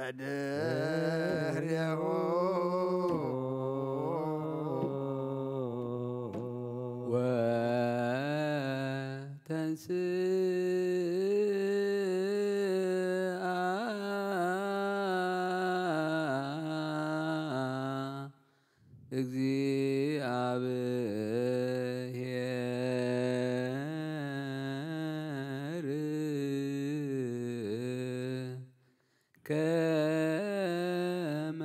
በድህሬሁ ወተንስአ እግዚአብሔር ከመ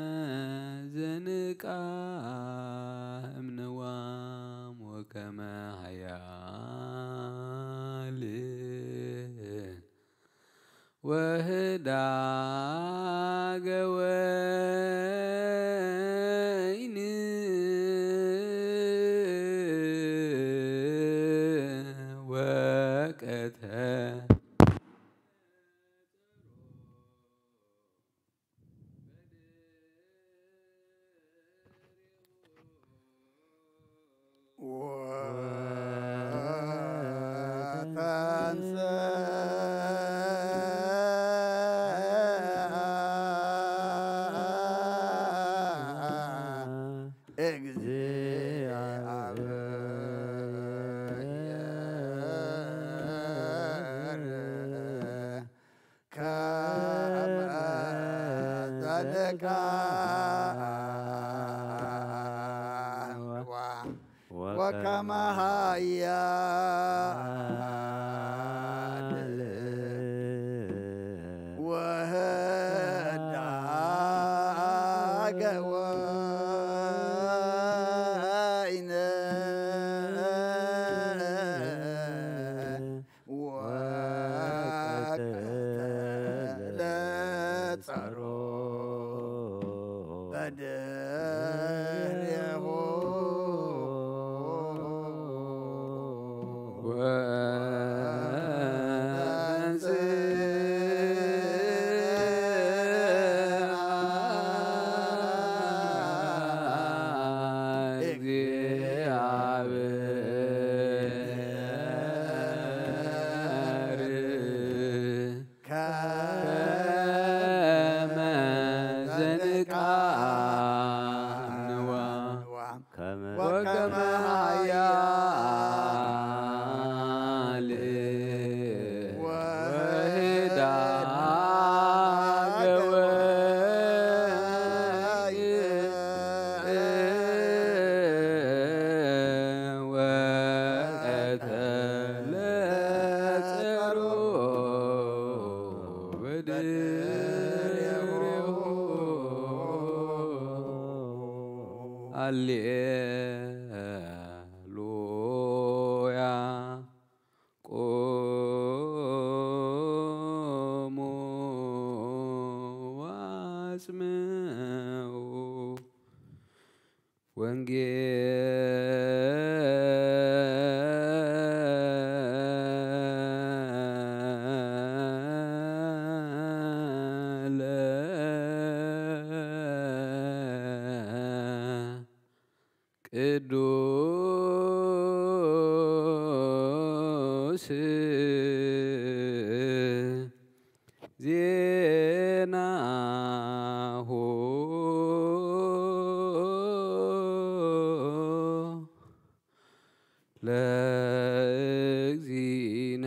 ዘንቃ እምንዋም ወከመ ኃያል ወህዳገ ወይን ወቀተ ወከመ ኃያል ወህዳገ ወይን ወቀተለ ጸሮ በድሬሁ ከመ ዘንቃ እምንዋ ወከመ ኃያል ወህዳገ ወይን ወቀተለ ጸሮ በድሬሁ። ሃሌሉያ። ቁሙ ወአስምዑ ወንጌለ ቅዱስ ዜናሁ ለእግዚእነ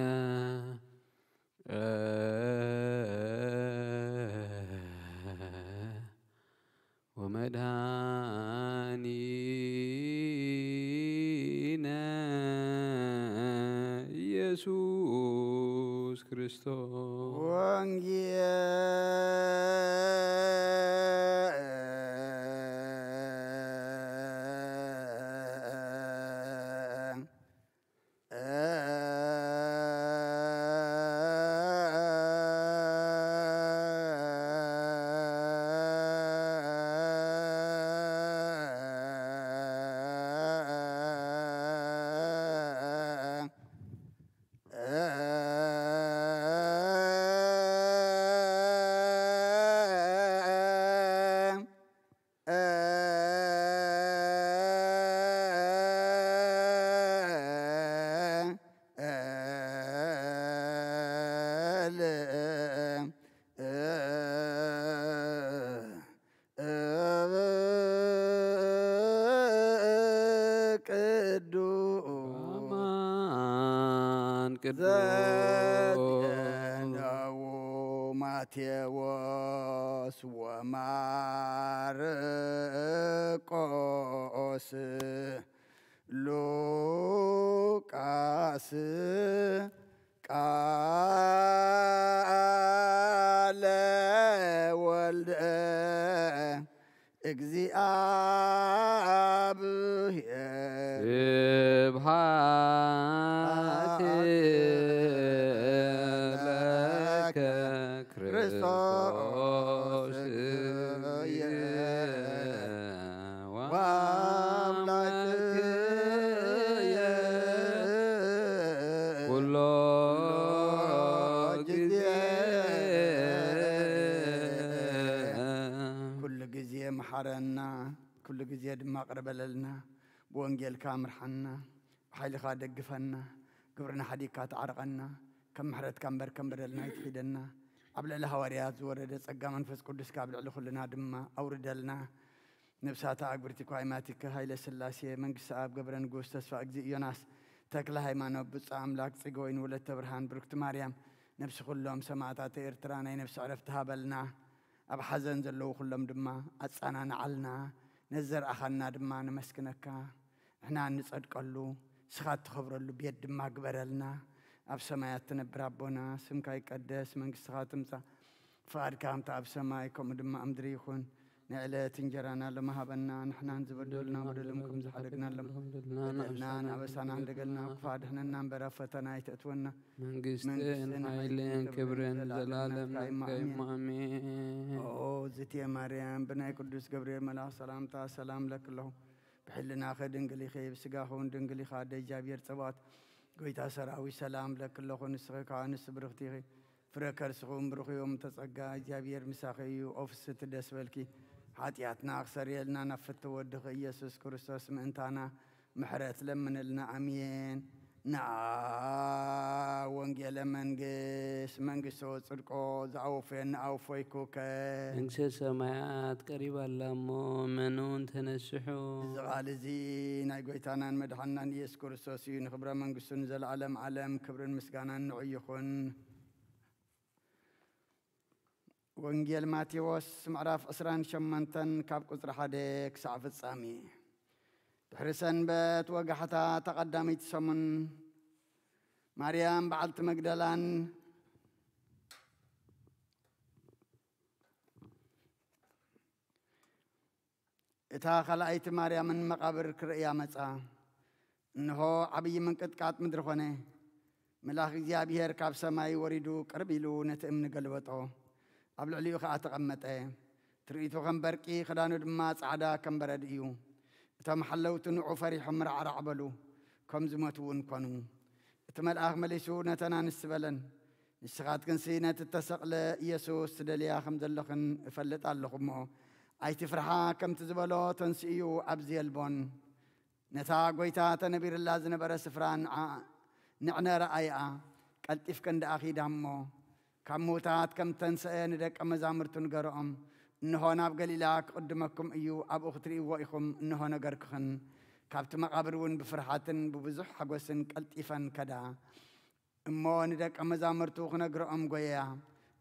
ወመድኃኒነ ኢየሱስ ክርስቶስ። ወንጌል ቅዱስ። ዘዜነዉ ማቴዎስ ወማርቆስ፣ ሉቃስ ቃለ ወልደ እግዚኣብሔር። ስብሐት ለከ ክርስቶስ ወአምላክየ ኩሎ ጊዜ። ኩሉ ግዜ መሓረና፣ ኩሉ ግዜ ድማ ቅርበለልና። ብወንጌልካ ምርሓና፣ ብሓይልኻ ደግፈና። ግብርና ሓዲግካ ተዓርቐና፣ ከም ምሕረትካ እምበር ከም በደልና ኣይትኺደና። ኣብ ልዕሊ ሃዋርያት ዝወረደ ጸጋ መንፈስ ቅዱስካ ኣብ ልዕሊ ኩልና ድማ ኣውርደልና። ነብሳታ ኣግብርቲ ኳይማቲከ ሃይለ ስላሴ፣ መንግስቲ ኣብ ገብረ ንጉስ፣ ተስፋ እግዚእ ዮናስ፣ ተክለ ሃይማኖት፣ ብፁዕ ኣምላክ ጽገወይን፣ ወለተ ብርሃን፣ ብርክቲ ማርያም፣ ነብሲ ኩሎም ሰማዕታት ኤርትራ ናይ ነብሲ ዕረፍቲ ሃበልና። ኣብ ሓዘን ዘለዉ ኩሎም ድማ ኣጻናንዓልና። ነዚ ዘርኣኻና ድማ ነመስግነካ። ንሕና እንጸድቀሉ፣ ንስኻ እትኸብረሉ ቤት ድማ ግበረልና። ኣብ ሰማያት ትነብር ኣቦና፣ ስምካ ይቀደስ፣ መንግስትኻ ትምጻእ፣ ፍቓድካ ከምቲ ኣብ ሰማይ ከምኡ ድማ ኣብ ምድሪ ይኹን። ንዕለት እንጀራና ሎሚ ሃበና፣ ንሕናን ዝበደሉና በደሎም ከም ዝሓደግናሎም፣ በደልናን ኣበሳናን ደገልና፣ ክፉእ ኣድሕነና እምበር ኣብ ፈተና ኣይተእትወና። መንግስትን መንግስትን ሓይልን ሓይልን ክብርን ክብርን ዘለዓለም ዘለዓለም ናትካ እዩ። ናትካ እዩ። ኣሜን። ኦ ዝትየ ማርያም፣ ብናይ ቅዱስ ገብርኤል መልኣኽ ሰላምታ ሰላም ለኪ ኣለኹ። ብሕልናኺ ድንግል ኢኺ፣ ብስጋኺ እውን ድንግል ኢኻ። ኣደ እግዚኣብሔር ጸባኦት፣ ጎይታ ሰራዊት ሰላም ለኪ ኣለኹ። ንስኺ ከኣ ኣንስቲ ብርኽቲ ኢኺ፣ ፍረ ከርስኺ እውን ብሩኽ እዩ። እሞ ተጸጋ እግዚኣብሔር ምሳኺ እዩ። ኦ ፍስሕቲ ደስ በልኪ፣ ሓጢኣትና ክሰርየልና ናብ ፍትው ወድኺ ኢየሱስ ክርስቶስ ምእንታና ምሕረት ለምንልና። ኣሜን። ንዓ ወንጌለ መንግስት መንግስቶ ጽድቆ ዝኣወፈየኒ ኣወፈይኩከ። መንግስተ ሰማያት ቀሪባ ኣላ እሞ፣ መኑን ተነስሑ። እዚ ቃል እዚ ናይ ጎይታናን መድሓንናን ኢየሱስ ክርስቶስ እዩ። ንኽብረ መንግስቱ ንዘለዓለም ዓለም ክብርን ምስጋናን ንዑ ይኹን። ወንጌል ማቴዎስ ምዕራፍ ዕስራን ሸሞንተን ካብ ቁጽሪ ሓደ ክሳዕ ፍጻሜ። ድሕሪ ሰንበት ወጋሕታ፣ እታ ቀዳመይቲ ሰሙን፣ ማርያም በዓልቲ መግደላን እታ ካልኣይቲ ማርያምን መቓብር ክርእያ መጻ። እንሆ፣ ዓብዪ ምንቅጥቃጥ ምድሪ ኾነ። መልኣኽ እግዚኣብሔር ካብ ሰማይ ወሪዱ ቅርብ ኢሉ ነቲ እምኒ ገልበጦ፣ ኣብ ልዕሊኡ ኸኣ ተቐመጠ። ትርኢቱ ከም በርቂ፣ ክዳኑ ድማ ጻዕዳ ከም በረድ እዩ። እቶም ሓለውቲ ንዑ ፈሪሖም ራዕራዕ በሉ፣ ከም ዝሞቱ እውን ኮኑ። እቲ መልኣኽ መሊሱ ነተን ኣንስቲ በለን፣ ንስኻትክንሲ ነቲ እተሰቕለ ኢየሱስ ትደልያ ከም ዘለኽን እፈልጥ ኣለኹ እሞ፣ ኣይትፍርሓ፣ ከምቲ ዝበሎ ተንሲኡ እዩ፣ ኣብዚ የልቦን። ነታ ጐይታ ተነቢርላ ዝነበረ ስፍራ ንዓ-፣ ንዕነ ረኣይኣ፣ ቀልጢፍክን ደኣ ኺዳ እሞ፣ ካብ ምዉታት ከም እተንስአ ንደቀ መዛሙርቱ ንገርኦም። እንሆ፣ ናብ ገሊላ ክቕድመኩም እዩ፣ ኣብኡ ክትርእይዎ ኢኹም። እንሆ፣ ነገርክኽን። ካብቲ መቓብር እውን ብፍርሃትን ብብዙሕ ሓጐስን ቀልጢፈን ከዳ። እሞ ንደቀ መዛሙርቱ ክነግርኦም ጐየያ።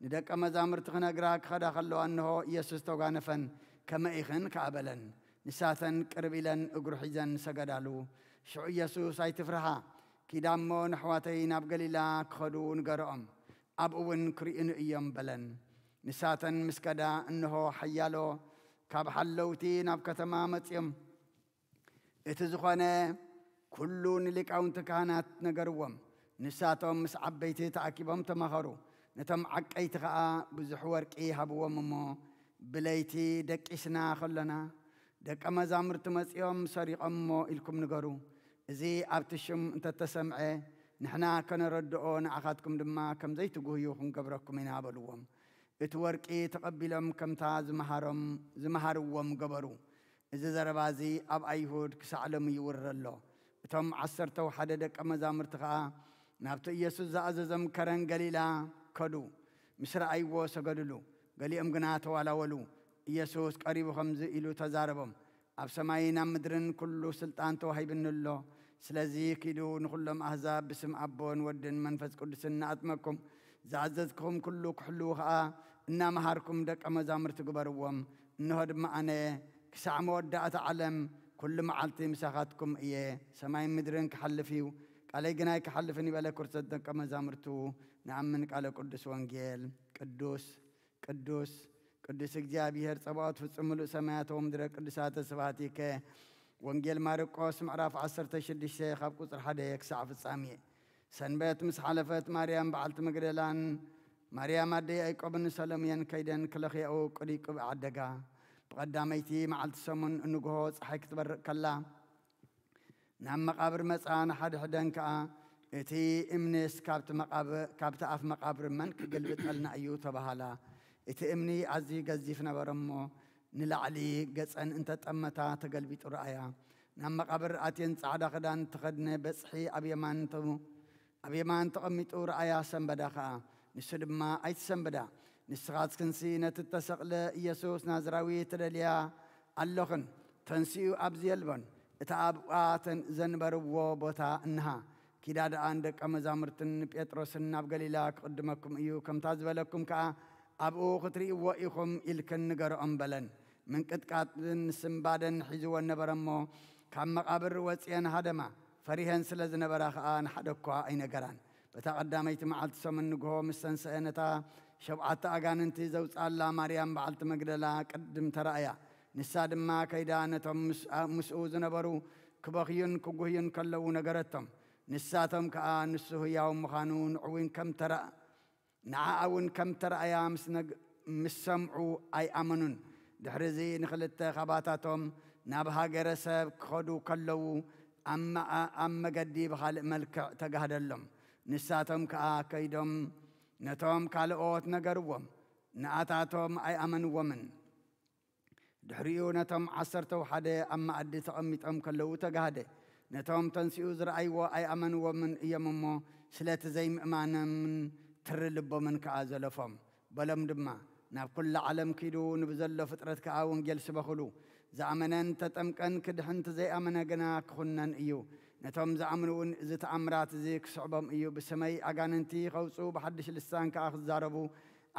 ንደቀ መዛሙርቱ ክነግራ ክኸዳ ከለዋ፣ እንሆ፣ ኢየሱስ ተጓነፈን፣ ከመይ ኢኽን ከኣ በለን። ንሳተን ቅርብ ኢለን እግሩ ሒዘን ሰገዳሉ። ሽዑ ኢየሱስ፣ ኣይትፍርሃ፣ ኪዳ እሞ ነሕዋተይ ናብ ገሊላ ክኸዱ ንገርኦም፣ ኣብኡ እውን ክርእዩኒ እዮም በለን። ንሳተን ምስ ከዳ፣ እንሆ፣ ሓያሎ ካብ ሓለውቲ ናብ ከተማ መጺኦም፣ እቲ ዝኾነ ኩሉ ንሊቃውንቲ ካህናት ነገርዎም። ንሳቶም ምስ ዓበይቲ ተኣኪቦም ተማኸሩ። ነቶም ዓቀይቲ ኸኣ ብዙሕ ወርቂ ሃብዎም እሞ፣ ብለይቲ ደቂስና ኸሎና፣ ደቀ መዛሙርቲ መጺኦም ሰሪቖሞ ኢልኩም ንገሩ። እዚ ኣብቲ ሽም እንተተሰምዐ፣ ንሕና ከነረድኦ፣ ንዓኻትኩም ድማ ከም ዘይትጉህዩ ክንገብረኩም ኢና በልዎም። እቲ ወርቂ ተቐቢሎም ከምታ ዝመሃሮም-፣ ዝመሃርዎም ገበሩ። እዚ ዘረባ እዚ ኣብ ኣይሁድ ክሳዕ ሎሚ ይውረ ኣሎ። እቶም ዓሰርተው ሓደ ደቀ መዛሙርቲ ኸኣ ናብቲ ኢየሱስ ዝኣዘዞም ከረን ገሊላ ከዱ። ምስ ረኣይዎ ሰገዱሉ። ገሊኦም ግና ተዋላወሉ። ኢየሱስ ቀሪቡ ከምዚ ኢሉ ተዛረቦም፣ ኣብ ሰማይን ኣብ ምድርን ኩሉ ስልጣን ተዋሂብኒ ኣሎ። ስለዚ ኪዱ ንኹሎም ኣህዛብ ብስም ኣቦን ወድን መንፈስ ቅዱስን እናኣጥመኩም ዝኣዘዝኩም ኩሉ ክሕልዉ ኸኣ እናመሃርኩም ደቀ መዛሙርቲ ግበርዎም። እንሆ ድማ ኣነ ክሳዕ መወዳእታ ዓለም ኩሉ መዓልቲ ምሳኻትኩም እየ። ሰማይን ምድርን ክሓልፍ እዩ፣ ቃለይ ግን ኣይክሓልፍን ይበለ ክርስቶስ ደቀ መዛሙርቱ። ንኣምን ቃለ ቅዱስ ወንጌል። ቅዱስ ቅዱስ ቅዱስ እግዚኣብሔር ጸባኦት ፍጹም ምሉእ ሰማያት ወምድረ ቅዱሳተ ስብሐቲከ። ወንጌል ማርቆስ ምዕራፍ ዓሰርተ ሽዱሽተ ካብ ቁጽሪ ሓደ ክሳዕ ፍጻሜ። ሰንበት ምስ ሓለፈት ማርያም በዓልቲ መግደላን ማርያም ኣደ ያዕቆብን ሰሎምየን ከይደን ክለኽያኡ ቅዲቁ ዓደጋ። ብቐዳመይቲ መዓልቲ ሰሙን እንግሆ ጸሓይ ክትበርቕ ከላ ናብ መቓብር መጻ። ንሓድሕደን ከኣ እቲ እምንስ ካብቲ መቓብ-፣ ካብቲ ኣፍ መቓብር መን ክግልብጠልና እዩ? ተባሃላ። እቲ እምኒ ኣዝዩ ገዚፍ ነበረ እሞ ንላዕሊ ገጸን እንተጠመታ ተገልቢጡ ረኣያ። ናብ መቓብር ኣትየን ጻዕዳ ክዳን ተኸድነ በጽሒ ኣብ የማን ተ-፣ ኣብ የማን ተቐሚጡ ረኣያ፣ ሰንበዳ ኸኣ። ንሱ ድማ ኣይትሰንብዳ፣ ንስኻትክንሲ ነቲ እተሰቕለ ኢየሱስ ናዝራዊ ትደልያ ኣለኽን፣ ተንሲኡ ኣብዚ የልቦን፣ እታ ኣብኣ ተን-፣ ዘንበርዎ ቦታ እንሃ። ኪዳ ደኣ ንደቀ መዛሙርትን ንጴጥሮስን ናብ ገሊላ ክቕድመኩም እዩ፣ ከምታ ዝበለኩም ከኣ ኣብኡ ክትርእይዎ ኢኹም ኢልክን ንገርኦም በለን። ምንቅጥቃጥን ስንባደን ሒዝወን ነበረ እሞ፣ ካብ መቓብር ወጺአን ሃደማ። ፈሪሀን ስለ ዝነበራ ኸኣ ንሓደ እኳ ኣይነገራን። በታ ቀዳመይቲ መዓልቲ ሰሙን ንግሆ ምስ ተንስአ፣ ነታ ሸብዓተ ኣጋንንቲ ዘውጽኣላ ማርያም በዓልቲ መግደላ ቅድም ተራእያ። ንሳ ድማ ከይዳ ነቶም ምስ-፣ ምስኡ ዝነበሩ ክበኽዩን ክጉህዩን ከለዉ ነገረቶም። ንሳቶም ከኣ ንሱ ህያው ምዃኑ ንዕውን ከም ተራ-፣ ንዓኣ እውን ከም ተራእያ ምስ ነግ-፣ ምስ ሰምዑ ኣይኣመኑን። ድሕሪ እዚ ንኽልተ ኻባታቶም ናብ ሃገረ ሰብ ክኸዱ ከለዉ ኣብ መ-፣ ኣብ መገዲ ብኻልእ መልክዕ ተጋህደሎም። ንሳቶም ከኣ ከይዶም ነቶም ካልኦት ነገርዎም። ንኣታቶም ኣይኣመንዎምን። ድሕሪኡ ነቶም ዓሰርተው ሓደ ኣብ መኣዲ ተቐሚጦም ከለዉ ተጋህደ። ነቶም ተንሲኡ ዝረኣይዎ ኣይኣመንዎምን እዮም እሞ፣ ስለቲ ዘይምእማኖምን ትሪ ልቦምን ከኣ ዘለፎም። በሎም ድማ፣ ናብ ኩላ ዓለም ኪዱ፣ ንብዘሎ ፍጥረት ከኣ ወንጌል ስበኹሉ። ዝኣመነን ተጠምቀን ክድሕን፣ እቲ ዘይኣመነ ግና ክኹነን እዩ። ነቶም ዝኣምኑ እውን እዚ ተኣምራት እዚ ክስዕቦም እዩ። ብስመይ ኣጋንንቲ ኸውጽኡ፣ ብሓድሽ ልሳን ከኣ ክዛረቡ፣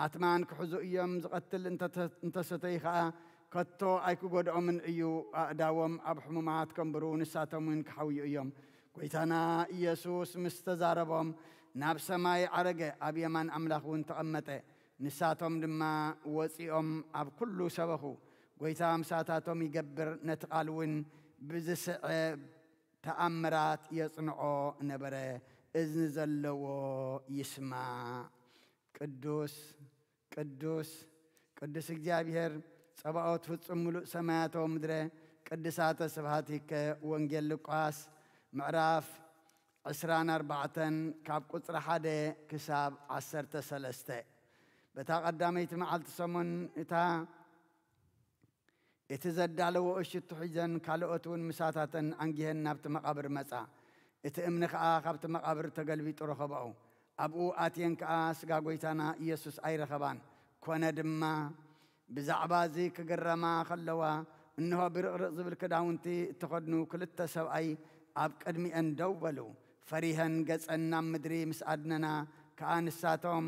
ኣትማን ክሕዙ እዮም። ዝቐትል እንተ-፣ እንተሰተዩ ኸኣ ከቶ ኣይክጎድኦምን እዩ። ኣእዳዎም ኣብ ሕሙማት ከንብሩ፣ ንሳቶም እውን ክሓውዩ እዮም። ጐይታና ኢየሱስ ምስ ተዛረቦም፣ ናብ ሰማይ ዓረገ፣ ኣብ የማን ኣምላኽ እውን ተቐመጠ። ንሳቶም ድማ ወጺኦም ኣብ ኩሉ ሰበኹ። ጐይታ ምሳታቶም ይገብር፣ ነቲ ቃል እውን ብዝስዕብ ተኣምራት የጽንዖ ነበረ። እዝኒ ዘለዎ ይስማዕ። ቅዱስ፣ ቅዱስ፣ ቅዱስ እግዚኣብሔር ጸባኦት ፍጹም ምሉእ ሰማያት ወምድረ ቅድሳተ ስብሐቲከ። ወንጌል ሉቃስ ምዕራፍ ዕስራን ኣርባዕተን ካብ ቁጽሪ ሓደ ክሳብ ዓሰርተ ሰለስተ። በታ ቀዳመይቲ መዓልቲ ሰሙን እታ እቲ ዘዳለወኦ ሽቱ ሒዘን ካልኦት እውን ምሳታተን ኣንጊሀን ናብቲ መቓብር መጻ። እቲ እምኒ ኸኣ ካብቲ መቓብር ተገልቢጡ ረኸባኡ። ኣብኡ ኣትየን ከኣ ስጋ ጐይታና ኢየሱስ ኣይረኸባን። ኮነ ድማ ብዛዕባ እዚ ክግረማ ኸለዋ፣ እንሆ ብርቕርቕ ዝብል ክዳውንቲ እተኸድኑ ክልተ ሰብኣይ ኣብ ቅድሚኤን ደው በሉ። ፈሪሀን ገጸን ናብ ምድሪ ምስ ኣድነና ከኣ ንሳቶም፣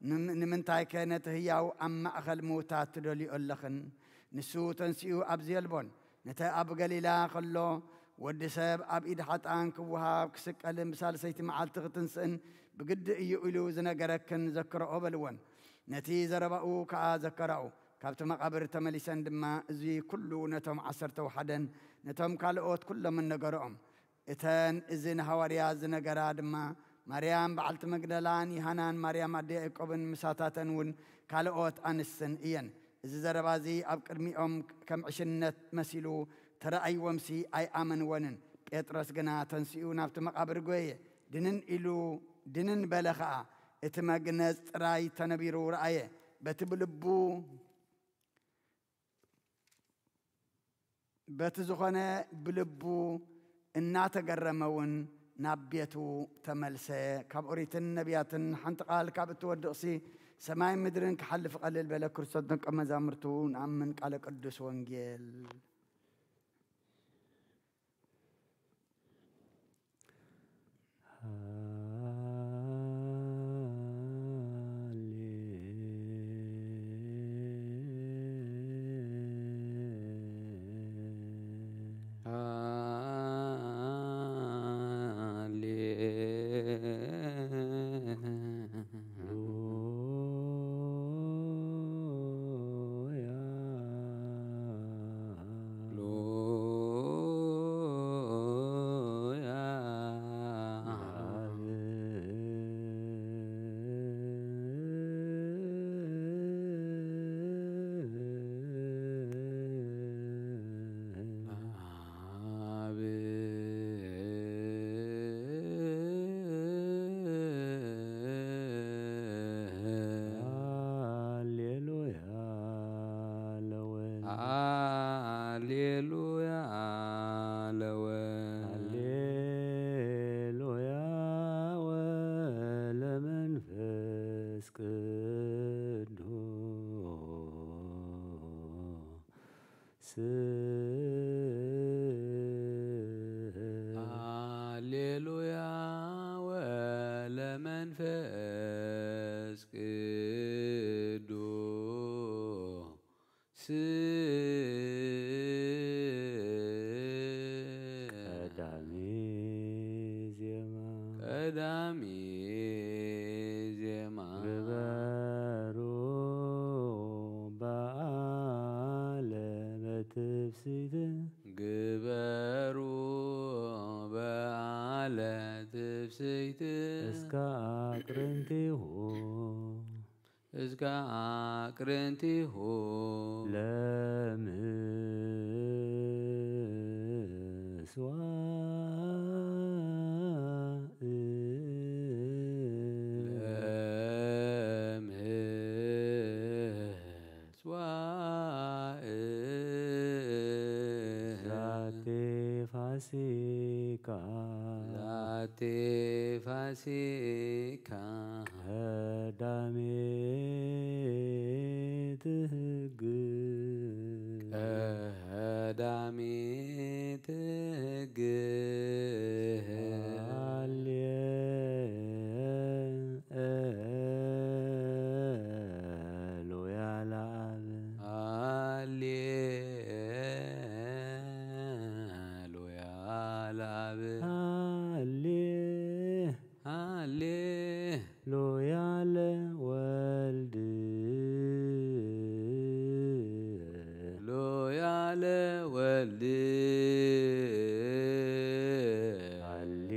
"ንም-፣ ንምንታይከ ነቲ ህያው ኣብ ማእከል ምዉታት ትደልዮ ኣለኽን? ንሱ ተንሲኡ ኣብዚ የልቦን። ነቲ ኣብ ገሊላ ኸሎ ወዲ ሰብ ኣብ ኢድ ሓጥኣን ክወሃብ፣ ክስቀልን ብሳልሰይቲ መዓልቲ ክትንስእን ብግዲ እዩ" ኢሉ ዝነገረክን ዘክርኦ በልወን። ነቲ ዘረባኡ ከኣ ዘከራኡ። ካብቲ መቓብር ተመሊሰን ድማ እዚ ኩሉ ነቶም ዓሰርተው ሓደን ነቶም ካልኦት ኩሎምን ነገርኦም። እተን እዚ ንሃዋርያ ዝነገራ ድማ ማርያም በዓልቲ መግደላን ዮሃናን ማርያም ኣደ ያዕቆብን ምሳታተን እውን ካልኦት ኣንስትን እየን። እዚ ዘረባ እዚ ኣብ ቅድሚኦም ከም ዕሽነት መሲሉ ተረኣይዎምሲ ኣይኣመንወንን። ጴጥሮስ ግና ተንሲኡ ናብቲ መቓብር ጐየ። ድንን ኢሉ፣ ድንን በለ ኸኣ፣ እቲ መግነዝ ጥራይ ተነቢሩ ረኣየ። በቲ ብልቡ በቲ ዝኾነ ብልቡ እናተገረመ እውን ናብ ቤቱ ተመልሰ። ካብ ኦሪትን ነቢያትን ሓንቲ ቃል ካብ እትወድቕሲ ሰማይን ምድርን ክሓልፍ ቀልል በለ። ክርስቶስ ደቀ መዛሙርቱ ንኣምን ቃለ ቅዱስ ወንጌል። ሃሌሉያ ወለመንፈስ ቅዱስ። ቀዳሚ ዜማ። ቀዳሚ ዜማ። ግበሩ በዓለ በትፍስሕት። ግበሩ በዓለ ትፍስሕት። እስከ አቅርንቲሁ። እስከ አቅርንቲሁ። ለምስዋዕ። ለምስዋዕ። ዛቲ ፋሲካ። ዛቲ ፋሲካ። ቀዳሜት ሕግ። ቀዳሜት ሕግ። ሃሌ ሉያ ለአብ። ሃሌሉያ ለአብ። ሃሌ። ሃሌ። ሉያ ለወልድ። ሉያ ለወልድ። ሃሌ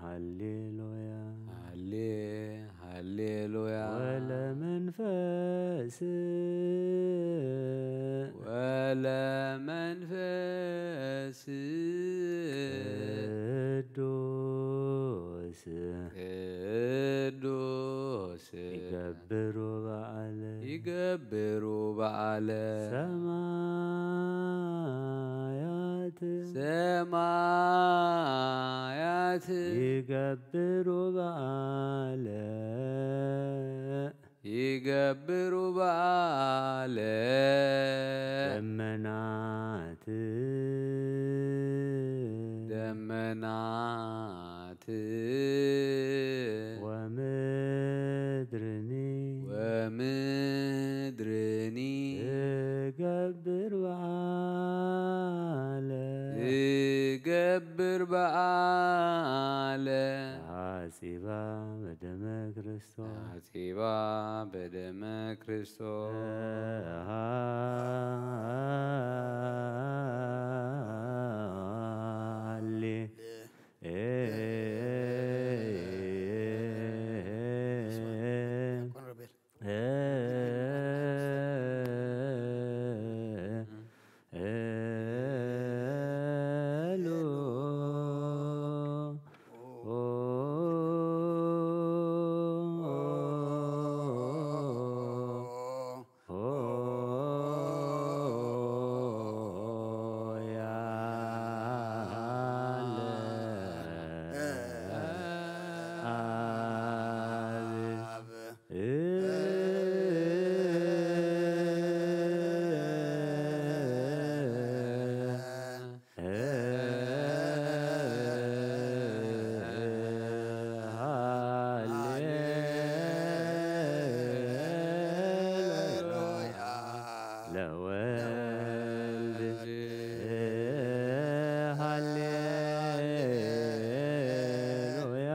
ሃሌሉያ። ሃሌ ሃሌሉያ። ወለመንፈስ። ወለመንፈስ። ቅዱስ። ቅዱስ። ይገብሩ በዓለ። ይገብሩ በዓለ። ሰማያት። ሰማያት። ይገብሩ በዓለ። ይገብሩ በዓለ። ደመናት። ደመናት። ወምድርኒ። ወምድርኒ። ትገብር በዓለ። ትገብር በዓለ። ተሐጺባ በደመ ክርስቶስ። ተሐጺባ በደመ ክርስቶስ። ሃሌ ለወልድ ሃሌሉያ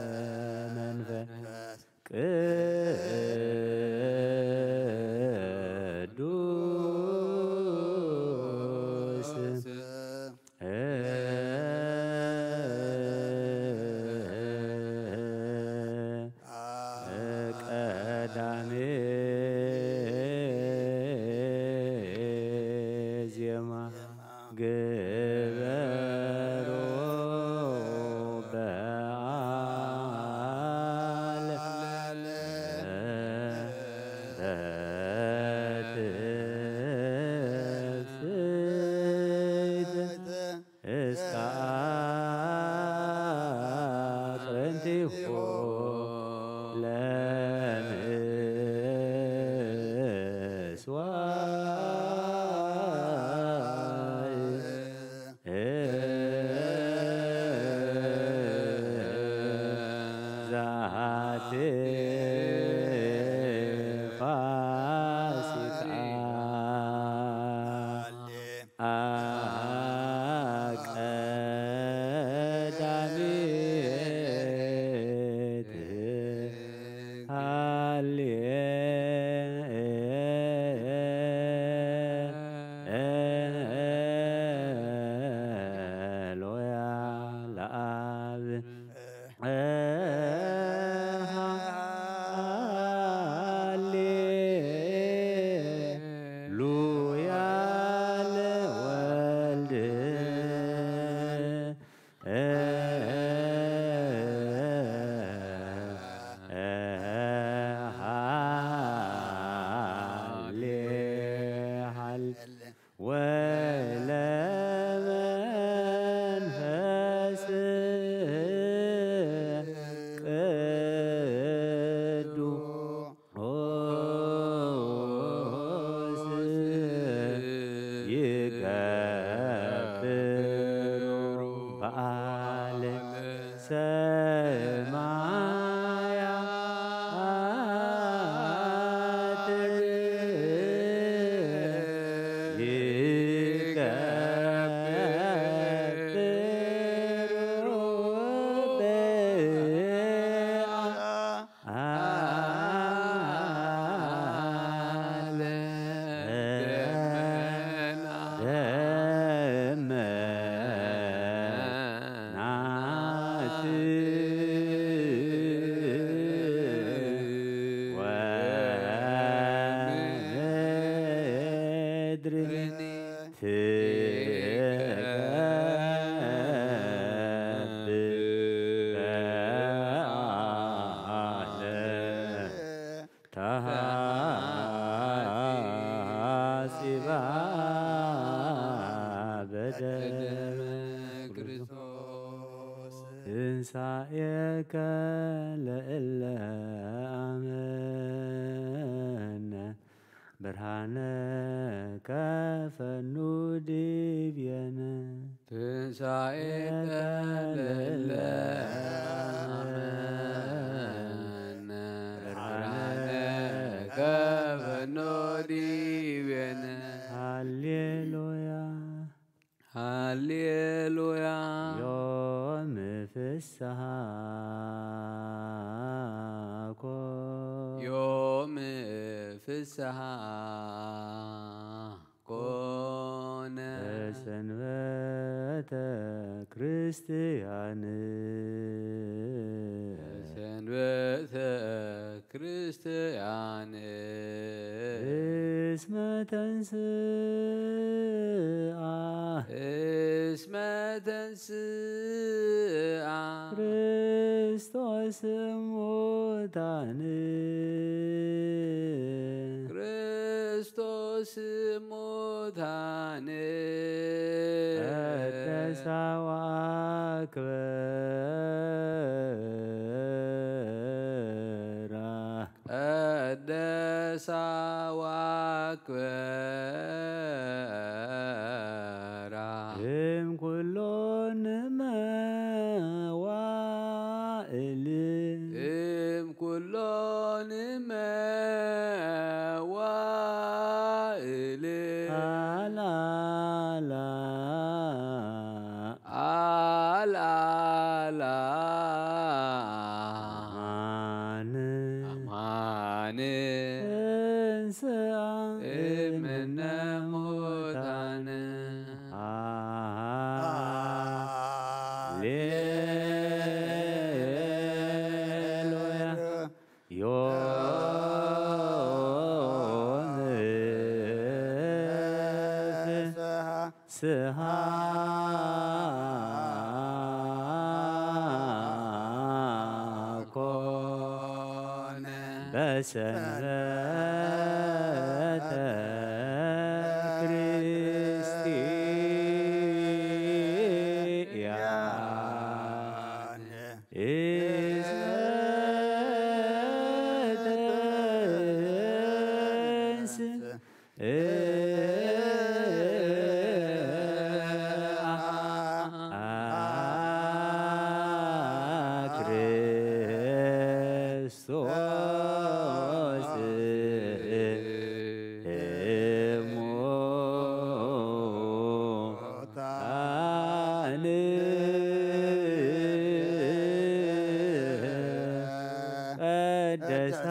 ወለመንፈስ ቅዱስ። ሃሌሉያ ለአብ። ሃሌሉያ ለወልድ። ሃሌ ሃሌ ወለመንፈስ ቅዱስ ይገብሩ በዓለ ሰማያት ይገብሩ በዓለ ደመና ናት ወምድር ትገብር በዓለ ተሐጺባ በደመ ክርስቶስ። ትንሣኤከ ለእለ አመነ ብርሃነከ ፈኑ ዲቤነ። ትንሣኤከ ለእለ አመነ ብርሃነከ ፈኖ ዲቤነ። ሃሌሉያ ሃሌሉያ ዮም ፍስሐ ኮ ዮም ፍስሐ ኮነ። ሰንበተ ክርስቲያን ሰንበተ ክርስቲያን እስመ ተንስአ እስመ ተንስአ ክርስቶስ እሙታን ክርስቶስ ሙታን ቀደሳ ወአክበራ ቀደሳ ወአክበራ እም ኩሎን መዋእል እም ኩሎን መዋእል አልዓላ አልዓላ አማን አማን ተንሥአ እምነ ሙታን። ሃሌሉያ ዮም ፍስሐ ኮነ በሰንበተ ክርስቲያን እስመ ተንሥአ ክርስቶስ እሙታን ቀደሳ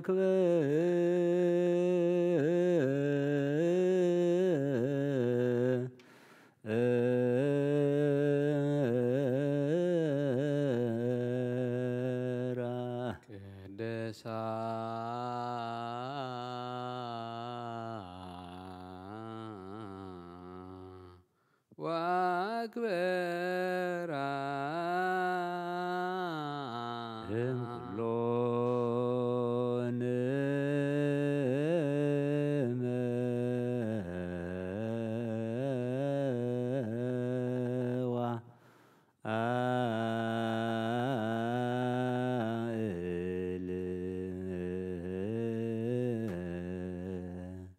ክብር ቅደሳ ወአክብራ እምኩሎ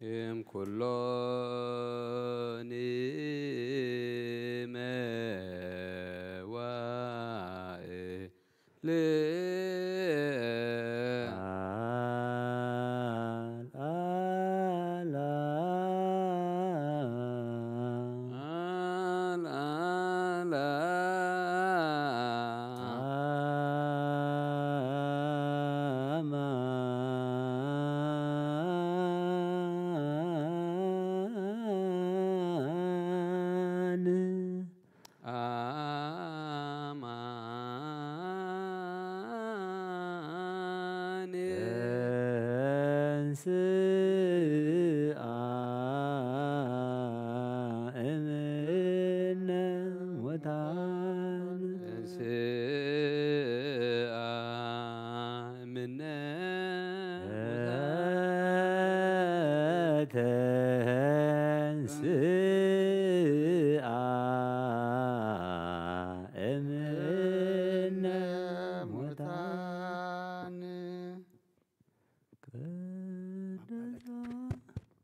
እምኩሎ ንመዋእል ተንስአ እምነ ሙታን ተንስአ እምነ ተንስአ እምነ ሙታን ቅደሳ።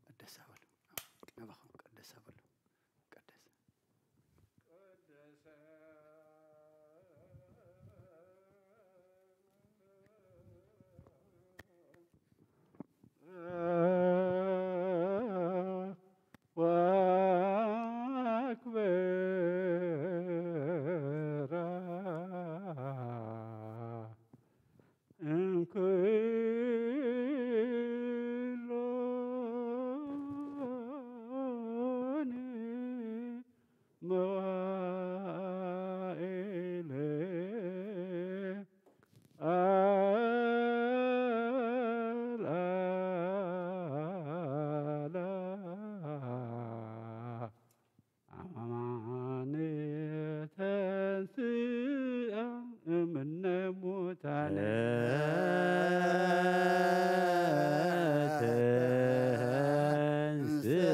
ቅደሳ በሉ። ቅደሳ በሉ። ቅደሳ። ወአክብራ እንኩሎን መዋዕል አልዓላ አማን ተንስአ እምነ ሙታን ተንስአ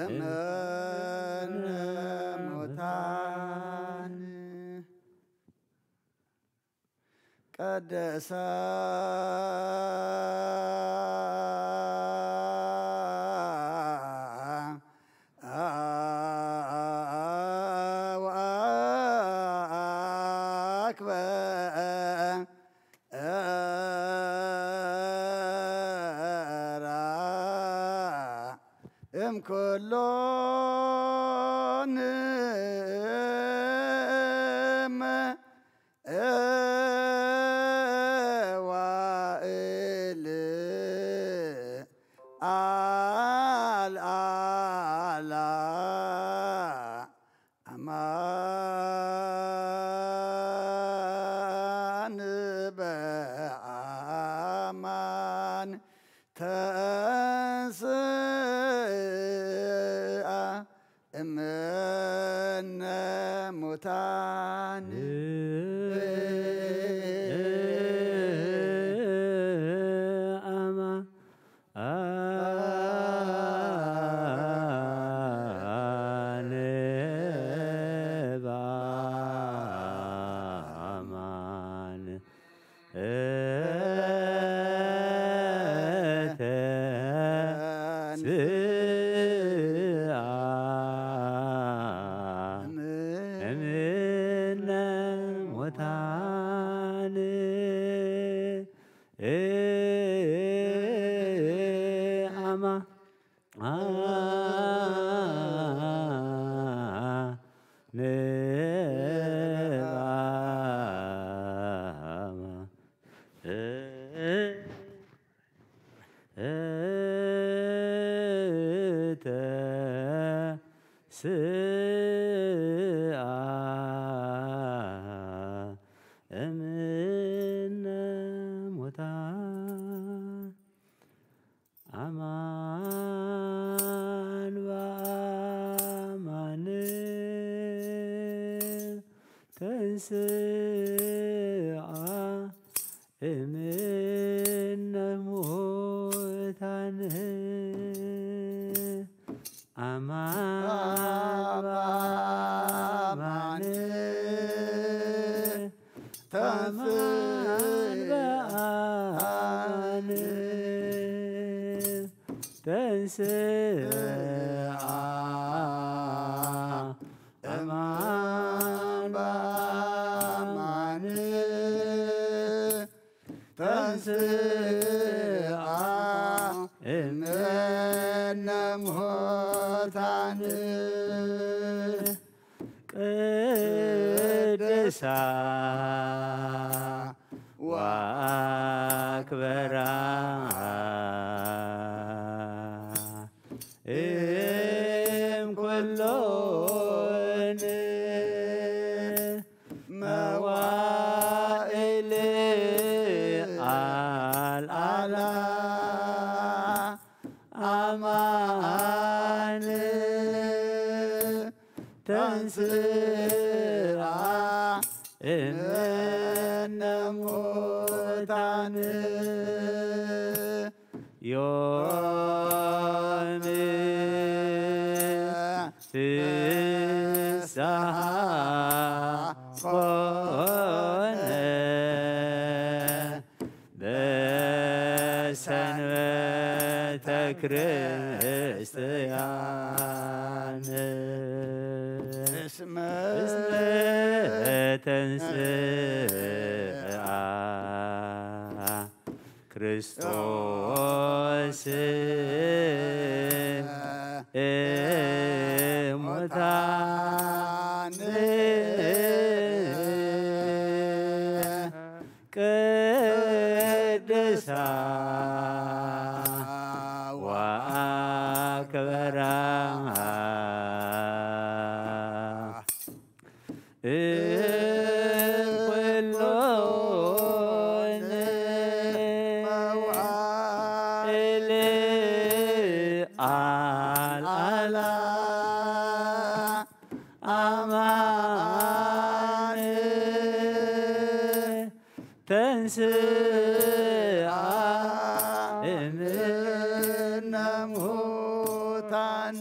እምነ ሙታን ቀደሳ ወአክበ እምኩሎን መዋእል አልዓላ አማን በአማን ተንስአ እምነ ሙታን አማ አነ በአማን ተንስአ እምነ ሙታን አማ ተንስአ እምነ ሙታን አማን በአማን ተንስአ በአማን ተንስአ እማን በአማን ተንስአ እምነ ሙታን ቅድሳ ወአክበራ እም ኩሎን መዋእል አልዓላ አማን ተንስአ እምነ ሙታን ዮም ፍስሐ ኮነ በሰንበተ ክርስትያን እስመ እስመ ተንስአ ክርስቶስ እሙታን ቅድሳ ወአክበራ እምኩሎን መዋእል አልዓላ አማን ተንስአ እምነ ሙታን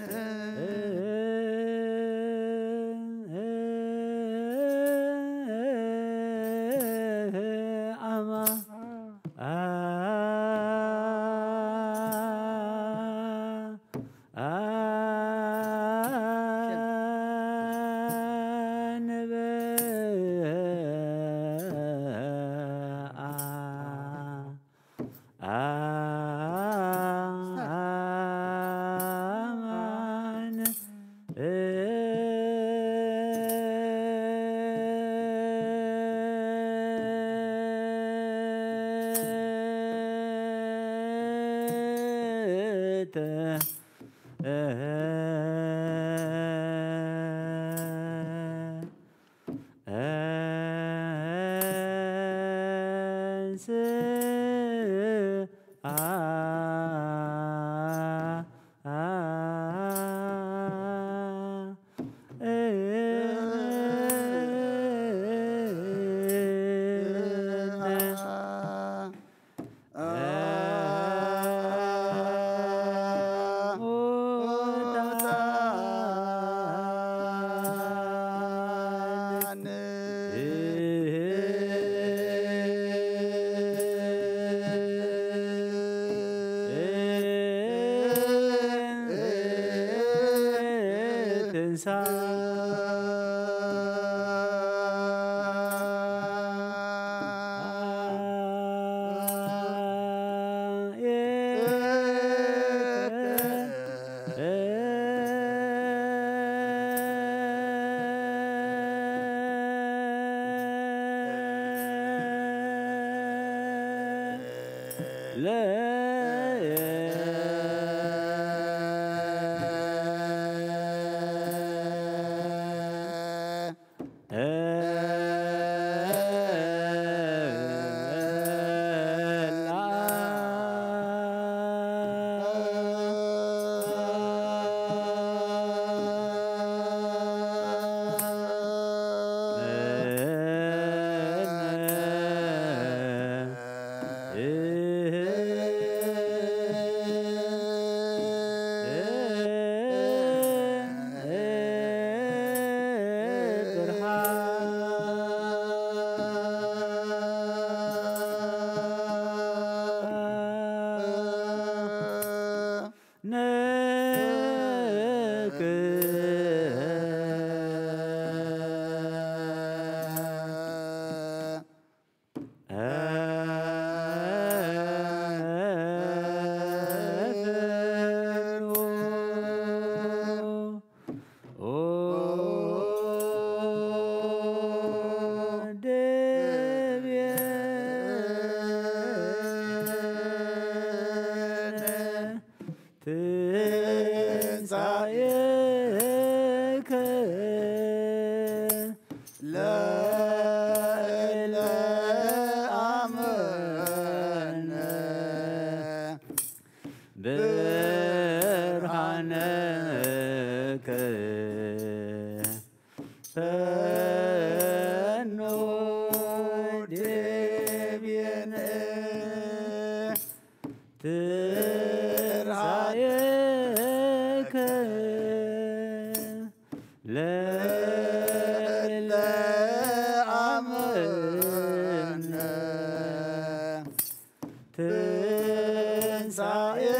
አማ አንበአ አማን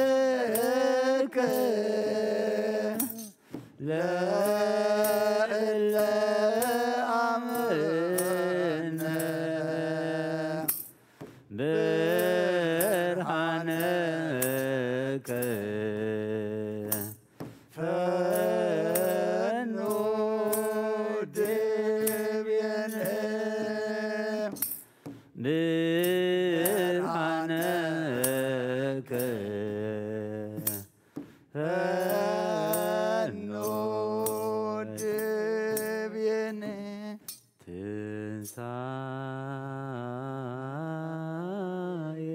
ትንሳኤከ ለእለ አምነ ብርሃነከ ፈኑ ድቤነ ብርሃነከ ፈኑ ድቤነ ትንሳኤ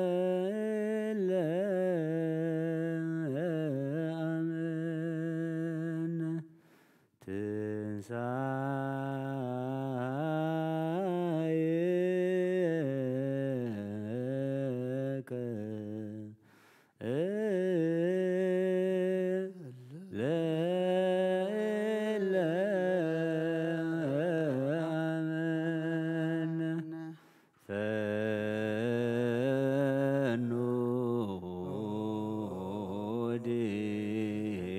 ለእለ አመነ ትንሳኤከ ለእለ አመነ ፈኑ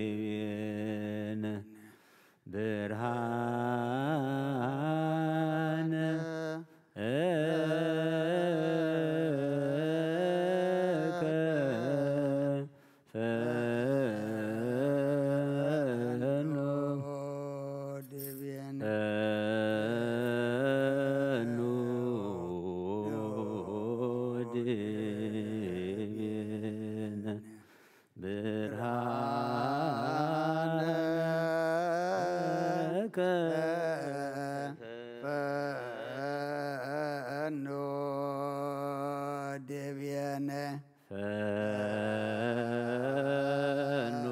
ድቤነ ብርሃነ ፈኑ ድቤነ ብርሃነከ ፈኑ ድቤነ ፈኑ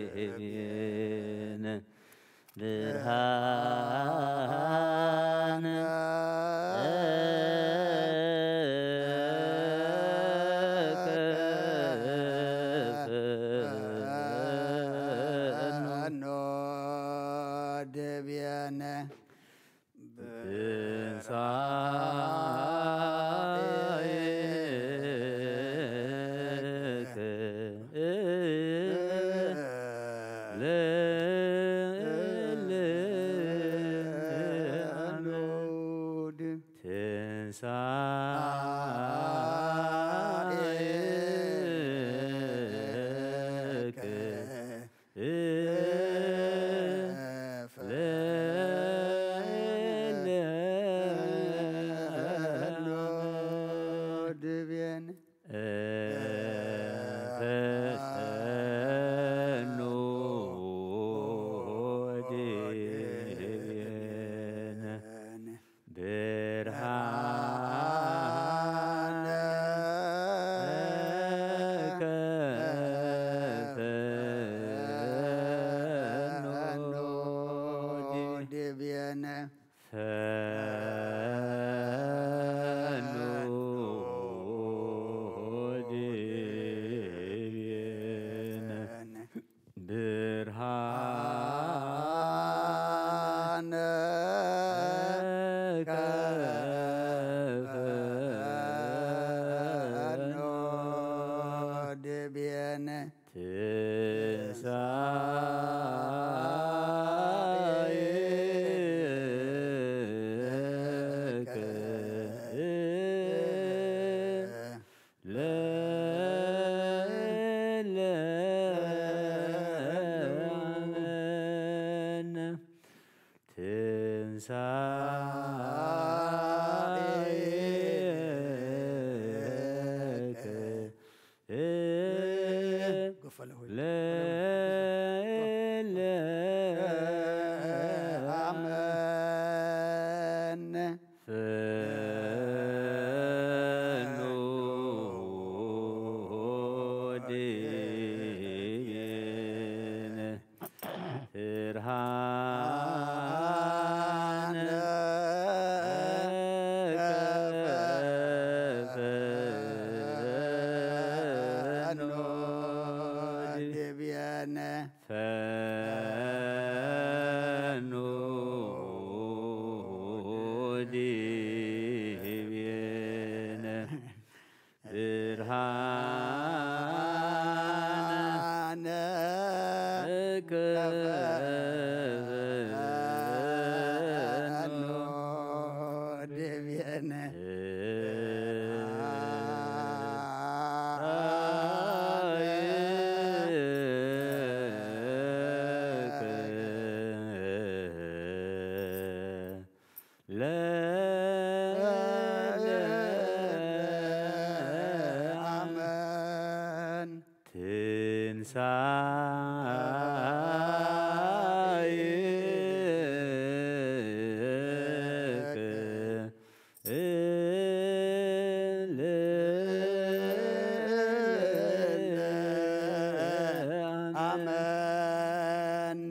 ድቤነ ብርሃነከ ፈኑ ድቤነ ትንሳኤከ ለእለ አመነ ትንሳኤከ ለእለ አመነ ድቤነ ፈኑ ድቤነ ብርሃነከ ፈኑ ድቤነ ፈኑ ድቤነ ብርሃነከ ፈኑ ድቤነ ትንሳኤከ ለእለ አመነ ትንሳኤከ ለእለ አመነ ፈኑ ድቤነ ብርሃነ አሜን። ትንሳኤ አሜን።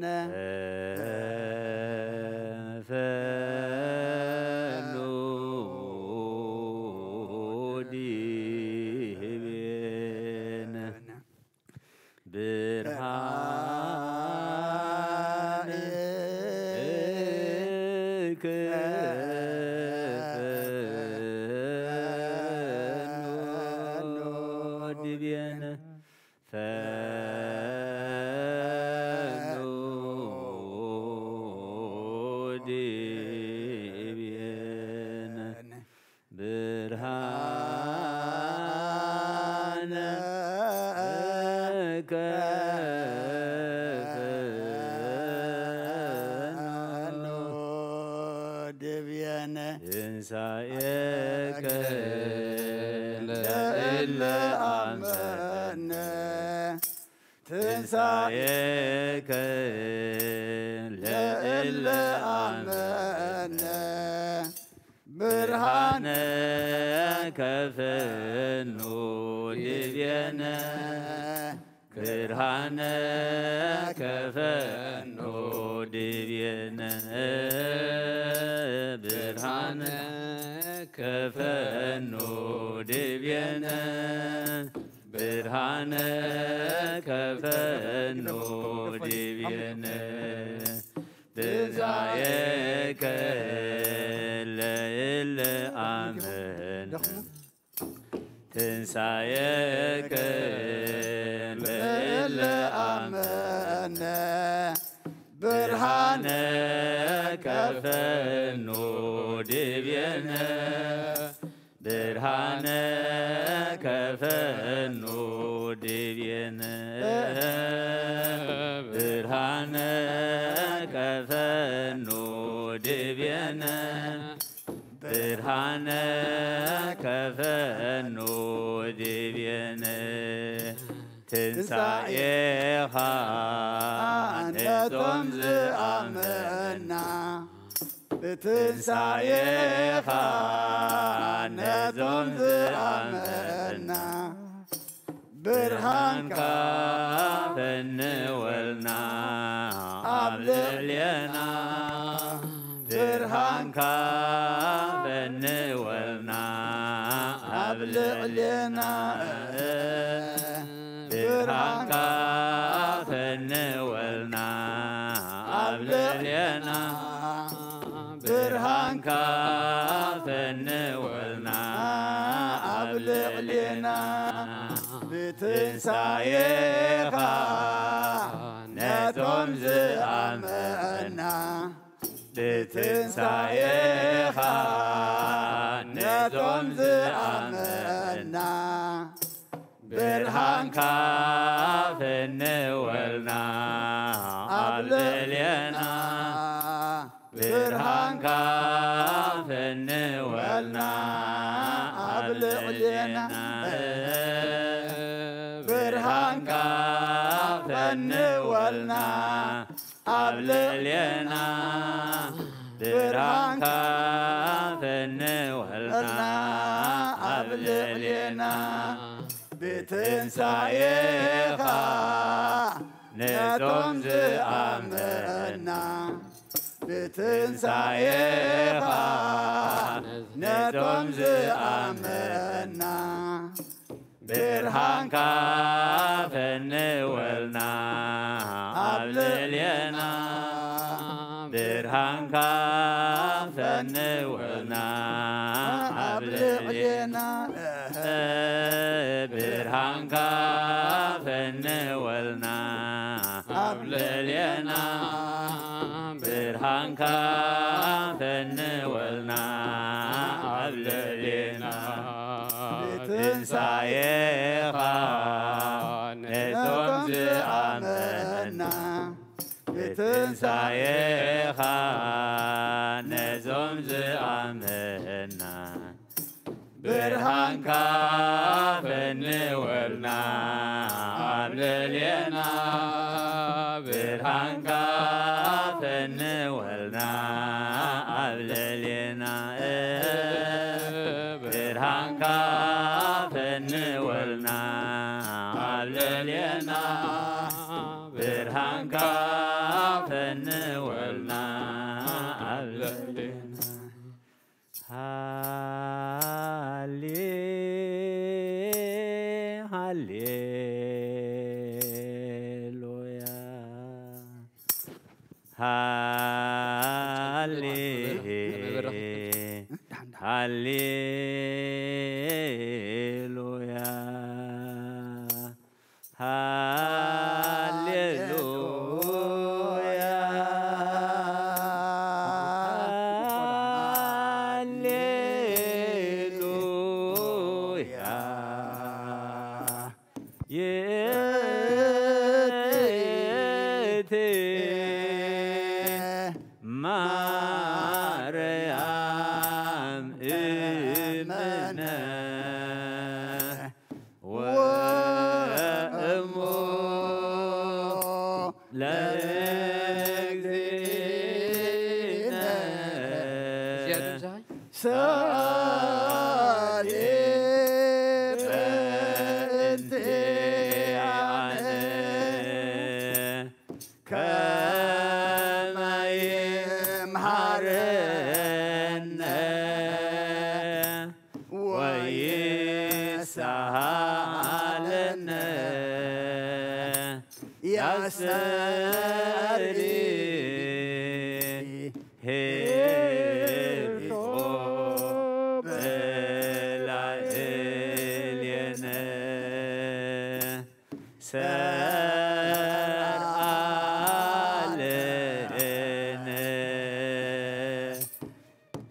ብርሃን ከፈኖ ዲቤነ ፈኖ ዲቤነ ብርሃነ ከፈኖ ዲቤነ ትንሳኤከ ለእለ አመነ ትንሳኤከ ለእለ አመነ ብርሃነ ከፈኖ ዲቤነ ብርሃነ ከፈኖ ዲቤነ ብርሃነ ከፈኖ ዲቤነ ብርሃነ ከፈኖ ዲቤነ ትንሳኤከ ለእለ አመነ ትንሳኤከ ለእለ አመነ ብርሃነ ከፈኖ ዲቤነ ብርሃነ ከፈኖ ዲቤነ ብርሃነ ከፈኖ ዲቤነ ብርሃነ ከፈኖ ዲቤነ ትንሳኤኻ ነቶም ዝኣመና ብትንሳኤኻ ነቶም ዝኣመና ብርሃንካ ፈንወልና ኣብ ልዕሌና ብርሃንካ ፈንወልና ኣብ ልዕሌና ብርሃንካ ፈንወልና ኣብ ልዕሌና ብርሃንካ ፈንወልና ኣብ ልዕሌና ብትንሳኤኻ ነቶም ዝኣመና ብትንሳኤኻ ነቶም ዝኣመና ብርሃንካ ፈንወልና ኣብ ልዕሌና ብርሃንካ ፈንወልና ኣብ ልዕሌና ብርሃንካ ፈንወልና ኣብ ልዕሌና ብርሃንካ ፈንወልና ኣብ ልዕሌና ብትንሳኤኻ ነቶም ዝኣመና ብትንሳኤኻ ነቶም ዝኣመና ብርሃንካ ፈንወልና ኣብ ልዕሌና ብርሃንካ ፈንወልና ኣብ ልዕሌና ብርሃንካ ፈንወልና ኣብ ልዕሌና ብርሃንካ ፈንወልና ኣብ ልዕሌና ብትንሳኤኻ ነቶም ዝኣመና፣ ብትንሳኤኻ ነዞም ዝኣመና፣ ብርሃንካ ፈንወልና ኣብ ልዕሌና፣ ብርሃንካ ፈንወልና ኣብ ልዕሌና፣ ብርሃንካ ፈንወልና ኣብ ልዕሌና፣ ብርሃንካ ፈንወልና ኣብ ልዕሌና። ሃሌ፣ ሃሌሉያ። ሃሌ፣ ሃሌሉያ። ሃሌሉያ። ሃሌሉያ። የእቴ ማርያም እምነ ወእሞ ለእግዚእነ። ዝያዳ ምሳይ? ሳሌ በእንቲአነ ከመ ይምሃረነ ወይሳሃለነ ያስተሪ ሄሪፎ በላዕሌነ ሰርዓለነ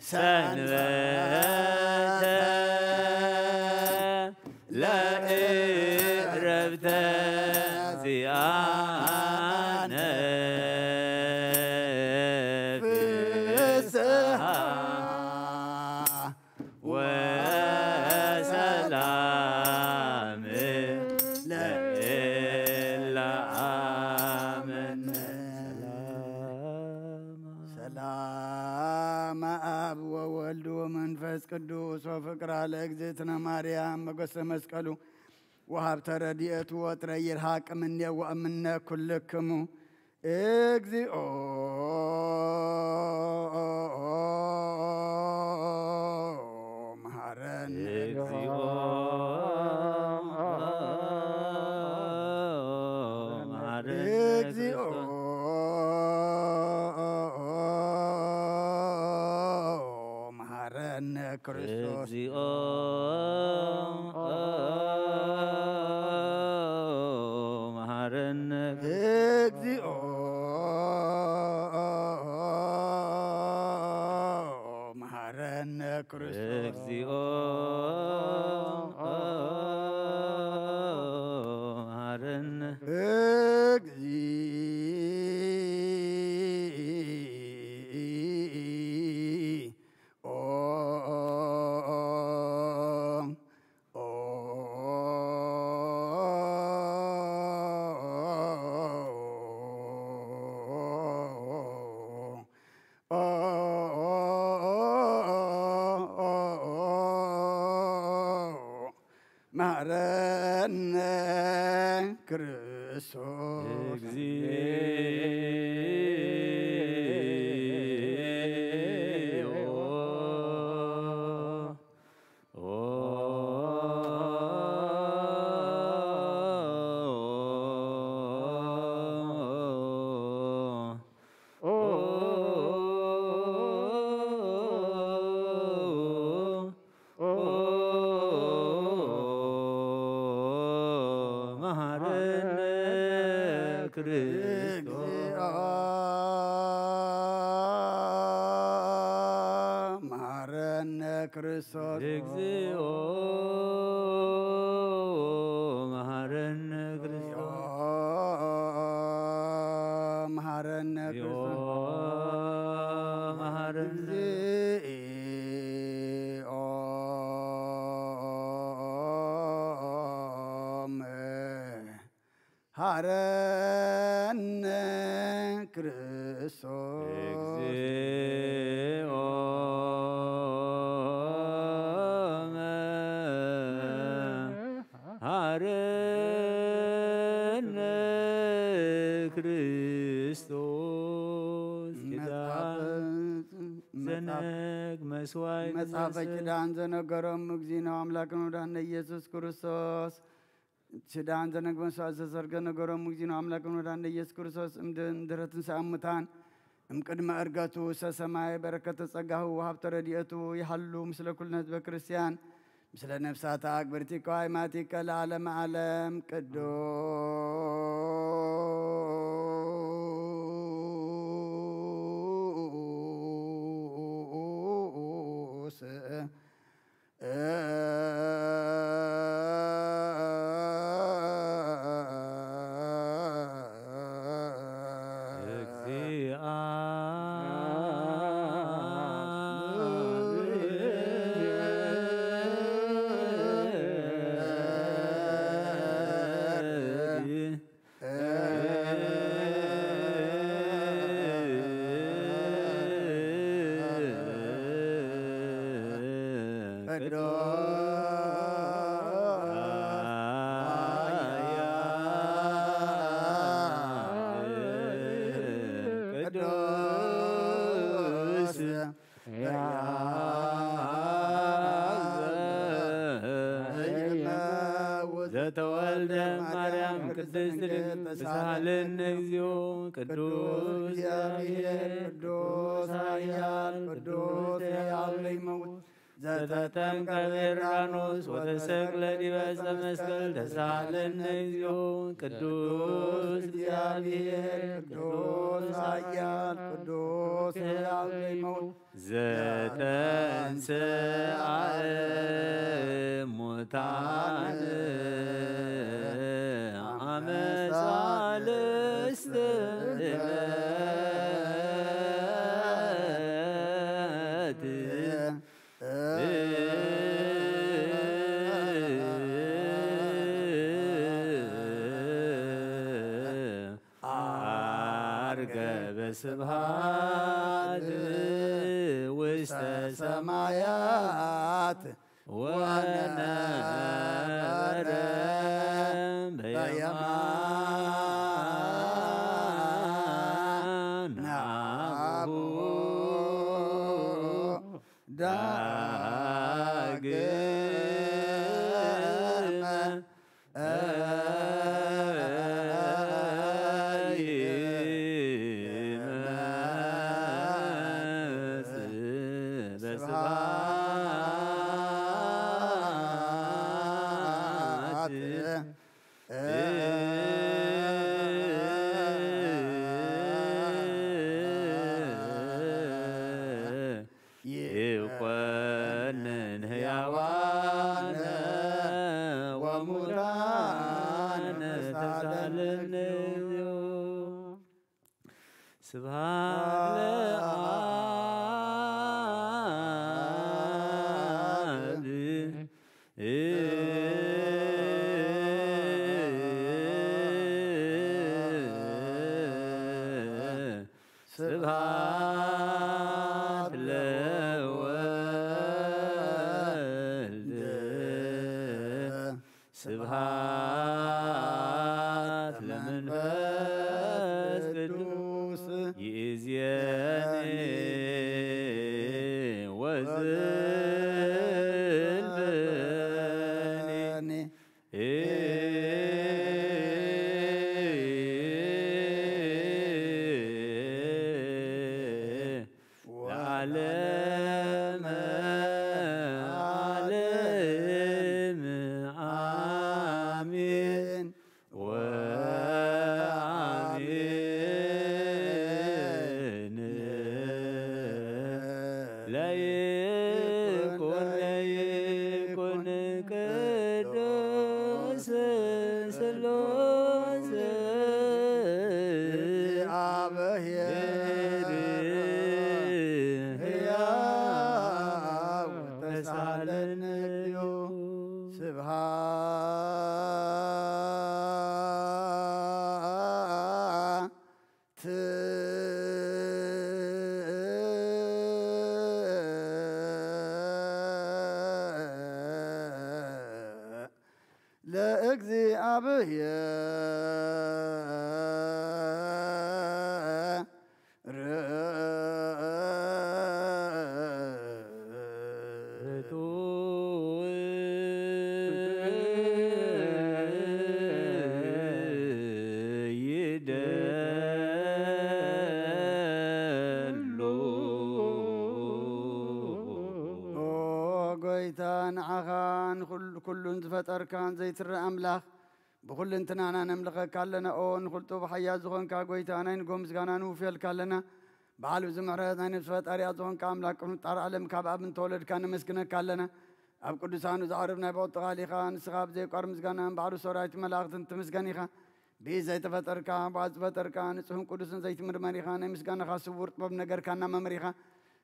ሰንበተ ለእረብተ ዚኣነ ፍስሃ ወሰላም ለእለ አመነ። ሰላም አብ ወወልድ ወመንፈስ ቅዱስ ወፍቅራ ለእግዝእትነ ማርያም መገሰ መስቀሉ ወሀብተ ረድኤቱ ወጥረ ይርሃቅ እምኔ ወእምነ ኩልክሙ። እግዚኦ መሐረነ። እግዚኦ መሐረነ። እግዚኦ መሐረነ ክርስቶስ። እግዚኦ መሐረነ። እግዚኦ መሐረነ ክርስቶስ። እግዚኦ መሐረነ። እግዚኦ መሐረነ ክርስቶስ። እግዚኦ መሐረነ ክርስቶስ። ክርስቶስ። እግዚኦ መሐረነ ክርስቶስ። መሐረነ ክርስቶስ። መሐረነ። እግዚኦ መሐረነ ክርስቶስ። እግዚኦ መሐረነ ክርስቶስ። ኪዳን ዘነግ መስዋዕት መጽሐፈ ኪዳን ዘነገሮም እግዚእነ አምላክን ወዳነ ኢየሱስ ክርስቶስ። ኪዳን ዘነግ መስዋዕት ዘሰርገ ነገሮም እግዚእነ አምላክን ወዳነ ኢየሱስ ክርስቶስ። እምድን ድሕረ ትንሳኤ ሙታን እምቅድመ ዕርገቱ ሰሰማይ በረከተ ጸጋሁ ወሃብተ ረድኤቱ ይሃሉ ምስለ ኩልነ ህዝበ ክርስቲያን ምስለ ነፍሳታ ኣግብርቲከ ኣይማቲከ ለዓለመ ዓለም። ቅዱስ ቅዱስ ዘተወልደ ማርያም ቅድስት ድንግል ተሳሃለነ እግዚኦ። ቅዱስ እግዚአብሔር ቅዱስ ኃያል ቅዱስ ሕያው ዘይመውት ዘተጠምቀ በዮርዳኖስ ወተሰቅለ ዲበ ዕፀ መስቀል ተሳሃለነ እግዚኦ። ቅዱስ እግዚአብሔር ቅዱስ ኃያል ቅዱስ ሕያው ዘይመውት ዘተንሥአ እሙታን አመ ሣልስት ዕለት ዐርገ በስብሐት ውስተ ሰማያት ወነበረ በየማነ አቡሁ ዳግመ ይኮንን ሕያዋነ ወሙታነ ተሳለነ። ስብሐት ለአብ። ስብሐት ለወልድ። ስብሐት ለመንፈስ ቅዱስ። ይእዜኒ ወዝልፈኒ። ለዓለመ ዓለም አሜን። ሥላሴ እግዚአብሔር ሕያው ተሳለነ። ስብሐት ለእግዚአብሔር ይደሎ። ኦ ጎይታ፣ ንዓኻ ንኹል-፣ ኩሉን ዝፈጠርካን ዘይትረእ ኣምላኽ፣ ብኹልንትናና ነምልኸካ ኣለና። ኦ ንኹልጡ ብሓያል ዝኾንካ ጎይታ፣ ናይ ንጎ ምስጋና ንውፍየልካ ኣለና። በዓል ብዙ ምሕረት፣ ናይ ነፍሲ ፈጣሪያ ዝኾንካ ኣምላኽ፣ ቅድሚ ምፍጣር ዓለም ካብ ኣብ እንተወለድካ ነመስግነካ ኣለና። ኣብ ቅዱሳኑ ዘዕርብ ናይ ብቕጥቓል ኢኻ። ንስኻ ብዘይቋር ምስጋና ባዕሉ ሰራዊት መላእኽትን ትምስገን ኢኻ። ብኢድ ዘይተፈጠርካ፣ ብኣፍ ዝፈጠርካ፣ ንጹህን ቅዱስን ዘይትምርመር ኢኻ። ናይ ምስጋናኻ ስውር ጥበብ ነገርካና መምህር ኢኻ።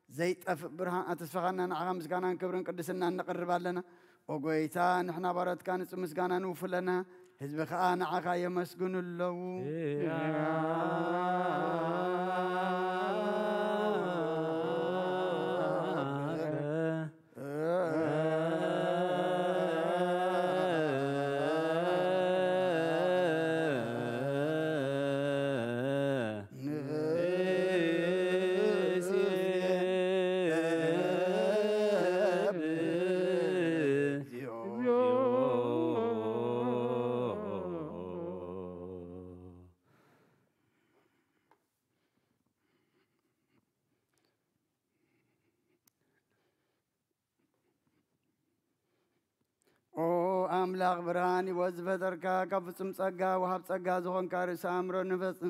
ዘይጠፍእ ብርሃን ኣተስፋኻና፣ ንዓኻ ምስጋናን ክብርን ቅድስናን ነቕርብ ኣለና። ኦ ጎይታ፣ ንሕና ባሮትካ ንጹህ ምስጋና ንውፍለና፣ ህዝቢ ኸኣ ንዓኻ የመስግኑ ኣለዉ። ኦ ኣምላኽ ብርሃን ህይወት ዝፈጠርካ፣ ካብ ፍጹም ጸጋ ወሃብ ጸጋ ዝኾንካ፣ ርእሲ ኣእምሮ ንፈጽ-፣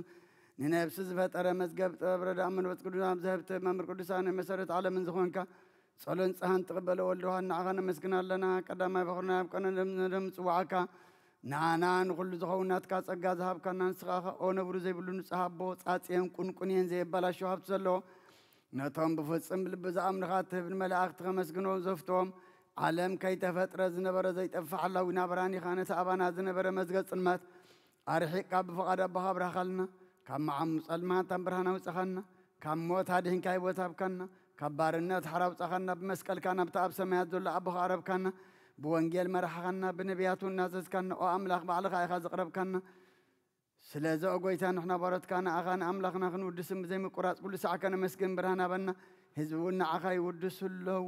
ንነብሲ ዝፈጠረ፣ መዝገብ ጥበብ ረዳእ መንፈስ ቅዱስ ኣብ ዘህብቲ መምህር ቅዱሳን መሰረት ዓለምን ዝኾንካ፣ ጸሎን ንስሓን ትቕበሎ ወልድ ዋህድ ንዓኻ ነመስግን ኣለና። ቀዳማይ በኹርና ኣብ ቀነ ደም፣ ደም ጽዋዕካ ንዓና ንኹሉ ዝኸውን ናትካ ጸጋ ዝሃብካና፣ ንስኻ ኸ ኦ ነብሩ ዘይብሉ ንጹሕ ኣቦ፣ ጻጽየን ቁንቁንየን ዘየበላሽው ሃብቲ ዘለዎ፣ ነቶም ብፍጽም ልቢ ዝኣምኑኻ እትህብ፣ ንመላእኽቲ ከመስግንዎም ዘፍትዎም፣ ዓለም ከይተፈጥረ ዝነበረ ዘይጠፍእ ሓላዊና ብርሃን ኢኻ። ነቲ ኣባና ዝነበረ መዝገብ ጽልመት ኣርሒቕካ ብፍቓድ ኣቦኻ ኣብርሃኻልና። ካብ መዓሙ ጸልማት ናብ ብርሃን ኣውጻኻና። ካብ ሞት ኣድሒንካ ህይወት ሃብካና። ካብ ባርነት ሓራ ኣውጻኻና። ብመስቀልካ ናብቲ ኣብ ሰማያት ዘሎ ኣቦኻ ኣቕረብካና። ብወንጌል መራሕኻና። ብነቢያት እውን ኣዘዝካና። ኦ ኣምላኽ ባዕልኻ ኢኻ ዘቕረብካና። ስለዚ ኦ ጎይታ ንሕና ባሮትካ ንኣኻ ንኣምላኽና ክንውድስን ብዘይምቁራጽ ኩሉ ሳዕ ከነመስግን ብርሃን ሃበና። ህዝቢ እውን ንዓኻ ይውድሱ ኣለዉ።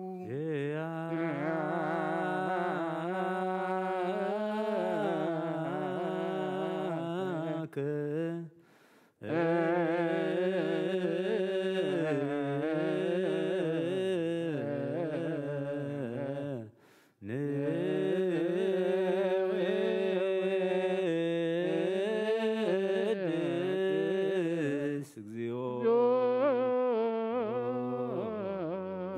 ንወድስ እግዚኦ።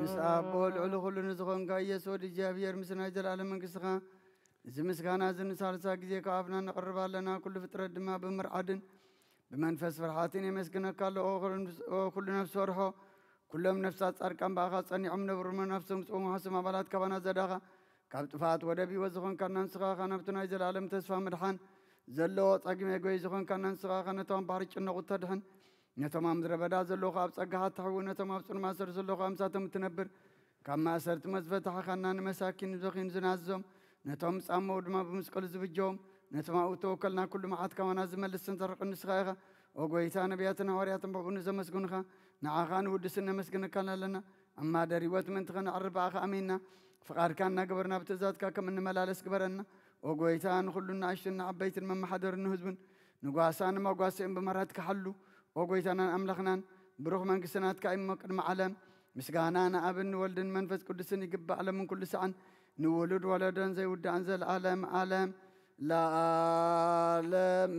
ምስ ኣቦ ልዕሊ ኩሉ ንዝኾንካ ኢየሱስ ወዲ እግዚኣብሔር፣ ምስ ናይ ዘለኣለም መንግስትኻ፣ እዚ ምስጋና እዚ ንሳልሳ ግዜ ካብ ኣፍና ነቕርብ ኣለና። ኩሉ ፍጥረት ድማ ብምርዓድን ብመንፈስ ፍርሓትን የመስግነካ ኣሎ። ኦ ኩሉ፣ ኦ ኩሉ ነፍሲ ወርሖ፣ ኩሎም ነፍሳት ጻድቃን ብኣኻ ጸኒዖም ነብሩ፣ መናፍሶም ጽሙ ሓስም ኣባላት ካባና ዘዳኻ፣ ካብ ጥፍኣት ወደብ ህይወት ዝኾንካና ንስኻ ኸኣ ናብቲ ናይ ዘለኣለም ተስፋ ምድሓን ዘለዎ ጸግመ ጎይ ዝኾንካና ንስኻ ኸኣ ነቶም ባሕሪ ጭነቑ እተድሕን፣ ነቶም ኣብ ምድረ በዳ ዘለዉ ኸኣ ኣብ ጸጋኻ እተሕዊ፣ ነቶም ኣብ ጽኑዕ ማእሰርቲ ዘለዉ ኸኣ ምሳቶም እትነብር፣ ካብ ማእሰርቲ ሞት ዝፈታሕኻና፣ ንመሳኪን ንዝበኽዩን ዝናዝዞም፣ ነቶም ዝጻመዉ ድማ ብመስቀሉ ዝብጀዎም፣ ነቶም ኣብኡ እተወከልና ኩሉ መዓት ካባና ዝመልስን ዘርሕቕን ንስኻ ኢኻ። ኦ ጐይታ፣ ነቢያትን ሃዋርያትን ብብኡ ንዘመስግኑኻ፣ ንዓኻ ንውድስን ነመስግነካን ኣለና። ኣማደር ህይወት ምእንቲ ኸነዕርፍ ብኣኻ ኣሚንና፣ ፍቓድካ እናገበርና ብትእዛዝካ ከም እንመላለስ ግበረና። ኦ ጐይታ፣ ንኹሉ ንኣሽቱን ንዓበይትን መመሓደርን ንህዝቡን ንጓሳን ንመጓሰኦም ብምሕረትካ ሓሉ። ኦ ጐይታናን ኣምላኽናን፣ ብሩኽ መንግስቲ ናትካ እዩ እሞ ቅድሚ ዓለም። ምስጋና ንኣብን ንወልድን መንፈስ ቅዱስን ይግባእ፣ ዓለምን ኩሉ ሳዕን ንውሉድ ወለዶን ዘይውዳእን ዘለዓለም ዓለም ለዓለም።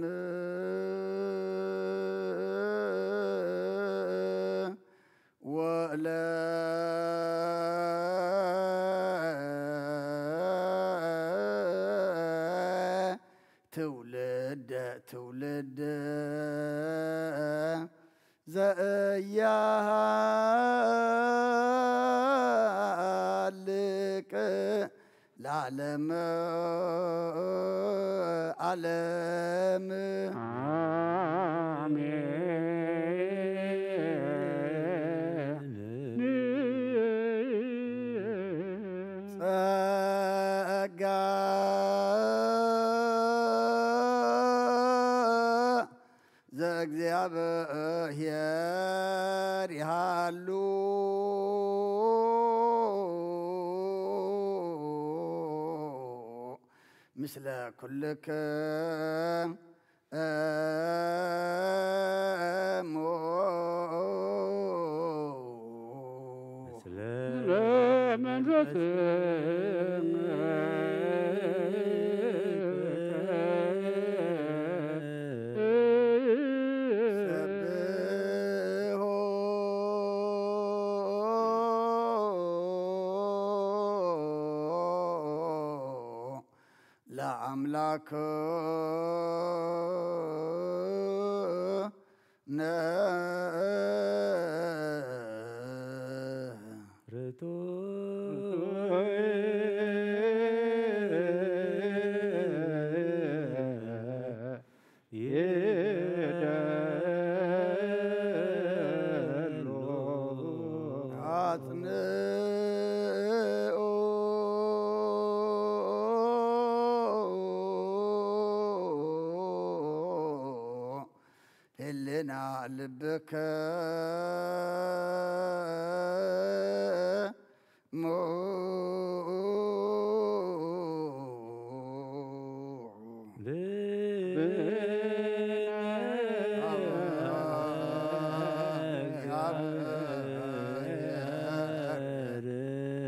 ወለ ትውልድ ትውልድ ዘያሃልቅ ለዓለመ ዓለም። ጸጋ ዘእግዚኣብሔር ይሃሉ ምስለ ኩልክሙ። ለአምላክ ህልና ልብከ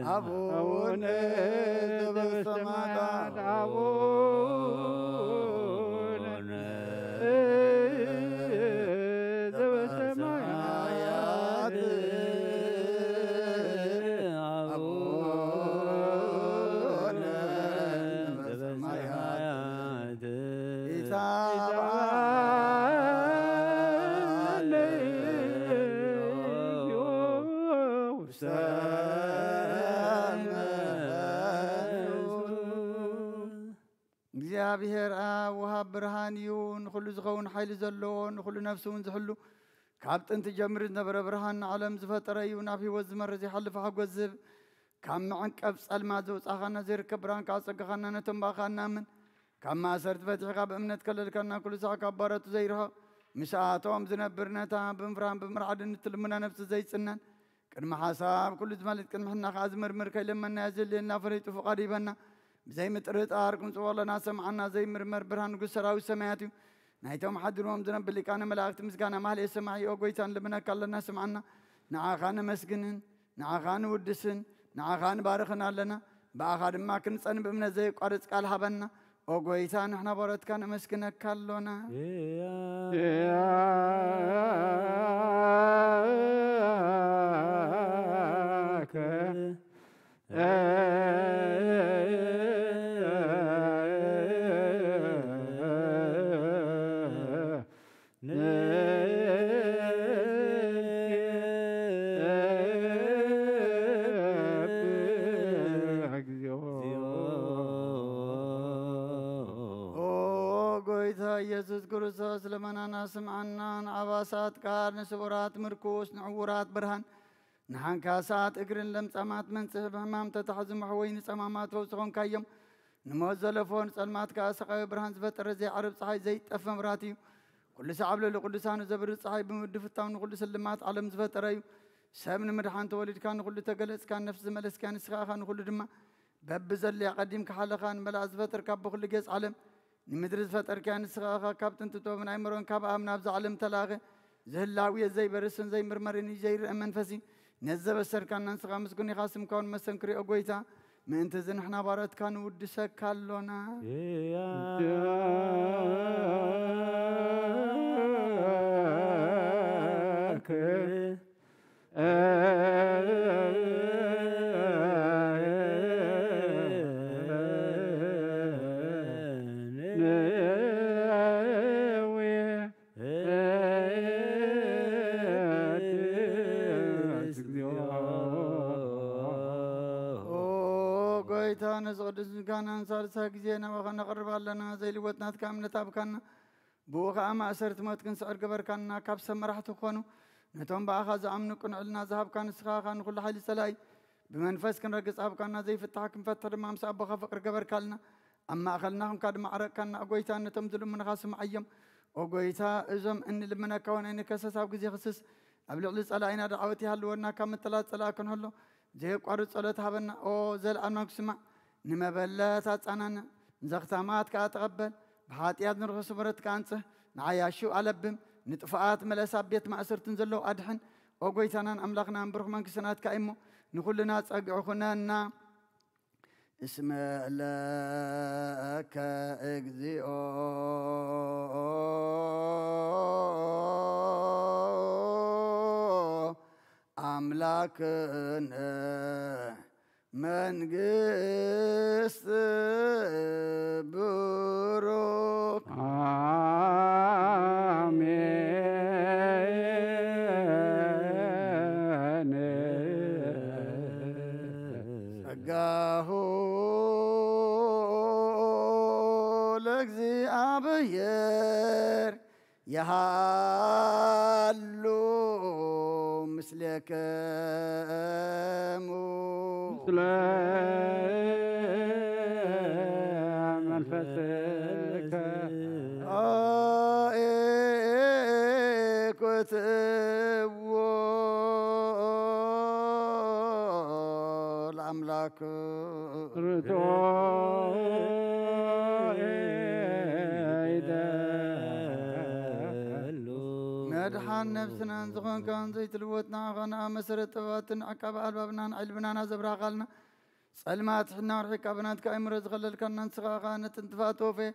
አቡነ ዘበሰማያት አቡነ ዘበሰማያት አቡነ ዘበሰማያት ኢታብአነ እግዚኣብሔር ኣብ ወሃብ ብርሃን እዩ። ንኹሉ ዝኸውን ሓይሊ ዘለዎ፣ ንኹሉ ነፍሲ እውን ዝሕሉ፣ ካብ ጥንቲ ጀምሩ ዝነበረ ብርሃን፣ ንዓለም ዝፈጠረ እዩ። ናብ ህይወት ዝመርሕ ዘይሓልፍ ሓጎስ ዝህብ፣ ካብ መዕንቀፍ ጸልማት ዘውጻኻና ዘይርከብ ብርሃን ከዓ ጸጋኻና ነቶም ብኣኻ እንኣምን ካብ ማእሰርቲ ፈቲሕካ ብእምነት ከለልካና፣ ኩሉ ሳዕ ካብ ባሮቱ ዘይርሕቕ፣ ምስኣቶም ዝነብር፣ ነታ ብምፍራህን ብምርዓድን እትልምና ነፍሲ ዘይጽነን፣ ቅድሚ ሓሳብ ኩሉ ዝመልጥ፣ ቅድሚ ሕና ከኣ ዝምርምር፣ ከይለመናዮ ዘድልየና ፈሊጡ ፍቓዱ ይበና። ብዘይ ምጥርጣር ክንጽዎ ኣለና። ሰምዓና፣ ዘይምርመር ብርሃን ንጉስ ሰራዊት ሰማያት እዩ። ናይቶም ሓዲርዎም ዝነብር ሊቃነ መላእክት ምስጋና ማህሌት ሰማዒ፣ ኦ ጎይታ፣ ንልምነካ ኣለና፣ ስምዓና። ንዓኻ ነመስግንን ንዓኻ ንውድስን ንዓኻ ንባርኽን ኣለና። ብኣኻ ድማ ክንጸን ብእምነት ዘየቋርጽ ቃል ሃበና። ኦ ጎይታ፣ ንሕና ባሮትካ ነመስግነካ ኣሎና። ያከ ንእግዚኦ። ኦ ጎይታ ኢየሱስ ክርስቶስ፣ ልመናና ስምዓና። ንዓባሳት ቃል፣ ንስውራት ምርኩስ፣ ንዕውራት ብርሃን፣ ንሓንካሳት እግርን ለምጻማት መንጽሂ፣ ብሕማም ተታሕዙ መሕወይ፣ ንጸማማት ፈውሲ ኾንካዮም። ንሞት ዘለፎ፣ ንጸልማት ከኣ ሰቓዮ፣ ብርሃን ዝፈጠረ፣ ዘይዓርብ ጸሓይ፣ ዘይጠፍእ መብራህቲ እዩ። ኩሉ ሳዕ ኣብ ልዕሊ ቅዱሳኑ ዘብርህ ጸሓይ ብምውዲ ፍታው ንኹሉ ስልማት ዓለም ዝፈጠረ እዩ። ሰብ ንምድሓን ተወሊድካ ንኹሉ ተገለጽካ፣ ነፍሲ ዝመለስካ ንስኻ ኢኻ ንኹሉ ድማ። በብዘድልያ ቀዲምካ ሓለኻ ንመላእ ዝፈጠርካ፣ ብኹሉ ጌጽ ዓለም ንምድሪ ዝፈጠርካያ ንስኻ ኢኻ። ካብ ጥንቲ ጥበብን ኣይምሮን ካብ ኣብ ናብዛ ዓለም ተላእኸ። ዝህላው እየ፣ ዘይበርስን ዘይምርመርን እዩ፣ ዘይረአ መንፈስ እዩ። ነዚ ዘበሰርካና ንስኻ ምስጉን ኢኻ፣ ስምካ እውን መስተንክር እዩ፣ ኦ ጎይታ። ምእንቲ እዚ ንሕና ባሮትካ ንውድሰካ ኣሎና። ያከ ነዚ ቅዱስ ምስጋና ንሳልሳይ ግዜ ናባኻ ነቕርብ ኣለና። ዘይልወጥ ናትካ እምነት ኣብካና፣ ብኡ ኸዓ ማእሰርቲ ሞት ክንስዕር ገበርካና። ካብ ሰብ መራሕቲ ክኾኑ፣ ነቶም ብኣኻ ዝኣምኑ ቅኑዕ ዕልና ዝሃብካ ንስኻ ኸዓ ንኹሉ ሓይሊ ጸላኢ ብመንፈስ ክንረግጽ ሃብካና። ዘይፍታሕ ክንፈትሕ ድማ ምስ ኣቦኻ ፍቕሪ ገበርካልና። ኣብ ማእኸልና ኹንካ ድማ ዓረቕካና። ኦ ጐይታ፣ ነቶም ዝልምኑኻ ስምዓዮም። ኦ ጐይታ፣ እዞም እንልምነካ እውን ኣይንከሰስ። ኣብ ግዜ ክስስ ኣብ ልዕሊ ጸላኢና ደዓወት ይሃልወና። ካብ ምትላል ጸላኢ ክንሕሎ ዘየቋርጽ ጸሎት ሃበና። ኦ፣ ዘለኣለማዊ ክስማዕ፣ ንመበለት ኣጻናንዕ፣ ንዘኽታማት ከኣ ተቐበል። ብሓጢኣት ንርሑስ ምረት ከኣ ኣንጽህ፣ ንዓያሹ ኣለብም፣ ንጥፉኣት መለስ፣ ኣብ ቤት ማእሰርትን ዘለዉ ኣድሕን። ኦ ጐይታናን ኣምላኽናን፣ ብሩኽ መንግስቲ ናትካ እዩ እሞ፣ ንኹልና ጸግዒ ኩነና። እስመ ለከ እግዚኦ ኣምላክነ መንግስት ብሩክ። አሜን። ጸጋሁ ለእግዚኣብሔር የሃሉ ምስሌክሙ። ምስለ መንፈስከ። አኤኩትዎ ለአምላክ። ርቶ ይደሉ። መድሓን ነፍስናን ዝኾንካን ዘይትልወጥ ንዓኻ፣ ንኣ መሰረት ጥበባትን ዓቃቢ ኣልባብናን ዕልብናና ዘብራኻልና፣ ጸልማት ሕና ርሒቃ ብናትካ ኣእምሮ ዝኸለልካና ንስኻ ኸኣ ነቲ ንጥፋት ተወፈየ።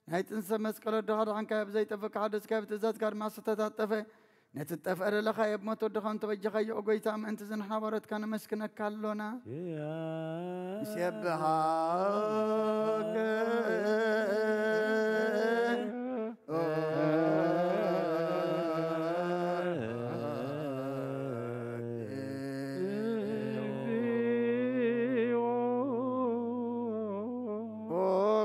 ናይ ጥንሰ መስቀል ወድኻ ድሓንካዮ፣ ብዘይጠፍእ ክሓደስካዮ፣ ብትእዛዝካ ድማ ዝተታጠፈ። ነቲ ትጠፍአ ደለኻዮ ብሞት ወድኻ እንተበጀኻዮ፣ ኦ ጐይታ፣ ምእንቲ እዚ ንሕና ባሮትካ ነመስግነካ ኣሎና። ንሴብሐከ። ኦ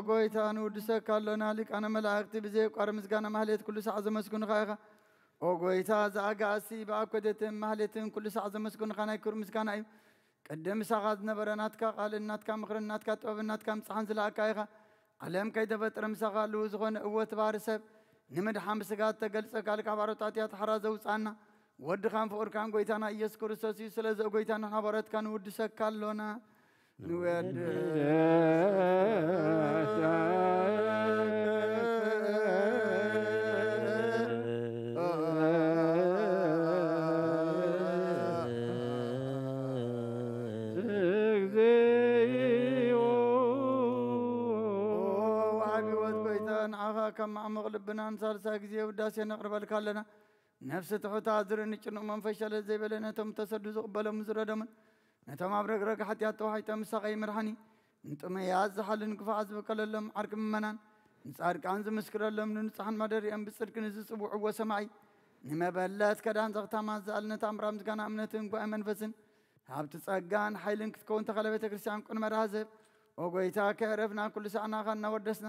ጐይታ፣ ንውድሰካ ኣሎና። ሊቃነ መላእክቲ ብዘየቋርጽ ምስጋና ማህሌት ኩሉ ሳዕ ዘመስግኑኻ ኢኻ። ኦ ጐይታ፣ እዚ ኣጋእዝቲ ብኣኮቴትን ማህሌትን ኩሉ ሳዕ ዘመስግኑኻ ናይ ክብሪ ምስጋና እዩ። ቅድም ምሳኻ ዝነበረ ናትካ ቃልን ናትካ ምኽርን ናትካ ጥበብን ናትካ ምጽሓን ዝለኣካ ኢኻ። ዓለም ከይተፈጥረ ምሳኻ ኣለዉ ዝኾነ እወ ትባሪ ሰብ ንምድሓን ብስጋ እተገልጸ ካልእ ካብ ሓሮት ሓጢኣት ሓራ ዘውጽኣና ወድኻን ፍቑርካን ጐይታና ኢየሱስ ክርስቶስ እዩ። ስለዚ ኦ ጐይታ ንሕና ባሮትካ ንውድሰካ ኣሎና። ንወድስ። እግዚኦ። ወሃቢ ህይወት ጐይታ፣ ንዓኻ ካብ ማዕሙቕ ልብና ንሳልሳይ ግዜ ውዳሴ ነቕርበልካ ኣለና። ነፍሲ ትሑታ ዝርኢ ንጭኑቕ መንፈስ ሸለል ዘይበለ፣ ነቶም ተሰዱ ዝቕበሎም ዝረደሙን፣ ነቶም ኣብ ረግረግ ሓጢኣት ተዋሒጦም ምሳቐ ይምርሓኒ። ንጥሙያት ዝሓልን ክፉዓት ዝበቀለሎም ዓርኪ ምእመናን፣ ንጻድቃን ዝምስክረሎም፣ ንንጹሓን ማደሪኦም ብጽድቂ ንዝጽውዕዎ ሰማዒ፣ ንመበለት ከዳን ዘኽታማት ዝኣልነት ኣምራ ምስጋና እምነትን ጓኤ መንፈስን፣ ሃብቲ ጸጋን ሓይልን ክትከውን ተኸለ ቤተ ክርስቲያን ቅኑዕ መርሃ ዝህብ። ኦ ጐይታ፣ ከየዕረፍና ኩሉ ሳዕ ንዓኻ እናወደስና፣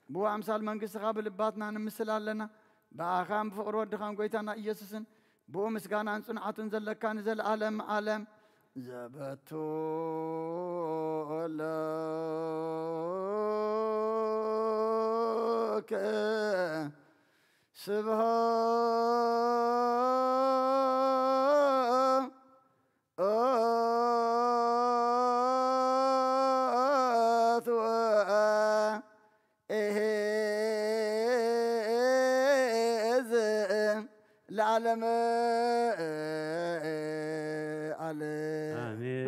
ብኡ ኣምሳል መንግስትኻ ብልባትና ንምስል ኣለና። ብኣኻን ብፍቕሪ ወድኻን ጐይታና ኢየሱስን፣ ብኡ ምስጋናን ጽንዓቱን ዘለካ ንዘለኣለም ዓለም ዘበቱ ለከ ስብሐት ወ እዝ ለዓለመ ዓለም። አሜን።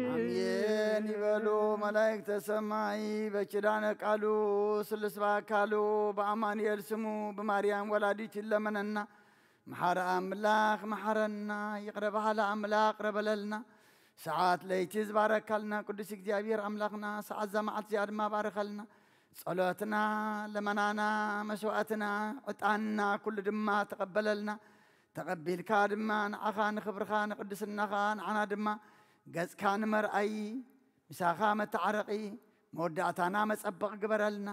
አሜን ይበሉ መላእክተ ሰማይ። በኪዳነ ቃሉ ስሉስ በአካሉ በአማኑኤል ስሙ ብማርያም ወላዲት ይለመነና። መሓሪ ኣምላኽ መሓረና፣ ይቕረ በሃሊ ኣምላኽ ይቕረ በለልና። ሰዓት ለይቲ ዝባረካልና ቅዱስ እግዚኣብሔር ኣምላኽና፣ ሰዓት እዛ መዓልቲ እዚኣ ድማ ባረኸልና። ጸሎትና፣ ለመናና፣ መስዋዕትና፣ ዕጣንና ኩሉ ድማ ተቐበለልና። ተቐቢልካ ድማ ንዓኻ ንኽብርኻ ንቅድስናኻ ንዓና ድማ ገጽካ ንመርኣይ ምሳኻ መተዓረቒ መወዳእታና መጸበቕ ግበረልና።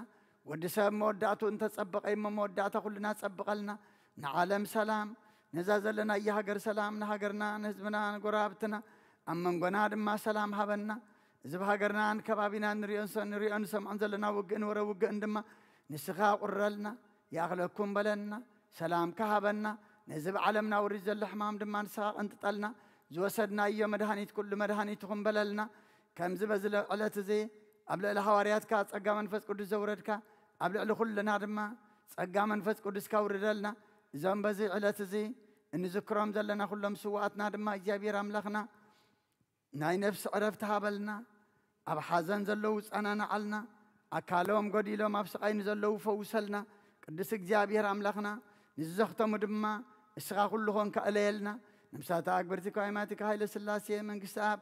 ወዲ ሰብ መወዳእቱ እንተጸበቐ እሞ መወዳእታ ኩልና ጸብቐልና። ንዓለም ሰላም፣ ነዛ ዘለናያ ሃገር ሰላም፣ ንሃገርና ንህዝብና ንጎረባብትና ኣብ መንጎና ድማ ሰላም ሃበና። እዚ ብሃገርናን ከባቢናን ንሪኦን ሰ- ንሪኦን ንሰምዖን ዘለና ውግእን ወረ ውግእን ድማ ንስኻ ቁረልና፣ ይኣኽለኩም በለና፣ ሰላምካ ሃበና። ነዚ ብዓለምና ውሪድ ዘሎ ሕማም ድማ ንስኻ ቅንጥጠልና። ዝወሰድናዮ መድሃኒት ኩሉ መድሃኒት ይኹን በለልና። ከምዚ በዚ ለ- ዕለት እዚ ኣብ ልዕሊ ሃዋርያትካ ጸጋ መንፈስ ቅዱስ ዘውረድካ፣ ኣብ ልዕሊ ኩልና ድማ ጸጋ መንፈስ ቅዱስካ ውርደልና። እዞም በዚ ዕለት እዚ እንዝክሮም ዘለና ኩሎም ስውኣትና ድማ እግዚኣብሔር ኣምላኽና ናይ ነፍሲ ዕረፍቲ ሃበልና። ኣብ ሓዘን ዘለዉ ጸናንዓልና። ኣካሎም ጎዲሎም ኣብ ስቓይ ንዘለዉ ፈውሰልና። ቅዱስ እግዚኣብሔር ኣምላኽና ንዝዘኽተሙ ድማ እስኻ ኩሉ ኾንካ እለየልና። ነፍሳት ኣግብርቲ ካይማቲካ ሃይለ ስላሴ መንግስቲ ኣብ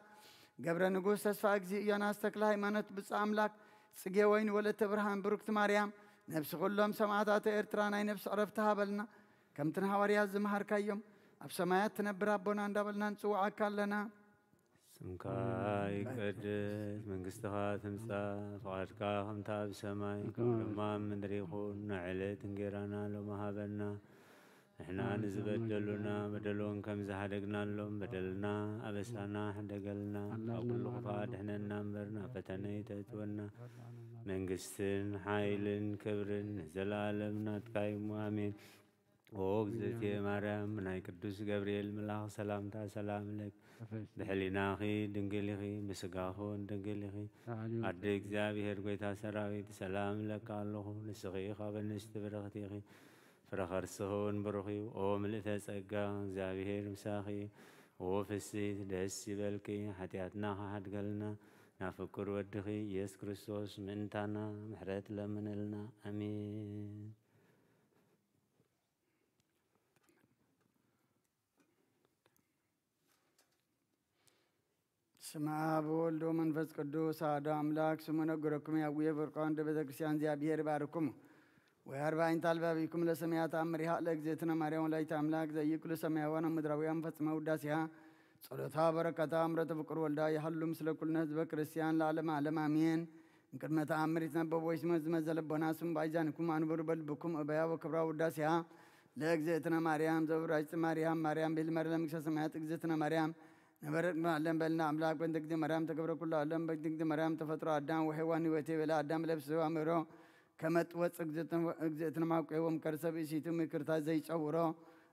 ገብረ ንጉስ ተስፋ እግዚእ ዮናስ ተክለ ሃይማኖት ብፁዕ ኣምላክ ጽጌ ወይን ወለተ ብርሃን ብሩክቲ ማርያም ነፍሲ ኩሎም ሰማዕታት ኤርትራ ናይ ነፍሲ ዕረፍቲ ሃበልና። ከምቲ ንሃዋርያት ዝመሃርካዮም ኣብ ሰማያት ትነብር ኣቦና እንዳበልና ንጽውዓካ ኣለና። ስምካ ይቀደስ፣ መንግስትኻ ትምጻእ፣ ፍቓድካ ከምታ ኣብ ሰማይ ከምኡ ድማ ኣብ ምድሪ ይኹን። ንዕለት እንጌራና ሎሚ ሃበና። ንሕና ንዝበደሉና በደሎም ከም ዝሃደግናሎም በደልና ኣበሳና ሕደገልና። ካብ ኩሉ ክፋ ድሕነና እምበር ናብ ፈተነ ይተእትወና። መንግስትን ሓይልን ክብርን ንዘለኣለም ናትካ እዩ። ኣሜን። ኦ እግዝእትየ ማርያም፣ ናይ ቅዱስ ገብርኤል መልኣኽ ሰላምታ ሰላም ለኪ። ብሕሊናኺ ድንግል ኢኺ፣ ብስጋኺ እውን ድንግል ኢኺ። ኣደ እግዚኣብሔር ጎይታ ሰራዊት፣ ሰላም እለኪ ኣለኹ። ንስኺ ካብ ኣንስቲ ብርኽቲ ኢኺ፣ ፍረ ከርስኺ እውን ብሩኽ እዩ። ኦ ምልእተ ጸጋ፣ እግዚኣብሔር ምሳኺ። ኦ ፍስሕቲ ደስ ይበልኪ፣ ሓጢኣትና ክሓድገልና፣ ናብ ፍቁር ወድኺ ኢየሱስ ክርስቶስ ምእንታና ምሕረት ለምንልና። ኣሜን። ስመ አብ ወወልድ ወመንፈስ ቅዱስ አሐዱ አምላክ። ስሙ ነገረኩም ያጉየ ፍርቆን እንደ ቤተ ክርስቲያን እግዚአብሔር ይባርኩም። ወያርባ አይንት አልባቢኩም ለሰማያት አምሪሃ ለእግዝእትነ ማርያም ወላዲተ አምላክ ዘይኩሉ ሰማያውያን ወምድራውያን ፈጽመ ውዳሴሃ ጸሎታ በረከታ እምረተ ፍቁር ወልዳ ይሃሉ ምስለ ኩልነ ህዝበ ክርስቲያን ለዓለም ዓለም አሜን። እንቅድመ ተአምር ይትነበብ ወይስ መዝመዘ ልቦና ስም ባይዛንኩም አንብሩ በልብኩም እበያ ወክብራ ውዳሴሃ ለእግዝእትነ ማርያም ዘውራጅ ማርያም ማርያም ቤል መርለ መንግስተ ሰማያት እግዝእትነ ማርያም ነበረ ቅድመ ዓለም በልና ኣምላክ በእንተ ግዜ ማርያም ተገብረ ኩሉ ዓለም በእንተ ግዜ ማርያም ተፈጥሮ ኣዳም ወሔዋን ህይወቴ በለ ኣዳም ለብስ ኣምሮ ከመጥወፅ እግዝእትነ ማውቀዎም ከርሰ ብእሲቱ ምክርታ ዘይፀውሮ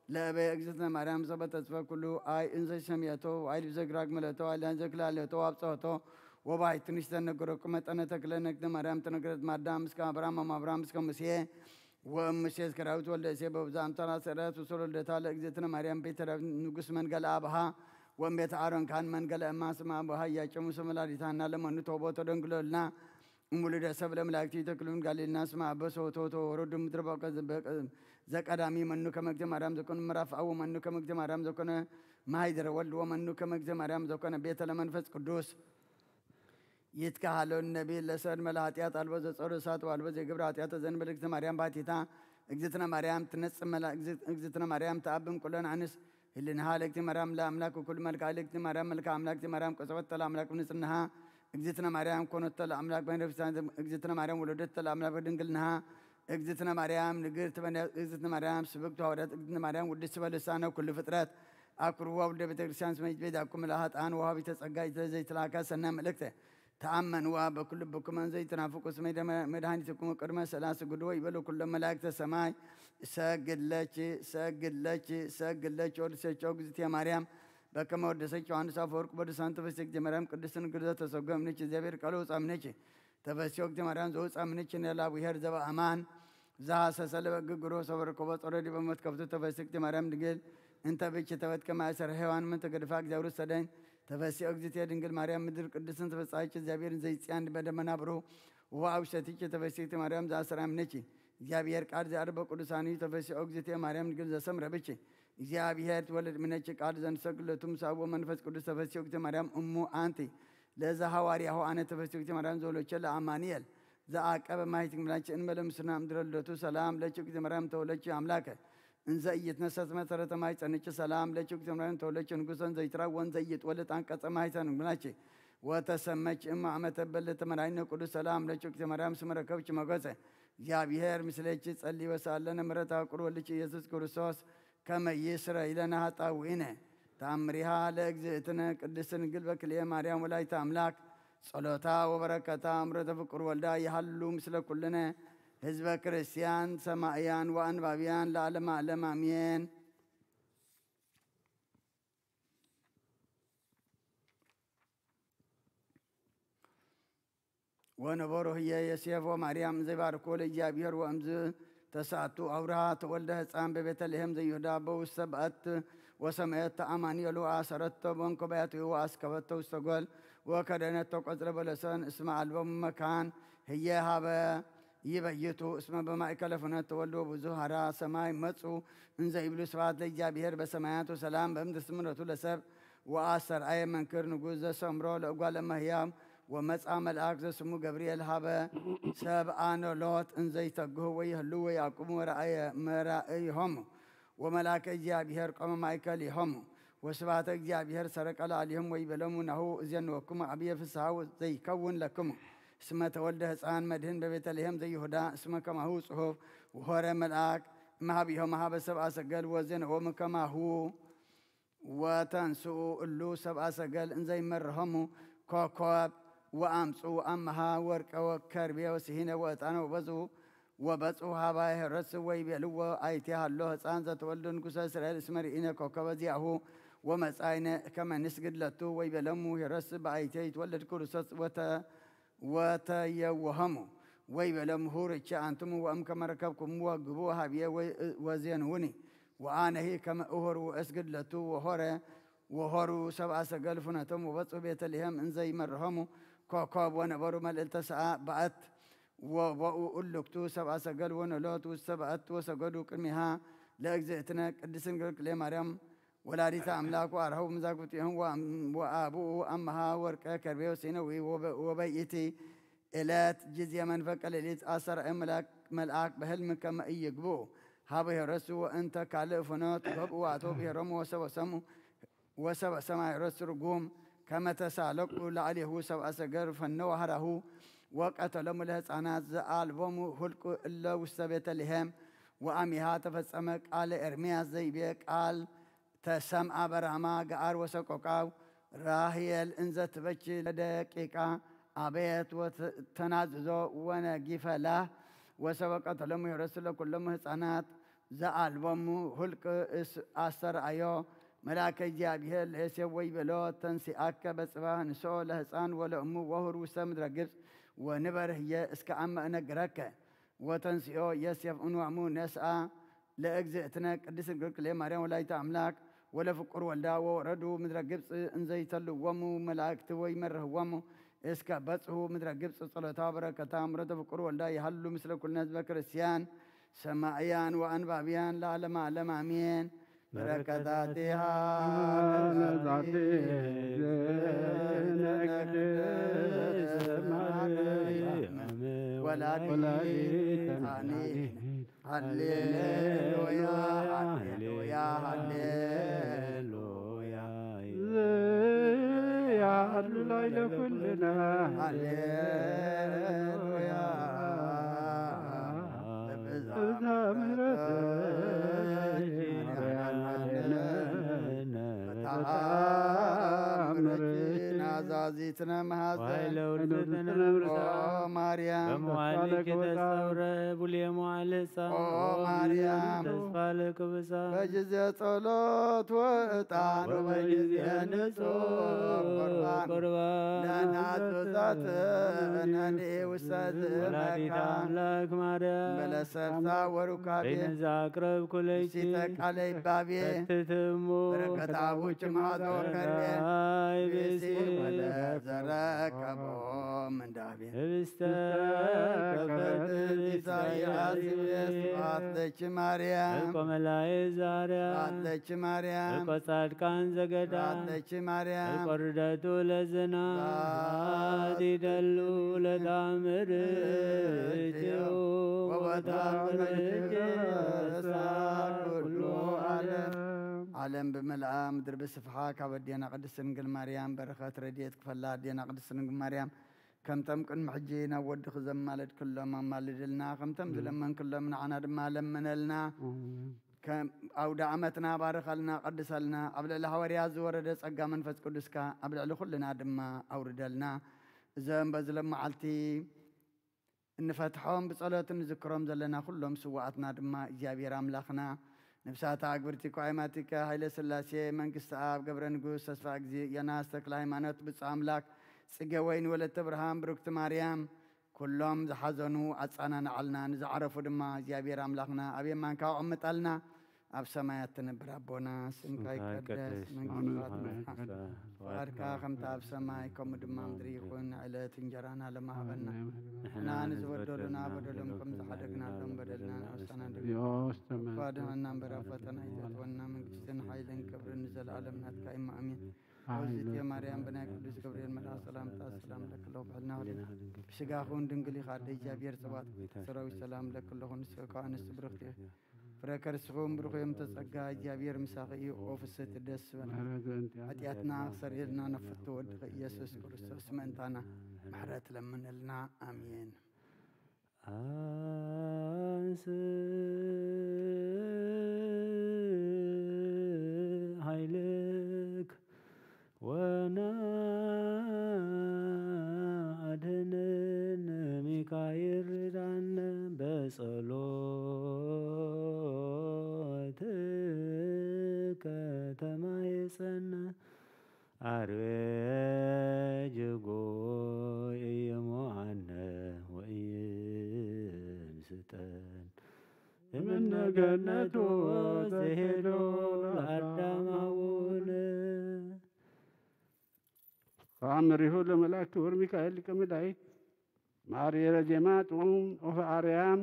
ለእበየ እግዝእትነ ማርያም ሰበ ተጽፈ ኩሉ ኣይ እንዘ ሰሚያቶ ኣይ ልብዘ ግራግ መለቶ ኣይ ላንዘ ክላለቶ ኣብፀሆቶ ወባይ ትንሽ ተነገረኩ መጠነ ተክለ ነግደ ማርያም ተነገረት ማዳም እስከ ኣብርሃም ኣም ኣብርሃም እስከ ሙሴ ወእም ሙሴ እስከ ዳዊት ወልደ እሴ በብዛ ኣምሳላ ሰረት ውስተ ወለደታ ለእግዝእትነ ማርያም ቤተ ዳዊት ንጉስ መንገለ ኣብሃ ወእም ቤተ ኣሮን ካህን መንገለ እማ ስማ ኣብሃ እያጨሙ ስም ወላዲታ እና ለመኑ ተውቦ ተደንግሎልና እሙሉደ ሰብ ለመላእክቲ ተክሉን ጋሊልና ስማ ኣበ ሰውቶ ተወረዱ ምድረ በቀ ዘቀዳሚ መኑ ከመግተ ማርያም ዘኮነ ምዕራፍ ኣው መኑ ከመግተ ማርያም ዘኮነ ማይደረ ወልድ ወመኑ ከመግተ ማርያም ዘኮነ ቤተ ለመንፈስ ቅዱስ ይትካሃሎ ነቢ ለሰድ መለ ኃጢአት አልቦ ዘጸሩ እሳት ወአልቦ ዘይገብረ ኃጢአት ተዘንበል እግዝእትነ ማርያም ባቲታ እግዝእትነ ማርያም ትነጽ መላ እግዝእትነ ማርያም ተአብም ኩለን አንስ ህልንሃ ለእግዝእትነ ማርያም ለአምላክ ኩል መልክዓ ለእግዝእትነ ማርያም መልክዓ አምላክ እግዝእትነ ማርያም ቆጸበት ለአምላክ ብንጽህናሃ እግዝእትነ ማርያም ኮኖተ ለአምላክ በነፍሳ እግዝእትነ ማርያም ወለደተ ለአምላክ በድንግልናሃ እግዝእትነ ማርያም ንግርት በነ እግዝእትነ ማርያም ስብክት ሐዋርያት እግዝእትነ ማርያም ውድስት በልሳነ ኩሉ ፍጥረት አኩርዋ ውልደ ቤተክርስቲያን ስመ ይትቤዳኩም ለሀጣን ወሃቢተ ጸጋ ዘይትላካ ሰናይ መልእክተ ተአመንዋ በኩሉ ልብኩም እንዘ ይትናፍቁ ስመ መድኃኒትኩም ቅድመ ሥላሴ ግድዎ ይበሉ ኩሎም መላእክተ ሰማይ ሰግለች ሰግለች ሰግለች ወድሰቸው እግዝእትየ ማርያም በከመ ወደሰች ዮሐንስ አፈወርቅ በድሳን ተፈስሕቲ ማርያም ቅድስት ንግር ዘተሰጎ እምነች እግዚአብሔር ቃል ወፃ እምነች ተፈስሒ ወግዝእትየ ማርያም ዘውፃ እምነች ነላ ብሔር ዘበ አማን ዛሰሰ ለበግ ግሮ ሰበርኮቦ ጸረ ዲበ መትከፍቱ ተፈስሕቲ ማርያም ድንግል እንተ ብእች ተወት ከማእሰር ሔዋን ምን ተገድፋ እግዚአብሔር ሰደኝ ተፈስሒ እግዝእትየ ድንግል ማርያም ምድር ቅድስትን ተፈጻች እግዚአብሔርን ዘይጽያን በደመና ብሩ ወአውሸትች ተፈስሕቲ ማርያም ዘአሰራም ነች እግዚአብሔር ቃል ዘአርበ ቅዱሳን እዩ ተፈስሒ እግዝእትየ ማርያም ድንግል ዘሰምረ ብች እግዚአብሔር ትወለድ ምነች ቃል ዘንሰግለቱ ምሳዎ መንፈስ ቅዱስ ተፈስሒ እግዝእትየ ማርያም እሙ አንቲ ለዛ ሐዋርያሁ አነ ተፈስሕቲ ማርያም ዘወለቸ ለአማኑኤል ዘአቀበ ማይት ምላች እንመለ ምስና ምድረ ልደቱ ሰላም ለች እግዝእትነ ማርያም ተወለች አምላከ እንዘ ኢይትነሰት መሰረተ ማይ ጸንች ሰላም ለኪ እግዝእትነ ማርያም ተወለድኪ ንጉሰ እንዘ ኢይትራወ እንዘ ኢይትወለድ አንቀጸ ማይ ተንጉላኪ ወተሰመች እማ አመተ በለ ተመራይነ ቅዱስ ሰላም ለኪ እግዝእትነ ማርያም ስመ ረከብኪ ሞገሰ እግዚአብሔር ምስሌኪ ጸሊ ወሳለነ ምሕረተ ፍቁር ወልድኪ ኢየሱስ ክርስቶስ ከመ ይስረይ ለነ ኃጣውኢነ። ታምሪሃ ለእግዝእትነ ቅድስት ድንግል በክልኤ ማርያም ወላዲተ አምላክ ጸሎታ ወበረከታ ምሕረተ ፍቁር ወልዳ ይሃሉ ምስለ ኩልነ ህዝበ ክርስቲያን ሰማእያን ወአንባብያን ለዓለመ ዓለም አሜን። ወነበሩ ህየ ዮሴፍ ወማርያም ዘይባርኮ ለእግዚአብሔር ወእምዝ ተሳቱ አውርሃ ተወልደ ህፃን በቤተልሔም ዘይሁዳ በውስተ በአት ወሰመየት ተአማኑኤል ወአሰረቶ በንኮባያቱ ወአስከበቶ ውስተ ጎል ወከደነቶ ቆጽለ በለሰን እስመ አልቦሙ መካን ህየ ሃበ ይበይቱ እስመ በማእከለ ፍኖት ተወልዶ ብዙ ሀራ ሰማይ መጹ እንዘ ይብሉ ስብሐት ለእግዚአብሔር በሰማያት ወሰላም በምድር ስምረቱ ለሰብ ወአስተርአየ መንክር ንጉሥ ዘሰምሮ ለእጓለ እመሕያው ወመጻ መልአክ ዘስሙ ገብርኤል ሀበ ሰብአ ኖሎት እንዘይተግሁ ወይህሉ ወያቁሙ ወረአየ መራእይሆሙ ወመልአከ እግዚአብሔር ቆመ ማእከሊሆሙ ወስብሐተ እግዚአብሔር ሰረቀ ለአሊሆሙ ወይቤሎሙ ናሁ እዜንወክሙ አብየ ፍስሐ ዘይከውን ለክሙ እስመ ተወልደ ህፃን መድህን በቤተልሔም ዘይሁዳ እስመ ከማሁ ጽሑፍ ወሆረ መልአክ እምሃቢሆሙ ሀበ ሰብአ ሰገል ወዜንዎሙ ከማሁ ወተንስኡ እሉ ሰብአ ሰገል እንዘይመርሆሙ ኮኮብ ወአምጹ አመሃ ወርቀ ወከርቤ ወስሂነ ወዕጣነ ወበጹ ወበጹ ሀባ ሄሮድስ ወይቤልዎ አይቴ ሀሎ ህፃን ዘተወልደ ንጉሰ እስራኤል እስመ ርኢነ ኮከበ ዚአሁ ወመጻይነ ከመ ንስግድ ለቱ ወይቤለሙ ሄሮድስ በአይቴ ይትወለድ ክርስቶስ ወተ ወተየወሀሙ ወይቤለሙ ሁር እቼ አንትሙ ወእምከመ ረከብኩምዎ ግቡ ሀብዬ ወዜንውኒ ወአነሂ ከመ እሁር ወእስግድ ለቱ ወሆረ ወሆሩ ሰብአ ሰገል ፍኖቶም ወበጹ ቤተልሔም እንዘ ይመርሆሙ ኮኮብ ወነበሩ መልዕልተ ሰዓ በአት ወበኡ እልክቱ ሰብአ ሰገል ወነሎት ውስተ በአት ወሰገዱ ቅድሚሃ ለእግዝእትነ ቅድስት ድንግል ክልኤ ማርያም ወላዲተ አምላክ ወአርሀው መዛግብቲሆም ወአብኡ አመሃ ወርቀ ከርቤ ወሲነዊ ወበይእቲ እለት ጊዜ መንፈቀ ሌሊት አስተርአዮም መልአክ በህልም ከመ ኢይግብኡ ሀበ ሄሮድስ ወእንተ ካልእ ፍኖት ገብኡ አተው ብሔሮም ወሰበሰሙ ወሰበ ሰማይ ሄሮድስ ርጉም ከመ ተሳለቁ ላዕሌሁ ሰብአ ሰገል ፈነወ ሀራሁ ወቀተሎሙ ለህፃናት ዘአልቦሙ ሁልቁ እለ ውስተ ቤተልሔም ወአሚሃ ተፈጸመ ቃለ ኤርምያስ ዘይቤ ቃል ተሰምአ በራማ ገአር ወሰቆቃው ራሄል እንዘ ትበኪ ለደቂቃ አበየት ወተናዝዞ ወነጊፈ ላህ ወሰበ ቀተሎሙ ሄሮድስ ለኩሎሙ ህፃናት ዘአልቦሙ ሁልቅ አስተርአዮ መልአከ እግዚአብሔር ለዮሴፍ ወይቤሎ ተንሲአከ በጽባህ ንስኦ ለህፃን ወለእሙ ወሁር ውስተ ምድረ ግብፅ ወንበር ህየ እስከ አመ እነግረከ ወተንሲኦ ዮሴፍ እንዋሙ ነስአ ለእግዝእትነ ቅድስት ድንግል ክልኤ ማርያም ወላዲተ አምላክ ወለፍቁር ወልዳ ወወረዱ ምድረ ግብፅ እንዘይተልዎሙ መላእክት ወይመርህዎሙ እስከ በጽሑ ምድረ ግብፅ ጸሎታ በረከታ ምረተ ፍቁር ወልዳ ይሃሉ ምስለ ኩልነ ህዝበ ክርስቲያን ሰማዕያን ወአንባብያን ለዓለመ ዓለም አሜን። በረከታቲሃ ወላዲተ አሜን። ሃሌሉያ ሃሌሉያ ሃሌሉያ ያሉ ላይ ለኩልና ሃሌሉያ ብዛ ምሕረት ናዛዚትነ መሐዘን ኦ ማርያም ተስተውረ ቡሌ መዋልሳ ኦ ማርያም ተስፋ ለክብሳ በጊዜ ጸሎት ወዕጣን ወበጊዜ ንጹሕ ቁርባን ቁርባን ለናጽዛት ነኒ ውሰት ወላዲተ አምላክ ማርያም በለሰብሳ ወሩካቤ በይነዛ አቅረብኩ ለኪ ሲተ ቃለ ይባቤ ፈትትሙ በረከታቦች ማዞ ከርቤ አይ ቤሲ ብሲ ወለ ዘረከቦ ምንዳቤ ህብስተ ከፈት ኢሳያስ ስብሐት ለኪ ማርያም እቆ መላእክት ዛርያ ስብሐት ለኪ ማርያም እቆ ጻድቃን ዘገዳ ስብሐት ለኪ ማርያም እቆ ርደቱ ለዝና ስብሐት ይደሉ ለታምር ወበታምር ኩሉ ዓለም ብምልኣ ምድሪ ብስፍሓ ካብ ኣዴና ቅድስት ድንግል ማርያም በረኸት ረድኤት ክፈላ ኣዴና ቅድስት ድንግል ማርያም ከምቶም ቅድሚ ሕጂ ናብ ወድኺ ዘማለድክሎም ኣማልድልና። ከምቶም ዝለመንክሎም ንዓና ድማ ለምነልና። ከም ኣውደ ዓመትና ባርኸልና፣ ቀድሰልና። ኣብ ልዕሊ ሃዋርያት ዝወረደ ጸጋ መንፈስ ቅዱስካ ኣብ ልዕሊ ኩልና ድማ ኣውርደልና። እዞም በዚ ሎም መዓልቲ እንፈትሖም ብጸሎት እንዝክሮም ዘለና ኩሎም ስዋኣትና ድማ እግዚኣብሔር ኣምላኽና ንብሳታ ኣግብርቲ ኮኣይማቲከ ሃይለ ስላሴ መንግስቲ ኣብ ገብረ ንጉስ ተስፋ እግዚእ ዮናስ ተክለ ሃይማኖት ብፁዕ ኣምላክ ጽገ ወይን ወለተ ብርሃን ብሩክቲ ማርያም ኩሎም ዝሓዘኑ ኣጻናንዓልና ንዝዓረፉ ድማ እግዚኣብሔር ኣምላኽና ኣብ የማንካ ኣቐምጠልና። ኣብ ሰማያት ትነብር ኣቦና ስምካ ይቀደስ መንግስትካ ትምጻእ ፍቓድካ ከምታ ኣብ ሰማይ ከምኡ ድማ ምድሪ ይኹን። ዕለት እንጀራና ለማሃበና ንሕና ንዝበደሉና በደሎም ከም ዝሓደግናሎም በደልና ንኣሳና ድግፋ ድሕና እምበር ኣብ ፈተና ይተእትወና መንግስትን ሓይልን ክብርን ንዘለኣለም ናትካ እዩ ኣሜን። ኦዚት ማርያም ብናይ ቅዱስ ገብርኤል መልኣክ ሰላምታ ሰላም ለክለኹ ብሕልና ብስጋኹን ድንግል ኢኻ ኣደ እግዚኣብሔር ጸባኦት ሰራዊት ሰላም ለክለኹ ንስኻ ከኣ ኣንስቲ ብርኽቲ ፍረ ከርስኹም ብሩኽ እዮም ተጸጋ እግዚኣብሔር ምሳኺ እዩ። ኦ ፍስሕቲ ደስ በል ኃጢኣትና ክሰርየልና ነፍቱ ወድኸ ኢየሱስ ክርስቶስ ምእንታና ምሕረት ለምንልና። ኣሜን። ኣንስ ኃይልክ ወና ኣድንን ሚካኤል ርዳን በጸሎት ከተማየጸን አርዌ ጅጎ ኢይሞአነ ወኢይምስጠን እምነ ገነቱ ዘሄሎ ለአዳም አቡነ። ተአምሪሁ ለመልአክ ክቡር ሚካኤል ሊቀ መላእክት ማርየ ረዜማ ጥዑም ኦፈ አርያም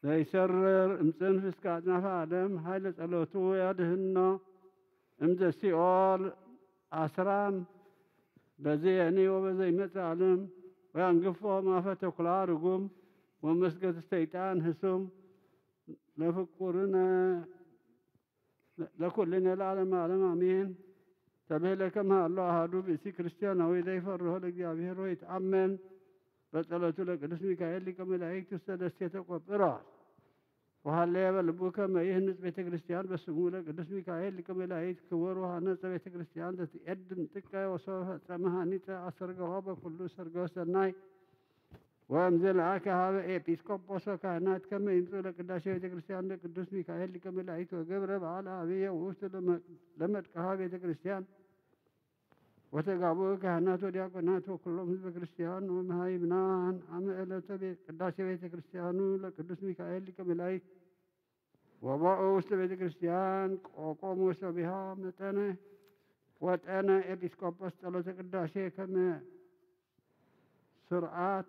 ዘይሰርር እምጽንፍ እስከ አጽናፈ ዓለም ኃይለ ጸሎቱ ያድህኖ እምዘ ሲኦል አስራም በዘየኒ ወበዘይመጽእ ዓለም ወያንግፎ ማፈ ተኩላ ርጉም ወመስገት ሰይጣን ህሱም ለፍቁርነ ለኩልነ ለዓለመ ዓለም አሜን። ተብህለ ከመ ሀሎ አሐዱ ብእሲ ክርስቲያናዊ ዘይፈርሆ ለእግዚአብሔር ወይትአመን በጸሎቱ ለቅዱስ ሚካኤል ሊቀ መላእክት ውስተ ደሴተ ቆጵሮስ ወሀለየ በልቡ ከመ ይህንጽ ቤተ ክርስቲያን በስሙ ለቅዱስ ሚካኤል ሊቀ መላእክት ክቡር ወሐነጸ ቤተ ክርስቲያን ዘትዔድም ጥቀ ወሶበ ፈጸመ ሐኒጸ አሰርገዋ በኩሉ ሰርገ ሰናይ ወእምዝ ለአከ ሀበ ኤጲስቆጶስ ወካህናት ከመ ይምጽኡ ለቅዳሴ ቤተ ክርስቲያን ለቅዱስ ሚካኤል ሊቀ መላእክት ወገብረ በዓል አብየ ውእቱ ለመድቅሃ ቤተ ክርስቲያን ወተጋብኡ ካህናት ወዲያቆናት ወኩሎም ህዝበ ክርስቲያን ወመሃይምናን አመ ዕለተ ቅዳሴ ቤተ ክርስቲያኑ ለቅዱስ ሚካኤል ሊቀ መላእክት ወቦኡ ውስተ ቤተ ክርስቲያን ቆቆሙ ወሰቢሃ መጠነ ወጠነ ኤጲስቆጶስ ጸሎተ ቅዳሴ ከመ ስርዓት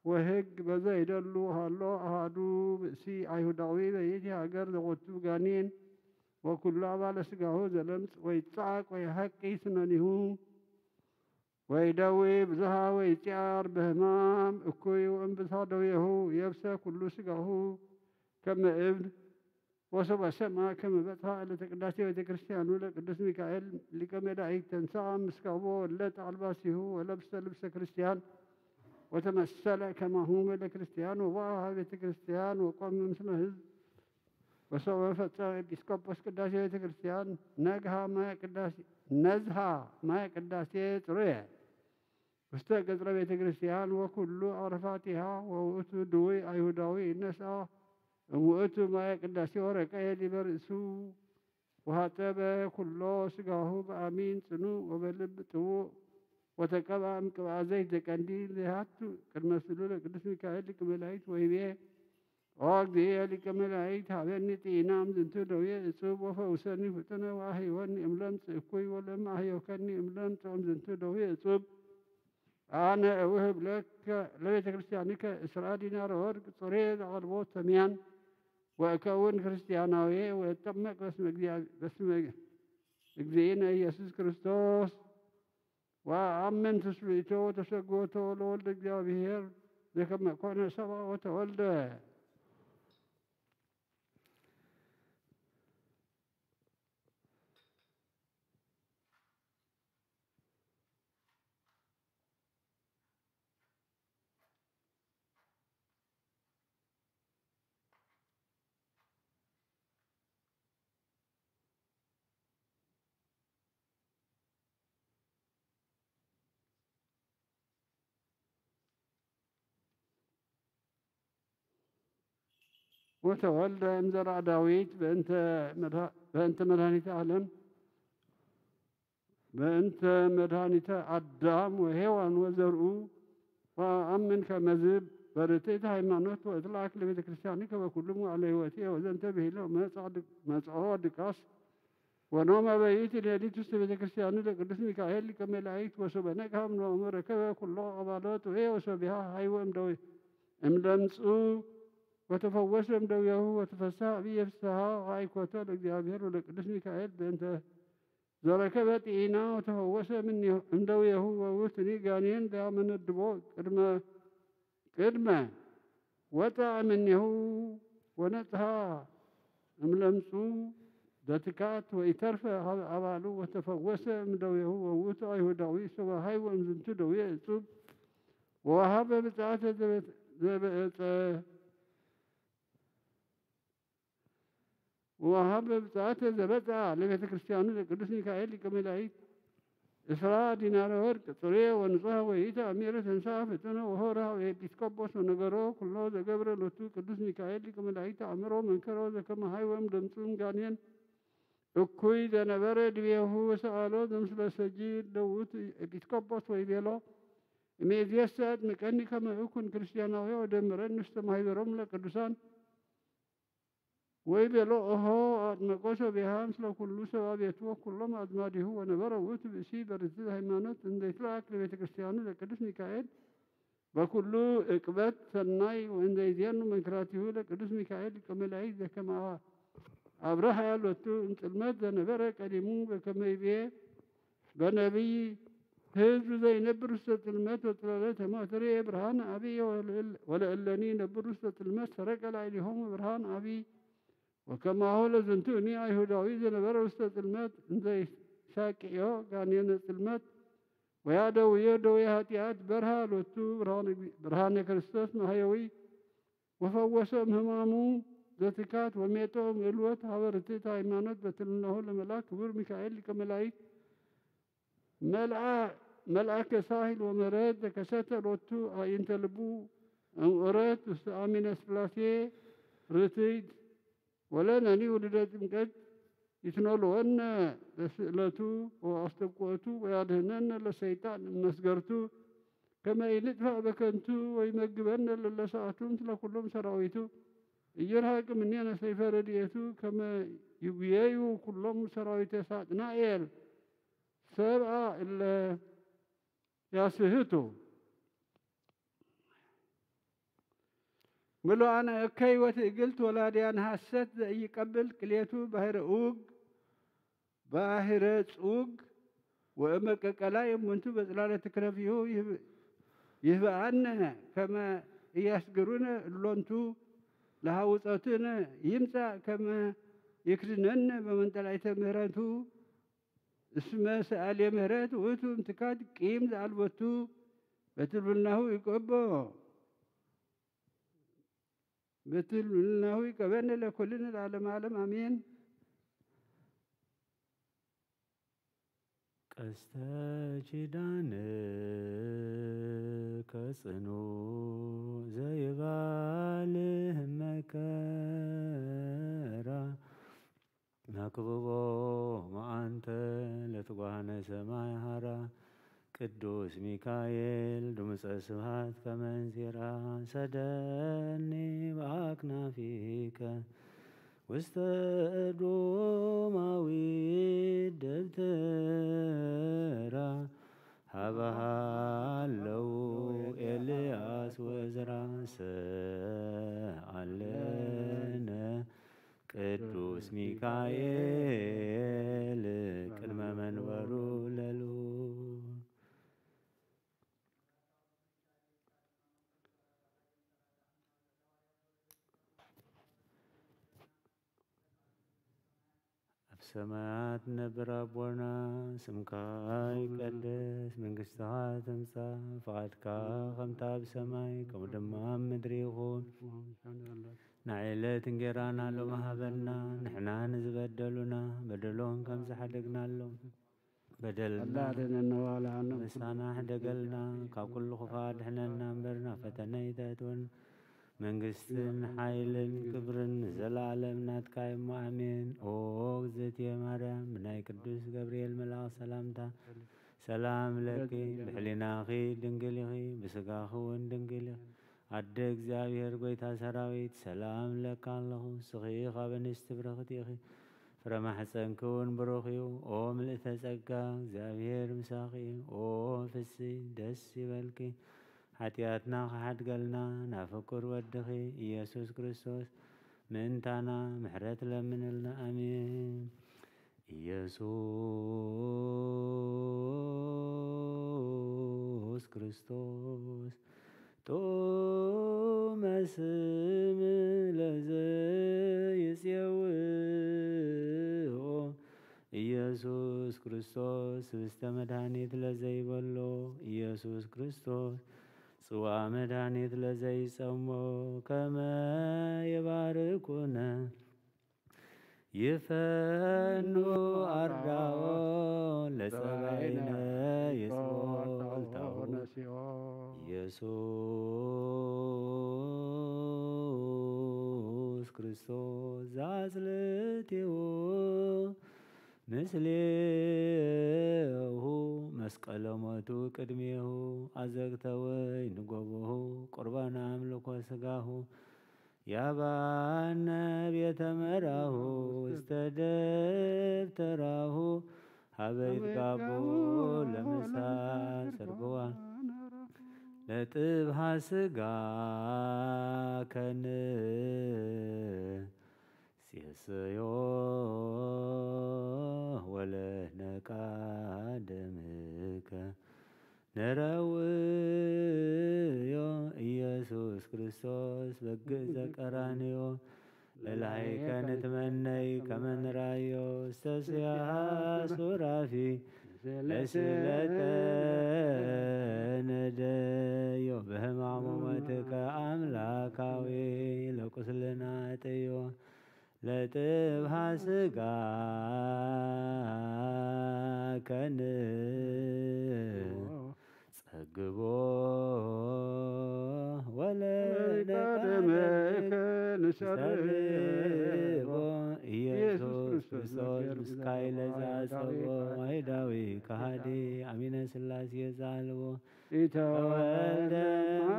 ወሕግ በዘይደሉ ሃሎ አሃዱ ብእሲ አይሁዳዊ በይእቲ ሃገር ዘወቱ ጋኔን ወኩሉ አባለ ስጋሁ ዘለምጽ ወይጻቅ ወይሐቂ ስነኒሁ ወይደዊ ብዙሃ ወይጺአር በህማም እኩይ ወእንብሳ ደዌሁ የብሰ ኩሉ ስጋሁ ከመ እብን ወሶበ ሰምዐ ከመ በጽሐ ዕለተ ቅዳሴ ቤተ ክርስቲያኑ ለቅዱስ ሚካኤል ሊቀ መላእክት ተንሥአ ምስካቦ ወለጠ አልባሲሁ ወለብሰ ልብሰ ክርስቲያን ወተመሰለ ከማሁ በለ ክርስቲያን ወበአሃ ቤተ ክርስቲያን ወቆመ ምስለ ህዝብ ወሶበ ፈጸመ ኤጲስቆጶስ ቅዳሴ ቤተ ክርስቲያን ነግሃ ማየ ቅዳሴ ነዝሃ ማየ ቅዳሴ ጽሩየ ውስተ ቅጽረ ቤተ ክርስቲያን ወኩሉ አዕርፋቲሃ ወውእቱ ድውይ አይሁዳዊ ነስአ እምውእቱ ማየ ቅዳሴ ወረቀየ ዲበ ርእሱ ወሐጸበ ኩሎ ስጋሁ በአሚን ጽኑዕ ወበልብ ጥውእ ወተቀብአ እምቅብአ ዘይት ዘቀንዲል ዘይሃቱ ቅድመ ስሉ ለቅዱስ ሚካኤል ሊቀ መላእክት ወይቤ ኦ እግዚእየ ሊቀ መላእክት ሀበኒ ጢኢና እምዝንቱ ደዌ እጹብ ወፈውሰኒ ፍጡነ ወአህይወኒ እምለምጽ እኩይ ወለእመ አህየውከኒ እምለምጽ እምዝንቱ ደዌ እጹብ አነ እውህብ ለከ ለቤተ ክርስቲያንከ እስራ ዲናረ ወርቅ ጽሬ ዘቀርቦ ተሚያን ወእከውን ክርስቲያናዊ ወእጠመቅ በስመ እግዚእነ ኢየሱስ ክርስቶስ ወአምን ትስብእቶ ወተሰጎቶ ለወልደ እግዚአብሔር ዘከመ ኮነ ሰብአ ወተወልደ። ወተወልደ እምዘርአ ዳዊት በእንተ መድሃ-፣ በእንተ መድኃኒተ ዓለም፣ በእንተ መድኃኒተ ኣዳም ወሔዋን ወዘርኡ። ወኣምን ከመዝ በርትዕት ሃይማኖት ወእትለኣክ ለቤተ ክርስቲያን ከበኩሉ መዋዕለ ሕይወትየ። ወዘንተ ብሂለ መጽዖ ድቃስ ወኖመ በይእቲ ሌሊት ውስተ ቤተ ክርስቲያኑ ለቅዱስ ሚካኤል ሊቀ መላእክት። ወሶበ ነግሃ እምኖሙ ረከበ ኩሎ አባሎት ወየ ወሶቢሃ ሃይወ እምደዊ እምለምጹ ወተፈወሰ እምደውየሁ። ወተፈስሐ አብየ ፍስሐ ወአይኮቶ ለእግዚአብሔር ወለቅዱስ ሚካኤል በእንተ ዘረከበ ጢኢና ወተፈወሰ እምኔሁ-፣ እምደውየሁ። ወውእቱኒ ጋኔን ዘያመነድቦ ቅድመ ቅድመ ወፅአ እምኔሁ ወነፅሃ እምለምጹ ዘትካት ወኢተርፈ ሀበ አባሉ ወተፈወሰ እምደዌሁ። ወውእቱ አይሁዳዊ ሰበሃይ ወእምዝንቱ ደዌ እጹብ ወወሃበ ብፅዓተ ዘበ-፣ ዘበ-፣ ወወሃበ ብፅዓተ ዘበፅአ ለቤተ ክርስቲያኑ ለቅዱስ ሚካኤል ሊቀ መላእክት እስራ ዲናረ ወርቅ ጽሩየ ወንጹሐ ወይእቲ አሚረ ተንሥአ ፍጥነ ወሆረ ሀበ ኤጲስቆጶስ ወነገሮ ኩሎ ዘገብረ ሎቱ ቅዱስ ሚካኤል ሊቀ መላእክት አእምሮ መንከሮ ዘከመ ሀይወ እምለምጹ እምጋኔን እኩይ ዘነበረ ድቤሁ ወሰአሎ ዘምስለ ሰጂድ ለውእቱ ኤጲስቆጶስ ወይቤሎ እምይእዜሰ አጥምቀኒ ከመ እኩን ክርስቲያናዊ ወደምረኒ ውስተ ማሕበሮም ለቅዱሳን። ወይቤሎ ኦሆ አጥመቆ ሶቢሃ ምስለ ኩሉ ሰብአ ቤቱ ወኩሎም አዝማዲሁ። ወነበረ ውእቱ ብእሲ በርትዕት ሃይማኖት እንዘ ይትለአክ ለቤተ ክርስቲያኑ ለቅዱስ ሚካኤል በኩሉ እቅበት ሰናይ ወእንዘ ይዜኑ መንክራቲሁ ለቅዱስ ሚካኤል ሊቀ መላእክት ዘከመ አብርሃ ሎቱ እምጽልመት ዘነበረ ቀዲሙ በከመ ይቤ በነቢይ ህዝብ ዘይነብር ውስተ ጽልመት ወጽላሎተ ሞት ርኤ ብርሃን አብየ ወለእል-፣ ወለእለኒ ይነብር ውስተ ጽልመት ሰረቀ ላዕሌሆሙ ብርሃን አብይ። ወከማሁ ለዝንቱኒ አይሁዳዊ ዘነበረ ውስተ ጽልመት እንዘ ይሳቅዮ ጋኔነ ጽልመት ወያደውዮ ደዌ ኃጢአት በርሃ ሎቱ ብርሃነ፣ ብርሃነ ክርስቶስ ማህየዊ ወፈወሶ እምህማሙ ዘትካት ወሜጦ እምእልወት ሀበ ርትዕት ሃይማኖት በትልናሁ ለመልአክ ክቡር ሚካኤል ሊቀ መላእክት መልአ-፣ መልአከ ሳህል ወምህረት ዘከሰተ ሎቱ አዕይንተ ልቡ እምኡረት ውስተ አሚነ ስላሴ ርትዕት። ወለነኒ ውሉደ ጥምቀት ይትኖልወነ ለስእለቱ ወአስተብቅኦቱ ወያድህነነ ለሰይጣን እመስገርቱ ከመ ኢንጥፋእ በከንቱ ወይመግበነ ለለሰኣቱ ምስለ ኩሎም ሰራዊቱ። ኢይርሐቅ እምኔነ ሰይፈ ረድኤቱ ከመ ይጉየዩ ኩሎም ሰራዊተ ሳጥናኤል ሰብአ እለ ያስህቱ። ምሉአነ እከይ ወትእግልት ወላድያን ሐሰት ዘኢይቀብል ቅሌቱ ባሕረ ኡግ ባሕረ ጹግ ወእመ ቀቀላይ እሙንቱ በጽላለ ትክነፊሁ ይህብ-፣ ይህብአነ ከመ ኢያስግሩነ እሎንቱ ለሃውጾትነ ይምጻእ ከመ ይክድነነ በመንጠላይተ ምህረቱ። እስመ ሰአልየ ምህረት ውእቱ እምትካት ቂም ዘአልቦቱ በትልብልናሁ ይቀቦ በትልብልናሁ ይቀበነ ለኩልነ ለዓለመ ዓለም አሜን። ቀስተ ኪዳንከ ጽኑዕ ዘይባልህ መከራ መክብቦ መዓንተ ለትጓህነ ሰማይ ሃራ። ቅዱስ ሚካኤል ድምፀ ስብሐት ከመ እንዚራ ሰደኒ በአክናፊከ ውስተ እዶማዊት ደብተራ ሀበ ሀለው ኤልያስ ወዕዝራ ሰአለነ ቅዱስ ሚካኤል ቅድመ መንበሩ ለልዑል። ኣብ ሰማያት ነብር ኣቦና፣ ስምካ ይቀደስ፣ መንግስትኻ ትምጻእ፣ ፍቓድካ ከምታ ኣብ ሰማይ ከምኡ ድማ ኣብ ምድሪ ይኹን። ንዕለት እንጌራና ሎሚ ሃበና፣ ንሕና ንዝበደሉና በደሎም ከም ዝሓደግናሎም በደልና ኣላ ኣድሕነና ወባልዓና ምሳና ሕደገልና፣ ካብ ኩሉ ክፉእ ኣድሕነና እምበር ናብ ፈተነ ኣይተእትወና። መንግስትን ሓይልን ክብርን ንዘለኣለም ናትካ እሞ ኣሜን። ኦ እግዝእትየ ማርያም፣ ብናይ ቅዱስ ገብርኤል መልኣኽ ሰላምታ ሰላም ለኪ፣ ብሕሊናኺ ድንግል ኢኺ፣ ብስጋኺ እውን ድንግል ኢኺ። ኣደ እግዚኣብሔር ጐይታ ሰራዊት፣ ሰላም እብለኪ ኣለኹ። ንስኺ ካብ ኣንስቲ ብርኽቲ ኢኺ፣ ፍረ ማሕፀንኪ እውን ብሩኽ እዩ። ኦ ምልእተ ጸጋ፣ እግዚኣብሔር ምሳኺ እዩ። ኦ ፍሲ፣ ደስ ይበልኪ፣ ሓጢኣትና ክሓድገልና ናብ ፍቁር ወድኺ ኢየሱስ ክርስቶስ ምእንታና ምሕረት ለምንልና። ኣሜን። ኢየሱስ ክርስቶስ ጥዑመ ስም ለዘይጽውኦ፣ ኢየሱስ ክርስቶስ ስብስተ መድኃኒት ለዘይበሎ፣ ኢየሱስ ክርስቶስ ጽዋ መድኃኒት ለዘይጸሞ፣ ከመ የባርኩነ ይፈኑ ኣርዳኦ ለጸባይነ ይጽቦ ወልታሁ። ኢየሱስ ክርስቶስ ዘአጽልትዎ ምስሌሁ መስቀለ ሞቱ ቅድሜሁ፣ አዘግተ ወይን ጎቦሁ ቁርባነ አምልኮ ስጋሁ፣ ያባነ ቤተ መራሁ ውስተ ደብተራሁ፣ ሀበ ይትጋቡ ለምሳ ሰርግዋ ለጥብሃ ስጋ ከን ሴሰዮ ወለነቃ ደምከ ነረውዮ። ኢየሱስ ክርስቶስ በግዕ ዘቀራንዮ፣ ለላይከ ንትመነይ ከመ ንራዮ፣ እስተስያሃ ሱራፊ ለስለተ ነደዮ። በህማሙ ሞትከ አምላካዊ ለቁስልና ጥዮ፣ ለጥብሃ ስጋ ከን ጸግቦ ወለነቃደመከ ንሰርቦ። ኢየሱስ ክርስቶስ ምስካይ ለዛ ጸቦ፣ ዋይዳዊ ከሃዲ አሚነ ስላሴ ዛልቦ፣ ኢተወልደ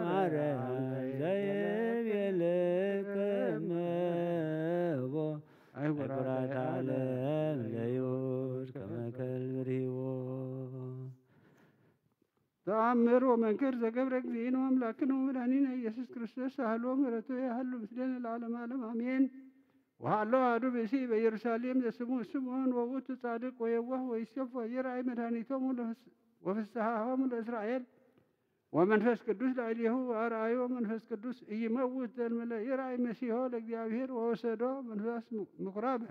ማርያም ዘይቤልከ እመቦ፣ አይጉራት ዓለም ለይሁድ ከመ ከልብ ርሂቦ። ተአምር ወመንክር ዘገብረ እግዚእነ ወአምላክነ ወመድኃኒነ ኢየሱስ ክርስቶስ ሳህሎ ምሕረቱ ያህሉ ምስሌነ ለዓለመ ዓለም አሜን። ወሃሎ አሐዱ ብእሲ በኢየሩሳሌም ዘስሙ ስምዖን ወውእቱ ጻድቅ ወየዋህ ወይሴፎ ይርአይ መድኃኒቶሙ ለፍስ-፣ ወፍስሐሆሙ ለእስራኤል ወመንፈስ ቅዱስ ላዕሌሁ ወአርአዮ መንፈስ ቅዱስ ኢይመውት ዘልምለ ይርአይ መሲሖ ለእግዚአብሔር ወወሰዶ መንፈስ ምኩራበ።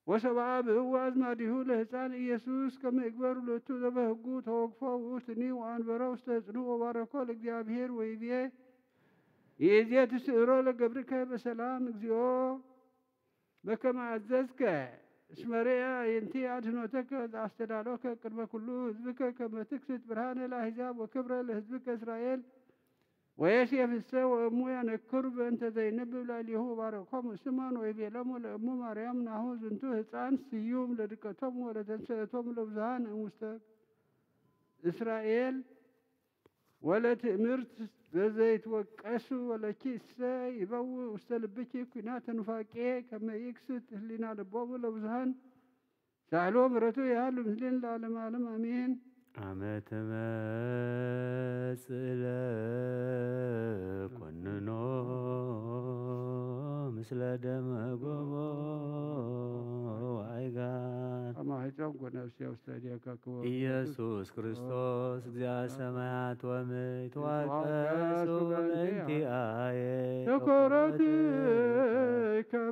ወሰብአ ብእው አዝማዲሁ ለህፃን ኢየሱስ ከመ ይግበሩ ሎቱ ዘበህጉ ተወግፎ ውእቱኒ ወአንበሮ ውስተ ህፅኑ ወባረኮ ለእግዚአብሔር ወይቤ ይእዜ ትስእሮ ለገብርከ በሰላም እግዚኦ በከመ አዘዝከ እስመ ርያ አዕይንቲ አድህኖተከ ዘአስተዳሎከ ቅድመ ኩሉ ህዝብከ ከመ ትክስት ብርሃነ ለአሕዛብ ወክብረ ለህዝብከ እስራኤል ወዮሴፍሰ ወእሙ ያነክሩ በእንተ ዘይነብብ ላዕሌሁ ወባረኮሙ ስምዖን ወይቤሎሙ ለእሙ ማርያም ናሁ ዝንቱ ህፃን ስዩም ለድቀቶሙ ወለተንሰእቶሙ ለብዙሃን እሙስተ እስራኤል ወለትእምርት ዘዘይትወቀሱ ወለኪሰ ይበውእ ውስተ ልብኪ ኲናተ ኑፋቄ ከመ ይክስት ህሊና ልቦሙ ለብዙሃን ሳህሉ ምሕረቱ ያህሉ ምስሌነ ለዓለመ ዓለም አሜን። አመ ትመጽእ ለኮንኖ ምስለ ደመ ጎቦ ወአይጋር። አማሂፀን ኮነ ውስተ ውስተ ዲያካ ክወ ኢየሱስ ክርስቶስ እግዚአ ሰማያት ወምድር ይትዋቀሱ በእንቲአየ። ተኮረትከ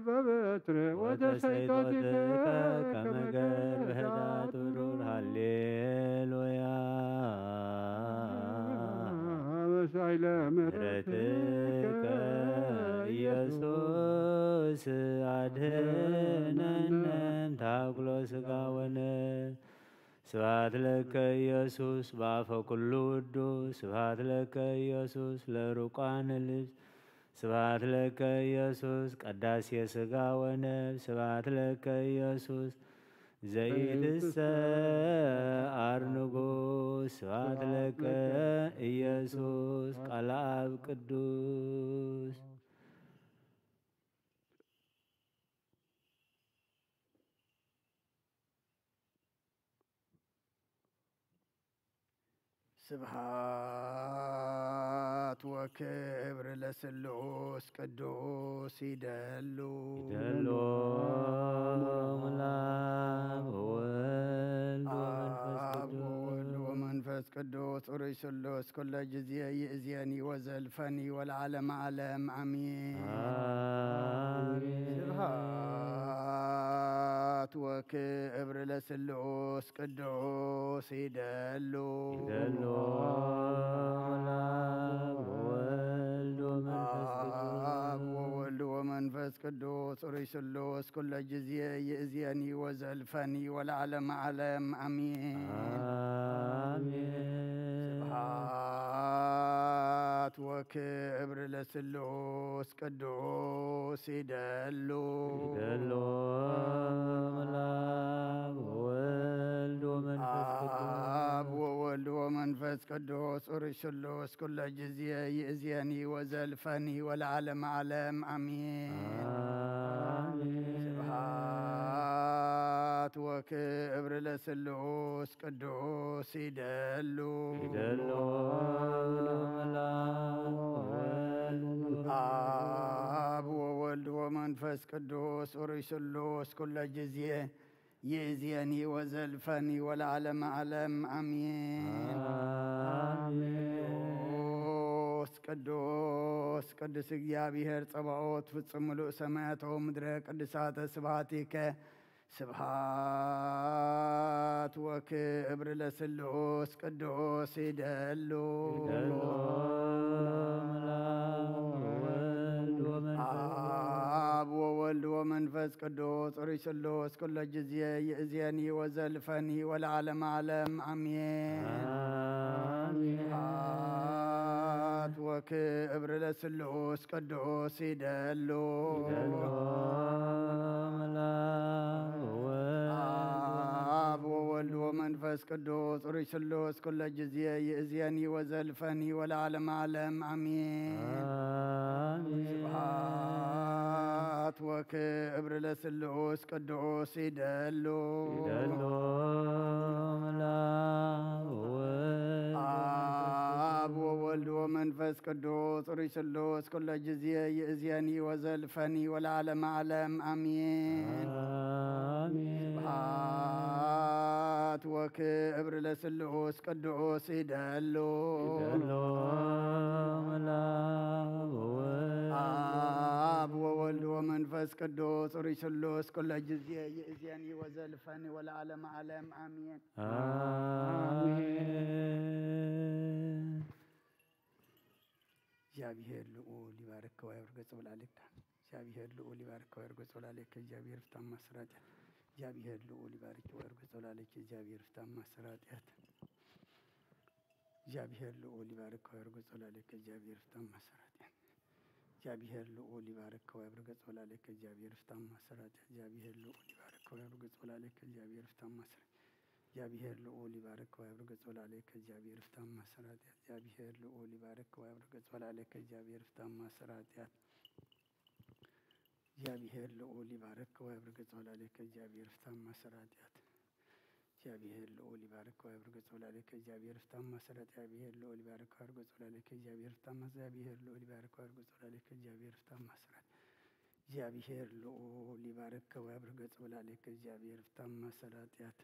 በበትረ ወተሰይጦትከ ከመ ገር በህዳት ብሩር። ሃሌሉያ። መሳይለ ምሕረትከ ኢየሱስ አድህነነ እምታኩሎ ስጋ ወነ ስብሐት ለከ ኢየሱስ በአፈ ኩሉ ውዱስ። ስብሐት ለከ ኢየሱስ ለሩቃን ልብስ። ስብሐት ለከ ኢየሱስ ቀዳሴ ሥጋ ወነፍስ። ስብሐት ለከ ኢየሱስ ዘኢትሰዓር ንጉሥ። ስብሐት ለከ ኢየሱስ ቃለ አብ ቅዱስ። ስብሐት ወክብር ለስሉስ ቅዱስ ይደሉ። ይደሉ። አብ ወወልድ ወመንፈስ አብ ቅዱስ። ወወልድ ወመንፈስ ቅዱስ ጽሩይ ስሉስ ኩለ ጊዜ ይእዜኒ ወዘልፈኒ ወለዓለመ ዓለም አሜን። አሜን። ስብሐት ወክብር ለስሉስ ቅዱስ ይደሉ። ይደሉ። አብ ወወልድ ወመንፈስ ቅዱስ። አብ ወወልድ ወመንፈስ ቅዱስ ጽሩይ ስሉስ ኩለ ጊዜ ይእዜኒ ወዘልፈኒ ወለዓለመ ዓለም አሜን። አሜን። ስብሐት ወክብር ለስሉስ ቅዱስ ይደሉ። ይደሉ። አብ ወወልድ ወመንፈስ ቅዱስ። አብ ወወልድ ወመንፈስ ቅዱስ ጽሩይ ስሉስ ኩለ ጊዜ ይእዜኒ ወዘልፈኒ ወለዓለመ ዓለም አሜን። አሜን። ስብሐት ወክብር ለስሉስ ቅዱስ ይደሉ። ይደሉ። አብ ወወልድ ወመንፈስ ቅዱስ ጽሩይ ስሉስ ኩለ ጊዜ ይእዜኒ ወዘልፈኒ ወለዓለመ ዓለም አሜን። አሜን። ቅዱስ ቅዱስ ቅዱስ እግዚአብሔር ጸባኦት ፍጹም ምሉእ ሰማያት ወምድረ ቅዱሳተ ስብሐቲከ። ስብሐት ወክብር ለስሉስ ቅዱስ ይደሉ። ይደሉ። አብ ወወልድ ወመንፈስ አብ ወወልድ ወመንፈስ ቅዱስ ጽሩይ ስሉስ ኩለ ጊዜ ይእዜኒ ወዘልፈኒ ወለዓለመ ዓለም አሜን። አሜን። ስብሐት ወክብር ለስሉስ ቅዱስ ይደሉ። ይደሉ። አብ ወወልድ ወመንፈስ ቅዱስ ጽሩይ ስሉስ ኩለ ጊዜ ይእዜኒ ወዘልፈኒ ወለዓለመ ዓለም አሜን። አሜን። ስብሐት ወክብር ለስሉስ ቅዱስ ይደሉ። ይደሉ። አብ ወወልድ ወመንፈስ ቅዱስ ጽሩይ ስሉስ ኩለ ጊዜ ይእዜኒ ወዘልፈኒ ወለዓለመ ዓለም አሜን። አሜን። ስብሐት ወክብር ለስሉስ ቅዱስ ይደሉ። ይደሉ። አብ ወወልድ ወመንፈስ ቅዱስ ጽሩይ ስሉስ ኩለ ጊዜ ይእዜኒ ወዘልፈኒ ወለዓለመ ዓለም አሜን። አሜን። እግዚአብሔር ልዑል ይባርክ ወያብርክ ገጹ ብላለች። እግዚአብሔር ልዑል ይባርክ ወያብርክ ገጹ ብላለች። እግዚአብሔር ፍታም ማሰራጨት። እግዚአብሔር ልዑል ይባርክ ወያብርክ ገጹ ብላለች። እግዚአብሔር ፍታም ማሰራጨት። እግዚአብሔር ልዑል ይባርክ ወያብርክ ገጹ ብላለች። እግዚአብሔር ፍታም ማሰራጨት። እግዚአብሔር ልዑል ይባርክ ወያብርክ ገጹ ብላለች። እግዚአብሔር ፍታም ማሰራጨት። እግዚአብሔር ልዑል ይባርክ ወያብርክ ገጹ ብላለች። እግዚአብሔር ፍታም ማሰራጨት። እግዚአብሔር ልዑል ይባርክ ወያብርክ ገጹ ብላለች። እግዚአብሔር ፍታም ማሰራጨት። እግዚአብሔር ልዑል ይባርክ ወያብርክ ገጹ ብላለች። እግዚአብሔር ፍታም ማሰራጨት። እግዚአብሔር ልዑል ይባርክ ወያብርክ ገጹ ብላለች። እግዚአብሔር ፍታም ማሰራጨት። እግዚአብሔር ልዑል ይባርክ ወያብርክ ገጹ ብላለች። እግዚአብሔር ፍታም ማሰራጨት። እግዚአብሔር ልዑል ይባርክ ወያብርክ ገጹ ብላለች። እግዚአብሔር ፍታም ማሰ-፣ እግዚአብሔር ልዑል ይባርክ ወያብርክ ገጹ ብላለች። እግዚአብሔር ፍታም ማሰራጨት። እግዚአብሔር ልዑል ይባርክ ወያብርክ ገጹ ብላለች። እግዚአብሔር ፍታም ማሰራጨት።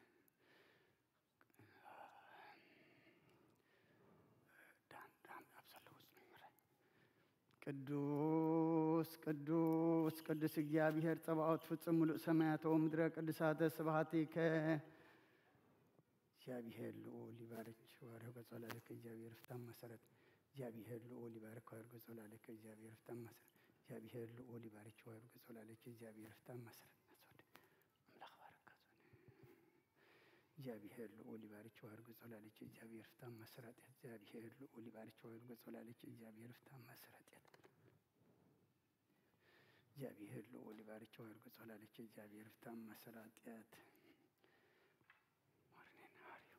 ዳን ዳን ኣብ ዘለዉ ጽኑዕ ይምራይ። ቅዱስ ቅዱስ ቅዱስ እግዚኣብሔር ጸባኦት ፍጹም ምሉእ ሰማያተ ወምድረ ቅዱሳተ ስብሐቲከ። እግዚኣብሔር ልዑል ይባርክ ወያብርህ ገጸ ላዕሌከ። እግዚኣብሔር ፍታም ማሰረት። እግዚኣብሔር ልዑል ይባርክ ወያብርህ ገጸ ላዕሌከ። እግዚኣብሔር ፍታም ማሰረት። እግዚኣብሔር ልዑል ይባርክ ወያብርህ ገጸ ላዕሌከ። እግዚኣብሔር ፍታም ማሰረት። ኣምላኽ ባረካ ዞን። እግዚኣብሔር ልዑል ይባርኪ ወያድርግ ጸሎልኪ። እግዚኣብሔር ፍታ ማእሰር ኃጢአት። እግዚኣብሔር ልዑል ይባርኪ ወያድርግ ጸሎልኪ። እግዚኣብሔር ፍታ ማእሰር ኃጢአት። እግዚኣብሔር ልዑል ይባርኪ ወያድርግ ጸሎልኪ። እግዚኣብሔር ፍታ ማእሰር ኃጢአት። Morning, how are you?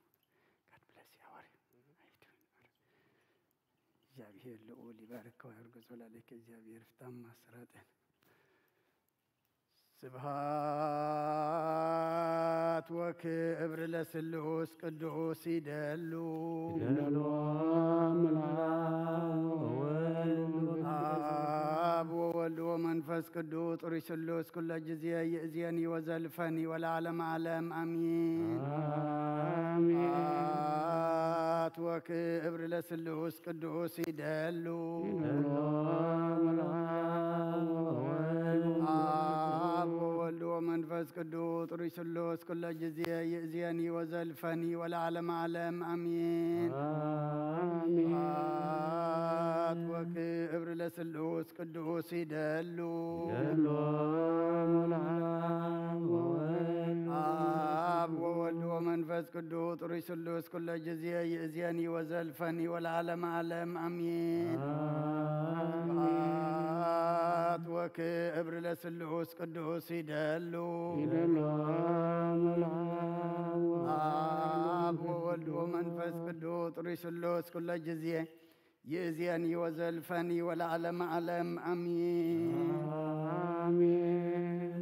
God bless you. How are you? How you doing? እግዚኣብሔር ልዑል ይባርኪ ወያድርግ ጸሎልኪ። እግዚኣብሔር ፍታ ማእሰር ኃጢአት። ስብሐት ወክብር ለስሉስ ቅዱስ ይደሉ። ይደሉ አምላክ ወወልድ ወመንፈስ አብ ወወልድ ወመንፈስ ቅዱስ ጥሩይ ስሉስ ኩለ ጊዜ ይእዜኒ ወዘልፈኒ ወለዓለመ ዓለም አሚን። አሜን። ስብሐት ወክብር ለስሉስ ቅዱስ ይደሉ። ይደሉ አብ ወወልድ ወመንፈስ ቅዱስ ጥሩይ ስሉስ ኩለ ጊዜ ይእዜኒ ወዘልፈኒ ወለዓለመ ዓለም አሚን። አሜን። ስብሐት ወክብር ለስሉስ ቅዱስ ይደሉ። ይደሉ አብ ወወልድ አብ ወወልድ ወመንፈስ ቅዱስ ጥሩይ ስሉስ ኩለ ጊዜ ይእዜኒ ወዘልፈኒ ወለዓለመ ዓለም አሚን። አሜን። ስብሐት ወክብር ለስሉስ ቅዱስ ይደሉ። ይደሉ አብ ወወልድ ወመንፈስ ቅዱስ ጥሩይ ስሉስ ኩለ ጊዜ ይእዜኒ ወዘልፈኒ ወለዓለመ ዓለም አሚን። አሜን።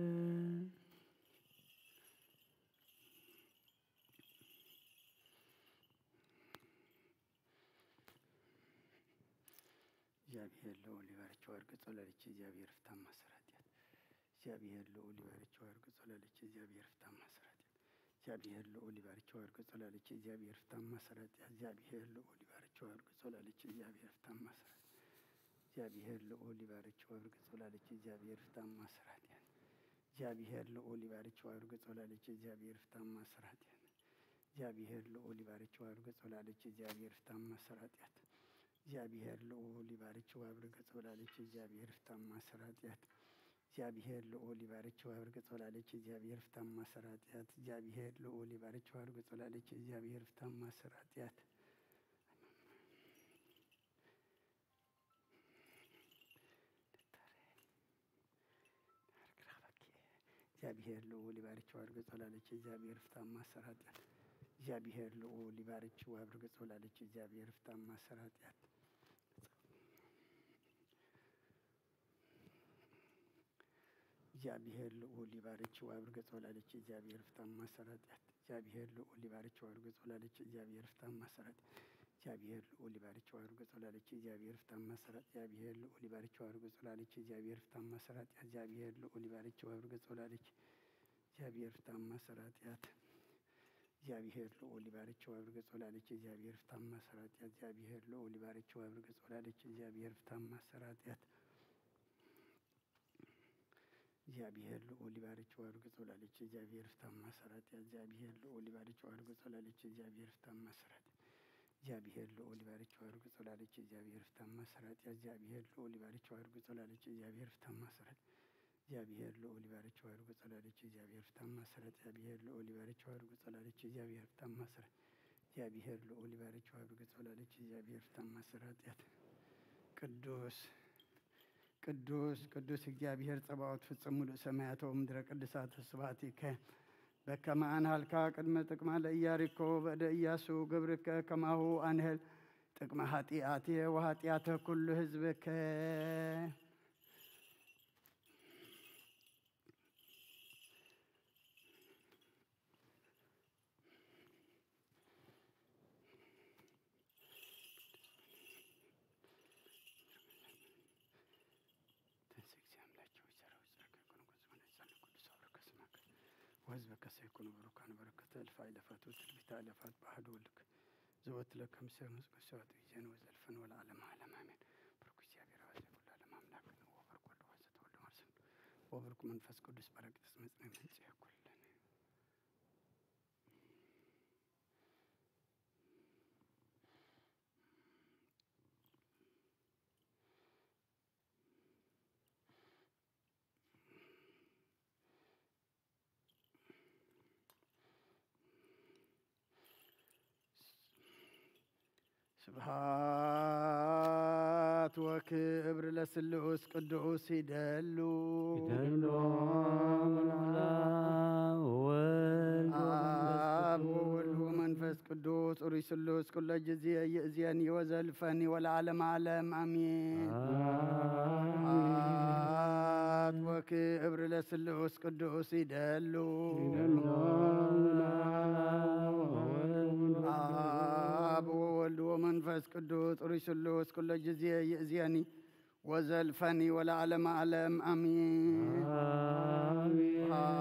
እግዚኣብሔር ልዑል ይባርኪ ወያድርግ ጸሎልኪ። እግዚኣብሔር ፍታ ማእሰር ኃጢአት። እግዚኣብሔር ልዑል ይባርኪ ወያድርግ ጸሎልኪ። እግዚኣብሔር ፍታ ማእሰር ኃጢአት። እግዚኣብሔር ልዑል ይባርኪ ወያድርግ ጸሎልኪ። እግዚኣብሔር ፍታ ማእሰር ኃጢአት። እግዚኣብሔር ልዑል ይባርኪ ወያድርግ ጸሎልኪ። እግዚኣብሔር ፍታ ማእሰር ኃጢአት። እግዚኣብሔር ልዑል ይባርኪ ወያድርግ ጸሎልኪ። እግዚኣብሔር ፍታ ማእሰር ኃጢአት። እግዚኣብሔር ልዑል ይባርኪ ወያድርግ ጸሎልኪ። እግዚኣብሔር ፍታ ማእሰር ኃጢአት። እግዚኣብሔር ልዑል ይባርኪ ወያድርግ ጸሎልኪ። እግዚኣብሔር ፍታ ማእሰር ኃጢአት። እግዚኣብሔር ልዑል ይባርኪ ወያድርግ ጸሎልኪ። እግዚኣብሔር ፍታ ማእሰር ኃጢአት። እግዚኣብሔር ልዑል ይባርኪ ወያድርግ ጸሎልኪ። እግዚኣብሔር ፍታ ማእሰር ኃጢአት። እግዚኣብሔር ልዑል ይባርኪ ወያድርግ ጸሎልኪ። እግዚኣብሔር ፍታ ማእሰር ኃጢአት። እግዚኣብሔር ልዑል ይባርኪ ወያድርግ ጸሎልኪ። እግዚኣብሔር ፍታ ማእሰር ኃጢአት። እግዚኣብሔር ልዑል ይባርኪ ወያድርግ ጸሎልኪ። እግዚኣብሔር ፍታ ማእሰር ኃጢአት። እግዚኣብሔር ልዑል ይባርኪ ወያድርግ ጸሎልኪ። እግዚኣብሔር ፍታ ማእሰር ኃጢአት። እግዚኣብሔር ልዑል ይባርኪ ወያድርግ ጸሎልኪ። እግዚኣብሔር ፍታ ማእሰር ኃጢአት። እግዚኣብሔር ልዑል ይባርኪ ወያድርግ ጸሎልኪ። እግዚኣብሔር ፍታ ማእሰር ኃጢአት። እግዚኣብሔር ልዑል ይባርኪ ወያድርግ ጸሎልኪ። እግዚኣብሔር ፍታ ማእሰር ኃጢአት። እግዚኣብሔር ልዑል ይባርኪ ወያድርግ ጸሎልኪ። እግዚኣብሔር ፍታ ማእሰር ኃጢአት። እግዚኣብሔር ልዑል ይባርኪ ወያድርግ ጸሎልኪ። እግዚኣብሔር ፍታ ማእሰር ኃጢአት። እግዚኣብሔር ልዑል ይባርኪ ወያድርግ ጸሎልኪ። እግዚኣብሔር ፍታ ማእሰር ኃጢአት። እግዚኣብሔር ልዑል ይባርኪ ወያድርግ ጸሎልኪ። እግዚኣብሔር ፍታ ማእሰር ኃጢአት። እግዚኣብሔር ልዑል ይባርኪ ወያድርግ ጸሎልኪ። እግዚኣብሔር ፍታ ማእሰር ኃጢአት። እግዚኣብሔር ልዑል ይባርኪ ወያድርግ ጸሎልኪ። እግዚኣብሔር ፍታ ማእሰር ኃጢአት። እግዚኣብሔር ልዑል ይባርኪ ወያድርግ ጸሎልኪ። እግዚኣብሔር ፍታ ማእሰር ኃጢአት። እግዚኣብሔር ልዑል ይባርኪ ወያድርግ ጸሎልኪ። እግዚኣብሔር ፍታ ማእሰር ኃጢአት። እግዚኣብሔር ልዑል ይባርኪ ወያድርግ ጸሎልኪ። እግዚኣብሔር ፍታ ማእሰር ኃጢአት። እግዚኣብሔር ልዑል ይባርኪ ወያድርግ ጸሎልኪ። እግዚኣብሔር ፍታ ማእሰር ኃጢአት። ቅዱስ ቅዱስ ቅዱስ እግዚኣብሔር ጸባኦት ፍጽም ምሉእ ሰማያት ወምድረ ቅድሳት ስብሐቲከ በከመ አንሃልካ ቅድመ ጥቅማ ለኢያሪኮ በእደ ኢያሱ ገብርከ ከማሁ አንህል ጥቅመ ኃጢአትየ ወኃጢአተ ኩሉ ህዝብከ። ተንሥእ እግዚእ አምላኬ ወሰራዊት ጸርከ ይኩን ኩሉ ዘመን ጻድቅ ቅዱስ አቡነ ከስማከ ወሕዝበከ ሰይኩኑ ብሩካን በረከተ እልፍ አእላፋት ወትርፊተ አእላፋት በአሐዱ ወልድከ ዘወትለከ ምስለ መንፈስ ቅዱስ ሰዋት ጊዜን ወዘልፈን ወለዓለመ ዓለም አሜን። ብሩክ እግዚአብሔር አብ ዘኩሉ ዓለም አምላክ ነው ወበርክ ወልድ ወመንፈስ ተወልደ ማርያም ወብሩክ መንፈስ ቅዱስ ጳራቅሊጦስ መጽንዕ መምጽኤ ኩልነ። ስብሐት ወክብር ለስሉስ ቅዱስ ይደሉ። ይደሉ አብ ወወልድ አብ ወወልድ ወመንፈስ ቅዱስ ሩይ ስሉስ ኩሎ ጊዜ ይእዜኒ ወዘልፈኒ ወለዓለም ዓለም አሜን። ስብሐት ወክብር ለስሉስ ቅዱስ ይደሉ። ይደሉ አብ ወወልድ አብ ወወልድ ወመንፈስ ቅዱስ ሩይ ስሉስ ኩሎ ጊዜ ይእዜኒ ወዘልፈኒ ወለዓለም ዓለም አሜን። አሜን። ስብሐት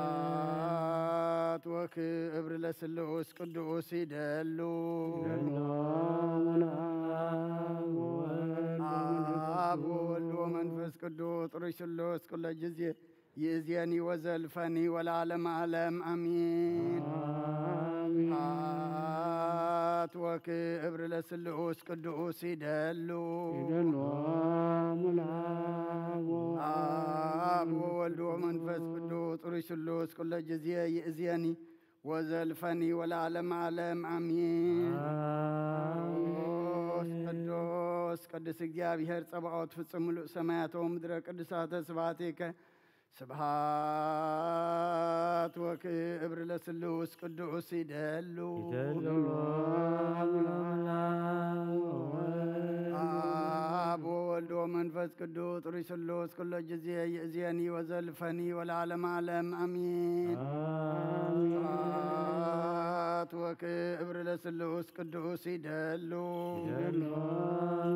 ወክብር ለስሉስ ቅዱስ ይደሉ። ይደሉ አብ ወወልድ አብ ወወልድ ወመንፈስ ቅዱስ ሩይ ስሉስ ኩሎ ጊዜ ይእዜኒ ወዘልፈኒ ወለዓለም ዓለም አሜን። አሜን። ስብሐት ወክብር ለስሉስ ቅዱስ ይደሉ። ይደሉ አብ ወወልድ አብ ወወልድ ወመንፈስ ቅዱስ ሩይ ስሉስ ኩሎ ጊዜ ይእዜኒ ወዘልፈኒ ወለዓለም ዓለም አሜን። ቅዱስ ቅዱስ ቅዱስ እግዚአብሔር ጸባኦት ፍጹም ምሉእ ሰማያት ወምድረ ቅዱሳተ ስብሐቲከ ስብሐት ወክብር ለስሉስ ቅዱስ ይደሉ። ይደሉ አብ ወወልድ አብ ወወልድ ወመንፈስ ቅዱስ ሩይ ስሉስ ኩሎ ጊዜ ይእዜኒ ወዘልፈኒ ወለዓለም ዓለም አሜን። አሜን። ስብሐት ወክብር ለስሉስ ቅዱስ ይደሉ። ይደሉ አብ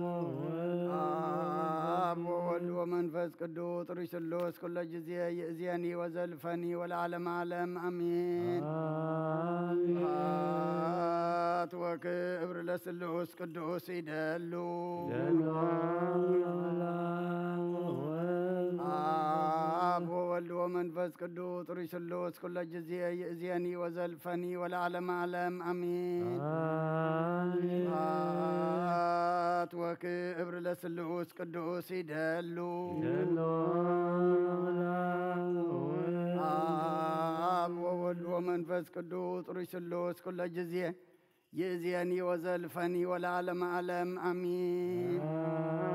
ወወልድ አብ ወወልድ ወመንፈስ ቅዱስ ሩይ ስሉስ ኩሎ ጊዜ ይእዜኒ ወዘልፈኒ ወለዓለም ዓለም አሜን። አሜን። ስብሐት ወክብር ለስሉስ ቅዱስ ይደሉ። ይደሉ አብ ወወልድ አብ ወወልድ ወመንፈስ ቅዱስ ሩይ ስሉስ ኩሎ ጊዜ ይእዜኒ ወዘልፈኒ ወለዓለም ዓለም አሜን። አሜን። ስብሐት ወክብር ለስሉስ ቅዱስ ይደሉ። ይደሉ አብ ወወልድ አብ ወወልድ ወመንፈስ ቅዱስ ሩይ ስሉስ ኩሎ ጊዜ ይእዜኒ ወዘልፈኒ ወለዓለም ዓለም አሜን።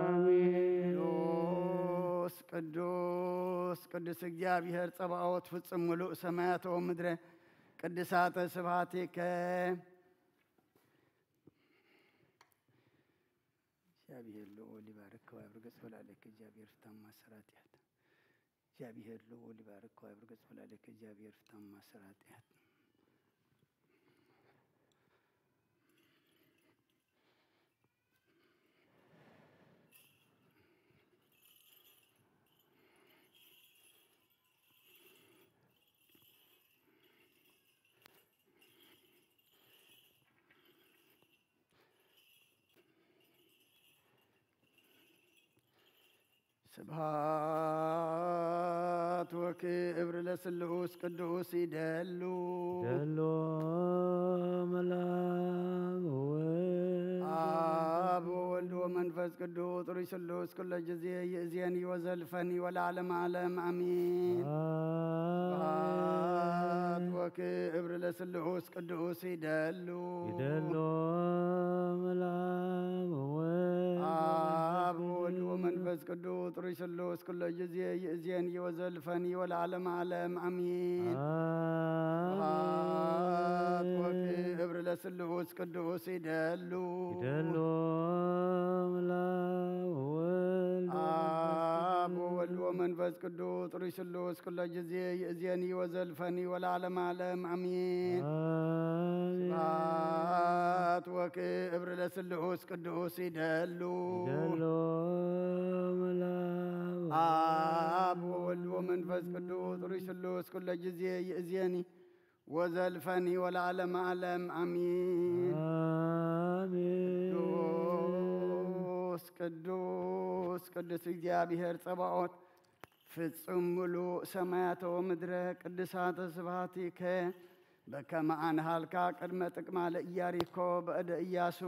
አሜን። ቅዱስ ቅዱስ ቅዱስ እግዚአብሔር ጸባኦት ፍጹም ምሉእ ሰማያተ ወምድረ ቅድሳተ ስብሐቲከ። እግዚአብሔር ልዑል ይባርክ ወያብርክ ገጽ ወላዲተ እግዚአብሔር ፍታም ማሰራጥያት። እግዚአብሔር ልዑል ይባርክ ወያብርክ ገጽ ወላዲተ እግዚአብሔር ፍታም ማሰራጥያት። ስብሐት ወክብር ለስሉስ ቅዱስ ይደሉ። ደሎ መልአብ ወወልድ አብ ወወልድ ወመንፈስ ቅዱስ ጥሩይ ስሉስ ኩሎ ጊዜ ይእዜኒ ወዘልፈኒ ወለዓለም ዓለም አሜን። ስብሐት ወክብር ለስሉስ ቅዱስ ይደሉ። ይደሎ መልአብ ወወልድ አብ ወወልድ ወመንፈስ ቅዱስ ጥሩይ ስሉስ ኩሎ ጊዜ ይእዜኒ ወዘልፈኒ ወለዓለም ዓለም አሜን። ስብሐት አሜን። ወክብር ለስሉስ ቅዱስ ይደሉ። ይደሎ መልአብ ወወልድ አብ ወወልድ ወመንፈስ ቅዱስ ጥሩይ ስሉስ ኩሎ ጊዜ ይእዜኒ ወዘልፈኒ ወለዓለም ዓለም አሜን። አሜን። ስብሐት ወክብር ለስሉስ ቅዱስ ይደሉ። ይደሎ መልአብ አብ ወወልድ ወመንፈስ ቅዱስ ጥሩይ ስሉስ ኩሎ ጊዜ ይእዜኒ ወዘልፈኒ ወለዓለም ዓለም አሜን። አሜን። ቅዱስ ቅዱስ ቅዱስ እግዚአብሔር ጸባኦት ፍጹም ምሉእ ሰማያተ ወምድረ ቅድሳተ ስብሐቲከ በከመ አንሃልካ ቅድመ ጥቅማ ለኢያሪኮ በእደ ኢያሱ።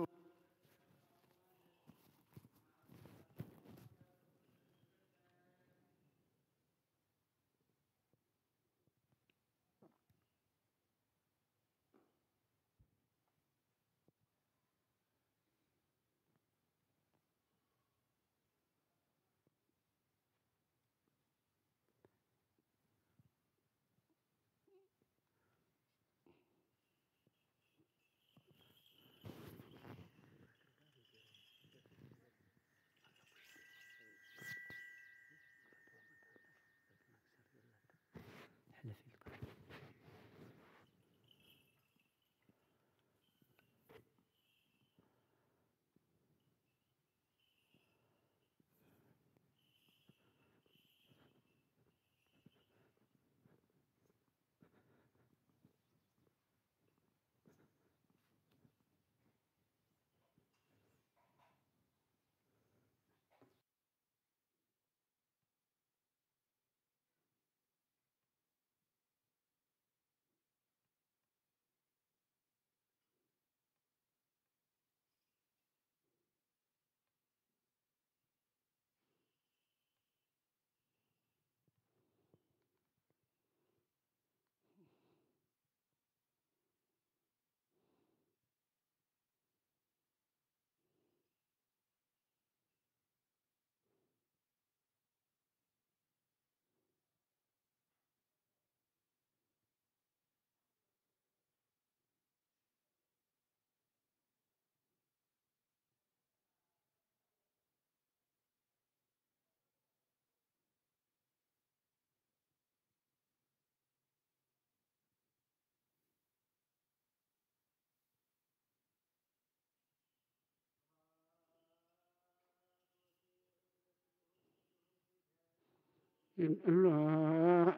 ይድሎ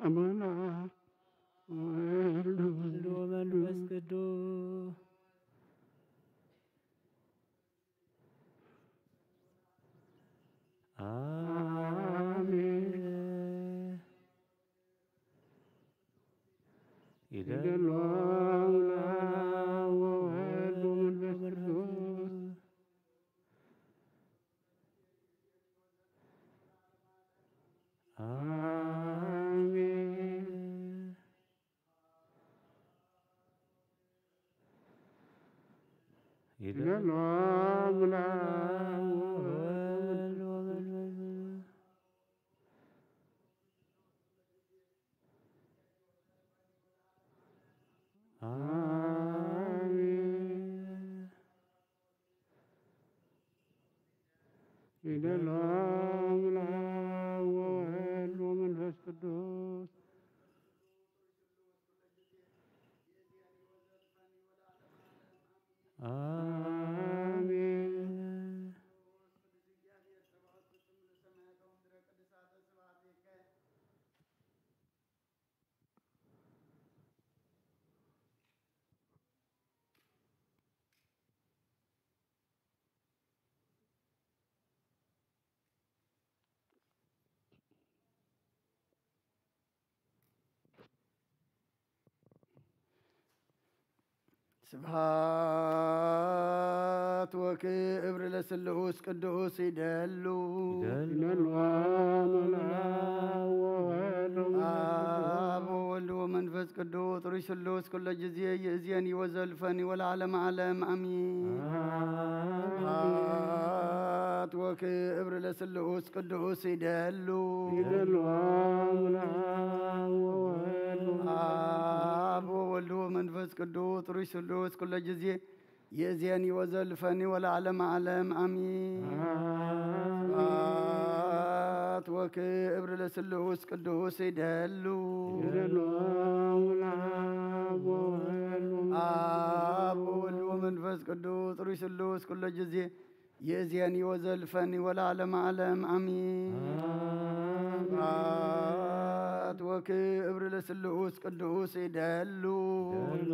ኣምላኽ ወወልድ ወመንፈስ ቅዱስ። አሜን። ይደሎ አምላክ ወወልድ ወመንፈስ ቅዱስ። አሜን። ይደሎ አምላክ ወወልድ ወመንፈስ ቅዱስ። አሜን። ይደሎ አምላክ ወወልድ ወመንፈስ ቅዱስ። አሜን። ስብሐት ወክብር ለስሉስ ቅዱስ ይደሉ። ይደሉ አብ ወወልድ ወመንፈስ አብ ወወልድ ወመንፈስ ቅዱስ ሩይ ስሉስ ኩለ ጊዜ ይእዜኒ ወዘልፈኒ ወለዓለመ ዓለም አሚን። አሜን። ስብሐት ወክብር ለስሉስ ቅዱስ ይደሉ። ይደሉ አብ ወወልድ ወመንፈስ አብ ወወልድ ወመንፈስ ቅዱስ ሩይ ስሉስ ኩለ ጊዜ ይእዜኒ ወዘልፈኒ ወለዓለመ ዓለም አሚን። አሜን። ስብሐት ወክብር ለስሉስ ቅዱስ ይደሉ። ይደሉ አብ ወወልድ ወመንፈስ አብ ወወልድ ወመንፈስ ቅዱስ ሩይ ስሉስ ኩለ ጊዜ ይእዜኒ ወዘልፈኒ ወለዓለመ ዓለም አሚን። አሜን። ስብሐት ወክብር ለስሉስ ቅዱስ ይደሉ። ይደሉ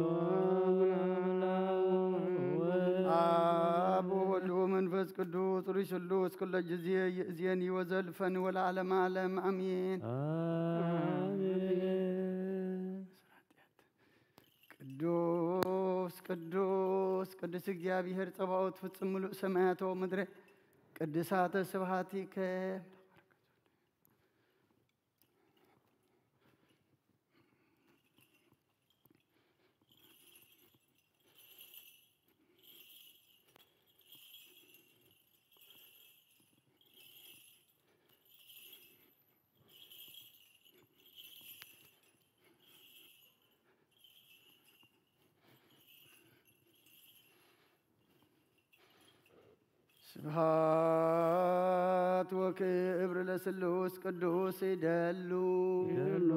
አብ ወወልድ ወመንፈስ ቅዱስ ሩይ ስሉስ ኩለ ጊዜ ይእዜኒ ወዘልፈኒ ወለዓለመ ዓለም አሚን። አሜን። ቅዱስ ቅዱስ ቅዱስ እግዚአብሔር ጸባኦት ፍጹም ምሉእ ሰማያት ወምድረ ቅድሳተ ስብሐቲከ። ስብሐት ወክብር ለስሉስ ቅዱስ ይደሉ። ይደሉ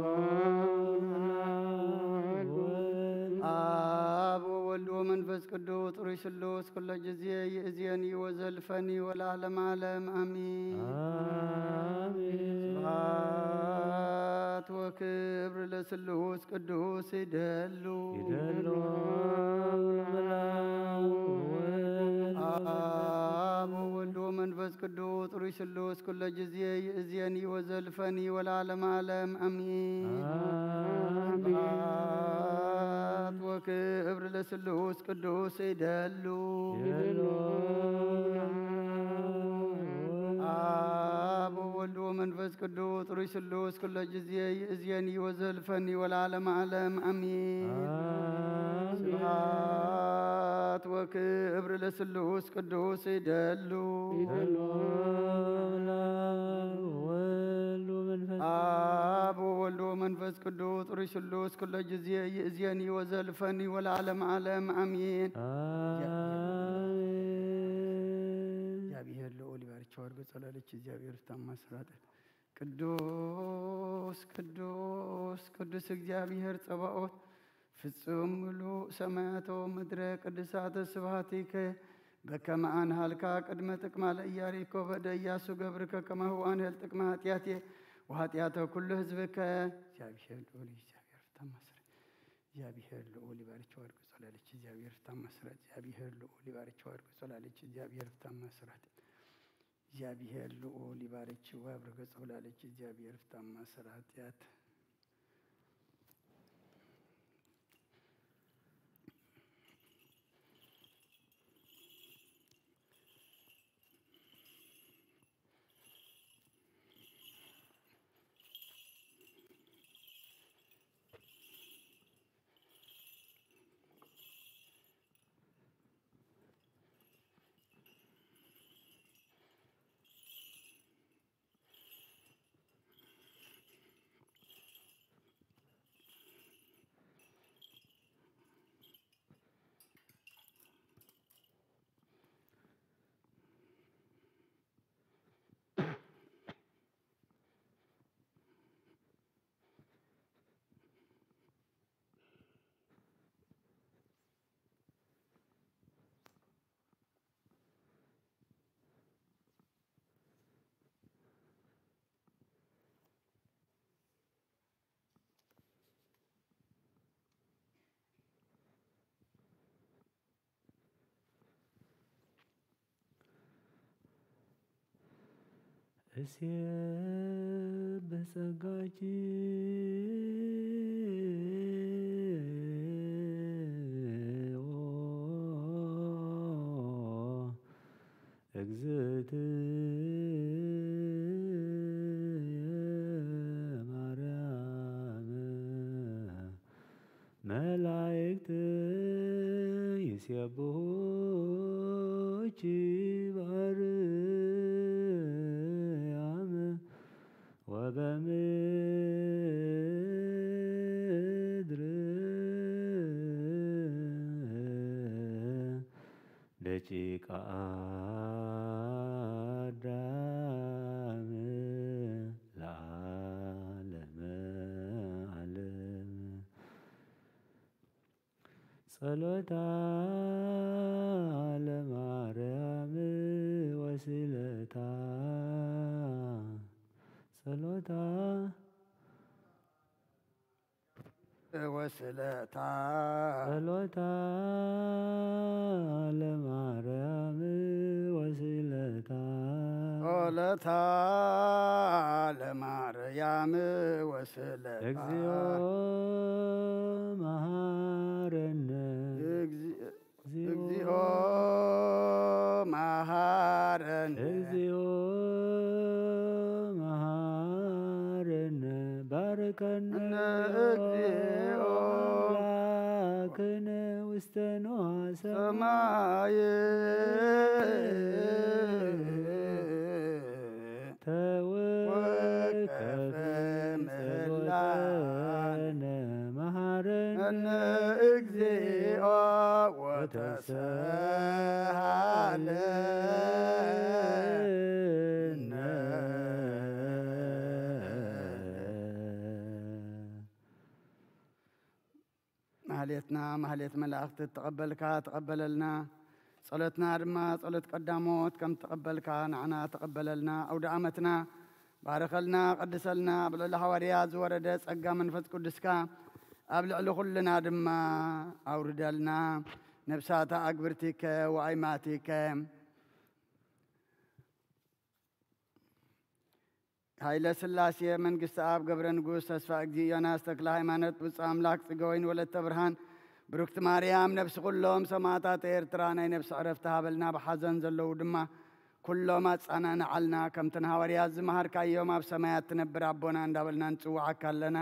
አብ ወወልድ ወመንፈስ ቅዱስ ጥሩይ ስሉስ ኩለ ጊዜ ይእዜኒ ወዘልፈኒ ወለዓለመ ዓለም አሚን። አሜን። ስብሐት ወክብር ለስሉስ ቅዱስ ይደሉ። ይደሉ አብ ወወልድ ወመንፈስ ቅዱስ ጥሩይ ስሉስ ኩለ ጊዜ ይእዜኒ ወዘልፈኒ ወለዓለመ ዓለም አሚን። አሜን። ስብሐት ወክብር ለስሉስ ቅዱስ ይደሉ። ይደሉ አብ ወወልድ ወመንፈስ ቅዱስ ጥሩይ ስሉስ ኩለ ጊዜ ይእዜኒ ወዘልፈኒ ወለዓለመ ዓለም አሚን። አሜን። ስብሐት ወክብር ለስሉስ ቅዱስ ይደሉ። ይደሉ አብ ወወልድ ወመንፈስ አብ ወወልድ ወመንፈስ ቅዱስ ጥሩይ ስሉስ ኩለ ጊዜ ይእዜኒ ወዘልፈኒ ወለዓለመ ዓለም አሚን። አሜን። እግዚአብሔር ልዑል ይባርክ። ወርግ ጸላለች እግዚአብሔር ፍታማ ስራጠት ቅዱስ ቅዱስ ቅዱስ እግዚአብሔር ጸባኦት ፍጹም ምሉእ ሰማያተ ወምድረ ቅድሳተ ስብሐቲከ በከመ አንሃልካ ቅድመ ጥቅማ ለኢያሪኮ በደ ኢያሱ ገብርከ ከማሁ አንህል ጥቅመ ኃጢአቴ ወኃጢአተ ኩሉ ሕዝብከ። እግዚአብሔር ልዑል፣ እግዚአብሔር ፍታ ማስረት። እግዚአብሔር ልዑል ይባርክ ወርቅ ጸላለች። እግዚአብሔር ፍታ ማስረት። እግዚአብሔር ልዑል ይባርክ ወርቅ ጸላለች። እግዚአብሔር ፍታ ማስረት። እግዚአብሔር ልዑል ይባርክ ወርቅ ጸላለች። እግዚአብሔር ፍታ ማስረት። እሴ በጸጋኪ ኦ እግዝእትየ ማርያም መላእክት ይሴብሑኪ በአርያም ወበምድር ደቂቀ አዳም ለዓለመ ዓለም። ጸሎታ ለማርያም ወስለታ፣ ጸሎታ ወስለታ። ጸሎታ ለማርያም ወስለታ። ጸሎታ ለማርያም ወስለታ። እግዚኦ መሐረነ። እግዚ-፣ እግዚኦ መሐረነ። እግዚኦ መሐረነ። ባርከነ እነ እግዚኦ አምላክነ ውስተ ንዋ ሰማይ። ሰማይ። ተወከፍ ወከፍ ምህላ ጸሎተነ መሐረነ። እነ እግዚኦ ወተሰሃለነ። ማህሌትና ማህሌት መላእኽቲ ተቐበልካ ተቐበለልና። ጸሎትና ድማ ጸሎት ቀዳሞት ከም ተቐበልካ ንዓና ተቐበለልና። ኣውደ ዓመትና ባርኸልና፣ ቀድሰልና። ኣብ ልዕሊ ሃዋርያ ዝወረደ ጸጋ መንፈስ ቅዱስካ ኣብ ልዕሊ ኩልና ድማ ኣውርደልና። ነብሳታ ኣግብርቲከ ወኣይማቲከ ኃይለ ሥላሴ መንግስቲ ኣብ ገብረ ንጉስ ተስፋ እግዚእ ዮናስ ተክለ ሃይማኖት ብፁዕ ኣምላክ ጽገወይን ወለተ ብርሃን ብሩክቲ ማርያም ነፍሲ ኩሎም ሰማዕታት ኤርትራ ናይ ነፍሲ ዕረፍቲ ሃበልና። ብሓዘን ዘለዉ ድማ ኩሎም ኣጻናንዓልና። ከምተን ሃዋርያት ዝመሃርካዮም ኣብ ሰማያት ትነብር ኣቦና እንዳበልና ንጽውዓካ ኣለና።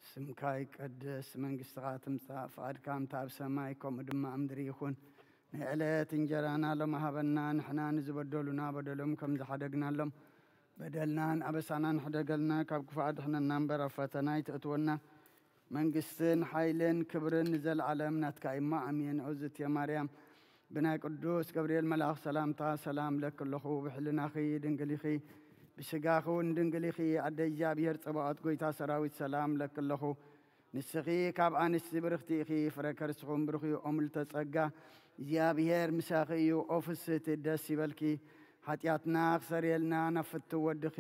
ስምካ ይቀደስ፣ መንግስትኻ ትምጻእ፣ ፍቓድካ ከምቲ ኣብ ሰማይ ከምኡ ድማ ኣብ ምድሪ ይኹን። ናይ ዕለት እንጀራና ሎም ሃበና፣ ንሕና ንዝበደሉና በደሎም ከም ዝሓደግናሎም በደልናን ኣበሳናን ሕደገልና፣ ካብ ክፉእ ኣድሕነና እምበር ኣብ ፈተና ኣይተእትወና። መንግስትን ሓይልን ክብርን ንዘለዓለም ናትካ እሞ ኣሜን። ኦዝት ማርያም ብናይ ቅዱስ ገብርኤል መልኣኽ ሰላምታ ሰላም ለኪ ኣለኹ። ብሕልናኺ ድንግል ኢኺ፣ ብስጋኺ እውን ድንግል ኢኺ። ኣደ እግዚኣብሔር ጸባኦት ጐይታ ሰራዊት ሰላም ለኪ ኣለኹ። ንስኺ ካብ ኣንስቲ ብርኽቲ ኢኺ፣ ፍረ ከርስኹም ብሩኽ እዩ። ኦ ምልዕተ ጸጋ እግዚኣብሔር ምሳኺ እዩ። ኦ ፍስህቲ ደስ ይበልኪ፣ ሓጢኣትና ክሰርየልና ናብ ፍትው ወድኺ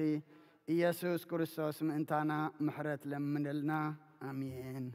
ኢየሱስ ክርስቶስ ምእንታና ምሕረት ለምንልና። ኣሜን።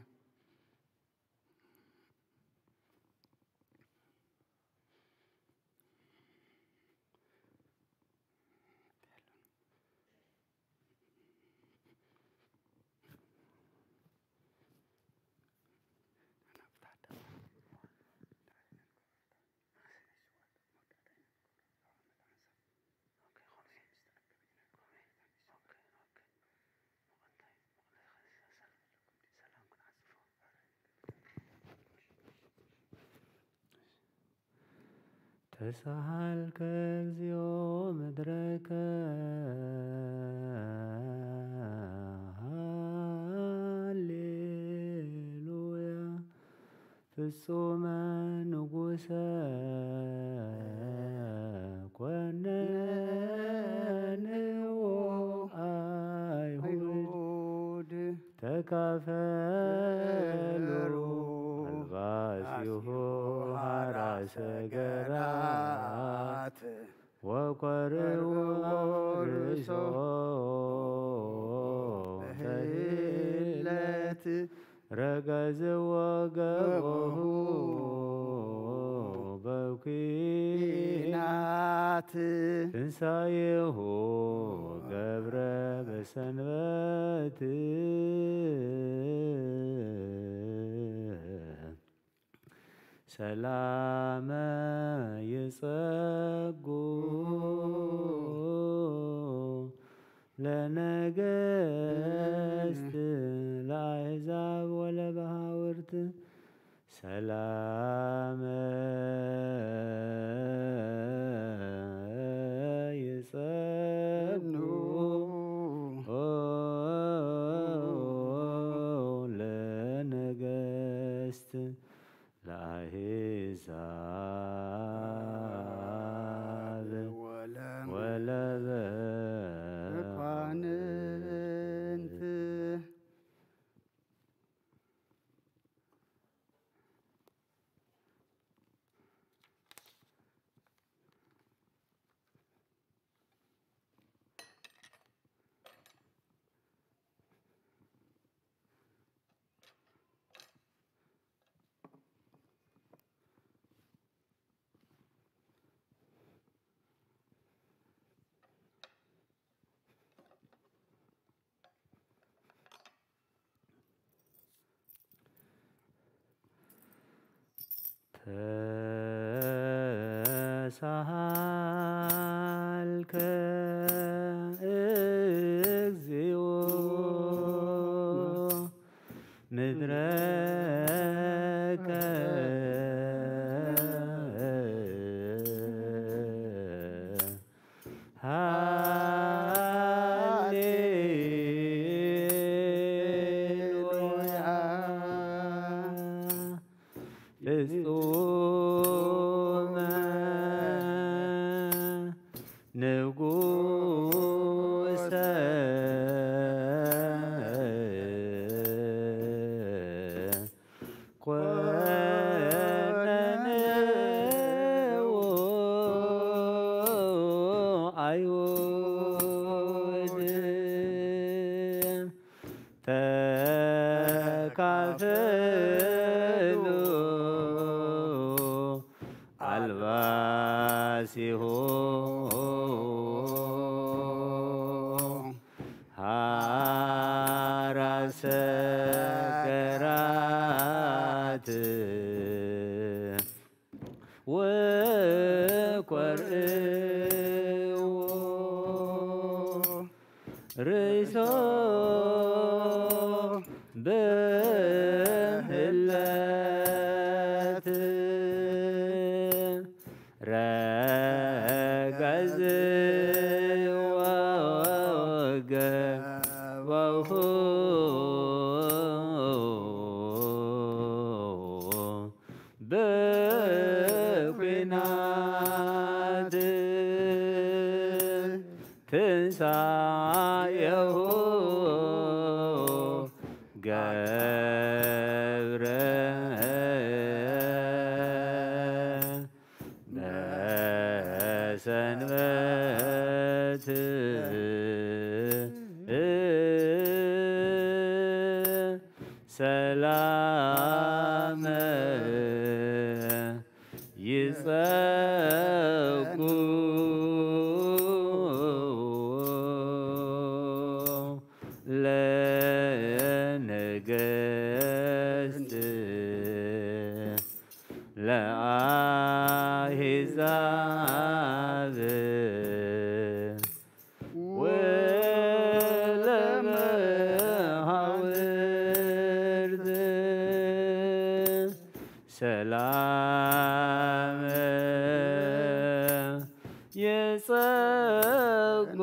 ተሳሃልከ እግዚኦ ምድረከ፣ ሃሌሉያ። ፍጹመ ንጉሰ ኮነንዎ ኣይሁድ። ተካፈሉ ኣልባሲሁ ሃራሰ ገራት ወኮርዎ ርእሶ በህለት ረገዝዎ ገቦሁ በኩናት ትንሳኤሁ ገብረ በሰንበት ሰላመ ይጸጉ ለነገስት ለአሕዛብ ወለበሃውርት ሰላመ ይጸጉ ለነገስት ለአሕዛብ ወለመኳንንት። ተሳሃልከ እግዚኦ ምድረከ ሃሌሉያ። ፍጹመ ንጉሰ ኮነንዎ አይሁድ። ተካፈሉ አልባሲሁ ሃራሰ ገራት ወኮርዎ ርእሶ በህለት ረገዝዎ ገበሁ በኩናት ትንሳኤሁ ገብረ በሰንበት ጸጉ ለነገስት ለአሕዛብ ወለመሃውርት ሰላም የጸጉ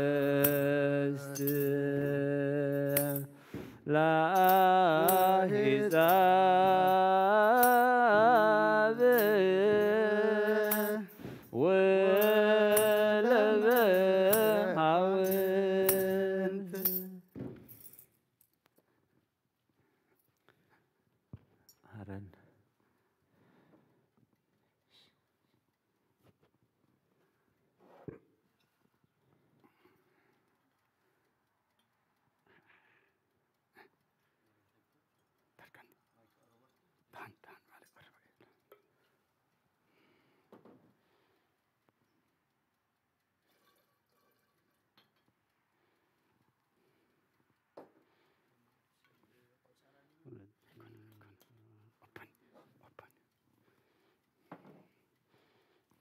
ለነገስት ለአሕዛብ ወለበሃውንት። ሐረን።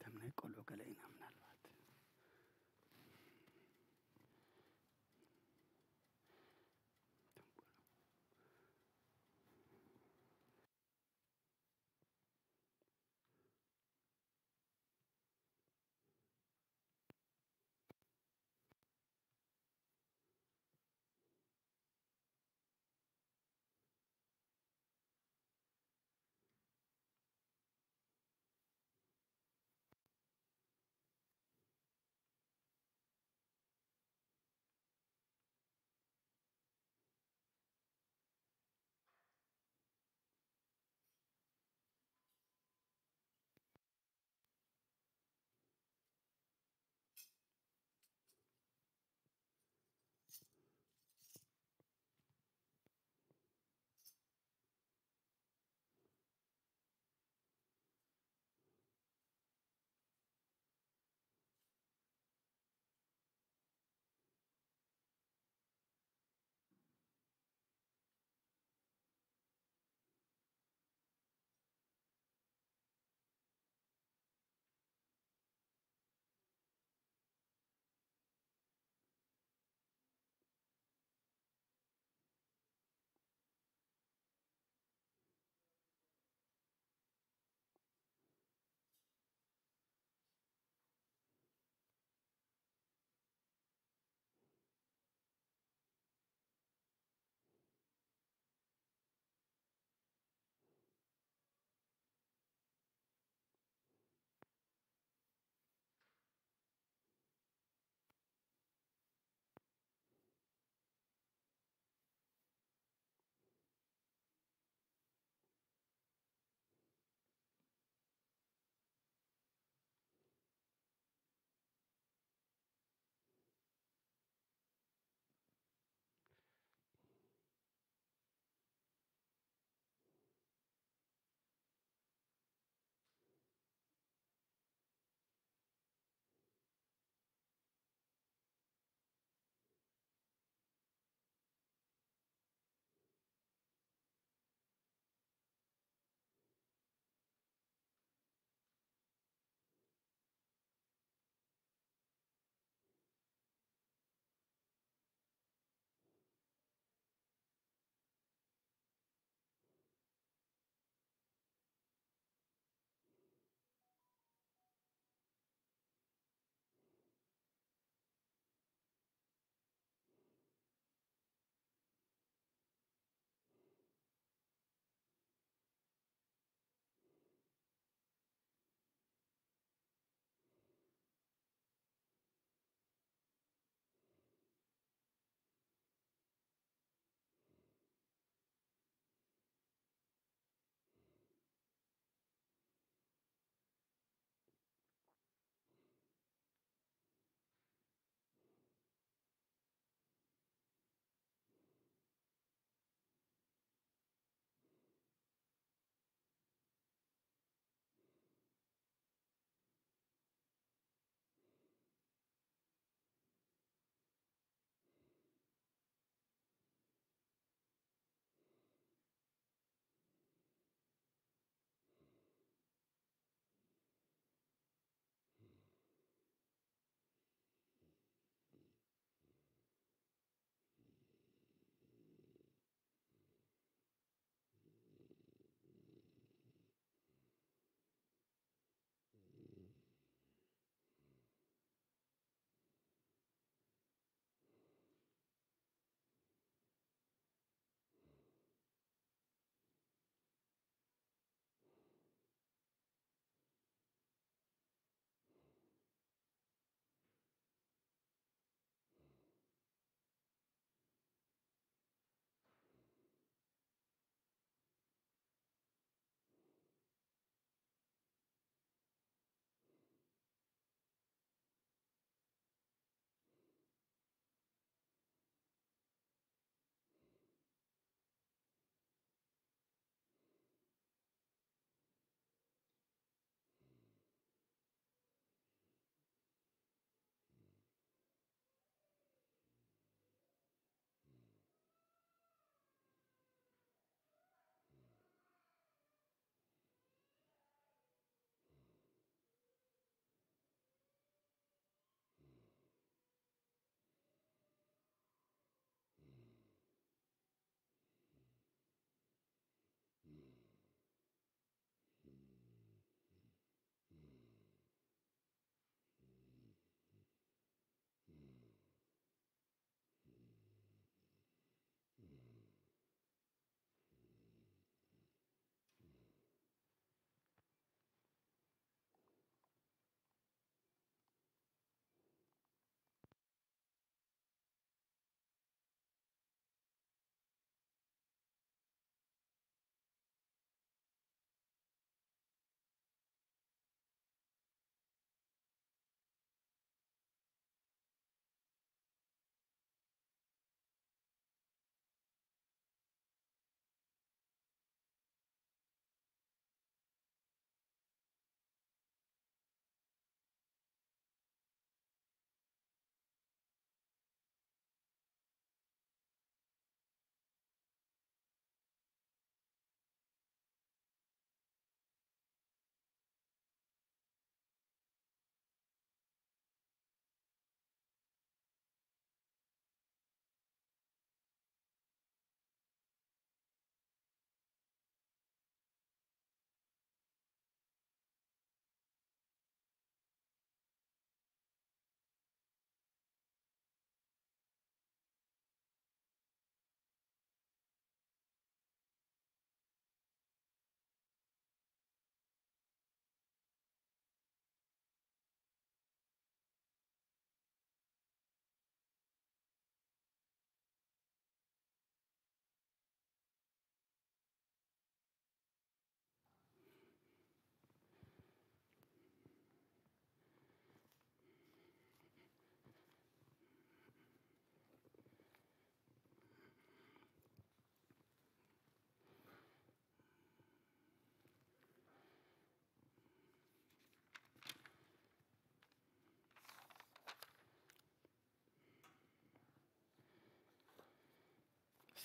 ከም ናይ ቆልዑ ገለ ኢና ምናልባት።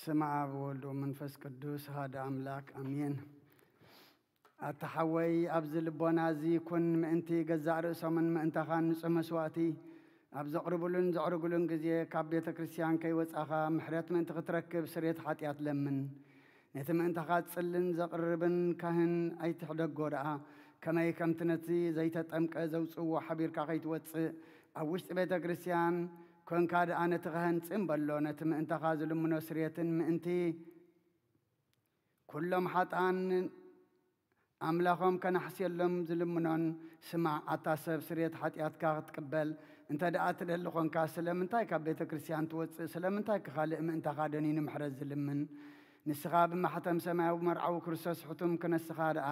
ስም ኣብ ወልድ ወመንፈስ ቅዱስ ሓደ ኣምላክ ኣሜን። ኣታ ሓወይ ኣብዚ ልቦና እዚ ኩን ምእንቲ ገዛእ ርእሶምን ምእንታኻን ንጹህ መስዋእቲ ኣብ ዘቕርቡሉን ዘዕርጉሉን ግዜ ካብ ቤተ ክርስቲያን ከይወጻኻ ምሕረት ምእንቲ ክትረክብ ስርየት ሓጢኣት ለምን። ነቲ ምእንታኻ ጽልን ዘቕርብን ካህን ኣይትሕደጎ ደኣ፣ ከመይ ከምቲ ነቲ ዘይተጠምቀ ዘውጽእዎ ሓቢርካ ከይትወጽእ ኣብ ውሽጢ ቤተ ክርስቲያን ኮንካ ደኣ ነቲ ካህን ጽን በሎ፣ ነቲ ምእንታኻ ዝልምኖ ስርየትን ምእንቲ ኩሎም ሓጥኣን ኣምላኾም ከናሕስየሎም ዝልምኖን ስማዕ። ኣታ ሰብ ስርየት ሓጢኣትካ ክትቅበል እንተ ደኣ ትደሊ ኾንካ ስለምንታይ ካብ ቤተ ክርስቲያን ትወጽእ? ስለምንታይ ከ ካልእ ምእንታኻ ደኒኑ ምሕረት ዝልምን? ንስኻ ብማሕተም ሰማያዊ መርዓዊ ክርስቶስ ሕቱም ክነስኻ ደኣ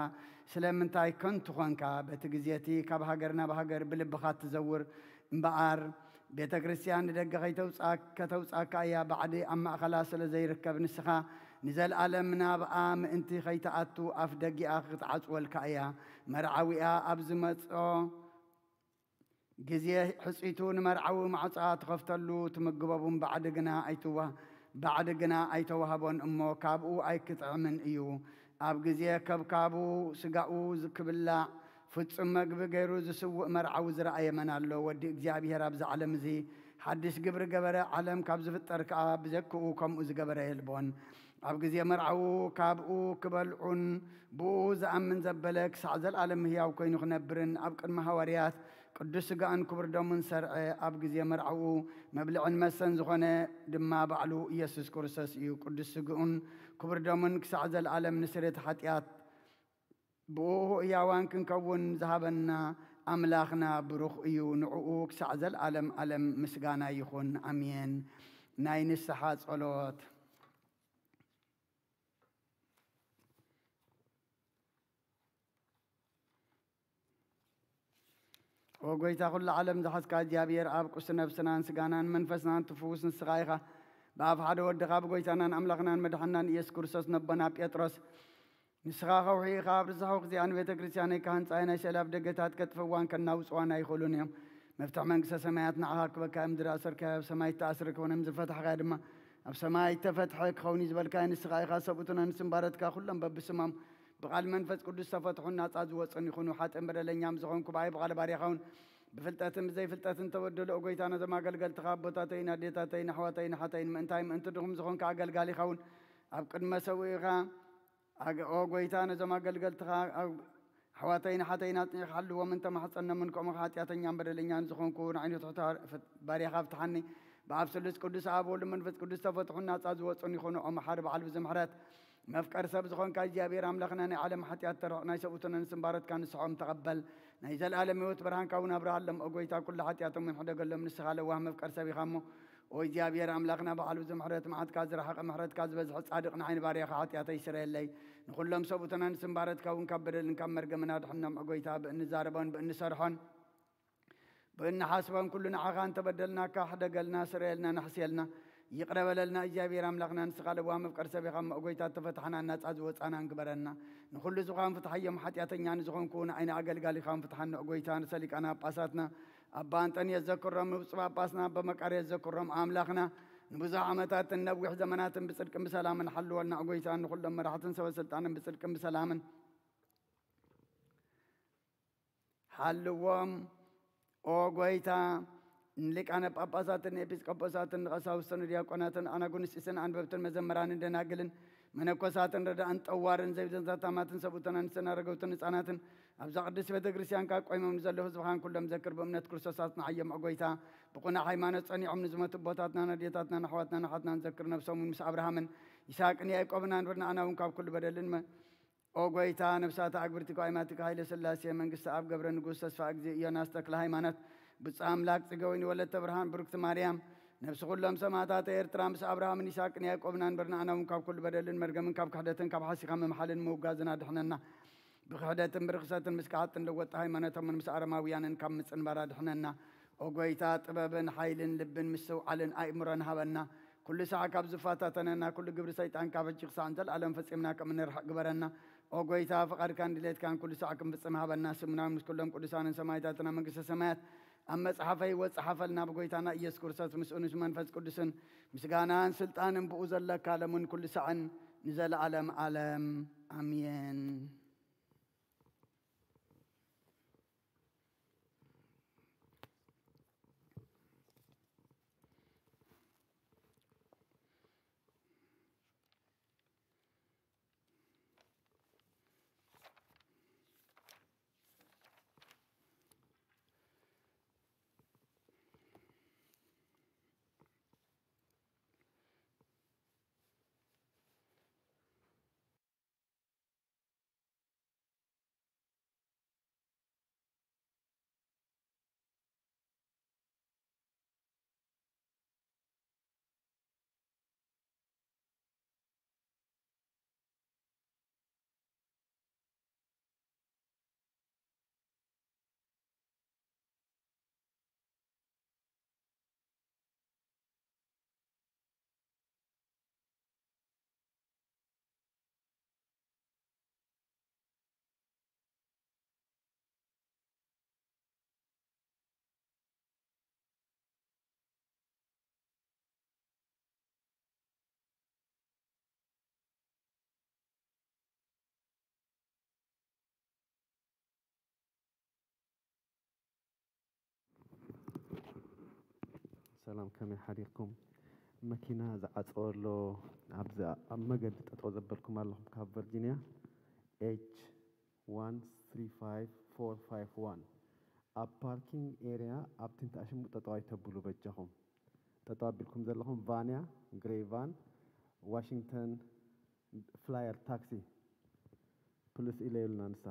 ስለምንታይ ከንቱ ኾንካ? በቲ ግዜ እቲ ካብ ሃገር ናብ ሃገር ብልብኻ ትዘውር እምበኣር ቤተ ክርስቲያን ንደገ ከይተውጻ-፣ ከተውጻካ እያ። ባዕዲ ኣብ ማእኸላ ስለ ዘይርከብ ንስኻ ንዘለኣለም ናብኣ ምእንቲ ከይትኣቱ ኣፍ ደጊኣ ክትዓጽወልካ እያ። መርዓዊኣ ኣብ ዝመጾ ግዜ ሕጺቱ ንመርዓዊ ማዕጻ ትኸፍተሉ፣ ትምግበቡን ባዕዲ ግና ኣይትዋ-፣ ባዕዲ ግና ኣይተዋህቦን እሞ ካብኡ ኣይክጥዕምን እዩ። ኣብ ግዜ ከብካቡ ስጋኡ ክብላዕ ፍጹም መግቢ ገይሩ ዝስውእ መርዓዊ ዝረኣየ መን ኣሎ? ወዲ እግዚኣብሔር ኣብዚ ዓለም እዚ ሓድሽ ግብሪ ገበረ፣ ዓለም ካብ ዝፍጠር ከኣ ብዘክኡ ከምኡ ዝገበረ የልቦን። ኣብ ግዜ መርዓዉ ካብኡ ክበልዑን ብኡ ዝኣምን ዘበለ ክሳዕ ዘለኣለም ህያው ኮይኑ ክነብርን ኣብ ቅድሚ ሃዋርያት ቅዱስ ስጋኡን ክቡር ደሙን ሰርዐ። ኣብ ግዜ መርዓዉ መብልዕን መስተን ዝኾነ ድማ ባዕሉ ኢየሱስ ክርስቶስ እዩ። ቅዱስ ስግኡን ክቡር ደሙን ክሳዕ ዘለኣለም ንስርየት ሓጢኣት ብኡ ህያዋን ክንከውን ዝሃበና ኣምላኽና ብሩኽ እዩ። ንዕኡ ክሳዕ ዘለኣለም ኣለም ምስጋና ይኹን። ኣሜን። ናይ ንስሓ ጸሎት። ኦ ጎይታ ኩሉ ዓለም ዝሓዝካ እግዚኣብሔር ኣብ ቁስቲ ነብስናን ስጋናን መንፈስናን ትፍውስ ንስኻ ኢኻ። ብኣፍ ሓደ ወድኻ ብጎይታናን ኣምላኽናን መድሓናን ኢየሱስ ክርስቶስ ነቦና ጴጥሮስ ንስኻ ከውሒ ኢኻ። ኣብ ርዛሕ ወግዜኣ ንቤተ ክርስቲያነይ ክሃንጻ ናይ ሰላብ ደገታት ከጥፍእዋን ከናውጽዋን ኣይኽእሉን እዮም። መፍትሕ መንግስተ ሰማያት ንዓኻ ክበካ እዮም። ዝኣሰርካዮ ኣብ ሰማይ ተኣስረ ክኾነ ዝፈታሕካዮ ድማ ኣብ ሰማይ ተፈትሐ ክኸውን እዩ ዝበልካዮ ንስኻ ኢኻ። ሰብኡትና ንስምባረትካ ኩሎም በብስሞም ብቓል መንፈስ ቅዱስ ተፈትሑን ናጻ ዝወጹን ይኹኑ። ሓጥእን በደለኛም ዝኾንኩ ብኣይ ብቓል ባርያኻ እውን ብፍልጠትን ብዘይፍልጠትን ተበደሉ። ኦ ጎይታ ነዞም ኣገልገልትኻ ኣቦታተይን ኣዴታተይን ኣሕዋተይን ሓተይን ምእንታይ ምእንቲ ድኹም ዝኾንካ ኣገልጋሊኻ እውን ኣብ ቅድመ ሰብኡ ኢኻ። ኣገ-፣ ኦ ጎይታ ነዞም ኣገልገልትኻ ኣብ ኣሕዋተይን ሓተይን ኣጽኒዕካ ሓልዎም እንተማሕጸኖምን ከምኡ ሓጢኣተኛን በደለኛን ዝኾንኩ ንዓይኑ ትሕቶ ባርያኻ ፍትሓኒ። ብኣብ ስሉስ ቅዱስ ኣብ ወሉ መንፈስ ቅዱስ ተፈትሑን ናጻ ዝወጹን ይኹኑ። ኦም ሓደ በዓል ብዙ ምሕረት መፍቀር ሰብ ዝኾንካ እግዚኣብሔር ኣምላኽና ናይ ዓለም ሓጢኣት ተርሕቕ ናይ ሰብኡትነ ንስምባረትካ ንስሖም ተቐበል። ናይ ዘለኣለም ህይወት ብርሃንካ እውን ኣብርሃሎም። ኦ ጎይታ ኩሉ ሓጢኣቶም እውን ሕደገሎም። ንስኻ ለዋህ መፍቀር ሰብ ኢኻ እሞ ኦ እግዚኣብሔር ኣምላኽና በዓል ብዙ ምሕረት መዓትካ ዝረሓቐ ምሕረትካ ዝበዝሐ ጻድቕ ንዓይኒ ባርያኻ ሓጢኣተይ ስረየለይ። ንኹሎም ሰብኡትነ ንስምባረትካ እውን ካብ በደልን ካብ መርገምን ኣድሕኖም። ኦ ጎይታ ብእንዛረቦን ብእንሰርሖን ብእንሓስቦን ኩሉ ንዓኻ እንተበደልናካ ሕደገልና፣ ስረየልና፣ ናሕስየልና፣ ይቕረ በለልና። እግዚኣብሔር ኣምላኽና ንስኻ ለዋህ መፍቀር ሰብ ኢኻ እሞ ኦ ጎይታ ተፈታሕና ናጻ ዝወጻናን ግበረና። ንኹሉ ዝኾን ፍትሓዮም ሓጢኣተኛ ንዝኾንኩ ንዓይኒ ኣገልጋሊኻን ፍትሓኒ ኦ ጎይታ። ንሰሊቃና ጳጳሳትና ኣባ ኣንጠንዮስ ዘክሮም፣ ንብፁዕ ጳጳስና ኣባ መቃርዮስ ዘክሮም። ኣምላኽና ንብዙሕ ዓመታትን ነዊሕ ዘመናትን ብጽድቅን ብሰላምን ሓልወልና ኦ ጎይታ። ንኹሎም መራሕትን ሰበ ስልጣንን ብጽድቅን ብሰላምን ሓልዎም። ኦ ጎይታ ንሊቃነ ጳጳሳትን ኤጲስቆጶሳትን ንቐሳውስትን ንዲያቆናትን ኣናጉንስጢስን ኣንበብትን መዘመራንን ደናግልን መነኮሳትን ረዳእን ጠዋርን ዘይብዘንታታማትን ሰብኡትን ኣንስትን ኣረገውትን ህፃናትን ኣብዛ ቅድስት ቤተ ክርስቲያንካ ቆይሞም ንዘለዉ ህዝብኻን ኩሎም ዘክር ብእምነት ክርስቶስ ኣጽንዓዮም። ኦ ጎይታ ብቑና ሃይማኖት ጸኒዖም ንዝመቱ ኣቦታትናን ኣዴታትናን ኣሕዋትናን ኣሓትናን ዘክር። ነብሶም እውን ምስ ኣብርሃምን ይስሐቅን ያዕቆብን ኣንብር ንኣና እውን ካብ ኩሉ በደልን መ-፣ ኦ ጎይታ ነብሳት ኣግብርቲ ኳይማቲካ ሃይለ ስላሴ መንግስቲ ኣብ ገብረ ንጉስ ተስፋ እግዚእ ዮናስ ተክለ ሃይማኖት ብፁዕ ኣምላክ ጽገወይኒ ወለተ ብርሃን ብሩክቲ ማርያም ነብሲ ኩሎም ሰማዕታት ኤርትራ ምስ ኣብርሃምን ይስሐቅን ያዕቆብን ኣንብር ንኣና እውን ካብ ኩሉ በደልን መርገምን ካብ ክሕደትን ካብ ሓሲኻ ምምሓልን ምውጋዝን ኣድሕነና። ብክሕደትን ብርኽሰትን ምስ ከሓጥን ለወጥቲ ሃይማኖቶምን ምስ ኣረማውያንን ካብ ምጽንባር ኣድሕነና። ኦ ጎይታ ጥበብን ሓይልን ልብን ምስትውዓልን ኣእምሮን ሃበና። ኩሉ ሳዕ ካብ ዝፈታተነና ኩሉ ግብሪ ሰይጣን ካብ ሕጂ ክሳዕ ንዘለኣለም ፈጺምና ከም እንርሕቕ ግበረና። ኦ ጎይታ ፍቓድካን ድሌትካን ኩሉ ሳዕ ክንፍጽም ሃበና። ስምና ምስ ኩሎም ቅዱሳንን ሰማዕታትን ኣብ መንግስተ ሰማያት ኣብ መጽሓፈይ ወጽሓፈልና ብጎይታና ኢየሱስ ክርስቶስ ምስኡን ምስ መንፈስ ቅዱስን ምስጋናን ስልጣንን ብኡ ዘለካ ለምን ኩሉ ሳዕን ንዘለዓለም ዓለም ኣሜን። ሰላም፣ ከመይ ሓዲርኩም? መኪና ዝዓጸወ ኣሎ። ኣብዚ ኣብ መገዲ ጠጠው ዘበልኩም ኣለኹም ካብ ቨርጂኒያ። ኤች ዋን ስሪ ፋይቭ ፎር ፋይቭ ዋን። ኣብ ፓርኪንግ ኤሪያ ኣብቲ እንተኣሽሙ ጠጠው ኣይተብሉ በጃኹም። ጠጠው ኣቢልኩም ዘለኹም ቫንያ፣ ግሬይ ቫን፣ ዋሽንግተን ፍላየር ታክሲ ፕሉስ ኢለ ይብልና ንሳ።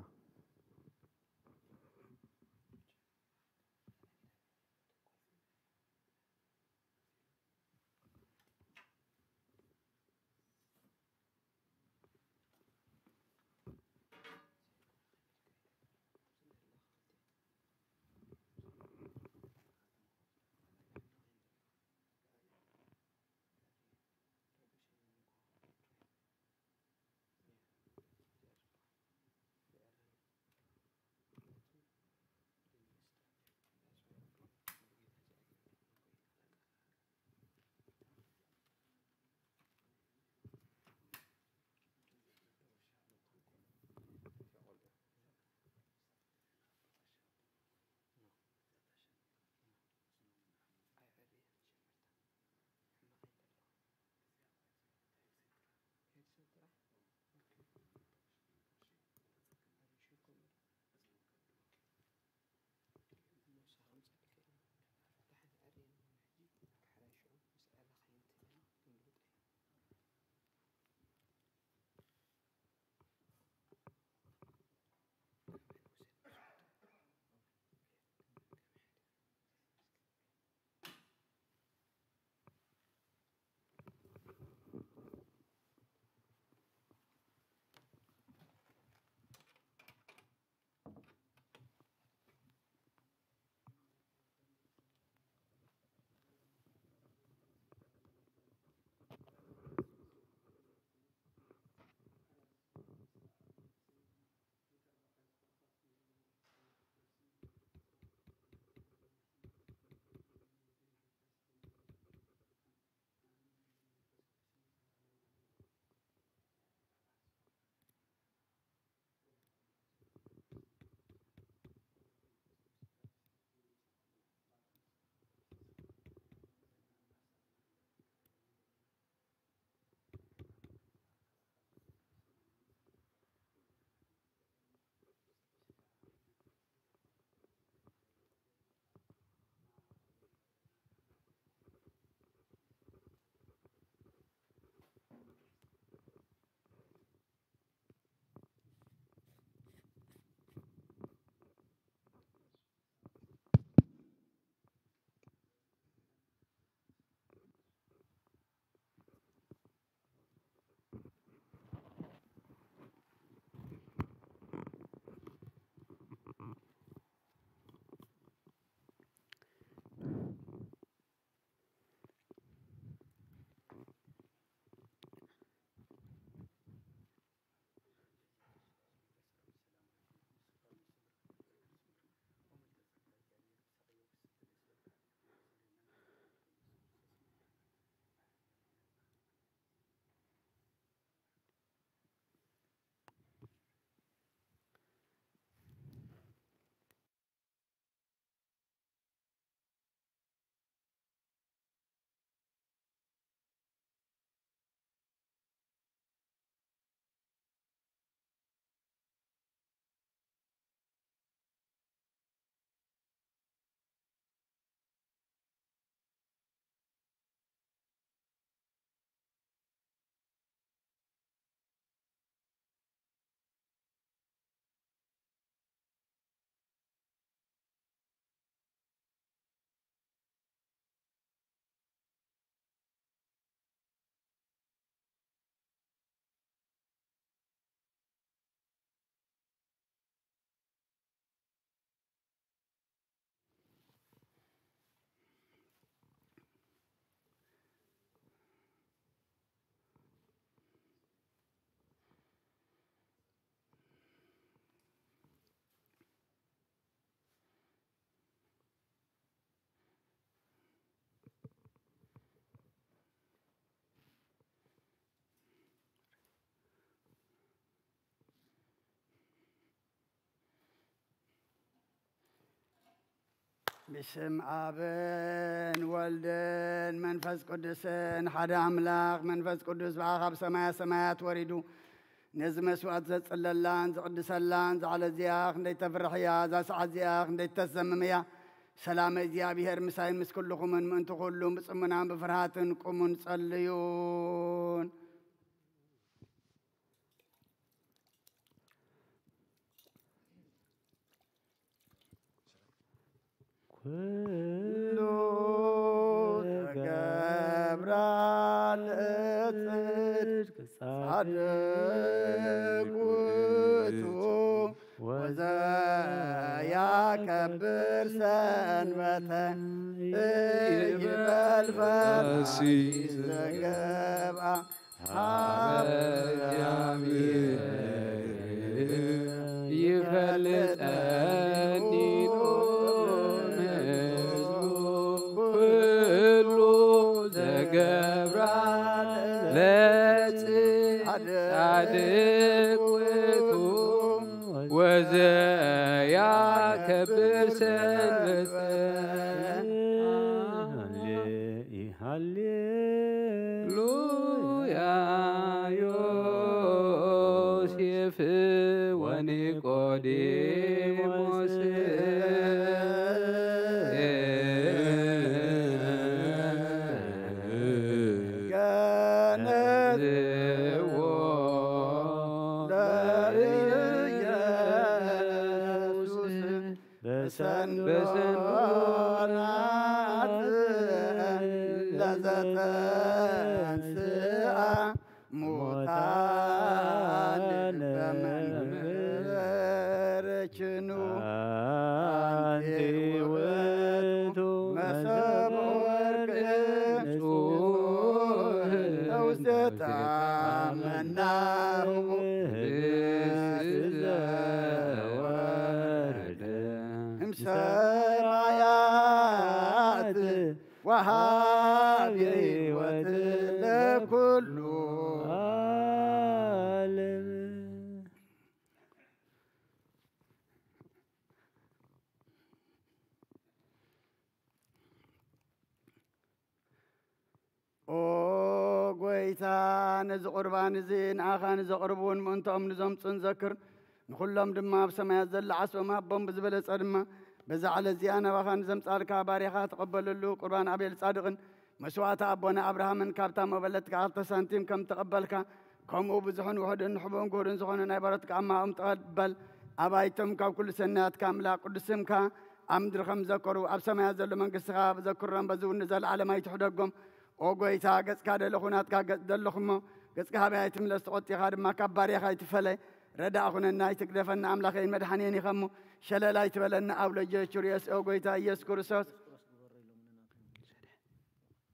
ብስም ኣብን ወልድን መንፈስ ቅዱስን ሓደ ኣምላኽ። መንፈስ ቅዱስ ብኣ ካብ ሰማያ ሰማያት ወሪዱ ነዚ መስዋዕት ዘጽለላን ዝቕድሰላን ዛዕለ እዚኣ ክንደይ ተፍርሕ እያ። እዛ ሰዓት እዚኣ ክንደይ ተሰምም እያ። ሰላም እግዚኣብሔር ምሳይን ምስ ኩልኹምን ምእንቲ ኩሉም ብጽሙናን ብፍርሃትን ቁሙን ጸልዩን። ኩሉ ተገብራ ለጽድቅ ጻድቅ ውእቱ ወዘያከብር ሰንበተ ይበል ፈራሲ ዘገብኣ ሀበ እግዚአብሔር ይፈልጠኒ ኩሉ ዘገብራ ለጻድቅ ውእቱ ወዘያከብር ሰንበተ። ሃሌሉያ። ዮሴፍ ወኒቆዲሞስ ገነዝዎ ለኢየሱስ በሰንበናት ለዘተንስአ ሙታን በመንበርችኑ አንቲ ውእቱ መሶበ ወርቅ ንጹሕ ተውስታ መናሁ ዘወረደ እምሰማያት ወሃቢ ሕይወት ለኩሉ ዓለም። ኦ ጎይታ፣ ነዚ ቁርባን እዚ ንኣኻ ንዘቕርቡን ምእንትኦም ንዘምጹን ዘክር። ንኹሎም ድማ ኣብ ሰማያት ዘሎ ዓስቦም ኣቦም ብዝበለጸ ድማ በዛ ዕለት እዚኣ ናባኻ ንዘምጻልካ ባርያኻ ተቐበለሉ። ቁርባን ኣቤል ጻድቕን መስዋዕቲ ኣቦና ኣብርሃምን ካብታ መበለትካ ኣርተ ሳንቲም ከም ተቐበልካ፣ ከምኡ ብዙሕን ውሑድን ንሕቡእን ግሁርን ዝኾነ ናይ በረትካ ኣማኦም ተቐበል። ኣባይቶም ካብ ኩሉ ሰናያትካ ኣምላኽ ቅዱስ ስምካ ኣብ ምድሪ ከም ዘከሩ ኣብ ሰማያት ዘሎ መንግስትኻ ዘክሮም፣ በዚ እውን ንዘለዓለም ኣይትሕደጎም። ኦ ጎይታ፣ ገጽካ ደለኹ ናትካ ገጽ ደለኹ እሞ፣ ገጽካ ሃበይ ኣይትምለስ፣ ተቖጢኻ ድማ ካብ ባርያኻ ኣይትፈለ። ረዳእ ኩነና፣ ኣይትግደፈና ኣምላኸይን መድሓኔን ኢኻ እሞ፣ ሸለል ኣይትበለና። ኣብ ሎጆ ቹርዮስ ኦ ጎይታ ኢየሱስ ክርስቶስ።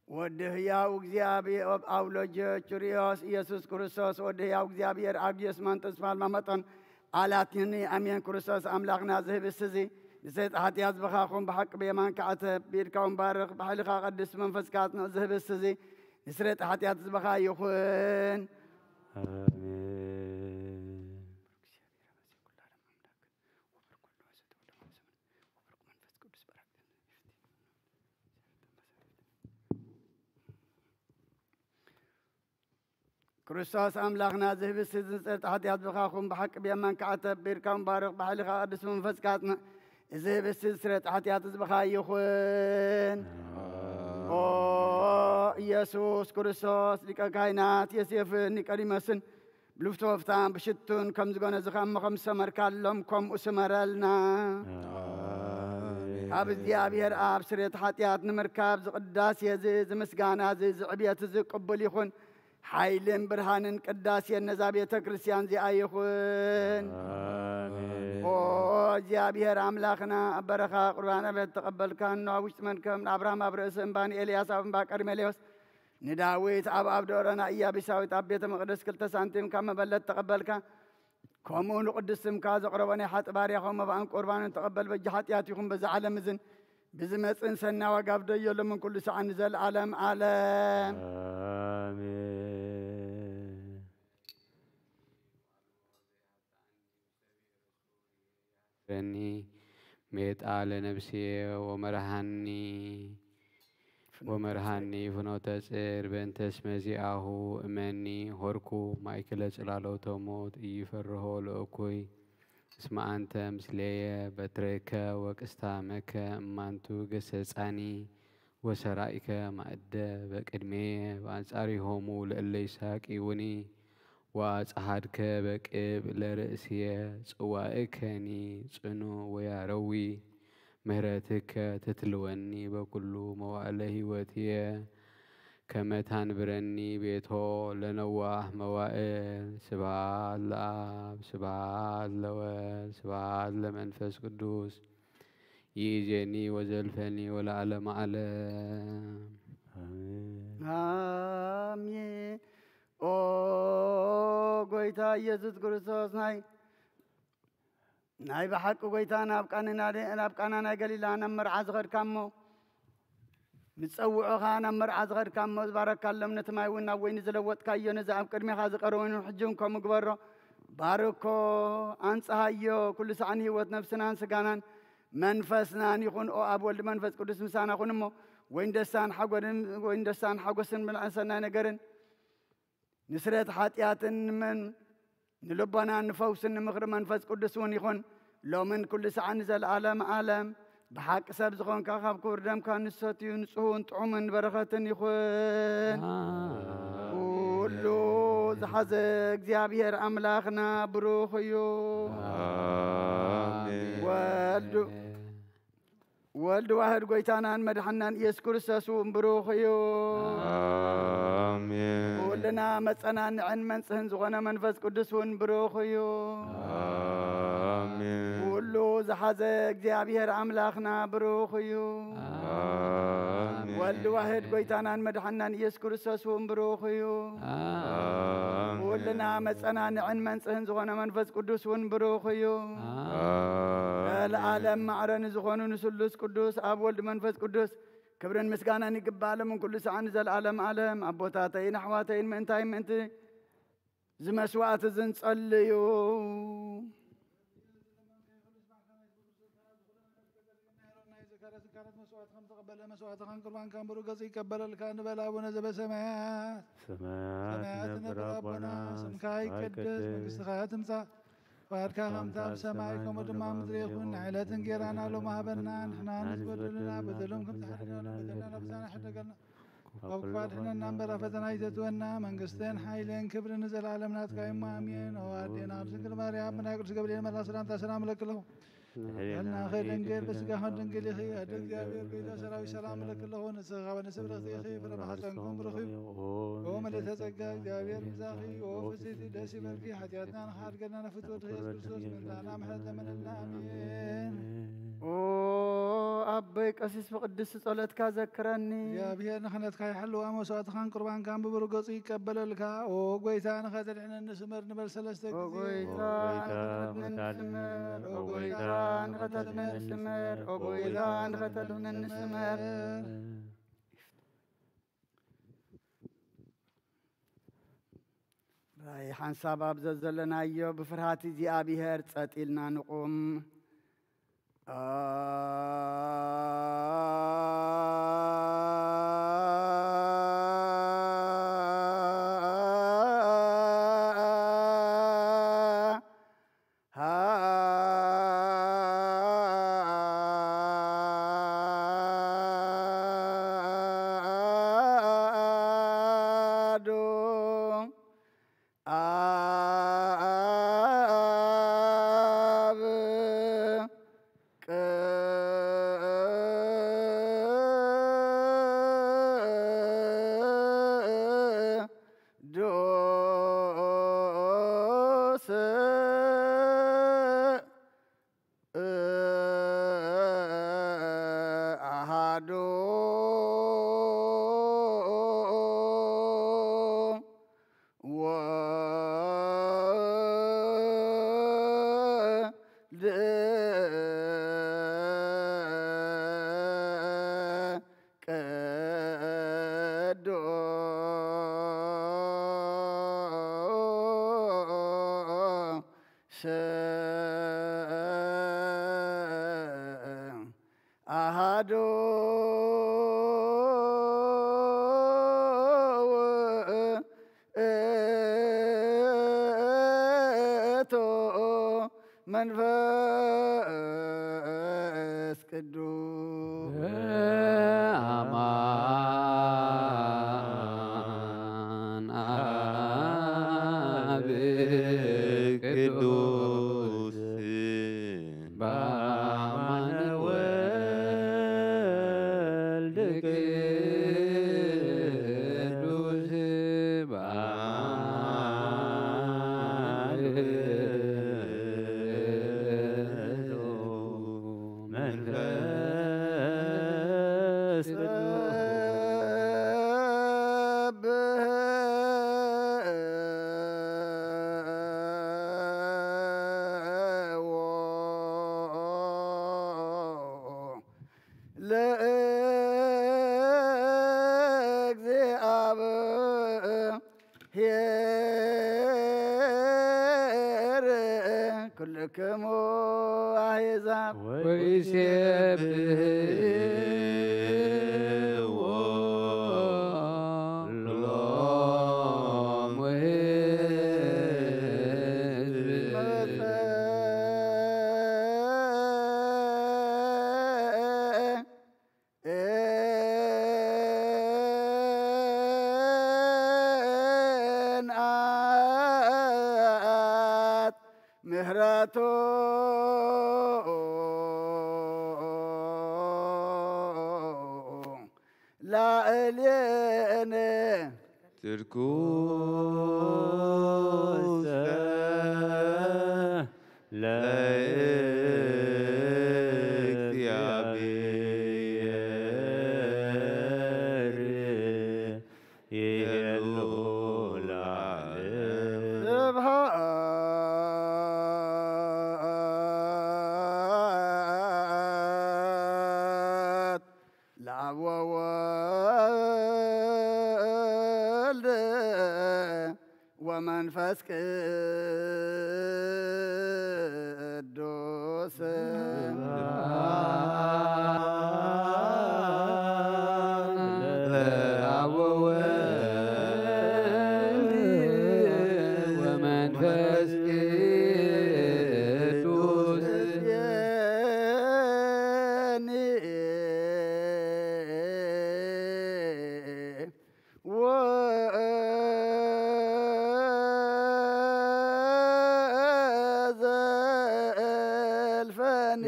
ወዲ ህያው እግዚኣብሔር ኣብ ኣውሎጆ ቹርዮስ ኢየሱስ ክርስቶስ ወዲ ህያው እግዚኣብሔር ኣግዮስ ማንጦስ ፋልማ መጠን ኣላትኒ ኣሜን። ክርስቶስ ኣምላኽና ዝህብስ እዚ ንሰይጣ ሓጢኣት ዝብኻኹም ብሓቂ ብየማንካ ዓተብ ብኢድካ እውን ባርኽ ብሓይልኻ ቀድስ መንፈስካ ኣጽንዕ። ዝህብስ እዚ ንስረጥ ሓጢኣት ዝበኻ ይኹን። ኣሜን። ክርስቶስ ኣምላኽና፣ እዚ ህብስቲ እዚ ንስርየት ሓጢኣት ዝብኻኹም ብሓቂ ብየማንካ ዓተብ፣ ቢርካ ምባርኽ፣ ብሓይልኻ ቅዱስ መንፈስካ ኣጽንዕ። እዚ ህብስቲ እዚ ስርየት ሓጢኣት ዝብኻ ይኹን። ኦ ኢየሱስ ክርስቶስ፣ ሊቀ ካህናት ዮሴፍን ኒቆዲሞስን ብልፍቶ ወፍታን ብሽቱን ከም ዝጎነዝኻ እሞ ከም ዝሰመርካሎም ከምኡ ስመረልና። ኣሜን። ካብ እግዚኣብሔር ኣብ ስርየት ሓጢኣት ንምርካብ ዝቕዳሴ እዚ፣ ዝምስጋና እዚ፣ ዝዕብየት እዚ ቅቡል ይኹን። ሓይልን ብርሃንን ቅዳሴን ነዛ ቤተ ክርስቲያን እዚኣ ይኹን። ኣሜን። ኦ እግዚኣብሔር ኣምላኽና፣ ኣብ በረኻ ቁርባን ኣቤል ተቐበልካን፣ ኣብ ውሽጢ መድከም ንኣብርሃም ኣብ ርእሲ እምባ፣ ንኤልያስ ኣብ እምባ ቀርሜሌዎስ፣ ንዳዊት ኣብ ኣብ ደብረ ኢያቢሳዊት ኣብ ቤተ መቕደስ ክልተ ሳንቲም ካብ መበለት ተቐበልካ። ከምኡ ንቕዱስ ስምካ ዘቕረቦ ናይ ሓጢ ባርያኹም መባእን ቁርባንን ተቐበል። በጃ ሓጢኣት ይኹን በዛ ዓለም እዝን ብዝመጽእን ሰናይ ዋጋ ብደዮ ሎምን ኩሉ ሰዓን ንዘለዓለም ዓለም። ኣሜን። በኒ ሜጣ ለነብስየ ወመርሃኒ ወመርሃኒ ፍኖተ ጽር በእንተ ስመ ዚአሁ እመኒ ሆርኩ ማእከለ ጽላሎተ ሞት ኢይፈርሆ ለእኩይ እስመ አንተ ምስሌየ በትረከ ወቅስታመከ እማንቱ ገሰጻኒ ወሰራኢከ ማእደ በቅድሜየ በአንጻሪሆሙ ለእለ ይሳቂውኒ ወአጽሐድከ በቅብ ለርእስየ ጽዋእከኒ ጽኑ ወያረዊ ምህረትከ ትትልወኒ በኩሉ መዋእለ ህይወትየ ከመ ታንብረኒ ቤቶ ለነዋህ መዋእል። ስብሐት ለአብ ስብሐት ለወልድ ስብሐት ለመንፈስ ቅዱስ ይእዜኒ ወዘልፈኒ ወለዓለመ ዓለም። አሜን። ኦ ጎይታ ኢየሱስ ክርስቶስ ናይ ናይ ብሓቂ ጎይታ ናብ ቃና ናብ ቃና ናይ ገሊላ ናብ መርዓ ዝኸድካ እሞ ምስ ጸውዑኻ ናብ መርዓ ዝኸድካ እሞ ዝባረካሎም ነቲ ማይ እውን ናብ ወይኒ ዝለወጥካዮ ነዚ ኣብ ቅድሜኻ ዝቐረበ እውን ሕጂ እውን ከምኡ ግበሮ። ባርኮ፣ ኣንጽሃዮ፣ ኩሉ ሳዕ ንህይወት ነፍስናን ስጋናን መንፈስናን ይኹን። ኦ ኣብ ወልድ መንፈስ ቅዱስ ምሳና ኩን እሞ ወይን ደስታን ሓጎድን ወይን ደስታን ሓጎስን ምልኣን ሰናይ ነገርን ንስረት ሓጢኣትን ንመን ንልቦናን ንፈውስን ንምኽሪ መንፈስ ቅዱስ እውን ይኹን። ሎምን ኩሉ ሳዕ ንዘለኣለም ዓለም ብሓቂ ሰብ ዝኾንካ ካብ ክቡር ደምካ ንሰትዩ ንጽሁን ጥዑምን በረኸትን ይኹን። ኩሉ ዝሓዘ እግዚኣብሔር ኣምላኽና ብሩኽ እዩ። ኣሜን። ወልዱ ወልድ ዋህድ ጎይታናን መድሓናን ኢየሱስ ክርስቶስ እውን ብሩኽ እዩ። ኣሜን። ኩልና መጸናንዕን መንጽህን ዝኾነ መንፈስ ቅዱስ እውን ብሩኽ እዩ። ኣሜን። ኩሉ ዝሓዘ እግዚኣብሔር ኣምላኽና ብሩኽ እዩ። ኣሜን። ወልድ ዋህድ ጎይታናን መድሓናን ኢየሱስ ክርስቶስ እውን ብሩኽ እዩ። ኣሜን። ኩልና መጸናንዕን መንጽህን ዝኾነ መንፈስ ቅዱስ እውን ብሩኽ እዩ። ኣሜን። ዘለዓለም ማዕረ ንዝኾኑ ንስሉስ ቅዱስ ኣብ ወልድ መንፈስ ቅዱስ ክብርን ምስጋናን ይግባእ ሎምን ኩሉ ሰዓን ንዘለዓለም ዓለም። ኣቦታተይን ኣሕዋተይን ምእንታይ ምእንቲ እዚ መስዋዕት እዚ ንጸልዩ። ናይ ዘካረ ስካረት መስዋዕት ከም ተቐበለ መስዋዕትኻን ቁርባንካን ብሩህ ገጹ ይቀበለልካ ንበል። ኣቡነ ዘበሰማያት ሰማያት ሰማያት ነብር ነብር ኣቦና ኣቦና ስምካ ስምካ ይቀደስ ይቀደስ መንግስትኻ ትምጻእ ፈቃድካ ከምታ ኣብ ሰማይ ከምኡ ድማ ኣብ ምድሪ ይኹን። ዕለት እንጌራና ሎሚ ሃበና ንሕና ንዝበደሉና በደሎም ከም ዝሓደና በደልና ነብሳና ሕደገልና ካብ ክፉ ኣድሕነና እምበር ኣብ ፈተና ኣይተእትወና። መንግስትን ሓይልን ክብርን ንዘለኣለም ናትካ እዩ እሞ ኣሜን። ኦ ኣዴና ቅድስት ድንግል ማርያም ብናይ ቅዱስ ገብርኤል መልኣኽ ሰላምታ ሰላም እለኪ ኣለኹ። ሕልናኺ ድንግል በስጋኺ ድንግል ኢኺ። ኣደ እግዚኣብሔር ጎይታ ሰራዊት ሰላም እለኪ ኣለኹ። ንስኺ ካብ ኣንስቲ ብርኽቲ ኢኺ ፍረ ማሕፀንኩም ብሩኽ እዩ። ኦ ምልእተ ጸጋ እግዚኣብሔር ምሳኺ። ኦ ፍስሕቲ ደስ ይበልኪ። ሓጢኣትና ንኽሓድገና ንፍትወ ድኺ የሱስ ክርስቶስ ምልኣና ምሕረት ለመነልና ኣሜን። ኦ ኣቦይ ቀሲስ ብቅድስቲ ጸሎትካ ዘክረኒ። እግዚኣብሔር ንኽነትካ ይሓልዋ መስዋዕትኻን ቁርባንካን ብብሩህ ገጹ ይቀበለልካ። ኦ ጎይታ ንኸተድሕነኒ ስመር ንበል ሰለስተ ኦ ግዜ። ጎይታ ኦ ጎይታ ንኸተድሕነኒ ንኸተድሕነኒ ስመር። ኦ ኦ ጎይታ ጎይታ ንኸተድሕነኒ ስመር። ኦ ጎይታ ንኸተድሕነኒ ስመር። ራእይ ሓንሳብ ኣብ ዘዘለናዮ ብፍርሃት እግዚኣብሔር ጸጥ ኢልና ንቑም። ኣሐዱ ኣብ ቅዱስ ኣሃዱ ወልድ ቅዱስ መንፈስ ቅዱስ በአማን አብ ቅዱስ በአማን ወልድ ቅዱስ በአማን መንፈስ ቅዱስ ለእግዚአብሔር ኩልክሙ አሕዛብ ወይሴብሕዎ ኩሎም ሕዝብ እንኣት ምህረቱ ላዕሌነ ትርኩሰ ለእግዚአብሔር ይሄሉ ለዓለም። ስብሐት ለአብ ወወልድ ወመንፈስ ቅዱስ ለአብ ወወልድ ወመንፈስ ቅዱስ ወዘልፈኒ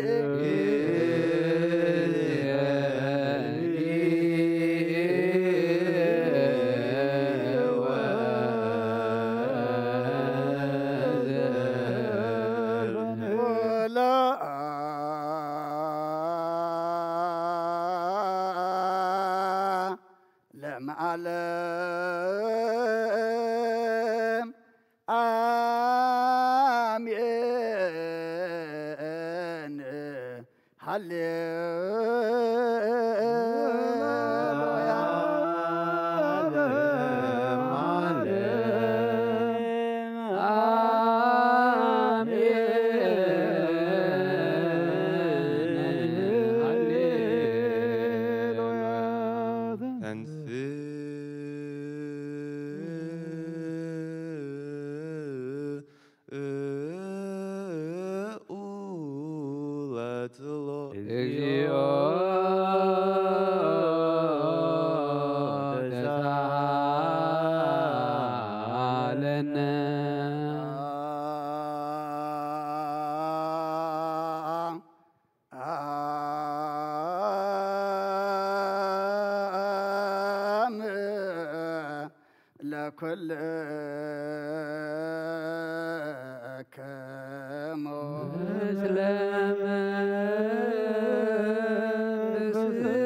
ለዓለም አሜን። ሃሌሉያ። ተንሥኡ ለጸሎት። እግዚኦ ተሳሃለነ። አም ለኩልክሙ ምስለ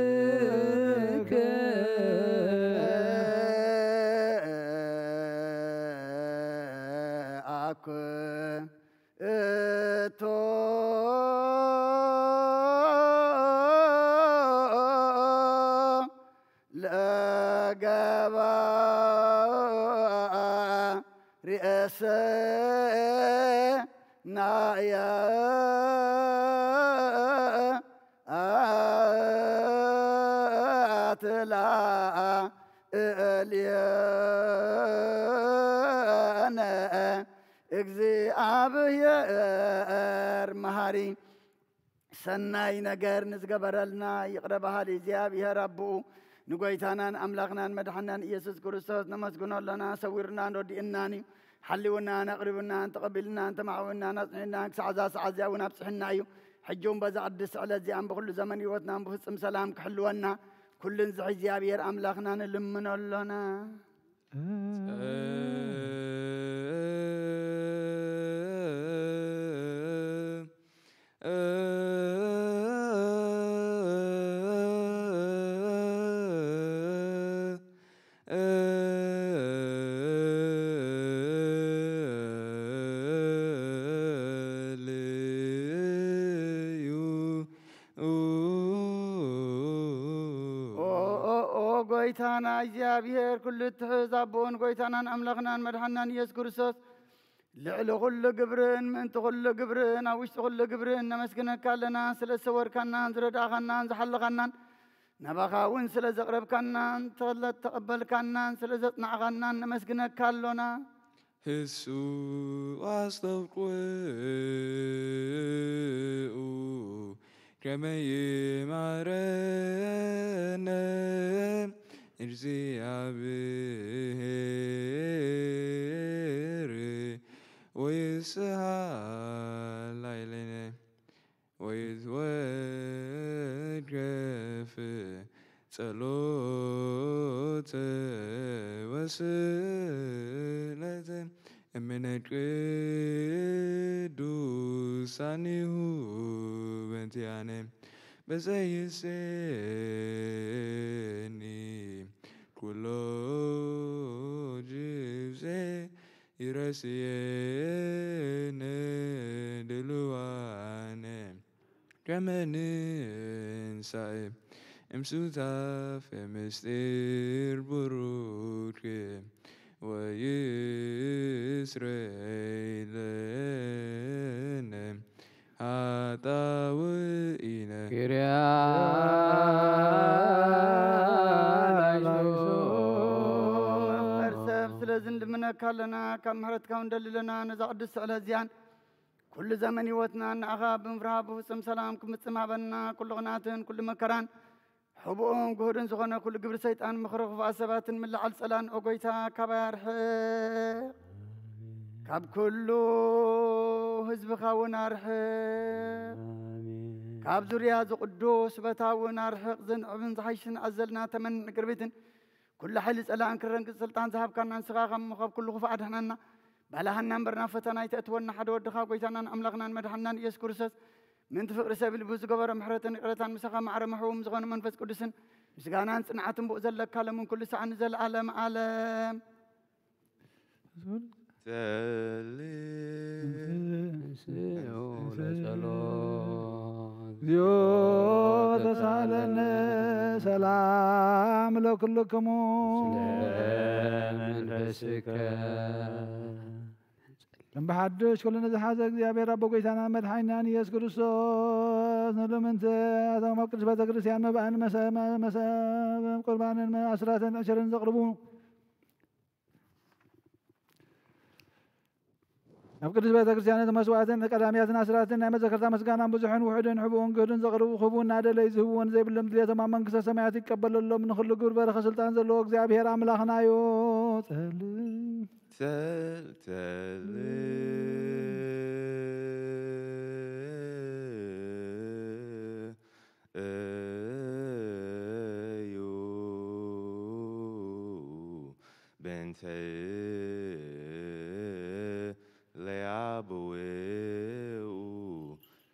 መንፈስከ አኩ እቶ ለገባ ርእሰ ናየ አትላ እልየነ እግዚአብሔር ፈጣሪ፣ ሰናይ ነገር ንዝገበረልና ይቕረ በሃሊ እግዚኣብሔር ኣቦኡ፣ ንጎይታናን ኣምላኽናን መድሓናን ኢየሱስ ክርስቶስ ነመስግኖ ኣሎና። ሰዊሩናን ረዲእናን እዩ። ሓልውናን ኣቕሪቡናን ተቐቢልናን ተማዕዊናን ኣጽኒዕናን ክሳዕ እዛ ሰዓት እዚኣ እውን ኣብጽሕና እዩ። ሕጂ እውን በዛ ቅድስቲ ዕለት እዚኣን ብኹሉ ዘመን ህይወትናን ብፍጹም ሰላም ክሕልወና ኩሉ ንዝሒ እግዚኣብሔር ኣምላኽና ንልምኖ ኣሎና። ኦ፣ ኦ፣ ኦ፣ ጎይታና እግዚኣብሔር፣ ኩሉ እትሕዝ ኣቦን ጎይታናን ኣምላኽናን መድሓናን ኢየሱስ ክርስቶስ፣ ልዕሊ ኩሉ ግብርን ምእንቲ ኩሉ ግብርን ኣብ ውሽጢ ኩሉ ግብርን ነመስግነካ ኣለና። ስለ ዝሰወርካናን ዝረዳእኻናን ዝሓለኻናን፣ ናባኻ እውን ስለ ዘቕረብካናን ስለ እተቐበልካናን ስለ ዘጽናዕኻናን ነመስግነካ ኣሎና። ህሱ ኣስተብቁኡ ከመ ይማረነ እግዚኣብሔር ወይስሃ ላይለነ ወይትወከፍ ጸሎተ ወስእለተ እምነ ቅዱሳኒሁ በንቲያነ በዘይሴኒ ኩሎ ጅብዜ ይረስየነ ድልዋነ ከመ ንንሳኤ እምሱታፌ ምስጢር ቡሩክ ወይስረይ ለነ ሃጣውኢነ። ኪርያ ላይሶ። መፍቀር ሰብ፣ ስለዚ ንልምነካ ኣለና፣ ካብ ምሕረትካ እውን ደሊ ኣለና። ነዛ ቅድስቲ ዕለት እዚኣን ኩሉ ዘመን ህይወትና ንዓኻ ብምፍራህ ብፍጹም ሰላም ክምጽእ ሃበና። ኩሉ ቕንኣትን ኩሉ መከራን ሕቡእን ግሁድን ዝኾነ ኩሉ ግብሪ ሰይጣን፣ ምኽሪ ክፉኣት ሰባትን ምልዓል ጸላን፣ ኦ ጎይታ፣ ካባይ ኣርሕቕ። ካብ ኩሉ ህዝብኻ እውን ኣርሕቕ። ካብ ዙርያ እዚ ቅዱስ ቦታ እውን ኣርሕቕ። ዝንዕብን ዝሓይሽን ኣዘልና ተመንዕ ቅርቢትን ኩሉ ሓይሊ ጸላእን ክረግጽ ስልጣን ዝሃብካና ንስኻ ካብ፣ ካብ ኩሉ ክፉእ ኣድሕነና። ባልሃና እምበር ናብ ፈተና ኣይተእትወና። ሓደ ወድኻ ጎይታናን ኣምላኽናን መድሓንናን ኢየሱስ ክርስቶስ ምእንቲ ፍቕሪ ሰብ ኢሉ ብዝገበሮ ምሕረትን ይቕረታን ምሳኻ ማዕረ መሕቡም ዝኾነ መንፈስ ቅዱስን ምስጋናን ጽንዓትን ብኡ ዘለካ ሎምን ኩሉ ሰዓን ንዘለዓለም ዓለም። ጸሊ ተንሥኡ ለጸሎት። እግዚኦ ተሳለነ ሰላም ለኩልክሙ። መንፈስከ። እምብሓድሽ ኩሉ ንዝሓዘ እግዚኣብሔር ኣቦ ጎይታና መድሓኒናን ኢየሱስ ክርስቶስ ንልምንቲ ኣቶም ኣብ ቅዱስ ቤተ ክርስቲያን መባእን መሰ-፣ መ-፣ መሰብ ቁርባንን ኣስራትን ዕሽርን ዘቕርቡ ኣብ ቅድስት ቤተ ክርስቲያን እቲ መስዋዕትን ቀዳሚያትን ኣስራትን ናይ መዘከርታ ምስጋናን ብዙሕን ውሑድን ሕቡእን ግህድን ዘቕርቡ ክህቡ እናደለዩ ዝህብዎን ዘይብሎም ድሌቶም ኣብ መንግስተ ሰማያት ይቀበለሎም። ንኹሉ ግብር በረኸ ስልጣን ዘለዎ እግዚኣብሔር ኣምላኽና እዩ። ጸል-፣ ጸል-፣ ጸል-፣ እዩ። በእንተ ለያብውኡ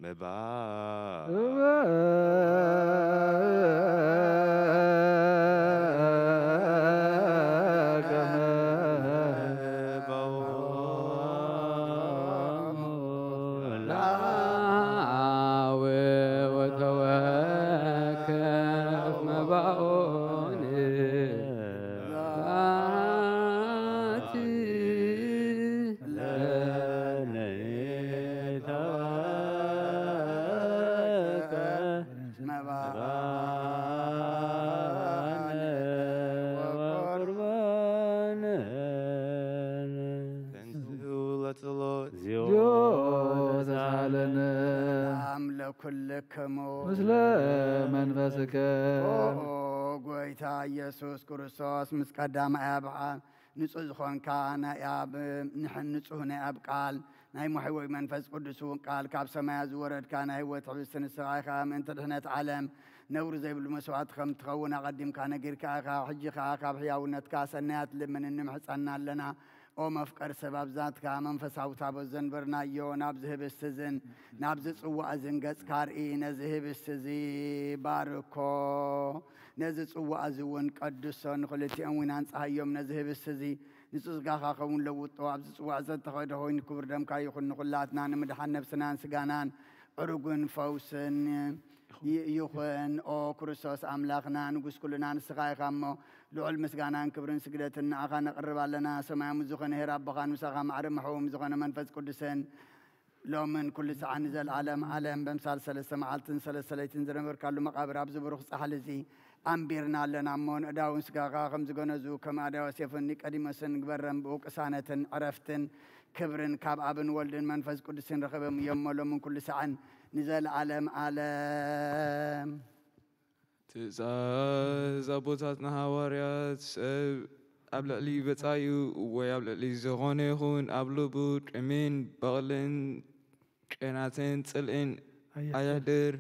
መባእ ወተወከፍ መባኦን ባቲ ለነይተወከ መባነ ወቁርባነ። ተንሥኡ ለጸሎት። እግዚኦ ተሳለነ። ለኩልክሙ ምስለ መንፈስከ ኦ ጎይታ ኢየሱስ ክርስቶስ ምስ ቀዳማይ ኣብዓ ንጹህ ዝኾንካ ናይ ኣብ ንሕን ንጹህ ናይ ኣብ ቃል ናይ መሕወይ መንፈስ ቅዱስ እውን ቃል ካብ ሰማያ ዝወረድካ ናይ ህይወት ሕብስቲ ንስኻ ኢኻ። ምእንቲ ድሕነት ዓለም ነውሪ ዘይብሉ መስዋዕቲ ከም ትኸውን ኣቐዲምካ ነጊርካ ኢኻ። ሕጂ ከኣ ካብ ሕያውነትካ ሰናያት ልምን እንምሕጸና ኣለና። ኦ መፍቀር ሰብ ኣብዛትካ መንፈሳዊ ታቦት ዘንበርናዮ ናብዚ ህብስቲ እዝን ናብዚ ጽዋእ እዝን ገጽካ ርኢ። ነዚ ህብስቲ እዚ ባርኮ፣ ነዚ ጽዋእ እዚ እውን ቀድሶ፣ ንኽልቲኦም እውን ኣንጽሃዮም። ነዚ ህብስቲ እዚ ንጽስጋኻ ኸውን ለውጦ። ኣብዚ ጽዋእ ዘተኸደ ኮይኑ ክቡር ደምካ ይኹን ንኹላትና ንምድሓን ነብስናን ስጋናን ዕሩግን ፈውስን ይ- ይኹን። ኦ ክርስቶስ ኣምላኽና ንጉስ ኩልና ንስኻ ኢኻ እሞ ልዑል ምስጋናን ክብርን ስግደትን ንኣኻ ነቕርብ ኣለና። ሰማያዊ ዝኾነ ሄር ኣቦኻን ምሳኻ ማዕረ መሕዎም ዝኾነ መንፈስ ቅዱስን ሎምን ኩሉ ሰዓን ንዘለዓለም ዓለም በምሳል ሰለስተ መዓልትን ሰለስተ ለይትን ዝነበርካሉ መቓብር ኣብዚ ብሩኽ ጻሕሊ እዚ ኣንቢርና ኣለና እሞ ንእዳውን ስጋኻ ከም ዝገነዙ ከም ኣዳዋ ሴፍን ኒቀዲሞስን ግበረም ብኡ ቅሳነትን ዕረፍትን ክብርን ካብ ኣብን ወልድን መንፈስ ቅዱስን ረኸበም እዮም እሞ ሎምን ኩሉ ሰዓን ንዘለዓለም ዓለም። ትእዛዝ ኣቦታትና ሃዋርያት፣ ሰብ ኣብ ልዕሊ በጻዩ ወይ ኣብ ልዕሊ ዝኾነ ይኹን ኣብ ልቡ ቂምን በቕልን ቄናትን ጽልእን ኣየሕድር።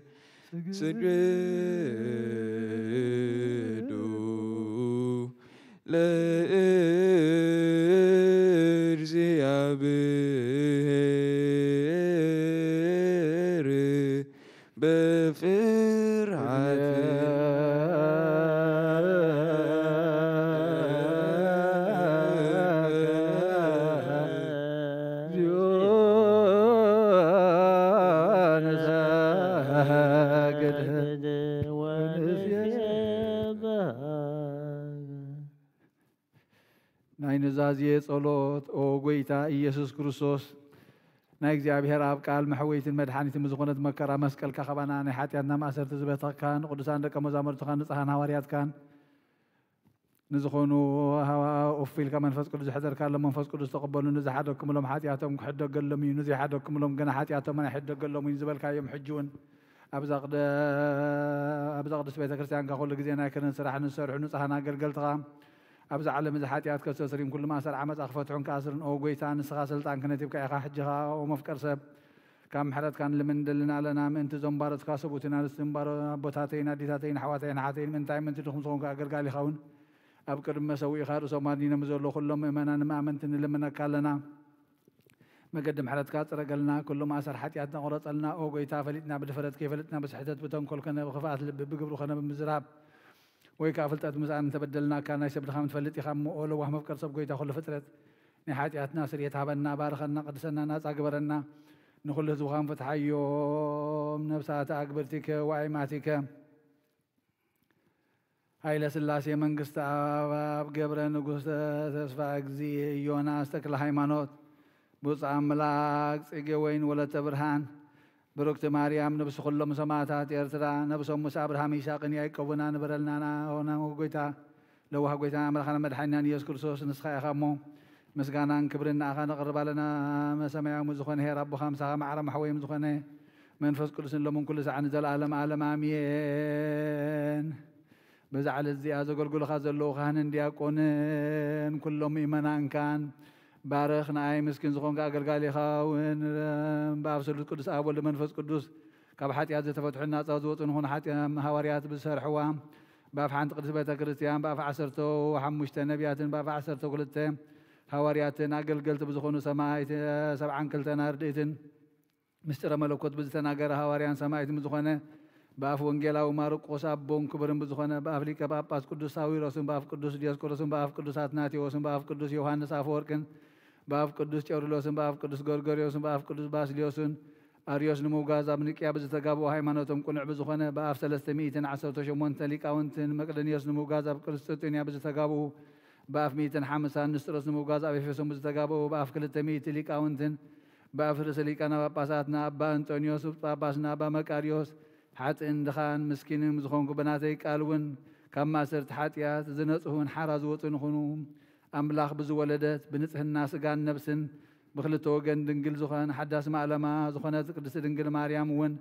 ስግዱ ለእግዚኣብሔር በፍርሃት። ናይ ኑዛዜ ጸሎት። ኦ ጎይታ ኢየሱስ ክርስቶስ፣ ናይ እግዚኣብሔር ኣብ ቃል መሕወይትን መድሓኒትን ብዝኾነት መከራ መስቀልካ ካባና ናይ ሓጢኣትና ማእሰርቲ ዝበተኽካ ንቅዱሳን ደቀ መዛሙርትኻን ንጽሓን ሃዋርያትካን ንዝኾኑ ሃዋ-፣ ኡፍ ኢልካ መንፈስ ቅዱስ ዝሕደርካሎም መንፈስ ቅዱስ ተቐበሉ። ንዝሓደግኩምሎም ሓጢኣቶም ክሕደገሎም እዩ፣ ንዘይሓደግኩምሎም ግና ሓጢኣቶም ኣይሕደገሎም እዩ ዝበልካዮም ሕጂ እውን ኣብዛ ቅደ-፣ ኣብዛ ቅድስት ቤተ ክርስቲያንካ ኩሉ ግዜ ናይ ክርን ስራሕ ንዝሰርሑ ንጹሓን ኣገልገልትኻ ኣብዚ ዓለም እዚ ሓጢኣት ከስተስርዩን ኩሉ ማእሰር ዓመፃ ክፈትሑን ክኣስርን፣ ኦ ጎይታ፣ ንስኻ ስልጣን ክነቲብካ ኢኻ። ሕጂ ኸኣ ኦ መፍቀር ሰብ፣ ካብ ምሕረትካ ንልምን ንደልን ኣለና። ምእንቲ እዞም ባሮትካ ሰብኡትን ኣንስትን ባሮ-፣ ኣቦታተይን ኣዴታተይን ኣሕዋተይን ኣሓተይን፣ ምእንታይ ምእንቲ ድኹም ዝኾንካ ኣገልጋሊኻ እውን ኣብ ቅድሚ መሰውኢኻ ርእሶም ኣድኒኖም ዘለዉ ኩሎም ምእመናን መኣመንቲ ንልምነካ ኣለና። መገዲ ምሕረትካ ጽረገልና፣ ኩሉ ማእሰር ሓጢኣትና ቁረጸልና። ኦ ጎይታ፣ ፈሊጥና ብድፍረት፣ ከይፈለጥና ብስሕተት፣ ብተንኮል ኮነ ብኽፍኣት ልቢ፣ ብግብሪ ኮነ ብምዝራብ፣ ወይ ከኣ ፍልጠት ምስኣን እንተበደልናካ፣ ናይ ሰብ ድኻም ትፈልጥ ኢኻ እሞ፣ ኦ ለዋህ መፍቀር ሰብ፣ ጎይታ ኩሉ ፍጥረት፣ ናይ ሓጢኣትና ስርየት ሃበና፣ ባርኸና፣ ቅድሰና፣ ናጻ ግበረና። ንኹሉ ህዝብኻ ፍትሓዮም። ነብሳተ ኣግብርቲከ ወኣይማቲከ ኃይለ ሥላሴ መንግስተ ኣብ፣ ኣብ ገብረ ንጉሥ ተስፋ እግዚእ ዮናስ ተክለ ሃይማኖት፣ ብፁዕ ኣምላክ ጽጌ ወይን ወለተ ብርሃን፣ ብሩክቲ ማርያም፣ ነብሲ ኩሎም ሰማዕታት ኤርትራ፣ ነብሶም ምስ ኣብርሃም ይስሐቅን ያዕቆብን ኣንብረልና። ና-፣ ና-፣ ጎይታ፣ ለዋህ ጎይታና ኣምላኽና መድሓኒናን ኢየሱስ ክርስቶስ ንስኻ ኢኻ እሞ፣ ምስጋናን ክብርን ንኣኻ ነቕርብ ኣለና። መሰማያዊ ዝኾነ ኄር ኣቦኻ ምሳኻ ማዕረ ማሕወይም ዝኾነ መንፈስ ቅዱስን ሎምን ኩሉ ሰዓት ንዘለኣለም ዓለም ኣሜን። በዛ ዕለት እዚኣ ዘገልግሉኻ ዘለዉ ካህንን ዲያቆንን ኩሎም ምእመናንካን ባርኽ። ንኣይ ምስኪን ዝኾንካ ኣገልጋሊኻ እውን ብኣብ ስሉስ ቅዱስ ኣብ ወልድ መንፈስ ቅዱስ ካብ ሓጢኣት ዝተፈትሑ ናጻ ዝወጹ ንኹን ሓጢኣም ሃዋርያት ብዝሰርሕዋ ብኣፍ ሓንቲ ቅድስት ቤተ ክርስቲያን ብኣፍ ዓሰርተ ሓሙሽተ ነቢያትን ብኣፍ ዓሰርተ ክልተ ሃዋርያትን ኣገልገልቲ ብዝኾኑ ሰማይት ሰብዓን ክልተን ኣርድእትን ምስጢረ መለኮት ብዝተናገረ ሃዋርያን ሰማይትን ብዝኾነ ብኣፍ ወንጌላዊ ማርቆስ ኣቦን ክቡርን ብዝኾነ ብኣፍ ሊቀ ጳጳስ ቅዱስ ሳዊሮስን ብኣፍ ቅዱስ ዲዮስቆሮስን ብኣፍ ቅዱስ ኣትናቴዎስን ብኣፍ ቅዱስ ዮሃንስ ኣፈወርቅን ብኣፍ ቅዱስ ቄርሎስን ብኣፍ ቅዱስ ጎርጎርዮስን ብኣፍ ቅዱስ ባስልዮስን ኣርዮስ ንምውጋዝ ኣብ ንቅያ ብዝተጋብኡ ሃይማኖቶም ቅኑዕ ብዝኾነ ብኣፍ ሰለስተ ሚእትን ዓሰርተ ሸሞንተ ሊቃውንትን መቅደንዮስ ንምውጋዝ ኣብ ቅስጥንጥንያ ብዝተጋብኡ ብኣፍ ሚእትን ሓምሳን ንስጥሮስ ንምውጋዝ ኣብ ኤፌሶን ብዝተጋብኡ ብኣፍ ክልተ ሚእቲ ሊቃውንትን ብኣፍ ርእሰ ሊቃነ ጳጳሳት ንኣባ እንጦንዮስ ጳጳስ ንኣባ መቃርዮስ ሓጥእን ድኻን ምስኪንን ዝኾንኩ ብናተይ ቃል እውን ካብ ማእሰርቲ ሓጢኣት ዝነጽሁን ሓራ ዝወጹ ንኹኑ። ኣምላኽ ብዝወለደት ብንጽህና ስጋን ነብስን ብክልተ ወገን ድንግል ዝኾን ሓዳስ ማእለማ ዝኾነት ቅድስቲ ድንግል ማርያም እውን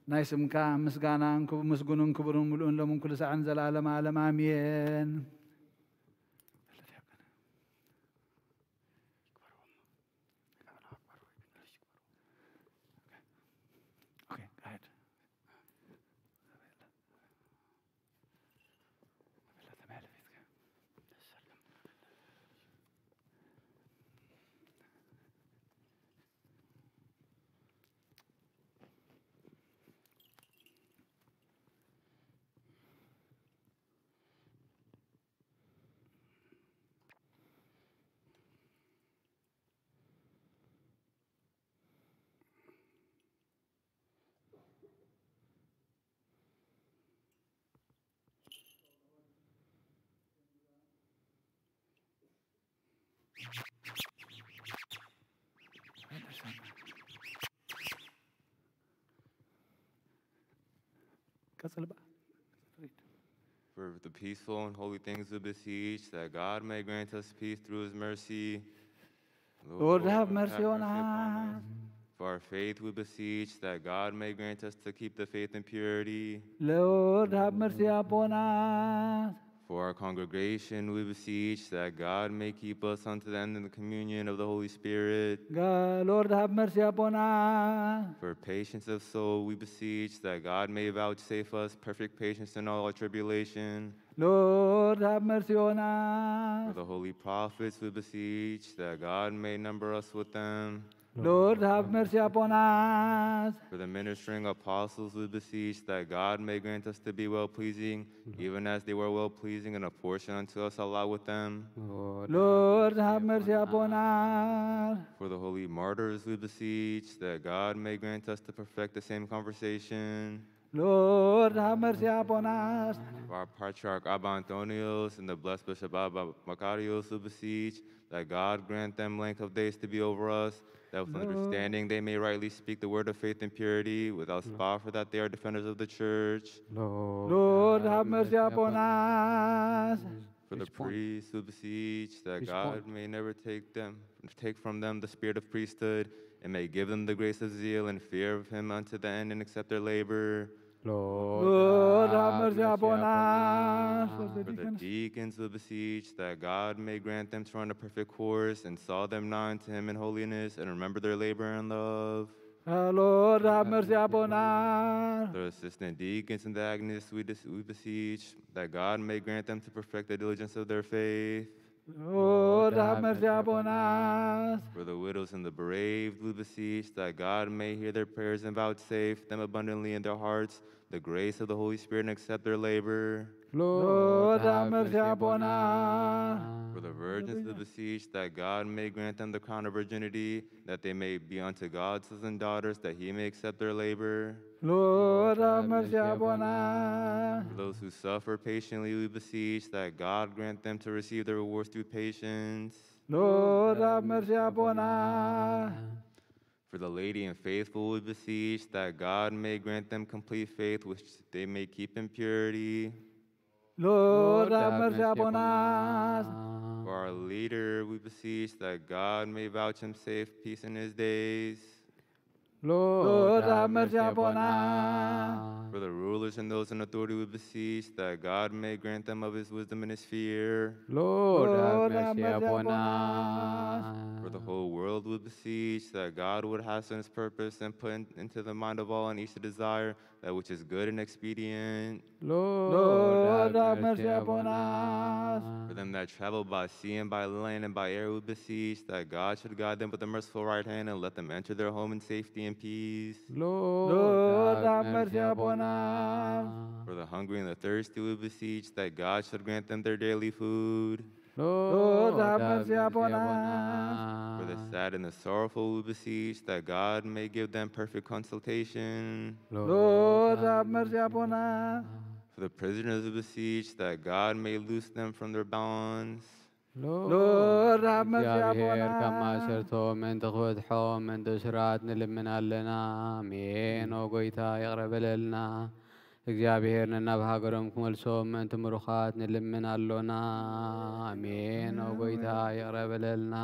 ናይ ስምካ ምስጋናን ክቡ-፣ ምስጉንን ክቡርን ምሉእን ሎምን ኩሉ ሳዕን ዘለዓለም ዓለም ኣሜን። Okay, go ahead. ቀጽል በቃ። For the peaceful and holy things we beseech, that God may grant us peace through his mercy. Lord, have mercy on us. For our faith, we beseech that God may grant us to keep the faith in purity. Lord, have mercy upon us. For our congregation, we beseech that God may keep us unto the end in the communion of the Holy Spirit. Ga-, Lord, have mercy upon us. For patience of soul, we beseech that God may vouchsafe us perfect patience in all our tribulation. Lord, have mercy on us. For the holy prophets, we beseech that God may number us with them. Lord, have mercy upon us. For the ministering apostles, we beseech that God may grant us to be well pleasing, even as they were well pleasing, and a portion unto us allot with them. Lord, have mercy upon us. For the holy martyrs, we beseech that God may grant us to perfect the same conversation. Lord, have mercy upon us. For our patriarch Abba Antonios and the blessed Bishop Abba Makarios, we beseech that God grant them length of days to be over us, that with understanding they may rightly speak the word of faith in purity, without spot, for that they are defenders of the church. Lord, have mercy upon us. For the priests, we beseech that God may never take them, take from them the spirit of priesthood, and may give them the grace of zeal and fear of him unto the end, and accept their labor. Lord, have mercy upon us. For the deacons, we beseech that God may grant them to run a perfect course, and saw them not unto him in holiness, and remember their labor in love. Lord, have mercy upon us. The assistant deacons and the agonists, we, dis- we beseech that God may grant them to perfect the diligence of their faith. Lord, have mercy upon us. For the widows and the bereaved, we beseech that God may hear their prayers and vouchsafe them abundantly in their hearts the grace of the Holy Spirit and accept their labor. Lord, have mercy upon us. For the virgins, we beseech that God may grant them the crown of virginity, that they may be unto God's sons and daughters, that he may accept their labor. Lord, have mercy upon us. For those who suffer patiently, we beseech that God grant them to receive their rewards through patience. Lord, have mercy upon us. For the lady and faithful, we beseech that God may grant them complete faith, which they may keep in purity. Lord, have mercy upon us. For our leader, we beseech that God may vouch him safe peace in his days. Lord, have mercy upon us. For the rulers and those in authority, we beseech that God may grant them of his wisdom and his fear. Lord, have mercy upon us. For the whole world, we beseech that God would hasten his purpose and put in- into the mind of all and each the desire that which is good and expedient. Lord, have mercy upon us. For them that travel by sea and by land and by air, we beseech that God should guide them with a merciful right hand and let them enter their home in safety and peace. Lord, have mercy upon us. For the hungry and the thirsty, we beseech that God should grant them their daily food. Lord, have mercy upon us. For the sad and the sorrowful, we beseech that God may give them perfect consultation. Lord, have mercy upon us. For the prisoners, we beseech that God may loose them from their bonds. Lord, have mercy upon us. ካብ ማእሰርቶም ምእንቲ ክፈትሖም ምእንቲ እሱራት ንልምን ኣለና። ኣሜን። ኦ ጎይታ፣ ይቕረ በለልና። እግዚኣብሔር ነናብ ሃገሮም ክመልሶም ምእንቲ ምሩኻት ንልምን ኣሎና። ኣሜን። ኦ ጎይታ፣ ይቕረ በለልና።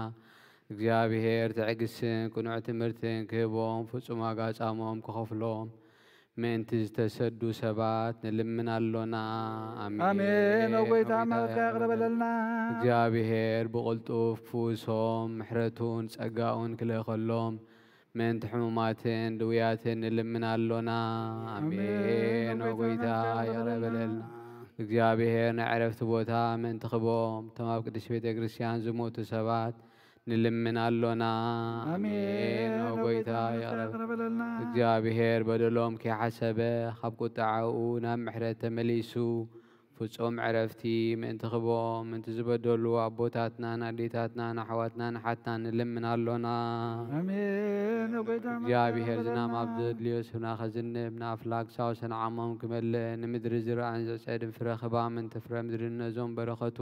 እግዚኣብሔር ትዕግስትን ቅኑዕ ትምህርትን ክህቦም፣ ፍጹም ዋጋ ጻሞም ክኸፍሎም፣ ምእንቲ ዝተሰዱ ሰባት ንልምን ኣሎና። ኣሜን። ኣሜን። ኦ ጎይታ፣ ምሕረትካ ይቕረ በለልና። እግዚኣብሔር ብቕልጡፍ ፍውሶም፣ ምሕረቱን ጸጋኡን ክልእኸሎም፣ ምእንቲ ሕሙማትን ድውያትን ንልምን ኣሎና። ኣሜን። ኣሜን። ኦ ጎይታ፣ ምሕረትካ ይቕረ በለልና። እግዚኣብሔር ናይ ዕረፍቲ ቦታ ምእንቲ ክቦም፣ እቶም ኣብ ቅድስት ቤተ ክርስቲያን ዝሞቱ ሰባት ንልምን ኣሎና። ኣሜን። ኣሜን። ኦ ኦ ጎይታ፣ ጎይታ፣ ይቕረ ይቕረ በለልና። እግዚኣብሔር በደሎም ከይሓሰበ፣ ካብ ቁጥዓኡ ናብ ምሕረት ተመሊሱ፣ ፍጹም ዕረፍቲ ምእንቲ ክቦም፣ ምእንቲ ዝበደሉ ኣቦታትናን ኣዴታትናን ኣሕዋትናን ኣሓትናን ንልምን ኣሎና። ኣሜን። ኦ ጎይታ፣ እግዚኣብሔር ምሕረት ዝናም ኣብ በለልና። ዘድልዮ ስብና ከዝንብ፣ ንኣፍላግ ሳውሰን ዓሞም ክመልእ፣ ንምድሪ ዝርኣን ዝዕጸድን ፍረ ክባ ምእንቲ ፍረ ምድሪ ነዞም በረኸቱ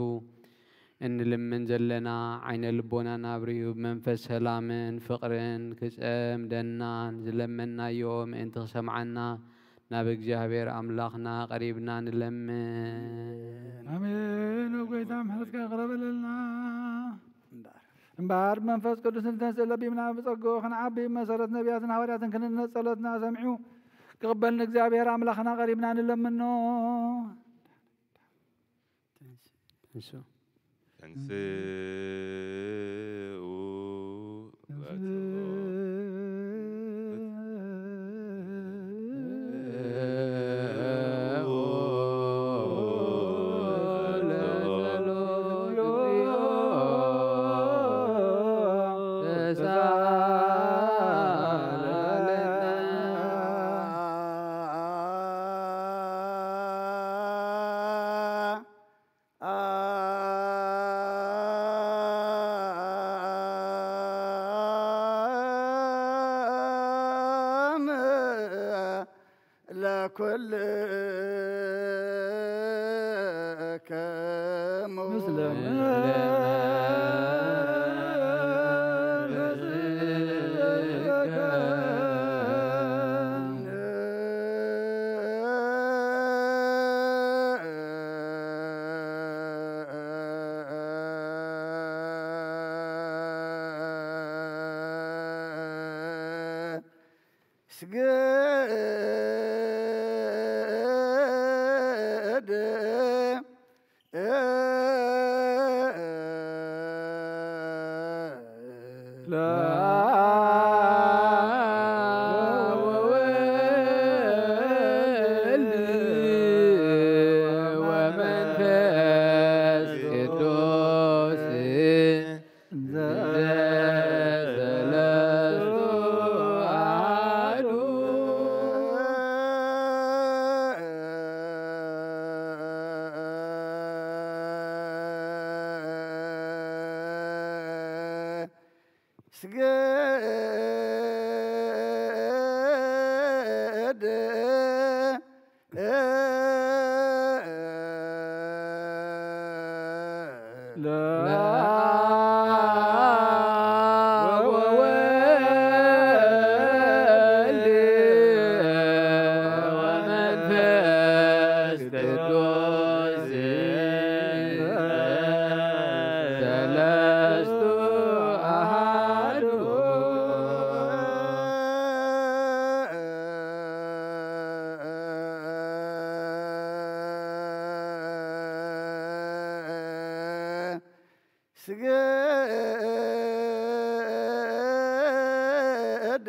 እንልምን ዘለና፣ ዓይነ ልቦናና ኣብሪሁ ብመንፈስ ሰላምን ፍቕርን ክጸምደናን ዝለመንናዮ ምእንቲ ክሰምዓና ናብ እግዚኣብሔር ኣምላኽና ቀሪብና ንለምን። ኣሜን። ኦ ጎይታ፣ ምሕረትካ ይቕረ በለልና። እምበኣር ብመንፈስ ቅዱስ ንተንስእ ለቢብና ብጸግኡ ክንዓቢ ብመሰረት ነቢያትን ሃዋርያትን ክንነት ጸሎትና ሰሚዑ ክቕበል ንእግዚኣብሔር ኣምላኽና ቀሪብና ንለምኖ። ተንስኡ። ተንስኡ ለኩልክሙ ምስለ ስግድ ለአብ ወወልድ ወመንፈስ ቅዱስ እንዘ ሰለስቱ አሐዱ። ስግድ ለአብ ወወልድ ወመንፈስ ቅዱስ ሰለስቱ አሐዱ። ስግድ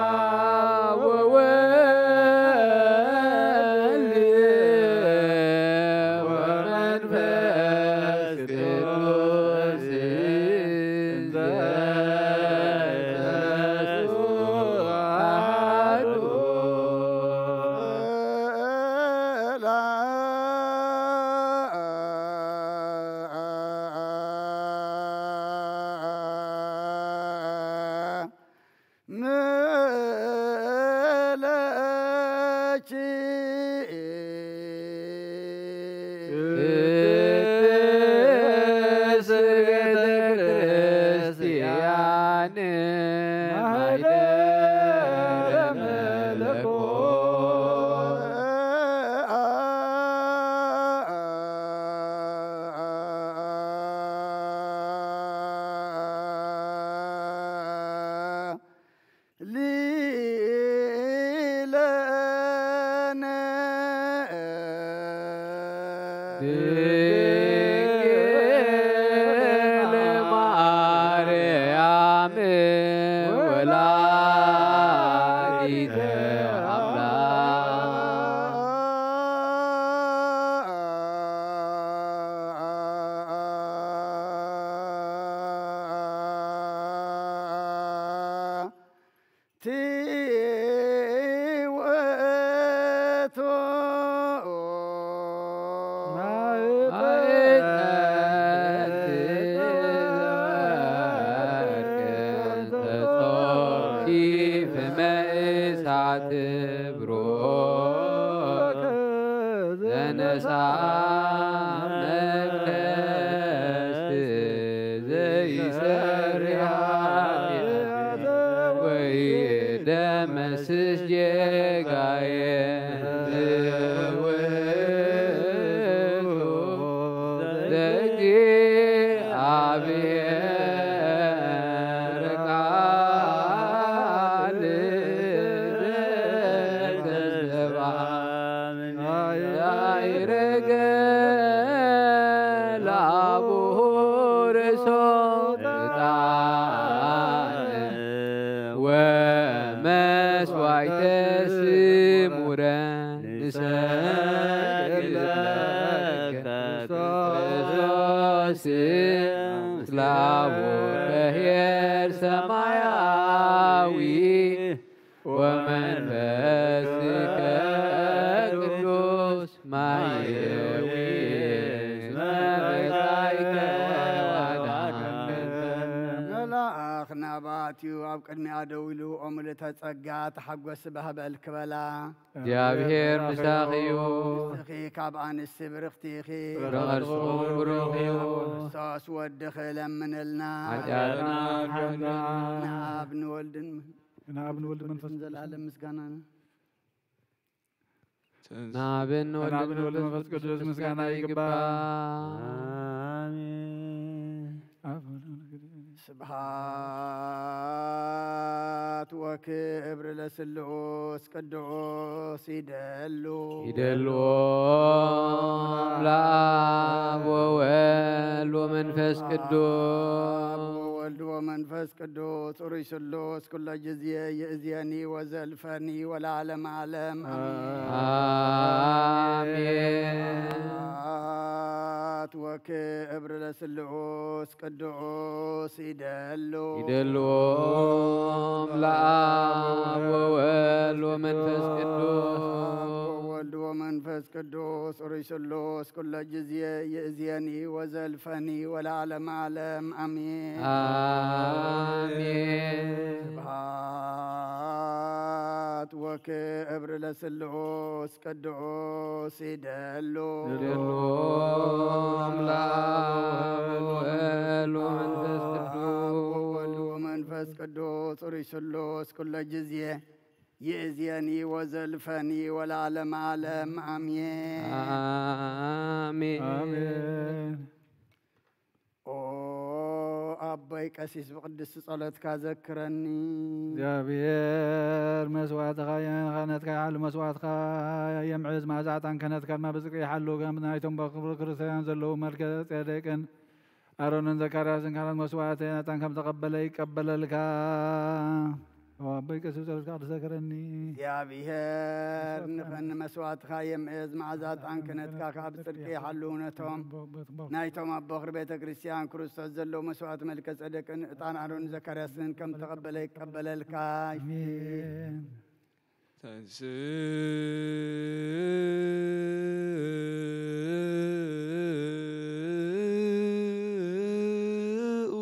ለአብ ወወልድ ወመንፈስ ቅዱስ እንዘ ሰለስቱ አሐዱ። ምለኪ ቅድስት ቤተ ክርስቲያን ብሩክ ዘነሳ መቅደስ ዘይሰርያ ወይ ደመስስ ጌጋየ ውእቱ ዘእግዚኣብሔር ቃል ዘተሰብአ ያይረገ ላቡ ርእሶ ዕጣን ወመስዋዕተ ስሙረ ንሰግድ ለከ ክርስቶስ ምስላቡ ከሄር ሰማያዊ ወመንፈስከ ቅዱስ ማየዊ እስመ መጻእከ ወአድኃንከ። መልኣኽ ናባትዩ ኣብ ቅድሚኣ ደው ኢሉ፣ ኦ ምልእተ ጸጋ ተሓጎስ ባህበል ክበላ። እግዚኣብሔር ምሳኺ እዩ። ንስኺ ካብ ኣንስቲ ብርኽቲ ኢኺ። ፍረ ከርስኺ እውን ብሩኽ እዩ። ክርስቶስ ወድኺ ለምንልና። ሓጢኣትና ሓጢኣትና ንኣብ ንወልድን ንኣብ ንወልድ መንፈስ ቅዱስ ዘላለም ምስጋና። ንኣብን ንኣብን ንወልድ ንወልድ መንፈስ መንፈስ ቅዱስ ቅዱስ ምስጋና ምስጋና ይግባእ። ይግባእ። ኣሜን። ኣብ ስብሐት ወክብር ለስሉስ ቅዱስ ይደሉ። ይደልዎ ለአብ ወወልድ ወመንፈስ ቅዱስ። አብ ወወልድ ወመንፈስ ቅዱስ ጽሩይ ስሉስ ኩሎ ጊዜ ይእዜኒ ወዘልፈኒ ወለዓለመ ዓለም አሜን። አሜን። ስብሐት ወክብር ለስሉስ ቅዱስ ይደሉ። ይደልዎም ለአብ ወወልድ ወመንፈስ ቅዱስ። አብ ወወልድ ወመንፈስ ቅዱስ ጽሩይ ስሉስ ኩሎ ጊዜ ይእዜኒ ወዘልፈኒ ወለዓለመ ዓለም አሜን። አሜን። ስብሐት ወክብር ለስሉስ ቅዱስ ይደሉ። ይደልዎም ለአብ ወወልድ ወመንፈስ ቅዱስ። ወወልድ ወመንፈስ ቅዱስ ጽሩይ ስሉስ ኩሎ ጊዜ ይእዜኒ ወዘልፈኒ ወለዓለመ ዓለም አሜን። አሜን። አሜን። ኦ ኣቦይ ቀሲስ ብቅድስቲ ጸሎትካ ዘክረኒ። እግዚኣብሔር መስዋዕትኻ የንኻ ነትካ ይሓሉ መስዋዕትካ የምዕዝ መዓዛ ዕጣን ክህነትካ ድማ ብጽድቂ ይሓሉ ከም ናይቶም በክብሪ ክርስትያን ዘለዉ መልከ ጼዴቅን ኣሮንን ዘካርያስን ካህናት መስዋዕተ ዕጣን ከም ተቐበለ ይቀበለልካ። ኦ ኣቦይ ቀሲስ ጸሎትካ ቅድስተ ከረኒ። እግዚኣብሔር ንኸኒ መስዋዕትኻ የምዕዝ መዓዛ ዕጣን ክህነትካ ካብ ጽድቂ ይሓሉ ነቶም ናይቶም ኣብ በኽሪ ቤተ ክርስቲያን ክርስቶስ ዘለዉ መስዋዕቲ መልከ ጸደቅን ዕጣን ኣሮን ዘካርያስን ከም ተቐበለ ይቀበለልካ። ኣሜን። ተንስኡ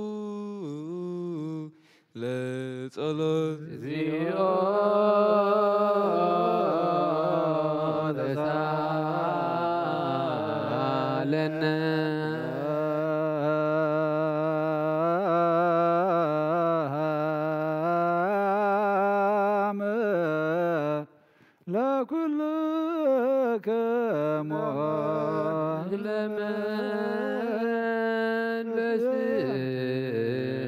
ለጸሎት እግዚኦ ተሳለነ። ለኩልክሙ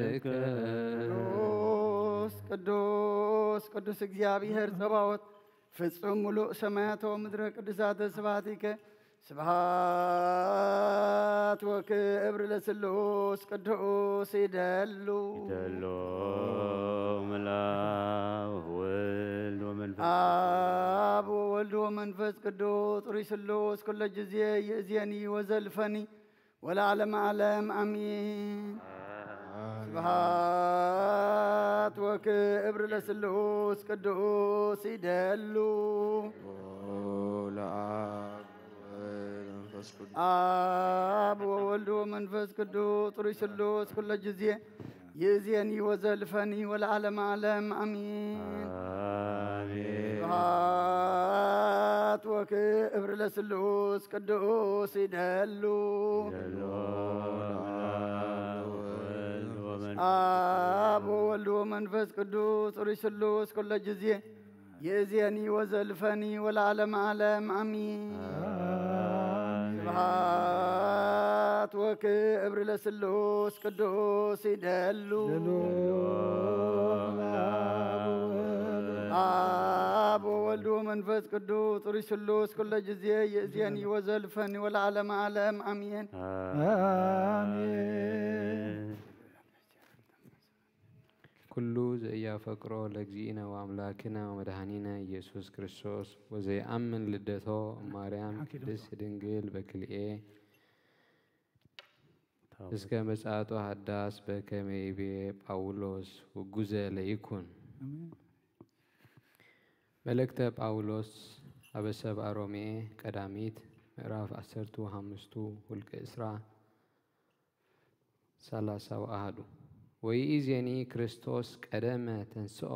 ለመንፈስከ። ቅዱስ ቅዱስ ቅዱስ እግዚኣብሔር ጸባኦት ፍጹም ምሉእ ሰማያት ወምድረ ቅዱሳተ ስብሐቲከ። ስብሐት ወክብር ለስሉስ ቅዱስ ይደሉ። ይደሉ እምላክ ወወልድ ወመንፈስ አብ ወወልድ ወመንፈስ ቅዱስ ጽሩይ ስሉስ ኩሎ ጊዜ ይእዜኒ ወዘልፈኒ ወለዓለመ ዓለም አሜን። ስብሐት ወክብር ለስሉስ ቅዱስ ይደሉ። ለአብ ወወልድ ወመንፈስ ቅዱስ። አብ ወወልድ ወመንፈስ ቅዱስ ጽሩይ ስሉስ ኩሎ ጊዜ ይእዜኒ ወዘልፈኒ ወለዓለመ ዓለም አሜን። አሜን። ስብሐት ወክብር ለስሉስ ቅዱስ ይደሉ። አብ ወወልድ ወመንፈስ ቅዱስ ሩይ ስሉስ ኩለ ጊዜ ይእዜኒ ወዘልፈኒ ወለዓለመ ዓለም አሚን። ስብሐት ወክብር ለስሉስ ቅዱስ ይደሉ። አብ ወወልድ ወመንፈስ ቅዱስ ሩይ ስሉስ ኩለ ጊዜ ይእዜኒ ወዘልፈኒ ወለዓለመ ዓለም አሚን። አሜን። ኩሉ ዘኢያፈቅሮ ለእግዚእነ ወአምላክነ ወመድኃኒነ ኢየሱስ ክርስቶስ ወዘይአምን ልደቶ እማርያም ቅድስት ድንግል በክልኤ እስከ መጻእቱ ሐዳስ በከመ ይቤ ጳውሎስ ውጉዘ ለይኩን። መልእክተ ጳውሎስ አበ ሰብአ ሮሜ ቀዳሚት ምዕራፍ ዐሰርቱ ሐምስቱ ሁልቂ ዕስራ ሰላሳ ወአሐዱ። ወይእዜኒ ክርስቶስ ቀደመ ተንሥኦ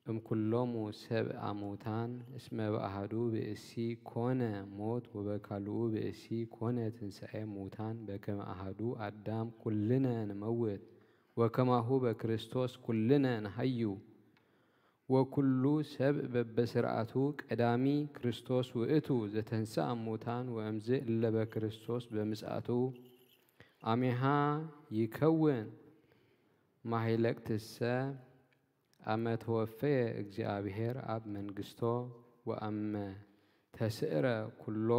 እምኩሎሙ ሰብአ ሙታን እስመ በአሐዱ ብእሲ ኮነ ሞት ወበካልኡ ብእሲ ኮነ ትንሣኤ ሙታን በከመ አሐዱ አዳም ኩልነ ንመውት ወከማሁ በክርስቶስ ኩልነ ንሐዩ። ወኩሉ ሰብ በበስርዓቱ ቀዳሚ ክርስቶስ ውእቱ ዘተንሥአ እሙታን ወእምዝ እለ በክርስቶስ በምጽአቱ አሜሃ ይከውን። ማሂለቅትሰ አመ ተወፈየ እግዚኣብሔር አብ መንግስቶ ወአመ ተስእረ ኩሎ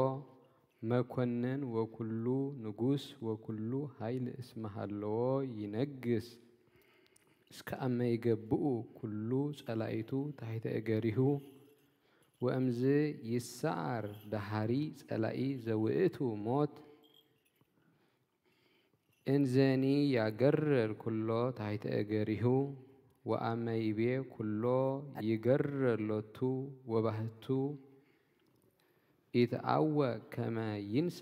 መኮንን ወኩሉ ንጉስ ወኩሉ ኃይል እስመ ሃለዎ ይነግስ እስከ አመ ይገብኡ ኩሉ ጸላኢቱ ታሕተ እገሪሁ ወእምዝ ይሰዓር ደሃሪ ጸላኢ ዘውእቱ ሞት እንዘኒ ያገርር ኩሎ ታሕተ እገሪሁ ወአመ ይቤ ኩሎ ይገርር ሎቱ ወባህቱ ኢትአወ ከመ ይንሳ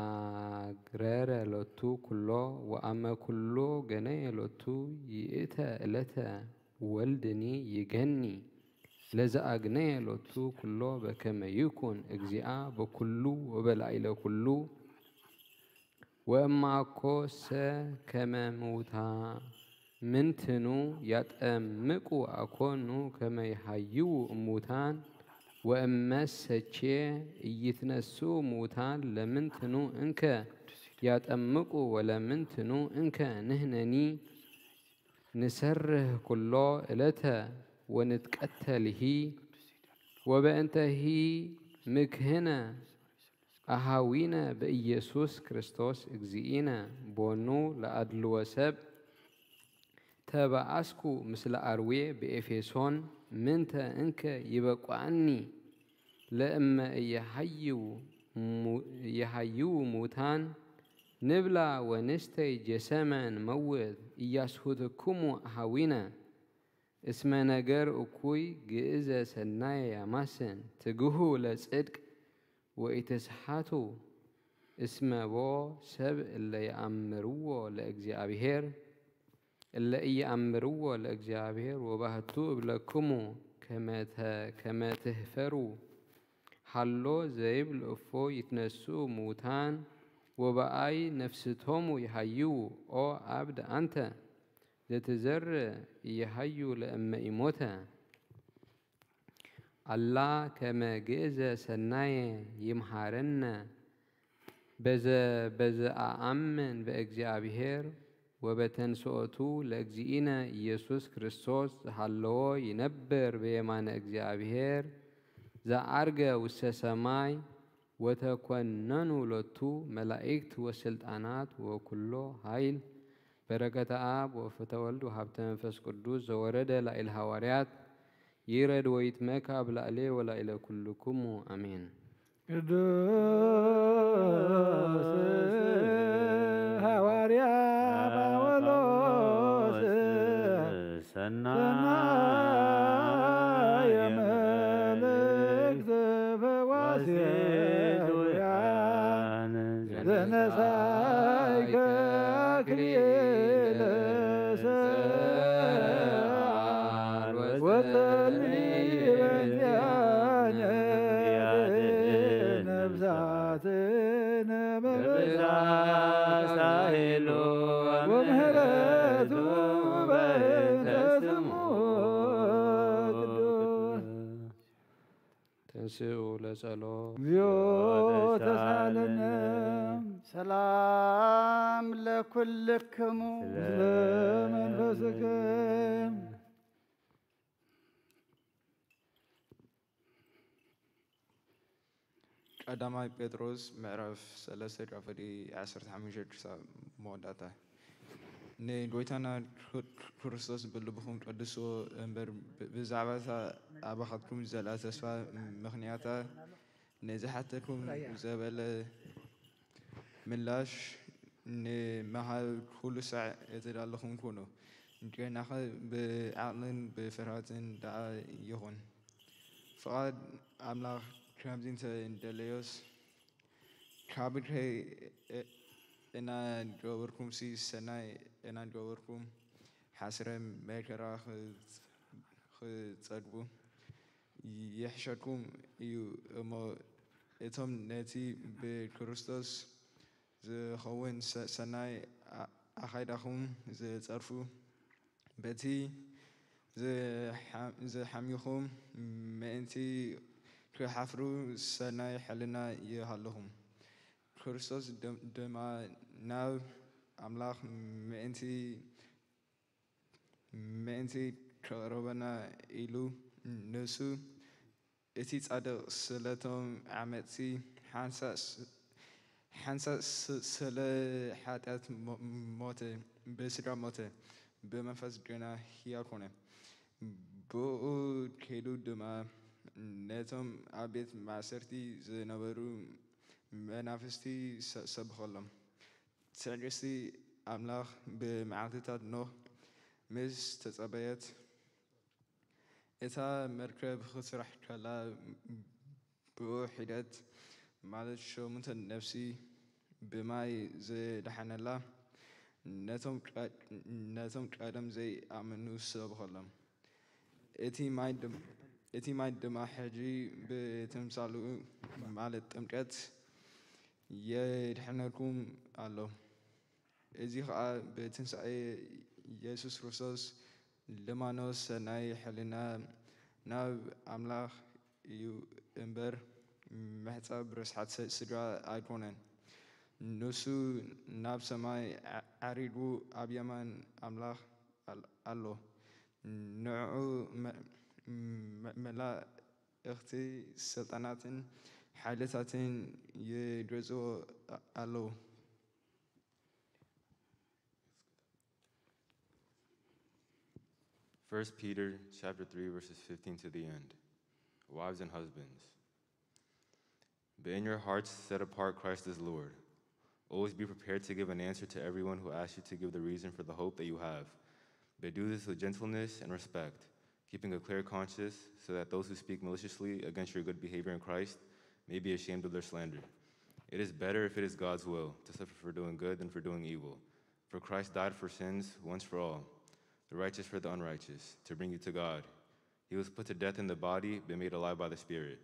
እምዘአአግረረ ሎቱ ኩሎ ወአመ ኩሎ ገነየ ሎቱ ይእተ እለተ ወልድኒ ይገኒ ለዘአግነየ ሎቱ ኩሎ በከመ ይኩን እግዚአ በኩሉ ወበላዕለ ኩሉ ወእማኮ ሰ ከመ ሙታ ምንትኑ ያጠምቁ አኮኑ ከመ ይሃይዉ እሙታን ወእመሰቼ ኢይትነስኡ ሙታን ለምንትኑ እንከ ያጠምቁ ወለምንትኑ እንከ ንሕነኒ ንሰርህ ኩሎ እለተ ወንትቀተልሂ ወበእንተሂ ምክህነ አሃዊነ በኢየሱስ ክርስቶስ እግዚእነ ቦኑ ለአድልዎ ሰብ ተበአስኩ ምስለ አርዌ በኤፌሶን ምንተ እንከ ይበቋኒ ለእመ እየሃይው ሙታን ንብላ ወንስተይ ጀሰመን መውት እያስሁትኩሙ አሃዊነ እስመ ነገር እኩይ ግእዘ ሠናየ ያማስን ትግሁ ለጽድቅ ወኢትስሓቱ እስመ ቦ ሰብ እለ ይአምርዎ ለእግዚአብሔር እለ ኢየአምርዎ ለእግዚአብሔር ወባህቱ እብለክሙ ከመ ትህፈሩ ሃሎ ዘይብል እፎ ይትነስኡ ሙታን ወበአይ ነፍስቶሙ ይሃይዉ ኦ አብድ አንተ ዘትዘርእ ኢይሃዩ ለእመ ኢሞተ አላ ከመ ግእዘ ሠናየ ይምሃረነ በዘ በዘአአምን በእግዚአብሔር ወበተንሥኦቱ ለእግዚእነ ኢየሱስ ክርስቶስ ዘሃለዎ ይነብር በየማነ እግዚአብሔር ዘዐርገ ውስተ ሰማይ ወተኮነኑ ሎቱ መላእክት ወስልጣናት ወኩሎ ኃይል በረከተ አብ ወፍተ ወልድ ወሀብተ መንፈስ ቅዱስ ዘወረደ ላዕለ ሐዋርያት ይረድ ወይትመካ ብላዕሌ ወላዕለ ኩልኩሙ አሜን። ቅዱስ ሐዋርያ ጳውሎስ ሰናየ መልእክት ፈዋሴ ቱያን ዘነሳይከ አክሊለ ሰዓር ወጸልመ ስኡ ለጸሎ እግዚኦ ተሳለነ። ሰላም ለኩልክሙ። ምስለ መንፈስክም። ቀዳማይ ጴጥሮስ ምዕራፍ ሰለስተ ጫፍ ወዲ ዓሰርተ ሓሙሽተ ክሳብ መወዳእታ። ንጎይታና ክርስቶስ ብልብኹም ቀድስዎ እምበር፣ ብዛዕባ እታ ኣባኻትኩም ዘላ ተስፋ ምኽንያታ ንዝሓተኩም ዘበለ ምላሽ ንምሃብ ኩሉ ሳዕ የተዳለኹም ኩኑ። ጌናኸ ብዓቕልን ብፍርሃትን ደኣ ይኹን። ፍቓድ ኣምላኽ ከምዚ እንተ እንደለዮስ፣ ካብ እናገበርኩምሲ ሰናይ እናገበርኩም ሓስረ መከራ ክጸግቡ ይሕሸኩም እዩ እሞ፣ እቶም ነቲ ብክርስቶስ ዝኸውን ሰናይ ኣኻይዳኹም ዝጸርፉ፣ በቲ ዝሓምዩኹም ምእንቲ ክሓፍሩ ሰናይ ሕልና ይሃልኹም። ክርስቶስ ድማ ናብ ኣምላኽ ምእንቲ ምእንቲ ከቕርበና ኢሉ ንሱ እቲ ጻድቕ ስለቶም ዓመጽቲ ሓንሳእ ስለ ሓጢኣት ሞተ፣ ብስድራ ሞተ፣ ብመንፈስ ግና ህያው ኮነ። ብኡ ከይዱ ድማ ነቶም ኣብ ቤት ማእሰርቲ ዝነበሩ መናፍስቲ ሰብኸሎም። ትዕግስቲ ኣምላኽ ብመዓልትታት ኖህ ምስ ተጸበየት፣ እታ መርከብ ክትስራሕ ከላ ብኡ ሒደት፣ ማለት ሸሙንተ ነፍሲ ብማይ ዝደሓነላ፣ ነቶም ቀደም ዘይኣመኑ ሰብኸሎም። እቲ ማይ ድማ ሕጂ ብትምሳሉ፣ ማለት ጥምቀት፣ የድሕነኩም ኣሎ። እዚ ኸኣ ብትንሳኤ የሱስ ክርስቶስ ልማኖ ሰናይ ሕልና ናብ ኣምላኽ እዩ እምበር፣ ምሕጻብ ርስሓት ስድራ ኣይኮነን። ንሱ ናብ ሰማይ ዓሪጉ ኣብ የማን ኣምላኽ ኣሎ። ንዕኡ መላእኽቲ፣ ስልጣናትን ሓይልታትን ይገዝእዎ ኣለዉ። First Peter chapter three, verses fifteen to the end. Wives and husbands, but in your hearts set apart Christ as Lord. Always be prepared to give an answer to everyone who asks you to give the reason for the hope that you have. But do this with gentleness and respect, keeping a clear conscience, so that those who speak maliciously against your good behavior in Christ may be ashamed of their slander. It is better, if it is God's will, to suffer for doing good than for doing evil. For Christ died for sins once for all, the righteous for the unrighteous, to bring you to God. He was put to death in the body, but made alive by the Spirit,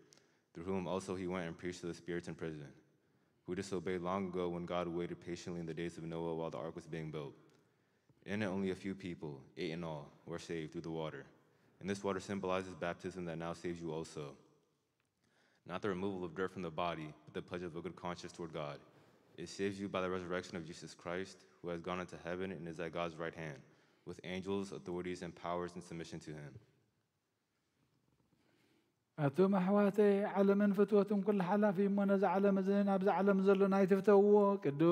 through whom also he went and preached to the spirits in prison, who disobeyed long ago when God waited patiently in the days of Noah while the ark was being built. In it, only a few people, eight in all, were saved through the water. And this water symbolizes baptism that now saves you also. Not the removal of dirt from the body, but the pledge of a good conscience toward God. It saves you by the resurrection of Jesus Christ, who has gone into heaven and is at God's right hand, with angels, authorities, and powers in submission to him. ኣቱም ኣሕዋተይ፣ ዓለምን ፍትወትን ኩሉ ሓላፊ እሞ፣ ነዚ ዓለም እዚ ናብዚ ዓለም ዘሎ ናይ ትፍተውዎ ቅዱስ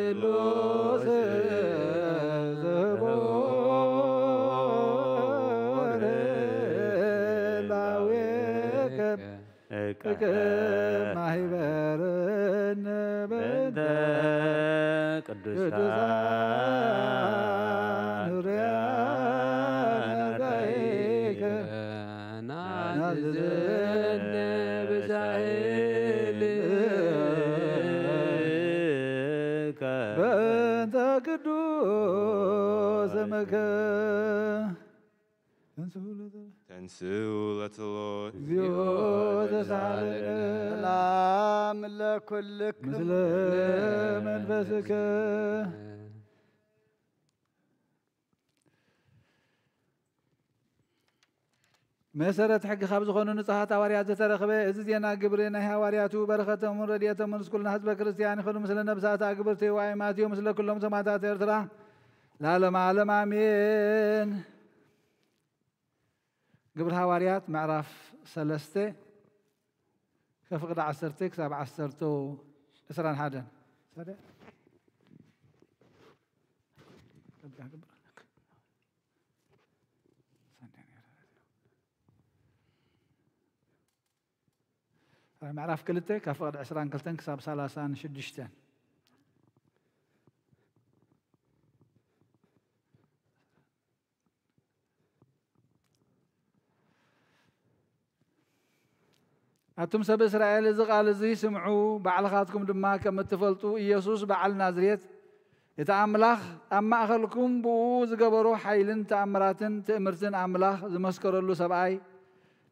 ስሉስ ዝህቦ ላዌከ ቅድመ ማህበርን በእንተ ቅዱሳን ዙሪያን ራእይከ ናዝዘነ ብሳህል በእንተ ቅዱስ ስምከ። ተንስኡ ለተ- ተንስኡ ለተ ሎት እግዚኦ ተሳለነ። ሰላም ለኩልክም ምስለ መንፈስከ። መሰረት ሕጊ ካብ ዝኾኑ ንጹሃት ሃዋርያት ዝተረኽበ እዚ ዜና ግብሪ ናይ ሃዋርያቱ በረኸቶምን ረድኤቶምን ምስ ኩልና ህዝበ ክርስቲያን ይኹን፣ ምስለ ነብሳት ኣግብርቲ ዋይ ማትዮ፣ ምስለ ኩሎም ሰማዕታት ኤርትራ ለዓለመ ዓለም ኣሜን። ግብሪ ሃዋርያት ምዕራፍ ሰለስተ ከፍቕዲ ዓሰርተ ክሳብ ዓሰርተ ዕስራን ሓደን። ምዕራፍ ክልተ ካብ ፍቕዲ ዕስራን ክልተን ክሳብ ሰላሳን ሽዱሽተን። ኣቱም ሰብ እስራኤል፣ እዚ ቃል እዚ ስምዑ፣ ባዕልኻትኩም ድማ ከም እትፈልጡ፣ ኢየሱስ በዓል ናዝሬት፣ እቲ ኣምላኽ ኣብ ማእኸልኩም ብኡ ዝገበሮ ሓይልን ተኣምራትን ትእምርትን፣ ኣምላኽ ዝመስከረሉ ሰብኣይ፣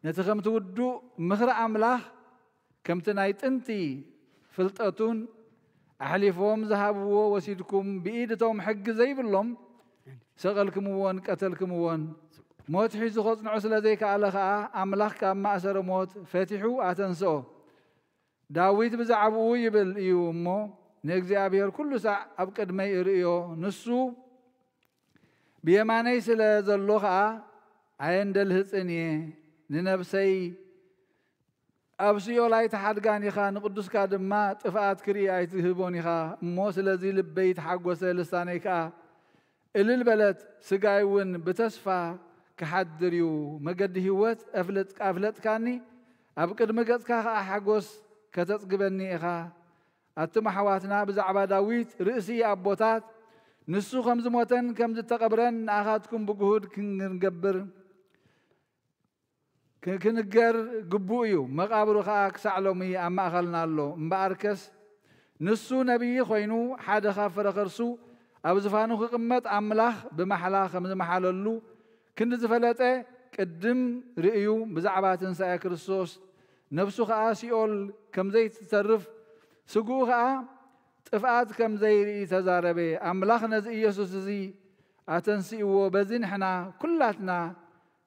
ነቲ ከምቲ ውዱእ ምኽሪ ኣምላኽ፣ ከምቲ ናይ ጥንቲ ፍልጠቱን ኣሕሊፎም ዝሃብዎ ወሲድኩም፣ ብኢድ እቶም ሕጊ ዘይብሎም ሰቐልክምዎን ቀተልክምዎን። ሞት ሒዙ ከጽንዖ ስለ ዘይከኣለ ከኣ፣ ኣምላኽ ካብ ማእሰሪ ሞት ፈቲሑ ኣተንስኦ። ዳዊት ብዛዕባኡ ይብል እዩ እሞ፣ ንእግዚኣብሔር ኩሉ ሳዕ ኣብ ቅድመይ እርእዮ። ንሱ ብየማነይ ስለ ዘሎ ኸኣ ኣየንደልህጽን እየ። ንነብሰይ ኣብ ሲኦል ኣይትሓድጋን ኢኻ፣ ንቅዱስካ ድማ ጥፍኣት ክርኢ ኣይትህቦን ኢኻ። እሞ ስለዚ ልበይ ተሓጎሰ፣ ልሳነይ ከኣ እልል በለት። ስጋይ እውን ብተስፋ ክሓድር እዩ። መገዲ ህይወት ኣፍለጥካ-፣ ኣፍለጥካኒ፣ ኣብ ቅድሚ ገጽካ ከኣ ሓጎስ ከተጽግበኒ ኢኻ። ኣቱም ኣሕዋትና፣ ብዛዕባ ዳዊት ርእሲ ኣቦታት፣ ንሱ ከም ዝሞተን ከም ዝተቐብረን ንኣኻትኩም ብግሁድ ክንገብር ክ-፣ ክንገር ግቡእ እዩ። መቓብሩ ኸኣ ክሳዕ ሎሚ ኣብ ማእኸልና ኣሎ። እምበኣርከስ ንሱ ነቢይ ኾይኑ፣ ሓደ ኻብ ፍረ ኸርሱ ኣብ ዝፋኑ ክቕመጥ ኣምላኽ ብማሕላ ከም ዝመሓለሉ ክንዲ ዝፈለጠ፣ ቅድም ርእዩ ብዛዕባ ትንሳኤ ክርስቶስ፣ ነፍሱ ኸኣ ሲኦል ከም ዘይትተርፍ፣ ስግኡ ኸኣ ጥፍኣት ከም ዘይርኢ ተዛረበ። ኣምላኽ ነዚ ኢየሱስ እዚ ኣተንሲእዎ፣ በዚ ንሕና ኩላትና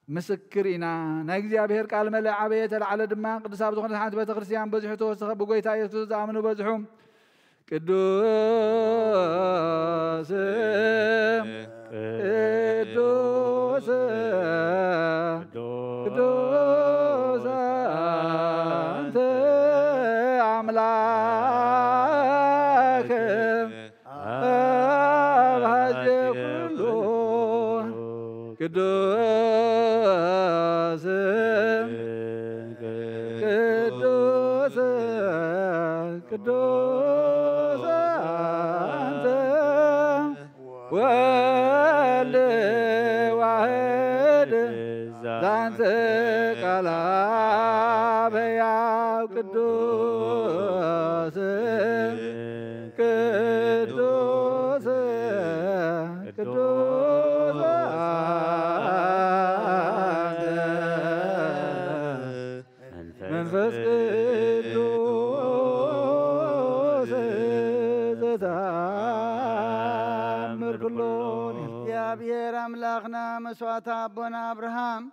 ምስክር ኢና። ናይ እግዚኣብሔር ቃል መለ ዓበየ፣ ተላዕለ ድማ። ቅዱስ ኣብ ዝኾነት ሓንቲ ቤተ ክርስቲያን በዚሑ ተወሰኸ፣ ብጎይታ ኢየሱስ ክርስቶስ ዝኣምኑ በዝሑ። ቅዱስ፣ ቅዱስ፣ ቅዱስ ኣንተ ኣምላክ ኣብ ሀዜ ኩሉ ቅዱስ፣ ቅዱስ፣ ቅዱስ ኣንተ ወልድ ዋሕድ ዛንተ ቃል አብ ሕያው ቅዱስ፣ ቅዱስ፣ ቅዱስ አንተ መንፈስ ቅዱስ ዘተአምር ኩሎ። እግዚኣብሔር ኣምላኽና መስዋዕቲ ኣቦና ኣብርሃም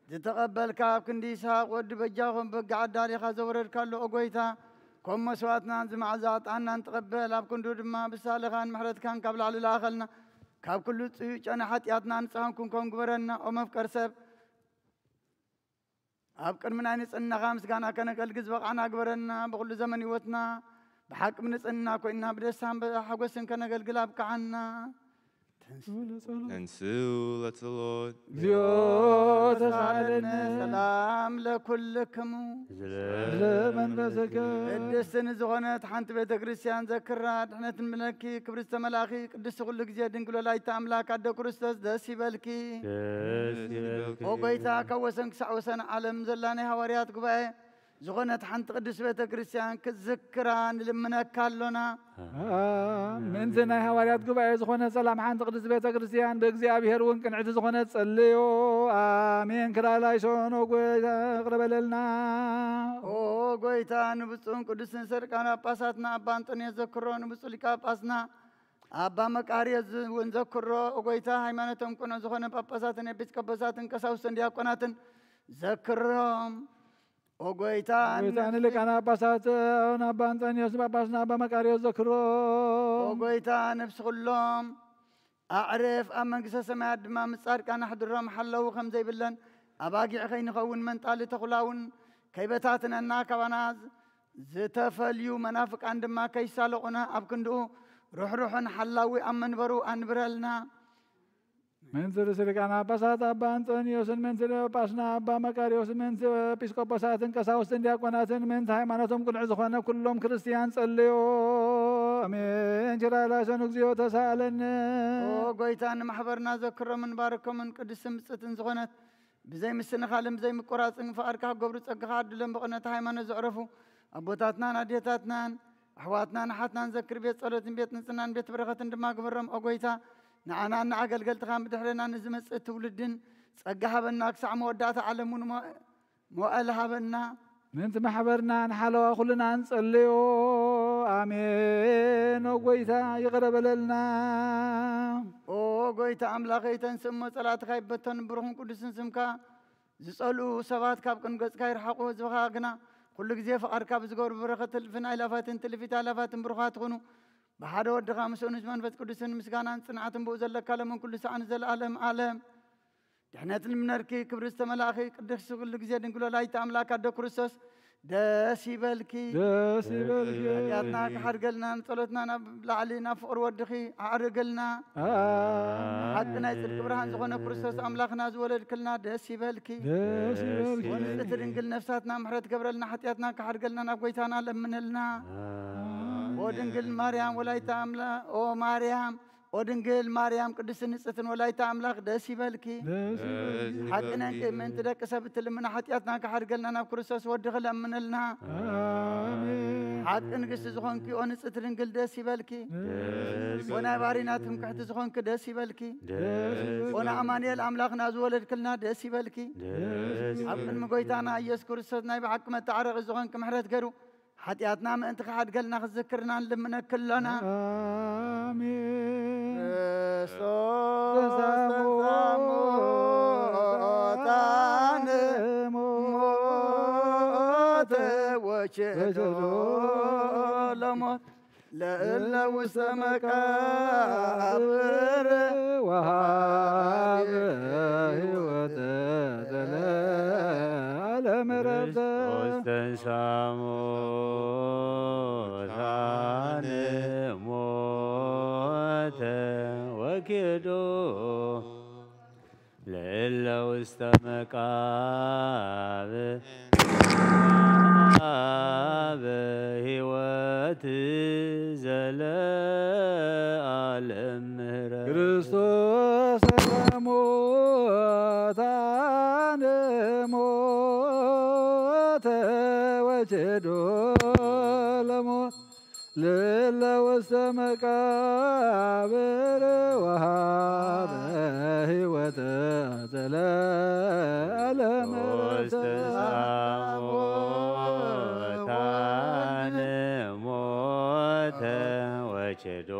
ዝተቐበልካ፣ ኣብ ክንዲ ይስሐቅ ወዲ በጃኹም በጊዕ ኣዳሊኻ ዘወረድካሉ፣ ኦ ጐይታ፣ ከም መስዋዕትና እዚ መዓዛ ዕጣንና ንትቐበል፣ ኣብ ክንዱ ድማ ብሳልኻን ምሕረትካን ካብ ላዕሊ ለኣኸልና፣ ካብ ኩሉ ጽዩእ ጨና ሓጢኣትና ንጽሃን ክንኮን ግበረና። ኦ መፍቀር ሰብ፣ ኣብ ቅድሚ ናይ ንጽህናኻ ምስጋና ከነገልግል ዝበቓዕና ግበረና። ብኹሉ ዘመን ህይወትና ብሓቂ ብንጽህና ኮይንና ብደስታን ብሓጎስን ከነገልግል ኣብቅዓና። ተንሥኡ ለጸሎት። ተንሥኡ ለጸሎት። እግዚኦ ተሳለነ። ሰላም ለኩልክሙ። ለመንፈስከ። ቅድስት ንዝኾነት ሓንቲ ቤተ ክርስቲያን ዘክራ፣ ድሕነት ንብለኪ፣ ክብርተ መልኣኺ፣ ቅድስቲ ኩሉ ግዜ ድንግል ወላዲተ ኣምላክ ኣደ ክርስቶስ ደስ ይበልኪ። ደስ ይበልኪ። ኦ ጐይታ፣ ካብ ወሰን ክሳዕ ወሰን ዓለም ዘላ ናይ ሃዋርያት ጉባኤ ዝኾነት ሓንቲ ቅድስት ቤተ ክርስቲያን ክትዝክራ ንልምነካ ኣሎና። ምእንቲ ናይ ሃዋርያት ጉባኤ ዝኾነ ሰላም ሓንቲ ቅድስት ቤተ ክርስቲያን ብእግዚኣብሔር እውን ቅንዕቲ ዝኾነት ጸልዮ። ኣሜን። ክራላይሶን ኦ ጐይታ ይቕረ በለልና። ኦ ጐይታ፣ ንብፁዕን ቅዱስን ሊቀ ጳጳሳትና ኣባ እንጦንዮስ ዘክሮ፣ ንብፁዕ ሊቀ ጳጳስና ኣባ መቃርዮስ እውን ዘክሮ። ኦ ጐይታ፣ ሃይማኖቶም ቅኑዕ ዝኾነ ጳጳሳትን ኤጲስቆጶሳትን ቀሳውስትን ዲያቆናትን ዘክሮም። ኦ ጎይታ፣ ጎይታ ንሊቃነ ጳጳሳት ኣባ እንጠንዮስ ጳጳስና ኣባ መቃርዮስ ዘክሮ። ኦ ጎይታ፣ ነፍሲ ኩሎም ኣዕርፍ ኣብ መንግስተ ሰማያት ድማ ምስ ጻድቃን ኣሕድሮም። ሓለዉ ከም ዘይብለን ኣባጊዕ ከይንኸውን መንጣሊ ተኹላ እውን ከይበታትነና፣ ካባና ዝተፈልዩ መናፍቃን ድማ ከይሳለቑና ኣብ ክንድኡ ርሕሩሕን ሓላዊ ኣብ መንበሩ ኣንብረልና። ምእንቲ ርእሲ ሊቃነ ጳጳሳት ኣባ እንጠንዮስን ምእንቲ ጳጳስና ኣባ መቃርዮስን ምእንቲ ኤጲስቆጶሳትን ቀሳውስትን ዲያቆናትን ምእንቲ ሃይማኖቶም ቅኑዕ ዝኾነ ኩሎም ክርስትያን ጸልዮ። ኣሜን። ኪርያላይሶን እግዚኦ ተሳለነ። ኦ ጎይታ፣ ንማሕበርና ዘክሮምን ባርኮምን ቅድስትን ብጽእትን ዝኾነት ብዘይ ምስንኻልን ብዘይ ምቁራጽን ፍቓድካ ክገብሩ ጸጋኻ ኣድሎም። ብቕነታ ሃይማኖት ዘዕረፉ ኣቦታትናን ኣዴታትናን ኣሕዋትናን ኣሓትናን ዘክር። ቤት ጸሎትን ቤት ንጽህናን ቤት በረኸትን ድማ ግበሮም። ኦ ጎይታ፣ ንዓናን ንኣገልገልትኻን ብድሕረና ንዝመጽእ ትውልድን ጸጋ ሃበና። ክሳዕ መወዳእታ ዓለም እውን ሞ-፣ መዋእል ሃበና። ምእንቲ ማሕበርና ንሓለዋ ኩልና ንጸልዮ። ኣሜን። ኦ ጎይታ፣ ይቕረ በለልና። ኦ ጎይታ ኣምላኸይ፣ ተንስእ እሞ ጸላእትኻ ይበተኑ። ብሩኽን ቅዱስን ስምካ ዝጸልኡ ሰባት ካብ ቅን ገጽካ ይርሓቑ። ህዝብኻ ግና ኩሉ ግዜ ፍቓድካ ብዝገብሩ በረኸት እልፍን ኣእላፋትን ትልፊት ኣእላፋትን ብሩኻት ይኹኑ። ብሓደ ወድኻ ምስኡ ምስ መንፈስ ቅዱስን ምስጋናን ጽንዓትን ብኡ ዘለካ ለምን ኩሉ ሰዓን ዘለኣለም ዓለም። ድሕነት ልምነርኪ ክብሪ ዝተመላእኺ ቅድስቲ ኩሉ ግዜ ድንግል ወላዲተ ኣምላክ ኣደ ክርስቶስ ደስ ይበልኪ። ደስ ይበልኪ። ሓጢኣትና ክሓድገልና ንጸሎትና ናብ ላዕሊ ናብ ፍቕሪ ወድኺ ኣዕርግልና። ኣሜን። ሓቂ ናይ ጽድቂ ብርሃን ዝኾነ ክርስቶስ ኣምላኽና ዝወለድክልና ደስ ይበልኪ። ደስ ይበልኪ። ወንጽሕቲ ድንግል ነፍሳትና ምሕረት ገብረልና፣ ሓጢኣትና ክሓድገልና ናብ ጎይታና ለምንልና። ኦ ድንግል ማርያም ወላዲተ ኣምላኽ፣ ኦ ማርያም፣ ኦ ድንግል ማርያም ቅድስት ንጽሕትን ወላዲተ ኣምላኽ ደስ ይበልኪ። ደስ ይበልኪ። ሓቂ ነንኪ ምእንቲ ደቂ ሰብ እትልምና፣ ሓጢኣትና ክሓድገልና ናብ ክርስቶስ ወድኺ ለምንልና። ኣሜን። ሓቂ ንግስቲ ዝኾንኪ ኦ ንጽሕቲ ድንግል ደስ ይበልኪ። ደስ ኦ ናይ ባሪና ትምክሕቲ ዝኾንኪ ደስ ይበልኪ። ደስ ይበልኪ። ኦ ንኣማኑኤል ኣምላኽና ዝወለድክልና ደስ ይበልኪ። ደስ ኣብ ቅድሚ ጎይታና ኢየሱስ ክርስቶስ ናይ ብሓቂ መተዓረቒ ዝኾንኪ ምሕረት ገሩ ሓጢኣትና ምእንቲ ክሓድገልና ክዝክርና ንልምነኪ ኣሎና። ኣሜን። ክርስቶስ ተንሥአ እሙታን ሞተ ወኬዶ ለሞት ለእለ ውስተ መቃብር ወሃበ ሕይወተ ዘለዓለም ዕረፍተ። ክርስቶስ ተንሥአ እሙታን ሞተ ወኬዶ ለእለ ውስተ መቃብር ወሃበ ሕይወት ዘለዓለም ምሕረት። ክርስቶስ ሙታን ሞተ ወኬዶ ለሞት ለእለ ውስተ መቃብር ወሃበ ሕይወተ ዘለዓለም ዕረፍተ። ክርስቶስ ተንሥአ እሙታን ሞተ ወኬዶ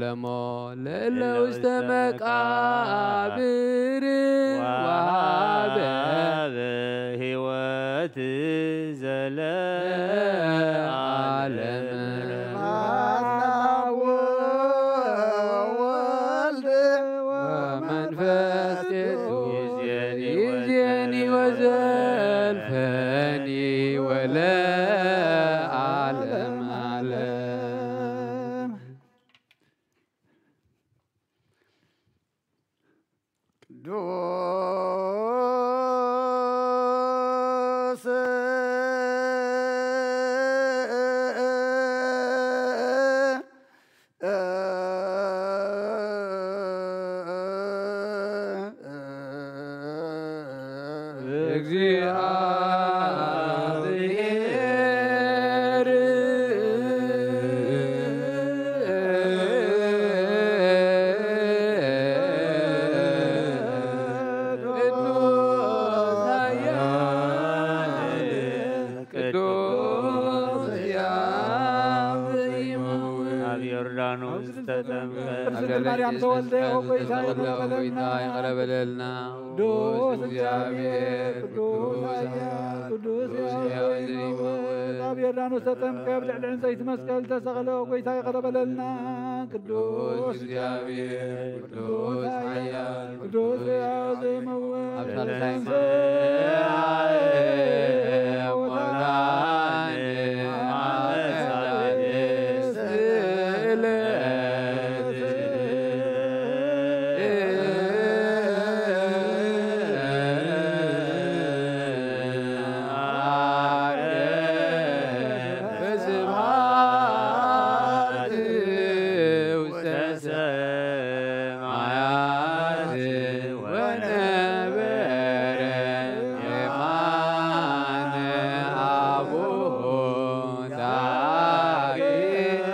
ለሞ ለእለ ውስተ መቃብር ወሃበ ሕይወት ዘለዓለም። አብ ወወልድ ወመንፈስ ቅዱስ ይዜኒ ወዘልፈኒ ወለዓለም ዓለም። ቅዱስ እግዚአብሔር ቅዱስ ኃያል ቅዱስ ሕያው ዘይመውት። ቅድስት ድንግል ማርያም ተወልደ፣ ኦ ጎይታ፣ ይቅረ በለልና። ቅዱስ እግዚኣብሔር፣ ቅዱስ ኃያል፣ ቅዱስ ሕያው ዘይመውት፣ ኣብ ዮርዳኖስ ተጠምቀ፣ ኣብ ልዕሊ ዕንፀይቲ መስቀል ተሰቕለ፣ ኦ ጎይታ፣ ይቅረ በለልና። ቅዱስ እግዚኣብሔር፣ ቅዱስ ኃያል፣ ቅዱስ ሕያው ዘይመውት፣ ኣብ ሳልሳይ ሰማያት ወነበረ የማነ አቡሁ ዳዊት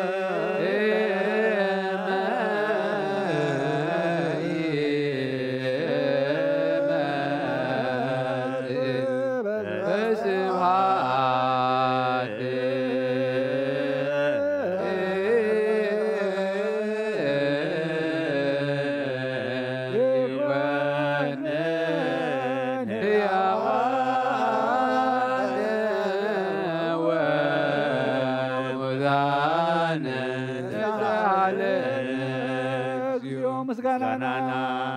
በስብሐት ይኮንን ሕያዋን ወሙታን ተሳለነ። ምስጋናና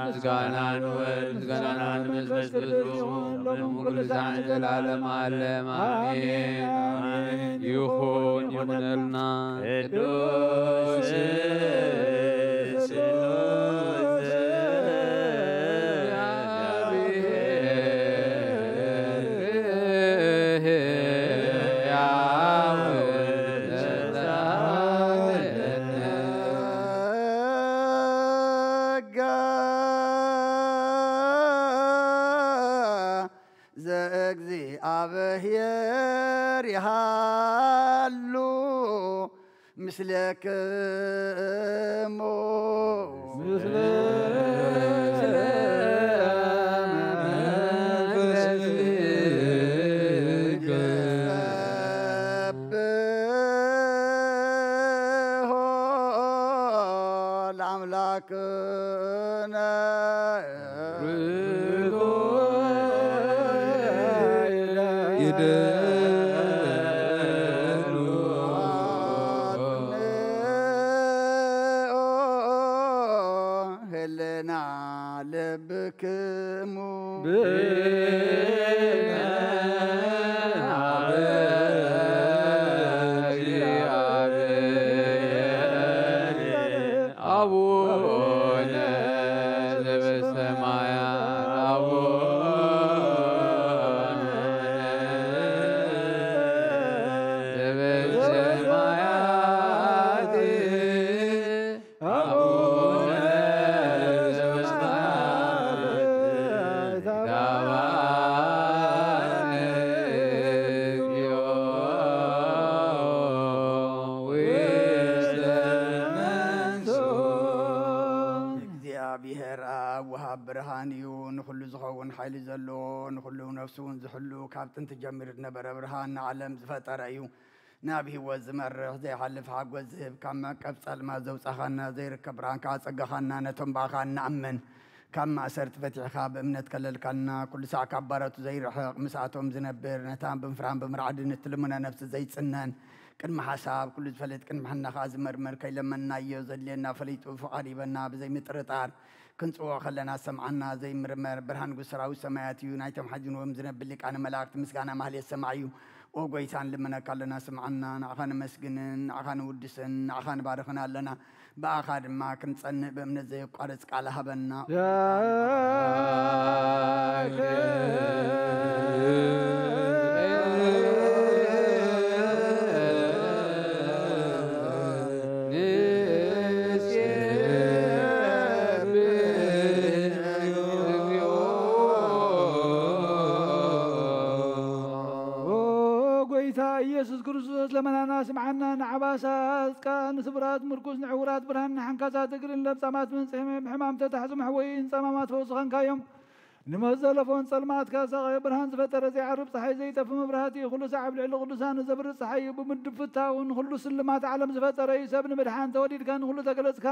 ምስጋናን ወልድ ምስጋናን መንፈስ ቅዱስ ይሁን፣ ሎምን ኩሉ ሰዓት ዘላለም ዓለም ኣሜን። ኣሜን። ይሁን ይሁነልና። ቅዱስ ስሉስ ዘእግዚኣብሔር ይሃሉ ምስሌክሙ። ምስለ መንፈስከ። ንሰብሖ ለኣምላክነ። ይደሉ። ህልና ልብክሙ። ብነ አቡነ ዘበሰማያት አቡነ ዘበሰማያት አቡነ ዘበሰማያት ይትባረክ እግዚኦ ውስተ መንሱ። እግዚኣብሔር ኣብ ወሃብ ብርሃን እዩ፣ ንኹሉ ዝኸውን ሓይሊ ዘለዎ፣ ንኹሉ ነፍሱ እውን ዝሕሉ፣ ካብ ጥንቲ ጀሚሩ ዝነበረ ብርሃን ንዓለም ዝፈጠረ እዩ። ናብ ህይወት ዝመርሕ ዘይሓልፍ ሓጎስ ዝህብ፣ ካብ መዕቀብ ጸልማት ዘውጻኻና፣ ዘይርከብ ብርሃን ከኣ ጸጋኻና፣ ነቶም ብኣኻ እንኣምን ካብ ማእሰርቲ ፈቲሕኻ ብእምነት ከለልካና፣ ኩሉ ሳዕ ካብ ባሮቱ ዘይርሕቕ፣ ምስኣቶም ዝነብር፣ ነታ ብምፍራን ብምርዓድን እትልምኖ ነፍሲ ዘይጽነን፣ ቅድሚ ሓሳብ ኩሉ ዝፈልጥ፣ ቅድሚ ሕና ከኣ ዝመርምር፣ ከይለመንናዮ ዘድልየና ፈሊጡ ፍቓድ ሂበና፣ ብዘይምጥርጣር ክንጽውዖ ከለና ዝሰምዓና ዘይምርመር ብርሃን ንጉስ ሰራዊት ሰማያት እዩ። ናይቶም ሓዚንዎም ዝነብር ሊቃነ መላእክት ምስጋና ማህሌት ሰማዕ እዩ። ኦ ጎይታ ንልምነካ ኣለና ስምዓና። ንዓኻ ነመስግንን ንዓኻ ንውድስን ንዓኻ ንባርኽን ኣለና። ብኣኻ ድማ ክንጸንእ ብእምነት ዘየቋርጽ ቃል ሃበና። ኦ ጎይታ ኢየሱስ ክርስቶስ ለመናና ስምዓና። ንዓባሳት ጻድቃን፣ ንስብራት ምርኩስ፣ ንዕውራት ብርሃን፣ ንሓንካሳት እግርን ለምጻማት መንጽሔ፣ ብሕማም ተታሕዙ መሕወይን ጸማማት ፈውሲ ኸንካዮም። ንሞት ዘለፎን ጸልማት ካሳቐዮ ብርሃን ዝፈጠረ ዘይዓርብ ጸሓይ ዘይጠፊ መብራህቲ እዩ። ኩሉ ሳዕ ኣብ ልዕሊ ቅዱሳኑ ዘብርህ ጸሓይ እዩ። ብምድፍታው ንኹሉ ስልማት ዓለም ዝፈጠረ እዩ። ሰብ ንምድሓን ተወሊድካ ንኹሉ ተገለጽካ።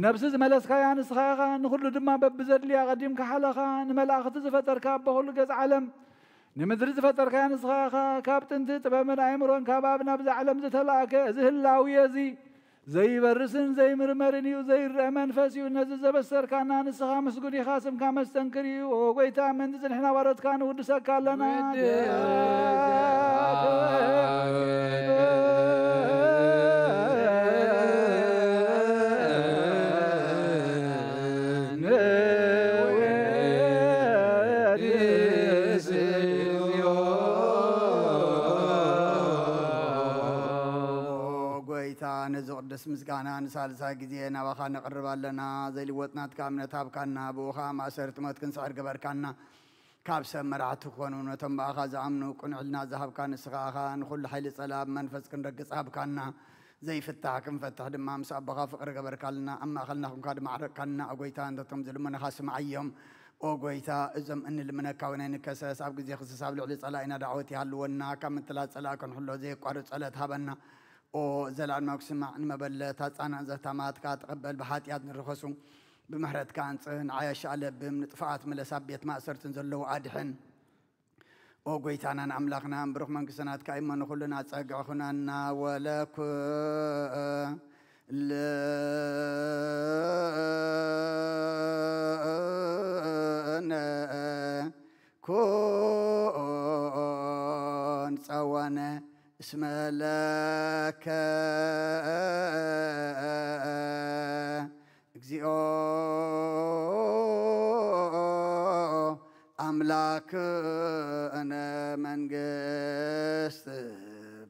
ነብሲ ዝመለስካያ ንስኻ ኢኻ። ንኹሉ ድማ በብዘድልያ ቀዲምካ ሓለኻ። ንመላእኽቲ ዝፈጠርካ ኣቦ ኩሉ ገጽ ዓለም ንምድሪ ዝፈጠርካያ ንስኻ ኢኻ። ካብ ጥንቲ ጥበብን ኣእምሮን ካብ ኣብ ናብዚ ዓለም ዝተላእከ እዚ ህላዊ እዚ ዘይበርስን ዘይምርመርን እዩ፣ ዘይረአ መንፈስ እዩ። ነዚ ዘበሰርካና ንስኻ ምስጉን ኢኻ፣ ስምካ መስተንክር እዩ። ኦ ጎይታ፣ ምእንቲ ንሕና ባሮትካ ንውድሰካ ኣለና። ጎይታ፣ ነዚ ቅዱስ ምስጋና ንሳልሳይ ግዜ ናባኻ ነቕርብ ኣለና። ዘይልወጥ ናትካ እምነት ሃብካና፣ ብኡ ኸኣ ማእሰርቲ ሞት ክንስዕር ገበርካና። ካብ ሰብ መራሕቲ ክኾኑ ነቶም ብኣኻ ዝኣምኑ ቅኑዕ ሕልና ዝሃብካ ንስኻ ኢኻ። ንኹሉ ሓይሊ ጸላእ ብመንፈስ ክንረግጽ ሃብካና። ዘይፍታሕ ክንፈትሕ ድማ ምስ ኣቦኻ ፍቕሪ ገበርካልና። ኣብ ማእኸልና ኹንካ ድማ ዓረቕካልና። ኦ ጎይታ፣ እንተቶም ዝልምኑኻ ስምዓዮም። ኦ ጎይታ፣ እዞም እንልምነካ እውን ኣይንከሰስ። ኣብ ግዜ ክስስ ኣብ ልዕሊ ጸላኢና ዳዕወት ይሃልወና። ካብ ምትላል ጸላእ ክንሕሎ ዘየቋርጽ ጸሎት ሃበና። ኦ ዘላለማዊ ክስማዕ ንመበለት ኣጻናን ዘታማትካ ተቐበል። ብሓጢኣት ንረኸሱ ብምሕረትካ ኣንጽህ። ንዓያሻ ለብም ንጥፋኣት ምለስ። ኣብ ቤት ማእሰርትን ዘለዉ ኣድሕን። ኦ ጎይታናን ኣምላኽናን ብሩኽ መንግስቲ ናትካ እሞ ንኹልና ጸግዒ ኩናና። ወለኩ ልነ ኩን ጸወነ እስመ ለከ እግዚኦ ኣምላክነ መንግስት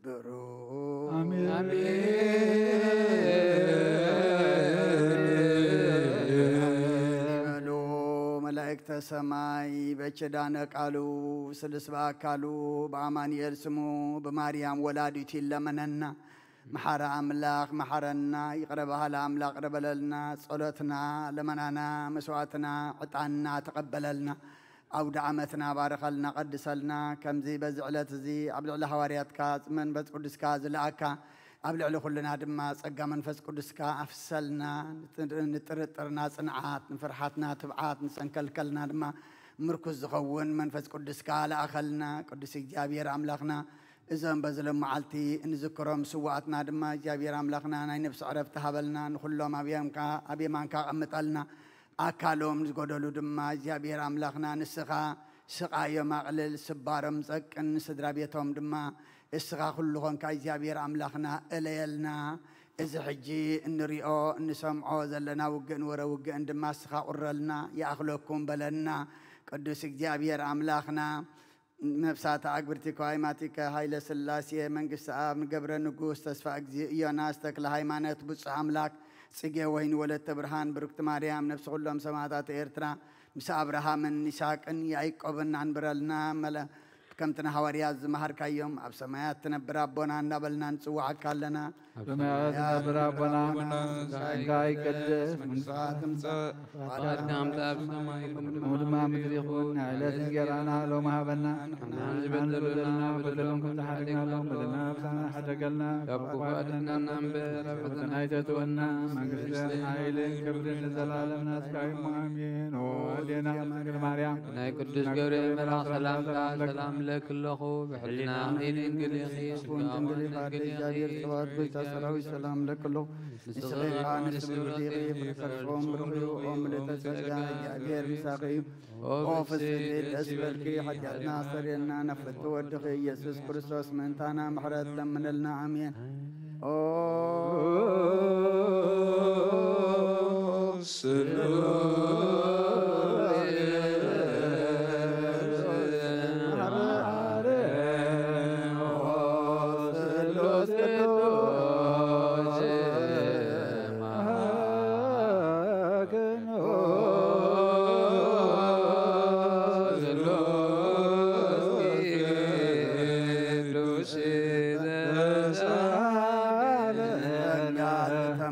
ብሩ። ኣሜን። በሉ መላእክተ ሰማይ በኪዳነ ቃሉ ስሉስ በአካሉ በአማኑኤል ስሙ ብማርያም ወላዲቱ ይለመነና። መሓሪ ኣምላኽ መሓረና፣ ይቕረ በሃሊ ኣምላኽ ይቕረ በለልና፣ ጸሎትና፣ ለመናና፣ መስዋዕትና፣ ዕጣንና ተቐበለልና። ኣውደ ዓመትና ባርኸልና፣ ቀድሰልና። ከምዚ በዚ ዕለት እዚ ኣብ ልዕሊ ሃዋርያትካ መንፈስ ቅዱስካ ዝለኣካ፣ ኣብ ልዕሊ ኩልና ድማ ጸጋ መንፈስ ቅዱስካ ኣፍሰልና። ንጥርጥርና ጽንዓት፣ ንፍርሓትና ትብዓት፣ ንሰንከልከልና ድማ ምርኩስ ዝኸውን መንፈስ ቅዱስካ ለኣኸልና። ቅዱስ እግዚኣብሔር ኣምላኽና፣ እዞም በዚ ሎም መዓልቲ እንዝክሮም ስውኣትና ድማ እግዚኣብሔር ኣምላኽና ናይ ነፍሲ ዕረፍቲ ሃበልና። ንኹሎም ኣብ የምካ-፣ ኣብ የማንካ ኣቐምጠልና። ኣካሎም ዝጎደሉ ድማ እግዚኣብሔር ኣምላኽና ንስኻ ስቓዮም ኣቕልል፣ ስባሮም ጸቅን፣ ንስድራ ቤቶም ድማ እስኻ ኩሉ ኾንካ እግዚኣብሔር ኣምላኽና እለየልና። እዚ ሕጂ እንሪኦ እንሰምዖ ዘለና ውግእን ወረ ውግእን ድማ እስኻ ቁረልና፣ ይኣኽለኩም በለና። ቅዱስ እግዚኣብሔር ኣምላኽና፣ ነፍሳት ኣግብርቲ ከዋይማቲከ ኃይለ ሥላሴ መንግሥተ ኣብ ንገብረ ንጉሥ ተስፋ እግዚእ ዮናስ ተክለ ሃይማኖት ብፁዕ ኣምላክ ጽጌ ወይኒ ወለተ ብርሃን ብርክቲ ማርያም ነፍሲ ኩሎም ሰማዕታት ኤርትራ ምስ ኣብርሃምን ይስሐቅን ያዕቆብን ኣንብረልና። መለ-፣ ከምቲ ንሃዋርያት ዝመሃርካዮም ኣብ ሰማያት ትነብር ኣቦና እናበልና ንጽውዓካ ኣለና። ኣብ ሰማያት ትነብር ኣቦና፣ ስምካ ይቀደስ፣ መንግስትኻ ትምጻእ፣ ፍቓድካ ኣብ ሰማይ ከምኡ ድማ ኣብ ምድሪ ይኹን። ናይ ዕለት እንጀራና ሎሚ ሃበና። ንሕና ዝበደሉና በደሎም ከም ዝሓደግናሎም በደልና ኣብሳና ሓደገልና። ካብ ክፉእ ኣድሕነና እምበር፣ ኣብ ፈተና ኣይተእትወና። መንግስትን ሓይልን ክብርን ንዘለዓለም ናትካ እዩ። ኣሜን። ኦ ኣዴና ድንግል ማርያም፣ ናይ ቅዱስ ገብርኤል መልኣኽ ሰላምታ ሰላም እለኪ ኣለኹ። ብሕሊና ድንግል ኢኺ፣ ስጋውን ድንግል ኢኻ። ኣደ እግዚኣብሔር ጸባኦት ጎይታ ሰራዊት ሰላም እለኪ ኣለኹ። ንስኺ ኸዓ ንስብርት ኢኺ፣ ፍረ ከርሥኺ ቡሩኽ እዩ። ኦ ምልዕተ ጸጋ፣ እግዚኣብሔር ምሳኺ እዩ። ኦ ፍስሕቲ ደስ ይበልኪ፣ ሓጢኣትና ኣስተሰርየልና፣ ነፍቱ ወድኺ ኢየሱስ ክርስቶስ ምእንታና ምሕረት ለምነልና። ኣሜን። ኦ ስሉስ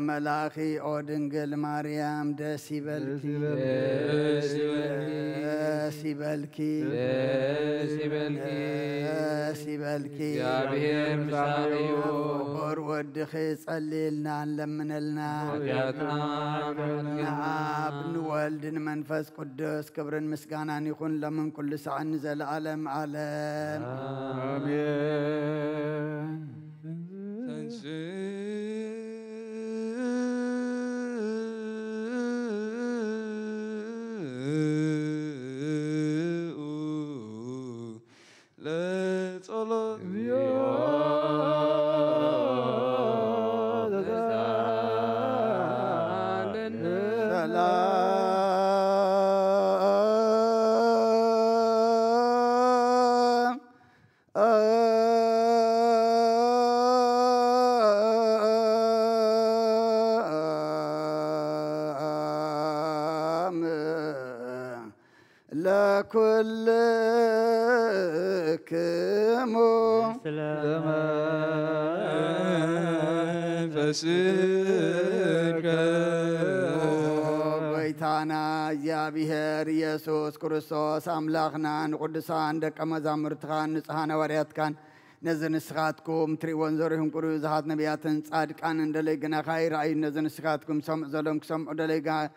መላኺ ኦ ድንግል ማርያም ደስ ይበልኪ። ደስ ይበልኪ። ደስ ይበልኪ። ደስ ይበልኪ። ደስ ይበልኪ። እግዚኣብሔር ምሳኺ እዩ። ፍቁር ወድኺ ጸልይልና፣ ንለምነልና። ኃጢአትና ይቅር በለና። ንኣብ ንወልድ ንመንፈስ ቅዱስ ክብርን ምስጋናን ይኹን፣ ለምን ኩሉ ሰዓት ንዘለዓለም ዓለም። ኣሜን። ተንሥኡ ለጸሎት። ሰላም ለኩልክሙ። ስለ መንፈስከ። ጎይታና እግዚኣብሔር ኢየሱስ ክርስቶስ ኣምላኽና ንቅዱሳን ደቀ መዛሙርትኻን ንጹሓን ሃዋርያትካን ነዚ ንስኻትኩም ትርእይዎን ዘሪሁን ቅሩብ ብዙሓት ነቢያትን ጻድቃንን ደለይ ግናኻ ይረኣዩ። ነዚ ንስኻትኩም ሰምዑ ዘሎም ክሰምዑ ደለይ ጋ-፣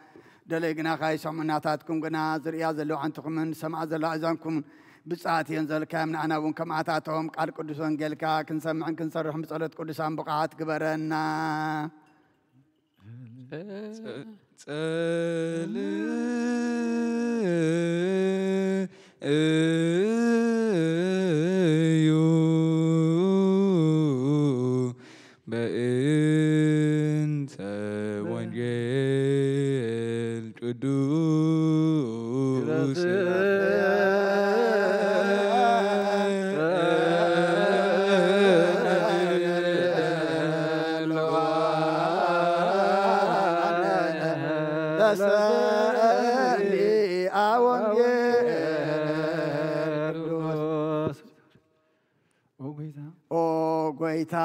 ደለይ ግናኻ ይሰምዑ። ናታትኩም ግና ዝርእያ ዘለዋ ዓንትኹምን ዝሰምዓ ዘለዋ እዛንኩምን ብጻት እየን ዘልካዮም። ንኣና እውን ከምኣታቶም ቃል ቅዱስ ወንጌልካ ክንሰምዕን ክንሰርሕን ብጸሎት ቅዱሳን ብቕዓት ግበረና። ጸ-፣ ጸልዩ በእንተ ወንጌል ቅዱስ ለሰሚዐ ወንጌል ቅዱስ። ኦ ጎይታ፣ ኦ ጎይታ፣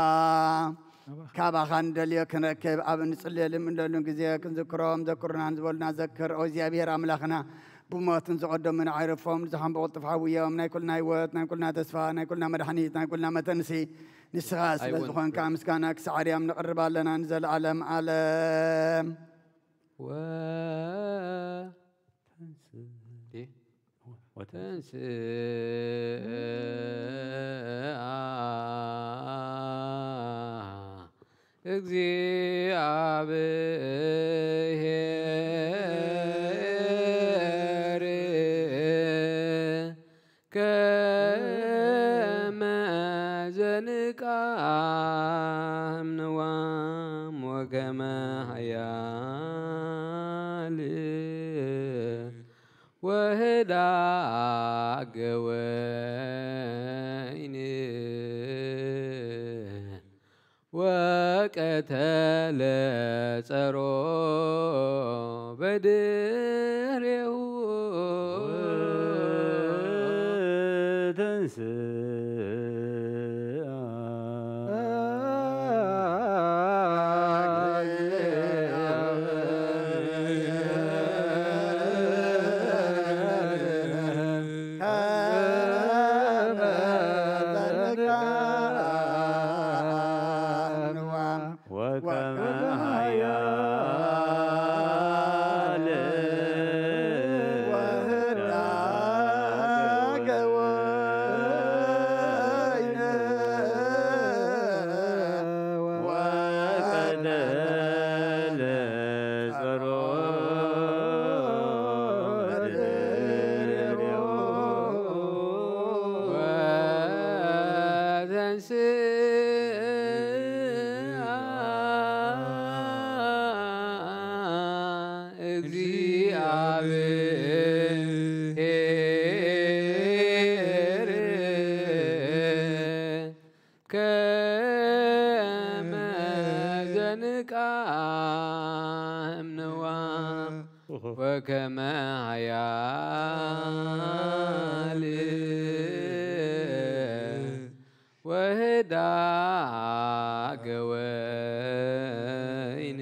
ካባኻ ንደልዮ ክንረክብ ኣብ እንጽልየሉ እምለሉን ግዜ ክንዝክሮም ዘክሩና ንዝበሉና ዘክር። ኦ እግዚኣብሔር ኣምላኽና፣ ብሞት ንዝቐደሙን ኣዕርፎም ንዝሓም ብቕልጡፍ ሓውዮም። ናይ ኩልና ህይወት፣ ናይ ኩልና ተስፋ፣ ናይ ኩልና መድሓኒት፣ ናይ ኩልና መተንሲ ንስኻ ስለ ዝኾንካ ምስጋና ክሳዕ ኣርያም ነቕርብ ኣለና ንዘለዓለም ዓለም። ወ-፣ ተንስ-፣ ወተንስ-፣ ተንስአ እግዚኣብሔር ከመ ዘንቃም ንዋም ወከመ ኃያል ወህዳገ ወይን ወቀተለ ጸሮ በድሬሁ። ተንስአ ወከመ ኃያል ወህዳገ ወይን ወቀተለ ጸሮ በድሬሁ። ወተንስአ እግዚአብሔር ከመ ዘንቃም ንዋም ወከመ ኃያል ወህዳገ ወይን።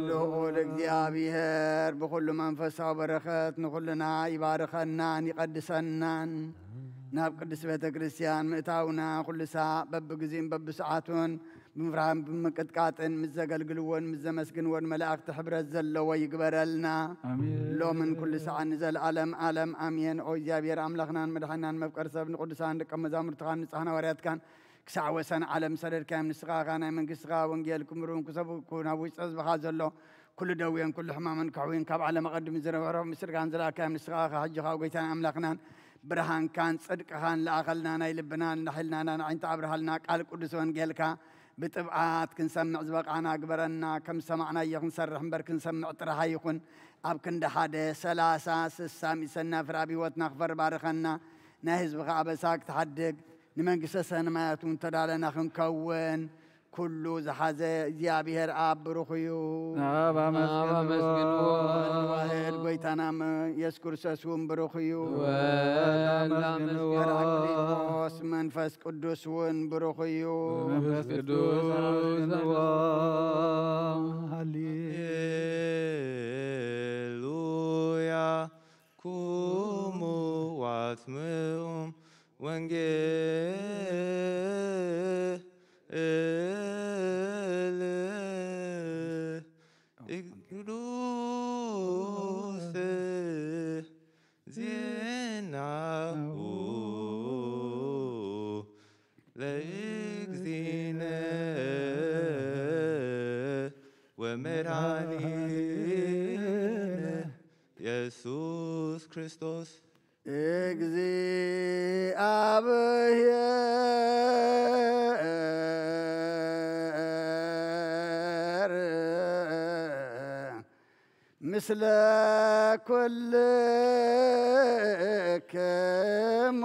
ልዑል እግዚኣብሔር ብኹሉ መንፈሳዊ በረኸት ንኹልና ይባርኸናን ይቐድሰናን። ናብ ቅድስት ቤተ ክርስቲያን ምእታውና ኩሉ ሳዕ በብግዜኡን በብሰዓቱን ብምፍራህን ብምቅጥቃጥን ምስ ዘገልግልዎን ምስ ዘመስግንዎን መላእኽቲ ሕብረት ዘለዎ ይግበረልና። ኣሜን። ሎምን ኩሉ ሰዓት ንዘለዓለም ዓለም ኣሜን። ኦ እግዚኣብሔር ኣምላኽናን መድሓኒናን መፍቀሪ ሰብ ንቅዱሳን ደቀ መዛሙርትኻን ንጹሓን ሃዋርያትካን ክሳዕ ወሰን ዓለም ሰደድካዮም። ንስኻ ኸኣ ናይ መንግስትኻ ወንጌል ክምሩን ክሰብኩን ኣብ ውሽጢ ህዝብኻ ዘሎ ኩሉ ደዌን ኩሉ ሕማምን ክሕውይን ካብ ዓለም ኣቐድሚ ዝነበሮ ምስልካን ዝለኣካዮም ንስኻ ኸኣ ሕጂ ኸኣ ጎይታን ኣምላኽናን ብርሃንካን ጽድቅኻን ለኣኸልና። ናይ ልብናን ናይ ሓይልናን ኣዒንቲ ኣብርሃልና። ቃል ቅዱስ ወንጌልካ ብጥብዓት ክንሰምዕ ዝበቓዕና ግበረና። ከም ዝሰማዕናዮ ክንሰርሕ እምበር ክንሰምዕ ጥራሕ ኣይኹን። ኣብ ክንዲ ሓደ ሰላሳ ስሳ ሚእቲ ሰናፍር ኣብ ህይወትና ክፈሪ ባርኸና። ናይ ህዝብኻ ኣበሳ ክትሓድግ ንመንግስተ ሰማያት እውን ተዳለና ክንከውን ኩሉ ዝሓዘ እግዚኣብሔር ኣብ ብሩኽ እዩ። ኣብ ኣመስግንዎ። ኣብ ኣመስግንዎ። ወልድ ዋሕድ ጎይታና መ-፣ የሱስ ክርስቶስ እውን ብሩኽ እዩ። ወልድ ኣመስግንዎ። ኣክሊጦስ መንፈስ ቅዱስ እውን ብሩኽ እዩ። መንፈስ ቅዱስ ኣመስግንዎ። ሃሌሉያ። ኩሙ ዋትምኡም ወንጌል ቅዱስ ዜናሁ ለእግዚእነ ወመድኃኒነ ኢየሱስ ክርስቶስ። ምስለ ኩልክሙ።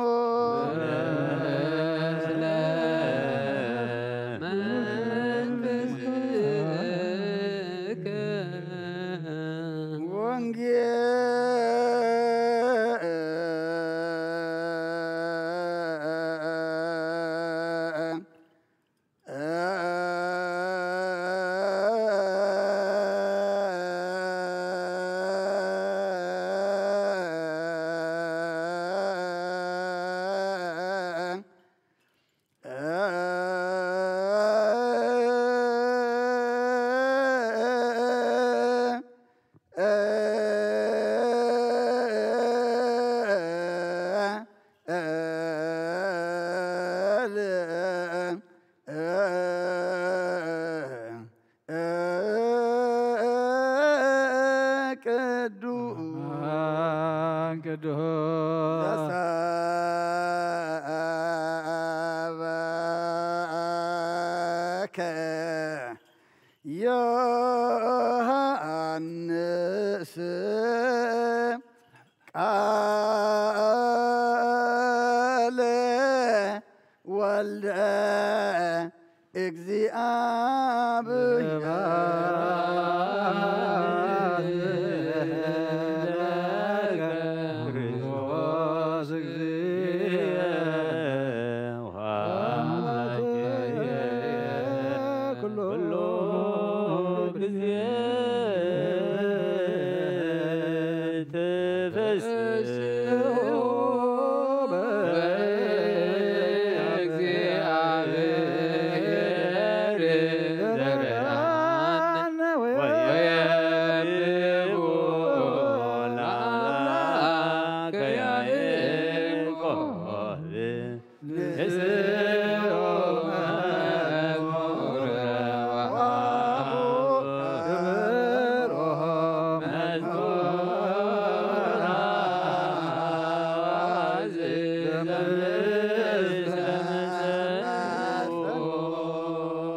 ቅዱስ ቅዱስ ዘሰበከ ዮሐንስ ቃለ ወልደ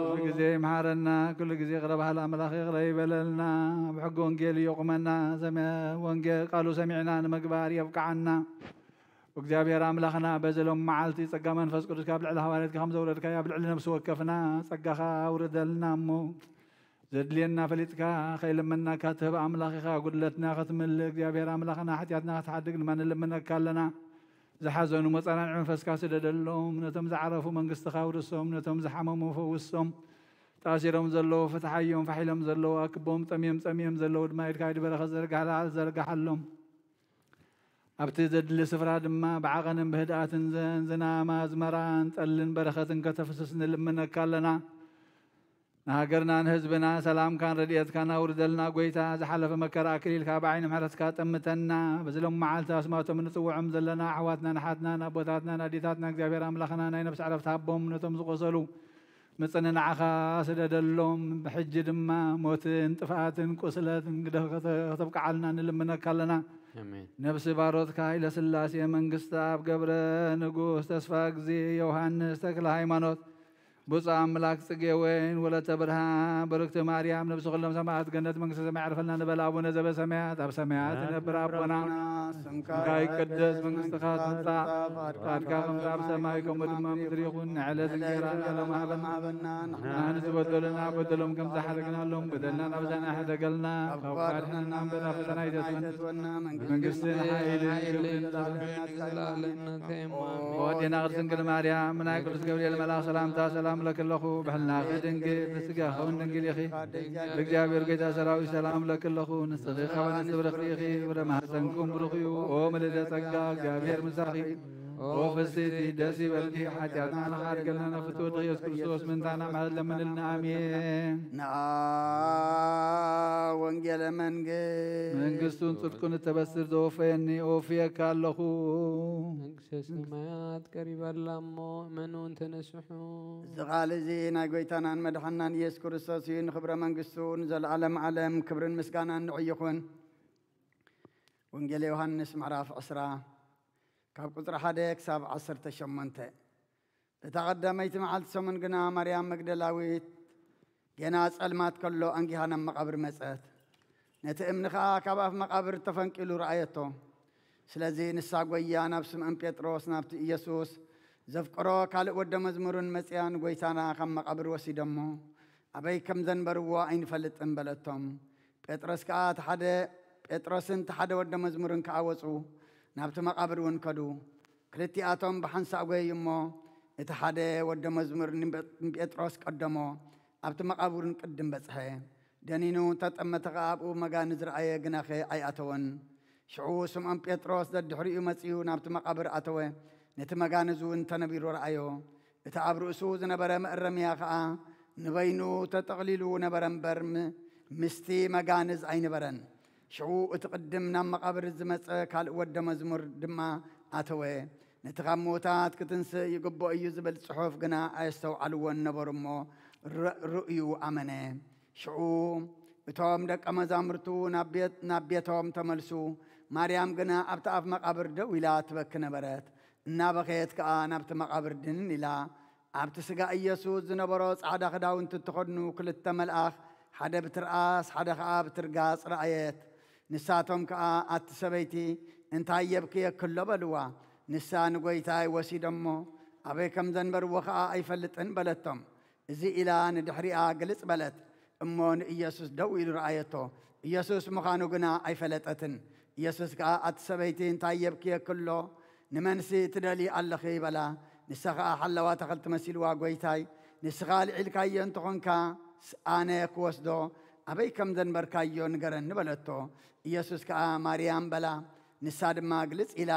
ኩሉ ግዜ ይምሃረና፣ ኩሉ ግዜ ይቕረ በሃል ኣምላኽ ይቕረ ይበለልና። ብሕጊ ወንጌል የቑመና፣ ሰሚ-፣ ወንጌል ቃሉ ሰሚዕና ንምግባር የብቅዓና። እግዚኣብሔር ኣምላኽና በዚ ሎም መዓልቲ ጸጋ መንፈስ ቅዱስ ካብ ልዕሊ ሃዋርያትካ ከም ዘውረድካዮ ኣብ ልዕሊ ነፍሲ ወከፍና ጸጋኻ ኣውርደልና እሞ ዘድልየና ፈሊጥካ ከይልመናካ ትህብ ኣምላኽ ኢኻ። ጉድለትና ክትምልእ እግዚኣብሔር ኣምላኽና ሓጢኣትና ክትሓድግ ድማ ንልምነካ ኣለና። ዝሓዘኑ መጸናንዒ መንፈስካ ስደደሎም፣ ነቶም ዝዓረፉ መንግስትኻ ኣውርሶም፣ ነቶም ዝሓመሙ ፈውሶም፣ ተኣሲሮም ዘለዉ ፍትሓዮም፣ ፋሕ ኢሎም ዘለዉ ኣክቦም፣ ጠምዮም ጸሚዮም ዘለዉ ድማ ኢድካ ኢድ በረኸት ዘርጋሕ ዘርጋሓሎም። ኣብቲ ዘድሊ ስፍራ ድማ ብዓቐንን ብህድኣትን ዘ-፣ ዝናም ኣዝመራን ጠልን በረኸትን ከተፍስስ ንልምነካ ኣለና። ንሃገርና ንህዝብና ሰላምካን ረድኤትካን ኣውርደልና ጎይታ። ዝሓለፈ መከራ ኣክሊልካ ብዓይኒ ምሕረትካ ጠምተና። በዚ ሎም መዓልቲ ኣስማቶም ንጽውዖም ዘለና ኣሕዋትናን ኣሓትናን ኣቦታትናን ኣዴታትና እግዚኣብሔር ኣምላኽና ናይ ነፍሲ ዕረፍቲ ሃቦም። ነቶም ዝቆሰሉ ምጽንናዕኻ ስደደሎም። ብሕጂ ድማ ሞትን ጥፍኣትን ቁስለትን ግደፍ ከተ-፣ ከተብቅዓልና ንልምነካ ኣለና። ኣሜን። ነፍሲ ባሮትካ ሃይለ ስላሴ መንግስቲ ኣብ ገብረ ንጉስ ተስፋ ግዜ ዮሃንስ ተክለ ሃይማኖት ብፁዕ ኣምላክ ጽጌ ወይን ወለተ ብርሃን ብርክቲ ማርያም ነፍሲ ኩሎም ሰማዕት ገነት መንግስተ ሰማይ ያዕርፈልና ንበል። ኣቡነ ዘበሰማያት ኣብ ሰማያት ትነብር ኣቦና ስምካ ይቀደስ መንግስትኻ ትምጻእ ፍቃድካ ከምቲ ኣብ ሰማይ ከምኡ ድማ ምድሪ ይኹን። ንዕለት እንጌራና ሎም ሃበና ንሕና ንዝበደሉና በደሎም ከም ዝሓደግናሎም በደልና ናብዛና ሕደገልና ካብ ክፉ ኣድሕነና እምበር ናብ ፈተና ኣይተእትወና። መንግስትን ሓይልን ክብርን ዘለኣለም ናትካ እዩ። ኣሜን። ወዴና ቅድስት ድንግል ማርያም ናይ ቅዱስ ገብርኤል መልኣኽ ሰላምታ ሰላም ለኪ ኣለኹ። ብሕልናኺ ድንግል ንስጋኺ እውን ድንግል ኢኺ። ብእግዚኣብሔር ጎይታ ሰራዊት ሰላም ለኪ ኣለኹ። ንስኺ ካብ ኣንስቲ ብርኽቲ ኢኺ። ፍረ ማህፀንኩም ብሩኽ እዩ። ኦ ምልዕተ ጸጋ እግዚኣብሔር ምሳኺ። ኦ ፍስቲ ደስ ይበልኪ። ሓጢኣትና ንኻድገልና ንፍትወ ድኽ ኢየሱስ ክርስቶስ ምንታና ማለት ለምንልና። ኣሜን። ንኣ ወንጌለ መንግስት መንግስቱን ጽድቁን እተበስር ዘወፈየኒ እወፍየካ ኣለኹ። መንግስተ ሰማያት ቀሪባ ኣላ እሞ እመኑ እንተነስሑ። እዚ ቃል እዚ ናይ ጎይታናን መድሓናን ኢየሱስ ክርስቶስ እዩ። ንኽብረ መንግስቱ ንዘለኣለም ዓለም ክብርን ምስጋናን ንዑ ይኹን። ወንጌል ዮሃንስ ምዕራፍ ዕስራ ካብ ቁጽሪ ሓደ ክሳብ ዓሰርተ ሸሞንተ። በታ ቀዳመይቲ መዓልቲ ሰሙን ግና ማርያም መግደላዊት ገና ጸልማት ከሎ ኣንጊሃ ናብ መቓብር መጸት። ነቲ እምኒ ኸኣ ካብ ኣፍ መቓብር ተፈንቂሉ ረኣየቶ። ስለዚ ንሳ ጐይያ ናብ ስምዖን ጴጥሮስ ናብቲ ኢየሱስ ዘፍቅሮ ካልእ ወደ መዝሙርን መጺኣ ንጐይታና ካብ መቓብር ወሲዶሞ ኣበይ ከም ዘንበርዎ ኣይንፈልጥን በለቶም። ጴጥሮስ ከኣ እቲ ሓደ ጴጥሮስን እቲ ሓደ ወደ መዝሙርን ከኣ ወጹ፣ ናብቲ መቓብር እውን ከዱ። ክልቲኣቶም ብሓንሳእ ጐየዩ እሞ፣ እቲ ሓደ ወደ መዝሙር ንጴ-፣ ንጴጥሮስ ቀደሞ፣ ኣብቲ መቓብር እውን ቅድም በጽሐ። ደኒኑ እንተጠመተ ኸኣ ኣብኡ መጋንዝ ረኣየ፣ ግናኸ ኣይኣተወን። ሽዑ ስምዖን ጴጥሮስ ደድሕሪኡ መጺኡ ናብቲ መቓብር ኣተወ፣ ነቲ መጋንዝ እውን ተነቢሩ ረኣዮ። እቲ ኣብ ርእሱ ዝነበረ መእረምያ ኸኣ ንበይኑ ተጠቕሊሉ ነበረ እምበር፣ ም-፣ ምስቲ መጋንዝ ኣይነበረን። ሽዑ እቲ ቅድም ናብ መቓብር ዝመጸ ካልእ ወደ መዝሙር ድማ ኣተወ። ነቲ ካብ ምዉታት ክትንስእ ይግብኦ እዩ ዝብል ጽሑፍ ግና ኣየስተውዓልዎን ነበሩ እሞ፣ ር-፣ ርእዩ ኣመነ። ሽዑ እቶም ደቀ መዛሙርቱ ናብ ቤት-፣ ናብ ቤቶም ተመልሱ። ማርያም ግና ኣብቲ ኣፍ መቓብር ደው ኢላ ትበኪ ነበረት። እናበኸየት ከኣ ናብቲ መቓብር ድንን ኢላ፣ ኣብቲ ስጋ ኢየሱስ ዝነበሮ ጻዕዳ ክዳውንቲ እተኸድኑ ክልተ መልኣኽ፣ ሓደ ብትርኣስ ሓደ ኸኣ ብትርጋጽ ረኣየት። ንሳቶም ከኣ፣ "ኣቲ ሰበይቲ፣ እንታይ የብክየኪ ኣሎ?" በልዋ። ንሳ፣ "ንጐይታይ ወሲዶሞ፣ ኣበይ ከም ዘንበርዎ ኸኣ ኣይፈልጥን" በለቶም። እዚ ኢላ ንድሕሪኣ ግልጽ በለት። እሞ ንኢየሱስ ደው ኢሉ ረኣየቶ። ኢየሱስ ምዃኑ ግና ኣይፈለጠትን። ኢየሱስ ከኣ፣ "ኣቲ ሰበይቲ፣ እንታይ የብክየኪ ኣሎ? ንመንሲ ትደልዪ ኣለኺ?" በላ። ንሳ ኸኣ ሓለዋ ኣታኽልቲ መሲልዋ፣ "ጐይታይ፣ ንስኻ ኣልዒልካዮ እንተኾንካስ፣ ኣነ ክወስዶ ኣበይ ከም ዘንበርካዮ ንገረኒ" በለቶ። ኢየሱስ ከኣ፣ "ማርያም" በላ። ንሳ ድማ ግልጽ ኢላ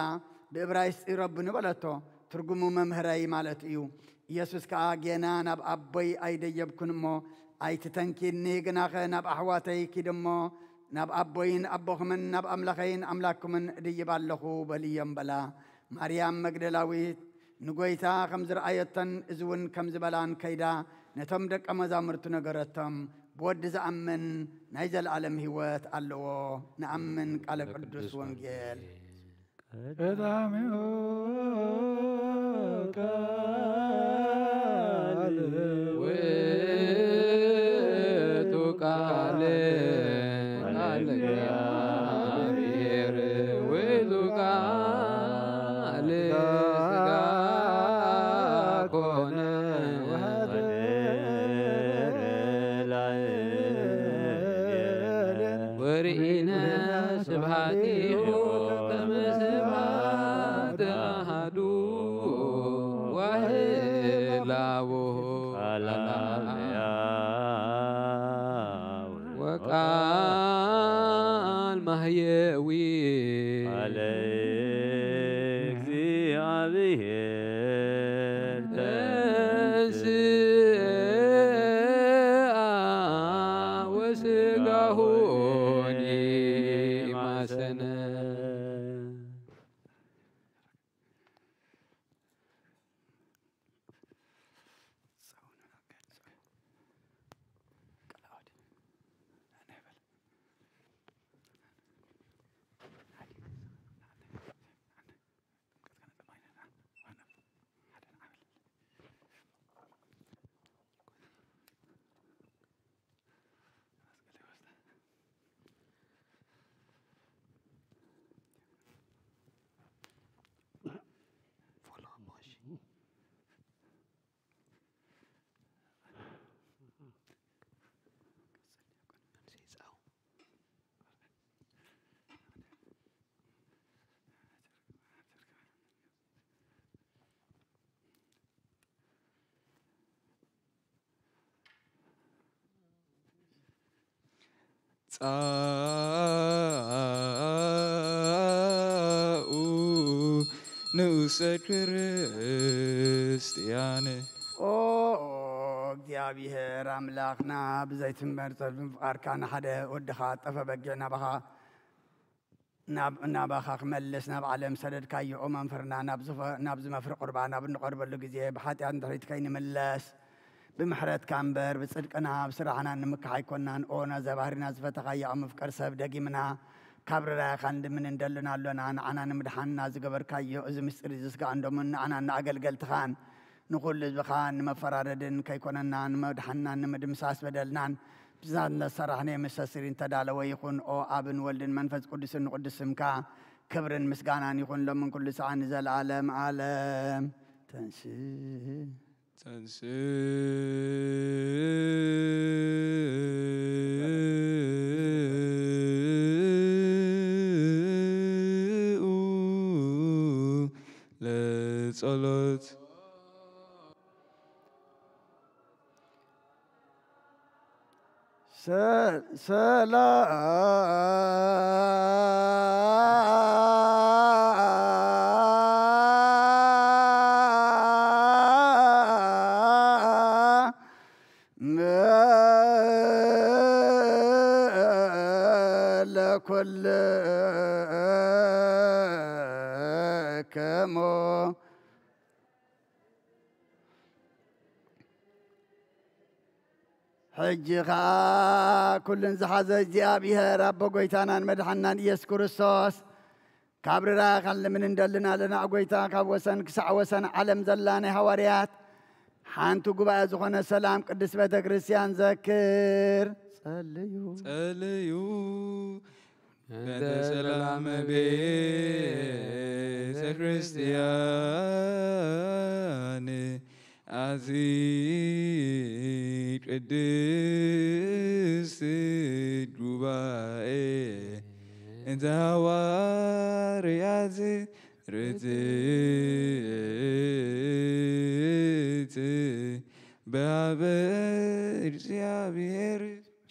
ብእብራይስጢ "ረቡኒ" በለቶ፣ ትርጉሙ "መምህረይ" ማለት እዩ። ኢየሱስ ከኣ፣ "ጌና ናብ ኣቦይ ኣይደየብኩን እሞ ኣይትተንኪኒ፣ ግናኸ ናብ ኣሕዋተይ ኪድ እሞ ናብ ኣቦይን ኣቦኹምን ናብ ኣምላኸይን ኣምላክኩምን እድይብ ኣለኹ" በልዮም በላ። ማርያም መግደላዊት ንጐይታ ከም ዝረኣየቶን እዚ እውን ከም ዝበላን ከይዳ ነቶም ደቀ መዛሙርቱ ነገረቶም። "ብወዲ ዝኣምን ናይ ዘለኣለም ህይወት ኣለዎ። ንኣምን" ቃለ ቅዱስ ወንጌል። ቀዳሚኡ ስጋ ኮነ ወርኢነ ስብሐቲሁ ከመ ስብሐት አሐዱ ወህላዌሁ ቃል ሕያው ወቃል ማህየዊ ቃለ እግዚአብሔር ተንሥአ ወስጋሁ ማሰነ። ጻኡ ንኡሰ ክርስቲያን። ኦ እግዚኣብሔር ኣምላኽና፣ ብዘይትንበር ጸድፍን ፍቓድካ ንሓደ ወድኻ ጠፈ በጊዕ ናባኻ ናብ ናባኻ ክመልስ ናብ ዓለም ሰደድካዮ። ኦ መምህርና፣ ናብ ዝፈ-፣ ናብ ዝመፍሪ ቁርባን ኣብ እንቐርበሉ ግዜ ብሓጢኣት ንድሕሪት ከይንምለስ ብምሕረትካ እምበር ብጽድቅና ብስራሕና ንምካሕ ኣይኮናን። ኦ ነዚ ባህሪና ዝፈተኻዮ ኣብ ምፍቃር ሰብ ደጊምና ካብ ርራየኻ ንድምን እንደልን ኣሎና። ንዓና ንምድሓንና ዝገበርካዮ እዚ ምስጢር እዚ ስጋን ደሙን ንዓናን ንኣገልገልትኻን ንኹሉ ህዝብኻን ንመፈራረድን ከይኮነና ንመድሓንናን ንምድምሳስ በደልናን ብዛት ለሰራሕነ መሰስሪ እንተዳለወ ይኹን። ኦ ኣብን ወልድን መንፈስ ቅዱስን ንቅዱስ ስምካ ክብርን ምስጋናን ይኹን ሎምን ኩሉ ሰዓት ንዘለዓለም ዓለም። ተንስ ተንስ ለጸሎት ሰ-፣ ሰላም ለኩልክሙ። ሕጂ ኸኣ ኩሉን ዝሓዘ እግዚኣብሔር ኣቦ ጐይታናን መድሓንናን ኢየሱስ ክርስቶስ፣ ካብ ርራኻን ልምን እንደልን ኣለና። ጐይታ፣ ካብ ወሰን ክሳዕ ወሰን ዓለም ዘላ ናይ ሃዋርያት ሓንቲ ጉባኤ ዝኾነ ሰላም ቅድስት ቤተ ክርስቲያን ዘክር። ጸልዩ። ጸልዩ። በእንተ ሰላም ቤተ ክርስቲያን ኣዚ ቅድስት ጉባኤ እንተ ሃዋርያት ርትዕት በሃበ እግዚኣብሔር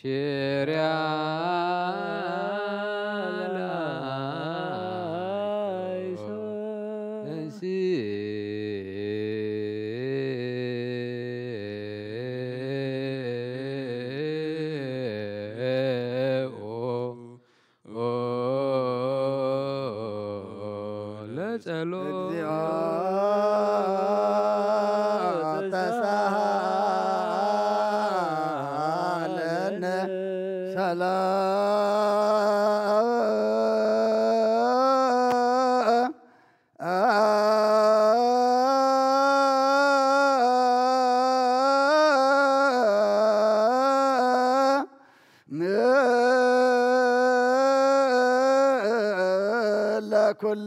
ቸርያ ላይሶ እንሲ ኦ ለጸሎት እግዚኦ ተሳሃለነ ሰላም ለኩል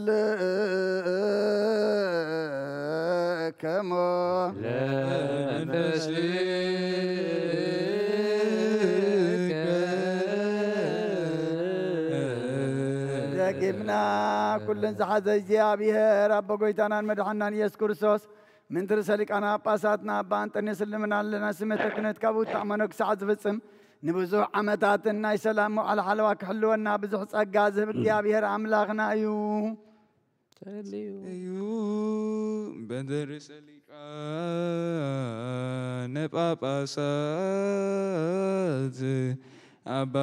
ከሞ ለመንፈስከ ደጊምና ኩልን ዝሓዘ እግዚኣብሔር ኣቦ ጎይታናን መድሓናን ኢየሱስ ክርስቶስ ምንትር ሰሊቃና ጳጳሳትና ኣባ ኣንጠንዮስ ልምና ኣለና። ስመተ ክህነት ካብ ውታዕ መነኩሳዕ ዝፍጽም ንብዙሕ ዓመታትን ናይ ሰላም መዋዕለ ሓለዋ ክሕልወና ብዙሕ ጸጋ ዝህብ እግዚኣብሔር ኣምላኽና እዩ። ጸልዩ እዩ። በንተ ርእሰ ሊቃነ ጳጳሳት ኣባ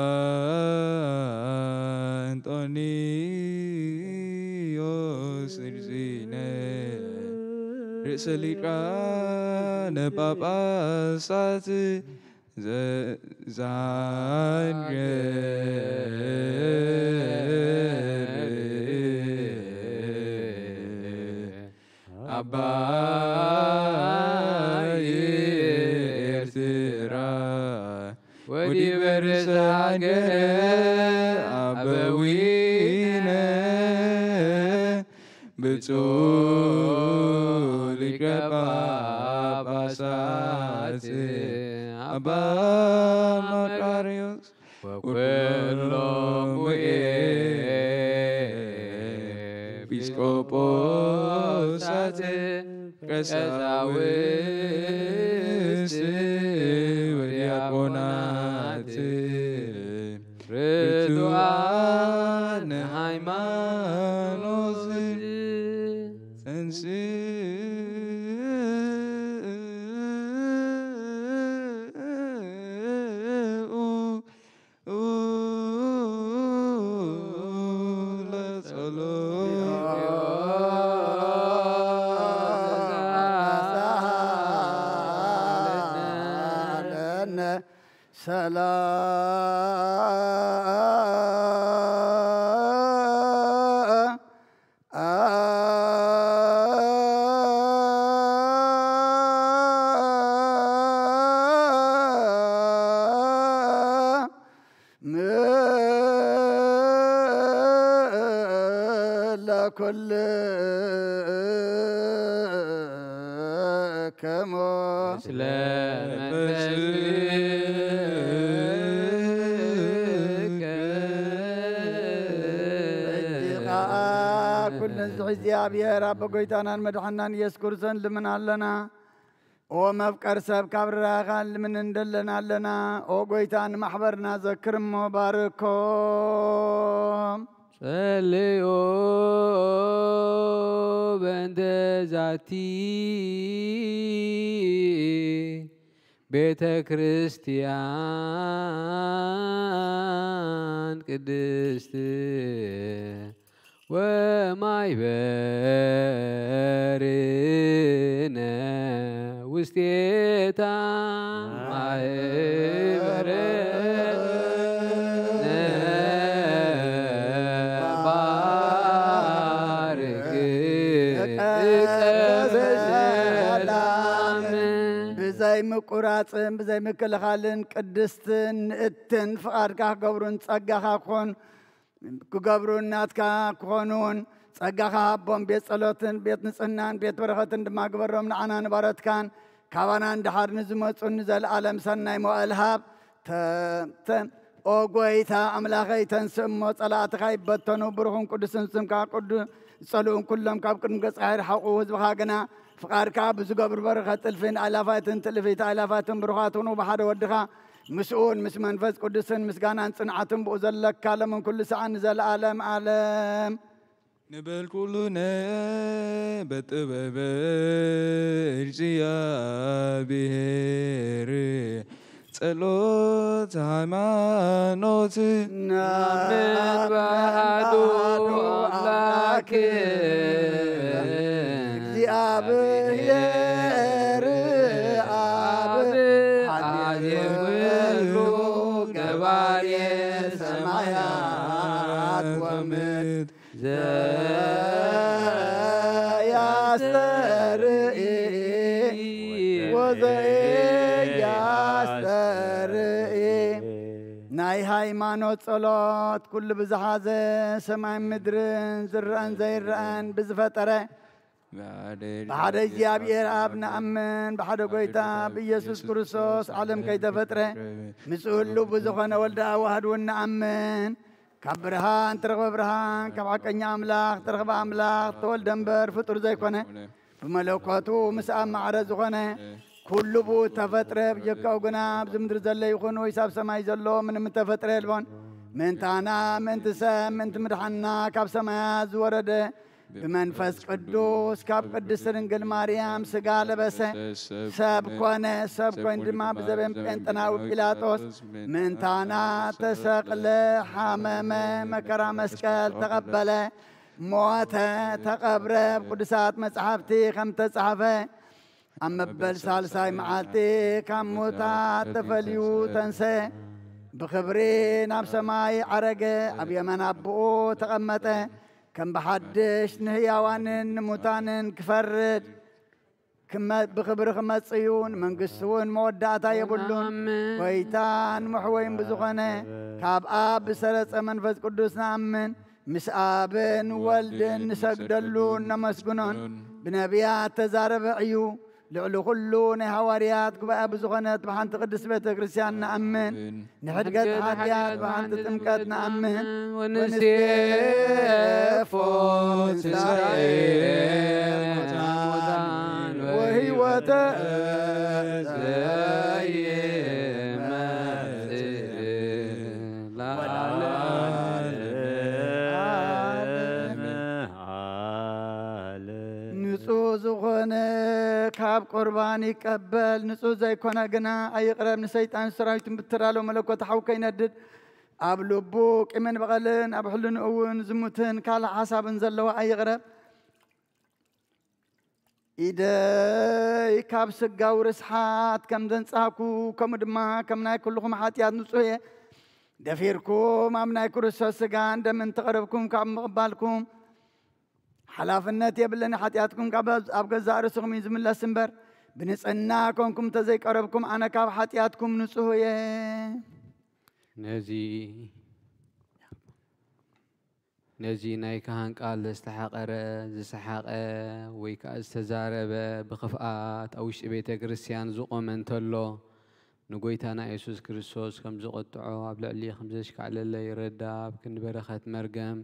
እንጦንዮስ ርዚነ ርእሰ ሊቃነ ጳጳሳት ዘ- ዛንገር ኣባይ ኤርትራ ወዲበ ርእሰ ሃገረ ኣበዊነ ብፁዕ ሊቀ ጳጳሳት ኣባ መቃርዮስ ወኩሎም ኤጲስቆጶሳት ቀሳውስት ወዲያቆናት ርቱዓን ሃይማኖት ተንስኡ ለጸሎት ሰላም ለኩልክሙ ስለ መንፈስከ ሕጂ ኸዓ ኩሉ ንዝሒ እግዚኣብሔር ኣቦ ጎይታናን መድሓናን ኢየሱስ ክርስቶስ ልምን ኣለና። ኦ መፍቀር ሰብ ካብ ርራኻ ልምን እንደለና ኣለና። ኦ ጎይታ ንማሕበርና ዘክር እሞ ባርኮም። ጸልዮ በእንተ ዛቲ ቤተ ክርስቲያን ቅድስት ወማይበርነ ውስቴታ ማህበረ ባርክ በሰላም ብዘይ ምቁራፅን ብዘይ ምክልኻልን ቅድስትን ንእትን ፍቓድካ ክገብሩን ጸጋኻ ክኾን ክገብሩ ናትካ ክኾኑን ጸጋኻ ሃቦም። ቤት ጸሎትን ቤት ንጽህናን ቤት በረኸትን ድማ ግበሮም። ንዓና ንባረትካን ካባና ንድሓር ንዝመጹን ንዘለኣለም ሰናይ መዋእል ሃብ። ተ- ተ- ኦ ጎይታ ኣምላኸይ ተንስእ እሞ ጸላእትኻ ይበተኑ። ብሩኽን ቅዱስን ስምካ ቅዱ ዝጸልኡን ኩሎም ካብ ቅድሚ ገጽካ ይርሓቑ። ህዝብኻ ግና ፍቓድካ ብዝገብሩ በረኸት ጥልፊን ኣእላፋትን ጥልፊት ኣእላፋትን ብሩኻት ሁኑ። ብሓደ ወድኻ ምስኡን ምስ መንፈስ ቅዱስን ምስጋናን ጽንዓትን ብኡ ዘለካ ለምን ኩሉ ሰዓን ንዘለኣለም ኣለም። ንበል ኩሉነ በጥበበ እግዚኣብሔር ጸሎት ሃይማኖት ናምን ባዶ ኣምላክ እግዚኣብሔር ኣብ ኃይል ኩሉ ገባሬ ሰማያት ወምድር ዘያስተርኢ ወዘያስተርኢ ናይ ሃይማኖት ጸሎት ኩሉ ብዝሓዘ ሰማይ ምድርን ዝረአን ዘይረአን ብዝፈጠረ ብሓደ እግዚኣብሔር ኣብ ንኣምን፣ ብሓደ ጎይታ ብኢየሱስ ክርስቶስ ዓለም ከይተፈጥረ ምስኡ ህሉው ብዝኾነ ወልደ ኣዋህድ እውን ንኣምን። ካብ ብርሃን ተረኽበ ብርሃን፣ ካብ ሓቀኛ ኣምላኽ ተረኽበ ኣምላኽ፣ ተወልደ እምበር ፍጡር ዘይኮነ፣ ብመለኮቱ ምስ ኣብ ማዕረ ዝኾነ፣ ኩሉ ብኡ ተፈጥረ። ብጀካኡ ግና ኣብዚ ምድሪ ዘሎ ይኹን ወይስ ኣብ ሰማይ ዘሎ ምንም እተፈጥረ የልቦን። ምእንታና፣ ምእንቲ ሰብ፣ ምእንቲ ምድሓንና ካብ ሰማያት ዝወረደ፣ ብመንፈስ ቅዱስ ካብ ቅድስት ድንግል ማርያም ስጋ ለበሰ፣ ሰብ ኮነ። ሰብ ኮይኑ ድማ ብዘበን ጴንጠናዊ ጲላጦስ ምእንታና ተሰቕለ፣ ሓመመ፣ መከራ መስቀል ተቐበለ፣ ሞተ፣ ተቐብረ። ኣብ ቅዱሳት መጻሕፍቲ ከም ተጻሕፈ፣ ኣብ መበል ሳልሳይ መዓልቲ ካብ ሙታት ተፈልዩ ተንሰ፣ ብኽብሪ ናብ ሰማይ ዓረገ፣ ኣብ የማን ኣቦኡ ተቐመጠ። ከም ብሓድሽ ንህያዋንን ንሙታንን ክፈርድ ክመ-፣ ብኽብሪ ክመጽእ እዩ። ንመንግስቲ እውን መወዳእታ የብሉን። ኣሜን። ጎይታን መሕወይን ብዝኾነ ካብ ኣብ ብሰረጸ መንፈስ ቅዱስ ንኣምን። ምስ ኣብን ወልድን ንሰግደሉን ነመስግኖን። ብነቢያት ተዛረበ እዩ። ልዕሊ ኩሉ ናይ ሃዋርያት ጉባኤ ብዝኾነት ብሓንቲ ቅድስት ቤተ ክርስቲያን ንኣምን። ንሕድገት ሓጢኣት ብሓንቲ ጥምቀት ንኣምን። ወንሴፎ ትንሳኤ ሙታን ወህይወተ ዘይመጽእ ንጹህ ዝኾነ ካብ ቁርባን ይቀበል፣ ንጹህ ዘይኮነ ግና ኣይቕረብ። ንሰይጣን ሰራዊትን ብትራሎ መለኮት ሓው ከይነድድ፣ ኣብ ልቡ ቂምን በቐልን ኣብ ሕልንኡ እውን ዝሙትን ካልእ ሓሳብን ዘለዎ ኣይቕረብ። ኢደይ ካብ ስጋዊ ርስሓት ከም ዘንጻህኩ፣ ከምኡ ድማ ከም ናይ ኩልኹም ሓጢኣት ንጹህ እየ። ደፊርኩም ኣብ ናይ ክርስቶስ ስጋን ደምን ተቐረብኩም ካብ ምቕባልኩም ሓላፍነት የብለኒ። ሓጢኣትኩም ካብ ኣብ ገዛእ ርእስኹም እዩ ዝምለስ እምበር፣ ብንጽህና ኮንኩም እንተዘይቀረብኩም፣ ኣነ ካብ ሓጢኣትኩም ንጹህ እየ። ነዚ ነዚ ናይ ካህን ቃል ዘስተሓቐረ፣ ዝሰሓቐ፣ ወይ ከኣ ዝተዛረበ፣ ብኽፍኣት ኣብ ውሽጢ ቤተ ክርስቲያን ዝቖመ እንተሎ፣ ንጎይታና የሱስ ክርስቶስ ከም ዝቐጥዖ፣ ኣብ ልዕሊ ከም ዘሽካዕለለ ይረዳ። ኣብ ክንዲ በረኸት መርገም፣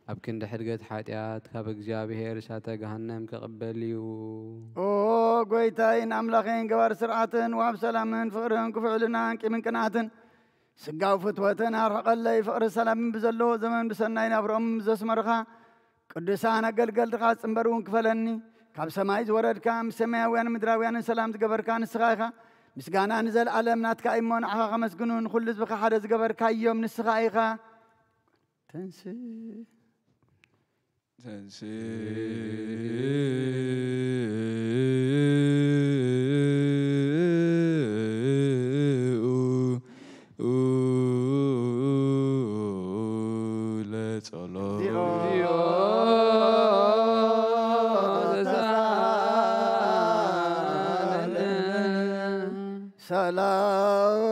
ኣብ ክንዲ ሕድገት ሓጢኣት፣ ካብ እግዚኣብሔር እሳተ ገሃነም ክቕበል እዩ። ኦ ጎይታይን ኣምላኸይን፣ ገባር ስርዓትን፣ ወሃብ ሰላምን ፍቕርን፣ ክፉዕ ሕልናን ቂምን ቅንኣትን፣ ስጋዊ ፍትወትን ኣርሕቐለይ። ፍቕሪ ሰላምን ብዘለዎ ዘመን ብሰናይ ናብርኦም ዘስመርኻ ቅዱሳን ኣገልገልትኻ ጽንበር እውን ክፈለኒ። ካብ ሰማይ ዝወረድካ፣ ምስ ሰማያውያን ምድራውያንን ሰላም ዝገበርካ ንስኻ ኢኻ። ምስጋና ንዘለኣለም ናትካ እዩ እሞ፣ ንዓኻ ከመስግኑ፣ ንኹሉ ህዝብኻ ሓደ ዝገበርካዮም ንስኻ ኢኻ። ተንስእ። ተንስኡ ለጸሎት። ሰላም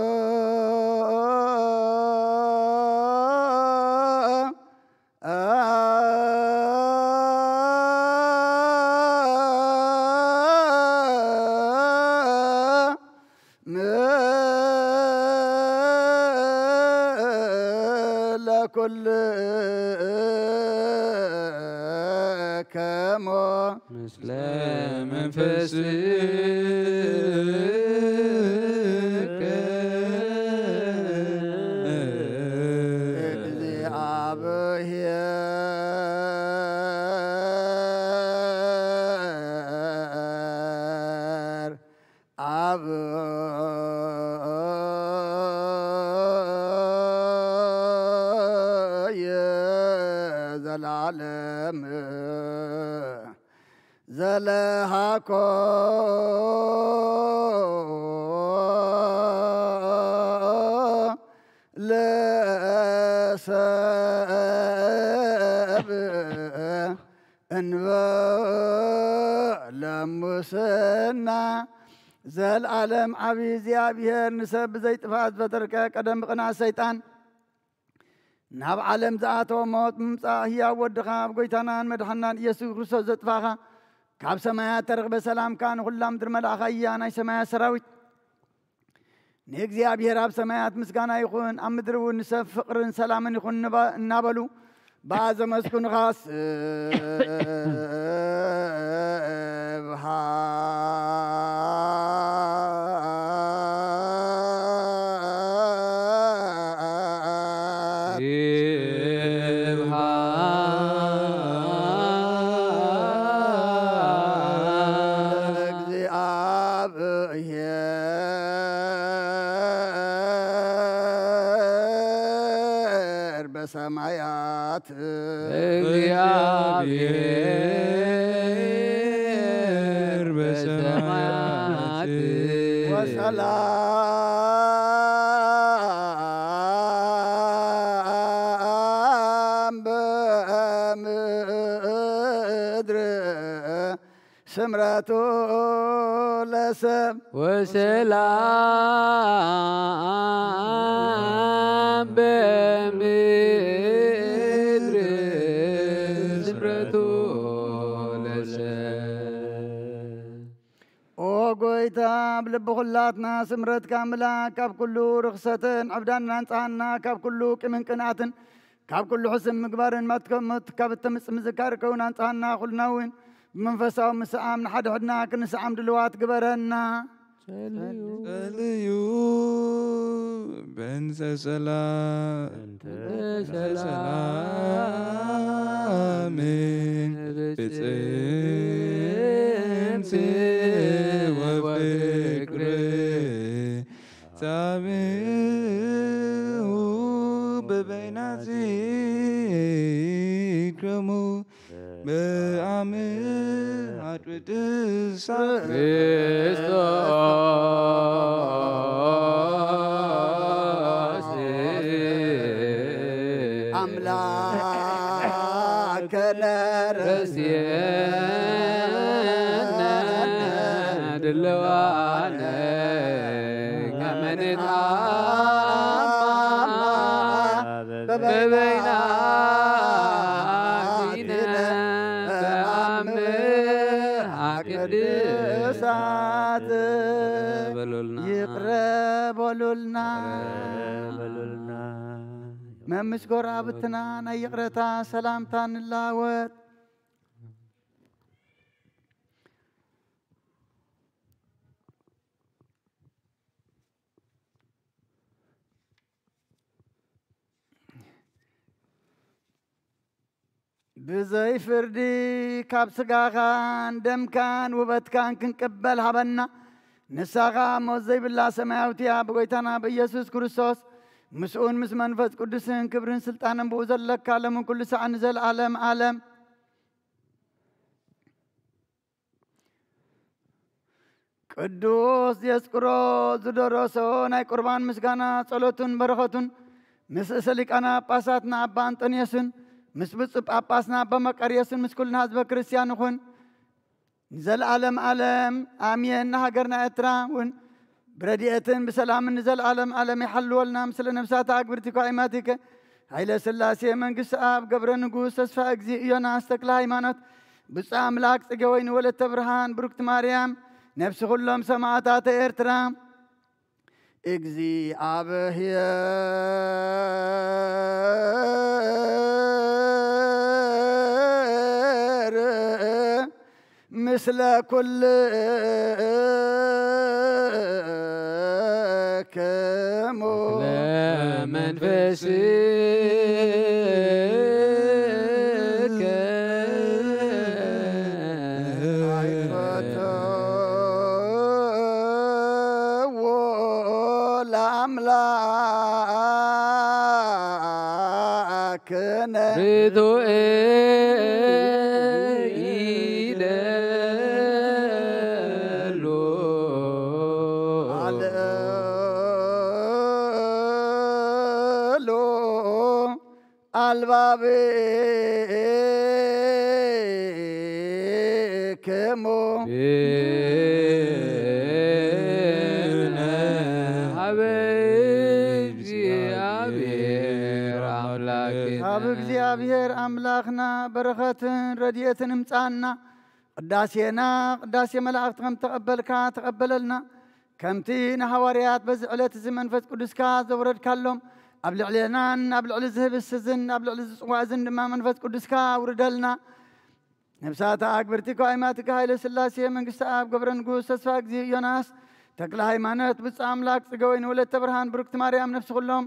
ለኩልከሞ ምስለ መንፈስከ እግዚአብሔር አብ። ዘላለም ዘለሃኮ ለሰብ እንበለ ሙስና። ዘልዓለም ዓቢ እግዚኣብሔር ንሰብ ብዘይጥፋእ ዝበተርከ ቀደም ብቕንኣት ሰይጣን ናብ ዓለም ዝኣተወ ሞት ብምምጻእ ህያው ወድኻ ኣብ ጎይታናን መድሓናን ኢየሱስ ክርስቶስ ዘጥፋእኻ ካብ ሰማያት ተረኽበ ሰላምካ ንኹላ ምድሪ መልኣኻያ። ናይ ሰማያት ሰራዊት ንእግዚኣብሔር ኣብ ሰማያት ምስጋና ይኹን፣ ኣብ ምድሪ እውን ንሰብ ፍቕርን ሰላምን ይኹን እንባ-፣ እናበሉ ብኣ ዘመስግኑኻ። ስብሐት ለእግዚኣብሔር በሰማያት። እግዚአብሔር በሰማያት ወሰላም በምድር ስምረቱ ለሰብ ወሰላም በምድር ስምረቱ ለሰብ። ኦ ጎይታ፣ ኣብ ልቢ ኩላትና ስምረትካ ምላእ፣ ካብ ኩሉ ርኽሰትን ዕብዳን ኣንጽሃና፣ ካብ ኩሉ ቂምን ቅንኣትን፣ ካብ ኩሉ ሕስም ምግባርን መትከሞት ካብ እተምጽእ ምዝካር ከውን ኣንጽሃና። ኩልና እውን ብመንፈሳዊ ምስዓም ንሓድሕድና ክንስዓም ድልዋት ግበረና። ጸልዩ በእንተ ሰላም፣ በእንተ ሰላም ብጽንት ወፍቅር ጻብኡ በበይናት ይክረሙ በአምሃ ቅድሳት ክርስቶስ አምላከነ ርእስየነ ድልዋነ ከመ ንትአማ በበይናቲነ በአምሃ ቅድሳት በሉልና። ይቅረ በሉልና። በሉልና። መምስ ጎረባብትና ናይ ይቅረታ ሰላምታ ንላወጥ። ብዘይ ፍርዲ ካብ ስጋኻን ደምካን ውበትካን ክንቅበል ሃበና። ንሳ ኸኣ ሞት ዘይብላ ሰማያዊት እያ። ብጎይታና ብኢየሱስ ክርስቶስ ምስኡን ምስ መንፈስ ቅዱስን ክብርን ስልጣንን ብኡ ዘለካ ሎምን ኩሉ ሳዕ ንዘለዓለም ዓለም። ቅዱስ ዲዮስቆሮስ ዝደረሶ ናይ ቁርባን ምስጋና ጸሎቱን በረኸቱን ምስ ርእሰ ሊቃነ ጳጳሳትና ኣባ ኣንጠንዮስን ምስ ብፁዕ ጳጳስና ኣባ መቃርዮስን ምስ ኩልና ህዝበ ክርስቲያን ይኹን። ንዘለዓለም ዓለም ኣሜን። ንሃገርና ኤርትራ እውን ብረድኤትን ብሰላምን ንዘለዓለም ዓለም ይሓልወልና። ምስለ ነፍሳት ኣግብርቲኳ ኢማቲከ ኃይለ ሥላሴ መንግስቲ ኣብ ገብረ ንጉስ ተስፋ እግዚእ ዮናስ ተክለ ሃይማኖት ብፁዕ ኣምላክ ጽገ ወይኒ ወለተ ብርሃን ብሩክቲ ማርያም ነፍሲ ኩሎም ሰማዕታት ኤርትራ እግዚኣብሔር ምስለ ኩልክሙ። ካብ እግዚኣብሔር ኣምላኽና በረኸትን ረድኤትን እምጻና። ቅዳሴና ቅዳሴ መላእኽቲ ከም ተቐበልካ ተቐበለልና። ከምቲ ንሃዋርያት በዚ ዕለት እዚ መንፈስ ቅዱስካ ዘውረድካሎም፣ ኣብ ልዕሌናን ኣብ ልዕሊ እዚ ህብስቲ እዝን ኣብ ልዕሊ እዚ ጽዋእ እዝን ድማ መንፈስ ቅዱስካ ኣውርደልና። ነብሳት ኣግብርቲ ከዋይማትካ ኃይለ ሥላሴ መንግስቲ ኣብ ገብረ ንጉሥ ተስፋ እግዚእ ዮናስ ተክለ ሃይማኖት ብፁዕ ኣምላክ ጽገወይኒ ወለተ ብርሃን ብርክቲ ማርያም ነፍሲ ኩሎም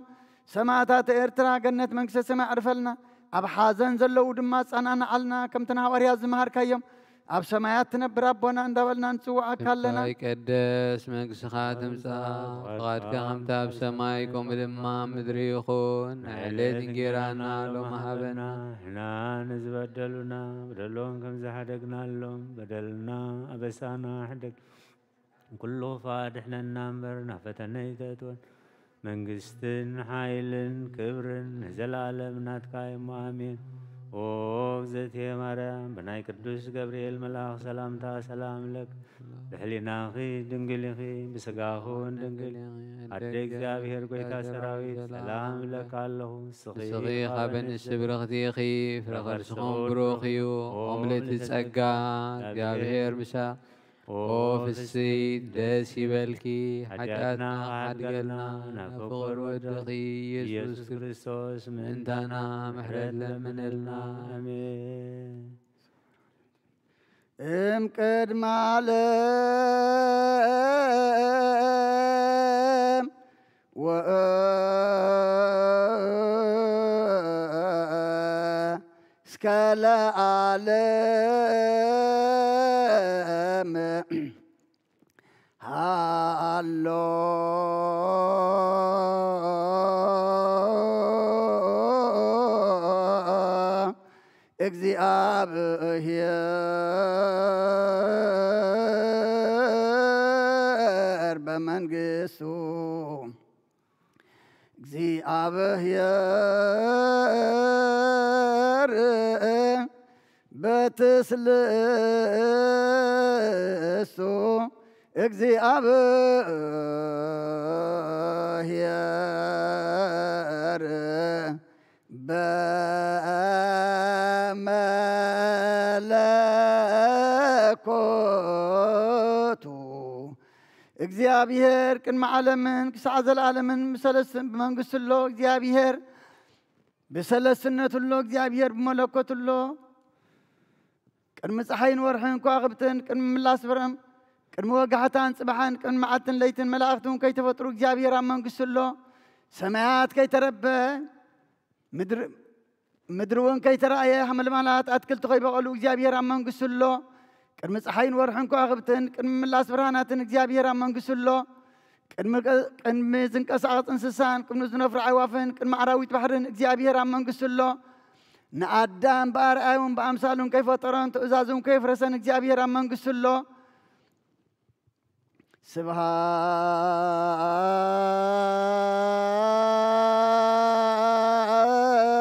ሰማዕታት ኤርትራ ገነት መንግስተ ሰማይ ኣዕርፈልና። ኣብ ሓዘን ዘለዉ ድማ ጸናንዓልና። ከምቲ ንሃዋርያት ዝመሃርካዮም ኣብ ሰማያት ትነብር ኣቦና እንዳበልና ንጽውዓካ ኣለና። ስምካ ይቀደስ፣ መንግስትኻ ትምጻእ፣ ፍቓድካ ከምቲ ኣብ ሰማይ ከምኡ ድማ ኣብ ምድሪ ይኹን። ናይ ዕለት እንጌራና ሎሚ ሃበና። ንሕና ንዝበደሉና በደሎም ከም ዝሓደግናሎም በደልና ኣበሳና ሕደግ። ኩሉ ክፋ ድሕነና እምበር ናብ ፈተነ ይተእትወን። መንግስትን ሓይልን ክብርን ንዘለኣለም ናትካ እሞ ኣሜን። ኦ እግዝእትየ ማርያም፣ ብናይ ቅዱስ ገብርኤል መልኣኽ ሰላምታ ሰላም እብለኪ። ብሕሊናኺ ድንግል ኢኺ፣ ብስጋኺ እውን ድንግል። ኣደ እግዚኣብሔር ጐይታ ሰራዊት፣ ሰላም እብለኪ ኣለኹ። ንስኺ ንስኺ ካብ ካብ ኣንስቲ ብርኽቲ ኢኺ፣ ፍረ ከርስኹም ብሩኽ እዩ። ኦ ምልእቲ ጸጋ፣ እግዚኣብሔር ምሳኺ። ኦ ፍስሕቲ ደስ ይበልኪ፣ ሓጢኣትና ሓድገልና፣ ናብ ፍቑር ወድኺ ኢየሱስ ክርስቶስ ምእንታና ምሕረት ለምንልና። ኣሜን። እም ቅድመ ዓለም ወ እስከ ለዓለም ሃሎ እግዚኣብሔር በመንግስቱ። እግዚኣብሔር በትስልስቱ። እግዚኣብሔር በመለኮቱ። እግዚኣብሔር ቅድሚ ዓለምን ክሳዕ ዘለዓለምን ብሰለስትን ብመንግስቱ ኣሎ። እግዚኣብሔር ብሰለስትነቱ ኣሎ። እግዚኣብሔር ብመለኮቱ ኣሎ። ቅድሚ ፀሓይን ወርሕን ከዋኽብትን፣ ቅድሚ ምላስ ብርዕም፣ ቅድሚ ወጋሕታን ጽባሕን፣ ቅድሚ መዓልትን ለይትን መላእኽቲ እውን ከይተፈጥሩ እግዚኣብሔር ኣብ መንግስቱ ኣሎ። ሰማያት ከይተረበ፣ ምድሪ፣ ምድሪ እውን ከይተራእየ፣ ሓመልማላት ኣትክልቲ ከይበቐሉ እግዚኣብሔር ኣብ መንግስቱ ኣሎ። ቅድሚ ፀሓይን ወርሕን ከዋኽብትን፣ ቅድሚ ምላስ ብርሃናትን እግዚኣብሔር ኣብ መንግስቱ ኣሎ። ቅድሚ ቀ-፣ ቅድሚ ዝንቀሳቐስ እንስሳን፣ ቅድሚ ዝነፍሩ ኣዕዋፍን፣ ቅድሚ ኣራዊት ባሕርን እግዚኣብሔር ኣብ መንግስቱ ኣሎ። ንኣዳም ብኣርኣያኡን ብኣምሳሉን ከይፈጠሮን ትእዛዙን ከየፍረሰን እግዚኣብሔር ኣብ መንግስቱ ኣሎ።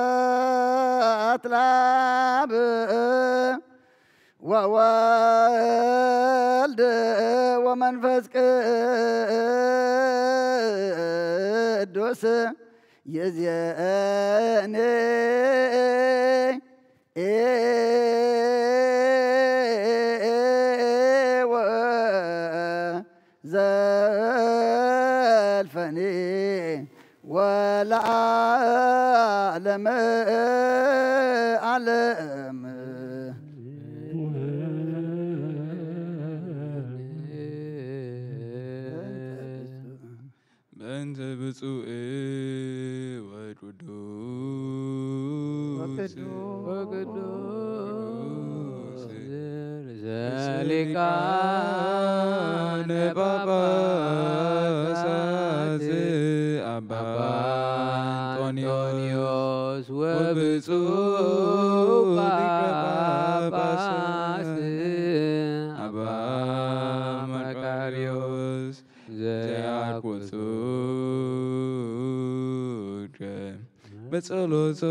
ስብሐት ለአብ ወወልድ ወመንፈስ ቅዱስ። ይእዜኒ ወዘልፈኒ ወለዓለመ ዓለም። በእንተ ብፁዕ ወቅዱስ ወቅዱስ ርእሰ ሊቃነ ጳጳሳት አባ አንጦንዮስ ወብፁዕ ሊቀ ጳጳስ አባ መቃርዮስ ዘያቁጹ በጸሎቶ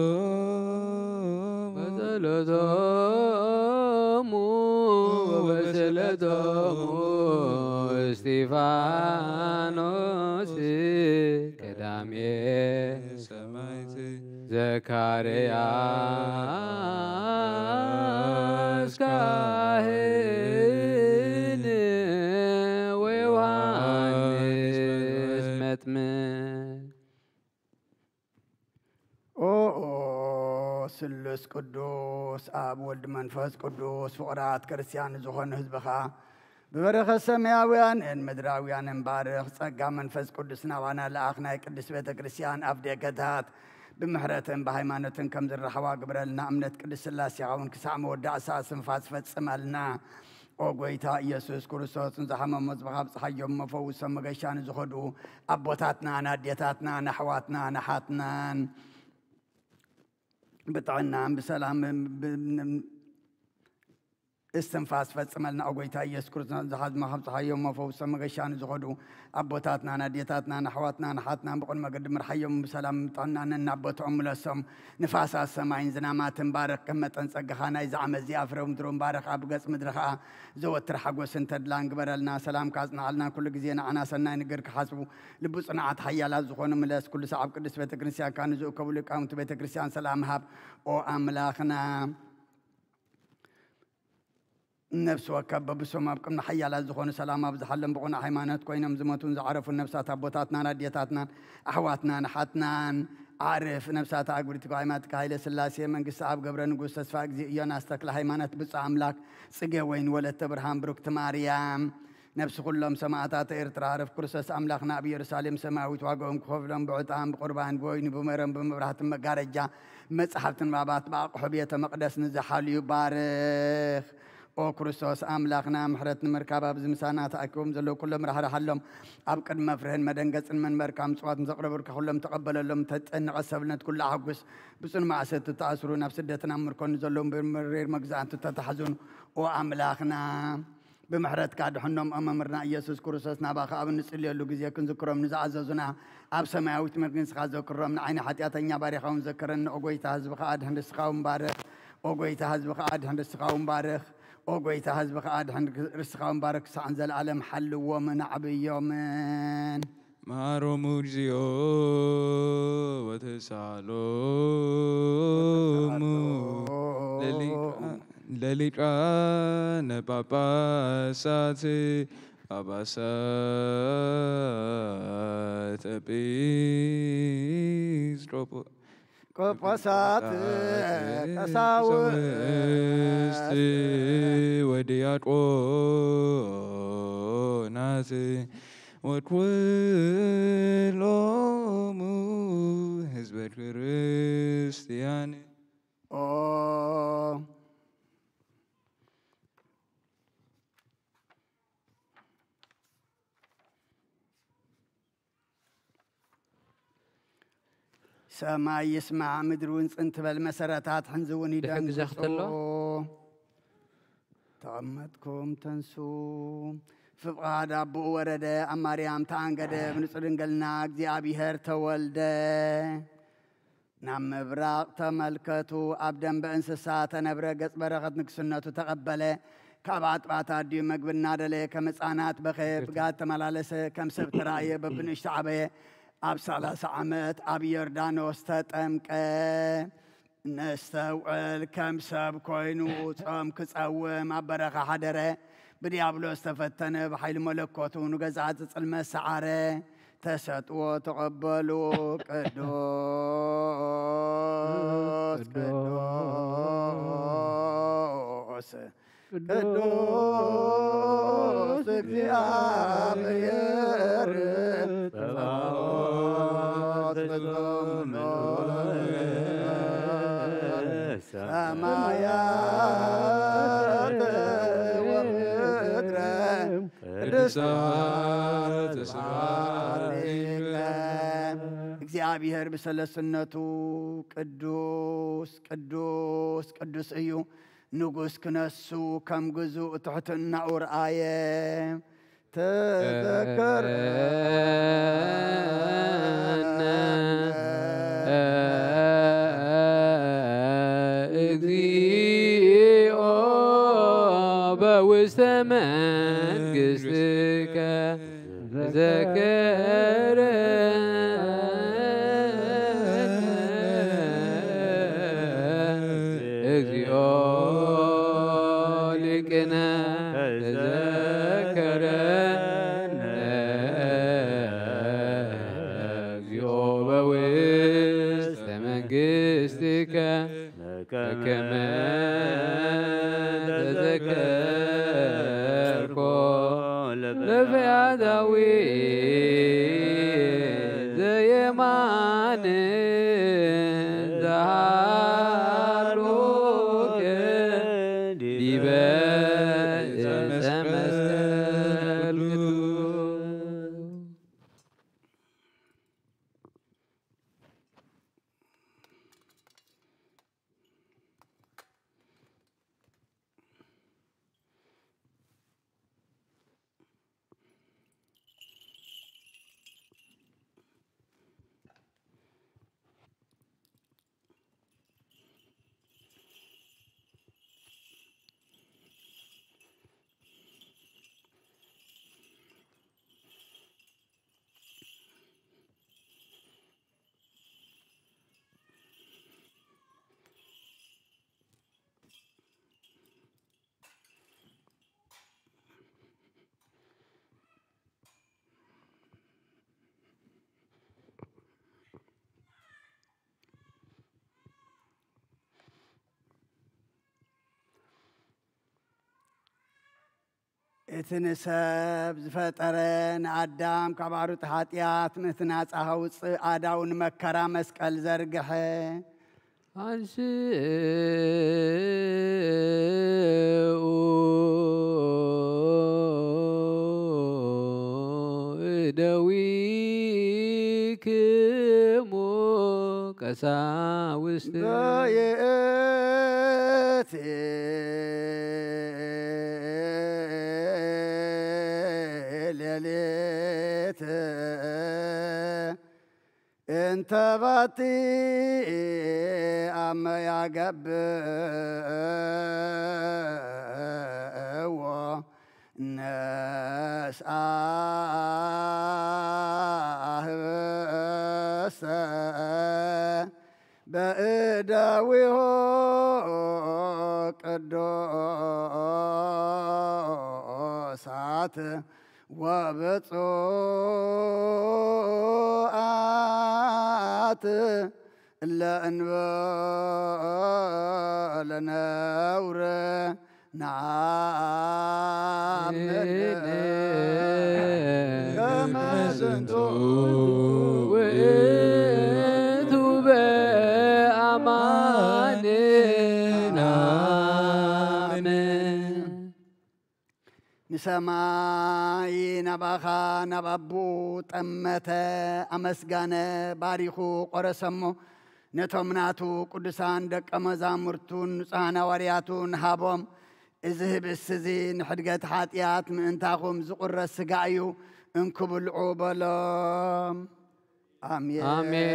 በጸሎቶሙ ወበስእለቶሙ እስጢፋኖስ ቀዳሜ ሰማዕት ዘካርያስ ካህን ስሉስ ቅዱስ ኣብ ወልድ መንፈስ ቅዱስ ፍቑራት ክርስቲያን ዝኾኑ ህዝብኻ ብበረኸት ሰማያውያንን ምድራውያንን ባርኽ። ጸጋ መንፈስ ቅዱስ ናባና ለኣኽ። ናይ ቅድስት ቤተ ክርስቲያን ኣፍ ደገታት ብምሕረትን ብሃይማኖትን ከም ዝረኸባ ግበረልና። እምነት ቅድስት ስላሴኻ እውን ክሳዕ መወዳእታ ስንፋስ ፈጽመልና። ኦ ጎይታ ኢየሱስ ክርስቶስ፣ ንዝሓመሙ ህዝብኻ ኣብጽሓዮም፣ መፈውሶም መገሻ ንዝኸዱ ኣቦታትናን ኣዴታትናን ኣሕዋትናን ኣሓትናን ብጥዕናን ብሰላምን ብ-፣ ብ-፣ እስትንፋስ ፈጽመልና። ኦ ጎይታ ኢየሱስ ክርስቶስ፣ ዝሓዝማ ካብ ፀሓዮም መፈውሶም መገሻ ንዝኸዱ ኣቦታትናን ኣዴታትናን ኣሕዋትናን ኣሓትናን ብቕን መገዲ ምርሓዮም፣ ብሰላም ብጥዕናን ናብ ቦትኦም ምለሶም። ንፋሳት ሰማይን ዝናማትን ባርኽ፣ ከም መጠን ጸጋኻ ናይዚ ዓመት እዚኣ ፍረ ምድሮም ባርኽ። ኣብ ገጽ ምድሪ ኸኣ ዘወትር ሓጎስን ተድላን ግበረልና። ሰላምካ ኣጽንዓልና፣ ኩሉ ግዜ ንዓና ሰናይ ነገር ክሓስቡ ልቡ ጽኑዓት ሓያላት ዝኾኑ ምለስ። ኩሉ ሰዓብ ቅድስት ቤተ ክርስቲያንካ ንዝእከቡ ሊቃውንቲ ቤተ ክርስቲያን ሰላም ሃብ። ኦ ኣምላኽና፣ ነፍሲ ወከፍ በብሶም ኣብ ቅድሚ ሓያላት ዝኾኑ ሰላም ኣብዝሓሎም። ብቕኑዕ ሃይማኖት ኮይኖም ዝሞቱን ዝዓረፉን ነፍሳት ኣቦታትናን ኣዴታትናን ኣሕዋትናን ኣሓትናን ዓርፍ ነፍሳት ኣግብርቲ ሃይማኖትካ ሃይለ ስላሴ መንግስቲ ኣብ ገብረ ንጉስ ተስፋ እግዚእ ዮናስ ተክለ ሃይማኖት ብፁዕ ኣምላክ ጽጌ ወይን ወለተ ብርሃን ብሩክቲ ማርያም ነፍሲ ኩሎም ሰማእታት ኤርትራ ዕረፍ። ክርስቶስ ኣምላኽና ኣብ ኢየሩሳሌም ሰማያዊት ዋጋኦም ክኸፍሎም ብዕጣን ብቁርባን ብወይኒ ብመረን ብመብራህትን መጋረጃ መጻሕፍትን ባባት ብኣቕሑ ቤተ መቕደስ ንዝሓልዩ ባርኽ። ኦ ክርስቶስ ኣምላኽና፣ ምሕረት ንምርካብ ኣብዚ ምሳና ተኣኪቦም ዘለዉ ኩሎም ራሕርሓሎም። ኣብ ቅድሚ መፍርህን መደንገጽን መንበርካ ምጽዋት ንዘቕረቡልካ ኩሎም ተቐበለሎም። ተጨነቐ ሰብነት ኩሉ ኣሐጉስ። ብጽኑ ማእሰርቲ ተኣስሩ፣ ናብ ስደትን ኣብ ምርኮን ዘለዉ መሪር መግዛእቲ ተታሕዙን። ኦ ኣምላኽና፣ ብምሕረትካ ድሕኖም። ኦ መምህርና ኢየሱስ ክርስቶስ፣ ናባኻ ኣብ እንጽልየሉ ግዜ ክንዝክሮም ንዝኣዘዙና ኣብ ሰማያዊት መንግስትኻ ዘክሮም። ንዓይኒ ሓጢኣተኛ ባሪኻ እውን ዘክረኒ። ኦ ጎይታ፣ ህዝብኻ ኣድሕን፣ ርስኻ እውን ባርኽ። ኦ ጎይታ፣ ህዝብኻ ኣድሕን፣ ርስኻ እውን ባርኽ። ኦ ጎይታ፣ ህዝብኻ ኣድሕን፣ ርስኻ እውን ባርኽ። ክሳዕ ንዘለኣለም ሓልዎምን ኣዕብዮምን። መሃሮሙ እግዚኦ ወተሳሃሎሙ ለሊቃነ ጳጳሳት፣ ጳጳሳት ኤጲስቆጶ-፣ ቆጶሳት፣ ቀሳውስት፣ ቀሳውስት ወዲያቆናት ወኩሎሙ ህዝበ ክርስቲያን። ኦ ሰማይ ይስማዕ፣ ምድሪ እውን ጽን ትበል፣ መሰረታት ሕንዚ እውን ደሕን ግዜ ይደንግጹ። ክትሎ? ተቐመጥኩም ተንሱ። ፍቓድ ኣቦኡ ወረደ፣ ኣብ ማርያም ተኣንገደ፣ ብንጹህ ድንግልና እግዚኣብሔር ተወልደ። ናብ ምብራቕ ተመልከቱ፣ ኣብ ደንበ እንስሳ ተነብረ፣ ገጽ በረኸት ንግስነቱ ተቐበለ። ካብ ኣጥባት ኣድዩ መግቢ እናደለየ፣ ከም ህፃናት በኸየ፣ ብጋት ተመላለሰ፣ ከም ሰብ ተራእየ፣ በብንእሽቶ ዓበየ። ኣብ ሰላሳ ዓመት ኣብ ዮርዳኖስ ተጠምቀ። ነስተውዕል፣ ከም ሰብ ኮይኑ ጾም ክጸውም ኣብ በረኻ ሓደረ። ብዲያብሎስ ተፈተነ፣ ብሓይሊ መለኮቱ ንገዛእቲ ጽልመት ሰዓረ። ተሰጥዎ ተቐበሉ። ቅዱስ ቅዱስ ቅዱስ ቅዱስ እግዚኣብሔር ጸባኦት፣ ሰማያት ወምድረ ቅድሳት ስብሐት ለከ። እግዚኣብሔር ብሰለስነቱ ቅዱስ ቅዱስ ቅዱስ እዩ። ንጉስ ክነሱ ከም ግዙእ ትሕትናኡ ረኣየ። ተዘከረነ እግዚኦ በውስተ መንግሥትከ። ተዘከረ እግዚኦ ሊቅነ ተዘከረ እግዚኦ በውስተ መንግሥትከ። መስቀል ቅዱስ። እቲ ንሰብ ዝፈጠረ ንኣዳም ካብ ዓሩጥ ሓጢኣት ምእንቲ ናጻ ከውጽእ ኣእዳዉ ንመከራ መስቀል ዘርግሐ። አንስኡ እደዊክሙ ቀሳውስት በይእቲ ሌሊት እንተ ባቲ ኣመ ያገብእዎ ነስኣ ህበሰ በእደዊሆ ቅዱሳት ወብፁዓት ለእንበለ ነውር ነአምን ከመ ዝንቱ ውእቱ በአማን ነአምን። ንሰማይ ናባኻ ናብ ኣቦኡ ጠመተ፣ ኣመስጋነ፣ ባሪኹ ቆረሰሞ፣ ነቶም ናቱ ቅዱሳን ደቀ መዛሙርቱን ንጹሓን ሃዋርያቱን ሃቦም። እዚ ህብስቲ እዚ ንሕድገት ሓጢኣት ምእንታኹም ዝቑረስ ስጋ እዩ፣ እንኩ ብልዑ በሎም። ኣሜን። ኣሜን፣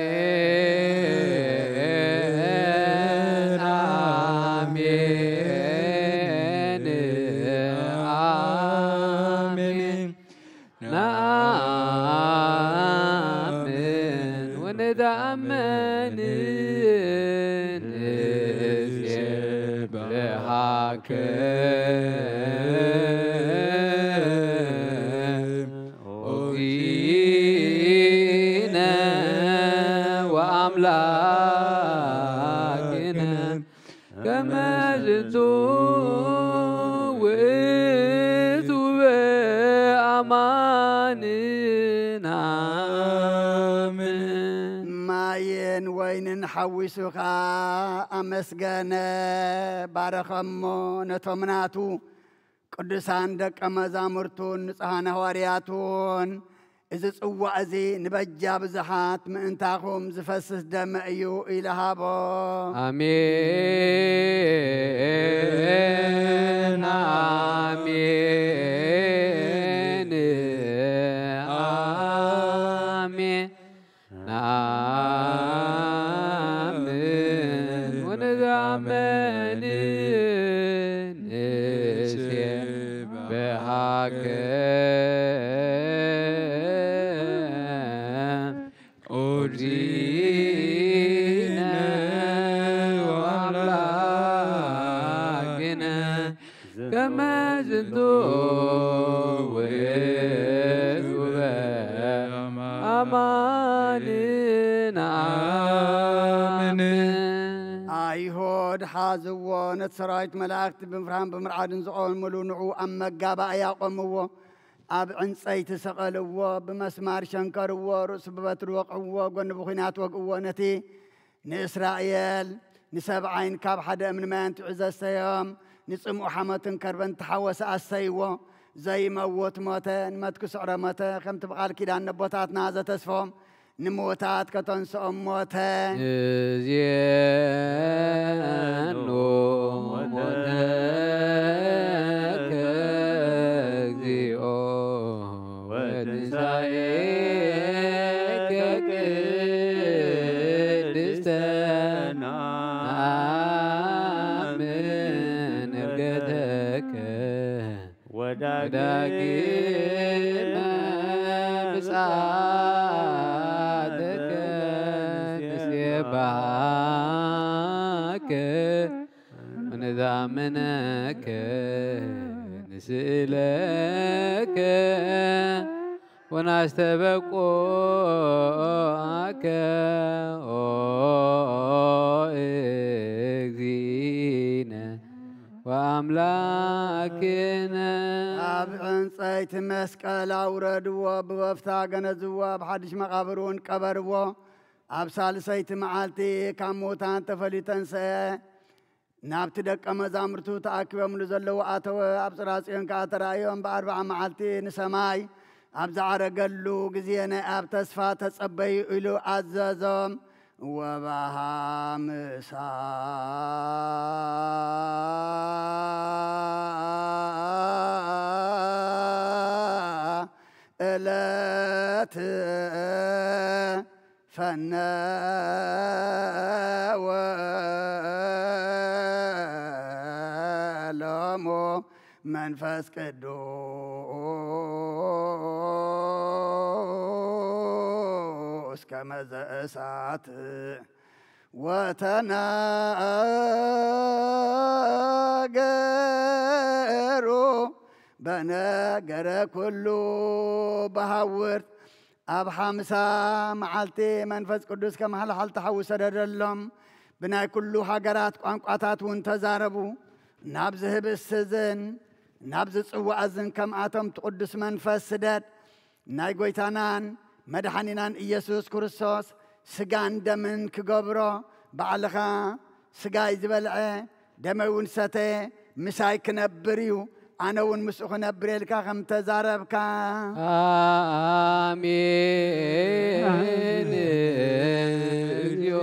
ኣሜን፣ ኣሜን። ነአምን ወነተአመን ንሴብሐከ ኦጊነ ወአምላክነ ከመ ዝንቱ ውእቱ በአማን ነአምን። ማይን ወይንን ሓዊሱ ኸኣ ኣመስገነ፣ ባረኸሞ፣ ነቶም ናቱ ቅዱሳን ደቀ መዛሙርቱን ንጹሓን ሃዋርያቱን፣ እዚ ጽዋእ እዚ ንበጃ ብዙሓት ምእንታኹም ዝፈስስ ደመ እዩ ኢሉ ሃቦ። ኣሜን፣ ኣሜን፣ ኣሜን። ነአምን ወነተአመን ንሴብሐከ ኦጊነ ወአምላክነ ከመ ዝንቱ ውእቱ በአማን ነአምን። ኣይሁድ ሓዝዎ፣ ነቲ ሰራዊት መላእክቲ ብምፍርሃን ብምርዓድን ዝቖመሉ ንዑ ኣብ መጋባእያ ኣቖምዎ። ኣብ ዕንጸይቲ ሰቐልዎ፣ ብመስማር ሸንከርዎ፣ ርእሱ ብበትሪ ወቕዕዎ፣ ጎኒ ብኲናት ወግእዎ። ነቲ ንእስራኤል ንሰብዓይን ካብ ሓደ እምኒ ማይ ኣንቲዑ ዘስተዮም፣ ንጽምኡ ሓመትን ከርበን ተሓወሰ ኣሰይዎ። ዘይመውት ሞተ፣ ንመትኩ ስዕረ ሞተ፣ ከምቲ ብቓል ኪዳን ነቦታትና ዘተስፎም ንምውታት ከተንስኦም ሞተ። እዝየኑ ሞተከ እግዚኦ ወትንሳኤከ ቅድስተ ነአምን ዕርገተከ ወዳግመ ምጽኣተከ ንሴብሐከ ወንዛምነከ ንስእለከ ወናስተበቆኣከ ኦ እግዚእነ ወኣምላክነ። ኣብ ዕንጸይቲ መስቀል ኣውረድዎ፣ ብበፍታ ገነዝዎ፣ ኣብ ሓድሽ መቓብር እውን ቀበርዎ። ኣብ ሳልሰይቲ መዓልቲ ካብ ምዉታን ተፈልዩ ተንስአ። ናብቲ ደቀ መዛሙርቱ ተኣኪቦምሉ ዘለዉ ኣተወ። ኣብ ጽርሐ ጽዮን ከኣ ተራእዮም፣ ብኣርብዓ መዓልቲ ንሰማይ ኣብ ዝዓረገሉ ግዜ ናይ ኣብ ተስፋ ተጸበዩ ኢሉ ኣዘዞም። ወበሃምሳ ዕለት ፈነወ ሎሙ መንፈስ ቅዱስ ከመ ዘእሳት ወተናገሩ በነገረ ኩሉ በሃውርት። ኣብ ሓምሳ መዓልቲ መንፈስ ቅዱስ ከም ሓልሓልቲ ሓዊ ሰደደሎም። ብናይ ኩሉ ሃገራት ቋንቋታት እውን ተዛረቡ። ናብ ዝህብስ እዝን ናብ ዝጽዋእ እዝን ከምኣቶም እቲ ቅዱስ መንፈስ ስደድ። ናይ ጐይታናን መድሓኒናን ኢየሱስ ክርስቶስ ስጋን ደምን ክገብሮ፣ ባዕልኻ ስጋይ ዝበልዐ ደመይ እውን ሰተየ ምሳይ ክነብር እዩ፣ ኣነ እውን ምስኡ ክነብር እየ ኢልካ ከም ተዛረብካ። ኣሜን። እግዚኦ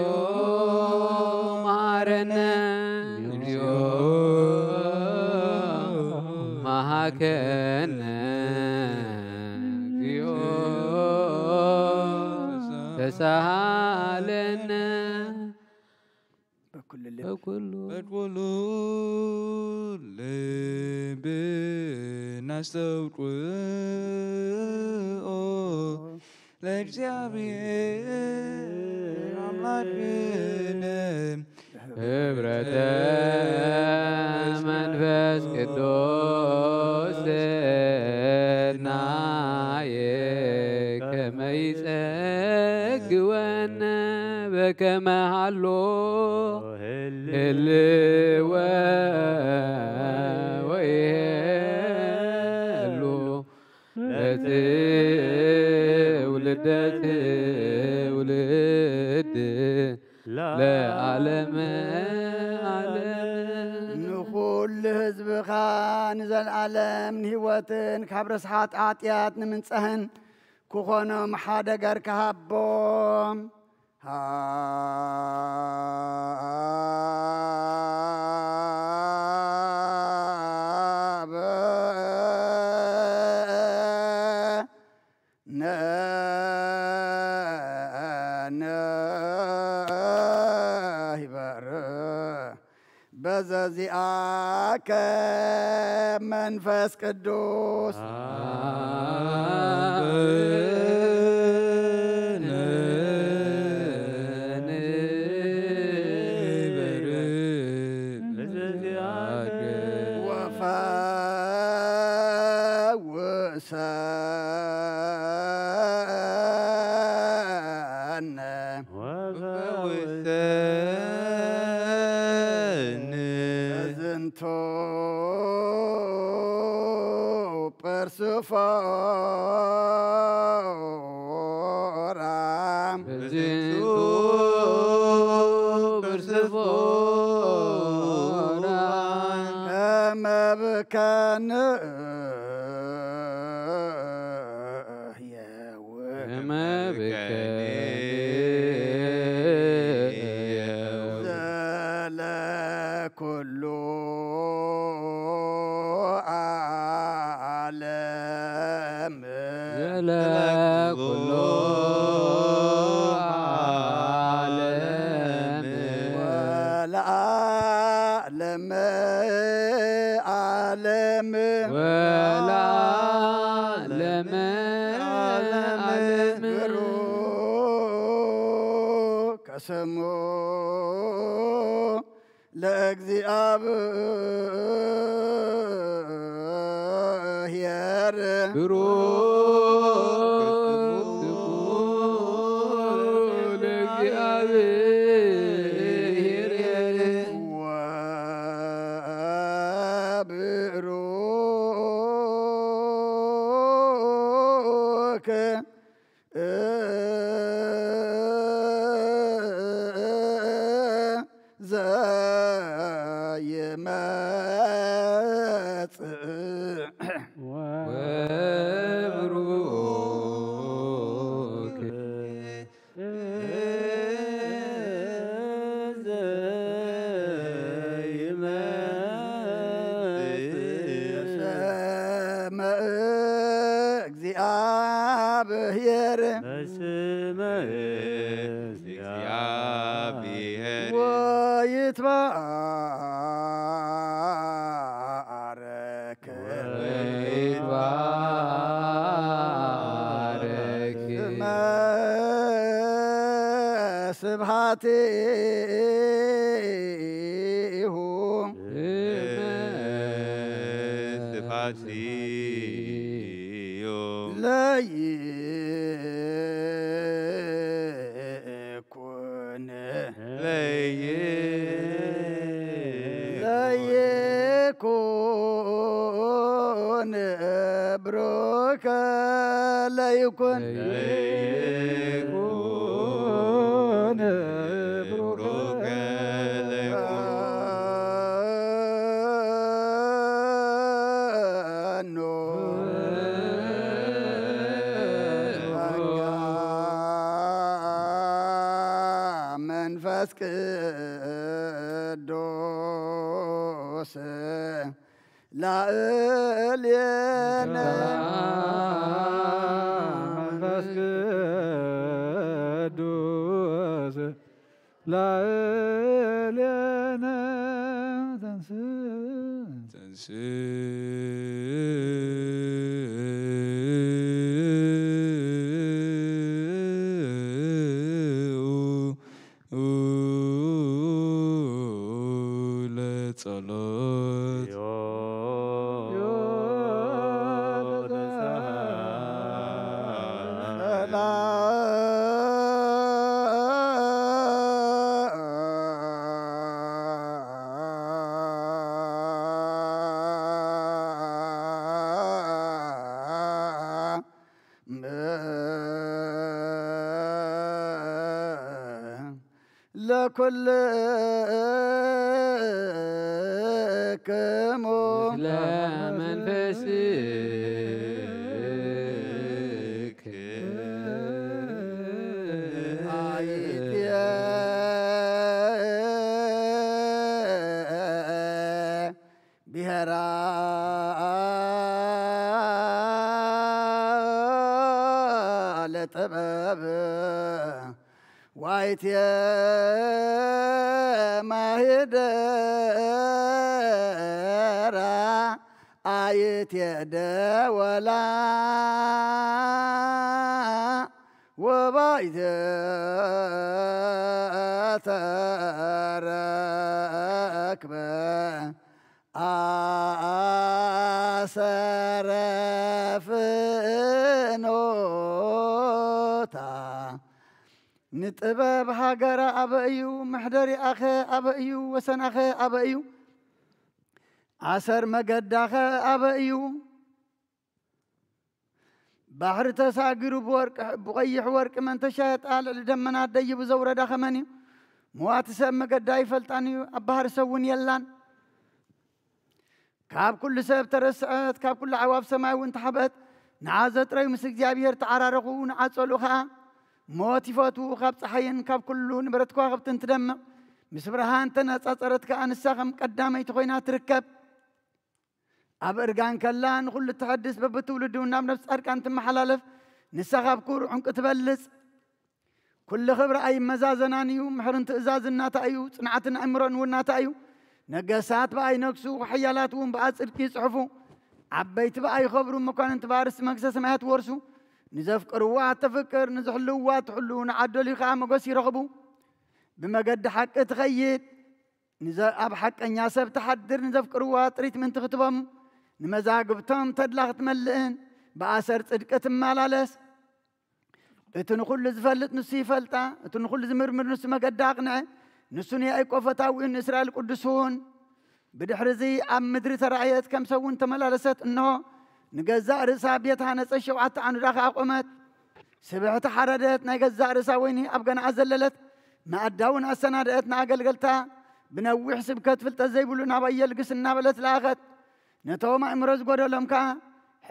መሐረነ፣ እግዚኦ መሐከነ፣ እግዚኦ ተሳሃለነ። በኩሉ ልብ በኩሉ በኩሉ ልብ ናስተውቅኦ ለእግዚኣብሔር ኣምላክነ። ህብረተ መንፈስ ቅዱስ ናየ ከመ ይጸግወነ በከመ ሃሎ ህልወ ወይሄሉ ለትውልደ ትውልድ ለዓለመ ዓለም። ንኹሉ ህዝብኻ ንዘለዓለም ንህይወትን ካብ ረስሓት ሓጢኣት ንምንጻህን ክኾኖም ሓደ ገርካ ሃቦም። ሃበነ ይበር በዘዚኣከ መንፈስ ቅዱስ። ወፈውሰነ ወፈውሰነ። በዝንቱ ፐርስፎራ በዝንቱ ፐርስፎራ ከንህየው እመብከንየ ዘለ ኩሉ ዓለም ዘለ ኩሉ ዓለም ወለዓለመ ዓለም ወለዓለመ ዓለም ብሩክ ስሙ ለእግዚኣብሔር ብሩክ ስሙ ለእግዚኣብሔር ወብሩክ ዘይመጽእ ወብሩክ ዘይመጽእ በስመ እግዚአብሔር በስመ እግዚአብሔር ወይትባረክ ስመ ስብሐቲሁ ስብሐቲሁ ለይኩን ለይኩን ለይኩን ብሩከ ለይኩን ለይኩን ብሩከ ለይኩን መንፈስ ቅዱስ ላዕሌነ መንፈስ ቅዱስ ላዕሌነ ተንስ ተንስ ለጸሎት ለኩልክሙ ለመንፈስክ አይትየ ብሔራ ለጥበብ ዋይትየ ማህደራ አይትየ ደወላ ወባይተ ተረክበ ኣሰረ ፍኖታ ንጥበብ ሃገረ ኣበ እዩ፣ መሕደሪኣኸ ኣበ እዩ፣ ወሰናኸ ኣበ እዩ፣ ኣሰር መገዳኸ ኣበ እዩ። ባሕሪ ተሳጊሩ ብወርቂ፣ ብቐይሕ ወርቂ መን ተሻየጣ፣ ልዕሊ ደመናት ደይቡ ዘውረዳ ኸመን እዩ? ምዋቲ ሰብ መገዳ ኣይፈልጣን እዩ፣ ኣብ ባሕሪ ሰብ እውን የላን። ካብ ኩሉ ሰብ ተረስዐት፣ ካብ ኩሉ ኣዕዋፍ ሰማይ እውን ተሓብአት። ንዓ ዘጥረዩ ምስ እግዚኣብሔር ተዓራረኹ፣ ንዓ ጸልኡ ኸኣ። ሞት ይፈትዉ፣ ካብ ጸሓይን ካብ ኩሉ ንብረት ከዋኽብትን ትደምቕ። ምስ ብርሃን ተነጻጸረት ከኣ፣ ንሳ ከም ቀዳመይቲ ኮይና ትርከብ። ኣብ እርጋን ከላ ንኹሉ እተሐድስ፣ በብትውልዱ ናብ ነፍሲ ጻድቃን ትመሓላለፍ። ንሳ ካብ ክቡር ዕንቁ ትበልጽ። ኩሉ ክብሪ ኣይመዛዘናን እዩ። ምሕርን ትእዛዝን ናታ እዩ። ጽንዓትን ኣእምሮን እውን ናታ እዩ። ነገሳት ብኣ ይነግሱ፣ ሓያላት እውን ብኣ ጽድቂ ይጽሕፉ። ዓበይቲ ብኣ ይኸብሩ፣ መኳንንቲ ብኣ ርስቲ መንግስተ ሰማያት ይወርሱ። ንዘፍቅርዋ እተፍቅር፣ ንዝሕልውዋ እትሕሉ፣ ንዓደልዩ ኸኣ ሞገስ ይረኽቡ። ብመገዲ ሓቂ ትኸይድ፣ ንዘ-፣ ኣብ ሓቀኛ ሰብ ትሓድር፣ ንዘፍቅርዋ ጥሪት ምእንቲ ክትቦም፣ ንመዛግብቶም ተድላ ክትመልእን፣ ብኣሰር ጽድቂ ትመላለስ። እቲ ንኹሉ ዝፈልጥ ንሱ ይፈልጣ፣ እቲ ንኹሉ ዝምርምር ንሱ መገዳ ኣቕንዐ። ንሱ ንያዕቆብ ፈታዊኡን ንእስራኤል ቅዱሱን። ብድሕሪ እዚ ኣብ ምድሪ ተራእየት፣ ከም ሰብ እውን ተመላለሰት። እንሆ፣ ንገዛእ ርእሳ ቤት ሃነጸት፣ ሸውዓተ ዓኑዳ ኸኣ ኣቖመት። ስብሕቲ ሓረደት፣ ናይ ገዛእ ርእሳ ወይኒ ኣብ ገናኣ ዘለለት፣ መኣዳ እውን ኣሰናደአት። ንኣገልገልታ ብነዊሕ ስብከት ፍልጠት ዘይብሉ ናባይ የልግስ እናበለት ለኣኸት። ነቶም ኣእምሮ ዝጎደሎም ከኣ፣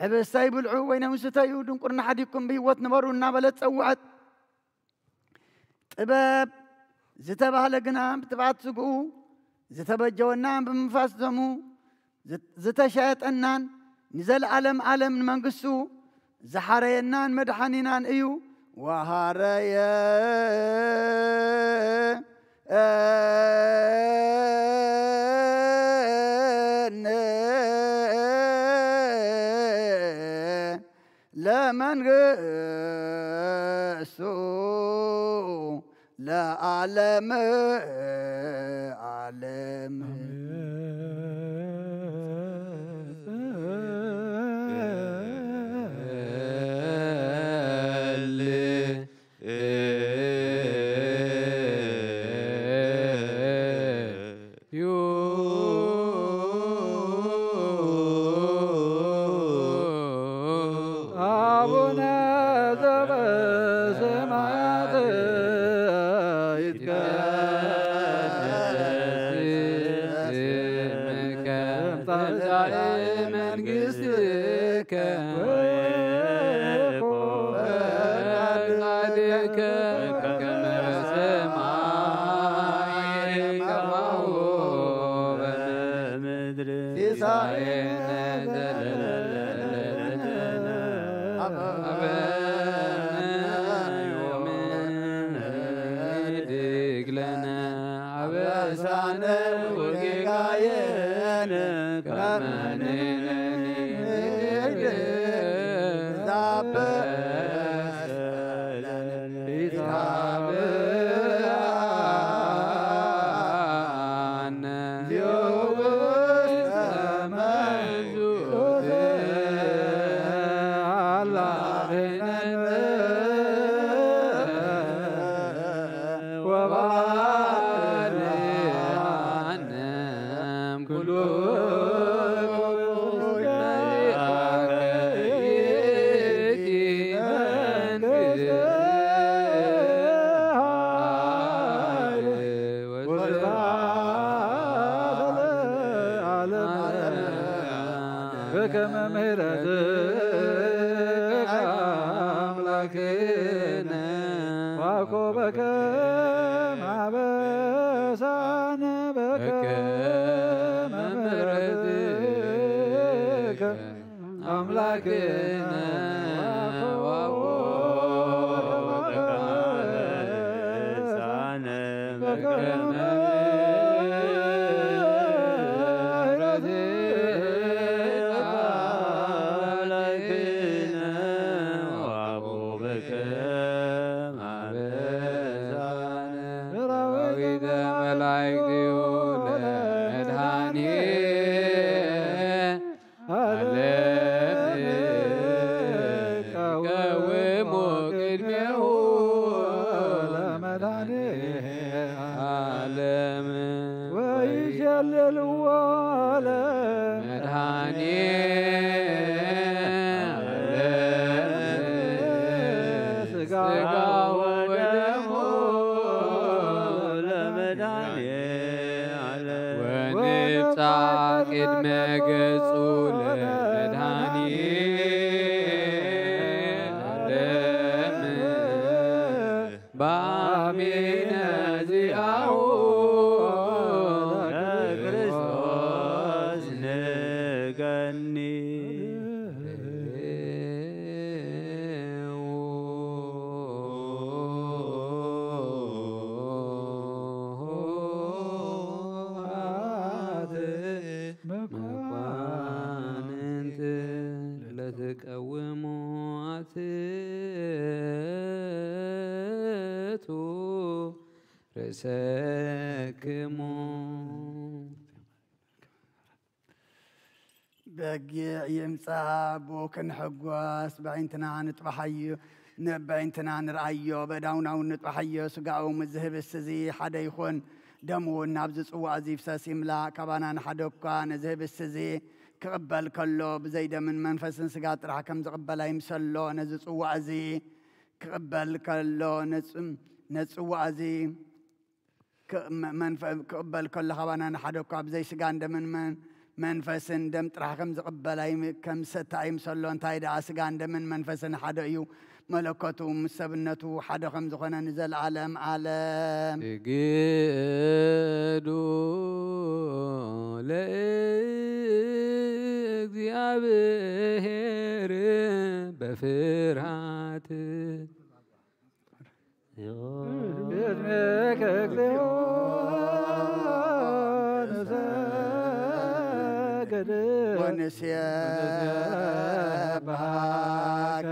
ሕብስተ ይብልዑ፣ ወይነ ይስተዩ፣ ድንቁርና ሓዲግኩም ብህይወት ንበሩ እናበለት ጸውዐት። ጥበብ ዝተባህለ ግና ብትብዓት ስግኡ፣ ዝተበጀወና ብምንፋስ ደሙ፣ ዝ-፣ ዝተሸየጠናን ንዘለዓለም ዓለም ንመንግስቱ ዝሓረየናን መድሓኒናን እዩ። ወሃረየ ለመንግስቱ ለዓለም ዓለም። አቡነ ዘበሰማያት ይትቀደስ ስምከ ትምጻእ መንግስትከ ወይኩን ፈቃድከ በከመ በሰማይ ከማሁ በምድር። ሲሳየነ ዘለለዕለትነ ሀበነ ዮም ወህድግ ለነ አበሳነ ወጌጋየነ ከመ ንሕነኒ ንሕድግ ዛበሰለነ ኢታብአነ። በከመ ምሕረትከ አምላክነ ዋኮበከ ማበሳነ በከመ ምሕረትከ አምላክነ ዋኮበከ ማበሳነ በከመ ባሚነ ዚአሁ ለክርስቶስ ንገኒ። መኳንንት ለትቀውሙ አትቱ ርእሰክሙ። በጊዕ ይምጻእ፣ ብኡ ክንሕጎስ፣ በዒንትና ንጥባሓዮ፣ ን-፣ በዒንትና ንርኣዮ፣ በዳውናውን ንጥባሓዮ። ስጋኡ ምስ ዝህብስ እዚ ሓደ ይኹን፣ ደሙ እውን ናብዚ ጽዋእ እዚ ይፍሰስ ይምላእ። ካባና ንሓደ እኳ ነዚ ህብስቲ እዚ ክቕበል ከሎ፣ ብዘይ ደምን መንፈስን ስጋ ጥራሕ ከም ዝቕበል ኣይምሰሎ። ነዚ ጽዋእ እዚ ክቕበል ከሎ፣ ነጽ-፣ ነዚ ጽዋእ እዚ ክ-፣ መ-፣ መንፈ-፣ ክቕበል ከሎ፣ ካባና ንሓደ እኳ ብዘይ ስጋን ደምን መን-፣ መንፈስን ደም ጥራሕ ከም ዝቕበል ኣይም-፣ ከም ዝሰቲ ኣይምሰሎ። እንታይ ደኣ፣ ስጋን ደምን መንፈስን ሓደ እዩ። መለኮቱ ምስ ሰብነቱ ሓደ ከም ዝኾነ ንዘለዓለም ዓለም። ስግዱ ለእግዚኣብሔር በፍርሃት። ቅድሜከ እግዚኦ ንሰግድ ወንሴብሐከ።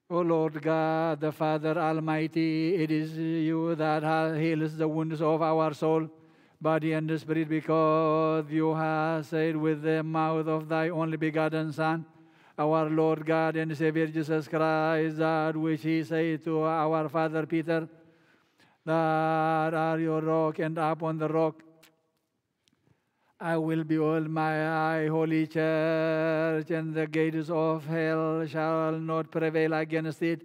O Lord God, the Father Almighty, it is you that ha-, heals the wounds of our soul, body, and spirit, because you have said with the mouth of thy only begotten Son, our Lord God and Savior Jesus Christ, that which he said to our father Peter, that are your rock, and upon the rock I will build my holy church, and the gates of hell shall not prevail against it.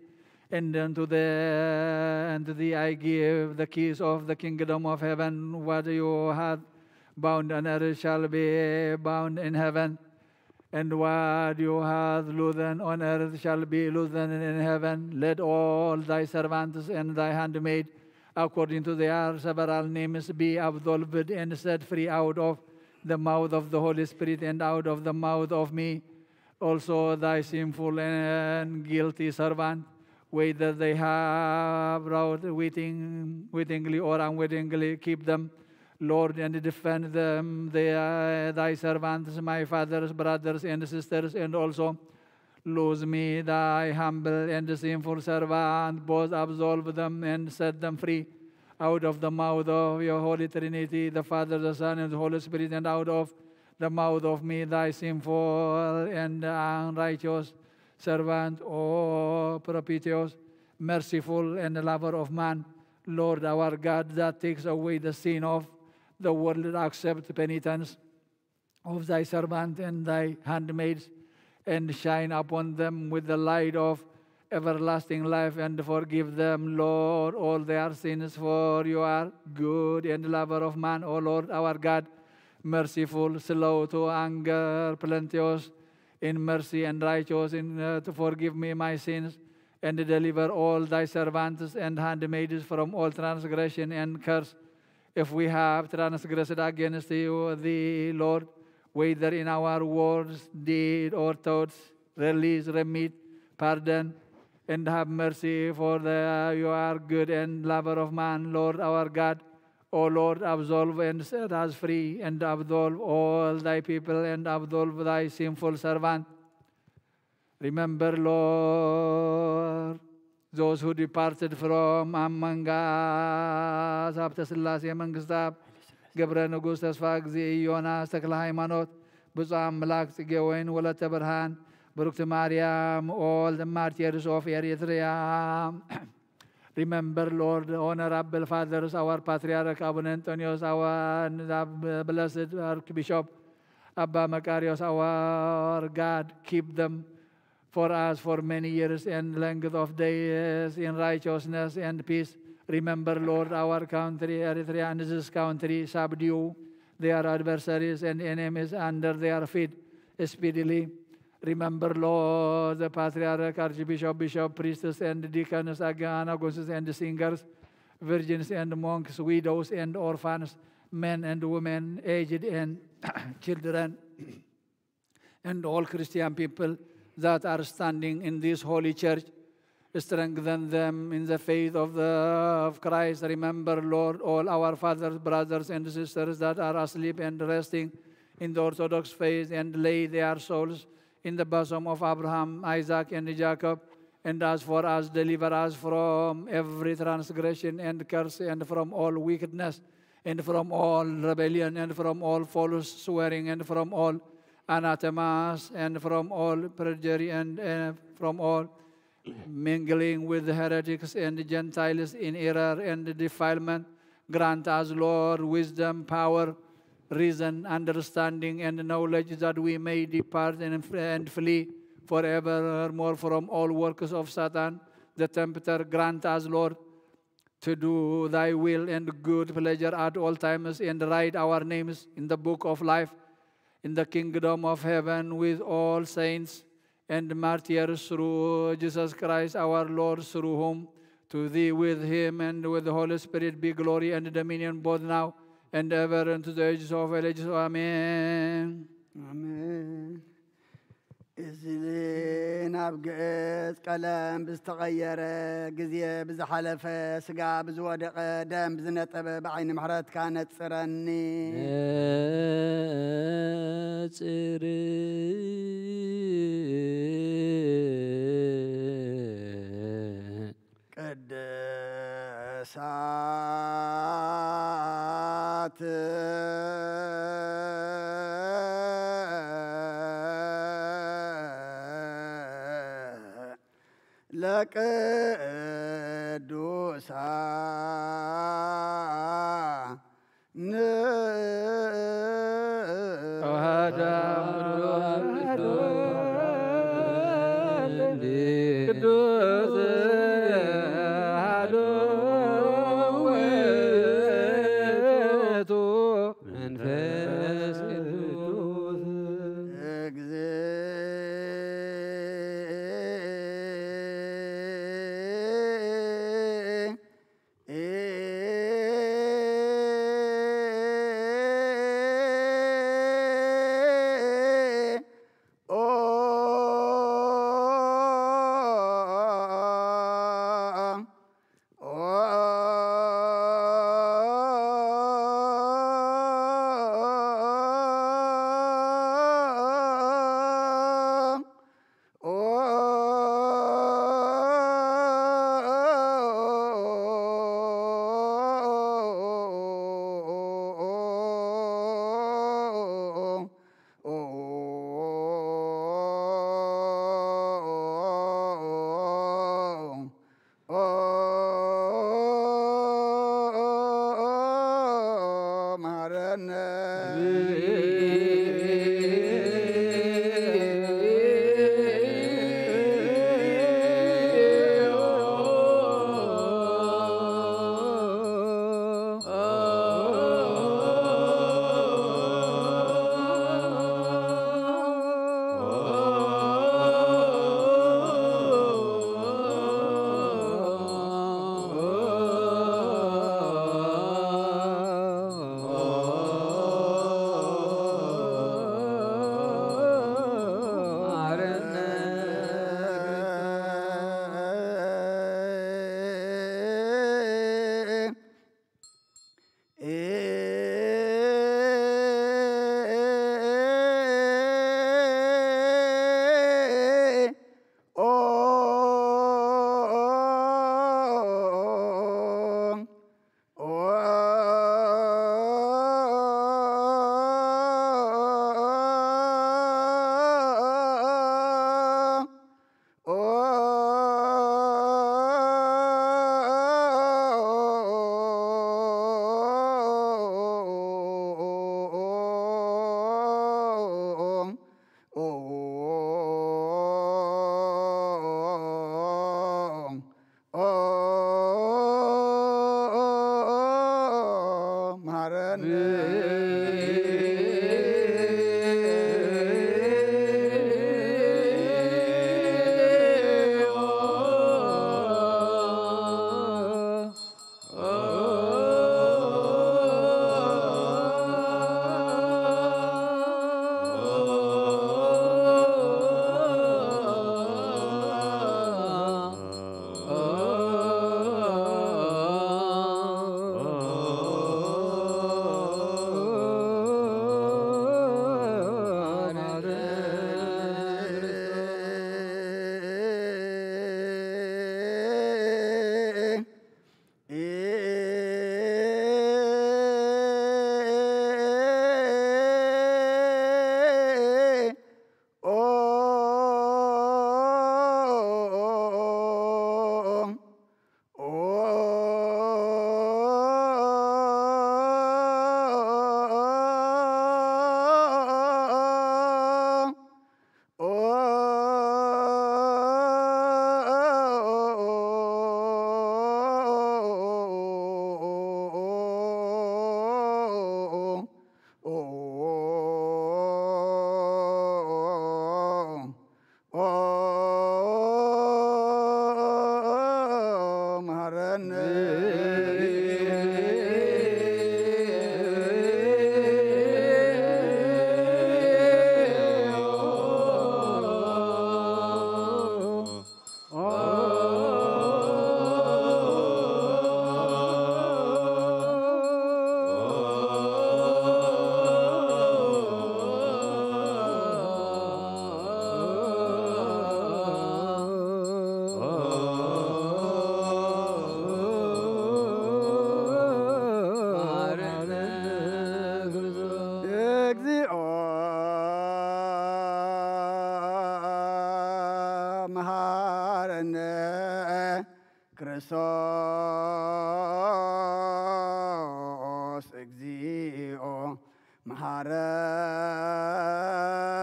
And unto the, and to thee I give the keys of the kingdom of heaven. What you have bound on earth shall be bound in heaven, and what you have loosened on earth shall be loosened in heaven. Let all thy servants and thy handmaid, according to their several names, be absolved and set free out of the mouth of the Holy Spirit and out of the mouth of me also, thy sinful and guilty servant, whether they have wrought witting-, wittingly or unwittingly. Keep them, Lord, and defend them, they are thy servants, my fathers, brothers, and sisters, and also loose me, thy humble and sinful servant, both absolve them and set them free out of the mouth of your Holy Trinity, the Father, the Son, and the Holy Spirit, and out of the mouth of me, thy sinful and unrighteous servant, O propitious, merciful, and lover of man, Lord our God, that takes away the sin of the world, accept penitence of thy servant and thy handmaids, and shine upon them with the light of everlasting life, and forgive them, Lord, all their sins, for you are good and lover of man, O Lord our God, merciful, slow to anger, plenteous in mercy, and righteous in, uh, to forgive me my sins, and deliver all thy servants and handmaids from all transgression and curse. If we have transgressed against you, thee, Lord, whether in our words, deed, or thoughts, release, remit, pardon, and have mercy, for the, you are good and lover of man, Lord our God. O Lord, absolve and set us free, and absolve all thy people, and absolve thy sinful servant. Remember, Lord, those who departed from among us, ሀብተ ሥላሴ መንግስት አብ፣ ገብረ ንጉሥ፣ ተስፋ እግዚእ፣ ዮናስ፣ ተክለ ሃይማኖት፣ ብፁዕ ኣምላክ፣ ጽጌ ወይን፣ ወለተ ብርሃን፣ ብሩክቲ ማርያም፣ all the martyrs of Eritrea. Remember, Lord, honorable fathers, our patriarch, Abuna Antonios, our blessed archbishop, Abba Makarios, our God, keep them for us for many years and length of days in righteousness and peace. Remember, Lord, our country, Eritrea, and this country, subdue their adversaries and enemies under their feet speedily. Remember, Lord, the patriarch, archbishop, bishop, priests, and deacons, anagones, and singers, virgins and monks, widows and orphans, men and women, aged and children, and all Christian people that are standing in this holy church. Strengthen them in the faith of, the, of Christ. Remember, Lord, all our fathers, brothers, and sisters that are asleep and resting in the Orthodox faith, and lay their souls in the bosom of Abraham, Isaac, and Jacob. And as for us, deliver us from every transgression and curse, and from all wickedness, and from all rebellion, and from all false swearing, and from all anathemas, and from all perjury, and uh, from all mingling with heretics and Gentiles in error and defilement. Grant us, Lord, wisdom, power, reason, understanding, and knowledge, that we may depart and, and flee forevermore from all works of Satan the tempter. Grant us, Lord, to do thy will and good pleasure at all times, and write our names in the book of life in the kingdom of heaven with all saints and martyrs, through Jesus Christ our Lord, through whom, to thee, with him, and with the Holy Spirit be glory and dominion, both now and ever, and to the ages of all ages. Amen. ኣሜን። እዚ ናብ ግእዝ ቀለም ብዝተቐየረ ግዜ፣ ብዝሓለፈ ስጋ፣ ብዝወደቐ ደም፣ ብዝነጠበ ብዓይኒ ምሕረትካ ነጽረኒ። ነጽር ቅድሳት ለቅዱሳን ተዋህዶ ቅዱስ አሐዱ ውእቱ መንፈስ ቅዱስ።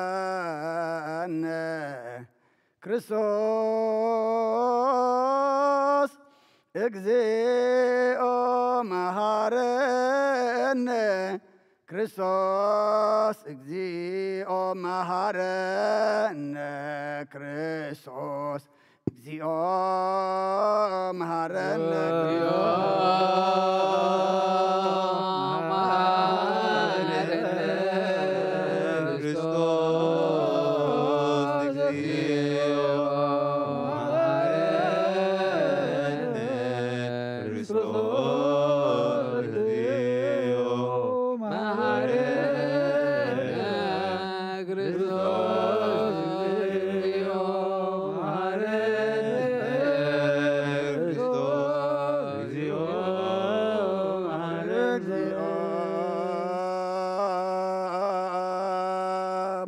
መሃረነ ክርስቶስ እግዚኦ መሃረነ ክርስቶስ እግዚኦ መሃረነ ክርስቶስ እግዚኦ መሃረነ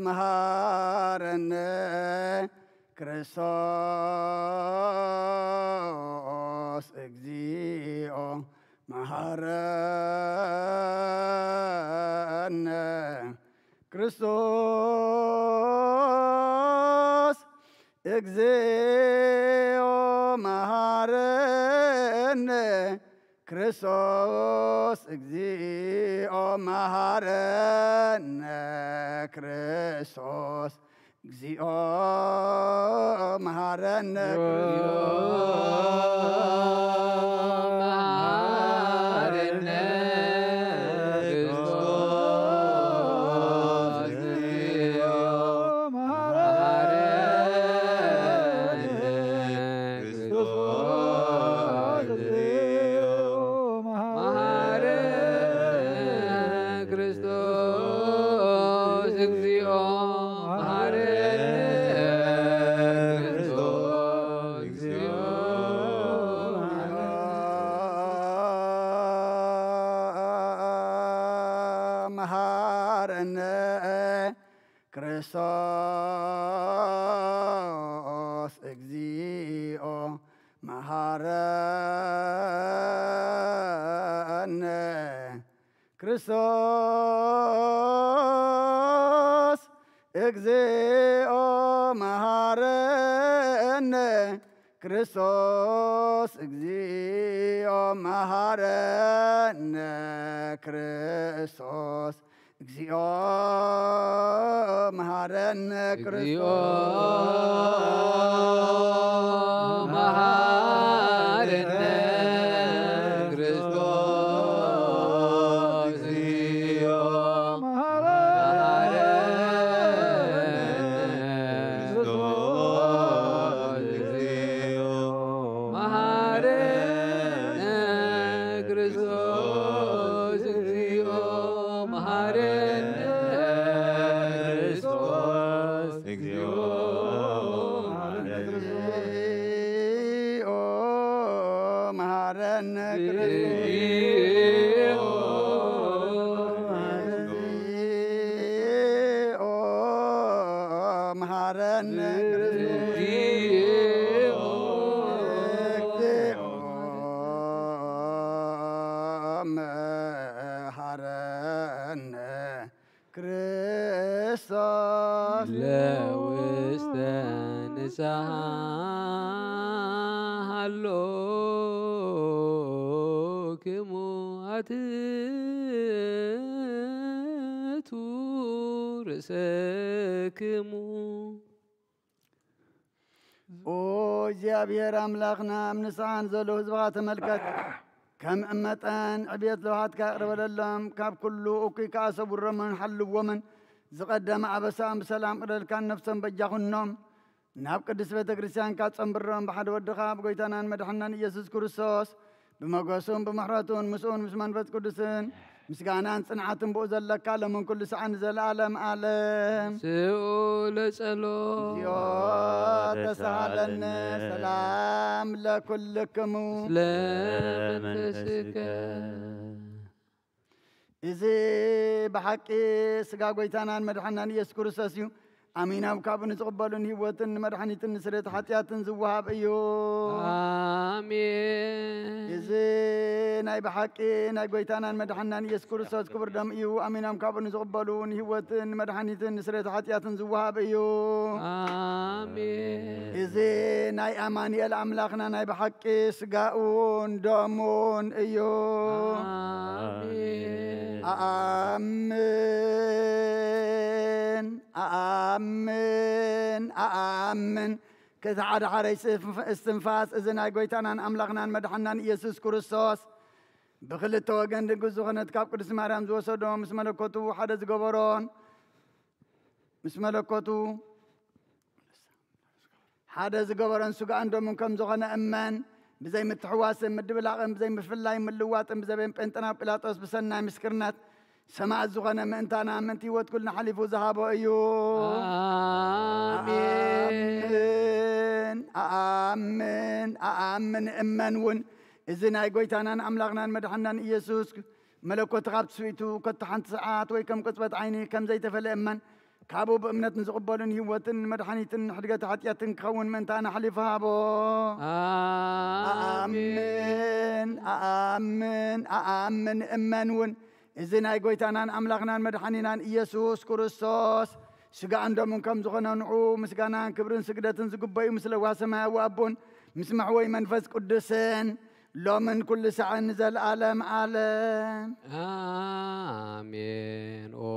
መሃረነ ክርስቶስ እግዚኦ መሃረነ ክርስቶስ እግዚኦ መሃረነ ክርስቶስ እግዚኦ መሃረነ ክርስቶስ እግዚኦ መሃረነ ክርስቶስ እግዚኦ መሃረነ ክርስቶስ እግዚኦ መሃረነ ክርስቶስ እግዚኦ መሃረነ ክርስቶስ እግዚኦ መሃረነ ክርስቶስ እግዚኦ መሃረነ ክርስቶስ እግዚኦ መሃረነ ክርስቶስ መሃረነ ክርስቶስ መሃረነ መሃረነ ክርስቶስ ለውስተ ንስሓ ሃሎክሙ ኣትቱ ርእሰክሙ። ኦ እግዚኣብሔር ኣምላኽና፣ ኣብ ንስሓ ንዘለዉ ህዝብኻ ተመልከት። ከም መጠን ዕብየት ለውሃትካ ይቕረ በለሎም። ካብ ኩሉ እኩይ ከኣ ሰውሮምን ሓልዎምን። ዝቐደመ ኣበሳኦም ብሰላም ቅደልካን ነፍሶም በጃኹኖም። ናብ ቅድስት ቤተ ክርስቲያንካ ጸንብሮም ብሓደ ወድኻ ብጎይታናን መድሓናን ኢየሱስ ክርስቶስ ብመጎሱን ብምሕረቱን ምስኡን ምስ መንፈስ ቅዱስን ምስጋናን ጽንዓትን ብኡ ዘለካ ሎምን ኩሉ ሰዓን ንዘለዓለም ዓለም። ስኡ ለጸሎ። እግዚኦ ተሳሃለነ። ሰላም ለኩልክሙ። ስለ መንፈስከ። እዚ ብሓቂ ስጋ ጎይታናን መድሓናን ኢየሱስ ክርስቶስ እዩ። ኣሚኖም ካብኡ ንዝቕበሉ ንህይወትን ንመድሓኒትን ንስርየት ሓጢኣትን ዝወሃብ እዩ። ኣሜን። እዚ ናይ ብሓቂ ናይ ጎይታናን መድሓናን ኢየሱስ ክርስቶስ ክቡር ደም እዩ። ኣሚኖም ካብኡ ንዝቕበሉ ንህይወትን ንመድሓኒትን ንስርየት ሓጢኣትን ዝወሃብ እዩ። ኣሜን። እዚ ናይ ኣማኑኤል ኣምላኽና ናይ ብሓቂ ስጋኡን ደሙን እዩ። ኣሜን። ኣኣምን ኣኣምን ኣኣምን ክሳዕ ሓደሓደሽ እስትንፋስ እዚ ናይ ጎይታናን ኣምላኽናን መድሓናን ኢየሱስ ክርስቶስ ብክልተ ወገን ድንግል ዝኾነት ካብ ቅድስት ማርያም ዝወሰዶ ምስ መለኮቱ ሓደ ዝገበሮን ምስ መለኮቱ ሓደ ዝገበሮን ስጋኡን ደሙን ከም ዝኾነ እመን። ብዘይ ምትሕዋስን ምድብላቕን ብዘይ ምፍላይ ምልዋጥን ብዘበን ጴንጠና ጲላጦስ ብሰናይ ምስክርነት ሰማዕት ዝኾነ ምእንታና ምእንቲ ህይወት ኩልና ሓሊፉ ዝሃቦ እዩ። ኣሜን። ኣኣምን ኣኣምን ኣኣምን እመን እውን እዚ ናይ ጎይታናን ኣምላኽናን መድሓናን ኢየሱስ መለኮት ካብ ትስቢቱ ከቶ ሓንቲ ሰዓት ወይ ከም ቅጽበት ዓይኒ ከም ዘይተፈለ እመን። ካብኡ ብእምነት ንዝቕበሉን ህይወትን መድሓኒትን ሕድገት ሓጢኣትን ክኸውን ምእንታና ሓሊፉ ሃቦ። ኣሜን። ኣኣምን ኣኣምን ኣኣምን እመን እውን እዚ ናይ ጎይታናን ኣምላኽናን መድሓኒናን ኢየሱስ ክርስቶስ ስጋኡን ደሙን ከም ዝኾነ ንዑ ምስጋናን ክብርን ስግደትን ዝግበዩ ምስ ለዋህ ሰማያዊ ኣቦን ምስ መሕወይ መንፈስ ቅዱስን ሎምን ኩሉ ሳዕን ንዘለኣለም ኣለም። ኣሜን። ኦ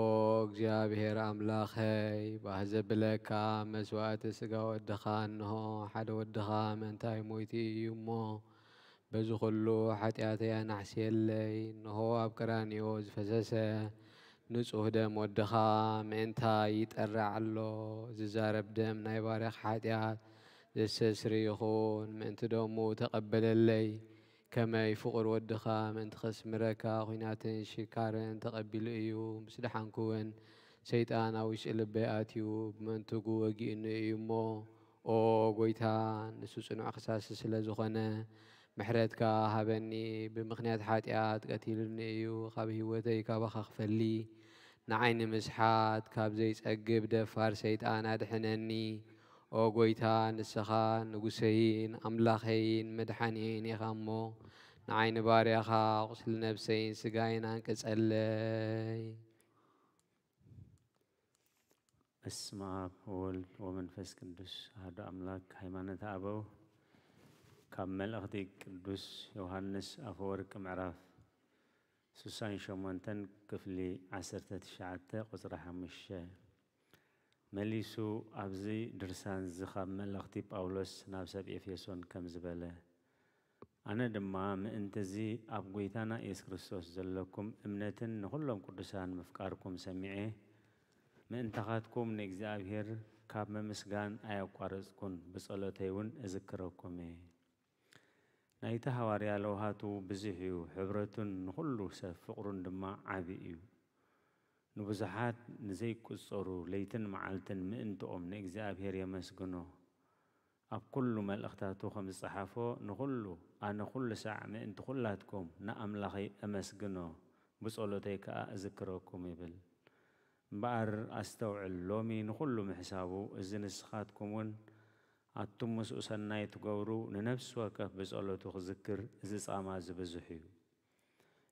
እግዚኣብሔር ኣምላኸይ፣ ባህ ዘብለካ መስዋእቲ ስጋ ወድኻ፣ እንሆ ሓደ ወድኻ ምእንታይ ሞይቱ እዩ እሞ፣ በዚ ኩሉ ሓጢኣተይ ኣናሕስየለይ። እንሆ ኣብ ቀራንዮ ዝፈሰሰ ንጹህ ደም ወድኻ ምእንታይ ይጠርዕ ኣሎ። ዝዛረብ ደም ናይ ባርያኻ ሓጢኣት ዘስተስሪ ይኹን። ምእንቲ ደሙ ተቐበለለይ። ከመይ ፍቑር ወድኻ ምእንቲ ከስምረካ ኹናትን ሽካርን ተቐቢሉ እዩ። ምስ ደሓንኩ እውን ሰይጣን ኣብ ውሽጢ ልበይ ኣትዩ ብመንትጉ ወጊኡኒ እዩ እሞ፣ ኦ ጎይታ፣ ንሱ ጽኑዕ ክሳሲ ስለ ዝኾነ ምሕረትካ ሃበኒ። ብምኽንያት ሓጢኣት ቀቲሉኒ እዩ። ካብ ህይወተይ ካባኻ ክፈሊ ንዓይ ንምስሓት ካብ ዘይጸግብ ደፋር ሰይጣን ኣድሕነኒ። ኦ ጎይታ፣ ንስኻ ንጉሰይን ኣምላኸይን መድሓኒየይን ኢኻ እሞ፣ ንዓይ ንባርያኻ ቁስሊ ነብሰይን ስጋይን ኣንቅጸለይ። በስመ ኣብ ወወልድ ወመንፈስ ቅዱስ ኣሐዱ ኣምላክ። ሃይማኖተ ኣበው ካብ መልእኽቲ ቅዱስ ዮሃንስ ኣፈወርቅ ምዕራፍ ስሳን ሸሞንተን ክፍሊ ዓሰርተ ትሽዓተ ቁጽሪ ሓሙሽተ። መሊሱ ኣብዚ ድርሳን እዚ ካብ መልእኽቲ ጳውሎስ ናብ ሰብ ኤፌሶን ከምዚ በለ፣ ኣነ ድማ ምእንቲ እዚ ኣብ ጐይታና ኢየሱስ ክርስቶስ ዘለኩም እምነትን ንኹሎም ቅዱሳን ምፍቃርኩም ሰሚዐ፣ ምእንታኻትኩም ንእግዚኣብሔር ካብ ምምስጋን ኣየቋረጽኩን፣ ብጸሎተይ እውን እዝክረኩም እየ። ናይቲ ሃዋርያ ለውሃቱ ብዙሕ እዩ፣ ሕብረቱን ንኹሉ ሰብ ፍቕሩን ድማ ዓቢ እዩ። ንብዙሓት ንዘይቁጸሩ ለይትን መዓልትን ምእንትኦም ንእግዚኣብሔር የመስግኖ። ኣብ ኩሉ መልእኽታቱ ከም ዝጸሓፎ፣ ንኹሉ ኣነ ኩሉ ሳዕ ምእንቲ ኩላትኩም ንኣምላኸይ እመስግኖ፣ ብጸሎተይ ከኣ እዝክረኩም ይብል። እምበኣር ኣስተውዕል፣ ሎሚ ንኹሉ ምሕሳቡ፣ እዚ ንስኻትኩም እውን ኣቱም ምስኡ ሰናይ ትገብሩ፣ ንነፍሲ ወከፍ ብጸሎቱ ክዝክር፣ እዚ ጻማ እዚ ብዙሕ እዩ።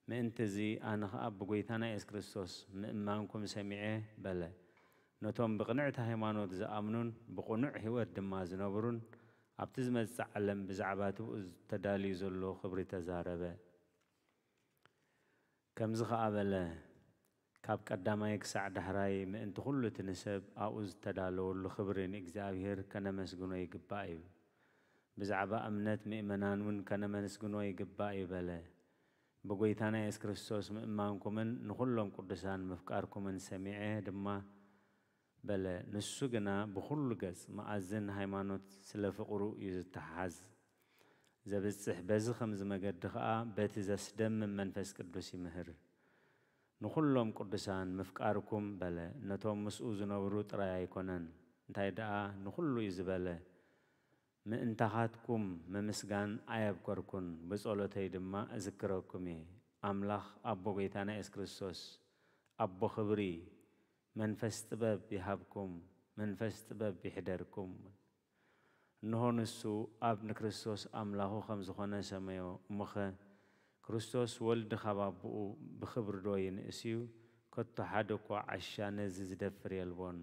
ምእንቲ እዚ ኣነ ኸኣ ብጐይታና የሱስ ክርስቶስ ምእማንኩም ሰሚዐ በለ። ነቶም ብቕንዕቲ ሃይማኖት ዝኣምኑን ብቕኑዕ ህይወት ድማ ዝነብሩን ኣብቲ ዝመጽእ ዓለም ብዛዕባ እቲ ብኡ ተዳልዩ ዘሎ ኽብሪ ተዛረበ። ከምዚ ኸኣ በለ፣ ካብ ቀዳማይ ክሳዕ ዳሕራይ ምእንቲ ኹሉ እቲ ንሰብ ኣብኡ ዝተዳለወሉ ኽብሪ ንእግዚኣብሄር ከነመስግኖ ይግባእ እዩ። ብዛዕባ እምነት ምእመናን እውን ከነመስግኖ ይግባእ እዩ በለ። ብጐይታና የሱስ ክርስቶስ ምእማንኩምን ንኹሎም ቅዱሳን ምፍቃርኩምን ሰሚዐ ድማ በለ። ንሱ ግና ብኹሉ ገጽ መኣዝን ሃይማኖት ስለ ፍቕሩ እዩ ዝተሓዝ። ዘብጽሕ በዚ ኸምዚ መገዲ ኸኣ በቲ ዘስደምም መንፈስ ቅዱስ ይምህር። ንኹሎም ቅዱሳን ምፍቃርኩም በለ። ነቶም ምስኡ ዝነብሩ ጥራይ ኣይኮነን፣ እንታይ ደኣ ንኹሉ እዩ ዝበለ። ምእንታኻትኩም ምምስጋን ኣየብቆርኩን፣ ብጸሎተይ ድማ እዝክረኩም እየ። ኣምላኽ ኣቦ ጐይታና የሱስ ክርስቶስ፣ ኣቦ ኽብሪ፣ መንፈስ ጥበብ ይሃብኩም፣ መንፈስ ጥበብ ይሕደርኩም። እንሆ ንሱ ኣብ ንክርስቶስ ኣምላኹ ከም ዝኾነ ሰመዮ። እሞኸ ክርስቶስ ወልድ ካብ ኣቦኡ ብኽብሪ ዶ ይንእስ እዩ? ከቶ ሓደ እኳ ዓሻ ነዚ ዝደፍር የልቦን።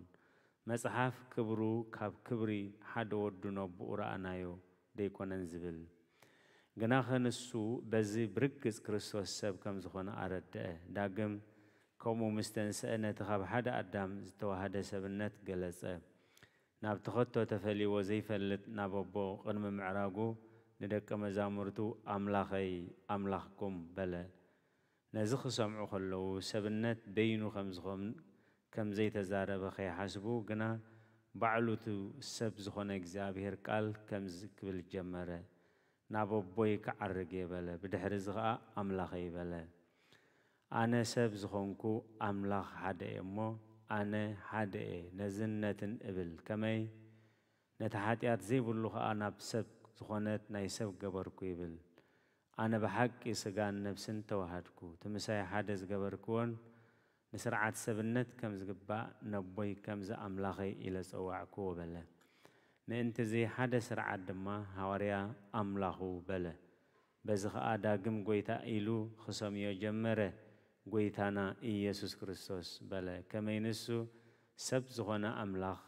መጽሓፍ ክብሩ ካብ ክብሪ ሓደ ወዱ ነቦኡ ረኣናዮ ደይኮነን ዝብል። ግናኸ ንሱ በዚ ብርግጽ ክርስቶስ ሰብ ከም ዝኾነ ኣረድአ። ዳግም ከምኡ ምስ ተንስአ ነቲ ካብ ሓደ ኣዳም ዝተዋህደ ሰብነት ገለጸ። ናብቲ ከቶ ተፈልይዎ ዘይፈልጥ ናብ ኣቦ ቅድሚ ምዕራጉ ንደቀ መዛሙርቱ ኣምላኸይ ኣምላኽኩም በለ። ነዚ ክሰምዑ ከለዉ ሰብነት በይኑ ከም ዝኾን ከም ዘይተዛረበ ከይሓስቡ ግና ባዕሉ እቲ ሰብ ዝኾነ እግዚኣብሔር ቃል ከምዚ ክብል ጀመረ። ናብ ኣቦይ ክዓርግ እየ በለ። ብድሕሪ እዚ ኸዓ ኣምላኸይ በለ። ኣነ ሰብ ዝኾንኩ ኣምላኽ ሓደ እየ እሞ ኣነ ሓደ እየ ነዝን ነትን እብል። ከመይ ነቲ ሓጢኣት ዘይብሉ ኸዓ ናብ ሰብ ዝኾነት ናይ ሰብ ገበርኩ ይብል። ኣነ ብሓቂ ስጋን ነፍስን ተዋሃድኩ። እቲ ምሳይ ሓደ ዝገበርክዎን ንስርዓት ሰብነት ከም ዝግባእ ነቦይ ከምዚ ኣምላኸይ ኢለ ጸዋዕክዎ በለ። ምእንቲ እዚ ሓደ ስርዓት ድማ ሃዋርያ ኣምላኹ በለ። በዚ ኸኣ ዳግም ጐይታ ኢሉ ኽሰምዮ ጀመረ። ጐይታና ኢየሱስ ክርስቶስ በለ። ከመይ ንሱ ሰብ ዝኾነ ኣምላኽ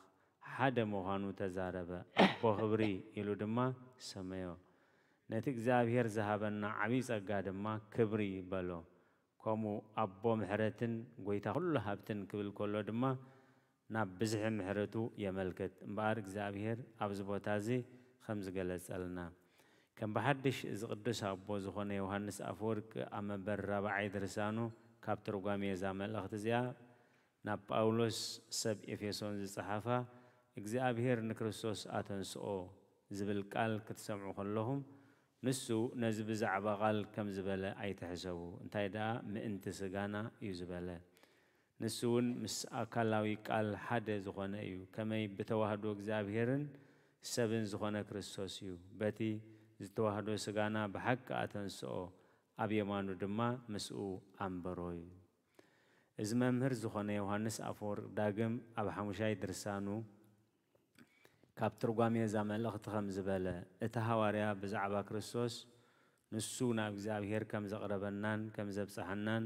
ሓደ ምዃኑ ተዛረበ። ኣቦ ኽብሪ ኢሉ ድማ ሰመዮ። ነቲ እግዚኣብሔር ዝሃበና ዓብዪ ጸጋ ድማ ክብሪ በሎ። ከምኡ ኣቦ ምሕረትን ጐይታ ኹሉ ሃብትን ክብል ከሎ ድማ ናብ ብዝሒ ምሕረቱ የመልክት። እምበኣር እግዚኣብሔር ኣብዚ ቦታ እዚ ከም ዝገለጸልና፣ ከም ብሓድሽ እዚ ቅዱስ ኣቦ ዝኾነ ዮሃንስ ኣፈወርቅ ኣብ መበል ራብዓይ ድርሳኑ ካብ ትርጓሜ እዛ መልእኽቲ እዚኣ ናብ ጳውሎስ ሰብ ኤፌሶን ዝጸሓፋ፣ እግዚኣብሔር ንክርስቶስ ኣተንስኦ ዝብል ቃል ክትሰምዑ ከለኹም፣ ንሱ ነዚ ብዛዕባ ቃል ከም ዝበለ ኣይትሕሰቡ፣ እንታይ ደኣ ምእንቲ ስጋና እዩ ዝበለ። ንሱ እውን ምስ ኣካላዊ ቃል ሓደ ዝኾነ እዩ፣ ከመይ ብተዋህዶ እግዚኣብሔርን ሰብን ዝኾነ ክርስቶስ እዩ። በቲ ዝተዋህዶ ስጋና ብሓቂ ኣተንስኦ፣ ኣብ የማኑ ድማ ምስኡ ኣንበሮ እዩ። እዚ መምህር ዝኾነ ዮሃንስ ኣፈወርቅ ዳግም ኣብ ሓሙሻይ ድርሳኑ ካብ ትርጓሜ እዛ መልእኽቲ ከም ዝበለ፣ እቲ ሃዋርያ ብዛዕባ ክርስቶስ ንሱ ናብ እግዚኣብሔር ከም ዘቕረበናን ከም ዘብጽሓናን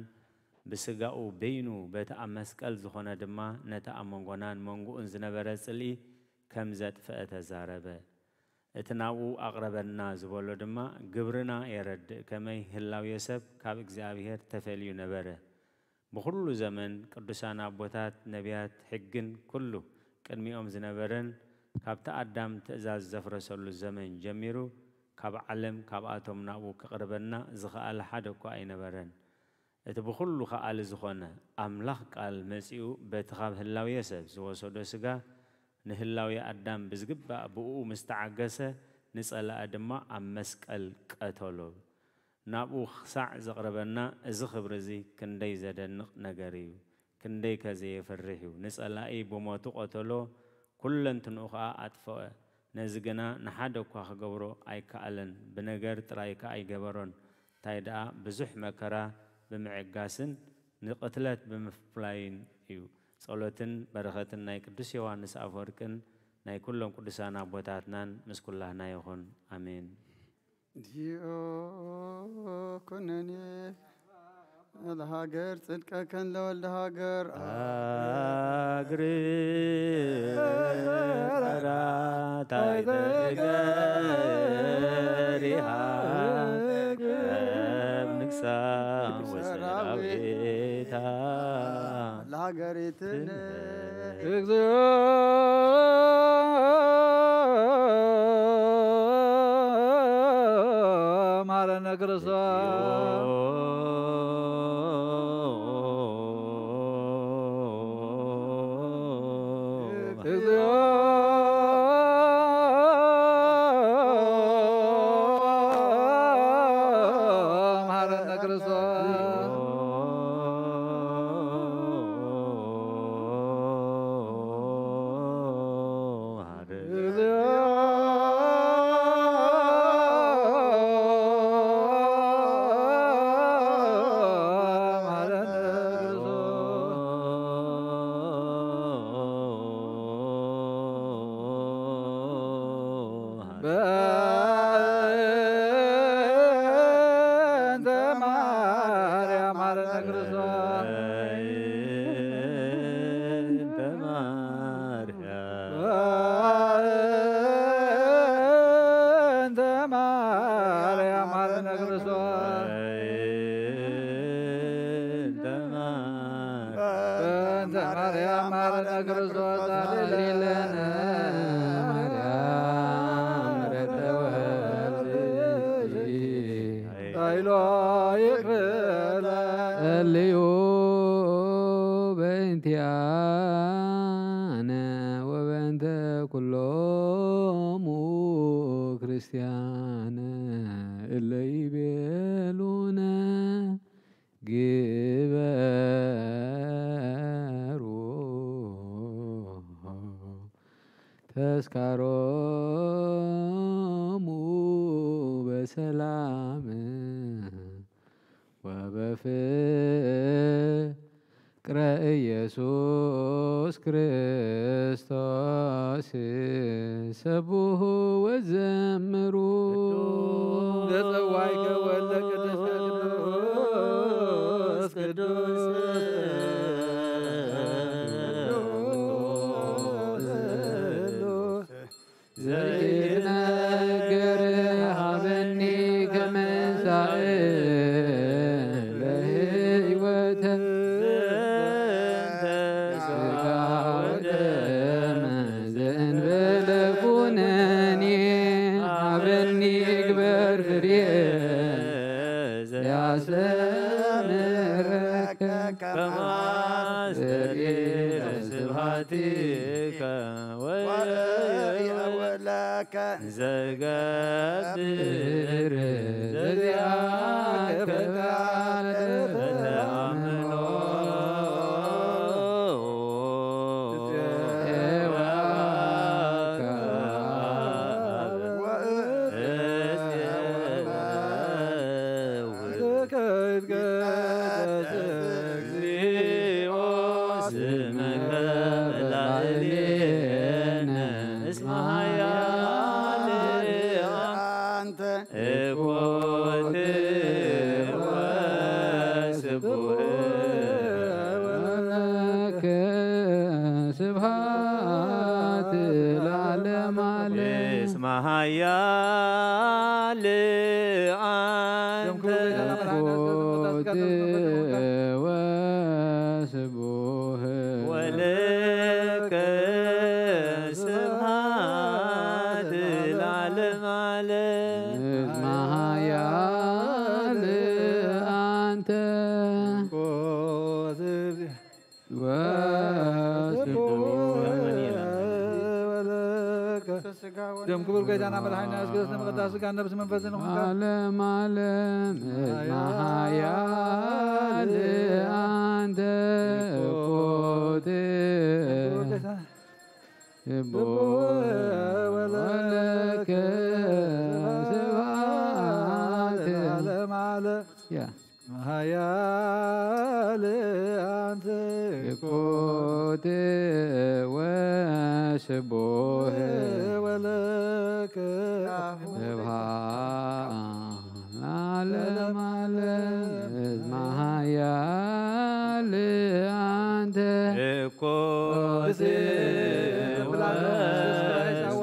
ብስጋኡ በይኑ በቲ ኣብ መስቀል ዝኾነ ድማ ነቲ ኣብ መንጎናን መንጎኡን ዝነበረ ጽልኢ ከም ዘጥፍአ ተዛረበ። እቲ ናብኡ ኣቕረበና ዝበሎ ድማ ግብርና የረድእ፣ ከመይ ህላዌ ሰብ ካብ እግዚኣብሔር ተፈልዩ ነበረ። ብኹሉ ዘመን ቅዱሳን ኣቦታት፣ ነቢያት፣ ሕግን ኩሉ ቅድሚኦም ዝነበረን ካብቲ ኣዳም ትእዛዝ ዘፍረሰሉ ዘመን ጀሚሩ ካብ ዓለም ካብኣቶም ናብኡ ክቕርበና ዝኸኣለ ሓደ እኳ ኣይነበረን። እቲ ብኹሉ ከኣሊ ዝኾነ ኣምላኽ ቃል መጺኡ በቲ ካብ ህላዌ ሰብ ዝወሰዶ ስጋ ንህላዌ ኣዳም ብዝግባእ ብእኡ ምስ ተዓገሰ ንጸላኢ ድማ ኣብ መስቀል ቀተሎ። ናብኡ ክሳዕ ዘቕረበና እዚ ክብሪ እዚ ክንደይ ዘደንቕ ነገር እዩ! ክንደይከ ዘየፍርሕ እዩ! ንጸላኢ ብሞቱ ቀተሎ፣ ኩለንትንኡ ኸኣ ኣጥፍኦ። ነዚ ግና ንሓደ እኳ ክገብሮ ኣይከኣለን፣ ብነገር ጥራይ ከኣ ኣይገበሮን፣ እንታይ ደኣ ብዙሕ መከራ ብምዕጋስን ንቕትለት ብምፍላይን እዩ። ጸሎትን በረኸትን ናይ ቅዱስ ዮሃንስ ኣፈወርቅን ናይ ኩሎም ቅዱሳን ኣቦታትናን ምስ ኩላህና ይኹን። ኣሜን። ዲኦ ኩነኔ ለሃገር ጽድቀከን ለወልደ ሃገር። ኣግሪ ጸራታይ ተገሪሃ ከም ንግሳ ወሰራዊታ ለሃገሪትን እግዚኦ መሐረነ ክርስቶስ። እግዚኦ መሐረነ ክርስቶስ። ጸልዩ በእንቲኣነ ወበእንተ ኩሎሙ ክርስቲያን እለ ይቤሉነ ግበሩ ተስካሮሙ በሰላም ወበፍቅረ ኢየሱስ ክርስቶስ ሰብሑ ወዘምሩ። ዘጸዋይከ ወልደ ቅዱስ ቅዱስ ቅዱስ ዘይትነገር ሃበኒ ከምንሳእ ለህይወት ስጋ ወደም ዘእንበለ ኩነኒ ሃበኒ ግበር ፍሬ ዘያስተምረከ ከማስተርኤ ስብሐቲከ ወወላከ ዘገብር ዘዚአከ ፍቃድ ተአምኖ ስብሐት ለዓለመ ዓለም። እስመ ኃያል አንተ። ወስቡህ ወለከ ስብሐት ለዓለመ ዓለም። እስመ ኃያል አንተ። ደም ክቡር ጌታና መድኃኒና ኢየሱስ ክርስቶስ ንመቀዳስ ሥጋ ነፍስ መንፈስ ንኹንካ ዓለም ዓለም። እስመ ኃያል አንተ። ኮቴ ወለከ ስብሐት። ያ ኃያል አንተ። ኮቴ ወስቡህ ወለከ ስብሐት ለዓለመ ዓለም። እስመ ኃያል አንተ። ኮቴ ወስቡህ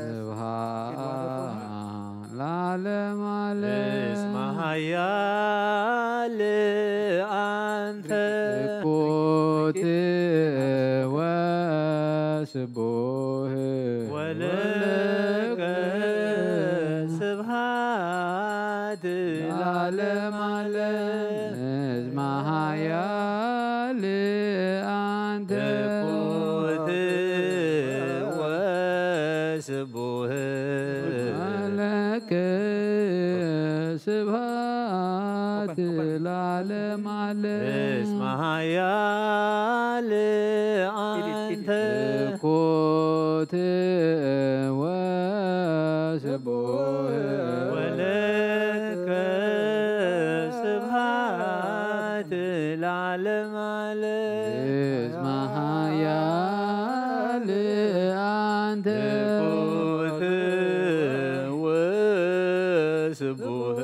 ስብሐት ለዓለመ ዓለም። እስመ ኃያል አንተ። ኮቴ ወስቡህ ወለከ ስብሐት ለዓለመ ዓለም። እስመ ኃያል አንተ። ኮቴ ወስቡህ ወለከ ስብሐት ለዓለመ ዓለም። እስመ ኃያል አንተ። ኮቴ ወስቡህ ወለከ ስብሐት ለዓለመ ዓለም። እስመ ኃያል አንተ። ኮቴ ወስቡህ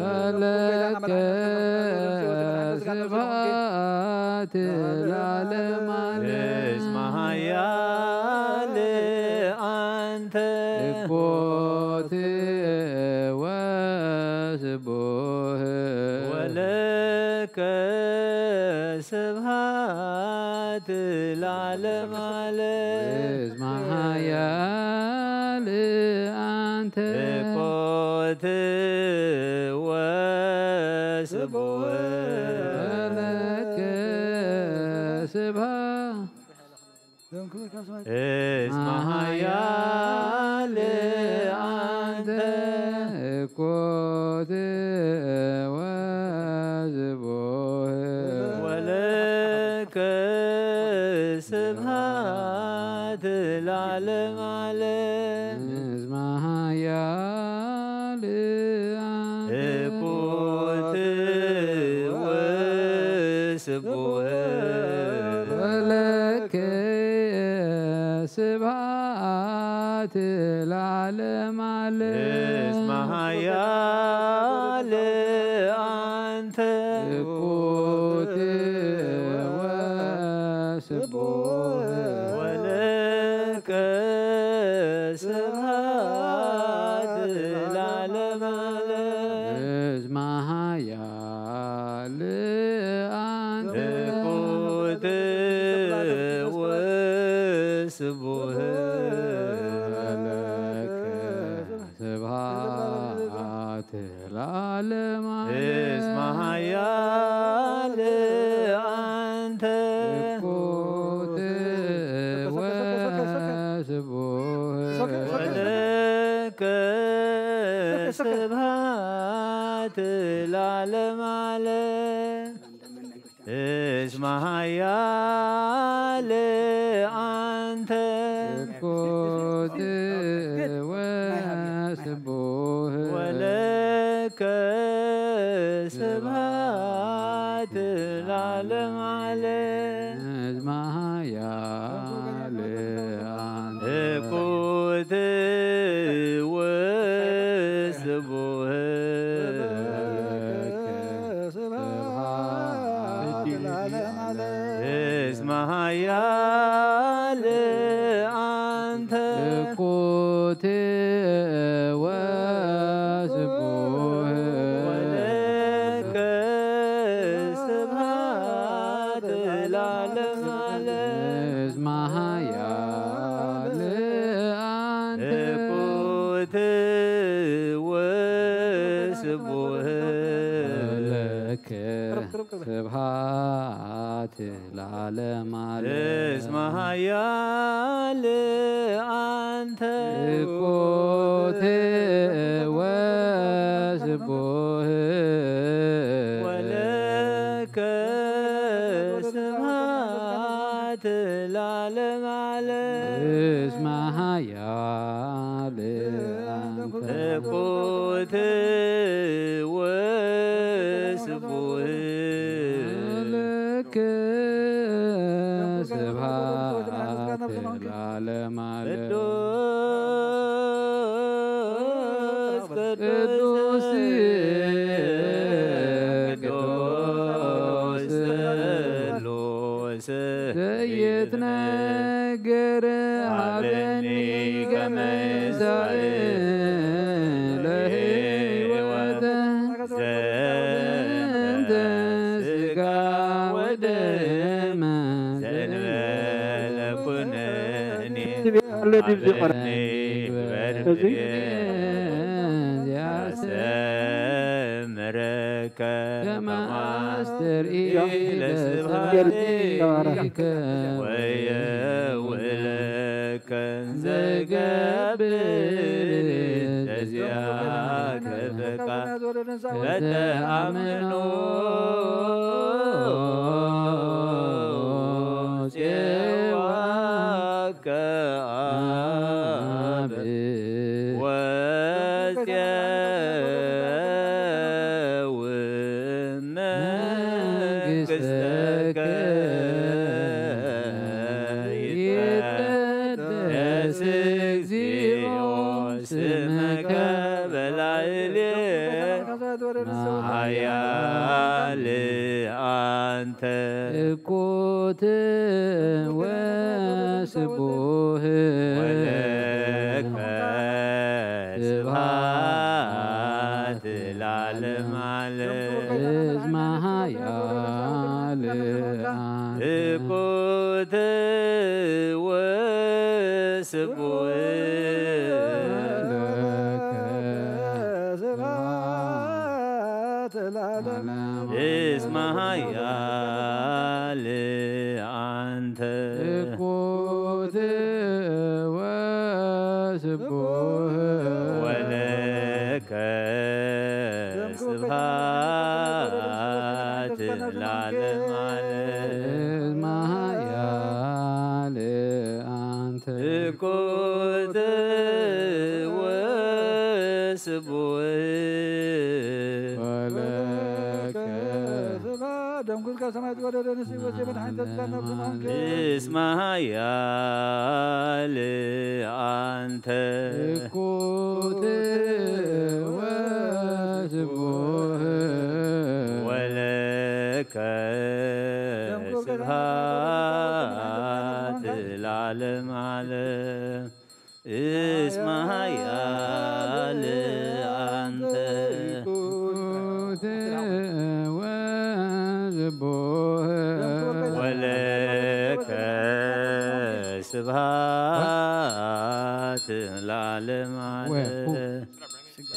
ወለከ ስብሐት ለዓለመ ዓለም። እስመ ኃያል አንተ። ኮቴ ወስቡህ ወለከ ስብሐት ለዓለመ ዓለም። እስመ ኃያል አንተ። ኮቴ እስመ ኃያል አንተ እኮት ወዝቡህ ወለከ ስብሐት ለዓለመ ዓለም። እስመ ኃያል አንተ እኩት ወስቡህ ወለከ ስብሐት ለዓለመ ዓለም። እስመ ኃያል አንተ እኩት ወስቡህ ወለከ ስብሐት ለዓለመ ዓለም። እስመ ኃያል አንተ እኩት ወስቡህ ለከ ስብሐት ለዓለመ ዓለም። እስመ ኃያል አንተ እኩት ወስቡህ ወለከ ስብሐት ለዓለመ ዓለም። እስመ ኃያል አንተ እኩት ወስቡህ ወለከ ስብሐት ለዓለመ ዓለም። እስመ ኃያል አንተ እኩት ወስቡህ ወለከ ስብሐት ለዓለመ ዓለም። እስመ ኃያል አንተ እኩት ወስቡህ ወለከ ስብሐት ለዓለመ ዓለም። እስመ ኃያል አንተ እኩት ወስቡህ ለከ ስብሐት ለዓለመ ዓለም። እስመ ኃያል አንተ እኩት ወስቡህ ወለከ ስብሐት ለዓለመ ዓለም። እስመ ኃያል አንተ እኩት ወስቡህ ለከ ስብሐት ለዓለመ ዓለም። ቅዱስ ቅዱስ ቅዱስ ስሉስ ዘይትነገር ሀበኒ ከመ ይሳእ ለህይወተ ዘንተ ስጋ ወደመ ዘንበለ ኩነኔ። ስብሐት ለእግዚእ። እዚ ያስተምረከ ከመ አስተርኢ ለስብሐቲከ ወየውእለከ እንዘ ገብር ዘዚአከ ፈቃድ በተአምኖ ጼዋከ አብ ወጼው መንግሥተከ ይትቀደስ እግዚኦ ስምከ በላዕሌነ ኃያል አንተ እኩት ወስቡህ ወለከ ስብሐት ለዓለመ ዓለም። እስመ ኃያል አንተ እኩት ወስቡህ ወለከ ስብሐት ለዓለመ ዓለም። እስመ ኃያል አንተ እኩት ስብሐት ለዓለም ዓለም። እስመ ኃያል አንተ እኩት ወስቡሕ ወለከ። ደምኩት ከሰማይ ወረደ ንስብሐት የመድኃኒተ ስጋና ብርሃን እስመ ኃያል አንተ እኩት ወስቡሕ ወለከ ስብሐት ለዓለም ዓለም። እስመ ኃያል አንተ እኩት ወስቡሕ ወለከ ስብሐት ለዓለም ዓለም።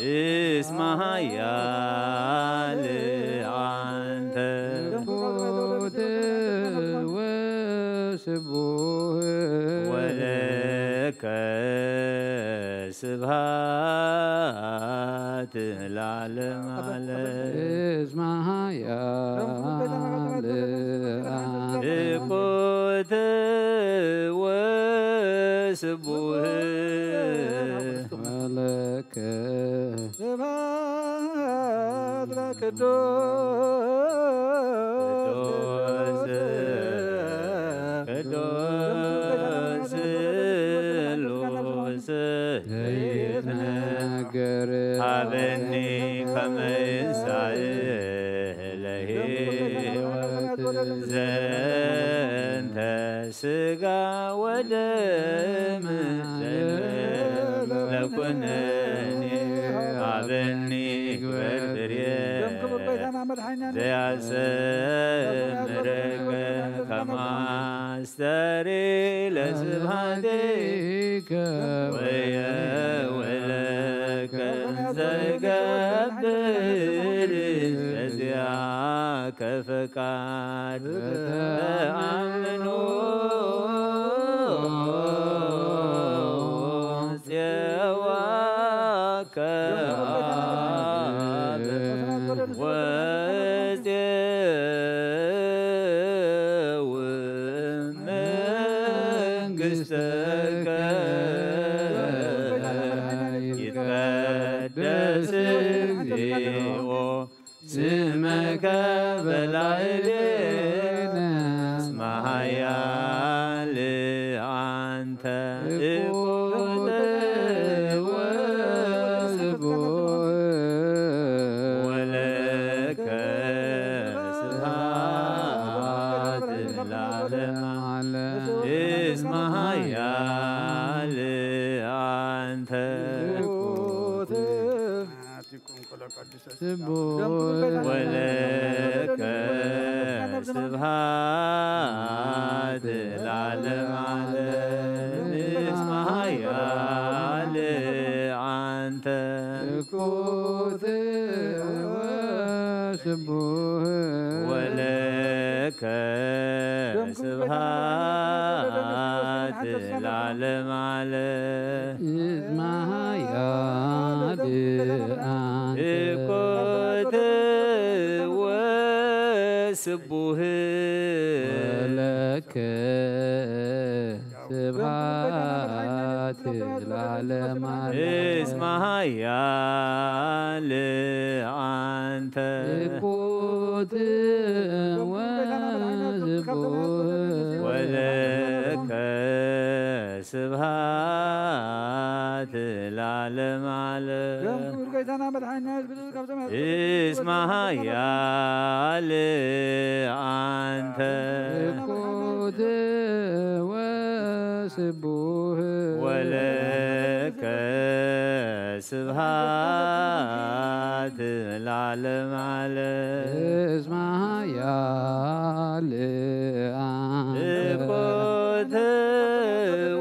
እስመ ኃያል አንተ እኩት ወስቡሕ ወለከ ስብሐት ለዓለም ዓለም። እስመ ኃያል እኩት ወስቡሕ ወለከ ስብሐት ለቅዱስ ቅዱስ ስሉስ ዘይትነገር። ሀበኒ ከመ ይንሳእ ለሕይወት ዘንተ ስጋ ወደም ዘንበለ ኩነኔ። ሀበኒ ግበር ፍሬ ዘያሰምረከ ከማስተሪ ለስብሐቴከ ወየውለከ ዘይገብር በዚያከ ፈቃድ ተአምኖ ጼዋከ አብ ወጼው መንግሥተከ ይትቀደስ እግዚኦ ስመከ በላዕሌነ እስመ ኃያል አንተ እኩት ወስቡሕ ወለከ ስብሐት ለዓለመ ዓለም። እስመ ኃያል አንተ እኩት ስቡሕ ወለከ ስብሐት ለዓለመ ዓለም። እስመ ኃያል አንተ እኩት ወስቡሕ ወለከ ስብሐት ለዓለመ ዓለም። እስመ ኃያል አንተ እኩት ወስቡሕ ወለከ ስብሐት ለዓለመ ዓለም። እስመ ኃያል አንተ እኩት ወስቡሕ ወለከ ስብሐት ለዓለመ ዓለም። ደም ክቡር ጌታና መድኃኒና ኢየሱስ ክርስቶስ ካብ ሰማይ እስመ ኃያል አንተ እኩት ወስቡሕ ወለከ ስብሐት ለዓለመ ዓለም። እስመ ኃያል አንተ እኩት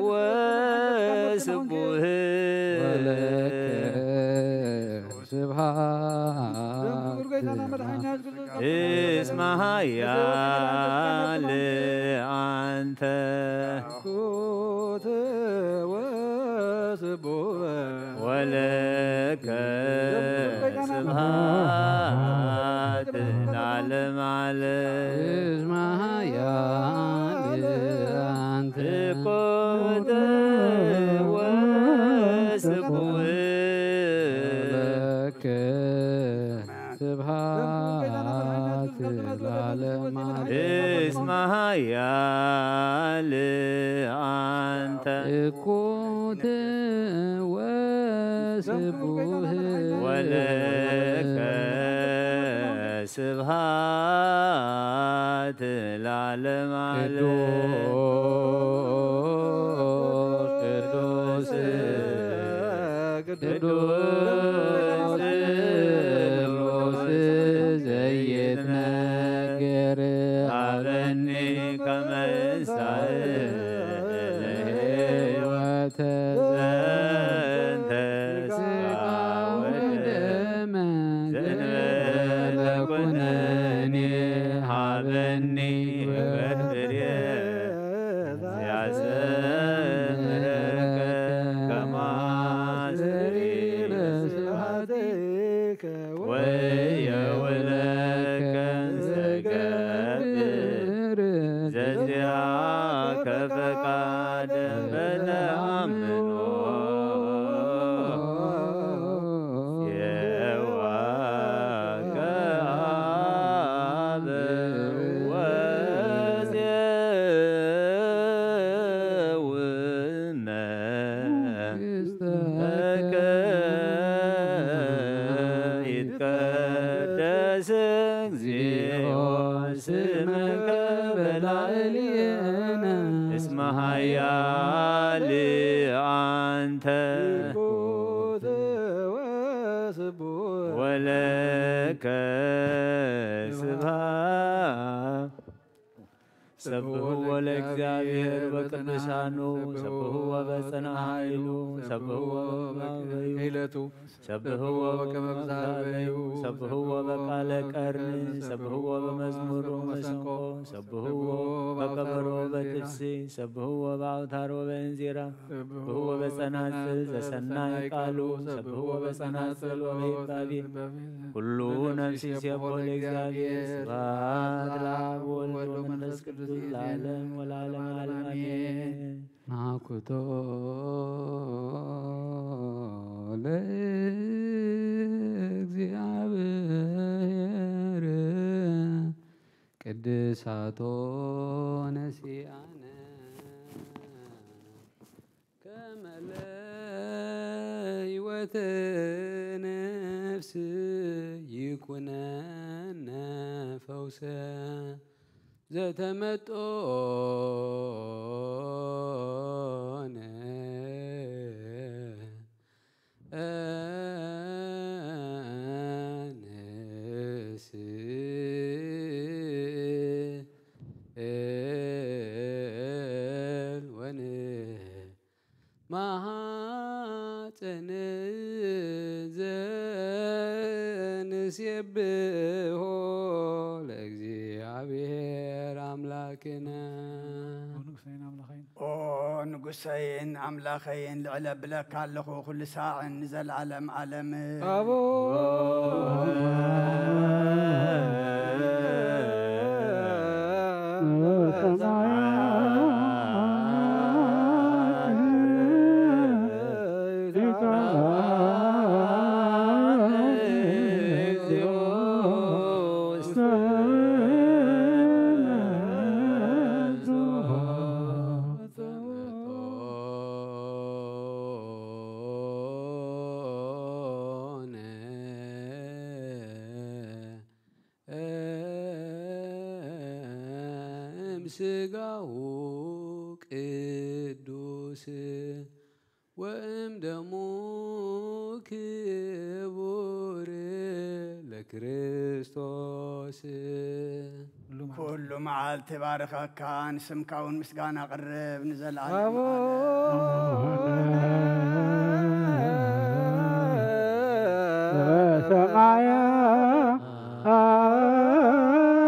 ወስቡሕ ወለከ ስብሐት እስመ ኃያል አንተ እኩት ወስቡሕ ወለከ ስብሐት ለዓለመ ዓለም። እስመ ኃያል አንተ። እኮተ ወስቡሕ ለከ ስብሐት ለዓለመ ዓለም። እስመ ኃያል አንተ። እኮተ ወስቡሕ ወለከ ስብሐት ለዓለመ ዓለም። ቅዱስ ቅዱስ ቅዱስ ዘይትነገር ሀበኒ ከመ እሳእ ለሕይወተ ዘንተ ሥጋ ወደመ ዘእንበለ ኩነኔ ሀበኒ ግበር ፍሬ ያሰምረከ ከማስሪ ለስብሐትከ ወየውለከ ዘገብር ዘዚአከ ፈቃደ በተአምኖ የዋከ አብ ወዜውመ መንግሥትከ ይትቀደስ እግዚኦ ስምከ በላዕሌነ እስመ ኃያል አንተ ወለከ ስብሐት። ሰብሕዎ ለእግዚአብሔር በቅዱሳኑ፣ ሰብሕዎ በጽንዓ ኃይሉ፣ ሰብሕዎ በማዕበዩ፣ ሰብሕዎ በከመ ብዝሃበዩ፣ ሰብሕዎ በቃለ ቀርኒ፣ ሰብሕዎ በመዝሙሩ መሰንቆ፣ ሰብሕዎ በከበሮ በትፍሲ፣ ሰብሕዎ በአውታሮ በእንዚራ፣ ሰብሕዎ በጸናጽል ዘሰናይ ቃሉ፣ ሰብሕዎ በጸናጽል ወበይባቤ ኩሉ ነፍስ ይሴብሖ ለእግዚአብሔር። ስብሐት ለአብ ወወልድ ወመንፈስ ቅዱስ ለዓለም ወለዓለመ ዓለም አሜን። ናኩቶ ለእግዚአብሔር ቅድሳቶ ነሲአነ ከመ ለሕይወተ ነፍስ ይኩነነ ፈውሰ ዘተመጦነ ንስእል ወንማሐፀን ዘንሴብሖ ለእግዚአብሔር አምላክነ። ንጉሰይን አምላኸይን። ኦ ንጉሰይን ኣምላኸይን፣ ልዕለ ብለካ ኣለኹ ኩሉ ሳዕን ንዘለዓለም ዓለም። ኣቦ እምስጋሁ ቅዱስ ወእም ደሙ ክቡር ለክርስቶስ። ኩሉ መዓልቲ ባርኸካ፣ ንስምካ እውን ምስጋና ቅርብ ንዘለዓለም ኣቦ ዓለም።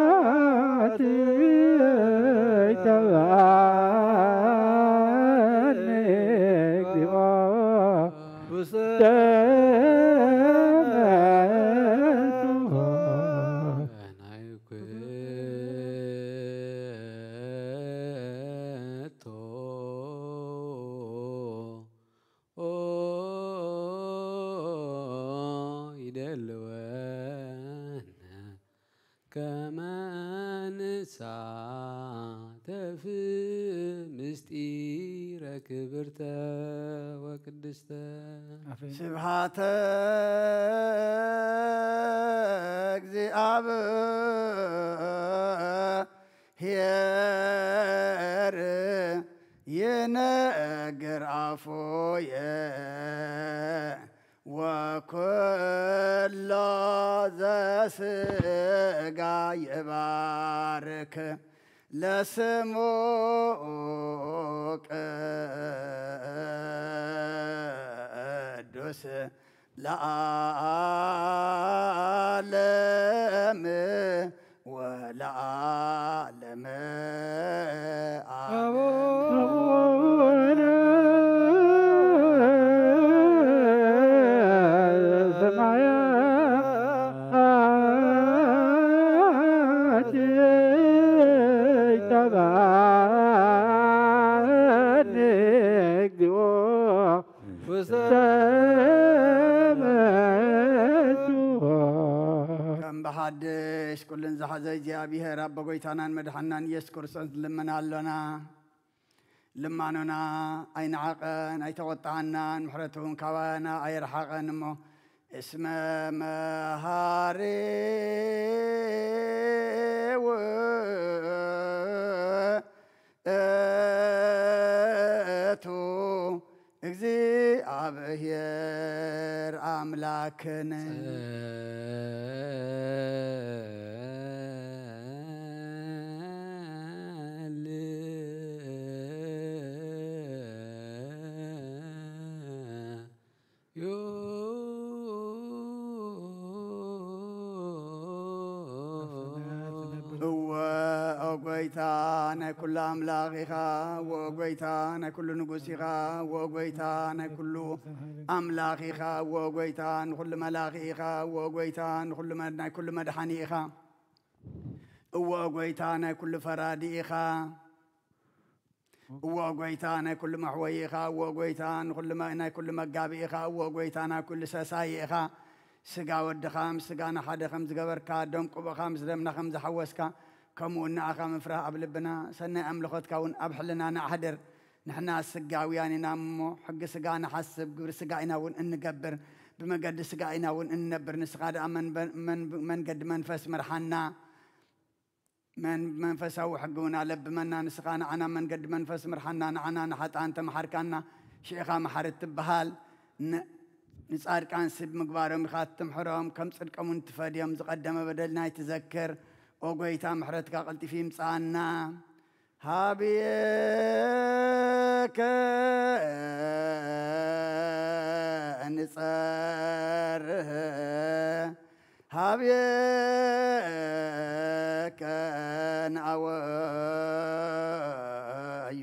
በሰማያት ይትባረክ እግዚኦ ውስተ ከመ ንሳተፍ ምስጢረ ክብርተ ወቅድስተ። ስብሐተ እግዚአብሔር ይነግር አፉየ ወኩሎ ዘስጋ ይባርክ ለስሙ ቅዱስ ለዓለም ወለዓለመ ዓለም። አቡነ ዘበሰማያት ይትቀደስ ስምከ እግዚኦ ውስተ ከም ብሓድሽ ኩልን ዝሓዘ እግዚኣብሔር ኣቦ ጎይታናን መድሓናን ኢየሱስ ክርስቶስ ንልምን ኣሎና። ልማኖና ኣይነዓቐን ኣይተቖጣዓናን፣ ምሕረቱ እውን ካባና ኣይረሓቐን እሞ፣ እስመ መሃሪ ውእቱ እግዚአብሔር አምላክን። እወ ኦ ጎይታ ናይ ኩሉ ኣምላኽ ኢኻ። እወ ኦ ጎይታ ናይ ኩሉ ንጉስ ኢኻ። እወ ኦ ጎይታ ናይ ኩሉ ኣምላኽ ኢኻ። እወ ኦ ጎይታ ንኩሉ መላኺ ኢኻ። እወ ኦ ጎይታ ንኩሉ መ- ናይ ኩሉ መድሓኒ ኢኻ። እወ ኦ ጎይታ ናይ ኩሉ ፈራዲ ኢኻ። እወ ጎይታ ናይ ኩሉ መሕወይ ኢኻ። እወ ጎይታ ንኩሉ መ- ናይ ኩሉ መጋቢ ኢኻ። እወ ጎይታ ናይ ኩሉ ሰሳይ ኢኻ። ስጋ ወድኻ ምስ ስጋና ሓደ ከም ዝገበርካ፣ ደም ቁብኻ ምስ ደምና ከም ዝሓወስካ፣ ከምኡ እውን ንኣኻ ምፍራህ ኣብ ልብና፣ ሰናይ ኣምልኾትካ እውን ኣብ ሕልናና ኣሕድር። ንሕና ስጋውያን ኢና እሞ፣ ሕጊ ስጋ ንሓስብ፣ ግብሪ ስጋ ኢና እውን እንገብር፣ ብመገዲ ስጋ ኢና እውን እንነብር። ንስኻ ደኣ መን- መን- መንገዲ መንፈስ ምርሓና። መን- መንፈሳዊ ሕጊ እውን ኣለብመና። ንስኻ ንዓና መንገዲ መንፈስ ምርሓና፣ ንዓና ንሓጥኣን ተምሓርካና። ሽዕኻ መሓሪ ትበሃል። ን- ንጻድቃን ስብ ምግባሮም ኢኻ ትምሕሮም፣ ከም ጽድቆም እውን ትፈድዮም። ዝቐደመ በደልና ኣይትዘክር። ኦ ጎይታ ምሕረትካ ቀልጢፉ ይምጽኣና። ሃብየከ ንጸርህ ሃብየከ ንኣወዩ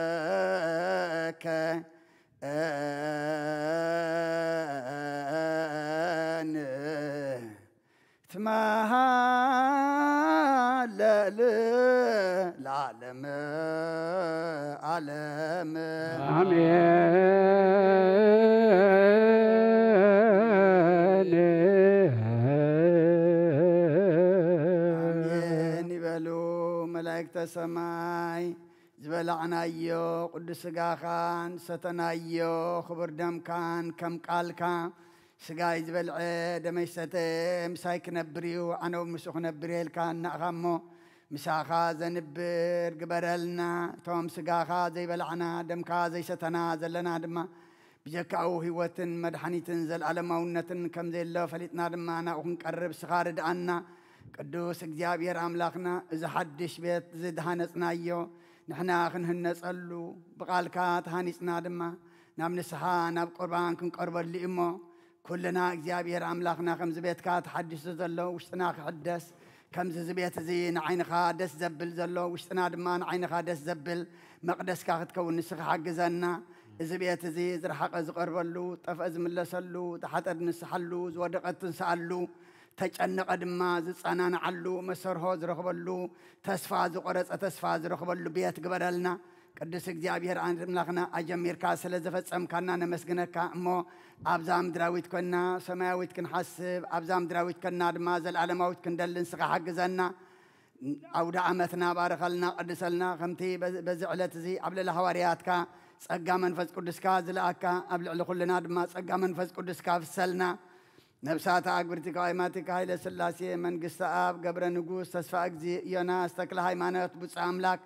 ሃብየከ ን ትመሃለል ለዓለም ዓለም። ኣሜን። ኣሜን ይበሉ መላእክተ ሰማይ። ዝበላዕናዮ ቅዱስ ስጋኻን ዝሰተናዮ ክቡር ደምካን ከም ቃልካ ስጋይ ዝበልዐ ደመይ ዝሰተ ምሳይ ክነብር እዩ፣ ኣነ እውን ምስኡ ክነብር እየ ኢልካ እናእኻ እሞ ምሳኻ ዘንብር ግበረልና። እቶም ስጋኻ ዘይበላዕና ደምካ ዘይሰተና ዘለና ድማ ብጀካኡ ህይወትን መድሓኒትን ዘለኣለማውነትን ከም ዘየሎ ፈሊጥና ድማ ናብኡ ክንቀርብ ስኻ ርድኣና። ቅዱስ እግዚኣብሔር ኣምላኽና፣ እዚ ሓድሽ ቤት እዚ ዝሃነጽናዮ ንሕና ክንህነጸሉ፣ ብቓልካ ተሃኒጽና ድማ ናብ ንስሓ ናብ ቁርባን ክንቀርበሉ እዩ እሞ፣ ኩልና እግዚኣብሔር ኣምላኽና ከምዚ ቤትካ ተሓዲሱ ዘሎ ውሽጥና ክሕደስ፣ ከምዚ እዚ ቤት እዚ ንዓይንኻ ደስ ዘብል ዘሎ ውሽጥና ድማ ንዓይንኻ ደስ ዘብል መቕደስካ ክትከውን ንስኻ ሓግዘና። እዚ ቤት እዚ ዝረሓቐ ዝቐርበሉ፣ ጠፍአ ዝምለሰሉ፣ ዝሓጠ ዝንስሓሉ፣ ዝወደቐ ትንስኣሉ፣ ተጨነቐ ድማ ዝጸናንዓሉ፣ መሰርሆ ዝረኽበሉ፣ ተስፋ ዝቖረጸ ተስፋ ዝረኽበሉ ቤት ግበረልና። ቅዱስ እግዚኣብሔር ኣምላኽና፣ ኣጀሚርካ ስለ ዘፈጸምካና ነመስግነካ። እሞ ኣብዛ ምድራዊት ኮና ሰማያዊት ክንሓስብ፣ ኣብዛ ምድራዊት ኮና ድማ ዘላለማዊት ክንደሊ ንስኻ ሓግዘና። ኣውደ ዓመትና ባርኸልና፣ ቅድሰልና። ከምቲ በዚ ዕለት እዚ ኣብ ልዕሊ ሃዋርያትካ ጸጋ መንፈስ ቅዱስካ ዝለኣካ፣ ኣብ ልዕሊ ኩልና ድማ ጸጋ መንፈስ ቅዱስካ ፍሰልና። ነብሳት ኣግብርቲ ቀዋይማትካ ኃይለ ሥላሴ መንግስቲ ኣብ ገብረ ንጉስ ተስፋ እግዚእ ዮናስ ተክለ ሃይማኖት ብፁዕ ኣምላክ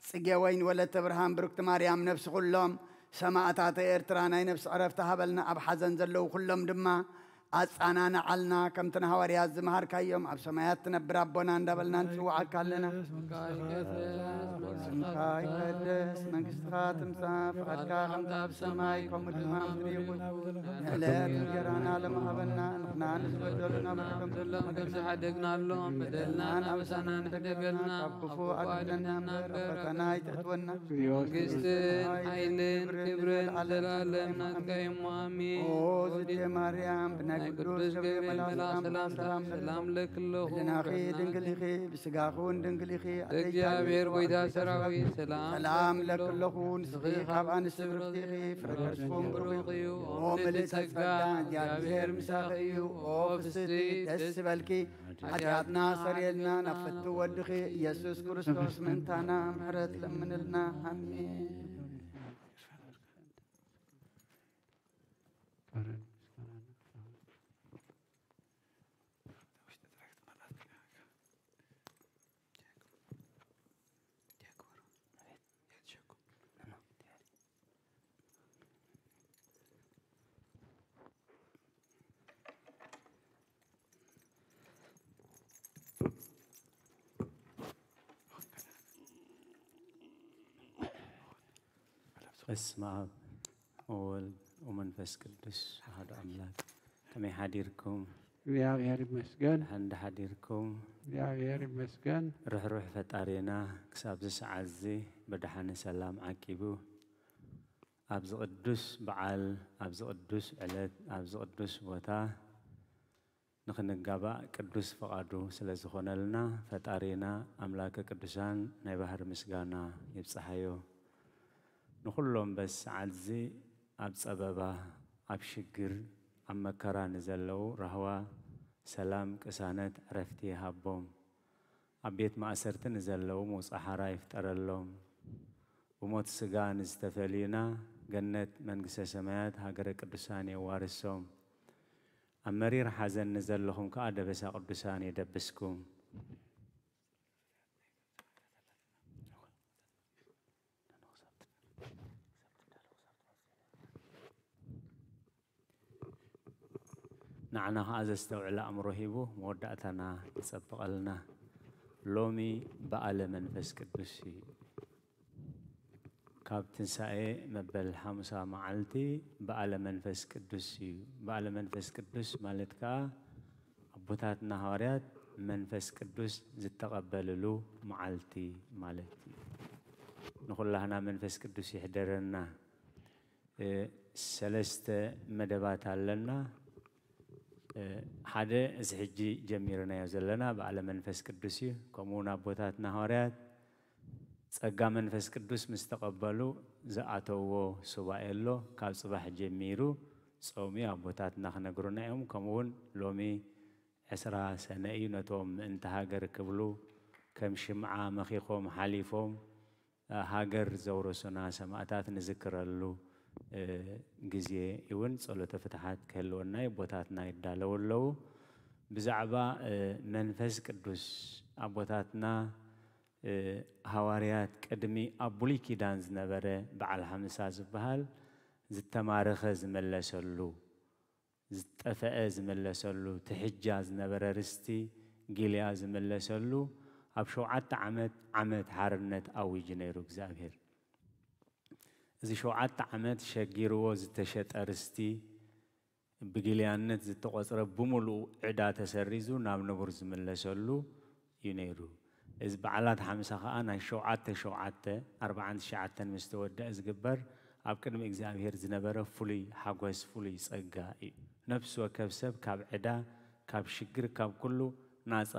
ጽጌ ወይን ወለተ ብርሃን ብርክቲ ማርያም ነፍሲ ኩሎም ሰማእታተ ኤርትራ ናይ ነፍሲ ዕረፍቲ ሃበልና። ኣብ ሓዘን ዘለዉ ኩሎም ድማ ኣጻናንዓልና። ከምቲ ንሃዋርያት ዝመሃርካዮም ኣብ ሰማያት ትነብር ኣቦና እንዳበልና ንጽውዓካ ኣለና። ስምካ ይቀደስ፣ መንግስትኻ ትምጻእ፣ ፍቓድካ ከምቲ ኣብ ሰማይ ከምኡ ድማ ኣብ ምድሪ ይኹን። ንዕለት እንጀራና ሎም ሃበና፣ ንሕና ንዝበደሉና በደሎም ከም ዝሓደግናሎም በደልናን ኣበሳናን ሕደገልና፣ ካብ ክፉእ ኣድሕነና እምበር፣ ኣብ ፈተና ኣይተእትወና። መንግስትን ሓይልን ክብርን ዘላለም ናትካ እሞ፣ ኣሜን። ኦ ዝቴ ማርያም፣ ብናይ ናይ ቅዱስ ቅዱስ ገብርኤል ገብርኤል መልኣክ መልኣክ ሰላምታ ሰላም ሰላም እብለኪ ኣለኹ። ህልናኺ ድንግል ኢኺ፣ ብስጋኺ እውን ድንግል ኢኺ። ኣደይ እግዚኣብሔር ጎይታ ሰራዊት ሰላም ሰላም እብለኪ ኣለኹ። ንስኺ ካብ ኣንስቲ ብርኽቲ ኢኺ፣ ፍረ ከርስኹም ብሩኽ እዩ። ኦ ምልዕተ ጸጋ፣ እግዚኣብሔር ምሳኺ እዩ። ኦ ፍስቲ ደስ ይበልኪ፣ ሓጢኣትና ሰሪየልና፣ ናብ ፍቱ ወድኺ ኢየሱስ ክርስቶስ ምእንታና ምሕረት ለምንልና። ኣሜን። በስመ አብ ወወልድ ወመንፈስ ቅዱስ አሐዱ አምላክ። ከመይ ሓዲርኩም? እግዚኣብሔር ይመስገን። ደሓን ዶ ሓዲርኩም? እግዚኣብሔር ይመስገን። ርሕሩሕ ፈጣሪና ክሳብ እዚ ሰዓት እዚ ብደሓን ሰላም ዓቂቡ ኣብዚ ቅዱስ በዓል፣ ኣብዚ ቅዱስ ዕለት፣ ኣብዚ ቅዱስ ቦታ ንኽንጋባእ ቅዱስ ፍቓዱ ስለ ዝኾነልና፣ ፈጣሪና ኣምላከ ቅዱሳን ናይ ባህሪ ምስጋና ይብጽሓዮ። ንኹሎም በዚ ሰዓት እዚ ኣብ ጸበባ፣ ኣብ ሽግር፣ ኣብ መከራ ንዘለዉ ራህዋ፣ ሰላም፣ ቅሳነት፣ ዕረፍቲ ይሃቦም። ኣብ ቤት ማእሰርቲ ንዘለዉ ምውጻእ ሓራ ይፍጠረሎም። ብሞት ስጋ ንዝተፈልዩና ገነት መንግስተ ሰማያት ሃገረ ቅዱሳን የዋርሶም። ኣብ መሪር ሓዘን ንዘለኹም ከኣ ደበሳ ቅዱሳን የደብስኩም። ንዓና ኸዓ ዘስተውዕል ኣእምሮ ሂቡ መወዳእታና ይጸብቐልና። ሎሚ በዓለ መንፈስ ቅዱስ እዩ። ካብ ትንሳኤ መበል ሓሙሳ መዓልቲ በዓለ መንፈስ ቅዱስ እዩ። በዓለ መንፈስ ቅዱስ ማለት ከኣ ኣቦታትና ሃዋርያት መንፈስ ቅዱስ ዝተቐበልሉ መዓልቲ ማለት እዩ። ንኹላህና መንፈስ ቅዱስ ይሕደረና። እ፣ ሰለስተ መደባት ኣለና። እ፣ ሓደ እዚ ሕጂ ጀሚርናዮ ዘለና በዓለ መንፈስ ቅዱስ እዩ። ከምኡ እውን ኣቦታትና ሃዋርያት ጸጋ መንፈስ ቅዱስ ምስ ተቐበሉ ዝኣተውዎ ሱባኤ ኣሎ። ካብ ጽባሕ ጀሚሩ ጾም እዩ፣ ኣቦታትና ክነግሩና እዮም። ከምኡ እውን ሎሚ ዕስራ ሰነ እዩ። ነቶም ምእንቲ ሃገር ክብሉ ከም ሽምዓ መኺኾም ሓሊፎም ሃገር ዘውረሱና ሰማእታት ንዝክረሉ፣ እ፣ ግዜ እውን ጸሎተ ፍትሓት ክህልወና እዩ። ኣቦታትና ይዳለዉ ኣለዉ። ብዛዕባ፣ እ፣ መንፈስ ቅዱስ ኣቦታትና፣ እ፣ ሃዋርያት ቅድሚ ኣብ ብሉይ ኪዳን ዝነበረ በዓል ሓምሳ ዝበሃል ዝተማረኸ ዝመለሰሉ፣ ዝጠፈአ ዝመለሰሉ፣ ትሕጃ ዝነበረ ርስቲ ጊልያ ዝመለሰሉ፣ ኣብ ሸውዓተ ዓመት ዓመት ሓርነት ኣዊጁ ነይሩ እግዚኣብሔር። እዚ ሸውዓተ ዓመት ሸጊርዎ ዝተሸጠ ርስቲ፣ ብጊልያነት ዝተቖጽረ ብምሉኡ ዕዳ ተሰሪዙ ናብ ንቡር ዝምለሰሉ እዩ ነይሩ። እዚ በዓላት ሓምሳ ኸኣ ናይ ሸውዓተ ሸውዓተ፣ ኣርብዓን ትሽዓተን ምስ ተወድአ ዝግበር ኣብ ቅድሚ እግዚኣብሔር ዝነበረ ፍሉይ ሓጎስ፣ ፍሉይ ጸጋ እዩ። ነፍሲ ወከፍ ሰብ ካብ ዕዳ፣ ካብ ሽግር፣ ካብ ኩሉ ናጻ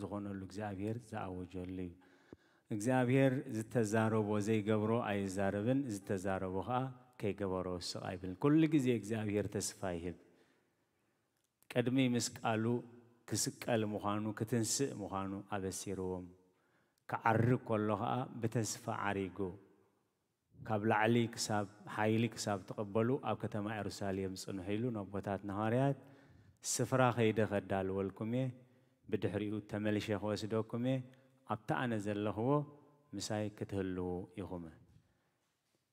ዝኾነሉ እግዚኣብሔር ዝኣወጀሉ እዩ። እግዚኣብሔር ዝተዛረቦ ዘይገብሮ ኣይዛረብን፣ ዝተዛረቦ ኸዓ ከይገበሮ ስቕ ኣይብልን። ኩሉ ግዜ እግዚኣብሔር ተስፋ ይህብ። ቅድሚ ምስ ቃሉ ክስቀል ምዃኑ፣ ክትንስእ ምዃኑ ኣበሲርዎም። ክዓርግ ከሎ ኸዓ ብተስፋ ዓሪጉ። ካብ ላዕሊ ክሳብ ሓይሊ ክሳብ ትቕበሉ ኣብ ከተማ የሩሳሌም ጽንሑ ኢሉ ነቦታትና ሃዋርያት፣ ስፍራ ከይደ ከዳልወልኩም እየ፣ ብድሕሪኡ ተመልሼ ክወስደኩም እየ፣ ኣብቲ ኣነ ዘለኽዎ ምሳይ ክትህልዉ ኢኹም።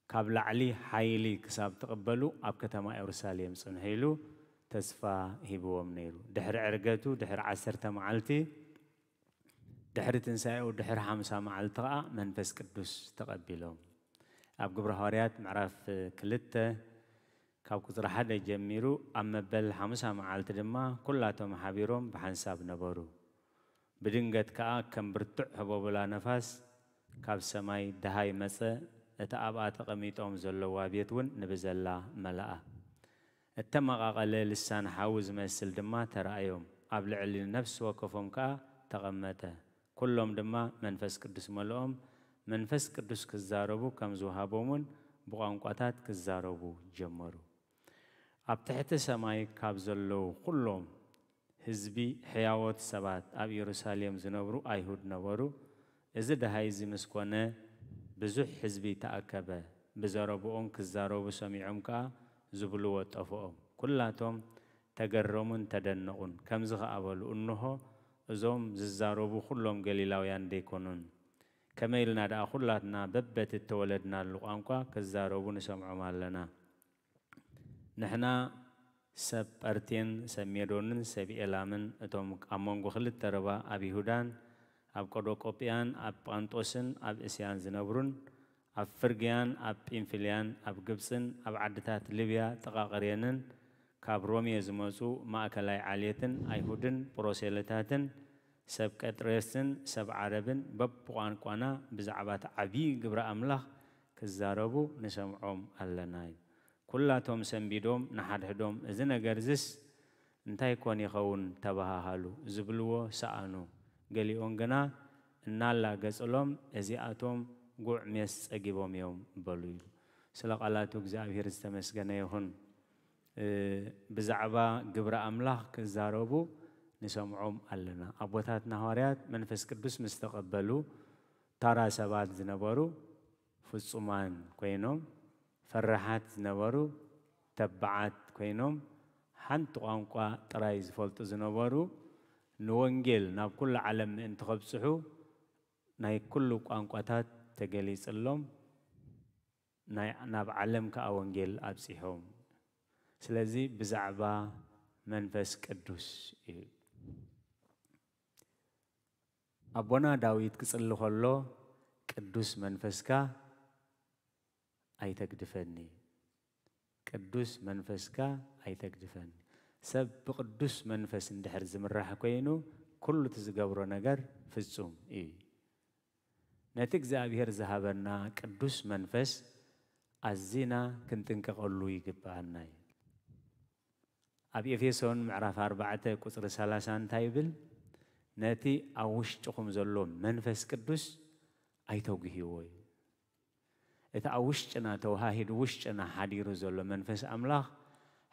ካብ ላዕሊ ሓይሊ ክሳብ ትቕበሉ ኣብ ከተማ የሩሳሌም ጽንሑ ኢሉ ተስፋ ሂብዎም ነይሩ። ድሕሪ ዕርገቱ፣ ድሕሪ ዓሰርተ መዓልቲ፣ ድሕሪ ትንሳኤኡ፣ ድሕሪ ሓምሳ መዓልቲ ኸዓ መንፈስ ቅዱስ ተቐቢሎም። ኣብ ግብረ ሃዋርያት ምዕራፍ ክልተ ካብ ቁጽሪ ሓደ ጀሚሩ፣ ኣብ መበል ሓምሳ መዓልቲ ድማ ኩላቶም ሓቢሮም ብሓንሳብ ነበሩ። ብድንገት ከኣ ከም ብርቱዕ ህቦብላ ነፋስ ካብ ሰማይ ደሃይ መጸ፣ እቲ ኣብኣ ተቐሚጦም ዘለዋ ቤት እውን ንብዘላ መለኣ። እተመቓቐለ ልሳን ሓዊ ዝመስል ድማ ተራእዮም፣ ኣብ ልዕሊ ነፍሲ ወከፎም ከኣ ተቐመጠ። ኩሎም ድማ መንፈስ ቅዱስ መልኦም፣ መንፈስ ቅዱስ ክዛረቡ ከም ዝወሃቦም እውን ብቋንቋታት ክዛረቡ ጀመሩ። ኣብ ትሕቲ ሰማይ ካብ ዘለዉ ኩሎም ህዝቢ ሕያዎት ሰባት ኣብ የሩሳሌም ዝነብሩ ኣይሁድ ነበሩ። እዚ ደሃይ እዚ ምስ ኮነ ብዙሕ ህዝቢ ተኣከበ። ብዘረብኦም ክዛረቡ ሰሚዖም ከኣ ዝብልዎ ጠፍኦም። ኩላቶም ተገረሙን ተደነቑን። ከምዚ ኸኣ በሉ፣ እንሆ እዞም ዝዛረቡ ኩሎም ገሊላውያን ደይኮኑን? ከመይ ኢልና ደኣ ኩላትና በበቲ እተወለድናሉ ቋንቋ ክዛረቡ ንሰምዖም ኣለና? ንሕና ሰብ ጳርቴን ሰብ ሜዶንን ሰብ ኤላምን፣ እቶም ኣብ መንጎ ክልተ ርባ ኣብ ይሁዳን ኣብ ቀዶቆጵያን ኣብ ጳንጦስን ኣብ እስያን ዝነብሩን፣ ኣብ ፍርግያን ኣብ ጳምፍልያን ኣብ ግብጽን ኣብ ዓድታት ልብያ ጥቓ ቅሬንን ካብ ሮሜ ዝመጹ ማእከላይ ዓሌትን ኣይሁድን ፕሮሴልታትን ሰብ ቀጥሬስን ሰብ ዓረብን በብቋንቋና ብዛዕባ እቲ ዓብዪ ግብሪ ኣምላኽ ክዛረቡ ንሰምዖም ኣለና እዩ። ኩላቶም ሰንቢዶም ንሓድሕዶም፣ "እዚ ነገር እዝስ እንታይ ኮን ይኸውን?" ተባሃሃሉ። ዝብልዎ ሰኣኑ። ገሊኦም ግና እናላገጽሎም፣ "እዚኣቶም ጉዕ ሜስ ጸጊቦም እዮም" በሉ ኢሉ። ስለ ቃላቱ እግዚኣብሔር ዝተመስገነ ይኹን። እ፣ ብዛዕባ ግብሪ ኣምላኽ ክዛረቡ ንሰምዖም ኣለና። ኣቦታትና ሃዋርያት መንፈስ ቅዱስ ምስ ተቐበሉ፣ ታራ ሰባት ዝነበሩ ፍጹማን ኮይኖም፣ ፈራሓት ዝነበሩ ተባዓት ኮይኖም፣ ሓንቲ ቋንቋ ጥራይ ዝፈልጡ ዝነበሩ፣ ንወንጌል ናብ ኩሉ ዓለም ምእንቲ ከብጽሑ፣ ናይ ኩሉ ቋንቋታት ተገሊጽሎም፣ ናይ፣ ናብ ዓለም ከኣ ወንጌል ኣብጺሖም። ስለዚ ብዛዕባ መንፈስ ቅዱስ እዩ። ኣቦና ዳዊት ክጽሊ ከሎ፣ "ቅዱስ መንፈስካ ኣይተግድፈኒ፣ ቅዱስ መንፈስካ ኣይተግድፈኒ።" ሰብ ብቅዱስ መንፈስ እንድሕር ዝምራሕ ኮይኑ፣ ኩሉ እቲ ዝገብሮ ነገር ፍጹም እዩ። ነቲ እግዚኣብሔር ዝሃበና ቅዱስ መንፈስ ኣዚና ክንጥንቀቐሉ ይግብኣና እዩ። ኣብ ኤፌሶን ምዕራፍ ኣርባዕተ ቁጽሪ ሰላሳ እንታይ ይብል? "ነቲ ኣብ ውሽጥኹም ዘሎ መንፈስ ቅዱስ ኣይተጉህይዎ" እዩ። እቲ ኣብ ውሽጥና ተወሃሂዱ፣ ውሽጥና ሓዲሩ ዘሎ መንፈስ ኣምላኽ፣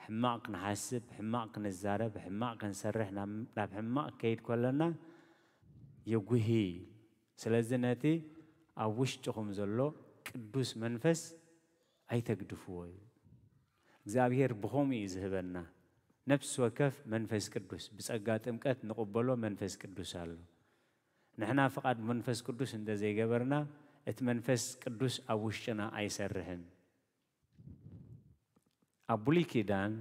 ሕማቕ ክንሓስብ፣ ሕማቕ ክንዛረብ፣ ሕማቕ ክንሰርሕ፣ ናብ፣ ናብ ሕማቕ ከይድ ከለና የጉሂ። ስለዚ ነቲ ኣብ ውሽጥኹም ዘሎ ቅዱስ መንፈስ ኣይተግድፍዎ እዩ። እግዚኣብሔር ብኸምኡ እዩ ዝህበና። ነፍሲ ወከፍ መንፈስ ቅዱስ፣ ብጸጋ ጥምቀት ንቕበሎ መንፈስ ቅዱስ ኣሎ። ንሕና ፍቓድ መንፈስ ቅዱስ እንተ ዘይገበርና፣ እቲ መንፈስ ቅዱስ ኣብ ውሽጥና ኣይሰርሕን። ኣብ ብሉይ ኪዳን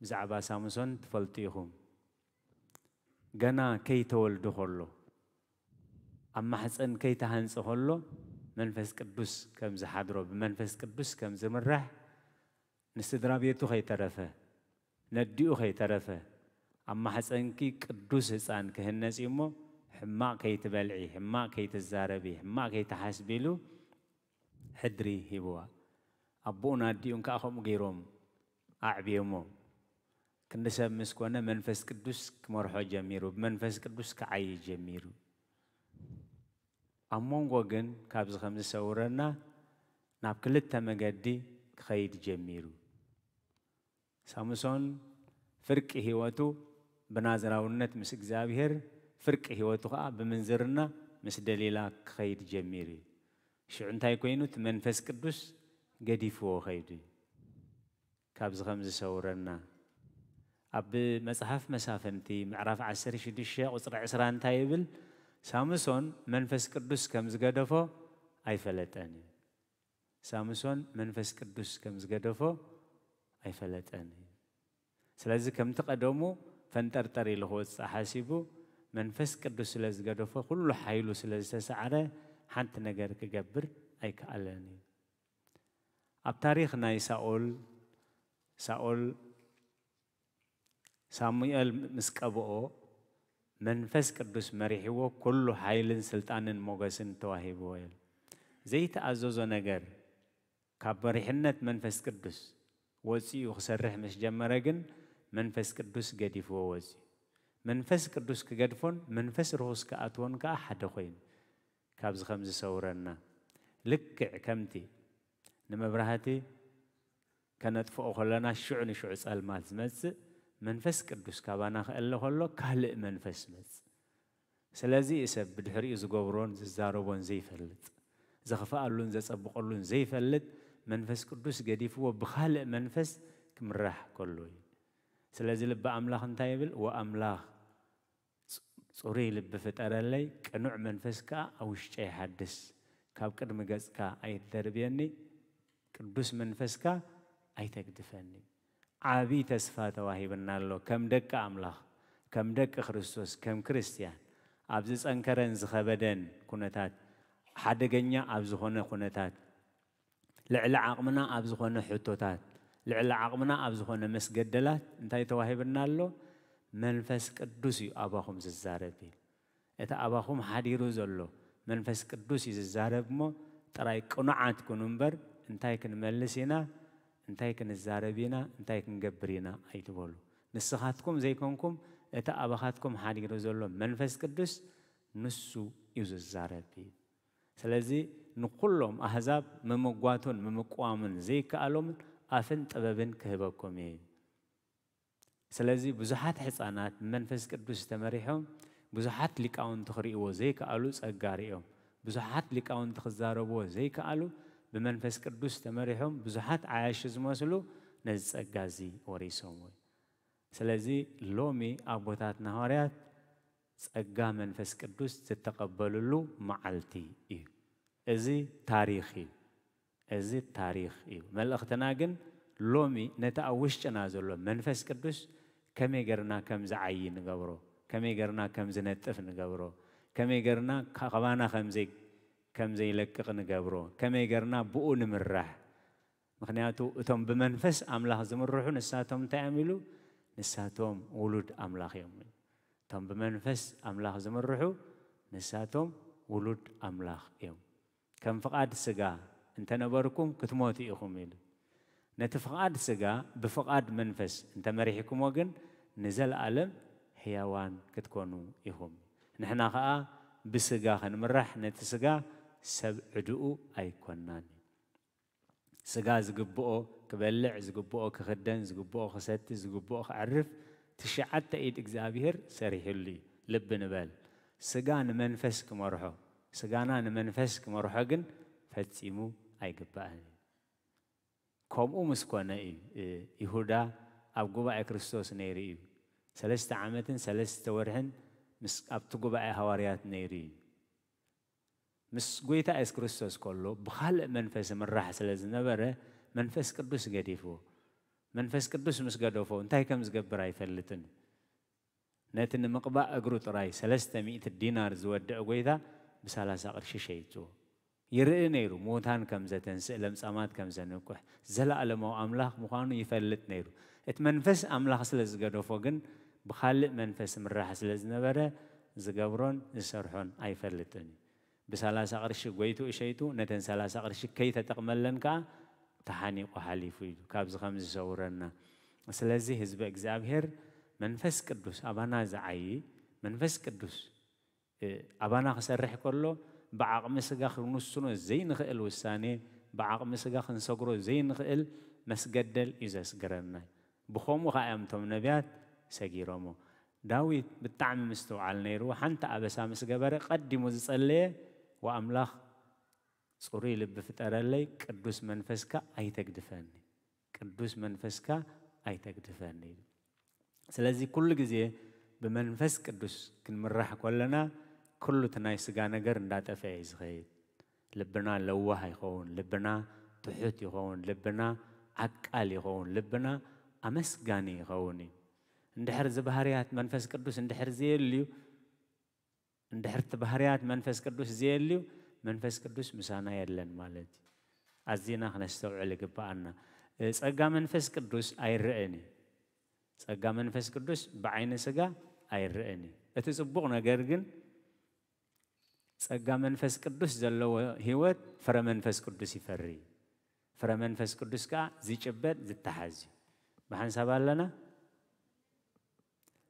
ብዛዕባ ሳምሶን ትፈልጡ ኢኹም። ገና ከይተወልዱ ከሎ፣ ኣብ ማሕፀን ከይተሃንፀ ከሎ መንፈስ ቅዱስ ከም ዝሓድሮ፣ ብመንፈስ ቅዱስ ከም ዝምራሕ፣ ንስድራ ቤቱ ከይተረፈ፣ ነዲኡ ከይተረፈ፣ ኣብ ማሕፀንኪ ቅዱስ ህፃን ክህነፅ እዩ እሞ፣ ሕማቕ ከይትበልዒ፣ ሕማቕ ከይትዛረቢ፣ ሕማቕ ከይትሓስቢ ኢሉ ሕድሪ ሂብዋ። ኣቦኡን ኣዲኡን ከዓ ከምኡ ገይሮም ኣዕብዮሞ። ክንዲ ሰብ ምስ ኮነ መንፈስ ቅዱስ ክመርሖ ጀሚሩ፣ ብመንፈስ ቅዱስ ክዓይ ጀሚሩ። ኣብ መንጎ ግን ካብዚ ከም ዝሰውረና ናብ ክልተ መገዲ ክኸይድ ጀሚሩ። ሳምሶን ፍርቂ ህይወቱ ብናዝራውነት ምስ እግዚኣብሔር፣ ፍርቂ ህይወቱ ኸዓ ብምንዝርና ምስ ደሊላ ክኸይድ ጀሚሩ እዩ። ሽዑ እንታይ ኮይኑ? እቲ መንፈስ ቅዱስ ገዲፍዎ ኸይዱ እዩ። ካብዚ ከም ዝሰውረና፣ ኣብ መጽሓፍ መሳፍንቲ ምዕራፍ ዓሰርተ ሽዱሽተ ቁጽሪ ዕስራ እንታይ ይብል? ሳምሶን መንፈስ ቅዱስ ከም ዝገደፎ ኣይፈለጠን እዩ። ሳምሶን መንፈስ ቅዱስ ከም ዝገደፎ ኣይፈለጠን እዩ። ስለዚ ከምቲ ቀደሙ ፈንጠርጠር ኢሉ ክወጽእ ሓሲቡ፣ መንፈስ ቅዱስ ስለ ዝገደፎ፣ ኩሉ ሓይሉ ስለ ዝተሳዕረ፣ ሓንቲ ነገር ክገብር ኣይከኣለን እዩ። ኣብ ታሪኽ ናይ ሳኦል፣ ሳኦል ሳሙኤል ምስ ቀብኦ፣ መንፈስ ቅዱስ መሪሕዎ፣ ኩሉ ሓይልን ስልጣንን ሞገስን ተዋሂብዎ እዩ። ዘይተኣዘዞ ነገር ካብ መሪሕነት መንፈስ ቅዱስ ወጺኡ ክሰርሕ ምስ ጀመረ ግን፣ መንፈስ ቅዱስ ገዲፍዎ ወጺኡ። መንፈስ ቅዱስ ክገድፎን መንፈስ ርኹስ ክኣትዎን ከኣ ሓደ ኮይኑ፣ ካብዚ ከም ዝሰውረና፣ ልክዕ ከምቲ ንመብራህቲ ከነጥፍኦ ከለና ሽዑ ንሽዑ ጸልማት ዝመጽእ፣ መንፈስ ቅዱስ ካባና ክእለ ከሎ ካልእ መንፈስ ይመጽእ። ስለዚ እዩ ሰብ ብድሕሪኡ ዝገብሮን ዝዛረቦን ዘይፈልጥ፣ ዘኽፍኣሉን ዘጸብቐሉን ዘይፈልጥ፣ መንፈስ ቅዱስ ገዲፍዎ ብኻልእ መንፈስ ክምራሕ ከሎ እዩ። ስለዚ ልቢ ኣምላኽ እንታይ ይብል? ወኣምላኽ ጽ-፣ ጽሩይ ልቢ ፍጠረለይ፣ ቅኑዕ መንፈስ ከኣ ኣብ ውሽጠይ ሓድስ። ካብ ቅድሚ ገጽካ ኣይትደርብየኒ፣ ቅዱስ መንፈስካ ኣይተግድፈኒ። ዓቢ ተስፋ ተዋሂብና ኣሎ። ከም ደቂ ኣምላኽ፣ ከም ደቂ ክርስቶስ፣ ከም ክርስትያን፣ ኣብ ዝጸንከረን ዝኸበደን ኩነታት፣ ሓደገኛ ኣብ ዝኾነ ኩነታት፣ ልዕሊ ዓቕምና ኣብ ዝኾነ ሕቶታት፣ ልዕሊ ዓቕምና ኣብ ዝኾነ መስገደላት እንታይ ተዋሂብና ኣሎ? መንፈስ ቅዱስ እዩ ኣባኹም ዝዛረብ ይብል። እቲ ኣባኹም ሓዲሩ ዘሎ መንፈስ ቅዱስ እዩ ዝዛረብ እሞ፣ ጥራይ ቅኑዓት ኩኑ እምበር፣ እንታይ ክንመልስ ኢና፣ እንታይ ክንዛረብ ኢና፣ እንታይ ክንገብር ኢና ኣይትበሉ። ንስኻትኩም ዘይኮንኩም፣ እቲ ኣባኻትኩም ሓዲሩ ዘሎ መንፈስ ቅዱስ ንሱ እዩ ዝዛረብ እዩ። ስለዚ ንኹሎም ኣህዛብ ምምጓቱን ምምቅዋሙን ዘይከኣሎምን ኣፍን ጥበብን ክህበኩም እዩ። ስለዚ ብዙሓት ሕፃናት ብመንፈስ ቅዱስ ተመሪሖም ብዙሓት ሊቃውንቲ ክርእይዎ ዘይከኣሉ ጸጋ ርእዮም። ብዙሓት ሊቃውንቲ ክዛረብዎ ዘይከኣሉ ብመንፈስ ቅዱስ ተመሪሖም ብዙሓት ዓያሺ ዝመስሉ ነዚ ጸጋ እዚ ወሪሶምዎ እዩ። ስለዚ ሎሚ ኣቦታትና ሃዋርያት ጸጋ መንፈስ ቅዱስ ዝተቐበልሉ መዓልቲ እዩ። እዚ ታሪኽ እዩ። እዚ ታሪኽ እዩ። መልእኽትና ግን ሎሚ ነቲ ኣብ ውሽጥና ዘሎ መንፈስ ቅዱስ ከመይ ጌርና ከም ዝዓዪ ንገብሮ፣ ከመይ ጌርና ከም ዝነጥፍ ንገብሮ፣ ከመይ ጌርና ካባና ከም ዘይ-፣ ከም ዘይለቅቕ ንገብሮ፣ ከመይ ጌርና ብኡ ንምራሕ። ምኽንያቱ እቶም ብመንፈስ ኣምላኽ ዝምርሑ ንሳቶም እንታይ እዮም ኢሉ? ንሳቶም ውሉድ ኣምላኽ እዮም። እቶም ብመንፈስ ኣምላኽ ዝምርሑ ንሳቶም ውሉድ ኣምላኽ እዮም። ከም ፍቓድ ስጋ እንተነበርኩም ክትሞቱ ኢኹም ኢሉ። ነቲ ፍቓድ ስጋ ብፍቓድ መንፈስ እንተመሪሕኩሞ ግን ንዘለኣለም ሕያዋን ክትኮኑ ኢኹም። ንሕና ኸኣ ብስጋ ክንምራሕ ነቲ ስጋ ሰብ ዕድኡ ኣይኮናን። ስጋ ዝግብኦ ክበልዕ፣ ዝግብኦ ክኽደን፣ ዝግብኦ ክሰቲ፣ ዝግብኦ ክዕርፍ ትሽዓተ ኢድ እግዚኣብሔር ሰሪሕሉ እዩ። ልቢ ንበል። ስጋ ንመንፈስ ክመርሖ፣ ስጋና ንመንፈስ ክመርሖ ግን ፈጺሙ ኣይግባእን እዩ። ከምኡ ምስ ኮነ እዩ፣ እ፣ ይሁዳ ኣብ ጉባኤ ክርስቶስ ነይሩ እዩ። ሰለስተ ዓመትን ሰለስተ ወርሕን ምስ፣ ኣብቲ ጉባኤ ሃዋርያት ነይሩ እዩ። ምስ ጎይታ የሱስ ክርስቶስ ከሎ ብኻልእ መንፈስ ይምራሕ ስለ ዝነበረ መንፈስ ቅዱስ ገዲፍዎ። መንፈስ ቅዱስ ምስ ገደፎ እንታይ ከም ዝገብር ኣይፈልጥን። ነቲ ንምቕባእ እግሩ ጥራይ ሰለስተ ሚእቲ ዲናር ዝወድእ ጎይታ ብሰላሳ ቅርሺ ሸይጥዎ። ይርኢ ነይሩ፣ ምዉታን ከም ዘተንስእ፣ ለምጻማት ከም ዘንቅሕ፣ ዘለኣለማዊ ኣምላኽ ምዃኑ ይፈልጥ ነይሩ። እቲ መንፈስ ኣምላኽ ስለ ዝገደፎ ግን ብኻልእ መንፈስ ይምራሕ ስለ ዝነበረ ዝገብሮን ዝሰርሖን ኣይፈልጥን እዩ። ብሰላሳ ቅርሺ ጎይትኡ ሸይጡ፣ ነተን ሰላሳ ቅርሺ ከይተጠቕመለን ከኣ ተሓኒቑ ሓሊፉ ኢሉ። ካብዚ ከም ዝሰውረና። ስለዚ ህዝቢ እግዚኣብሔር መንፈስ ቅዱስ ኣባና ዝዓዪ፣ መንፈስ ቅዱስ፣ እ፣ ኣባና ክሰርሕ ከሎ ብዓቕሚ ስጋ ክንውስኖ ዘይንኽእል ውሳኔ፣ ብዓቕሚ ስጋ ክንሰግሮ ዘይንኽእል መስገደል እዩ ዘስግረና። ብኸምኡ ኸዓ እዮም እቶም ነቢያት ሰጊሮሞ። ዳዊት ብጣዕሚ ምስትውዓል ነይርዎ። ሓንቲ ኣበሳ ምስ ገበረ ቀዲሙ ዝጸለየ፣ "ወኣምላኽ ጽሩይ ልቢ ፍጠረለይ፣ ቅዱስ መንፈስካ ኣይተግድፈኒ፣ ቅዱስ መንፈስካ ኣይተግድፈኒ" ኢሉ። ስለዚ ኩሉ ግዜ ብመንፈስ ቅዱስ ክንምራሕ ከለና፣ ኩሉ እቲ ናይ ስጋ ነገር እንዳጠፍአ እዩ ዝኸይድ። ልብና ለዋህ ይኸውን፣ ልብና ትሑት ይኸውን፣ ልብና ዓቃል ይኸውን፣ ልብና ኣመስጋኒ ይኸውን እዩ። እንድሕር እዚ ባህርያት መንፈስ ቅዱስ እንድሕር ዘየልዩ፣ እንድሕር እቲ ባህርያት መንፈስ ቅዱስ ዘየልዩ፣ መንፈስ ቅዱስ ምሳና የለን ማለት እዩ። ኣዚና ክነስተውዕል ይግብኣና። እ፣ ጸጋ መንፈስ ቅዱስ ኣይረአን እዩ። ጸጋ መንፈስ ቅዱስ ብዓይኒ ስጋ ኣይረአን እዩ። እቲ ጽቡቕ ነገር ግን፣ ጸጋ መንፈስ ቅዱስ ዘለዎ ህይወት ፍረ መንፈስ ቅዱስ ይፈሪ። ፍረ መንፈስ ቅዱስ ከኣ ዝጭበጥ ዝተሓዝ እዩ። ብሓንሳብ ኣለና?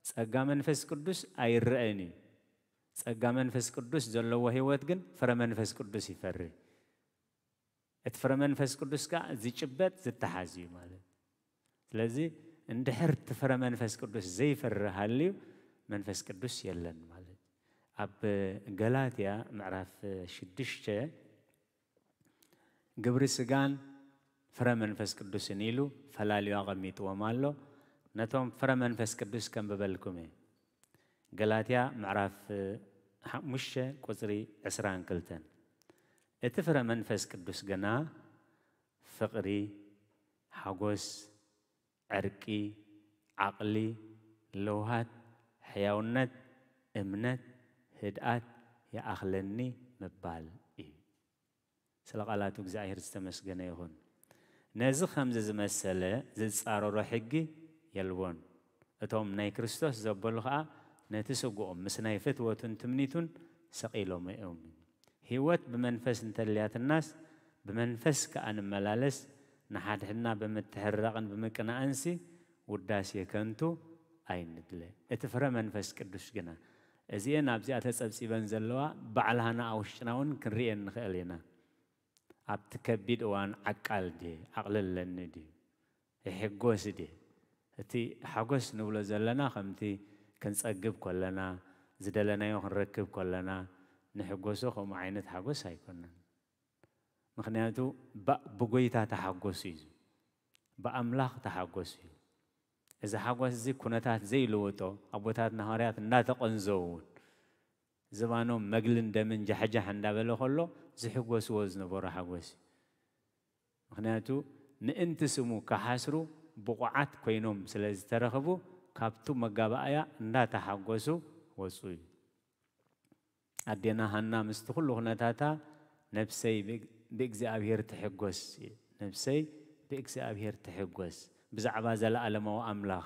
ጸጋ መንፈስ ቅዱስ ኣይረአን እዩ። ጸጋ መንፈስ ቅዱስ ዘለዎ ህይወት ግን ፍረ መንፈስ ቅዱስ ይፈሪ። እቲ ፍረ መንፈስ ቅዱስ ከኣ ዝጭበጥ ዝተሓዝ እዩ ማለት። ስለዚ እንድሕር እቲ ፍረ መንፈስ ቅዱስ ዘይፈሪ ሃልዩ፣ መንፈስ ቅዱስ የለን ማለት። ኣብ ገላትያ ምዕራፍ ሽዱሽተ፣ ግብሪ ስጋን ፍረ መንፈስ ቅዱስን ኢሉ ፈላልዩ ኣቐሚጥዎም ኣሎ። ነቶም ፍረ መንፈስ ቅዱስ ከንብበልኩም እየ። ገላትያ ምዕራፍ ሓሙሽተ ቁጽሪ ዕስራን ክልተን። እቲ ፍረ መንፈስ ቅዱስ ግና ፍቕሪ፣ ሓጎስ፣ ዕርቂ፣ ዓቕሊ፣ ለውሃት፣ ሕያውነት፣ እምነት፣ ህድኣት፣ ይኣኽለኒ ምባል እዩ። ስለ ቃላቱ እግዚኣብሔር ዝተመስገነ ይኹን። ነዚ ከምዚ ዝመሰለ ዝጻረሮ ሕጊ የልቦን። እቶም ናይ ክርስቶስ ዘበሉ ኸኣ ነቲ ስግኦም ምስ ናይ ፍትወቱን ትምኒቱን ሰቒሎሞ እዮም። ህይወት ብመንፈስ እንተልያትናስ፣ ብመንፈስ ከኣ ንመላለስ፣ ንሓድሕድና ብምትሕርራቕን ብምቅናእንሲ ውዳሴ ከንቱ ኣይንድለ። እቲ ፍረ መንፈስ ቅዱስ ግና፣ እዚኤን ኣብዚኣ ተጸብጺበን ዘለዋ ባዕላና ኣብ ውሽጥና እውን ክንርእየን ንኽእል ኢና። ኣብቲ ከቢድ እዋን ዓቃል ድየ? ኣቕልለኒ ድዩ? ይሕጎስ ድየ? እቲ ሓጎስ ንብሎ ዘለና ከምቲ ክንጸግብ ከለና፣ ዝደለናዮ ክንረክብ ከለና ንሕጎሶ፣ ከምኡ ዓይነት ሓጎስ ኣይኮነን። ምኽንያቱ ባ-፣ ብጎይታ ተሓጎሱ እዩ። ብኣምላኽ ተሓጎሱ እዩ። እዚ ሓጎስ እዚ ኩነታት ዘይልውጦ፣ ኣቦታትና ሃዋርያት እንዳተቐንዘው እውን፣ ዝባኖም መግልን ደምን ጃሕጃሕ እንዳበለ ከሎ ዝሕጎስዎ ዝነበሩ ሓጎስ እዩ። ምኽንያቱ ምእንቲ ስሙ ክሓስሩ ብቑዓት ኮይኖም ስለ ዝተረኽቡ፣ ካብቱ መጋባእያ እንዳተሓጎሱ ወጹ እዩ። ኣዴና ሃና ምስቲ ኩሉ ኩነታታ፣ "ነብሰይ ብእግ-፣ ብእግዚኣብሔር ትሕጎስ፣ ነብሰይ ብእግዚኣብሔር ትሕጎስ"፣ ብዛዕባ ዘለኣለማዊ ኣምላኽ፣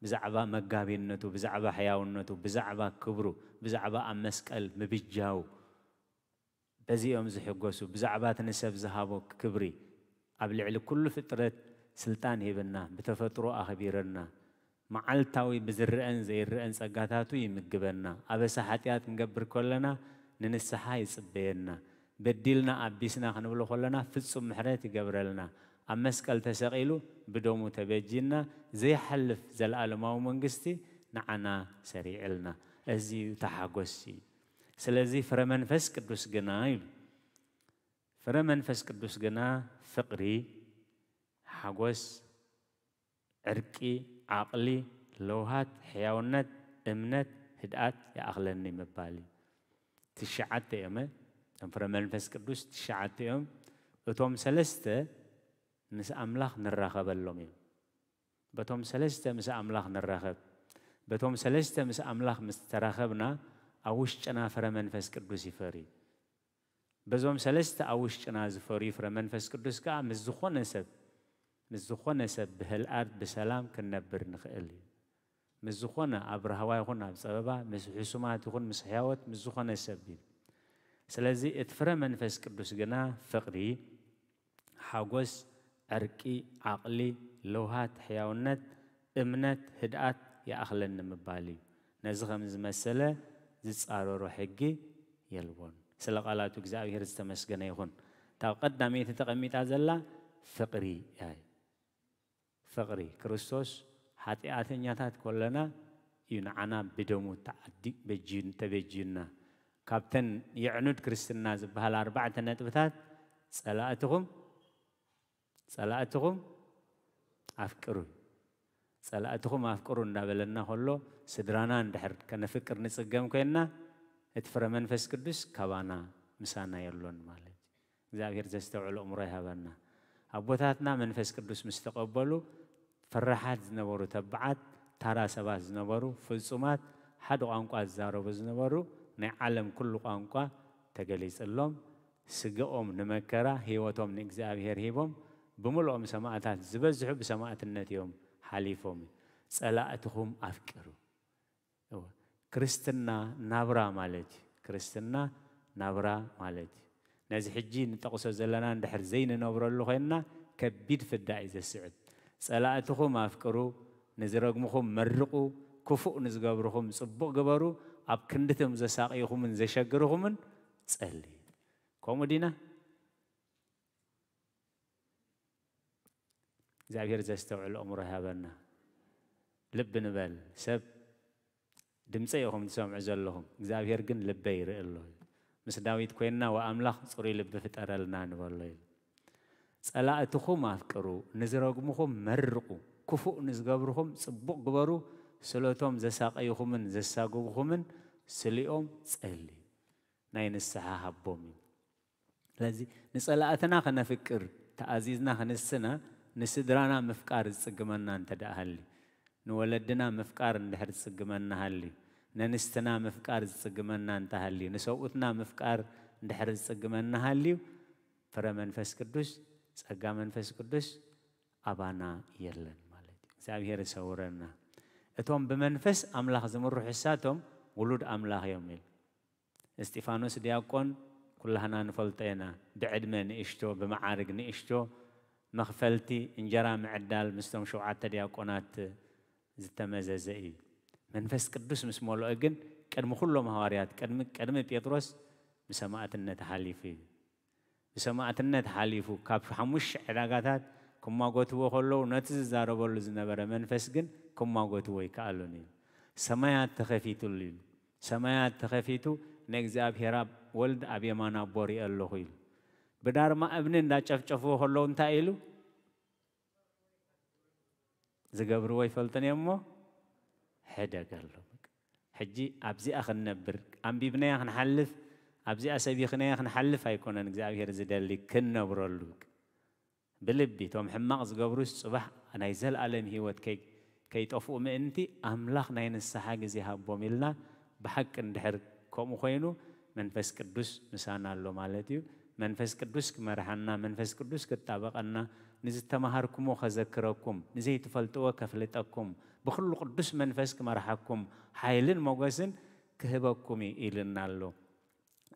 ብዛዕባ መጋቢነቱ፣ ብዛዕባ ሕያውነቱ፣ ብዛዕባ ክብሩ፣ ብዛዕባ ኣብ መስቀል ምብጃው፣ በዚ እዮም ዝሕጎሱ። ብዛዕባ እቲ ንሰብ ዝሃቦ ክብሪ፣ ኣብ ልዕሊ ኩሉ ፍጥረት ስልጣን ሂብና፣ ብተፈጥሮ ኣኽቢርና፣ መዓልታዊ ብዝረአን ዘይረአን ጸጋታቱ ይምግበና። ኣበሳ ሓጢኣት ክንገብር ከለና ንንስሓ ይጽበየና። በዲልና ኣቢስና ክንብሎ ከለና ፍጹም ምሕረት ይገብረልና። ኣብ መስቀል ተሰቒሉ ብደሙ ተበጂና፣ ዘይሓልፍ ዘለኣለማዊ መንግስቲ ንዓና ሰሪዕልና። እዚ እዩ ተሓጎስ እዩ። ስለዚ ፍረ መንፈስ ቅዱስ ግና ኢሉ፣ ፍረ መንፈስ ቅዱስ ግና ፍቕሪ፣ ሓጎስ፣ ዕርቂ፣ ዓቕሊ፣ ለውሃት፣ ሕያውነት፣ እምነት፣ ህድኣት ይኣኽለኒ ምባል እዩ። ትሽዓተ እዮም፣ እቶም ፍረ መንፈስ ቅዱስ ትሽዓተ እዮም። እቶም ሰለስተ ምስ ኣምላኽ ንራኸበሎም እዮም። በቶም ሰለስተ ምስ ኣምላኽ ንራኸብ። በቶም ሰለስተ ምስ ኣምላኽ ምስ ተራኸብና፣ ኣብ ውሽጥና ፍረ መንፈስ ቅዱስ ይፈሪ። በዞም ሰለስተ ኣብ ውሽጥና ዝፈርዩ ፍረ መንፈስ ቅዱስ ከኣ ምስ ዝኾነ ሰብ፣ ምስ ዝኾነ ሰብ ብህልኣት ብሰላም ክንነብር ንኽእል እዩ። ምስ ዝኾነ ኣብ ራህዋ ይኹን ኣብ ጸበባ፣ ምስ ሕሱማት ይኹን ምስ ሕያወት፣ ምስ ዝኾነ ሰብ እዩ። ስለዚ እቲ ፍረ መንፈስ ቅዱስ ግና ፍቕሪ፣ ሓጎስ፣ ዕርቂ፣ ዓቕሊ፣ ለውሃት፣ ሕያውነት፣ እምነት፣ ህድኣት ይኣኽለኒ ምባል እዩ። ነዚ ከም ዝመሰለ ዝጻረሮ ሕጊ የልቦን። ስለ ቃላቱ እግዚኣብሔር ዝተመስገነ ይኹን። እታ ቀዳመይቲ ተቐሚጣ ዘላ ፍቕሪ እያ። ፍቕሪ ክርስቶስ ሓጢኣተኛታት ኮለና እዩ ንዓና ብደሙ ተዓዲ-፣ በጅዩ-፣ ተበጅዩና። ካብተን የዕኑድ ክርስትና ዝበሃል ኣርባዕተ ነጥብታት ጸላእትኹም፣ ጸላእትኹም ኣፍቅሩ። ጸላእትኹም ኣፍቅሩ እንዳበለና ከሎ ስድራና እንድሕር ከነፍቅር ንጽገም ኮይንና እቲ ፍረ መንፈስ ቅዱስ ካባና ምሳና የሎን ማለት እዩ። እግዚኣብሔር ዘስተውዕል ኣእምሮ ይሃበና። ኣቦታትና መንፈስ ቅዱስ ምስ ተቐበሉ ፈራሓት ዝነበሩ ተባዓት፣ ታራ ሰባት ዝነበሩ ፍጹማት፣ ሓደ ቋንቋ ዝዛረቡ ዝነበሩ፣ ናይ ዓለም ኩሉ ቋንቋ ተገሊጽሎም፣ ስጋኦም ንመከራ ህይወቶም ንእግዚኣብሔር ሂቦም ብምልኦም ሰማእታት ዝበዝሑ ብሰማእትነት እዮም ሓሊፎም። ጸላእትኹም ኣፍቅሩ። እወ፣ ክርስትና ናብራ ማለት እዩ። ክርስትና ናብራ ማለት እዩ። ነዚ ሕጂ ንጠቕሶ ዘለና እንድሕር ዘይንነብረሉ ኮይንና ከቢድ ፍዳ እዩ ዘስዕብ። ጸላእትኹም ኣፍቅሩ፣ ንዝረግምኹም መርቑ፣ ክፉእ ንዝገብርኹም ጽቡቕ ግበሩ፣ ኣብ ክንድቶም ዘሳቕይኹምን ዘሸግርኹምን ጸልዩ። ከምኡ ዲና? እግዚኣብሔር ዘስተውዕል ኣእምሮ ይሃበና። ልቢ ንበል። ሰብ ድምፀ ኢኹም ትሰምዑ ዘለኹም፣ እግዚኣብሔር ግን ልበይ ይርኢ ኣሎ። ምስ ዳዊት ኮይንና፣ ወኣምላኽ ጽሩይ ልቢ ፍጠረልና ንበሎ ኢሉ። ጸላእትኹም ኣፍቅሩ፣ ንዝረግምኹም መርቑ፣ ክፉእ ንዝገብርኹም ጽቡቕ ግበሩ፣ ስለቶም ዘሳቐይኹምን ዘሳግብኹምን ስሊኦም ጸልዩ። ናይ ንስሓ ሃቦም እዩ። ስለዚ ንጸላእትና ከነፍቅር ተኣዚዝና ክንስና፣ ንስድራና ምፍቃር ዝጽግመና እንተ ደኣ ሃልዩ፣ ንወለድና ምፍቃር እንድሕር ዝጽግመና ሃልዩ፣ ነንስትና ምፍቃር ዝጽግመና እንተ ሃልዩ፣ ንሰብኡትና ምፍቃር እንድሕር ዝጽግመና ሃልዩ፣ ፍረ መንፈስ ቅዱስ፣ ጸጋ መንፈስ ቅዱስ ኣባና የለን ማለት እዩ። እግዚኣብሔር ይሰውረና። እቶም ብመንፈስ ኣምላኽ ዝምርሑ እሳቶም ውሉድ ኣምላኽ እዮም ኢሉ። እስጢፋኖስ ዲያቆን ኩላህና ንፈልጦ ኢና። ብዕድመ ንእሽቶ፣ ብመዓርግ ንእሽቶ፣ መኽፈልቲ እንጀራ ምዕዳል ምስቶም ሸውዓተ ዲያቆናት ዝተመዘዘ እዩ። መንፈስ ቅዱስ ምስ መልኦ ግን ቅድሚ ኩሎም ሃዋርያት፣ ቅድሚ፣ ቅድሚ ጴጥሮስ ብሰማእትነት ሓሊፉ እዩ። ብሰማእትነት ሓሊፉ ካብ ሓሙሽተ ዕዳጋታት ክማጎትዎ ከለዉ ነቲ ዝዛረበሉ ዝነበረ መንፈስ ግን ክማጎትዎ ይከኣሉን እዩ። ሰማያት ተኸፊቱሉ እዩ። ሰማያት ተኸፊቱ ንእግዚኣብሔር ኣብ ወልድ ኣብ የማን ኣቦ ሪኦ ኣለኹ ኢሉ። ብዳርማ እብኒ እንዳጨፍጨፍዎ ከለዉ እንታይ ኢሉ? ዝገብርዎ ይፈልጥን እዮም እሞ ሕደገሎም። ሕጂ ኣብዚኣ ክንነብር፣ ኣንቢብናያ ክንሓልፍ፣ ኣብዚኣ ሰቢኽናያ ክንሓልፍ ኣይኮነን እግዚኣብሔር ዝደሊ፣ ክንነብረሉ። ብልቢ እቶም ሕማቕ ዝገብሩስ ጽባሕ ናይ ዘለኣለም ህይወት ከይ-፣ ከይጠፍኡ ምእንቲ ኣምላኽ ናይ ንስሓ ግዜ ሃቦም ኢልና ብሓቂ እንድሕር ከምኡ ኮይኑ መንፈስ ቅዱስ ምሳና ኣሎ ማለት እዩ። መንፈስ ቅዱስ ክመርሓና፣ መንፈስ ቅዱስ ክጣበቐና፣ ንዝተማሃርኩሞ ከዘክረኩም፣ ንዘይትፈልጥዎ ከፍልጠኩም፣ ብኹሉ ቅዱስ መንፈስ ክመርሓኩም፣ ሓይልን ሞገስን ክህበኩም እዩ ኢልና ኣሎ።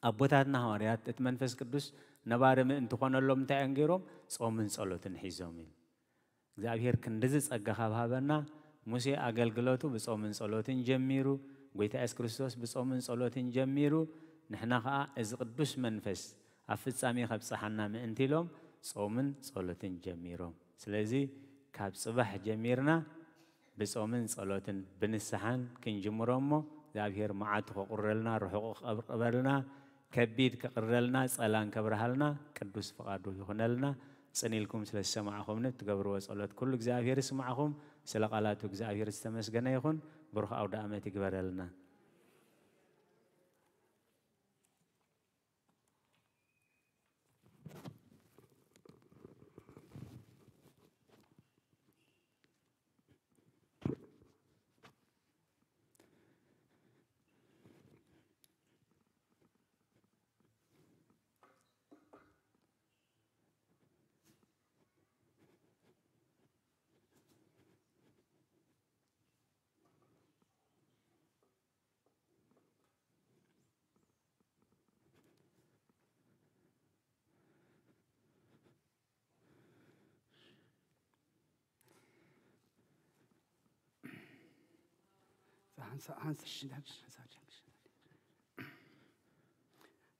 ኣቦታትና ሃዋርያት እቲ መንፈስ ቅዱስ ነባሪ ምእንቲ ኮነሎም እንታይ እዮም ገይሮም? ጾምን ጸሎትን ሒዞም እዩ። እግዚኣብሔር ክንድዚ ጸጋ ካብ ሃበና፣ ሙሴ ኣገልግሎቱ ብጾምን ጸሎትን ጀሚሩ፣ ጎይታ የሱስ ክርስቶስ ብጾምን ጸሎትን ጀሚሩ፣ ንሕና ኸኣ እዚ ቅዱስ መንፈስ ኣብ ፍጻሜ ከብጽሓና ምእንቲ ኢሎም ጾምን ጸሎትን ጀሚሮም። ስለዚ ካብ ጽባሕ ጀሚርና ብጾምን ጸሎትን ብንስሓን ክንጅምሮ እሞ፣ እግዚኣብሔር መዓቱ ከቑረልና፣ ርሑቕ ከቕርበልና፣ ከቢድ ከቕረልና፣ ጸላም ከብርሃልና ቅዱስ ፍቓዱ ይኹነልና። ጽን ኢልኩም ስለ ዝሰማዕኹምኒ፣ እትገብርዎ ጸሎት ኩሉ እግዚኣብሔር ይስማዕኹም። ስለ ቃላቱ እግዚኣብሔር ዝተመስገነ ይኹን። ብሩኽ ኣውደ ኣመት ይግበረልና። ሓንሳ-፣ ሓንሳ-፣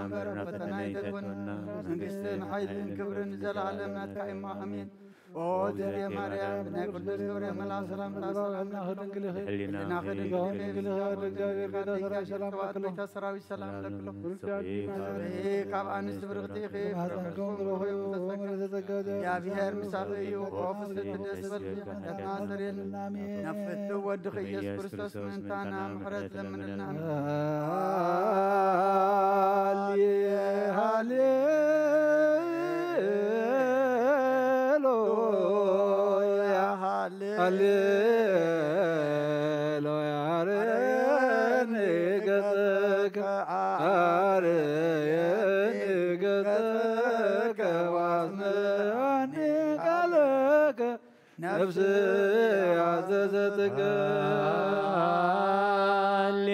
እምበር፣ ኣብ ፈተና ኣይተእትወና። መንግስትን ሓይልን ክብርን ንዘለዓለም ናትካ እሞ፣ ኣሜን። ኦ እግዝእትየ ማርያም፣ ብናይ ቅዱስ ገብርኤል መልኣክ ሰላምታ ሰላም ለኪ፣ ህሊናኺ ድንግል ኢኺ፣ ስጋኺ ድንግል ኢኺ፣ እግዚኣብሔር ጌታ ሰራዊት ሰላም ለኪ። ብሩክቲ ኣንቲ እምኣለም፣ ካብ ኣንስቲ ብርክቲ ኢኺ፣ ፍሬ ከርሥኪ ብሩክ እዩ። እግዚኣብሔር ምሳኺ እዩ። ኦ ፍስሕቲ ደስ በልኪ፣ ኃጢአትና ኣስተሰርየልና። ኣሜን። ናብ ፍትው ወድኺ ኢየሱስ ክርስቶስ ምእንታና ምሕረት ለምንልና። ሃሌ፣ ሃሌ፣ ሃሌሉያ፣ ሃሌ፣ ሃሌሉያ፣ አርየኒ ገጸከ፣ አርየኒ ገጸከ፣ ወአጽንዓኒ ቃለከ፣ ነፍስ አዘዘትከ። ሃሌ፣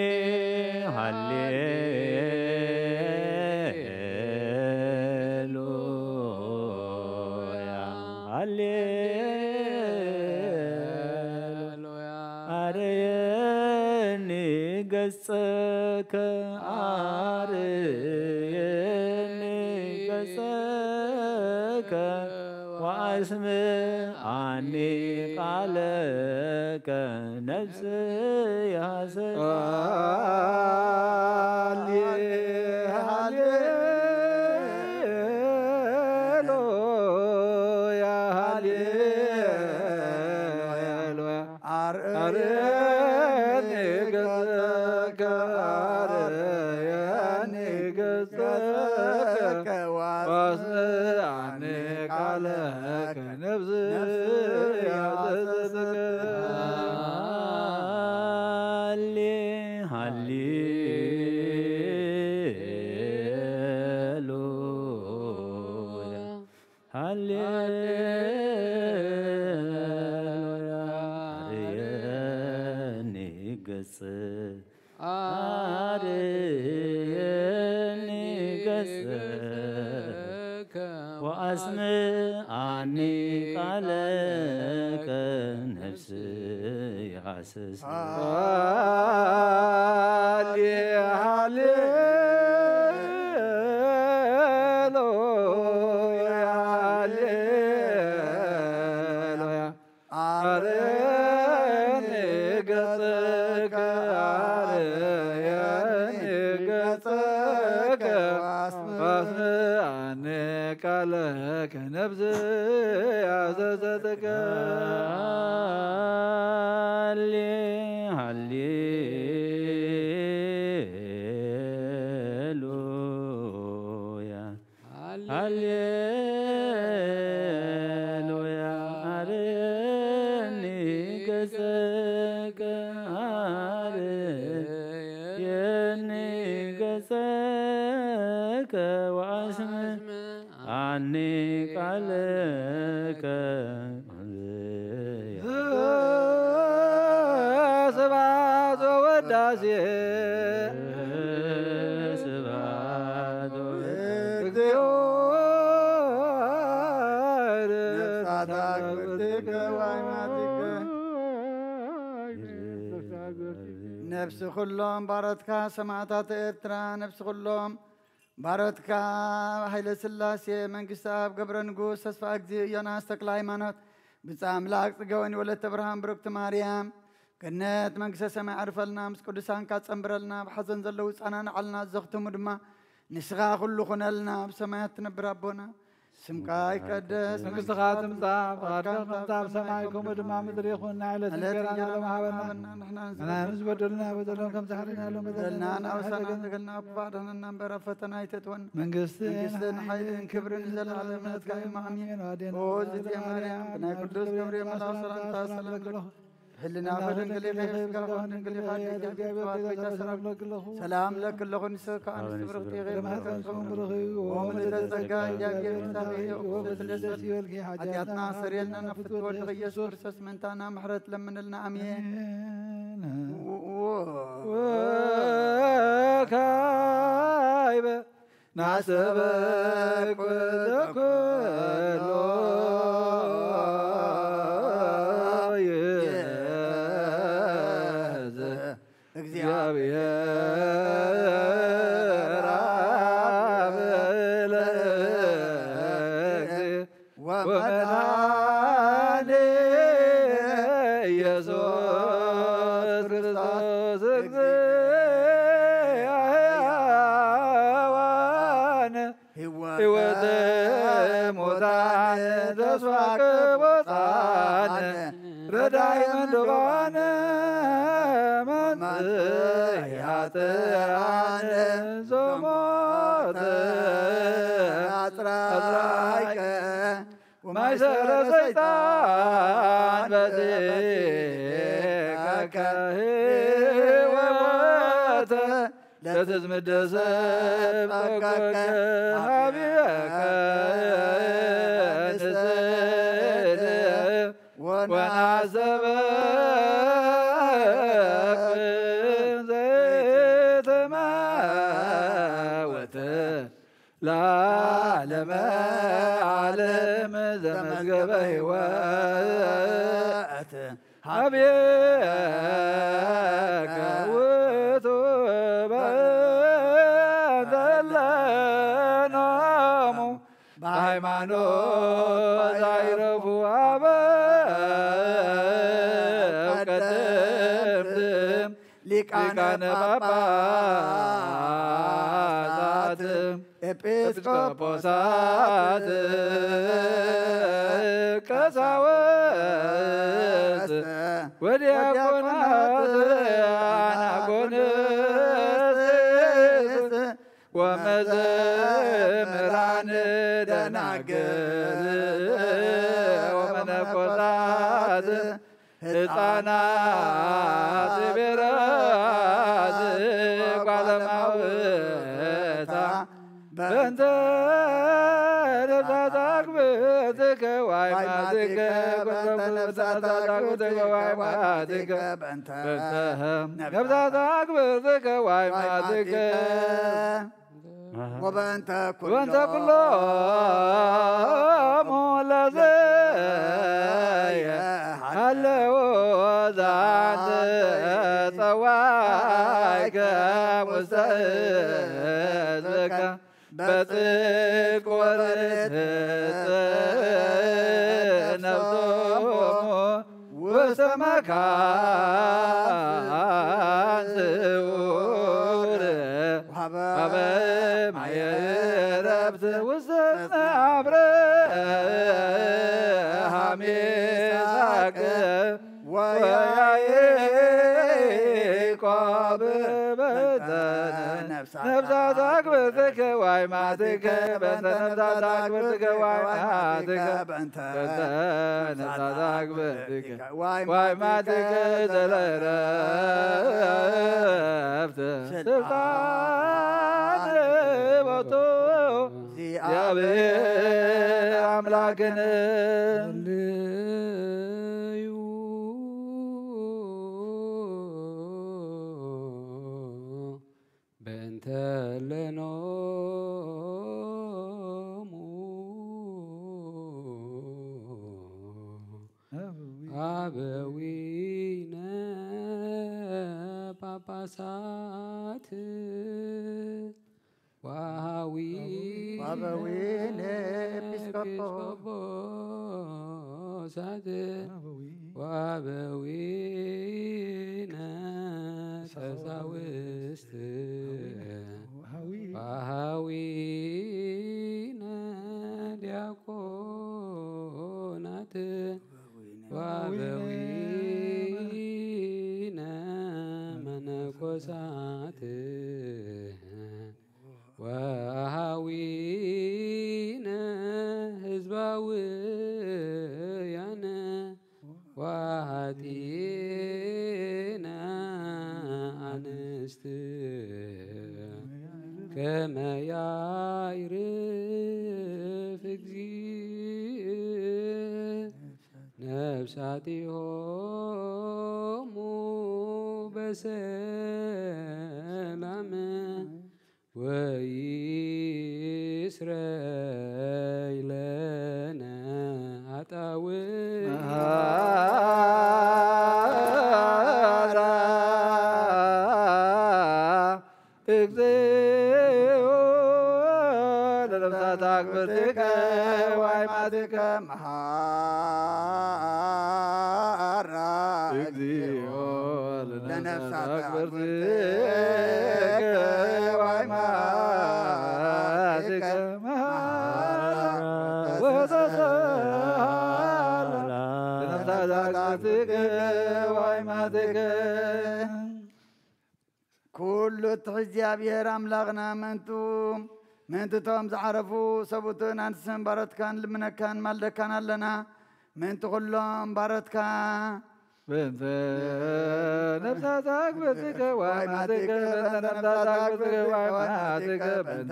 ሃሌሉያ፣ ሃሌሉያ፣ አርየ ገጸከ አርእየኒ ገጸከ ወአስምዓኒ ቃለከ ነፍስየ ሐሰሰት። ሃሌ፣ ሃሌ፣ ሃሌሉያ፣ ሃሌሉያ። አርእየኒ ገጸከ፣ አርእየኒ ገጸከ ወአስምዓኒ ቃለከ ነፍስየ ሐሰሰት። ሃሌ፣ ሃሌሉያ፣ ሃሌሉያ። አርእየኒ ገጸ፣ አርእየኒ ገጸከ ወአስምዓኒ ቃለከ ነፍስየ ሐሰሰት። ሃሌ፣ ሃሌሉያ፣ ሃሌሉያ። አርእየኒ ገጸከ፣ አርእየኒ ገጸከ ወአስምዓኒ ቃለከ ነፍስየ ሐሰሰት። ሃሌ፣ ሃሌሉያ፣ ሃሌሉያ። አርእየኒ ገጸከ፣ አርእየኒ ገጸከ ወአስምዓኒ ቃለከ። ስብሐት ወወዳሴ፣ ስብሐት እግዚኦ። ነፍሳት አግብርቲከ ወአይማቲከ። ነፍሲ ኩሎም ባሮትካ ሰማዕታት ኤርትራ፣ ነፍሲ ኩሎም ባሮትካ ኃይለ ሥላሴ፣ መንግስቲ ኣብ ገብረ ንጉስ፣ ተስፋ እግዚእ ዮናስ፣ ተክለ ሃይማኖት፣ ብጻ ኣምላክ ጽገወኒ፣ ወለተ ብርሃን፣ ብርክቲ ማርያም፣ ገነት መንግስተ ሰማይ ዓርፈልና፣ ምስ ቅዱሳንካ ጸንብረልና፣ ኣብ ሓዘን ዘለዉ ጻናንዓልና፣ ዘኽትሙ ድማ ንስኻ ኩሉ ኩነልና፣ ኣብ ሰማያት ትነብር ኣቦና፣ ስምካ ይቀደስ፣ መንግስትኻ ትምጻእ፣ ፍቓድካ ከምታ ኣብ ሰማይ ከምኡ ድማ ምድሪ ይኹን። ናይ ዕለት ዕለት እንጀራና እንጀራና ሎም ሃበና። ሃበና፣ ንሕና ንሕና ንዝበደሉና በደሎም ከም ዝሓለና ሎም በደልና በደልና፣ ናብ ሰላም ዘገና ክፋእ ድሕነና እምበር፣ ኣብ ፈተና ኣይተእትወና። መንግስትን መንግስትን ሓይልን ሓይልን ክብርን ክብርን ዘለዓለም ዘለዓለም ናትካ እዩ። ኣሜን። ኣሜን። ኣዴና ኦ ዝቴ ማርያም፣ ብናይ ቅዱስ ገብርኤል መልኣክ ሰላምታ ሰላም ለኪ። ህልና እና ሆ ድንግል ኢኺ፣ ስጋ ሆ ድንግል ኢኻ፣ ኣዴ እግዚኣብሔር፣ ኣዴ እግዚኣብሔር፣ ሰላም ለኪ ኣለኹ። ሰላም ለኪ ኣለኹ፣ ንስኻ ከኣ ኣንስቲ ብርኽቲ ኢኺ፣ ብሩክ ፍሬ ከርሥኪ ቡሩክ እዩ። ኦ ምልዕተ ጸጋ፣ እግዚኣብሔር ምሳኺ እዩ፣ ኦ ብስደት ይበልኪ፣ ሓጢኣትና ኣስተሰርየልና፣ ናብ ፍትወ ወልድኺ ኢየሱስ ክርስቶስ ምእንታና ምሕረት ለምንልና። ኣሜን። ወካይበ ናሰበክ ኩሎ ይእዝ እግዚአብሔር አብ ለእግዚእ ወመድኃኒነ ኢየሱስ ክርስቶስ እግዚእ ሕያዋን ሕይወተ ሙታን ተስፋ ቅቡጻን ረዳኢ መንዱባን መንጽሔ ኃጥኣን ዘሞተ አጽራይከ ወማይሰረ ሰይጣን በጺሐከ ሕይወተ ለትዝምደሰ በቀቀ ሀቢበከ ንስእል ወናሰበክ ዘይትመውት ለዓለመ ዓለም ዘመዝገበ ሕይወት ሀቤከ ውእቱ ሃይማኖት ኣይረፉ ኣበው ቀደምት ሊቃነ ጳጳሳት ኤጲስቆጶሳት ቀሳውስት ወዲያቆናት ኣናጎንስት ወመዘምራን ደናግል ወመነኮሳት ህፃናት ብራዝ ጓለማውታ በእንተ ነፍሳት ኣክብርትከ ዋይማትከ በእንተ ነፍሳት ኣክብርትከ ዋይማትከ በእንተ ነፍሳት ኣክብርትከ ዋይማትከ ወበእንተ ወበእንተ ኩሎም ኩሎም ለዘየ ሃለዎ ዛንተ ጸዋይከ ውስተ ህዝብከ በጽድቅ ወርትዕ ነፍሶሙ ውስተ መካን ስውር ሀበ ማየ ዕረፍት ውስተ አብርሃም ይስሐቅ ወያዕቆብ በእንተ ነፍሳት አክብርትከ ዋይማትከ በእንተ ነፍሳት አክብርትከ ዋይማትከ በእንተ ነፍሳት አክብርትከ ዋይማትከ ዘለረፍት ስልጣን ቦቱ እግዚአብሔር አምላክን በእንተ ለኖሙ አበዊነ ጳጳሳት ወአሃዊ ወአበዊነ ኤጲስቆጶሳት ወአበዊነ ቀሳውስት ወአሃዊነ ዲያቆናት ወአበዊነ መነኮሳት ወአሃዊነ ህዝባውያን ወአሃጢነ አንስት ከመ ያዕርፍ እግዚእ ነፍሳቲሆሙ በሰላም ወይስረይ ለነ ኃጣውእ። መሐራ እግዚኦ ለነፍሳት አክብርትከ ወአይማትከ መሐራ እግዚኦ ለነፍሳት አክብርትከ ወአይማትከ መሐራ ወተሰሃላ ለነፍሳት አክብርትከ ወአይማትከ። ኩሉ ትሕዚ እግዚኣብሔር ኣምላኽና ምእንቱ ምእንቲ እቶም ዝዓረፉ ሰብኡትን ኣንስትን ባሮትካን ልምነካን ማልደካን ኣለና። ምእንቲ ኩሎም ባሮትካ በእንተ ነፍሳት ኣክብርትከ ወአይማትከ በእንተ ነፍሳት ኣክብርትከ ወአይማትከ በእንተ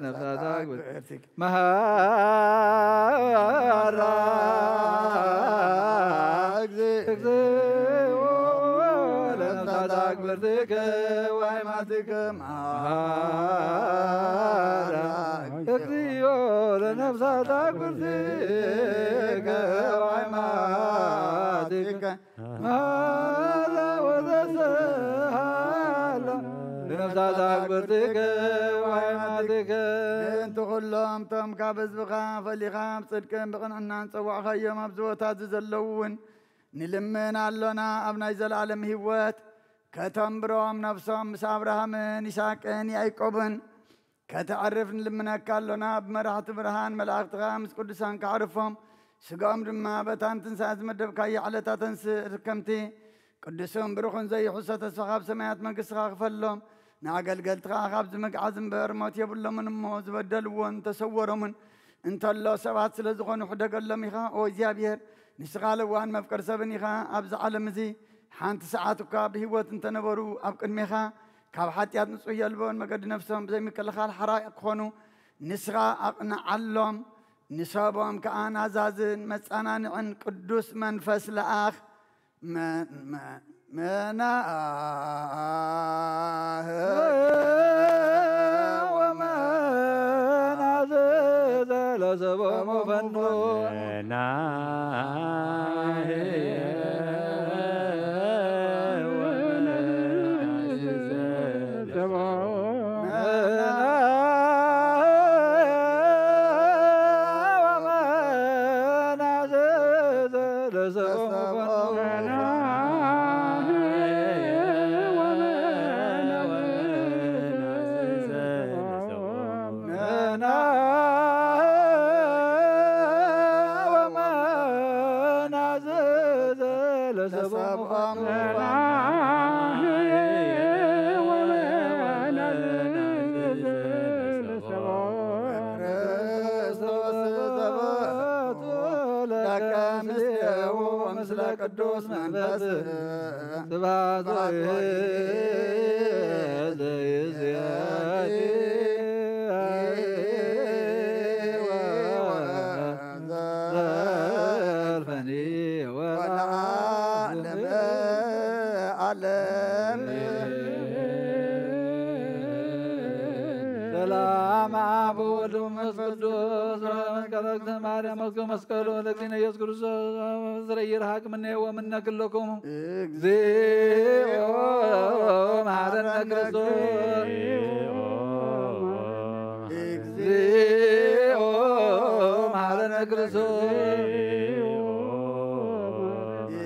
ነፍሳት ኣክብርትከ መሐራ እግዚእ እግዚኦ ለነፍሳት አክብርትከ ወአይማትከ መሐራ እግዚኦ ለነፍሳት አክብርትከ ወአይማትከ መሐራ ወተሰሃላ ነፍሳት ኣክብርቲከ ወሃይማኖቲከ። ምእንቲ ኩሎም እቶም ካብ ህዝብኻ ፈሊኻ ብጽድቅን ብቕንዕናን ጸዋዕኻዮም ኣብዚ ቦታ እዚ ዘለዉ እውን ንልምን ኣሎና። ኣብ ናይ ዘለኣለም ህይወት ከተንብሮም ነፍሶም ምስ ኣብርሃምን ይስሐቅን ያዕቆብን ከተዕርፍ ንልምነካ ኣሎና። ብመራሕቲ ብርሃን መላእኽትኻ ምስ ቅዱሳን ከዕርፎም፣ ስጋኦም ድማ በታ ንትንሳኤ ዝመደብካያ ዕለት ኣተንስእ። ርከምቲ ቅዱስን ብሩኽን ዘይሕሶ ተስፋ ካብ ሰማያት መንግስትኻ ክፈሎም። ንኣገልገልትኻ ካብዚ ምግዓዝ እምበር ሞት የብሎምን እሞ፣ ዝበደልዎን ተሰወሮምን እንተሎ ሰባት ስለ ዝኾኑ ሕደገሎም ኢኻ። ኦ እግዚኣብሔር፣ ንስኻ ለዋህን መፍቀር ሰብን ኢኻ። ኣብዚ ዓለም እዚ ሓንቲ ሰዓት እኳ ብህይወት እንተነበሩ፣ ኣብ ቅድሜኻ ካብ ሓጢኣት ንጹህ የልቦን መገዲ ነፍሶም ብዘይ ምክልኻል ሓራይ ክኾኑ ንስኻ ኣቕንዓሎም። ንሰቦም ከኣ ናዛዝን መጸናንዕን ቅዱስ መንፈስ ለኣኽ። መ-፣ መ-፣ መናህ ወመናዝዝ ለሰቦሙ ፈኑ። ለከ ምስሌሁ ወምስለ ቅዱስ መንፈስ ስብሐት ወይል ዘይዜቲ ዘልፈኒ ወለዓለመ ዓለም። ሰላም አብ ወወልድ ወመንፈስ ቅዱስ። መስቀለ እግዝእትነ ማርያም መስቀሉ ለእግዚእነ ኢየሱስ ክርስቶስ። ስረ ይርሃቅ ምኔ ወምነ ክለኩም። እግዚኦ መሐረነ ክርስቶስ። እግዚኦ መሐረነ ክርስቶስ።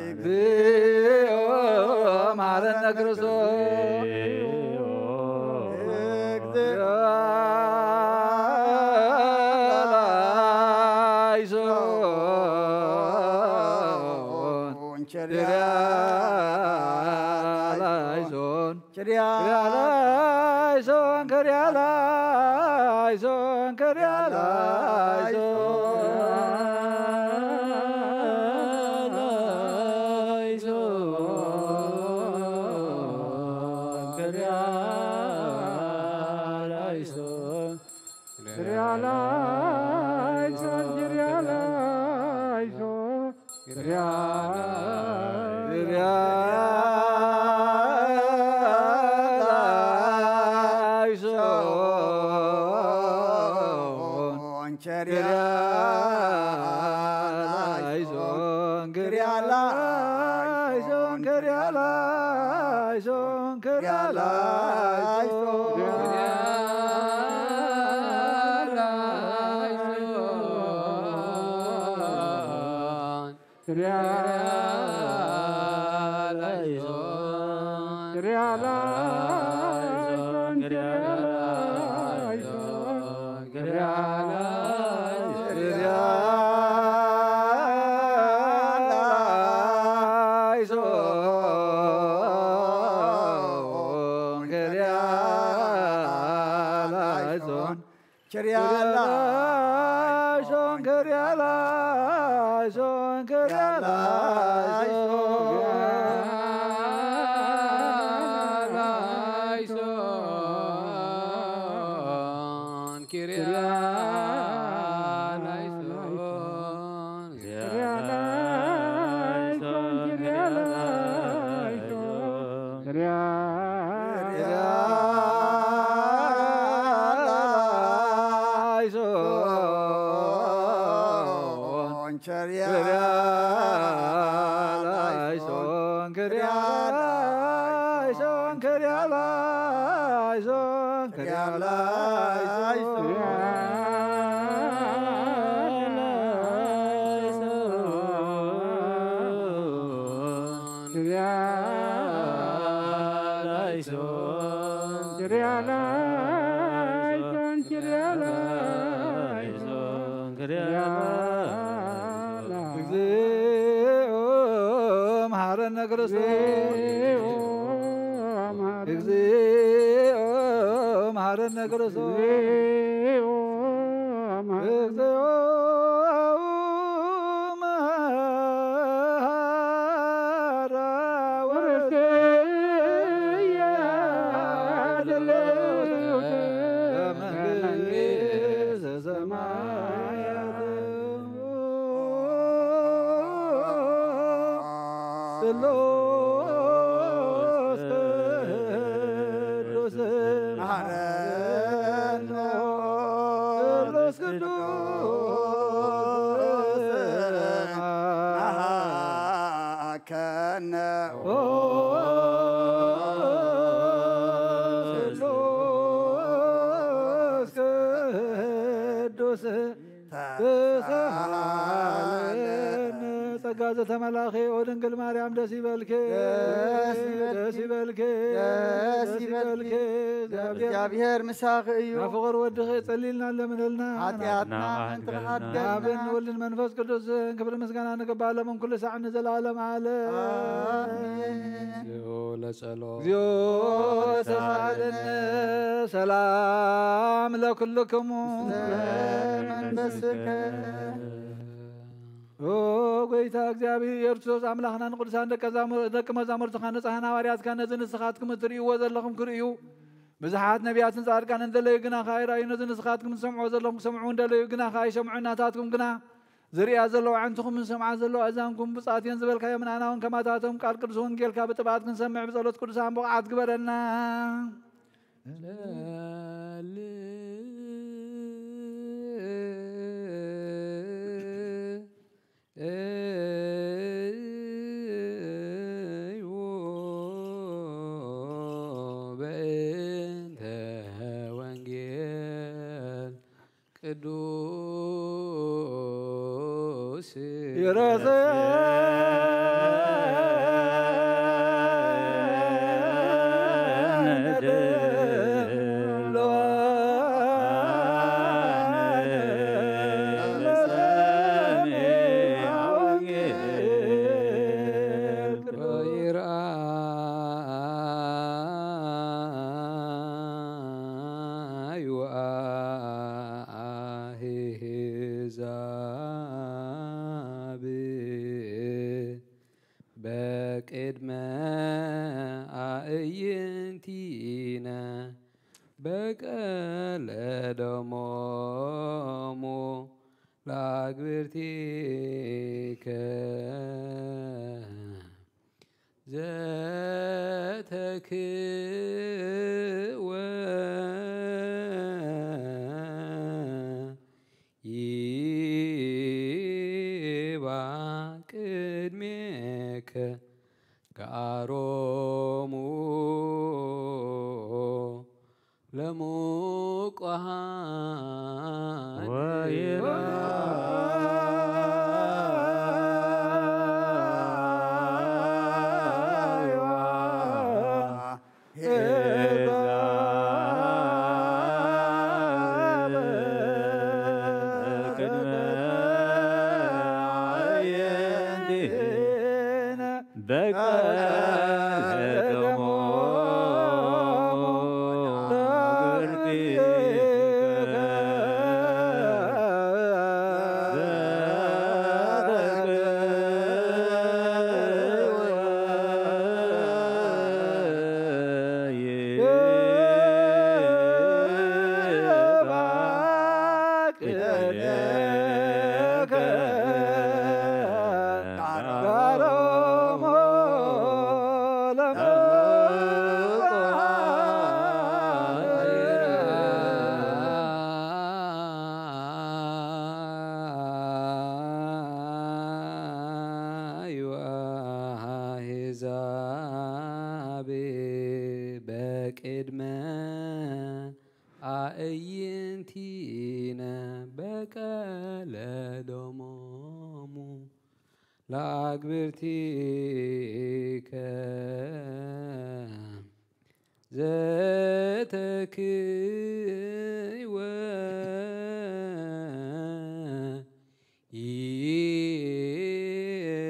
እግዚኦ መሐረነ ክርስቶስ። እግዚኦ ላይሶን ቸሪያ ላይሶን ቸሪያ ላይሶን ቸሪያ ላይሶን ቸሪያ ላይሶን ቸሪያ ላይሶን ቸሪያ ላይሶን ቸሪያ ላይሶን ቸሪያ ላይሶን ቸሪያ ላይሶን ቸሪያ ላይሶን ቸሪያ ላይሶን ኪርያላይሶን፣ ኪርያላይሶን፣ ኪርያላይሶን፣ ኪርያላይሶን። እግዚኦ መሐረነ ክርስቶስ። እግዚኦ መሐረነ። እግዚኦ መሐረነ ክርስቶስ። እግዚኦ መሐረነ። እግዚኦ መሐራ ወርእስየ አድልውተ ለመንግስተ ሰማያት። ስሉስ ቅዱስ መሐረነ። ስሉስ ቅዱስ መሐረነ። ከነ ኦ ስሉስ ቅዱስ ተሳሃለነ። ጸጋ ዘተመላኺ ኦ ድንግል ማርያም ደስ ይበልኪ፣ ደስ ይበልኪ፣ ደስ ይበልኪ፣ ደስ ደስ ይበልኪ። ይበልኪ። እግዚኣብሔር እግዚኣብሔር ምሳኺ እዩ። ናብ ፍቕር ወድኺ ጸሊልና ለምነልና። ኃጢኣትና ንዓኻ ምእንቲ ክሓደልና። ክሓደልና። ኣብን ወልድን መንፈስ ቅዱስን ክብሪ ምስጋና ንግባእ ሎምን ኩሉ ሳዕ ንዘለዓለም ዓለም። ኣሜን። እግዚኦ ለጸሎት። እግዚኦ ተሳሃለነ። ሰላም ለኩልክሙ። ምስለ መንፈስከ። ኦ ጎይታ እግዚኣብሔር ኢየሱስ ኣምላኽና ንቅዱሳን ደቀ ዛሙ-፣ ደቀ መዛሙርትኻ ንጹሓን ሃዋርያትካ ነዚ ንስኻትኩም እትርእይዎ ዘለኹም ክርእዩ ብዙሓት ነቢያትን ጻድቃንን እንደለዩ ግና ከኣ ኣይረኣዩ። ነዚ ንስኻትኩም ትሰምዕዎ ዘለኹም ክሰምዑ እንደለዩ ግና ከኣ ኣይሰምዑ። ናታትኩም ግና ዝርእያ ዘለዋ ኣዕንትኹምን ዝሰምዓ ዘለዋ ኣእዛንኩም ብጻት እየን ዝበልካዮም ንኣና እውን ከማታቶም ቃል ቅዱስ ወንጌልካ ብጥብዓት ክንሰምዕ ብጸሎት ቅዱሳን ብቕዓት ግበረና። በእንተ ወንጌል ቅዱስ ይረዘ ወይርአዩ አሕዛብ በቅድመ አእይንቲነ በቀለ ደሞሙ ለአግብርቲከ ዘተክወ ይባ ቅድሜከ ጋሮሙ ለሙቋሃን ወይራ አሕዛብ በቅድመ አእይንቲነ በቀለ ደሞሙ ለአግብርቲከ ዘተክይወ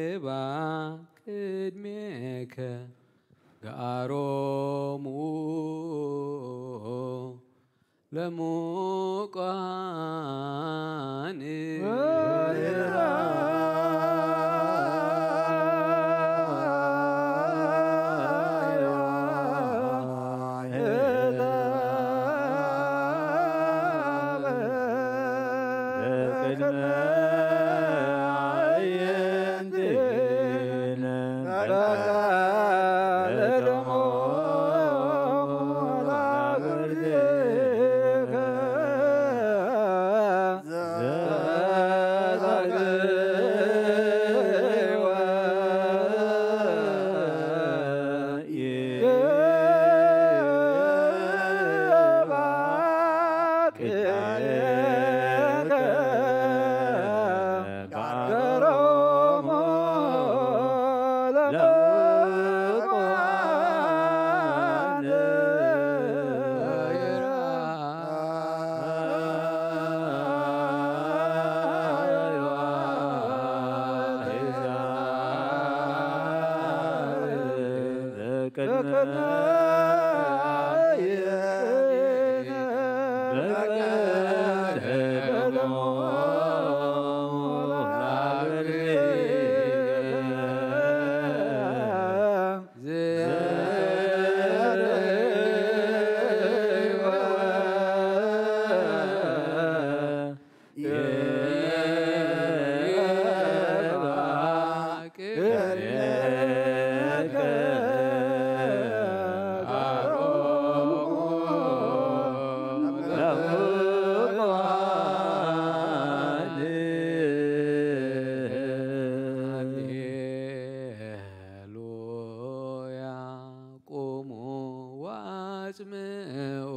ይባ ቅድሜከ ገአሮሙ ለሙቋን ሃሌሉያ። ቁሙ ወአጽምዑ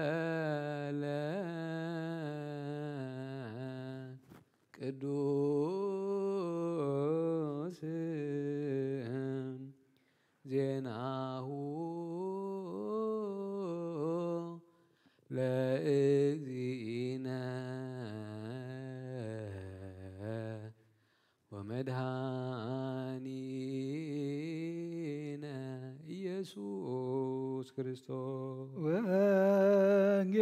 ወንጌለ ቅዱስ ዜናሁ ለእግዚእነ ወመድኃኒነ ኢየሱስ ክርስቶስ። ወንጌል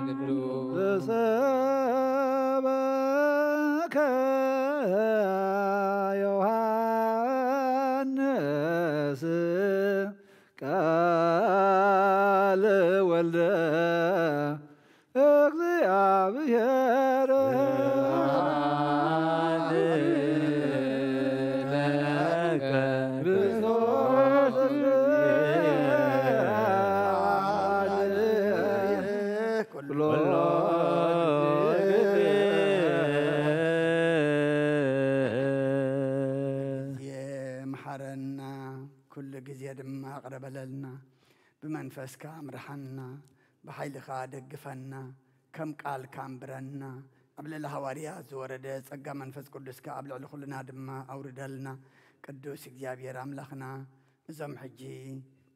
ቅዱስ ዘሰበከ ዮሐንስ ቃል ወልደ እግዚአብሔር ለከ ክርስቶስ ኩሎ ጊዜ መሓረና፣ ኩሉ ግዜ ድማ ይቕረ በለልና። ብመንፈስካ ምርሓና፣ ብሓይልኻ ደግፈና፣ ከም ቃልካ ኣንብረና። ኣብ ልዕሊ ሃዋርያት ዝወረደ ጸጋ መንፈስ ቅዱስካ ኣብ ልዕሊ ኩልና ድማ ኣውርደልና። ቅዱስ እግዚኣብሔር ኣምላኽና፣ እዞም ሕጂ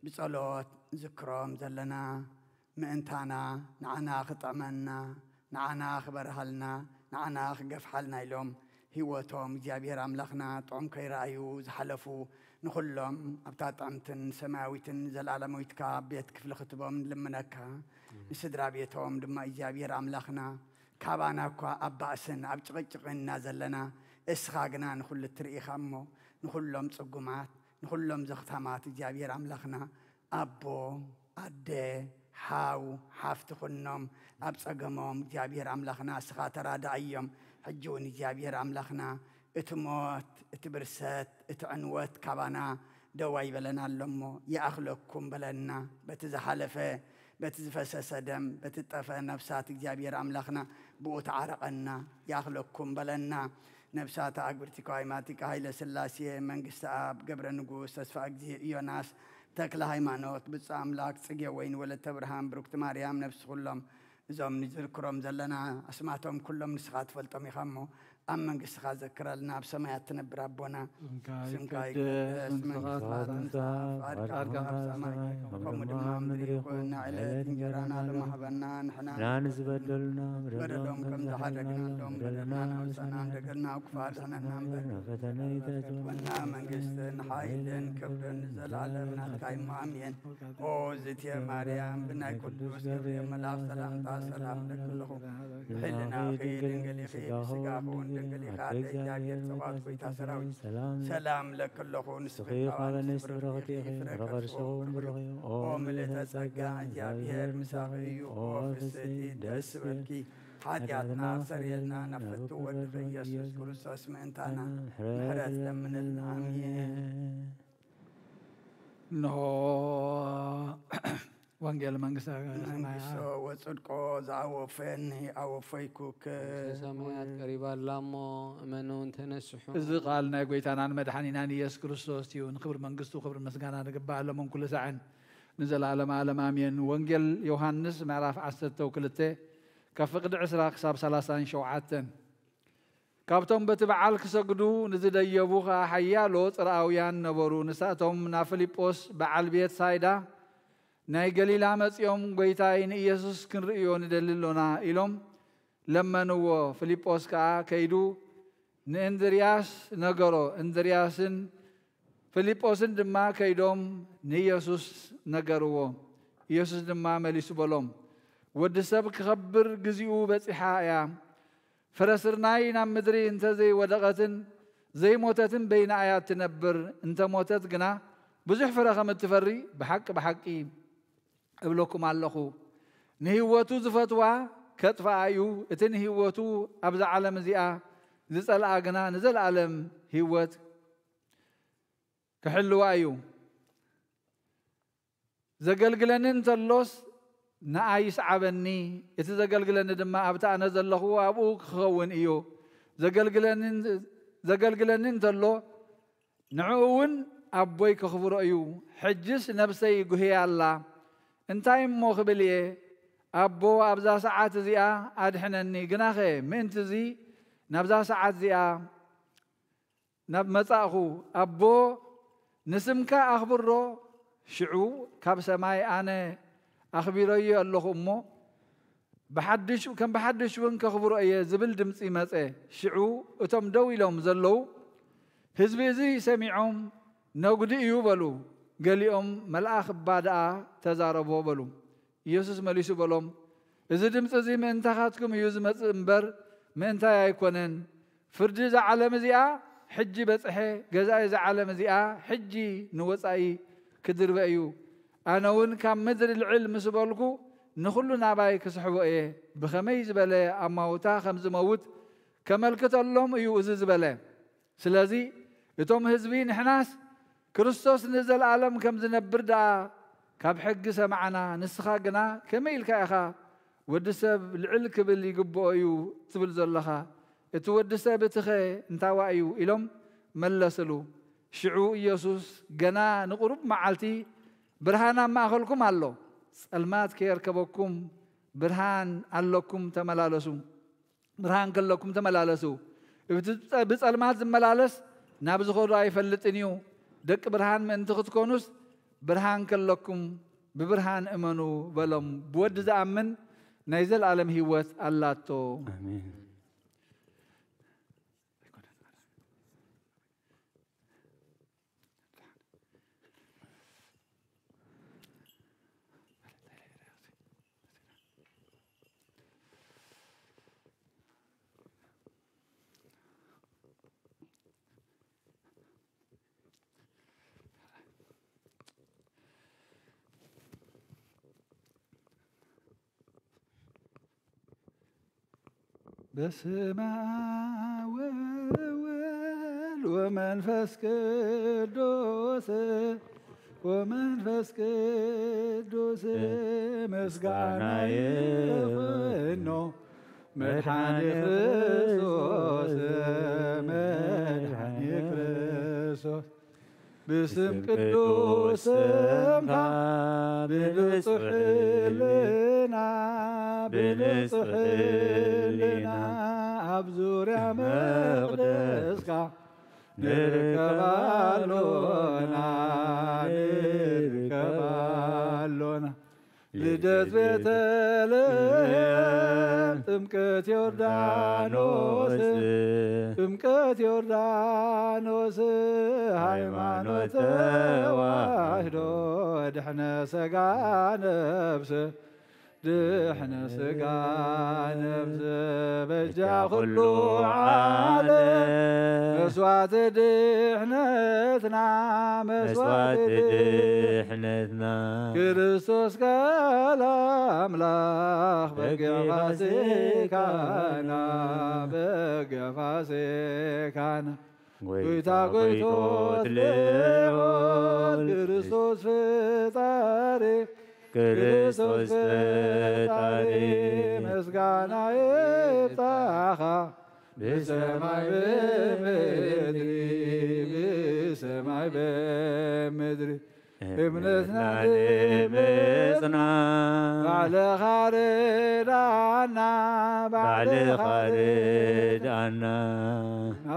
ብጸሎት ንዝክሮም ዘለና ምእንታና፣ ንዓና ክጥዕመና፣ ንዓና ክበርሃልና፣ ንዓና ክገፍሓልና ኢሎም ህይወቶም እግዚኣብሔር ኣምላኽና ጥዑም ከይረኣዩ ዝሓለፉ፣ ንኹሎም ኣብታ ጥዕምትን ሰማያዊትን ዘላለማዊትካ ቤት ክፍሊ ክትቦም ንልምነካ። ንስድራ ቤቶም ድማ እግዚኣብሔር ኣምላኽና፣ ካባና እኳ ኣብ ባእስን ኣብ ጭቕጭቕን ኢና ዘለና፣ እስኻ ግና ንኹሉ እትርኢ ኢኻ እሞ፣ ንኹሎም ጽጉማት፣ ንኹሎም ዘኽታማት እግዚኣብሔር ኣምላኽና ኣቦ፣ ኣደ፣ ሓው፣ ሓፍቲ ኩኖም ኣብ ጸገሞም እግዚኣብሔር ኣምላኽና እስኻ ተራድኣዮም። ሕጂ እውን እግዚኣብሔር ኣምላኽና እቲ ሞት፣ እቲ ብርሰት፣ እቲ ዕንወት ካባና ደው ኣይበለን ኣሎ እሞ፣ ይኣኽለኩም በለና። በቲ ዝሓለፈ፣ በቲ ዝፈሰሰ ደም፣ በቲ ዝጠፍአ ነፍሳት እግዚኣብሔር ኣምላኽና ብኡ ተዓረቐና፣ ይኣኽለኩም በለና። ነፍሳት ኣግብርቲ ከዋይማቲካ ሃይለ ስላሴ፣ መንግስቲ ኣብ ገብረ ንጉስ፣ ተስፋ እግዚእ ዮናስ፣ ተክለ ሃይማኖት፣ ብፁዕ ኣምላክ ጽጌ ወይን፣ ወለተ ብርሃን፣ ብሩክቲ ማርያም፣ ነፍሲ ኩሎም እዞም ንዝክሮም ዘለና ኣስማቶም ኩሎም ንስኻ ትፈልጦም ኢኻ እሞ፣ ኣብ መንግስትኻ ዘክረልና፣ ኣብ ሰማያት ትነብር ኣቦና። ስምካ ይቀደስ፣ መንግስትኻ ትምጻእ፣ ፍቃድካ ኣብ ሰማይ ከምኡ ድማ ኣብ ምድሪ ይኹን። ንዕለት እንጀራና ሎሚ ሃበና፣ ንሕና ንዝበደሉና በደሎም ከም ዝሓደግናሎም በደልና ንኣውሳና፣ እንደገና ኣብ ክፉእ ኣድሕነና እምበር፣ ፈተና ይተእትወና። መንግስትን ሓይልን ክብርን ንዘለኣለም ናትካ እዩ። ኣሜን። ኦ ዝትየ ማርያም፣ ብናይ ቅዱስ ገብርኤል መልኣኽ ሰላምታ ሰላም እብለኪ ኣለኹ። ብሕልናኺ ድንግል ኢኺ፣ ብስጋኺ እውን ድንግል ኢኻ። ኣደ እግዚኣብሔር፣ ጸባኦት ጐይታ ሰራዊት፣ ሰላም እብለኪ ኣለኹ። ንስኺ ካብ ኣንስቲ ብርኽቲ ኢኺ፣ ፍረ ከርስኺ እውን ብሩኽ እዩ። ኦ ምልእተ ጸጋ፣ እግዚኣብሔር ምሳኺ እዩ። ኦ ፍስሕቲ፣ ደስ ይበልኪ። ሓጢኣትና ኣስተሰርየልና፣ ናብ ፍትው ወድኺ ኢየሱስ ክርስቶስ ምእንታና ምሕረት ለምንልና። ኣሜን። እንሆ ወንጌል መንግስተ ሰማያት። መንግስቶ ወጽድቆ ዘኣወፈኒ ኣወፈይኩክ። መንግስተ ሰማያት ቀሪባ ኣላ እሞ እመኑ ተነስሑ። እዚ ቃል ናይ ጐይታናን መድሓኒናን ኢየሱስ ክርስቶስ እዩ። ንክብሪ መንግስቱ ክብሪ ምስጋና ንግባእ ሎምን ኩሉ ሳዕን ንዘለኣለም ዓለም ኣሜን። ወንጌል ዮሃንስ ምዕራፍ ዓሰርተ ክልተ ካብ ፍቕዲ ዕስራ ክሳብ ሰላሳን ሸውዓተን። ካብቶም በቲ በዓል ክሰግዱ ንዝደየቡ ኸኣ ሓያሎ ጽርኣውያን ነበሩ። ንሳቶም ናብ ፊልጶስ በዓል ቤት ሳይዳ ናይ ገሊላ መጺኦም፣ "ጐይታይ፣ ንኢየሱስ ክንርእዮ ንደሊ ኣሎና" ኢሎም ለመንዎ። ፊልጶስ ከኣ ከይዱ ንእንድርያስ ነገሮ። እንድርያስን ፊልጶስን ድማ ከይዶም ንኢየሱስ ነገርዎ። ኢየሱስ ድማ መሊሱ በሎም፣ "ወዲ ሰብ ክኸብር ግዚኡ በጺሓ እያ። ፍረ ስርናይ ናብ ምድሪ እንተ ዘይወደቐትን ዘይሞተትን በይና እያ እትነብር። እንተ ሞተት ግና ብዙሕ ፍረ ከም እትፈሪ ብሓቂ ብሓቂ እብለኩም ኣለኹ። ንህይወቱ ዝፈትዋ ከጥፍኣ እዩ። እቲ ንህይወቱ ኣብዛ ዓለም እዚኣ ዝጸልኣ ግና ንዘለኣለም ህይወት ክሕልዋ እዩ። ዘገልግለኒ እንተሎስ ንኣይ ይስዓበኒ፣ እቲ ዘገልግለኒ ድማ ኣብቲ ኣነ ዘለኹ ኣብኡ ክኸውን እዩ። ዘገልግለኒ፣ ዘገልግለኒ እንተሎ ንዕኡ እውን ኣቦይ ከኽብሮ እዩ። ሕጅስ ነብሰይ ጉህያ ኣላ። እንታይ እሞ ክብል እየ? ኣቦ ኣብዛ ሰዓት እዚኣ ኣድሕነኒ። ግናኸ ምእንቲ እዚ ናብዛ ሰዓት እዚኣ ናብ መጻእኹ፣ ኣቦ ንስምካ ኣኽብሮ፣ ሽዑ ካብ ሰማይ ኣነ ኣኽቢረዮ ኣለኹ እሞ፣ ብሓድሽ፣ ከም ብሓድሽ እውን ከኽብሮ እየ ዝብል ድምጺ መጸ። ሽዑ እቶም ደው ኢሎም ዘለዉ ህዝቢ እዚ ሰሚዖም፣ "ነጉዲ እዩ" በሉ። ገሊኦም፣ "መልኣኽ እባ ደኣ ተዛረቦ" በሉ። ኢየሱስ መሊሱ በሎም፣ "እዚ ድምጺ እዚ ምእንታኻትኩም እዩ ዝመጽእ እምበር ምእንታይ ኣይኮነን። ፍርዲ እዛ ዓለም እዚኣ ሕጂ በጽሐ፣ ገዛኢ እዛ ዓለም እዚኣ ሕጂ ንወጻኢ ክድርበ እዩ። ኣነ እውን ካብ ምድሪ ልዕል ምስ በልኩ ንኹሉ ናባይ ክስሕቦ እየ። ብኸመይ ዝበለ ኣማውታ ከም ዝመውት ከመልክተሎም እዩ እዚ ዝበለ።" ስለዚ እቶም ህዝቢ፣ "ንሕናስ ክርስቶስ ንዘለኣለም ከም ዝነብር ደኣ ካብ ሕጊ ሰማዕና፣ ንስኻ ግና ከመይ ኢልካ ኢኻ ወዲ ሰብ ልዕል ክብል ይግብኦ እዩ ትብል ዘለኻ? እቲ ወዲ ሰብ እቲኸ እንታዋ እዩ?" ኢሎም መለስሉ። ሽዑ ኢየሱስ፣ "ገና ንቁሩብ መዓልቲ ብርሃን ኣብ ማእከልኩም ኣሎ። ጸልማት ከየርከበኩም ብርሃን ኣለኩም ተመላለሱ። ብርሃን ከለኩም ተመላለሱ። እቲ ብጸ-፣ ብጸልማት ዝመላለስ ናብ ዝኸዶ ኣይፈልጥን እዩ። ደቂ ብርሃን ምእንቲ ክትኮኑስ ብርሃን ከለኩም ብብርሃን እመኑ" በሎም። ብወዲ ዝኣምን ናይ ዘለኣለም ህይወት ኣላቶ። ኣሜን። በስመ አብ ወወልድ ወመንፈስ ቅዱስ ወመንፈስ ቅዱስ ምስጋና ይኹኖ መድኃኔ ክርስቶስ መድኃኔ ክርስቶስ ብስም ቅዱስ ስምካ ብንጹሕ ሕልና ብንጹሕ ሕልና ኣብ ዙርያ መቕደስካ ንርከብ ኣሎና ንርከብ ኣሎና። ልደት ቤተልሔም ጥምቀት ዮርዳኖስ ጥምቀት ዮርዳኖስ ሃይማኖት ተዋህዶ ድሕነ ሥጋ ነፍስ ድሕነ ሥጋ ነፍስ በጃ ኩሉ ዓለም መስዋዕቲ ድሕነትና መስዋዕቲ ድሕነትና ክርስቶስ ቃል ኣምላኽ በጊዕ ፋሲካና በጊዕ ፋሲካና ጎይታ ጎይቶት ልዑል ክርስቶስ ፈጣሪ ክርስቶስ ፈጣሪ ምስጋና ይብጻኻ ብሰማይ ብምድሪ ብሰማይ ብምድሪ እምነትና ንምጽና ባዕልኻ ርዳና ባዕልኻ ርዳና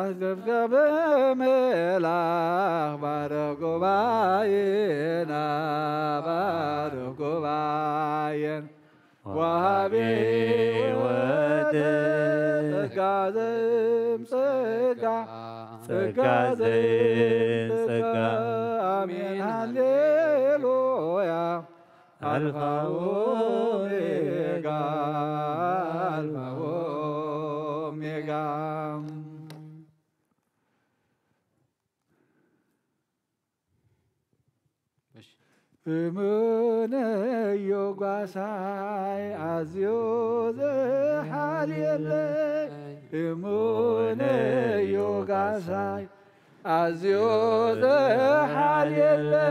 ኣዘዝካ ብምእላኽ ባርኽ ጉባኤና ባርኽ ጉባኤና ወሃቢ ሕይወት ጸጋ ዘይም ጸጋ ጸጋ ዘይም ጸጋ ኣሜን ሃሌሉያ ኣልፋ ኦሜጋ ኣልፋ ኦሜጋ እሙነዮ ጓሳይ ኣዝዮ ዝሓልየለይ እሙነዮ ጓሳይ ኣዝዮ ዝሓልየለይ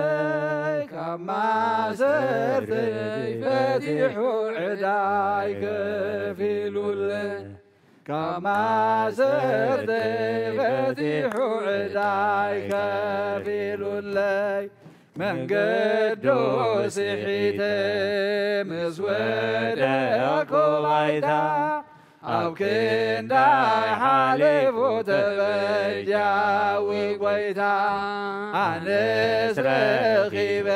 ካብ ማእሰርተይ ፈቲሑ ዕዳይ ከፊሉለይ ካብ ማእሰርተይ ፈቲሑ ዕዳይ ከፊሉለይ መንገዱ ስሒተ ምስ ወደቅኩ ባይታ ኣብ ክንዳይ ሓሊፉ ተበጃዊ ጎይታ ኣነስ ረኺበ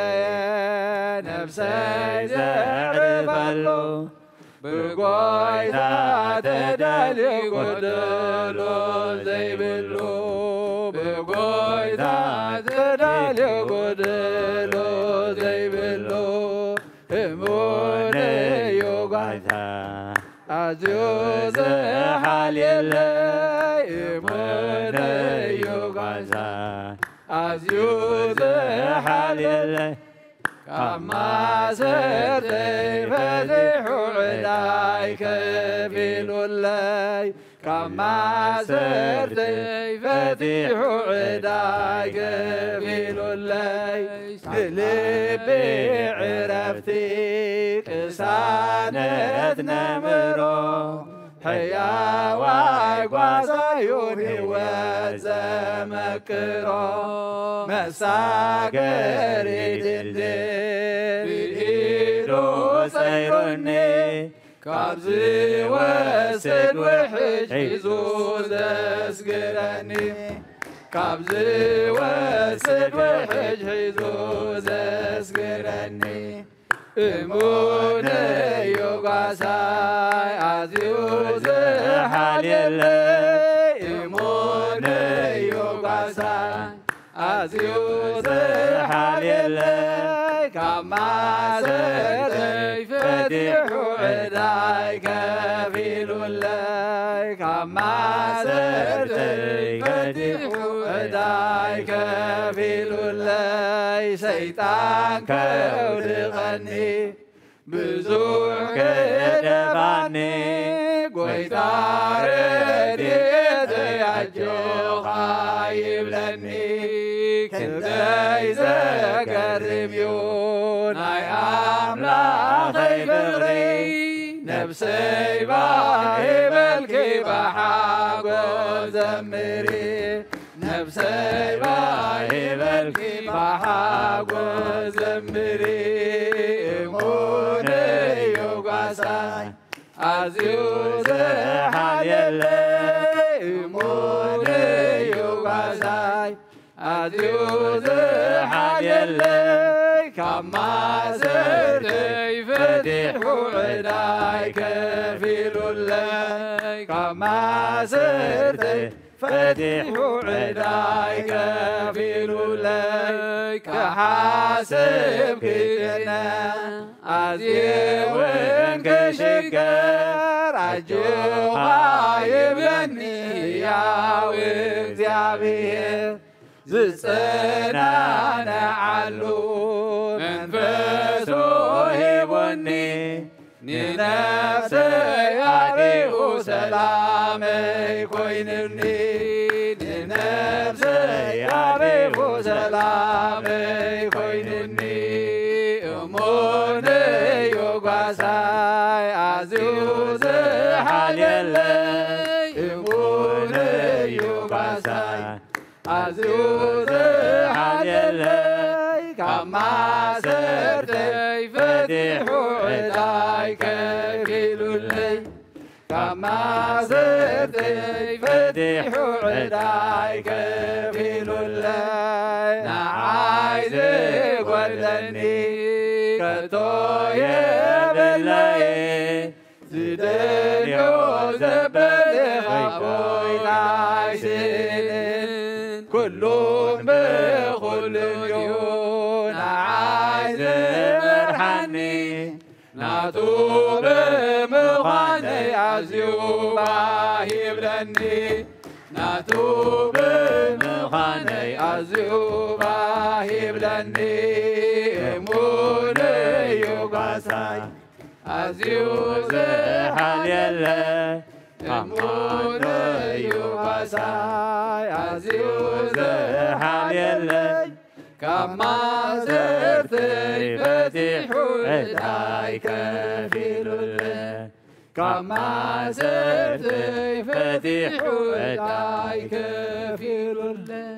ነብሰይ ዘዕርፈሉ ብጎይታ ተዳልዩ ጎደሎ ዘይብሉ ብጎይታ ተዳልዩ ጎደሎ ዘይብሉ እሙን እዩ ጓይታ ኣዝዩ ዝሓልየለይ እሙን እዩ ጓይታ ኣዝዩ ዝሓልየለይ ካብ ማእሰርተይ ፈቲሑ ዕዳይ ከፊሉለይ ካብ ማእሰርተይ ፈቲሑ ዕዳይ ከፊሉለይ ንልቢ ዕረፍቲ ቅሳነት ነምሮ ሕያዋይ ጓሳዩን ህይወት ዘመክሮ መሳገሪ ድልድል ብኢዱ ሰይሩኒ ካብዚ ወስድ ውሕጅ ሒዙ ዘስግረኒ ካብዚ ወስድ ውሕጅ ሒዙ ዘስግረኒ እሙን እዩ ጓሳይ ኣዝዩ ዝሓልየለይ እሙን እዩ ጓሳይ ኣዝዩ ዝሓልየለይ ካብ ማእሰርተይ ፈቲሑ ዕዳይ ከፊሉለይ ካብ ማእሰርተይ ፈቲሑ ዕዳይ ከፊሉለይ ሰይጣን ከውድቐኒ ብዙሕ ክደፋኒ ረድኤተይ ኣጆኻ ይብለኒ። ክንደይ ዘገርም እዩ ናይ ኣምላኸይ ፍቕሪ። ነፍሰይ ባህ ይበልኪ ብሓጎስ ዘምሪ። ነፍሰይ ባህ ይበልኪ ብሓጎስ ዘምሪ። እሙን እዩ ጓሳይ ኣዝዩ ዝሓልየለይ። እሙን እዩ ጓሳይ ኣዝዩ ዝሓልየለይ። ካብ ማእሰርተይ ፈቲሑ ዕዳይ ከፊሉለይ። ካብ ማእሰርተይ ፈቲሑ ዕዳይ ከፊሉለይ። ክሓስብ ክጭነ ኣዝየ እውን ክሽገር ኣጆኻ ይብለኒ ያው እግዚኣብሔር። ዝጸናንዓሉ መንፈሱ ሂቡኒ። ንነፍሰይ ኣሪኡ ሰላመይ ኮይኑኒ። ንነፍሰይ ኣሪኡ ሰላመይ ኮይኑኒ። እሙን እዩ ጓሳይ ኣዝዩ ዝሓልየለይ። እሙን እዩ ጓሳይ ኣዝዩ ዝሓልየለይ። ካብ ማእሰርተይ ፈቲሑ ዕዳይ ከፊሉለይ። ካብ ማእሰርተይ ፈቲሑ ዕዳይ ከፊሉለይ። ንዓይ ዝጎድለኒ ከቶ የብለይ። ዝደልዮ ዘበለ ካብ ጎይታይ ስእንን ኩሉን ብኹሉን እዩ ንዓይ ዝመርሓኒ። ናቱ ብምዃነይ ኣዝዩ ባህ ይብለኒ። ናቱ ብምዃነይ ኣዝዩ ባህ ይብለኒ። እሙን እዩ ጓሳይ ኣዝዩ ዝሓልየለይ። እሙን እዩ ጓሳይ ኣዝዩ ዝሓልየለይ። ካብ ማእሰርተይ ፈቲሑ ዕዳይ ከፊሉለይ። ካብ ማእሰርተይ ፈቲሑ ዕዳይ ከፊሉለይ።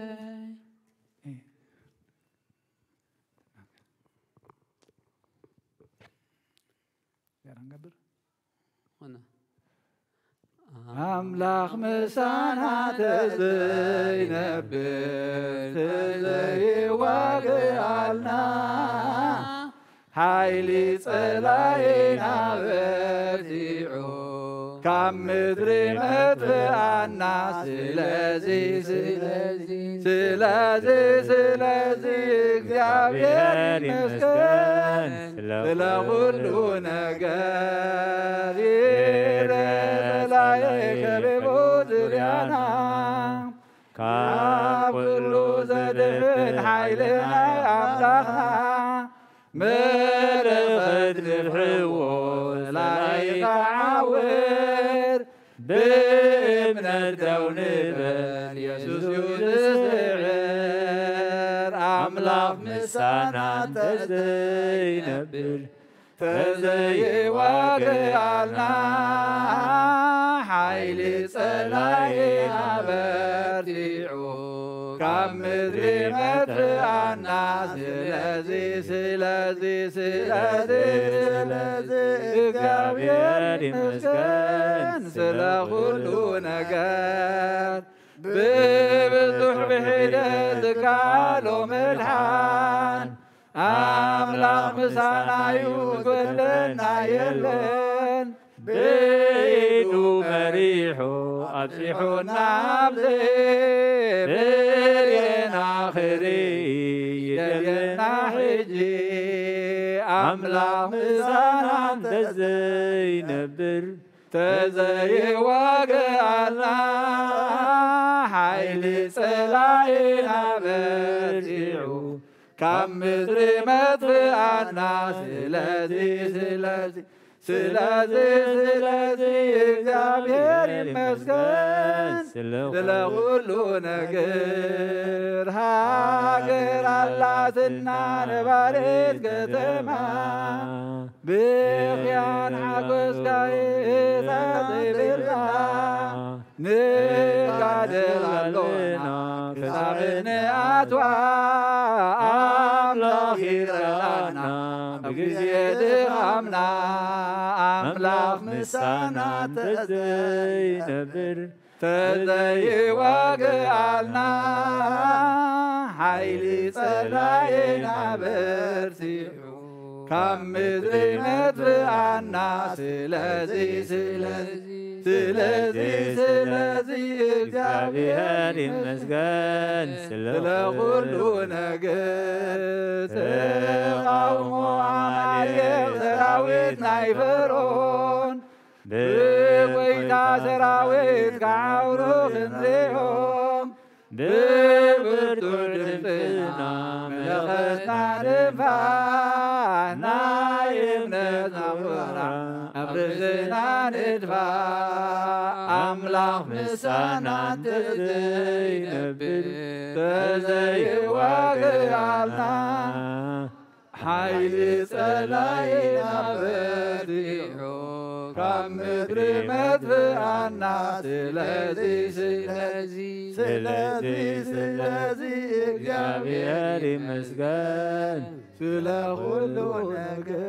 ዚያዳ ንገብር። ኾነ። ኣምላኽ ምሳና ተዘይነብር ተዘይዋግኣልና፣ ሓይሊ ጸላኢና በርቲዑ ካብ ምድሪ መጥፍኣና። ስለዚ ስለዚ ስለዚ ስለዚ እግዚኣብሔር ይመስገን ስለ ኩሉ ነገር። ይረ ጸላኢ ከቢቡ ዙርያና፣ ካብ ኩሉ ዘድሕን ሓይሊ ናይ ኣምላኽና። መለኸት ንፍሕዎ ጸላኢ ክዓውር፣ ብእምነት ደው ንበል የሱስ እዩ ዝስዕር። ኣምላኽ ምሳና እንተዘይነብር ተዘይዋግኣልና፣ ሓይሊ ጸላኢና በርቲዑ ካብ ምድሪ መጥፍኣና። ስለዚ ስለዚ ስለዚ ስለዚ እግዚኣብሔር ይመስገን ስለ ኩሉ ነገር። ብብዙሕ ብሒደት ዝከኣሎ ምድሓን ኣምላኽ ምሳና እዩ፣ ዝጎድለና የለን። ብኢዱ መሪሑ ኣብጺሑና ኣብዚ፣ ብርኤና ክርኢ ይደልየና ሕጂ። ኣምላኽ ምሳና እንተዘይነብር ተዘይዋግኣልና፣ ሓይሊ ጸላኢና በርቲዑ ካብ ምድሪ መጥፍኣና። ስለዚ ስለዚ ስለዚ ስለዚ እግዚኣብሔር ይመስገን ስለ ኩሉ ነገር። ሃገር ኣላትና ነባሪት ከተማ ብኽያን ሓጎስ ጋይታ ዘይብላ ንጋደል ኣሎና ክሳብ እንኣትዋ ኣምላኽ ይረኣና ብግዜ ድኻምና። ኣምላኽ ምሳና ተዘይነብር ተዘይዋግኣልና ሓይሊ ጸላኢና በርቲዑ ካብ ምድሪ መጥፍኣና። ስለዚ ስለዚ ስለዚ ስለዚ እግዚኣብሔር ይመስገን ስለ ኩሉ ነገር። ተቓውሞ ኣማሌቅ ሰራዊት ናይ ፈርዖን ብጎይታ ሰራዊት ክዓብሩ ክንሪኦም ብብርቱዕ ድምፅና መለኸትና ንንፋ ናይ እምነትና ቁራ ኣብ ርእስና ንድፋ። ኣምላኽ ምሳና እንተዘይነብር ተዘይዋግኣልና ሓይሊ ጸላኢና በርቲዑ ካብ ምድሪ መጥፍኣና። ስለዚ ስለዚ ስለዚ ስለዚ እግዚኣብሔር ይመስገን ስለ ኩሉ ነገር።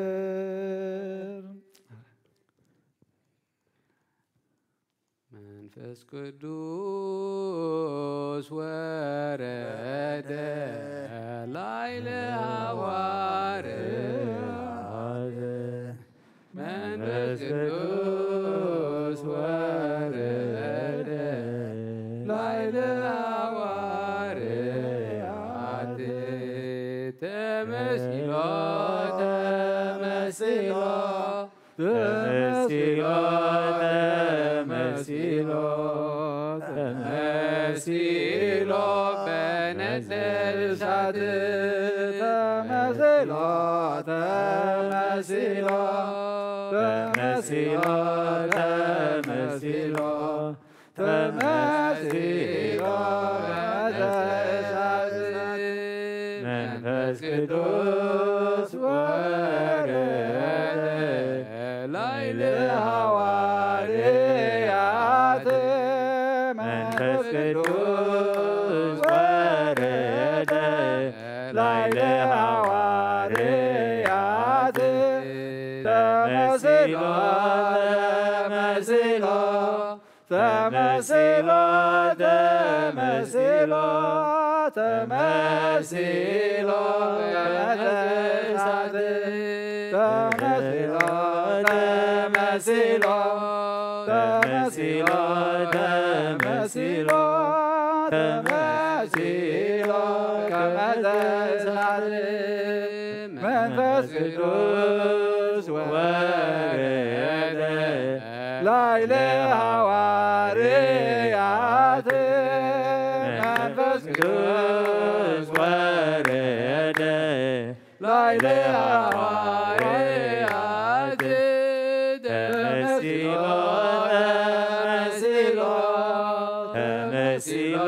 መንፈስ ቅዱስ ወረደ ላዕለ ሃዋርያት። መንፈስ ቅዱስ ወረደ ላዕለ ሃዋርያት። ተመሲሎ ተመሲሎ ተመሲሎ ተመሲሎ ተመሲሎ በነደ እሳት። ተመሲሎ ተመሲሎ ተመሲሎ ተመሲሎ ተመሲሎ በነደ እሳት። መንፈስ ቅዱስ ወረደ ላዕለ ሃዋርያት። መንፈስ ቅዱስ ወረደ ላዕለ ሃዋርያት። ተመሲሎ ተመሲሎ ተመሲሎ ተመሲሎ ተመሲሎ ተመሲሎ ተመሲሎ ተመሲሎ ተመሲሎ ከመ እሳት። መንፈስ ቅዱስ ወረደ ላዕለ ሃዋርያት። መንፈስ ቅዱስ ወረደ ላዕለ ሃዋርያት። ተመሲሎ ተመሲሎ ተመሲሎ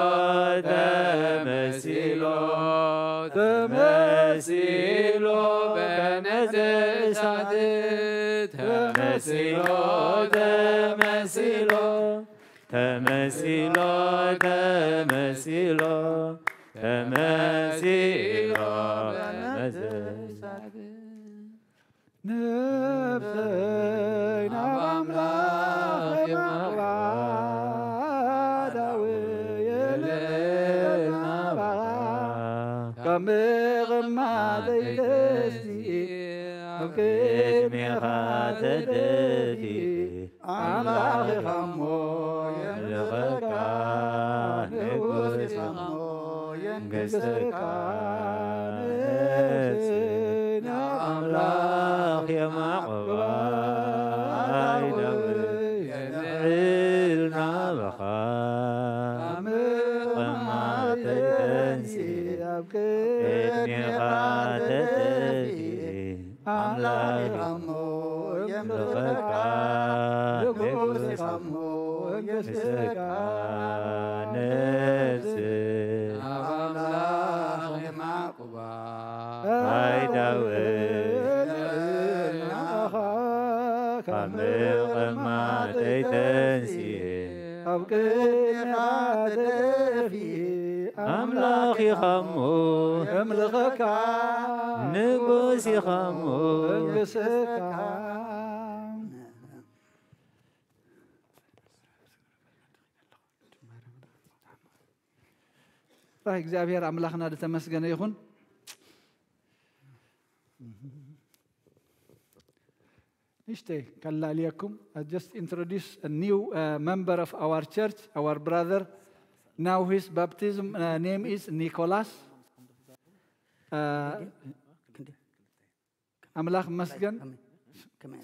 ተመሲሎ ተመሲሎ በነደ እሳት። ተመሲሎ ተመሲሎ ተመሲሎ ተመሲሎ ተመሲሎ በነደ እሳት። ነፍሰይ ናብ ኣምላኽ የማቕባ፣ ኣእዳወይ የልዕላ ናባኻ። ካብ ምቕማጠይ ተንሲኤ ኣብ ቅድሜኻ ተደፊኤ፣ ኣምላኽ ኢኻ እሞ የምልኸካ፣ ንጉስ ኢኻ እሞ የንግሰካ። ነፍሰይ ንኣምላኽ የማቕባ፣ ኣእዳወይ የልዕል ናባኻ። ኣብ ምቕማጠይ ተንሲኤ ኣብ ቅድሜኻ ተደፊኤ፣ ኣምላኽ ኢኻ እሞ የምልኸካ፣ ምቕማጠይ ተንስኤ ኣብ ቅድሜኻ ተደፊኤ ኣምላኽ ኢኻ እሞ የምልኸካ ንጉስ ኢኻ እሞ መንግሥትካ ጥራይ እግዚኣብሔር ኣምላኽና ዝተመስገነ ይኹን። ንእሽተይ ከላልየኩም። I just introduce a new uh, member of our church, our brother. Now his baptism uh, name is Nicholas. Uh, ኣምላኽ መስገን.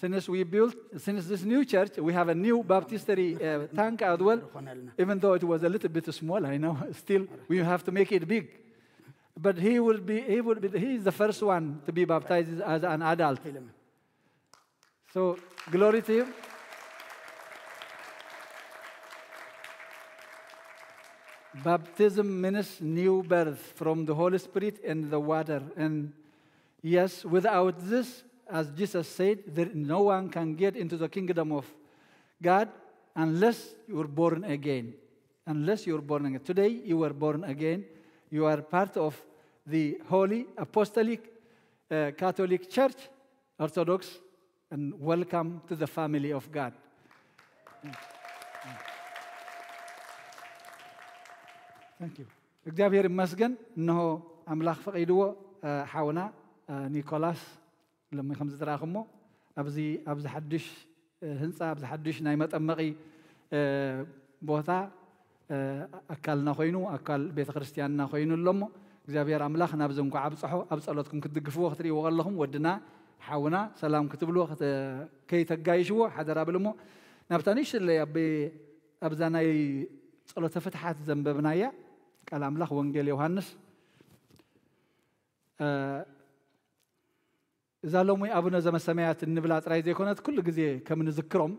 Since we built, since this new church, we have a new baptistry uh, tank as well, even though it was a little bit small, I know, still we have to make it big. But he will be, he will be, he is the first one to be baptized as an adult. So, glory to him. Baptism means new birth from the Holy Spirit and the water. And yes, without this, as Jesus said, there, no one can get into the kingdom of God unless you are born again. Unless you are born again. Today, you were born again. You are part of the Holy Apostolic uh, Catholic Church, Orthodox, and welcome to the family of God. Thank you. እግዚኣብሔር ይመስገን። እንሆ ኣምላኽ ፈቒድዎ ሓውና ኒኮላስ ሎሚ ከም ዝትረኣኹሞ ኣብዚ ኣብዚ ሓድሽ ህንፃ ኣብዚ ሓድሽ ናይ መጠመቒ ቦታ ኣካልና ኮይኑ ኣካል ቤተ ክርስቲያንና ኮይኑ ኣሎ እሞ እግዚኣብሔር ኣምላኽ ናብዚ እንኳዕ ኣብፅሖ ኣብ ፀሎትኩም ክትድግፍዎ ክትርእይዎ ከለኹም ወድና ሓውና ሰላም ክትብልዎ ከይተጋይሽዎ ሓደራ ብል እሞ ናብታ ንእሽለይ ኣብዛ ናይ ጸሎተ ፍትሓት ዘንበብናያ ቃል ኣምላኽ ወንጌል ዮሃንስ እዛ ሎሚ ኣቡነ ዘመሰማያት እንብላ ጥራይ ዘይኮነት ኩሉ ግዜ ከም ንዝክሮም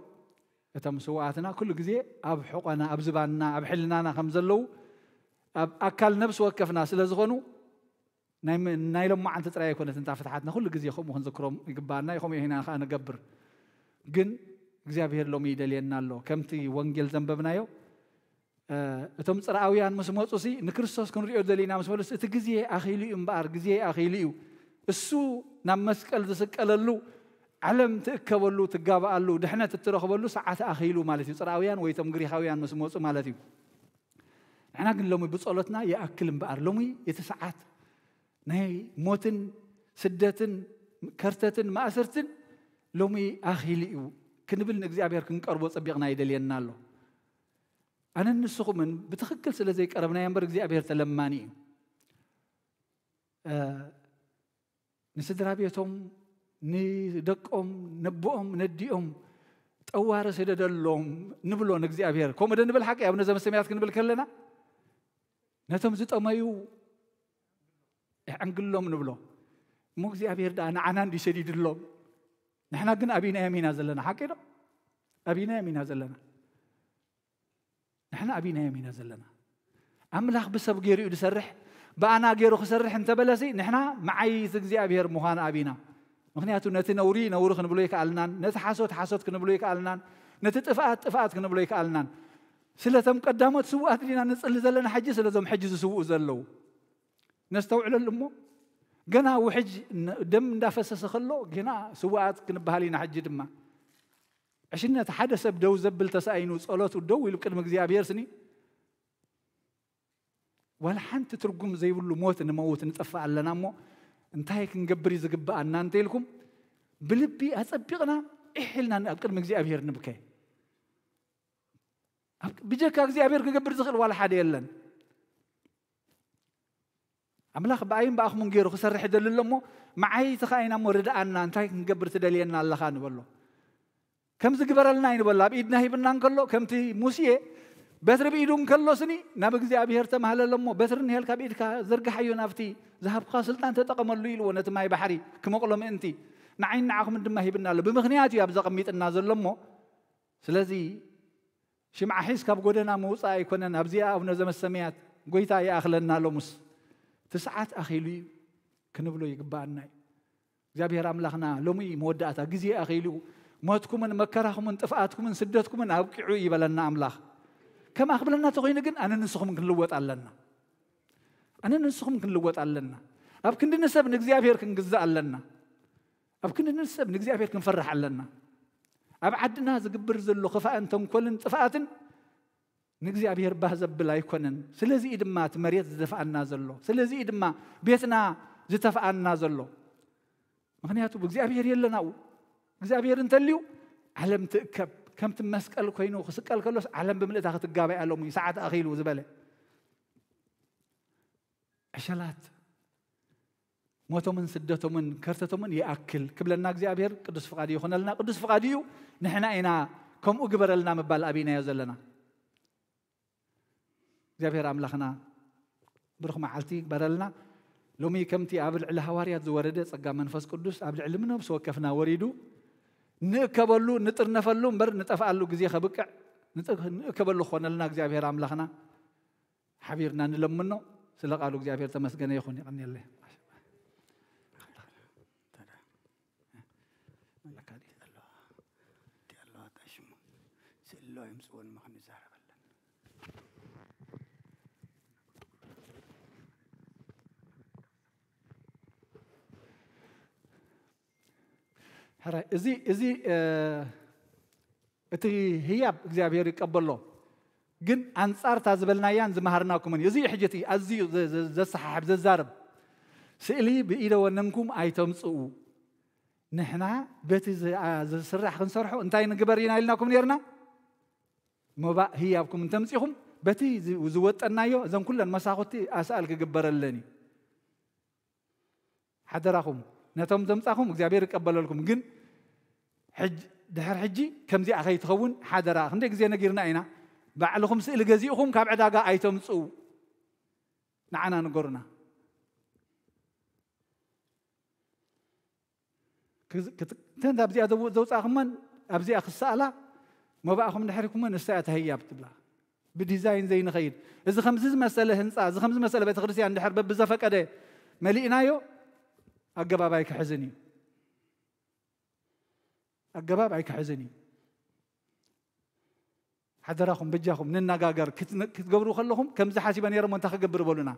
እቶም ስውኣትና ኩሉ ግዜ ኣብ ሕቆና ኣብ ዝባንና ኣብ ሕልናና ከም ዘለዉ ኣብ ኣካል ነብሲ ወከፍና ስለ ዝኾኑ ናይ ሎማዓንቲ ጥራይ ኣይኮነትን እታ ፍትሓትና ኩሉ ግዜ ከምኡ ክንዝክሮም ይግባኣና እዩ ከምኡ ኢና ከዓ ንገብር ግን እግዚኣብሄር ሎሚ ይደልየና ኣሎ ከምቲ ወንጌል ዘንበብናዮ እቶም ፅርኣውያን ምስ መፁ ሲ ንክርስቶስ ክንሪኦ ደሊና ምስ በሉስ እቲ ግዜ ኣኺሉ እዩ እምበኣር ግዜ ኣኺሉ እዩ እሱ ናብ መስቀል ዝስቀለሉ ዓለም ትእከበሉ ትጋብኣሉ ድሕነት እትረኽበሉ ሰዓት ኣኺሉ ማለት እዩ ፅርኣውያን ወይ እቶም ግሪኻውያን ምስ መፁ ማለት እዩ ንሕና ግን ሎሚ ብፀሎትና ይኣክል እምበኣር ሎሚ እቲ ሰዓት ናይ ሞትን ስደትን ከርተትን ማእሰርትን ሎሚ ኣኺሉ እዩ ክንብል ንእግዚኣብሔር ክንቀርቦ ፀቢቕና ይደልየና ኣሎ ኣነን ንስኹምን ብትኽክል ስለ ዘይቀረብናዮ እምበር እግዚኣብሔር ተለማኒ እዩ ንስድራ ቤቶም ንደቆም ነቦኦም ነዲኦም ጠዋሪ ስደደሎም ንብሎ ንእግዚኣብሔር ከምኡ ዶ ንብል ሓቂ ኣብ ነዘም ሰማያት ክንብል ከለና ነቶም ዝጠመዩ የዕንግሎም ንብሎ እሞ እግዚኣብሔር ደኣ ንዓና እንዲ ሰዲድሎም ንሕና ግን ኣቢናዮም ኢና ዘለና ሓቂ ዶ ኣቢናዮም ኢና ዘለና ንሕና ኣቢናዮም ኢና ዘለና ኣምላኽ ብሰብ ገይሩ እዩ ዝሰርሕ ብኣና ገይሩ ክሰርሕ እንተበለሲ ንሕና መዓይት እግዚኣብሔር ምዃን ኣቢና ምክንያቱ ነቲ ነውሪ ነውሪ ክንብሎ ይከኣልናን ነቲ ሓሶት ሓሶት ክንብሎ ይከኣልናን ነቲ ጥፍኣት ጥፍኣት ክንብሎ ይከኣልናን ስለቶም ቀዳሞት ስውኣት ዲና ንፅሊ ዘለና ሕጂ ስለዞም ሕጂ ዝስውኡ ዘለዉ ነስተውዕለሉ እሞ ገና ውሕጅ ደም እንዳፈሰሰ ከሎ ግና ስውኣት ክንበሃል ኢና ሕጂ ድማ ዕሽነት ሓደ ሰብ ደው ዘብል ተሳኢኑ ጸሎቱ ደው ኢሉ ቅድሚ እግዚኣብሔር ስኒ ዋላ ሓንቲ ትርጉም ዘይብሉ ሞት ንመውት ንጠፍእ ኣለና እሞ እንታይ ክንገብር እዩ ዝግብኣና እንተ ኢልኩም ብልቢ ኣጸቢቕና ኢሕ ኢልና ኣብ ቅድሚ እግዚኣብሔር ንብከ ብጀካ እግዚኣብሔር ክገብር ዝኽእል ዋላ ሓደ የለን ኣምላኽ ብኣይን ብኣኽሙን ገይሩ ክሰርሕ ይደሊ ኣሎ እሞ መዓይቲ ኸዓ ኢና እሞ ርድኣና እንታይ ክንገብር ትደልየና ኣለኻ ንበሎ ከምዚ ግበረልና ይንበሎ ኣብ ኢድና ሂብና እንከሎ ከምቲ ሙሴ በትሪ ብኢዱ እንከሎ ስኒ ናብ እግዚኣብሔር ተማህለለ እሞ በትሪ እንሄልካ ብኢድካ ዘርግሓዮ ናብቲ ዝሃብካ ስልጣን ተጠቐመሉ ኢልዎ ነቲ ማይ ባሕሪ ክመቕሎ ምእንቲ ንዓይን ንዓኹምን ድማ ሂብና ኣሎ ብምኽንያት እዩ ኣብ ዘቐሚጥና ዘሎ እሞ ስለዚ ሽምዓ ሒዝ ካብ ጎደና ምውፃእ ኣይኮነን ኣብዚኣ ኣቡነ ዘመሰመያት ጎይታ ይኣኽለና ሎሙስ እቲ ሰዓት ኣኺሉ እዩ ክንብሎ ይግባኣና እዩ እግዚኣብሔር ኣምላኽና ሎሚ መወዳእታ ግዜ ኣኺሉ ሞትኩምን መከራኹምን ጥፍኣትኩምን ስደትኩምን ኣብቂዑ ይበለና ኣምላኽ። ከምኣ ክብለና ተኾይኑ ግን ኣነ ንስኹም ክንልወጥ ኣለና። ኣነ ንስኹም ክንልወጥ ኣለና። ኣብ ክንዲ ንሰብ ንእግዚኣብሔር ክንግዛእ ኣለና። ኣብ ክንዲ ንሰብ ንእግዚኣብሔር ክንፈርሕ ኣለና። ኣብ ዓድና ዝግብር ዘሎ ክፋእን ተንኮልን ጥፍኣትን ንእግዚኣብሔር ባህ ዘብል ኣይኮነን። ስለዚ እዩ ድማ እቲ መሬት ዝደፍኣና ዘሎ። ስለዚ እዩ ድማ ቤትና ዝተፍኣና ዘሎ። ምኽንያቱ ብእግዚኣብሔር የለናኡ። እግዚኣብሔር እንተልዩ ዓለም ትእከብ። ከምቲ መስቀል ኮይኑ ክስቀል ከሎስ ዓለም ብምልእታ ክትጋባእ ኣለሙ ሰዓት ኣኺሉ ዝበለ። ዕሸላት ሞቶምን ስደቶምን ከርተቶምን ይኣክል ክብለና እግዚኣብሔር ቅዱስ ፍቓድ ይኹነልና። ቅዱስ ፍቓድ እዩ። ንሕና ኢና ከምኡ ግበረልና ምባል ኣብይናዮ ዘለና። እግዚኣብሔር ኣምላኽና ብሩኽ መዓልቲ ይግበረልና። ሎሚ ከምቲ ኣብ ልዕሊ ሃዋርያት ዝወረደ ጸጋ መንፈስ ቅዱስ ኣብ ልዕሊ ነብሲ ወከፍና ወሪዱ ንእከበሉ፣ ንጥርነፈሉ እምበር ንጠፍኣሉ ግዜ ከብቅዕ ንጥ-፣ ንእከበሉ ክኾነልና እግዚኣብሔር ኣምላኽና ሓቢርና ንለምኖ። ስለ ቃሉ እግዚኣብሔር ተመስገነ ይኹን። የቐንየለይ። ኣለካ ድዩ? ኣለዋ። እቲ ኣለዋ፣ እንታይ ሽሙ? ስእሊ ኣለዋ፣ ይምፅእዎ፣ እሞ ክንዛረበለን። ሕራይ፣ እዚ፣ እዚ፣ እ፣ እቲ ህያብ እግዚኣብሔር ይቀበሎ። ግን ኣንጻር እታ ዝበልናያን ዝመሃርናኩምን እዩ። እዚ እዩ ሕጂ እቲ ኣዝዩ ዘ-፣ ዘ-፣ ዘሰሓሕብ፣ ዘዛርብ። ስእሊ ብኢደ ወነንኩም ኣይተምጽኡ። ንሕና በቲ ዝ-፣ ኣ-፣ ዝስራሕ ክንሰርሖ እንታይ ንግበር ኢና ኢልናኩም ነርና? መባእ ህያብኩም እንተምጺኹም፣ በቲ ዝ-፣ ዝወጠናዮ እዘን ኩለን መሳኹቲ ኣስኣል ክግበረለን እዩ። ሓደራኹም፣ ነቶም ዘምጻኹም እግዚኣብሔር ይቀበለልኩም። ግን ሕጅ-፣ ድሕር ሕጂ ከምዚኣ ከይትኸውን ሓደራ። ክንደይ ግዜ ነጊርና ኢና፣ ባዕልኹም ስእሊ ገዚእኹም ካብ ዕዳጋ ኣይተምጽኡ፣ ንዓና ንገሩና። ክዝ-፣ ክት-፣ እተን ኣብዚኣ ዘው-፣ ዘውጻእኹመን ኣብዚኣ ክሰኣላ፣ መባእኹም ድሕሪኩመን ንሳ እያ ተህያብ ትብላ። ብዲዛይን ዘይንኸይድ፣ እዚ ከምዚ ዝመሰለ ህንጻ፣ እዚ ከምዚ ዝመሰለ ቤተክርስትያን ድሕር በብዘፈቀደ መሊእናዮ፣ ኣገባብ ኣይክሕዝን እዩ። ኣገባብ ኣይክሕዝን እዩ። ሓደራኹም፣ በጃኹም፣ ንነጋገር። ክት-፣ ክትገብሩ ከለኹም፣ ከምዚ ሓሲበ ነይረ እሞ እንታይ ክገብር በሉና።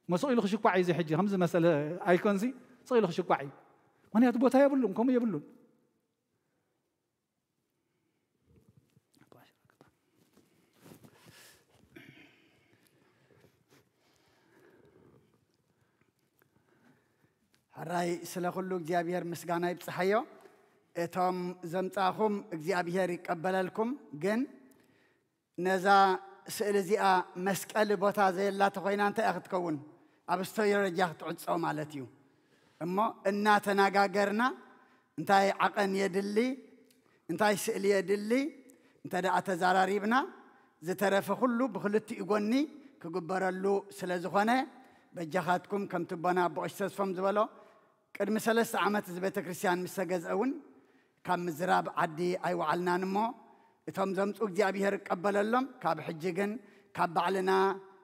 እሞ ስቕ ኢሉ ክሽኳዕ እዩ፣ እዚ ሕጂ ከምዚ መሰለ ኣይኮንሲ፣ ስቕ ኢሉ ክሽኳዕ እዩ። ምኽንያቱ ቦታ የብሉን፣ ከምኡ የብሉን። ሕራይ ስለ ኩሉ እግዚኣብሔር ምስጋና ይብጽሓዮ። እቶም ዘምጻእኹም እግዚኣብሔር ይቀበለልኩም። ግን ነዛ ስእሊ እዚኣ መስቀሊ ቦታ ዘየላ ተኾይና እንታይ እያ ክትከውን? ኣብ ስቶሬጅ እያ ክትዕጾ ማለት እዩ። እሞ እናተነጋገርና እንታይ ዓቐን የድሊ፣ እንታይ ስእሊ የድሊ፣ እንተ ደኣ ተዘራሪብና፣ ዝተረፈ ኩሉ ብኽልቲኡ ጎኒ ክግበረሉ ስለ ዝኾነ፣ በጃኻትኩም ከምቲ ኣቦና ኣቦ ቀሺ ተስፎም ዝበሎ፣ ቅድሚ ሰለስተ ዓመት እዚ ቤተ ክርስቲያን ምስ ተገዝአ እውን ካብ ምዝራብ ዓዲ ኣይወዓልናን እሞ፣ እቶም ዘምጹ እግዚኣብሔር ይቀበለሎም፣ ካብ ሕጂ ግን ካብ ባዕልና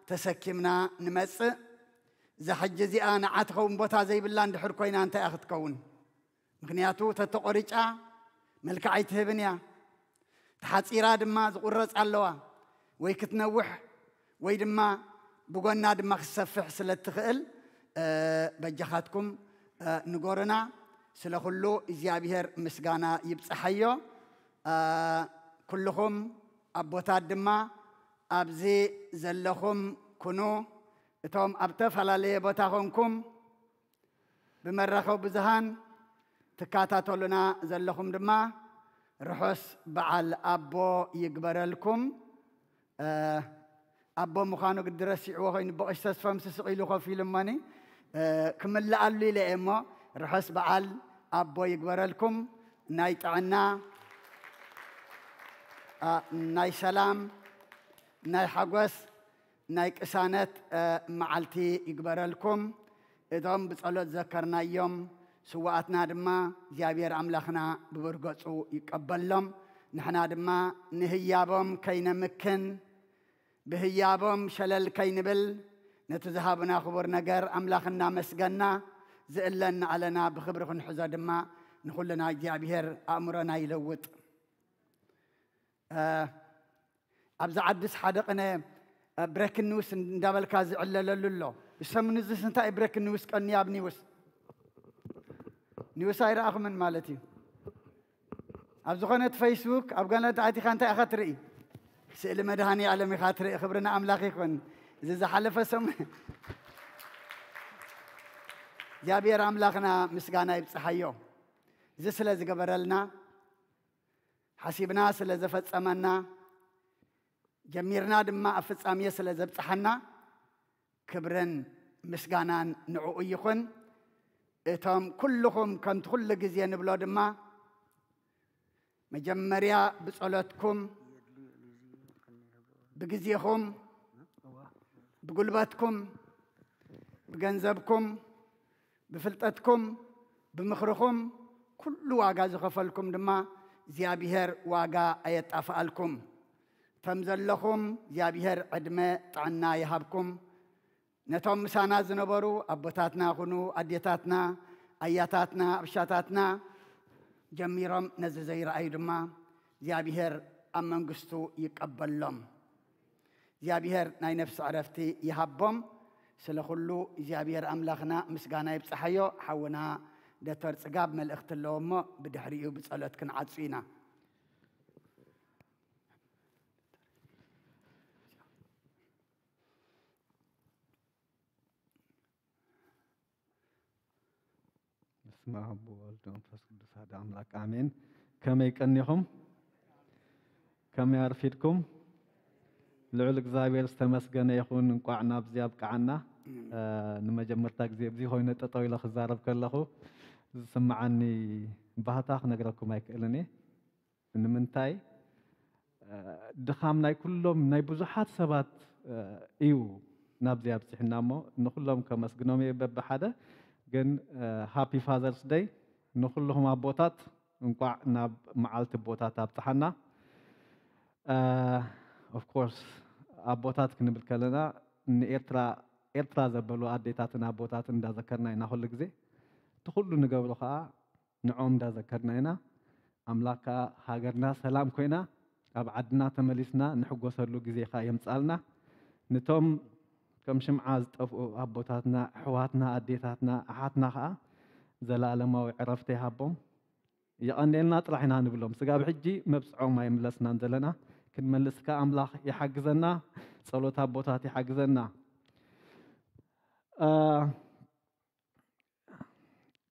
ተሰኪምና ንመጽእ። እዛ ሕጂ እዚኣ ንዓ ትኸውን ቦታ ዘይብላ እንድሕር ኮይና እንታይ እያ ክትከውን? ምኽንያቱ ተተቖሪጫ መልክዕ ኣይትህብን እያ። ተሓጺራ ድማ ዝቑረጽ ኣለዋ። ወይ ክትነውሕ ወይ ድማ ብጎና ድማ ክትሰፍሕ ስለ እትኽእል፣ እ፣ በጃኻትኩም፣ እ፣ ንገሩና። ስለ ኩሉ እግዚኣብሔር ምስጋና ይብጽሓዮ። እ፣ ኩልኹም ኣቦታት ድማ ኣብዚ ዘለኹም ኩኑ፣ እቶም ኣብ ተፈላለየ ቦታ ኾንኩም ብመራኸቢ ብዙሃን ትከታተሉና ዘለኹም ድማ ርሑስ በዓል ኣቦ ይግበረልኩም። እ፣ ኣቦ ምዃኑ ግዲ ረሲዕዎ ኮይኑ፣ ኣቦ ቀሺ ተስፎም ስስቕ ኢሉ ኮፍ ኢሉ እሞኒ፣ እ፣ ክምልኣሉ ኢለ እየ እሞ፣ ርሑስ በዓል ኣቦ ይግበረልኩም። ናይ ጥዕና፣ እ፣ ናይ ሰላም፣ ናይ ሓጎስ፣ ናይ ቅሳነት፣ እ፣ መዓልቲ ይግበረልኩም። እቶም ብጸሎት ዘከርናዮም ስውኣትና ድማ እግዚኣብሔር ኣምላኽና ብብርገጹ ይቀበሎም። ንሕና ድማ ንህያቦም ከይነምክን፣ ብህያቦም ሸለል ከይንብል፣ ነቲ ዝሃቡና ክቡር ነገር ኣምላኽ እናመስገና፣ ዝእለና ኣለና ብኽብሪ ክንሕዞ ድማ ንኹልና እግዚኣብሔር ኣእምሮና ይለውጥ። ኣብዚ ዓድስ ሓደ ቅነ ብሬክን ኒውስ እንዳበልካ ዝዕለለሉ ኣሎ። ሰሙን እዚስ እንታይ ብሬክን ኒውስ ቀንያ ኣብ ኒውስ ኒውስ ኣይረኣኹምን ማለት እዩ። ኣብ ዝኾነት ፌስቡክ ኣብ ገለ ኣቲኻ እንታይ ኢኻ ትርኢ? ስእሊ መድሃኒ ኣለም ኢኻ ትርኢ። ክብሪ ንኣምላኽ ይኹን። እዚ ዝሓለፈ ሰሙን እግዚኣብሔር ኣምላኽና ምስጋና ይብጽሓዮ። እዚ ስለ ዝገበረልና፣ ሓሲብና ስለ ዘፈጸመና፣ ጀሚርና ድማ ኣብ ፍጻሜ ስለ ዘብጽሓና፣ ክብርን ምስጋናን ንዕኡ ይኹን። እቶም ኩልኹም ከምቲ ኩሉ ግዜ ንብሎ ድማ፣ መጀመርያ ብጸሎትኩም፣ ብግዜኹም፣ ብጉልበትኩም፣ ብገንዘብኩም፣ ብፍልጠትኩም፣ ብምኽርኹም፣ ኩሉ ዋጋ ዝኸፈልኩም ድማ እግዚኣብሔር ዋጋ ኣየጣፍኣልኩም። ከም ዘለኹም እግዚኣብሔር ዕድመ ጥዕና ይሃብኩም። ነቶም ምሳና ዝነበሩ ኣቦታትና ኩኑ ኣዴታትና፣ ኣያታትና፣ ኣብሻታትና ጀሚሮም ነዚ ዘይረኣዩ ድማ እግዚኣብሔር ኣብ መንግስቱ ይቀበሎም። እግዚኣብሔር ናይ ነፍሲ ዕረፍቲ ይሃቦም። ስለ ኩሉ እግዚኣብሔር ኣምላኽና ምስጋና ይብጽሓዮ። ሓውና ዶክተር ጽጋብ መልእኽቲ ኣለዎ እሞ ብድሕሪኡ ብጸሎት ክንዓጹ ኢና። በስመ አብ ወወልድ ወመንፈስ ቅዱስ አሐዱ አምላክ አሜን። ከመይ ቀኒኹም? ከመይ ኣርፊድኩም? ልዑል እግዚኣብሔር ዝተመስገነ ይኹን፣ እንቋዕ ናብዚ ኣብቅዓና። እ፣ ንመጀመርታ ግዜ ኣብዚ ኮይነ ጠጠው ኢለ ክዛረብ ከለኹ ዝስምዓኒ ባህታ ክነግረኩም ኣይክእልን እየ። ንምንታይ? እ፣ ድኻም ናይ ኩሎም፣ ናይ ብዙሓት ሰባት፣ እ፣ እዩ ናብዚ ኣብጺሕና እሞ፣ ንኹሎም ከመስግኖም እየ በብሓደ። ግን፣ እ፣ ሃፒ ፋዘርስ ደይ ንኹልኹም ኣቦታት፣ እንቋዕ ናብ መዓልቲ ኣቦታት ኣብጽሓና። እ፣ ኦፍ ኮርስ ኣቦታት ክንብል ከለና ንኤርትራ፣ ኤርትራ ዘበሉ ኣዴታትን ኣቦታትን እንዳዘከርና ኢና ኩሉ ግዜ። እቲ ኩሉ ንገብሮ ከኣ ንዕኦም እንዳዘከርና ኢና። ኣምላኽ ከኣ ሃገርና ሰላም ኮይና ኣብ ዓድና ተመሊስና ንሕጎሰሉ ግዜ ከኣ የምጽኣልና። ንቶም ከም ሽምዓ ዝጠፍኡ ኣቦታትና፣ ኣሕዋትና፣ ኣዴታትና፣ ኣሓትና ከኣ ዘለኣለማዊ ዕረፍቲ ይሃቦም። የቐንየልና ጥራሕ ኢና ንብሎም። ስጋብ ሕጂ መብጽዖም ኣይምለስናን ዘለና። ክንመልስ ከኣ ኣምላኽ ይሓግዘና፣ ጸሎት ኣቦታት ይሓግዘና። እ፣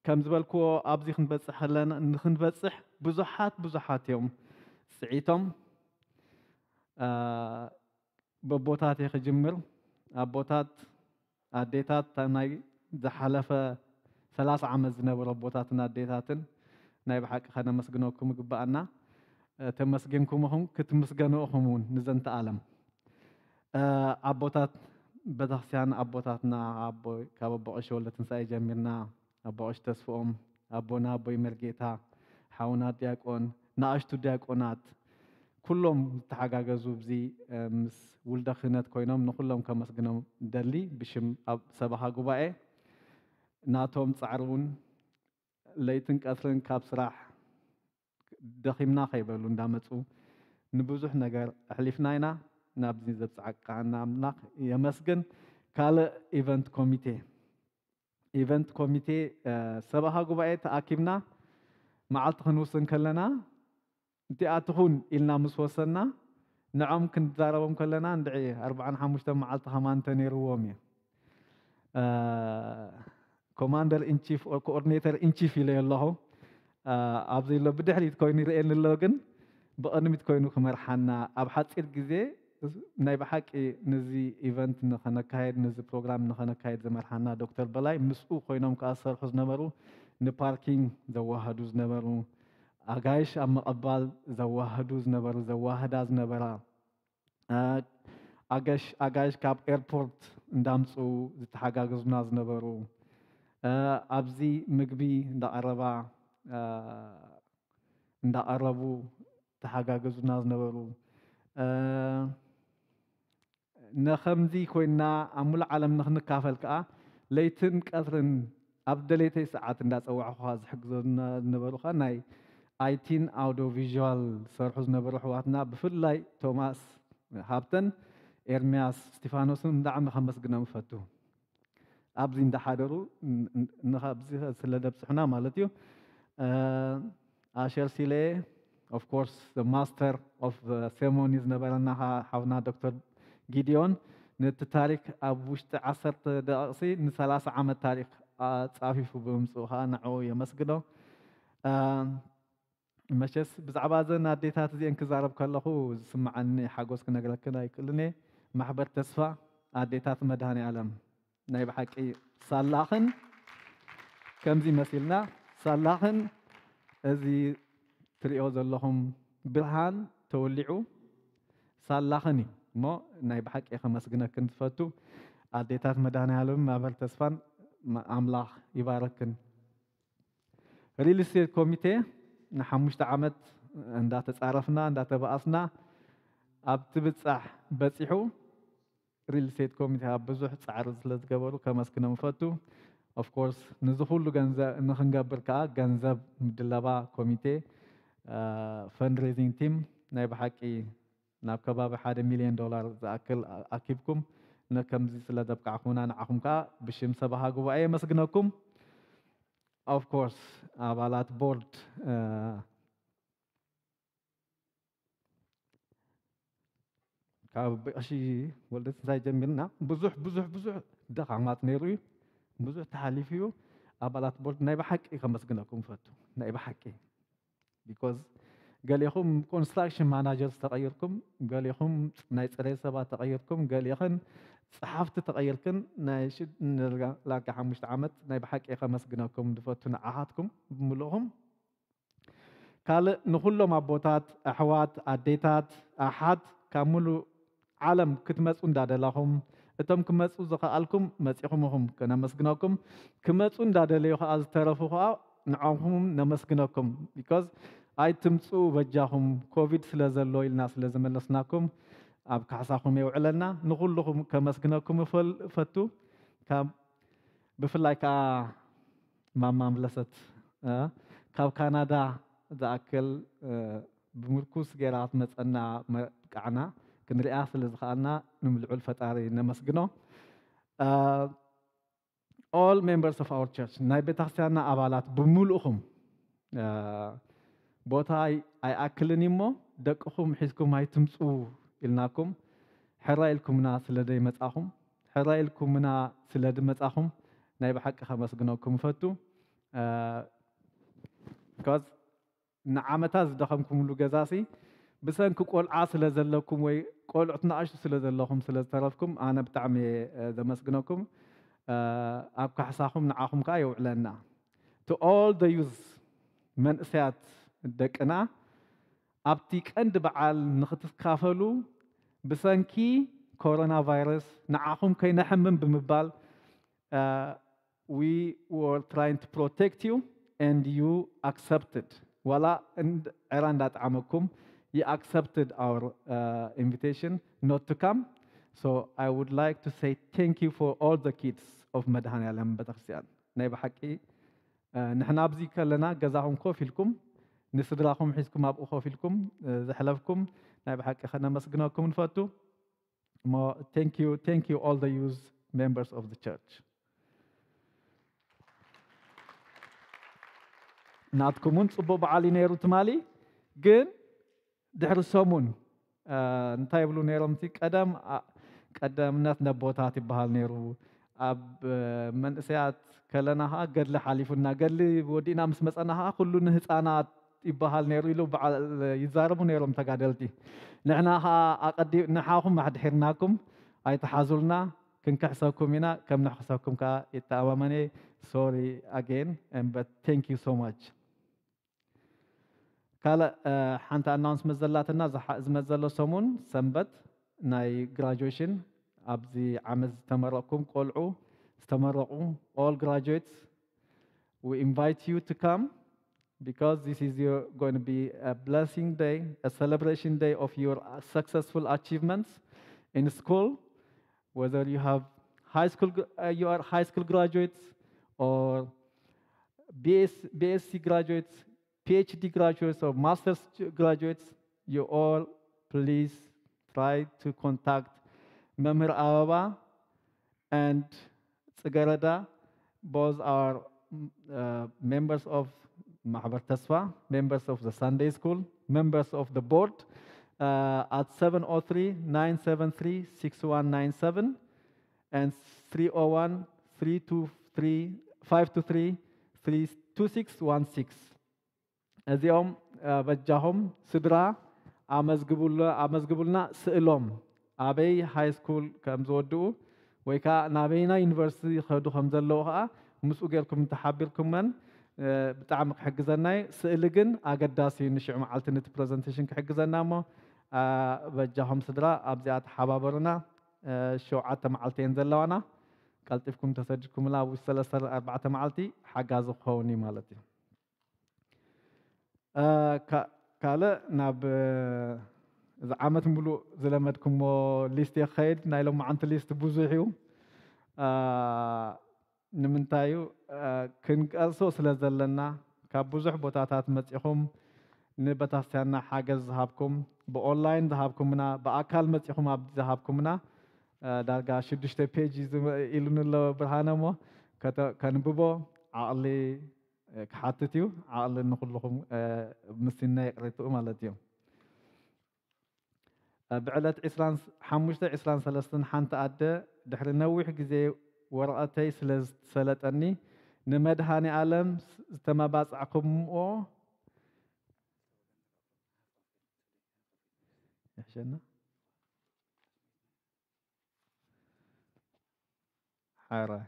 ከም ዝበልክዎ ኣብዚ ክንበጽሕ ከለና፣ ንኽንበጽሕ ብዙሓት ብዙሓት እዮም ጽዒቶም። እ፣ በቦታት እየ ክጅምር። ኣቦታት፣ ኣዴታት፣ እታ ናይ ዝሓለፈ ሰላሳ ዓመት ዝነበሩ ኣቦታትን ኣዴታትን ናይ ብሓቂ ከነመስግነኩም ይግብኣና። እ፣ ተመስጊንኩም ኢኹም፣ ክትምስገኑ ኢኹም እውን ንዘንተ ኣለም። እ፣ ኣቦታት ቤተክርስትያን፣ ኣቦታትና፣ ኣቦ፣ ካብ ኣቦ ቀሺ ወልደ ትንሳኤ ጀሚርና፣ ኣቦ ቀሺ ተስፍኦም፣ ኣቦና ኣቦይ መርጌታ፣ ሓውና ዲያቆን፣ ንኣሽቱ ዲያቆናት፣ ኩሎም ዝተሓጋገዙ፣ ብዚ፣ እ፣ ምስ ውልደ ክህነት ኮይኖም ንኩሎም ከመስግኖም ደሊ። ብሽም ኣብ ሰበኻ ጉባኤ፣ ናቶም ጻዕሪ እውን ለይትን ቀትርን ካብ ስራሕ ደኺምና ከይበሉ እንዳመጹ ንብዙሕ ነገር ኣሕሊፍና ኢና። ናብዚ ዘብጽሓና ኣምላኽ የመስግን። ካልእ ኢቨንት ኮሚቴ፣ ኢቨንት ኮሚቴ፣ እ፣ ሰበኻ ጉባኤ ተኣኪብና መዓልቲ ክንውስን ከለና፣ እቲኣ ትኹን ኢልና ምስ ወሰንና፣ ንዖም ክንዛረቦም ከለና፣ እንድዒ ኣርብዓን ሓሙሽተን መዓልቲ ከማን ተነይርዎም እዩ። እ፣ ኮማንደር ኢን ቺፍ ኦር ኮኦርዲኔተር ኢን ቺፍ ኢለዮ ኣለኹ። እ፣ ኣብዚ ኣሎ ብድሕሪት ኮይኑ ይርእየኒ ኣሎ፣ ግን ብቕድሚት ኮይኑ ክመርሓና፣ ኣብ ሓጺር ግዜ ናይ ብሓቂ ነዚ ኢቨንት ንኸነካየድ፣ ነዚ ፕሮግራም ንኸነካየድ ዝመርሓና ዶክተር በላይ፣ ምስኡ ኮይኖም ከኣ ዝሰርሑ ዝነበሩ፣ ንፓርኪንግ ዘዋህዱ ዝነበሩ፣ ኣጋይሽ ኣብ ምቕባል ዘዋህዱ ዝነበሩ፣ ዘዋህዳ ዝነበራ፣ እ፣ ኣገሽ-፣ ኣጋይሽ ካብ ኤርፖርት እንዳምጽኡ ዝተሓጋገዙና ዝነበሩ፣ እ፣ ኣብዚ ምግቢ እንዳቐረባ፣ እ፣ እንዳቐረቡ ተሓጋገዙና ዝነበሩ፣ እ፣ ንኸምዚ ኮይንና ኣብ ሙሉእ ዓለም ንኽንካፈል ከኣ ለይትን ቀትርን ኣብ ደሌተይ ሰዓት እንዳጸዋዕኹኻ ዝሕግዙና ዝነበሩ ኸኣ ናይ ኣይቲን ኣውዲዮ ቪዥዋል ዝሰርሑ ዝነበሩ ኣሕዋትና፣ ብፍላይ ቶማስ ሃብተን ኤርምያስ እስቲፋኖስን ብጣዕሚ ከመስግኖም እፈቱ። ኣብዚ እንዳሓደሩ ን- ን- ንኻብዚ ስለ ደብጽሑና ማለት እዩ። ኣሸር ሲለ of course the master of ceremony ዝነበረና ሓውና ዶክተር ጊዲዮን፣ ነቲ ታሪክ ኣብ ውሽጢ ዓሰርተ ደቂቕሲ ንሰላሳ ዓመት ታሪክ ኣጻፊፉ ብምምፅኡ ከዓ ንዕኡ የመስግኖ። መቸስ ብዛዕባ እዘን ኣዴታት እዚአን ክዛረብ ከለኹ ዝስምዓኒ ሓጎስ ክነግረክን ኣይክእልን እየ። ማሕበር ተስፋ ኣዴታት መድሃኔ ዓለም ናይ ብሓቂ ሳላኽን ከምዚ መሲልና ሳላኽን እዚ ትሪኦ ዘለኹም ብርሃን ተወሊዑ ሳላኽን እዩ እሞ ናይ ብሓቂ ከመስግነክን ዝፈቱ ኣዴታት መድሃኔ ዓለም ማሕበር ተስፋን ኣምላኽ ይባረክን። ሪል ስቴት ኮሚቴ ንሓሙሽተ ዓመት እንዳተፃረፍና እንዳተባኣስና ኣብቲ ብፃሕ በፂሑ። ሪል ስቴት ኮሚቴ ኣብ ብዙሕ ፃዕሪ ስለ ዝገበሩ ከመስግኖም እፈቱ። Of course ንዚ ኩሉ ገንዘብ ንክንገብር ከዓ ገንዘብ ምድለባ ኮሚቴ ፈንድሬዚንግ ቲም ናይ ብሓቂ ናብ ከባቢ ሓደ ሚልዮን ዶላር ዝኣክል ኣኪብኩም ንከምዚ ስለ ዘብቃዕኩምና ንዓኹም ከዓ ብሽም ሰብሃ ጉባኤ የመስግነኩም። Of course ኣባላት ቦርድ ካብ ቀሺ ወልደ ትንሳኤ ጀሚርና ብዙሕ ብዙሕ ብዙሕ ደኻማት ነይሩ እዩ። ብዙሕ ተሓሊፉ እዩ። ኣባላት ቦርድ ናይ ብሓቂ ከመስግነኩም እፈቱ። ናይ ብሓቂ because ገሊኹም ኮንስትራክሽን ማናጀርስ ተቐይርኩም፣ ገሊኹም ናይ ፅሬት ሰባት ተቐይርኩም፣ ገሊኽን ፀሓፍቲ ተቐይርክን ናይ ላርጋ ሓሙሽተ ዓመት ናይ ብሓቂ ከመስግነኩም ዝፈቱ ንዓኻትኩም ብምልእኹም። ካልእ ንኹሎም ኣቦታት፣ ኣሕዋት፣ ኣዴታት፣ ኣሓት ካብ ሙሉእ ዓለም ክትመፁ እንዳደላኹም እቶም ክመፁ ዝኸኣልኩም መፂኹም ኢኹም ከነመስግነኩም። ክመፁ እንዳደለዩ ከዓ ዝተረፉ ከዓ ንዓኹም ነመስግነኩም። Because ኣይትምፅኡ በጃኹም ኮቪድ ስለ ዘሎ ኢልና ስለ ዝመለስናኩም ኣብ ካሕሳኹም የውዕለና። ንኹልኹም ከመስግነኩም እፈል- እፈቱ። ካብ ብፍላይ ከዓ ማማ ምለሰት ካብ ካናዳ ዝኣክል ብምርኩስ ገይራ ክትመፀና መቃዕና ክንሪኣ ስለ ዝኸኣልና ንምልዑል ፈጣሪ ነመስግኖ። All members of our church ናይ ቤተክርስትያንና ኣባላት ብምሉእኹም ቦታ ኣይኣክልን እዩ እሞ ደቅኹም ሒዝኩም ኣይትምፅኡ ኢልናኩም ሕራይ ኢልኩምና ስለ ዘይመፃኹም ሕራይ ኢልኩምና ስለ ዝመፃኹም ናይ ብሓቂ ከመስግነኩም እፈቱ። ንዓመታት ዝደኸምኩምሉ ገዛሲ ብሰንኪ ቆልዓ ስለ ዘለኩም ወይ ቆልዑት ንኣሽቱ ስለ ዘለኹም ስለ ዝተረፍኩም ኣነ ብጣዕሚ እየ ዘመስግነኩም። ኣብ ካሕሳኹም ንዓኹም ከዓ የውዕለና። To all the youth መንእሰያት ደቅና ኣብቲ ቀንዲ በዓል ንክትካፈሉ ብሰንኪ ኮሮና ቫይረስ ንዓኹም ከይነሕምም ብምባል we were trying to protect you and you accepted ዋላ ዕራ እንዳጠዓመኩም you accepted our invitation not to come. So I would like to say thank you for all the kids of መድሃኔ ዓለም ቤተክርስትያን ናይ ብሓቂ ንሕና ኣብዚ ከለና ገዛኹም ኮፍ ኢልኩም ንስድራኹም ሒዝኩም ኣብኡ ኮፍ ኢልኩም ዘሕለፍኩም ናይ ብሓቂ ከነመስግነኩም ንፈቱ። እሞ thank you, thank you all the youth members of the church። ናትኩም እውን ፅቡቅ በዓል እዩ ነይሩ ትማሊ። ግን ድሕሪ ሰሙን እንታይ ይብሉ ነይሮም? እቲ ቀደም ቀደምነት ነቦታት ይበሃል ነይሩ። ኣብ መንእሰያት ከለና ከዓ ገድሊ ሓሊፉና፣ ገድሊ ወዲእና ምስ መፀና ከዓ ኩሉ ንህፃናት ይበሃል ነይሩ ኢሉ በዓል ይዛረቡ ነይሮም ተጋደልቲ። ንሕና ከዓ ኣቐዲ ንሓኹም ኣድሒርናኩም ኣይትሓዙልና፣ ክንክሕሰኩም ኢና፣ ከም ንሕክሰኩም ከዓ ይተኣማመን እየ። Sorry again and but thank you so much። ካልእ ሓንቲ ኣናውንስመንት ዘላትና ዝመት ዘሎ ሰሙን ሰንበት ናይ ግራጁዌሽን ኣብዚ ዓመት ዝተመረቕኩም ቆልዑ ዝተመረቑ all graduates we invite you to come because this is your going to be a blessing day, a celebration day of your successful achievements in school, whether you have high school you are high school graduates or BS, BSc graduates, PhD graduates, or master's graduates, you all please try to contact መምህር ኣበባ and ጽገረዳ. Both are uh, members of ማሕበር ተስፋ, members of the Sunday school, members of the board, uh, at seven oh three, nine seven three, six one nine seven and three oh one, three two three, five two three, three two six one six. እዚኦም በጃኹም ስድራ ኣመዝግቡልና፣ ስእሎም ኣበይ ሃይ ስኩል ከም ዝወድኡ ወይ ከዓ ናበይና ዩኒቨርሲቲ ይኸዱ ከም ዘለዉ ከዓ ምስኡ ጌርኩም እንተሓቢርኩመን ብጣዕሚ ክሕግዘና እዩ። ስእሊ ግን ኣገዳሲ እዩ፣ ንሽዑ መዓልቲ ነቲ ፕረዘንቴሽን ክሕግዘና እሞ በጃኹም ስድራ ኣብዚኣ ተሓባበሩና። ሸውዓተ መዓልቲ እየን ዘለዋና። ቀልጢፍኩም ተሰዲድኩምላ ኣብ ውሽጢ ሰለስተ ኣርባዕተ መዓልቲ ሓጋዚ ክኸውን እዩ ማለት እዩ። ካልእ ናብ እዚ ዓመት ሙሉእ ዝለመድኩሞ ሊስት እየ ክኸይድ። ናይ ሎማዓንቲ ሊስት ብዙሕ እዩ። ንምንታይ እዩ? ክንቀርሶ ስለ ዘለና ካብ ብዙሕ ቦታታት መፂኹም ንቤተክርስትያንና ሓገዝ ዝሃብኩም፣ ብኦንላይን ዝሃብኩምና፣ ብኣካል መፂኹም ኣብ ዝሃብኩምና ዳርጋ ሽዱሽተ ፔጅ ኢሉኒ ኣሎ ብርሃነ እሞ ከንብቦ ዓቕሊ ክሓትት እዩ። ዓቕሊ ንኹልኹም ምስና ይቕሬትኡ ማለት እዩ። ብዕለት ዕስራን ሓሙሽተ ዕስራን ሰለስተን ሓንቲ ኣደ ድሕሪ ነዊሕ ግዜ ወረቐተይ ስለ ዝሰለጠኒ ንመድሃኔ ኣለም ዝተመባጻዕኩምዎ ይሕሸና። ሓራይ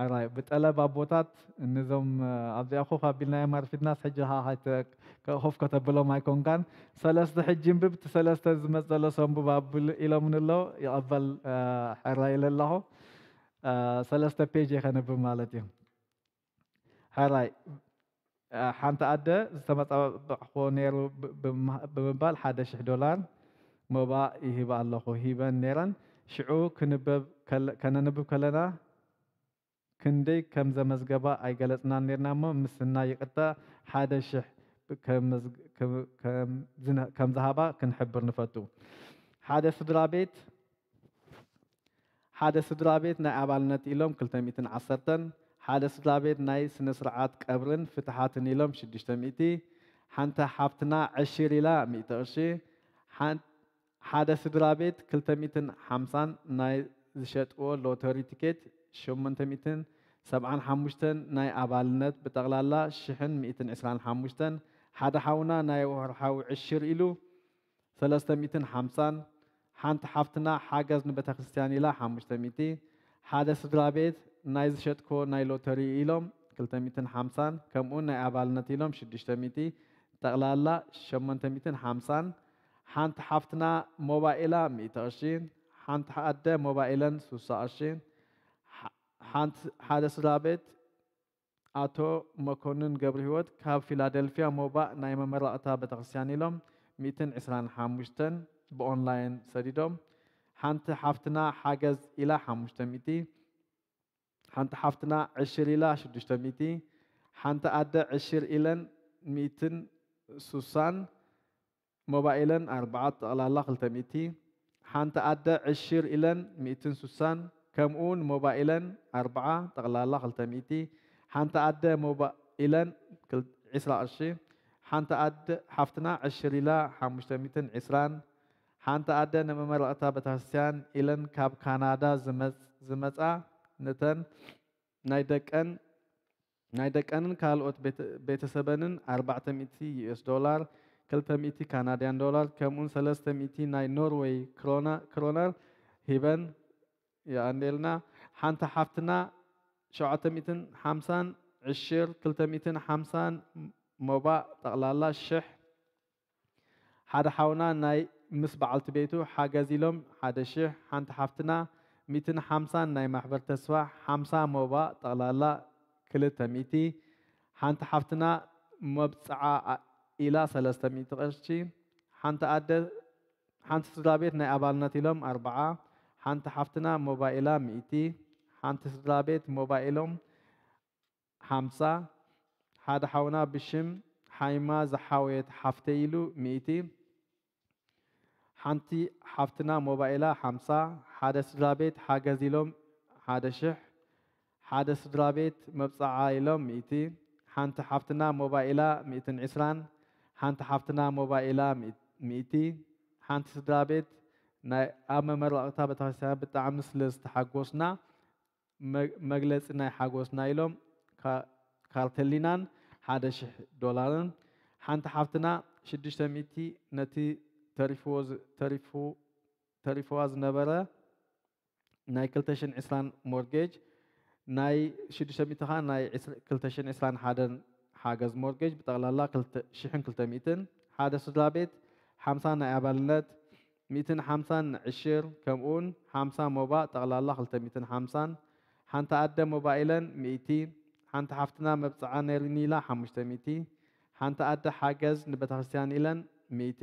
ሓራይ ብጠለብ ኣቦታት እነዞም ኣብዚኣ ኮፍ ኣቢልናዮም ኣርፊድናስ ሕጂ ከ ኮፍ ከተብሎም ኣይኮንካን። ሰለስተ ሕጂ እንብብ እቲ ሰለስተ ዝመፅ ዘሎ ሰንቡብ ኣብል ኢሎምን ኣለዉ ይቐበል ሕራይ ኢለ ኣለኹ። ሰለስተ ፔጅ ከነብብ ማለት እዩ። ሕራይ ሓንቲ ኣደ ዝተመጻበዕክዎ ነይሩ ብምባል ሓደ ሽሕ ዶላር ሞባእ ይህባ ኣለኹ ሂበን ነይረን። ሽዑ ክንበብ ከነንብብ ከለና ክንደይ ከም ዘመዝገባ ኣይገለጽናን ነይርና እሞ ምስና ይቕርታ ሓደ ሽሕ ከም ዝሃባ ክንሕብር ንፈቱ። ሓደ ስድራ ቤት ሓደ ስድራ ቤት ናይ ኣባልነት ኢሎም ክልተ ሚእትን ዓሰርተን፣ ሓደ ስድራ ቤት ናይ ስነ ስርዓት ቀብርን ፍትሓትን ኢሎም ሽዱሽተ ሚእቲ፣ ሓንቲ ሓፍትና ዕሽር ኢላ ሚእቲ ቅርሺ፣ ሓደ ስድራ ቤት ክልተ ሚእትን ሓምሳን ናይ ዝሸጥዎ ሎተሪ ቲኬት ሸሞንተ ሚእትን ሰብዓን ሓሙሽተን ናይ ኣባልነት ብጠቕላላ ሽሕን ሚእትን ዕስራን ሓሙሽተን፣ ሓደ ሓውና ናይ ወርሓዊ ዕሽር ኢሉ ሰለስተ ሚእትን ሓምሳን፣ ሓንቲ ሓፍትና ሓገዝ ንቤተክርስትያን ኢላ ሓሙሽተ ሚእቲ፣ ሓደ ስድራ ቤት ናይ ዝሸጥክዎ ናይ ሎተሪ ኢሎም ክልተ ሚእትን ሓምሳን፣ ከምኡውን ናይ ኣባልነት ኢሎም ሽዱሽተ ሚእቲ፣ ጠቕላላ ሸሞንተ ሚእትን ሓምሳን፣ ሓንቲ ሓፍትና ሞባይላ ሚእቲ ቅርሺ፣ ሓንቲ ኣደ ሞባይለን ሱሳ ቅርሺ፣ ሓደ ስድራ ቤት ኣቶ መኮንን ገብረሂወት ካብ ፊላደልፊያ ሞባእ ናይ መመረቕታ ቤተክርስትያን ኢሎም ሚእትን ዕስራን ሓሙሽተን ብኦንላይን ሰዲዶም። ሓንቲ ሓፍትና ሓገዝ ኢላ ሓሙሽተ ሚእቲ፣ ሓንቲ ሓፍትና ዕሽር ኢላ ሽዱሽተ ሚእቲ፣ ሓንቲ ኣደ ዕሽር ኢለን ሚእትን ሱሳን፣ ሞባይለን ኣርብዓ ጠቕላላ ክልተ ሚእቲ፣ ሓንቲ ኣደ ዕሽር ኢለን ሚእትን ሱሳን፣ ከምኡውን ሞባይለን ኣርብዓ ጠቕላላ ክልተ ሚእቲ፣ ሓንቲ ኣደ ሞባይለን ዕስራ ቅርሺ፣ ሓንቲ ኣደ ሓፍትና ዕሽር ኢላ ሓሙሽተ ሚእትን ዕስራን፣ ሓንቲ ኣደ ንመመረቕታ ቤተክርስትያን ኢለን ካብ ካናዳ ዝመፃ ንተን ናይ ደቀን ናይ ደቀንን ካልኦት ቤተሰበንን ኣርባዕተ ሚእቲ ዩኤስ ዶላር፣ ክልተ ሚእቲ ካናድያን ዶላር ከምኡን ሰለስተ ሚእቲ ናይ ኖርወይ ክሮነር ሂበን የቐንየልና። ሓንቲ ሓፍትና ሸውዓተ ሚእትን ሓምሳን ዕሽር ክልተ ሚእትን ሓምሳን ሞባእ ጠቕላላ ሽሕ ሓደ ሓውና ናይ ምስ በዓልቲ ቤቱ ሓገዝ ኢሎም ሓደ ሽሕ፣ ሓንቲ ሓፍትና ሚእትን ሓምሳን ናይ ማሕበር ተስፋ ሓምሳ ሞባእ ጠቕላላ ክልተ ሚእቲ፣ ሓንቲ ሓፍትና መብፅዓ ኢላ ሰለስተ ሚእቲ ቅርሺ፣ ሓንቲ ኣደ ሓንቲ ስድራ ቤት ናይ ኣባልነት ኢሎም ኣርብዓ፣ ሓንቲ ሓፍትና ሞባይላ ሚእቲ፣ ሓንቲ ስድራ ቤት ሞባይሎም ሓምሳ፣ ሓደ ሓውና ብሽም ሓይማ ዝሓወየት ሓፍተይ ኢሉ ሚእቲ። ሓንቲ ሓፍትና ሞባይላ ሓምሳ። ሓደ ስድራ ቤት ሓገዝ ኢሎም ሓደ ሽሕ። ሓደ ስድራ ቤት መብጽዓ ኢሎም ሚእቲ። ሓንቲ ሓፍትና ሞባይላ ሚእትን ዕስራን። ሓንቲ ሓፍትና ሞባይላ ሚእቲ። ሓንቲ ስድራ ቤት ናይ ኣብ መመረቕታ ቤተክርስትያን ብጣዕሚ ስለ ዝተሓጎስና መ- መግለጺ ናይ ሓጎስና ኢሎም ካ- ካርተሊናን ሓደ ሽሕ ዶላርን። ሓንቲ ሓፍትና ሽዱሽተ ሚእቲ ነቲ ተሪፍዎ ዝ- ተሪፉ- ተሪፍዋ ዝነበረ ናይ ክልተ ሽሕን ዕስራን ሞርጌጅ፣ ናይ ሽዱሽተ ሚእቲ ኸዓ ናይ ዕስራ- ክልተ ሽሕን ዕስራን ሓደን ሓገዝ ሞርጌጅ፣ ብጠቕላላ ክልተ ሽሕን ክልተ ሚእትን። ሓደ ስድራ ቤት ሓምሳ ናይ ኣባልነት፣ ሚእትን ሓምሳን ዕሽር፣ ከምኡውን ሓምሳ ሞባእ፣ ጠቕላላ ክልተ ሚእትን ሓምሳን። ሓንቲ ኣደ ሞባይለን ሚእቲ። ሓንቲ ሓፍትና መብጽዓ ነይሩኒ ኢላ ሓሙሽተ ሚእቲ። ሓንቲ ኣደ ሓገዝ ንቤተክርስትያን ኢለን ሚእቲ።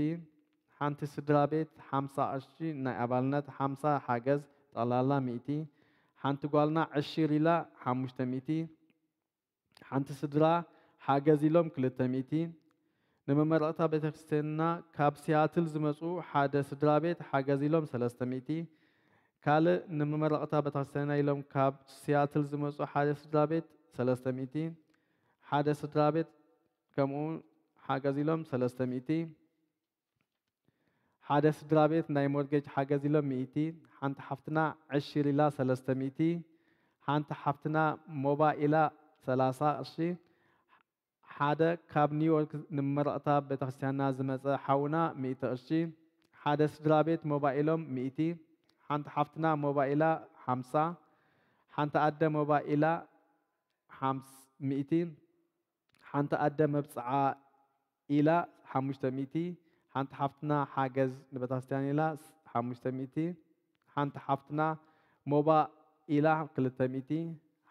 ሓንቲ ስድራ ቤት ሓምሳ ቅርሺ ናይ ኣባልነት፣ ሓምሳ ሓገዝ፣ ጠቕላላ ሚእቲ። ሓንቲ ጓልና ዕሽር ኢላ ሓሙሽተ ሚእቲ። ሓንቲ ስድራ ሓገዝ ኢሎም ክልተ ሚእቲ። ንመመረቕታ ቤተክርስትያንና ካብ ሲያትል ዝመጹ ሓደ ስድራ ቤት ሓገዝ ኢሎም ሰለስተ ሚእቲ። ካልእ ንመመረቕታ ቤተክርስትያንና ኢሎም ካብ ሲያትል ዝመጹ ሓደ ስድራ ቤት ሰለስተ ሚእቲ። ሓደ ስድራ ቤት ከምኡ ሓገዝ ኢሎም ሰለስተ ሚእቲ። ሓደ ስድራ ቤት ናይ ሞርጌጅ ሓገዝ ኢሎም ሚእቲ። ሓንቲ ሓፍትና ዕሽር ኢላ ሰለስተ ሚእቲ። ሓንቲ ሓፍትና ሞባ ኢላ ሰላሳ ቅርሺ። ሓደ ካብ ኒውዮርክ ንመረቕታ ቤተክርስትያንና ዝመጸ ሓውና ሚእቲ ቅርሺ። ሓደ ስድራ ቤት ሞባ ኢሎም ሚእቲ። ሓንቲ ሓፍትና ሞባ ኢላ ሓምሳ። ሓንቲ ኣደ ሞባ ኢላ ሓምስ- ሚእቲ። ሓንቲ ኣደ መብጽዓ ኢላ ሓሙሽተ ሚእቲ። ሓንቲ ሓፍትና ሓገዝ ንቤተክርስትያን ኢላ ሓሙሽተ ሚእቲ። ሓንቲ ሓፍትና ሞባ ኢላ ክልተ ሚእቲ።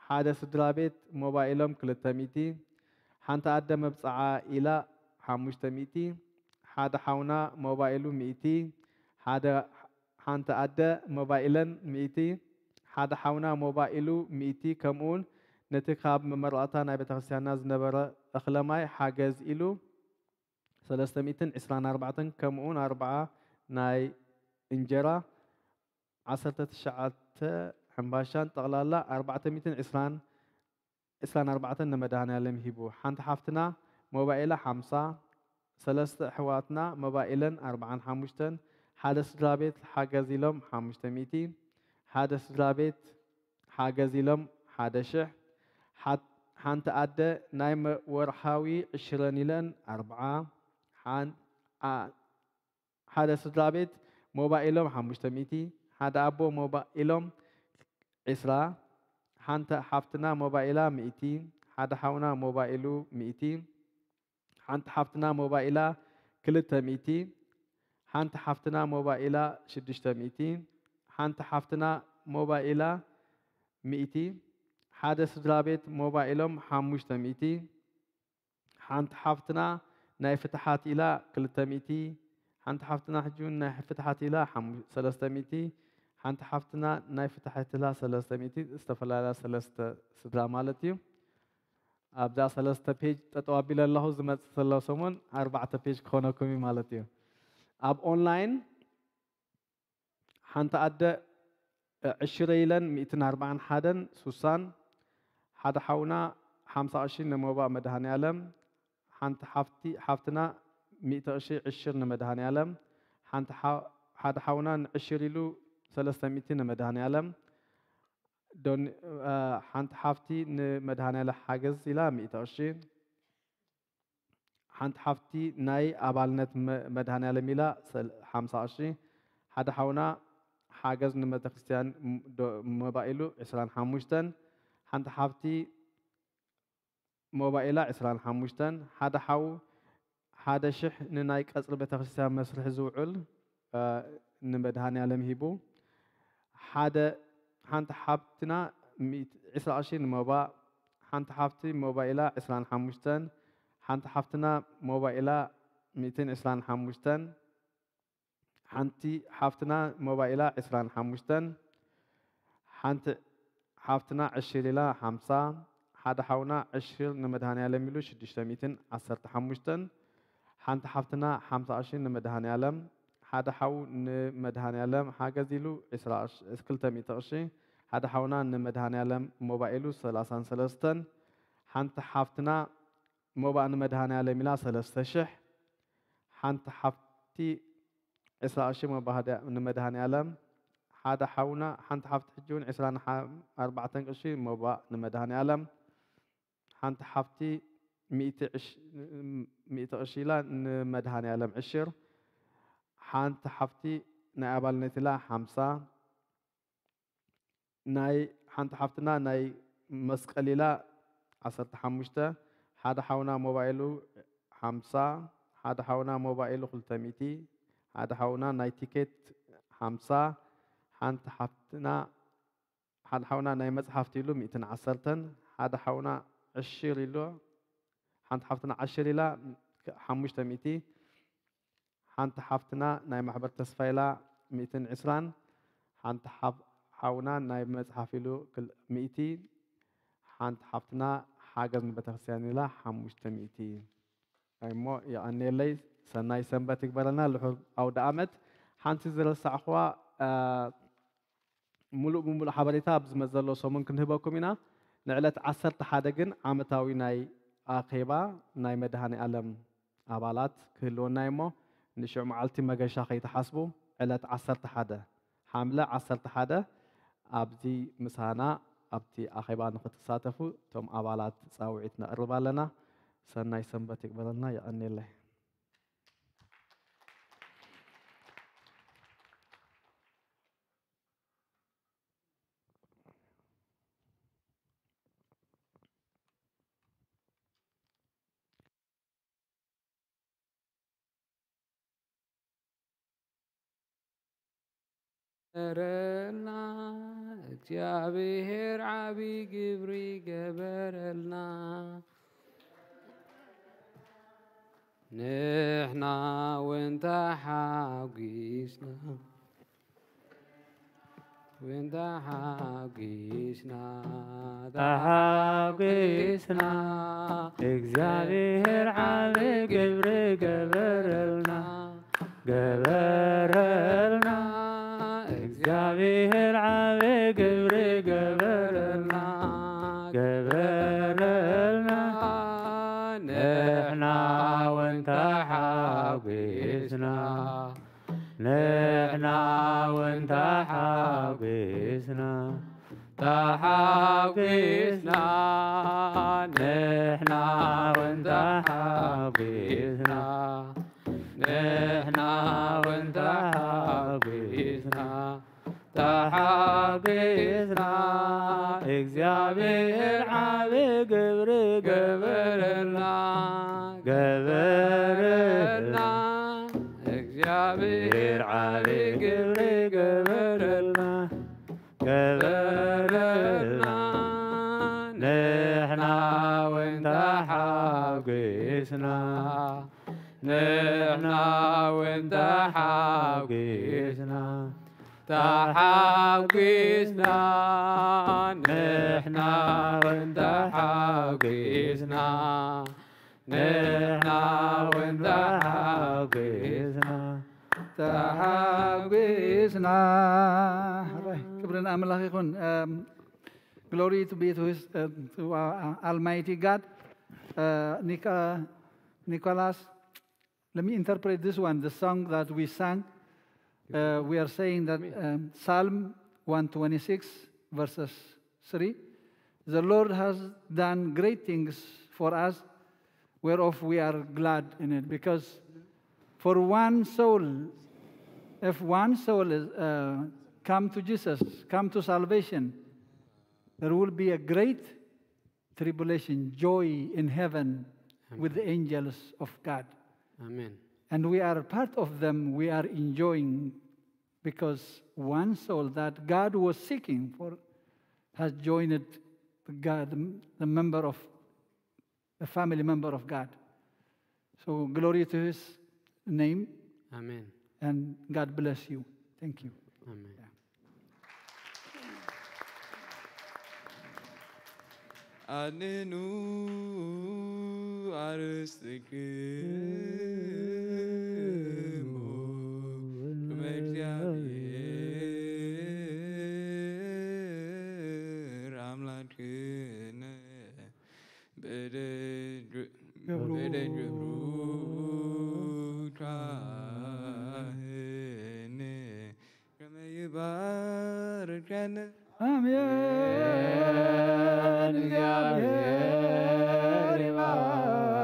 ሓደ ስድራ ቤት ሞባ ኢሎም ክልተ ሚእቲ። ሓንቲ ኣደ መብጽዓ ኢላ ሓሙሽተ ሚእቲ። ሓደ ሓውና ሞባ ኢሉ ሚእቲ። ሓደ ሓንቲ ኣደ ሞባ ኢለን ሚእቲ። ሓደ ሓውና ሞባ ኢሉ ሚእቲ። ከምኡውን ነቲ ካብ መመረቕታ ናይ ቤተክርስትያንና ዝነበረ እኽለ ማይ ሓገዝ ኢሉ ሰለስተ ሚእትን ዕስራን ኣርባዕተን፣ ከምኡውን ኣርብዓ ናይ እንጀራ፣ ዓሰርተ ትሽዓተ ሕምባሻን፣ ጠቕላላ ኣርባዕተ ሚእትን ዕስራን ዕስራን ኣርባዕተን ንመድሃኔ ዓለም ሂቡ። ሓንቲ ሓፍትና ሞባይላ ሓምሳ፣ ሰለስተ ኣሕዋትና ሞባይለን ኣርብዓን ሓሙሽተን። ሓደ ስድራ ቤት ሓገዝ ኢሎም ሓሙሽተ ሚእቲ። ሓደ ስድራ ቤት ሓገዝ ኢሎም ሓደ ሽሕ። ሓት- ሓንቲ ኣደ ናይ መ- ወርሓዊ ዕሽረን ኢለን ኣርብዓ። ሓን- ኣ- ሓደ ስድራ ቤት ሞባይሎም ሓሙሽተ ሚእቲ። ሓደ ኣቦ ሞባይሎም ዕስራ። ሓንቲ ሓፍትና ሞባይላ ሚእቲ። ሓደ ሓውና ሞባይሉ ሚእቲ። ሓንቲ ሓፍትና ሞባይላ ክልተ ሚእቲ። ሓንቲ ሓፍትና ሞባይላ ሽዱሽተ ሚእቲ። ሓንቲ ሓፍትና ሞባይላ ሚእቲ። ሓደ ስድራ ቤት ሞባይሎም ሓሙሽተ ሚእቲ። ሓንቲ ሓፍትና ናይ ፍትሓት ኢላ ክልተ ሚእቲ። ሓንቲ ሓፍትና ሕጂ እውን ናይ ፍትሓት ኢላ ሓሙ- ሰለስተ ሚእቲ። ሓንቲ ሓፍትና ናይ ፍትሓት ኢላ ሰለስተ ሚእቲ፣ ዝተፈላለያ ሰለስተ ስድራ ማለት እዩ። ኣብዛ ሰለስተ ፔጅ ጠጠው ኣቢለ ኣለኹ፣ ዝመጽእ ዘሎ ሰሙን ኣርባዕተ ፔጅ ክኾነኩም እዩ ማለት እዩ። ኣብ ኦንላይን ሓንቲ ኣደ ዕሽረ ኢለን ሚእትን ኣርባዓን ሓደን ሱሳን። ሓደ ሓውና ሓምሳ ቅርሺ ንሞባእ መድሃኔ ዓለም። ሓንቲ ሓፍቲ ሓፍትና ሚእቲ ቅርሺ ዕሽር ንመድሃኔ ዓለም። ሓንቲ ሓ- ሓደ ሓውና ንዕሽር ኢሉ ሰለስተ ሚእቲ ንመድሃኔ ዓለም። ዶን- እ፣ ሓንቲ ሓፍቲ ንመድሃኔ ዓለም ሓገዝ ኢላ ሚእቲ ቅርሺ። ሓንቲ ሓፍቲ ናይ ኣባልነት መ- መድሃኔ ዓለም ኢላ ሰል- ሓምሳ ቅርሺ። ሓደ ሓውና ሓገዝ ንቤተክርስትያን ም- ዶ- ሞባይሉ ዕስራን ሓሙሽተን። ሓንቲ ሓፍቲ ሞባይላ ዕስራን ሓሙሽተን። ሓደ ሓው ሓደ ሽሕ ንናይ ቀጽሪ ቤተክርስትያን መስርሒ ዝውዕል እ፣ ንመድሃኔ ዓለም ሂቡ። ሓደ ሓንቲ ሓፍትና ሚእቲ- ዕስራ ቅርሺ ንሞባእ። ሓንቲ ሓፍቲ ሞባይላ ዕስራን ሓሙሽተን። ሓንቲ ሓፍትና ሞባይላ ሚእትን ዕስራን ሓሙሽተን። ሓንቲ ሓፍትና ሞባይላ ዕስራን ሓሙሽተን። ሓንቲ ሓፍትና ዕሽር ኢላ ሓምሳ። ሓደ ሓውና ዕሽር ንመድሃኔ ኣለም ኢሉ ሽዱሽተ ሚእትን ዓሰርተ ሓሙሽተን፣ ሓንቲ ሓፍትና ሓምሳ ቅርሺ ንመድሃኔ ኣለም፣ ሓደ ሓው ንመድሃኔ ኣለም ሓገዝ ኢሉ ዕስራ ቅርሺ፣ ክልተ ሚእቲ ቅርሺ፣ ሓደ ሓውና ንመድሃኔ ኣለም ሞባእ ኢሉ ሰላሳን ሰለስተን፣ ሓንቲ ሓፍትና ሞባእ ንመድሃኔ ኣለም ኢላ ሰለስተ ሽሕ፣ ሓንቲ ሓፍቲ ዕስራ ቅርሺ ሞባእ ንመድሃኔ ኣለም፣ ሓደ ሓውና፣ ሓንቲ ሓፍቲ ሕጂ እውን ዕስራን ኣርባዕተን ቅርሺ ሞባእ ንመድሃኔ ኣለም፣ ሓንቲ ሓፍቲ ሚእቲ ቅርሺ ኢላ ንመድሃኔ ኣለም ዕሽር፣ ሓንቲ ሓፍቲ ናይ ኣባልነት ኢላ ሓምሳ፣ ናይ ሓንቲ ሓፍትና ናይ መስቀል ኢላ ዓሰርተ ሓሙሽተ፣ ሓደ ሓውና ሞባይሉ ሓምሳ፣ ሓደ ሓውና ሞባይሉ ክልተ ሚእቲ፣ ሓደ ሓውና ናይ ቲኬት ሓምሳ፣ ሓንቲ ሓፍትና፣ ሓደ ሓውና ናይ መጽሓፍቲ ኢሉ ሚእትን ዓሰርተን፣ ሓደ ሓውና ዕሽር ኢሉ፣ ሓንቲ ሓፍትና ዕሽር ኢላ ሓሙሽተ ሚእቲ፣ ሓንቲ ሓፍትና ናይ ማሕበር ተስፋ ኢላ ሚእትን ዕስራን፣ ሓንቲ ሓፍ-፣ ሓውና ናይ መጽሓፍ ኢሉ ክል-፣ ሚእቲ፣ ሓንቲ ሓፍትና ሓገዝ ንቤተክርስትያን ኢላ ሓሙሽተ ሚእቲ። እሞ የቐንየለይ፣ ሰናይ ሰንበት ይግበረልና፣ ልሑል ኣውደ ኣመት። ሓንቲ ዝረሳዕኽዋ፣ እ፣ ሙሉእ ብሙሉእ ሓበሬታ ኣብዚ መዘሎ ሰሙን ክንህበኩም ኢና። ንዕለት ዓሰርተ ሓደ ግን ዓመታዊ ናይ ኣኼባ ናይ መድሃኔ ኣለም ኣባላት ክህልወና እዩ እሞ፣ ንሽዑ መዓልቲ መገሻ ከይትሓስቡ፣ ዕለት ዓሰርተ ሓደ ሓምለ ዓሰርተ ሓደ ኣብዚ ምሳና ኣብቲ ኣኼባ ንኽትሳተፉ እቶም ኣባላት ጻውዒት ነቕርብ ኣለና። ሰናይ ሰንበት ይግበረልና። የቐንየለይ። ገበረልና፣ እግዚኣብሔር ዓቢ ግብሪ ገበረልና። ንሕና እውን ተሓጒስና፣ እውን ተሓጒስና፣ ተሓጒስና። እግዚኣብሔር ዓቢ ግብሪ ገበረልና፣ ገበረልና። እግዚኣብሔር ዓቢ ግብሪ ገበረልና፣ ገበረልና። ንሕና እውን ተሓጒስና፣ ንሕና እውን ተሓጒስና፣ ተሓጒስና። ንሕና እውን ተሓጒስና፣ ንሕና እውን ተሓጒስና፣ ተሓጒስና። እግዚኣብሔር ዓቢ ግብሪ ገበረልና፣ ገበረልና። እግዚኣብሔር ዓቢ ግብሪ ገበረልና፣ ገበረልና። ንሕና እውን ተሓጒስና፣ ንሕና እውን ተሓጒስና፣ ተሓጒስና። ንሕና እውን ተሓጒስና፣ ንሕና እውን ተሓጒስና፣ ተሓጒስና። ክብሪ ንኣምላኽ ይኹን። እም፣ Glory to be to his, uh, to our, uh, Almighty God. Uh, Nico-, Nicholas, let me interpret this one, the song that we sang. Uh, we are saying that, um, Psalm one twenty-six, verses three, "The Lord has done great things for us, whereof we are glad in it." Because for one soul, if one soul is, uh, come to Jesus, come to salvation, there will be a great tribulation, joy in heaven with the angels of God. Amen. And we are part of them. We are enjoying because one soul that God was seeking for has joined God, the member of, a family member of God. So glory to his name. Amen. And God bless you. Thank you. Amen. Yeah. ኣድኑ ኣርስትክሙ ቅድመ እግዚኣብሔር ኣምላክነ በደጅ ገብሩ በደጅ ገብሩ ካህን ከመ ይባርከነ። ኣሜን። እግዚኣብሔር ይባርከነ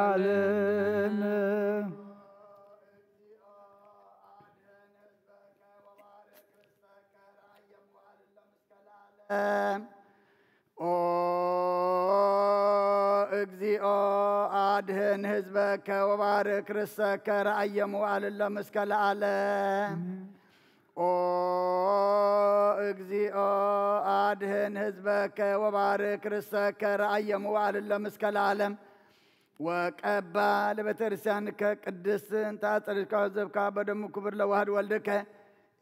ወይስሃለነ። ኦ እግዚኦ አድህን ህዝበከ ወባርክ ርሰከ ረአየ መዋዕል እሎም እስከ ለዓለም። ኦ እግዚኦ አድህን ህዝበከ ወባርክ ርሰከ ረአየ መዋዕል እሎም እስከ ለዓለም። ወቀባ ለቤተክርስቲያንከ ቅድስት እንተ አጸደቅካ ወዘብካ በደሙ ክቡር ለዋህድ ወልድከ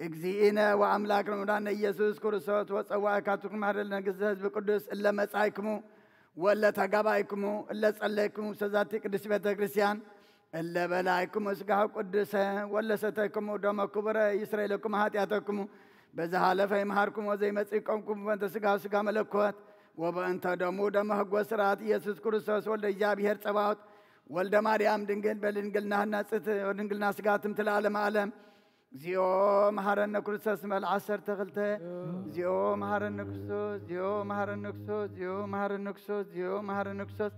እግዚእነ ወአምላክ ለመድኃኒነ ኢየሱስ ክርስቶስ ወጸዋዕካትኩም ማህደር ለነግስተ ህዝብ ቅዱስ እለ መጻይክሙ ወለ ተጋባይክሙ እለ ጸለይክሙ ሰዛቲ ቅድስት ቤተ ክርስቲያን እለ በላይክሙ ስጋሁ ቅዱሰ ወለ ሰተይክሙ ደሞ ክቡረ ይስረይ ለኩም ኃጢአተክሙ በዛ ሀለፈ ይምሃርኩም ወዘይመጽእ ይቆምኩም በእንተ ስጋሁ ስጋ መለኮት ወበእንተ ደሙ ደመ ህጎ ስርዓት ኢየሱስ ክርስቶስ ወልደ እግዚኣብሔር ጸባኦት ወልደ ማርያም ድንግል በድንግልና ህናጽት ወድንግልና ስጋ ትምትል ዓለም ዓለም። እግዚኦ መሐረነ ክርስቶስ መል ዓሰርተ ክልተ። እግዚኦ መሐረነ ክርስቶስ፣ እግዚኦ መሐረነ ክርስቶስ፣ እግዚኦ መሐረነ ክርስቶስ፣ እግዚኦ መሐረነ ክርስቶስ፣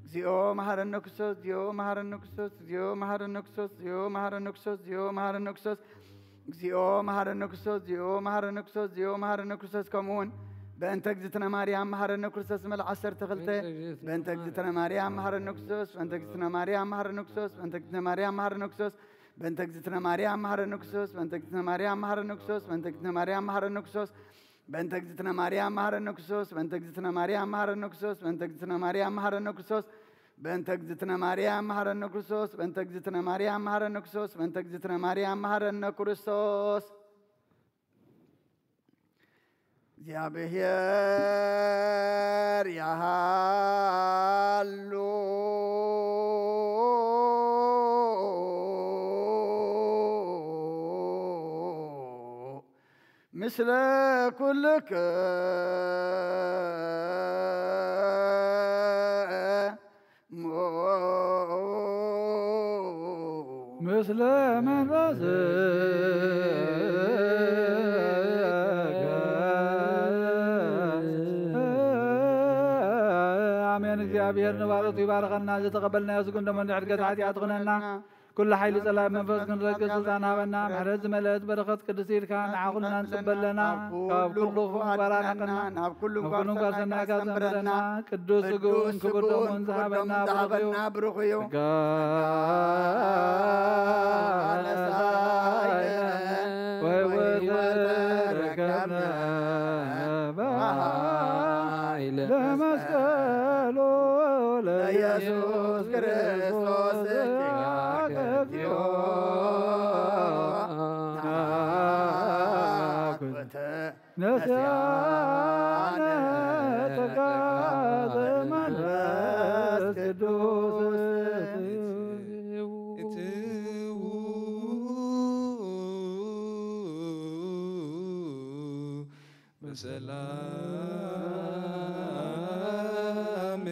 እግዚኦ መሐረነ ክርስቶስ፣ እግዚኦ መሐረነ ክርስቶስ፣ እግዚኦ መሐረነ ክርስቶስ፣ እግዚኦ መሐረነ ክርስቶስ፣ እግዚኦ መሐረነ ክርስቶስ፣ እግዚኦ መሐረነ ክርስቶስ፣ እግዚኦ መሐረነ ክርስቶስ፣ ከምኡ እውን በእንተ እግዝእትነ ማርያም መሐረነ ክርስቶስ መል ዓሰርተ ክልተ። በእንተ እግዝእትነ ማርያም መሐረነ ክርስቶስ፣ በእንተ እግዝእትነ ማርያም መሐረነ ክርስቶስ፣ በእንተ እግዝእትነ ማርያም መሐረነ ክርስቶስ፣ በእንተ እግዝእትነ ማርያም መሐረነ ክርስቶስ፣ በእንተ እግዝእትነ ማርያም መሐረነ ክርስቶስ፣ በእንተ እግዝእትነ ማርያም መሐረነ ክርስቶስ፣ በእንተ እግዝእትነ ማርያም መሐረነ ክርስቶስ፣ በእንተ እግዝእትነ ማርያም መሐረነ ክርስቶስ፣ በእንተ እግዝእትነ ማርያም መሐረነ ክርስቶስ፣ በእንተ እግዝእትነ ማርያም መሐረነ ክርስቶስ፣ በእንተ እግዝእትነ ማርያም መሐረነ ክርስቶስ፣ በእንተ እግዝእትነ ማርያም መሐረነ ክርስቶስ። እግዚኣብሔር ያሃሉ ምስለ ኩልክ ምስለ መንፈስከ። ኣሜን። እግዚኣብሔር ንባሮቱ ይባርኸና። ዝተቐበልናዮ ስግኡን ደሙን ንዕድገት ሓጢኣት ትኹነና። ኩሉ ሓይሊ ጸላኢ መንፈስ ክንረግጽ ስልጣን ሃበና። ምሕረት ዝመልአት በረኸት ቅድስቲ ኢድካ ንዓ ኩልና ንጽበ ኣለና። ካብ ኩሉ ክፉእ ባራረኸና። ናብ ኩሉ እምኳር ሰናይካ ዘንብረና። ቅዱስ ስግኡን ክቡር ደሙን ዝሃበና ብሩኽ እዩ። ጸጋ ነሳይነ ወሕይወት ረከብነ በኃይለ መስቀሉ ለኢየሱስ ክርስቶስ ኪያከ እግዚኦ ናኩተ ነስያነ ጸጋ ዘመንፈስ ቅዱስ። እትዉ በሰላም።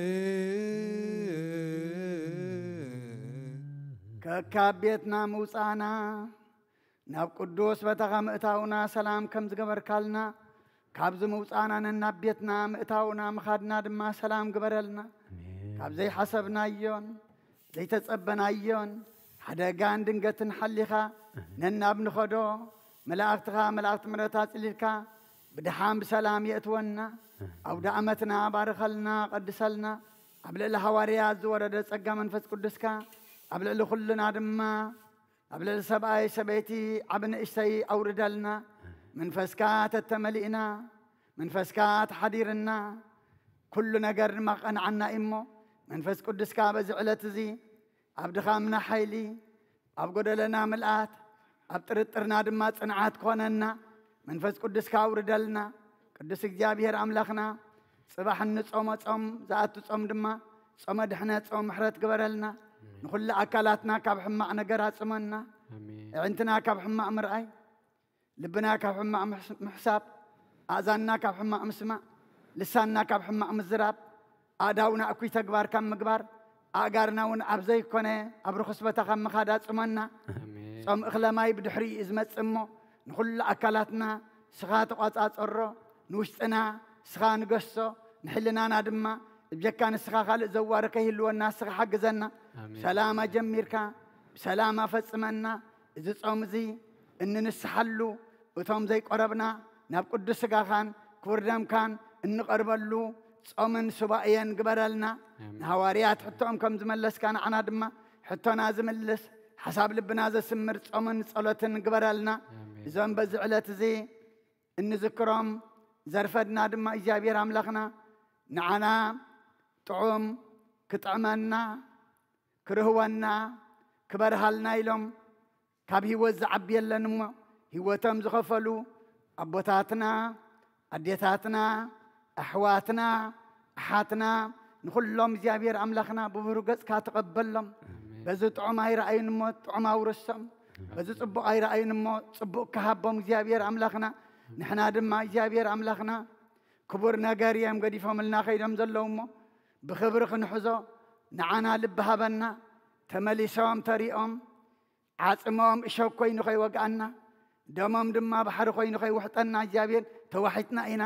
ከካብ ቤትና ምውፃና ናብ ቅዱስ ቦታኻ ምእታውና ሰላም ከም ዝገበርካልና፣ ካብዚ ምውጻእና ነናብ ቤትና ምእታውና ምኻድና ድማ ሰላም ግበረልና። ካብ ዘይሓሰብናዮን ዘይተጸበናዮን ሓደጋን ድንገትን ሓሊኻ ነናብ ንኸዶ መላእኽትኻ መላእኽቲ ምሕረት ኣጽሊልካ ብድሓን ብሰላም የእትወና። ኣውደ ዓመትና ባርኸልና፣ ቀድሰልና። ኣብ ልዕሊ ሃዋርያት ዝወረደ ጸጋ መንፈስ ቅዱስካ ኣብ ልዕሊ ኩልና ድማ ኣብ ልዕሊ ሰብኣይ ሰበይቲ ዓቢ ንእሽተይ ኣውርደልና። መንፈስካ ተተመሊእና፣ መንፈስካ ተሓዲርና፣ ኩሉ ነገር ድማ ክቐንዓና እዩ እሞ፣ መንፈስ ቅዱስካ በዚ ዕለት እዚ ኣብ ድኻምና ሓይሊ፣ ኣብ ጎደለና ምልኣት፣ ኣብ ጥርጥርና ድማ ጽንዓት ክኾነና፣ መንፈስ ቅዱስካ ኣውርደልና። ቅዱስ እግዚኣብሔር ኣምላኽና፣ ጽባሕ እንጾሞ ጾም ዝኣቱ ጾም ድማ ጾመ ድሕነት፣ ጾመ ምሕረት ግበረልና። ንኹሉ ኣካላትና ካብ ሕማቕ ነገር ኣጽመና። ኣሜን። ኣዒንትና ካብ ሕማቕ ምርኣይ፣ ልብና ካብ ሕማቕ ምሕስ-፣ ምሕሳብ፣ ኣእዛንና ካብ ሕማቕ ምስማዕ፣ ልሳንና ካብ ሕማቕ ምዝራብ፣ ኣእዳውና እኩይ ተግባር ካብ ምግባር፣ ኣእጋርና እውን ኣብ ዘይኮነ ኣብ ርኹስ ቦታ ካብ ምኻድ ኣጽመና። ኣሜን። ጾም እኽለ ማይ ብድሕሪኡ እዩ ዝመጽእ እሞ፣ ንኹሉ ኣካላትና ንስኻ ተቋጻጸሮ፣ ንውሽጥና ንስኻ ንገሶ፣ ንሕልናና ድማ ብጀካ ንስኻ ካልእ ዘዋሪ ከይህልወና ንስኻ ሓግዘና። ኣሜን። ሰላም ኣጀሚርካ ብሰላም ኣፈጽመና። እዚ ጾም እዚ እንንስሓሉ፣ እቶም ዘይቆረብና ናብ ቅዱስ ስጋኻን ክቡር ደምካን እንቐርበሉ ጾምን ሱባኤን ግበረልና። ኣሜን። ንሃዋርያት ሕቶኦም ከም ዝመለስካ ንዓና ድማ ሕቶና ዝምልስ፣ ሓሳብ ልብና ዘስምር ጾምን ጸሎትን ግበረልና። ኣሜን። እዞም በዚ ዕለት እዚ እንዝክሮም ዘርፈድና ድማ እግዚኣብሔር ኣምላኽና ንዓና ጥዑም ክጥዕመና፣ ክርህወና፣ ክበርሃልና ኢሎም ካብ ህይወት ዝዓቢ የለን እሞ፣ ህይወቶም ዝኸፈሉ ኣቦታትና፣ ኣዴታትና፣ ኣሕዋትና፣ ኣሓትና፣ ንኹሎም እግዚኣብሔር ኣምላኽና ብብሩህ ገጽካ ተቐበሎም። ኣሜን። በዚ ጥዑም ኣይረኣዩን እሞ ጥዑም ኣውርሶም። በዚ ጽቡቕ ኣይረኣዩን እሞ ጽቡቕ ክሃቦም እግዚኣብሔር ኣምላኽና። ንሕና ድማ እግዚኣብሔር ኣምላኽና ክቡር ነገር እዮም ገዲፎምልና ከይዶም ዘለዉ እሞ፣ ብኽብሪ ክንሕዞ ንዓና ልቢ ሃበና። ተመሊሶም ተሪኦም፣ ዓጽሞም እሾክ ኮይኑ ከይወግኣና፣ ደሞም ድማ ባሕሪ ኮይኑ ከይውሕጠና እግዚኣብሔር ተዋሒጥና ኢና።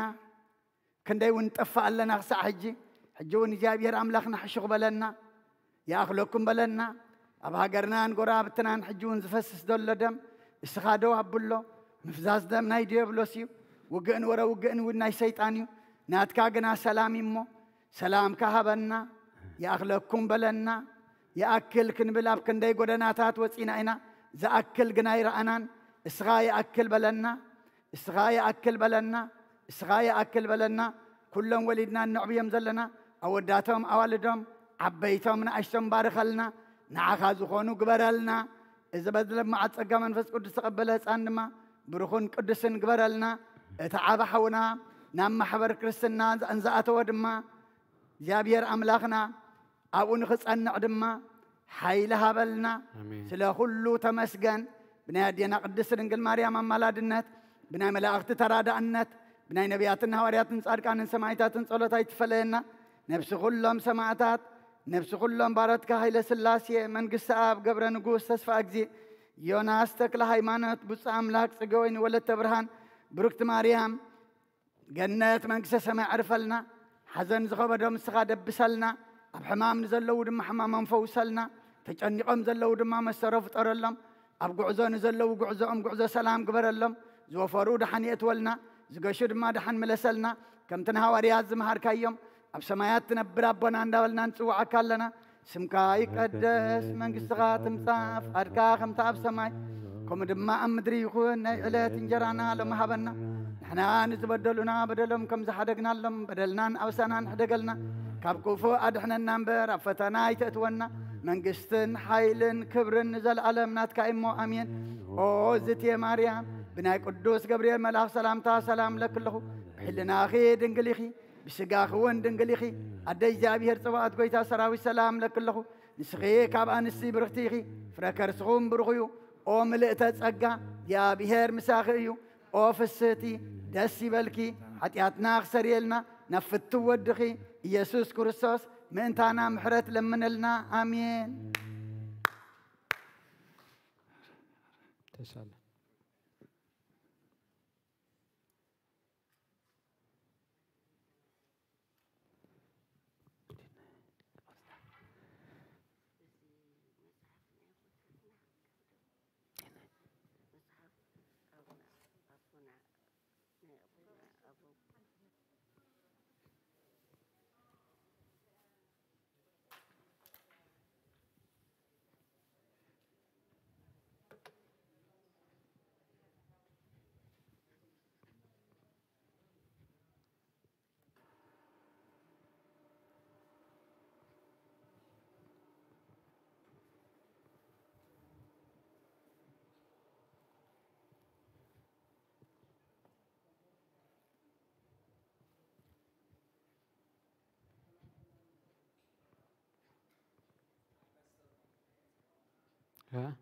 ክንደይ እውን ንጠፍእ ኣለና ክሳዕ ሕጂ። ሕጂ እውን እግዚኣብሔር ኣምላኽና ሕሹኽ በለና፣ ይኣኽለኩም በለና። ኣብ ሃገርናን ጎረባብትናን ሕጂ እውን ዝፈስስ ዘሎ ደም እስኻ ደው ኣብሎ። ምፍሳስ ደም ናይ ዲዮብሎስ እዩ። ውግእን ወረ ውግእን እውን ናይ ሰይጣን እዩ። ናትካ ግና ሰላም እዩ እሞ ሰላምካ ሃበና፣ ይኣኽለኩም በለና። ይኣክል ክንብል ኣብ ክንደይ ጎደናታት ወጺና ኢና፣ ዝኣክል ግና ኣይረኣናን። እስኻ ይኣክል በለና፣ እስኻ ይኣክል በለና፣ እስኻ ይኣክል በለና። ኩሎም ወሊድና እነዕብዮም ዘለና ኣወዳቶም ኣዋልዶም ዓበይቶም ንኣሽቶም ባርኸልና፣ ንዓኻ ዝኾኑ ግበረልና። እዚ በዚ ለማዓት ጸጋ መንፈስ ቅዱስ ተቐበለ ህፃን ድማ ብሩኽን ቅዱስን ግበረልና። እቲ ዓቢ ሓውና ናብ ማሕበር ክርስትና እንዝኣተወ ድማ እግዚኣብሔር ኣምላኽና ኣብኡ ንኽጸንዕ ድማ ሓይሊ ሃበልና። ኣሜን። ስለ ኩሉ ተመስገን። ብናይ ኣዴና ቅድስት ድንግል ማርያም ኣማላድነት፣ ብናይ መላእኽቲ ተራዳእነት፣ ብናይ ነቢያትን ሃዋርያትን ጻድቃንን ሰማዕታትን ጸሎት ኣይትፈለየና። ነብሲ ኩሎም ሰማዕታት፣ ነብሲ ኩሎም ባረትካ ሃይለ ስላሴ፣ መንግስቲ ኣብ ገብረ ንጉስ፣ ተስፋ እግዚእ፣ ዮናስ ተክለ ሃይማኖት፣ ብፁዕ ኣምላክ ጽገወይኒ፣ ወለተ ብርሃን፣ ብሩክቲ ማርያም፣ ገነት መንግስተ ሰማይ ዕርፈልና። ሓዘን ዝኸበዶም ንስኻ ደብሰልና። ኣብ ሕማም ንዘለዉ ድማ ሕማሞም ፈውሰልና። ተጨኒቖም ዘለዉ ድማ መሰሮ ፍጠረሎም። ኣብ ጉዕዞ ንዘለዉ ጉዕዞኦም ጉዕዞ ሰላም ግበረሎም። ዝወፈሩ ደሓን የእትወልና፣ ዝገሹ ድማ ደሓን ምለሰልና። ከምቲ ንሃዋርያት ዝመሃርካዮም፣ ኣብ ሰማያት ትነብር ኣቦና እንዳበልና ንጽውዓካ ኣለና። ስምካ ይቀደስ፣ መንግስትኻ ትምጻእ፣ ፍቓድካ ከምቲ ኣብ ሰማይ ከምኡ ድማ ኣብ ምድሪ ይኹን። ናይ ዕለት እንጀራና ሎሚ ሃበና። ንሕና ንዝበደሉና በደሎም ከም ዝሓደግናሎም በደልናን ኣበሳናን ሕደገልና። ካብ ክፉእ ኣድሕነና እምበር ኣብ ፈተና ኣይተእትወና። መንግስትን ሓይልን ክብርን ንዘለኣለም ናትካ እሞ ኣሜን። ኦ ዝትየ ማርያም፣ ብናይ ቅዱስ ገብርኤል መልኣኽ ሰላምታ ሰላም ለኪ ኣለኹ። ብሕልናኺ ድንግል ኢኺ፣ ብስጋኺ እውን ድንግል ኢኺ። ኣደ እግዚኣብሔር ጸባኦት፣ ጎይታ ሰራዊት ሰላም ለኪ ኣለኹ። ንስኺ ካብ ኣንስቲ ብርኽቲ ኢኺ፣ ፍረ ከርስኹም ብሩኽ እዩ። ኦ ምልእተ ጸጋ፣ እግዚኣብሔር ምሳኺ እዩ። ኦ ፍስህቲ፣ ደስ ይበልኪ፣ ሓጢኣትና ክሰርየልና ናብ ፍትው ወድኺ ኢየሱስ ክርስቶስ ምእንታና ምሕረት ለምነልና። ኣሜን። ተሳለ። ها؟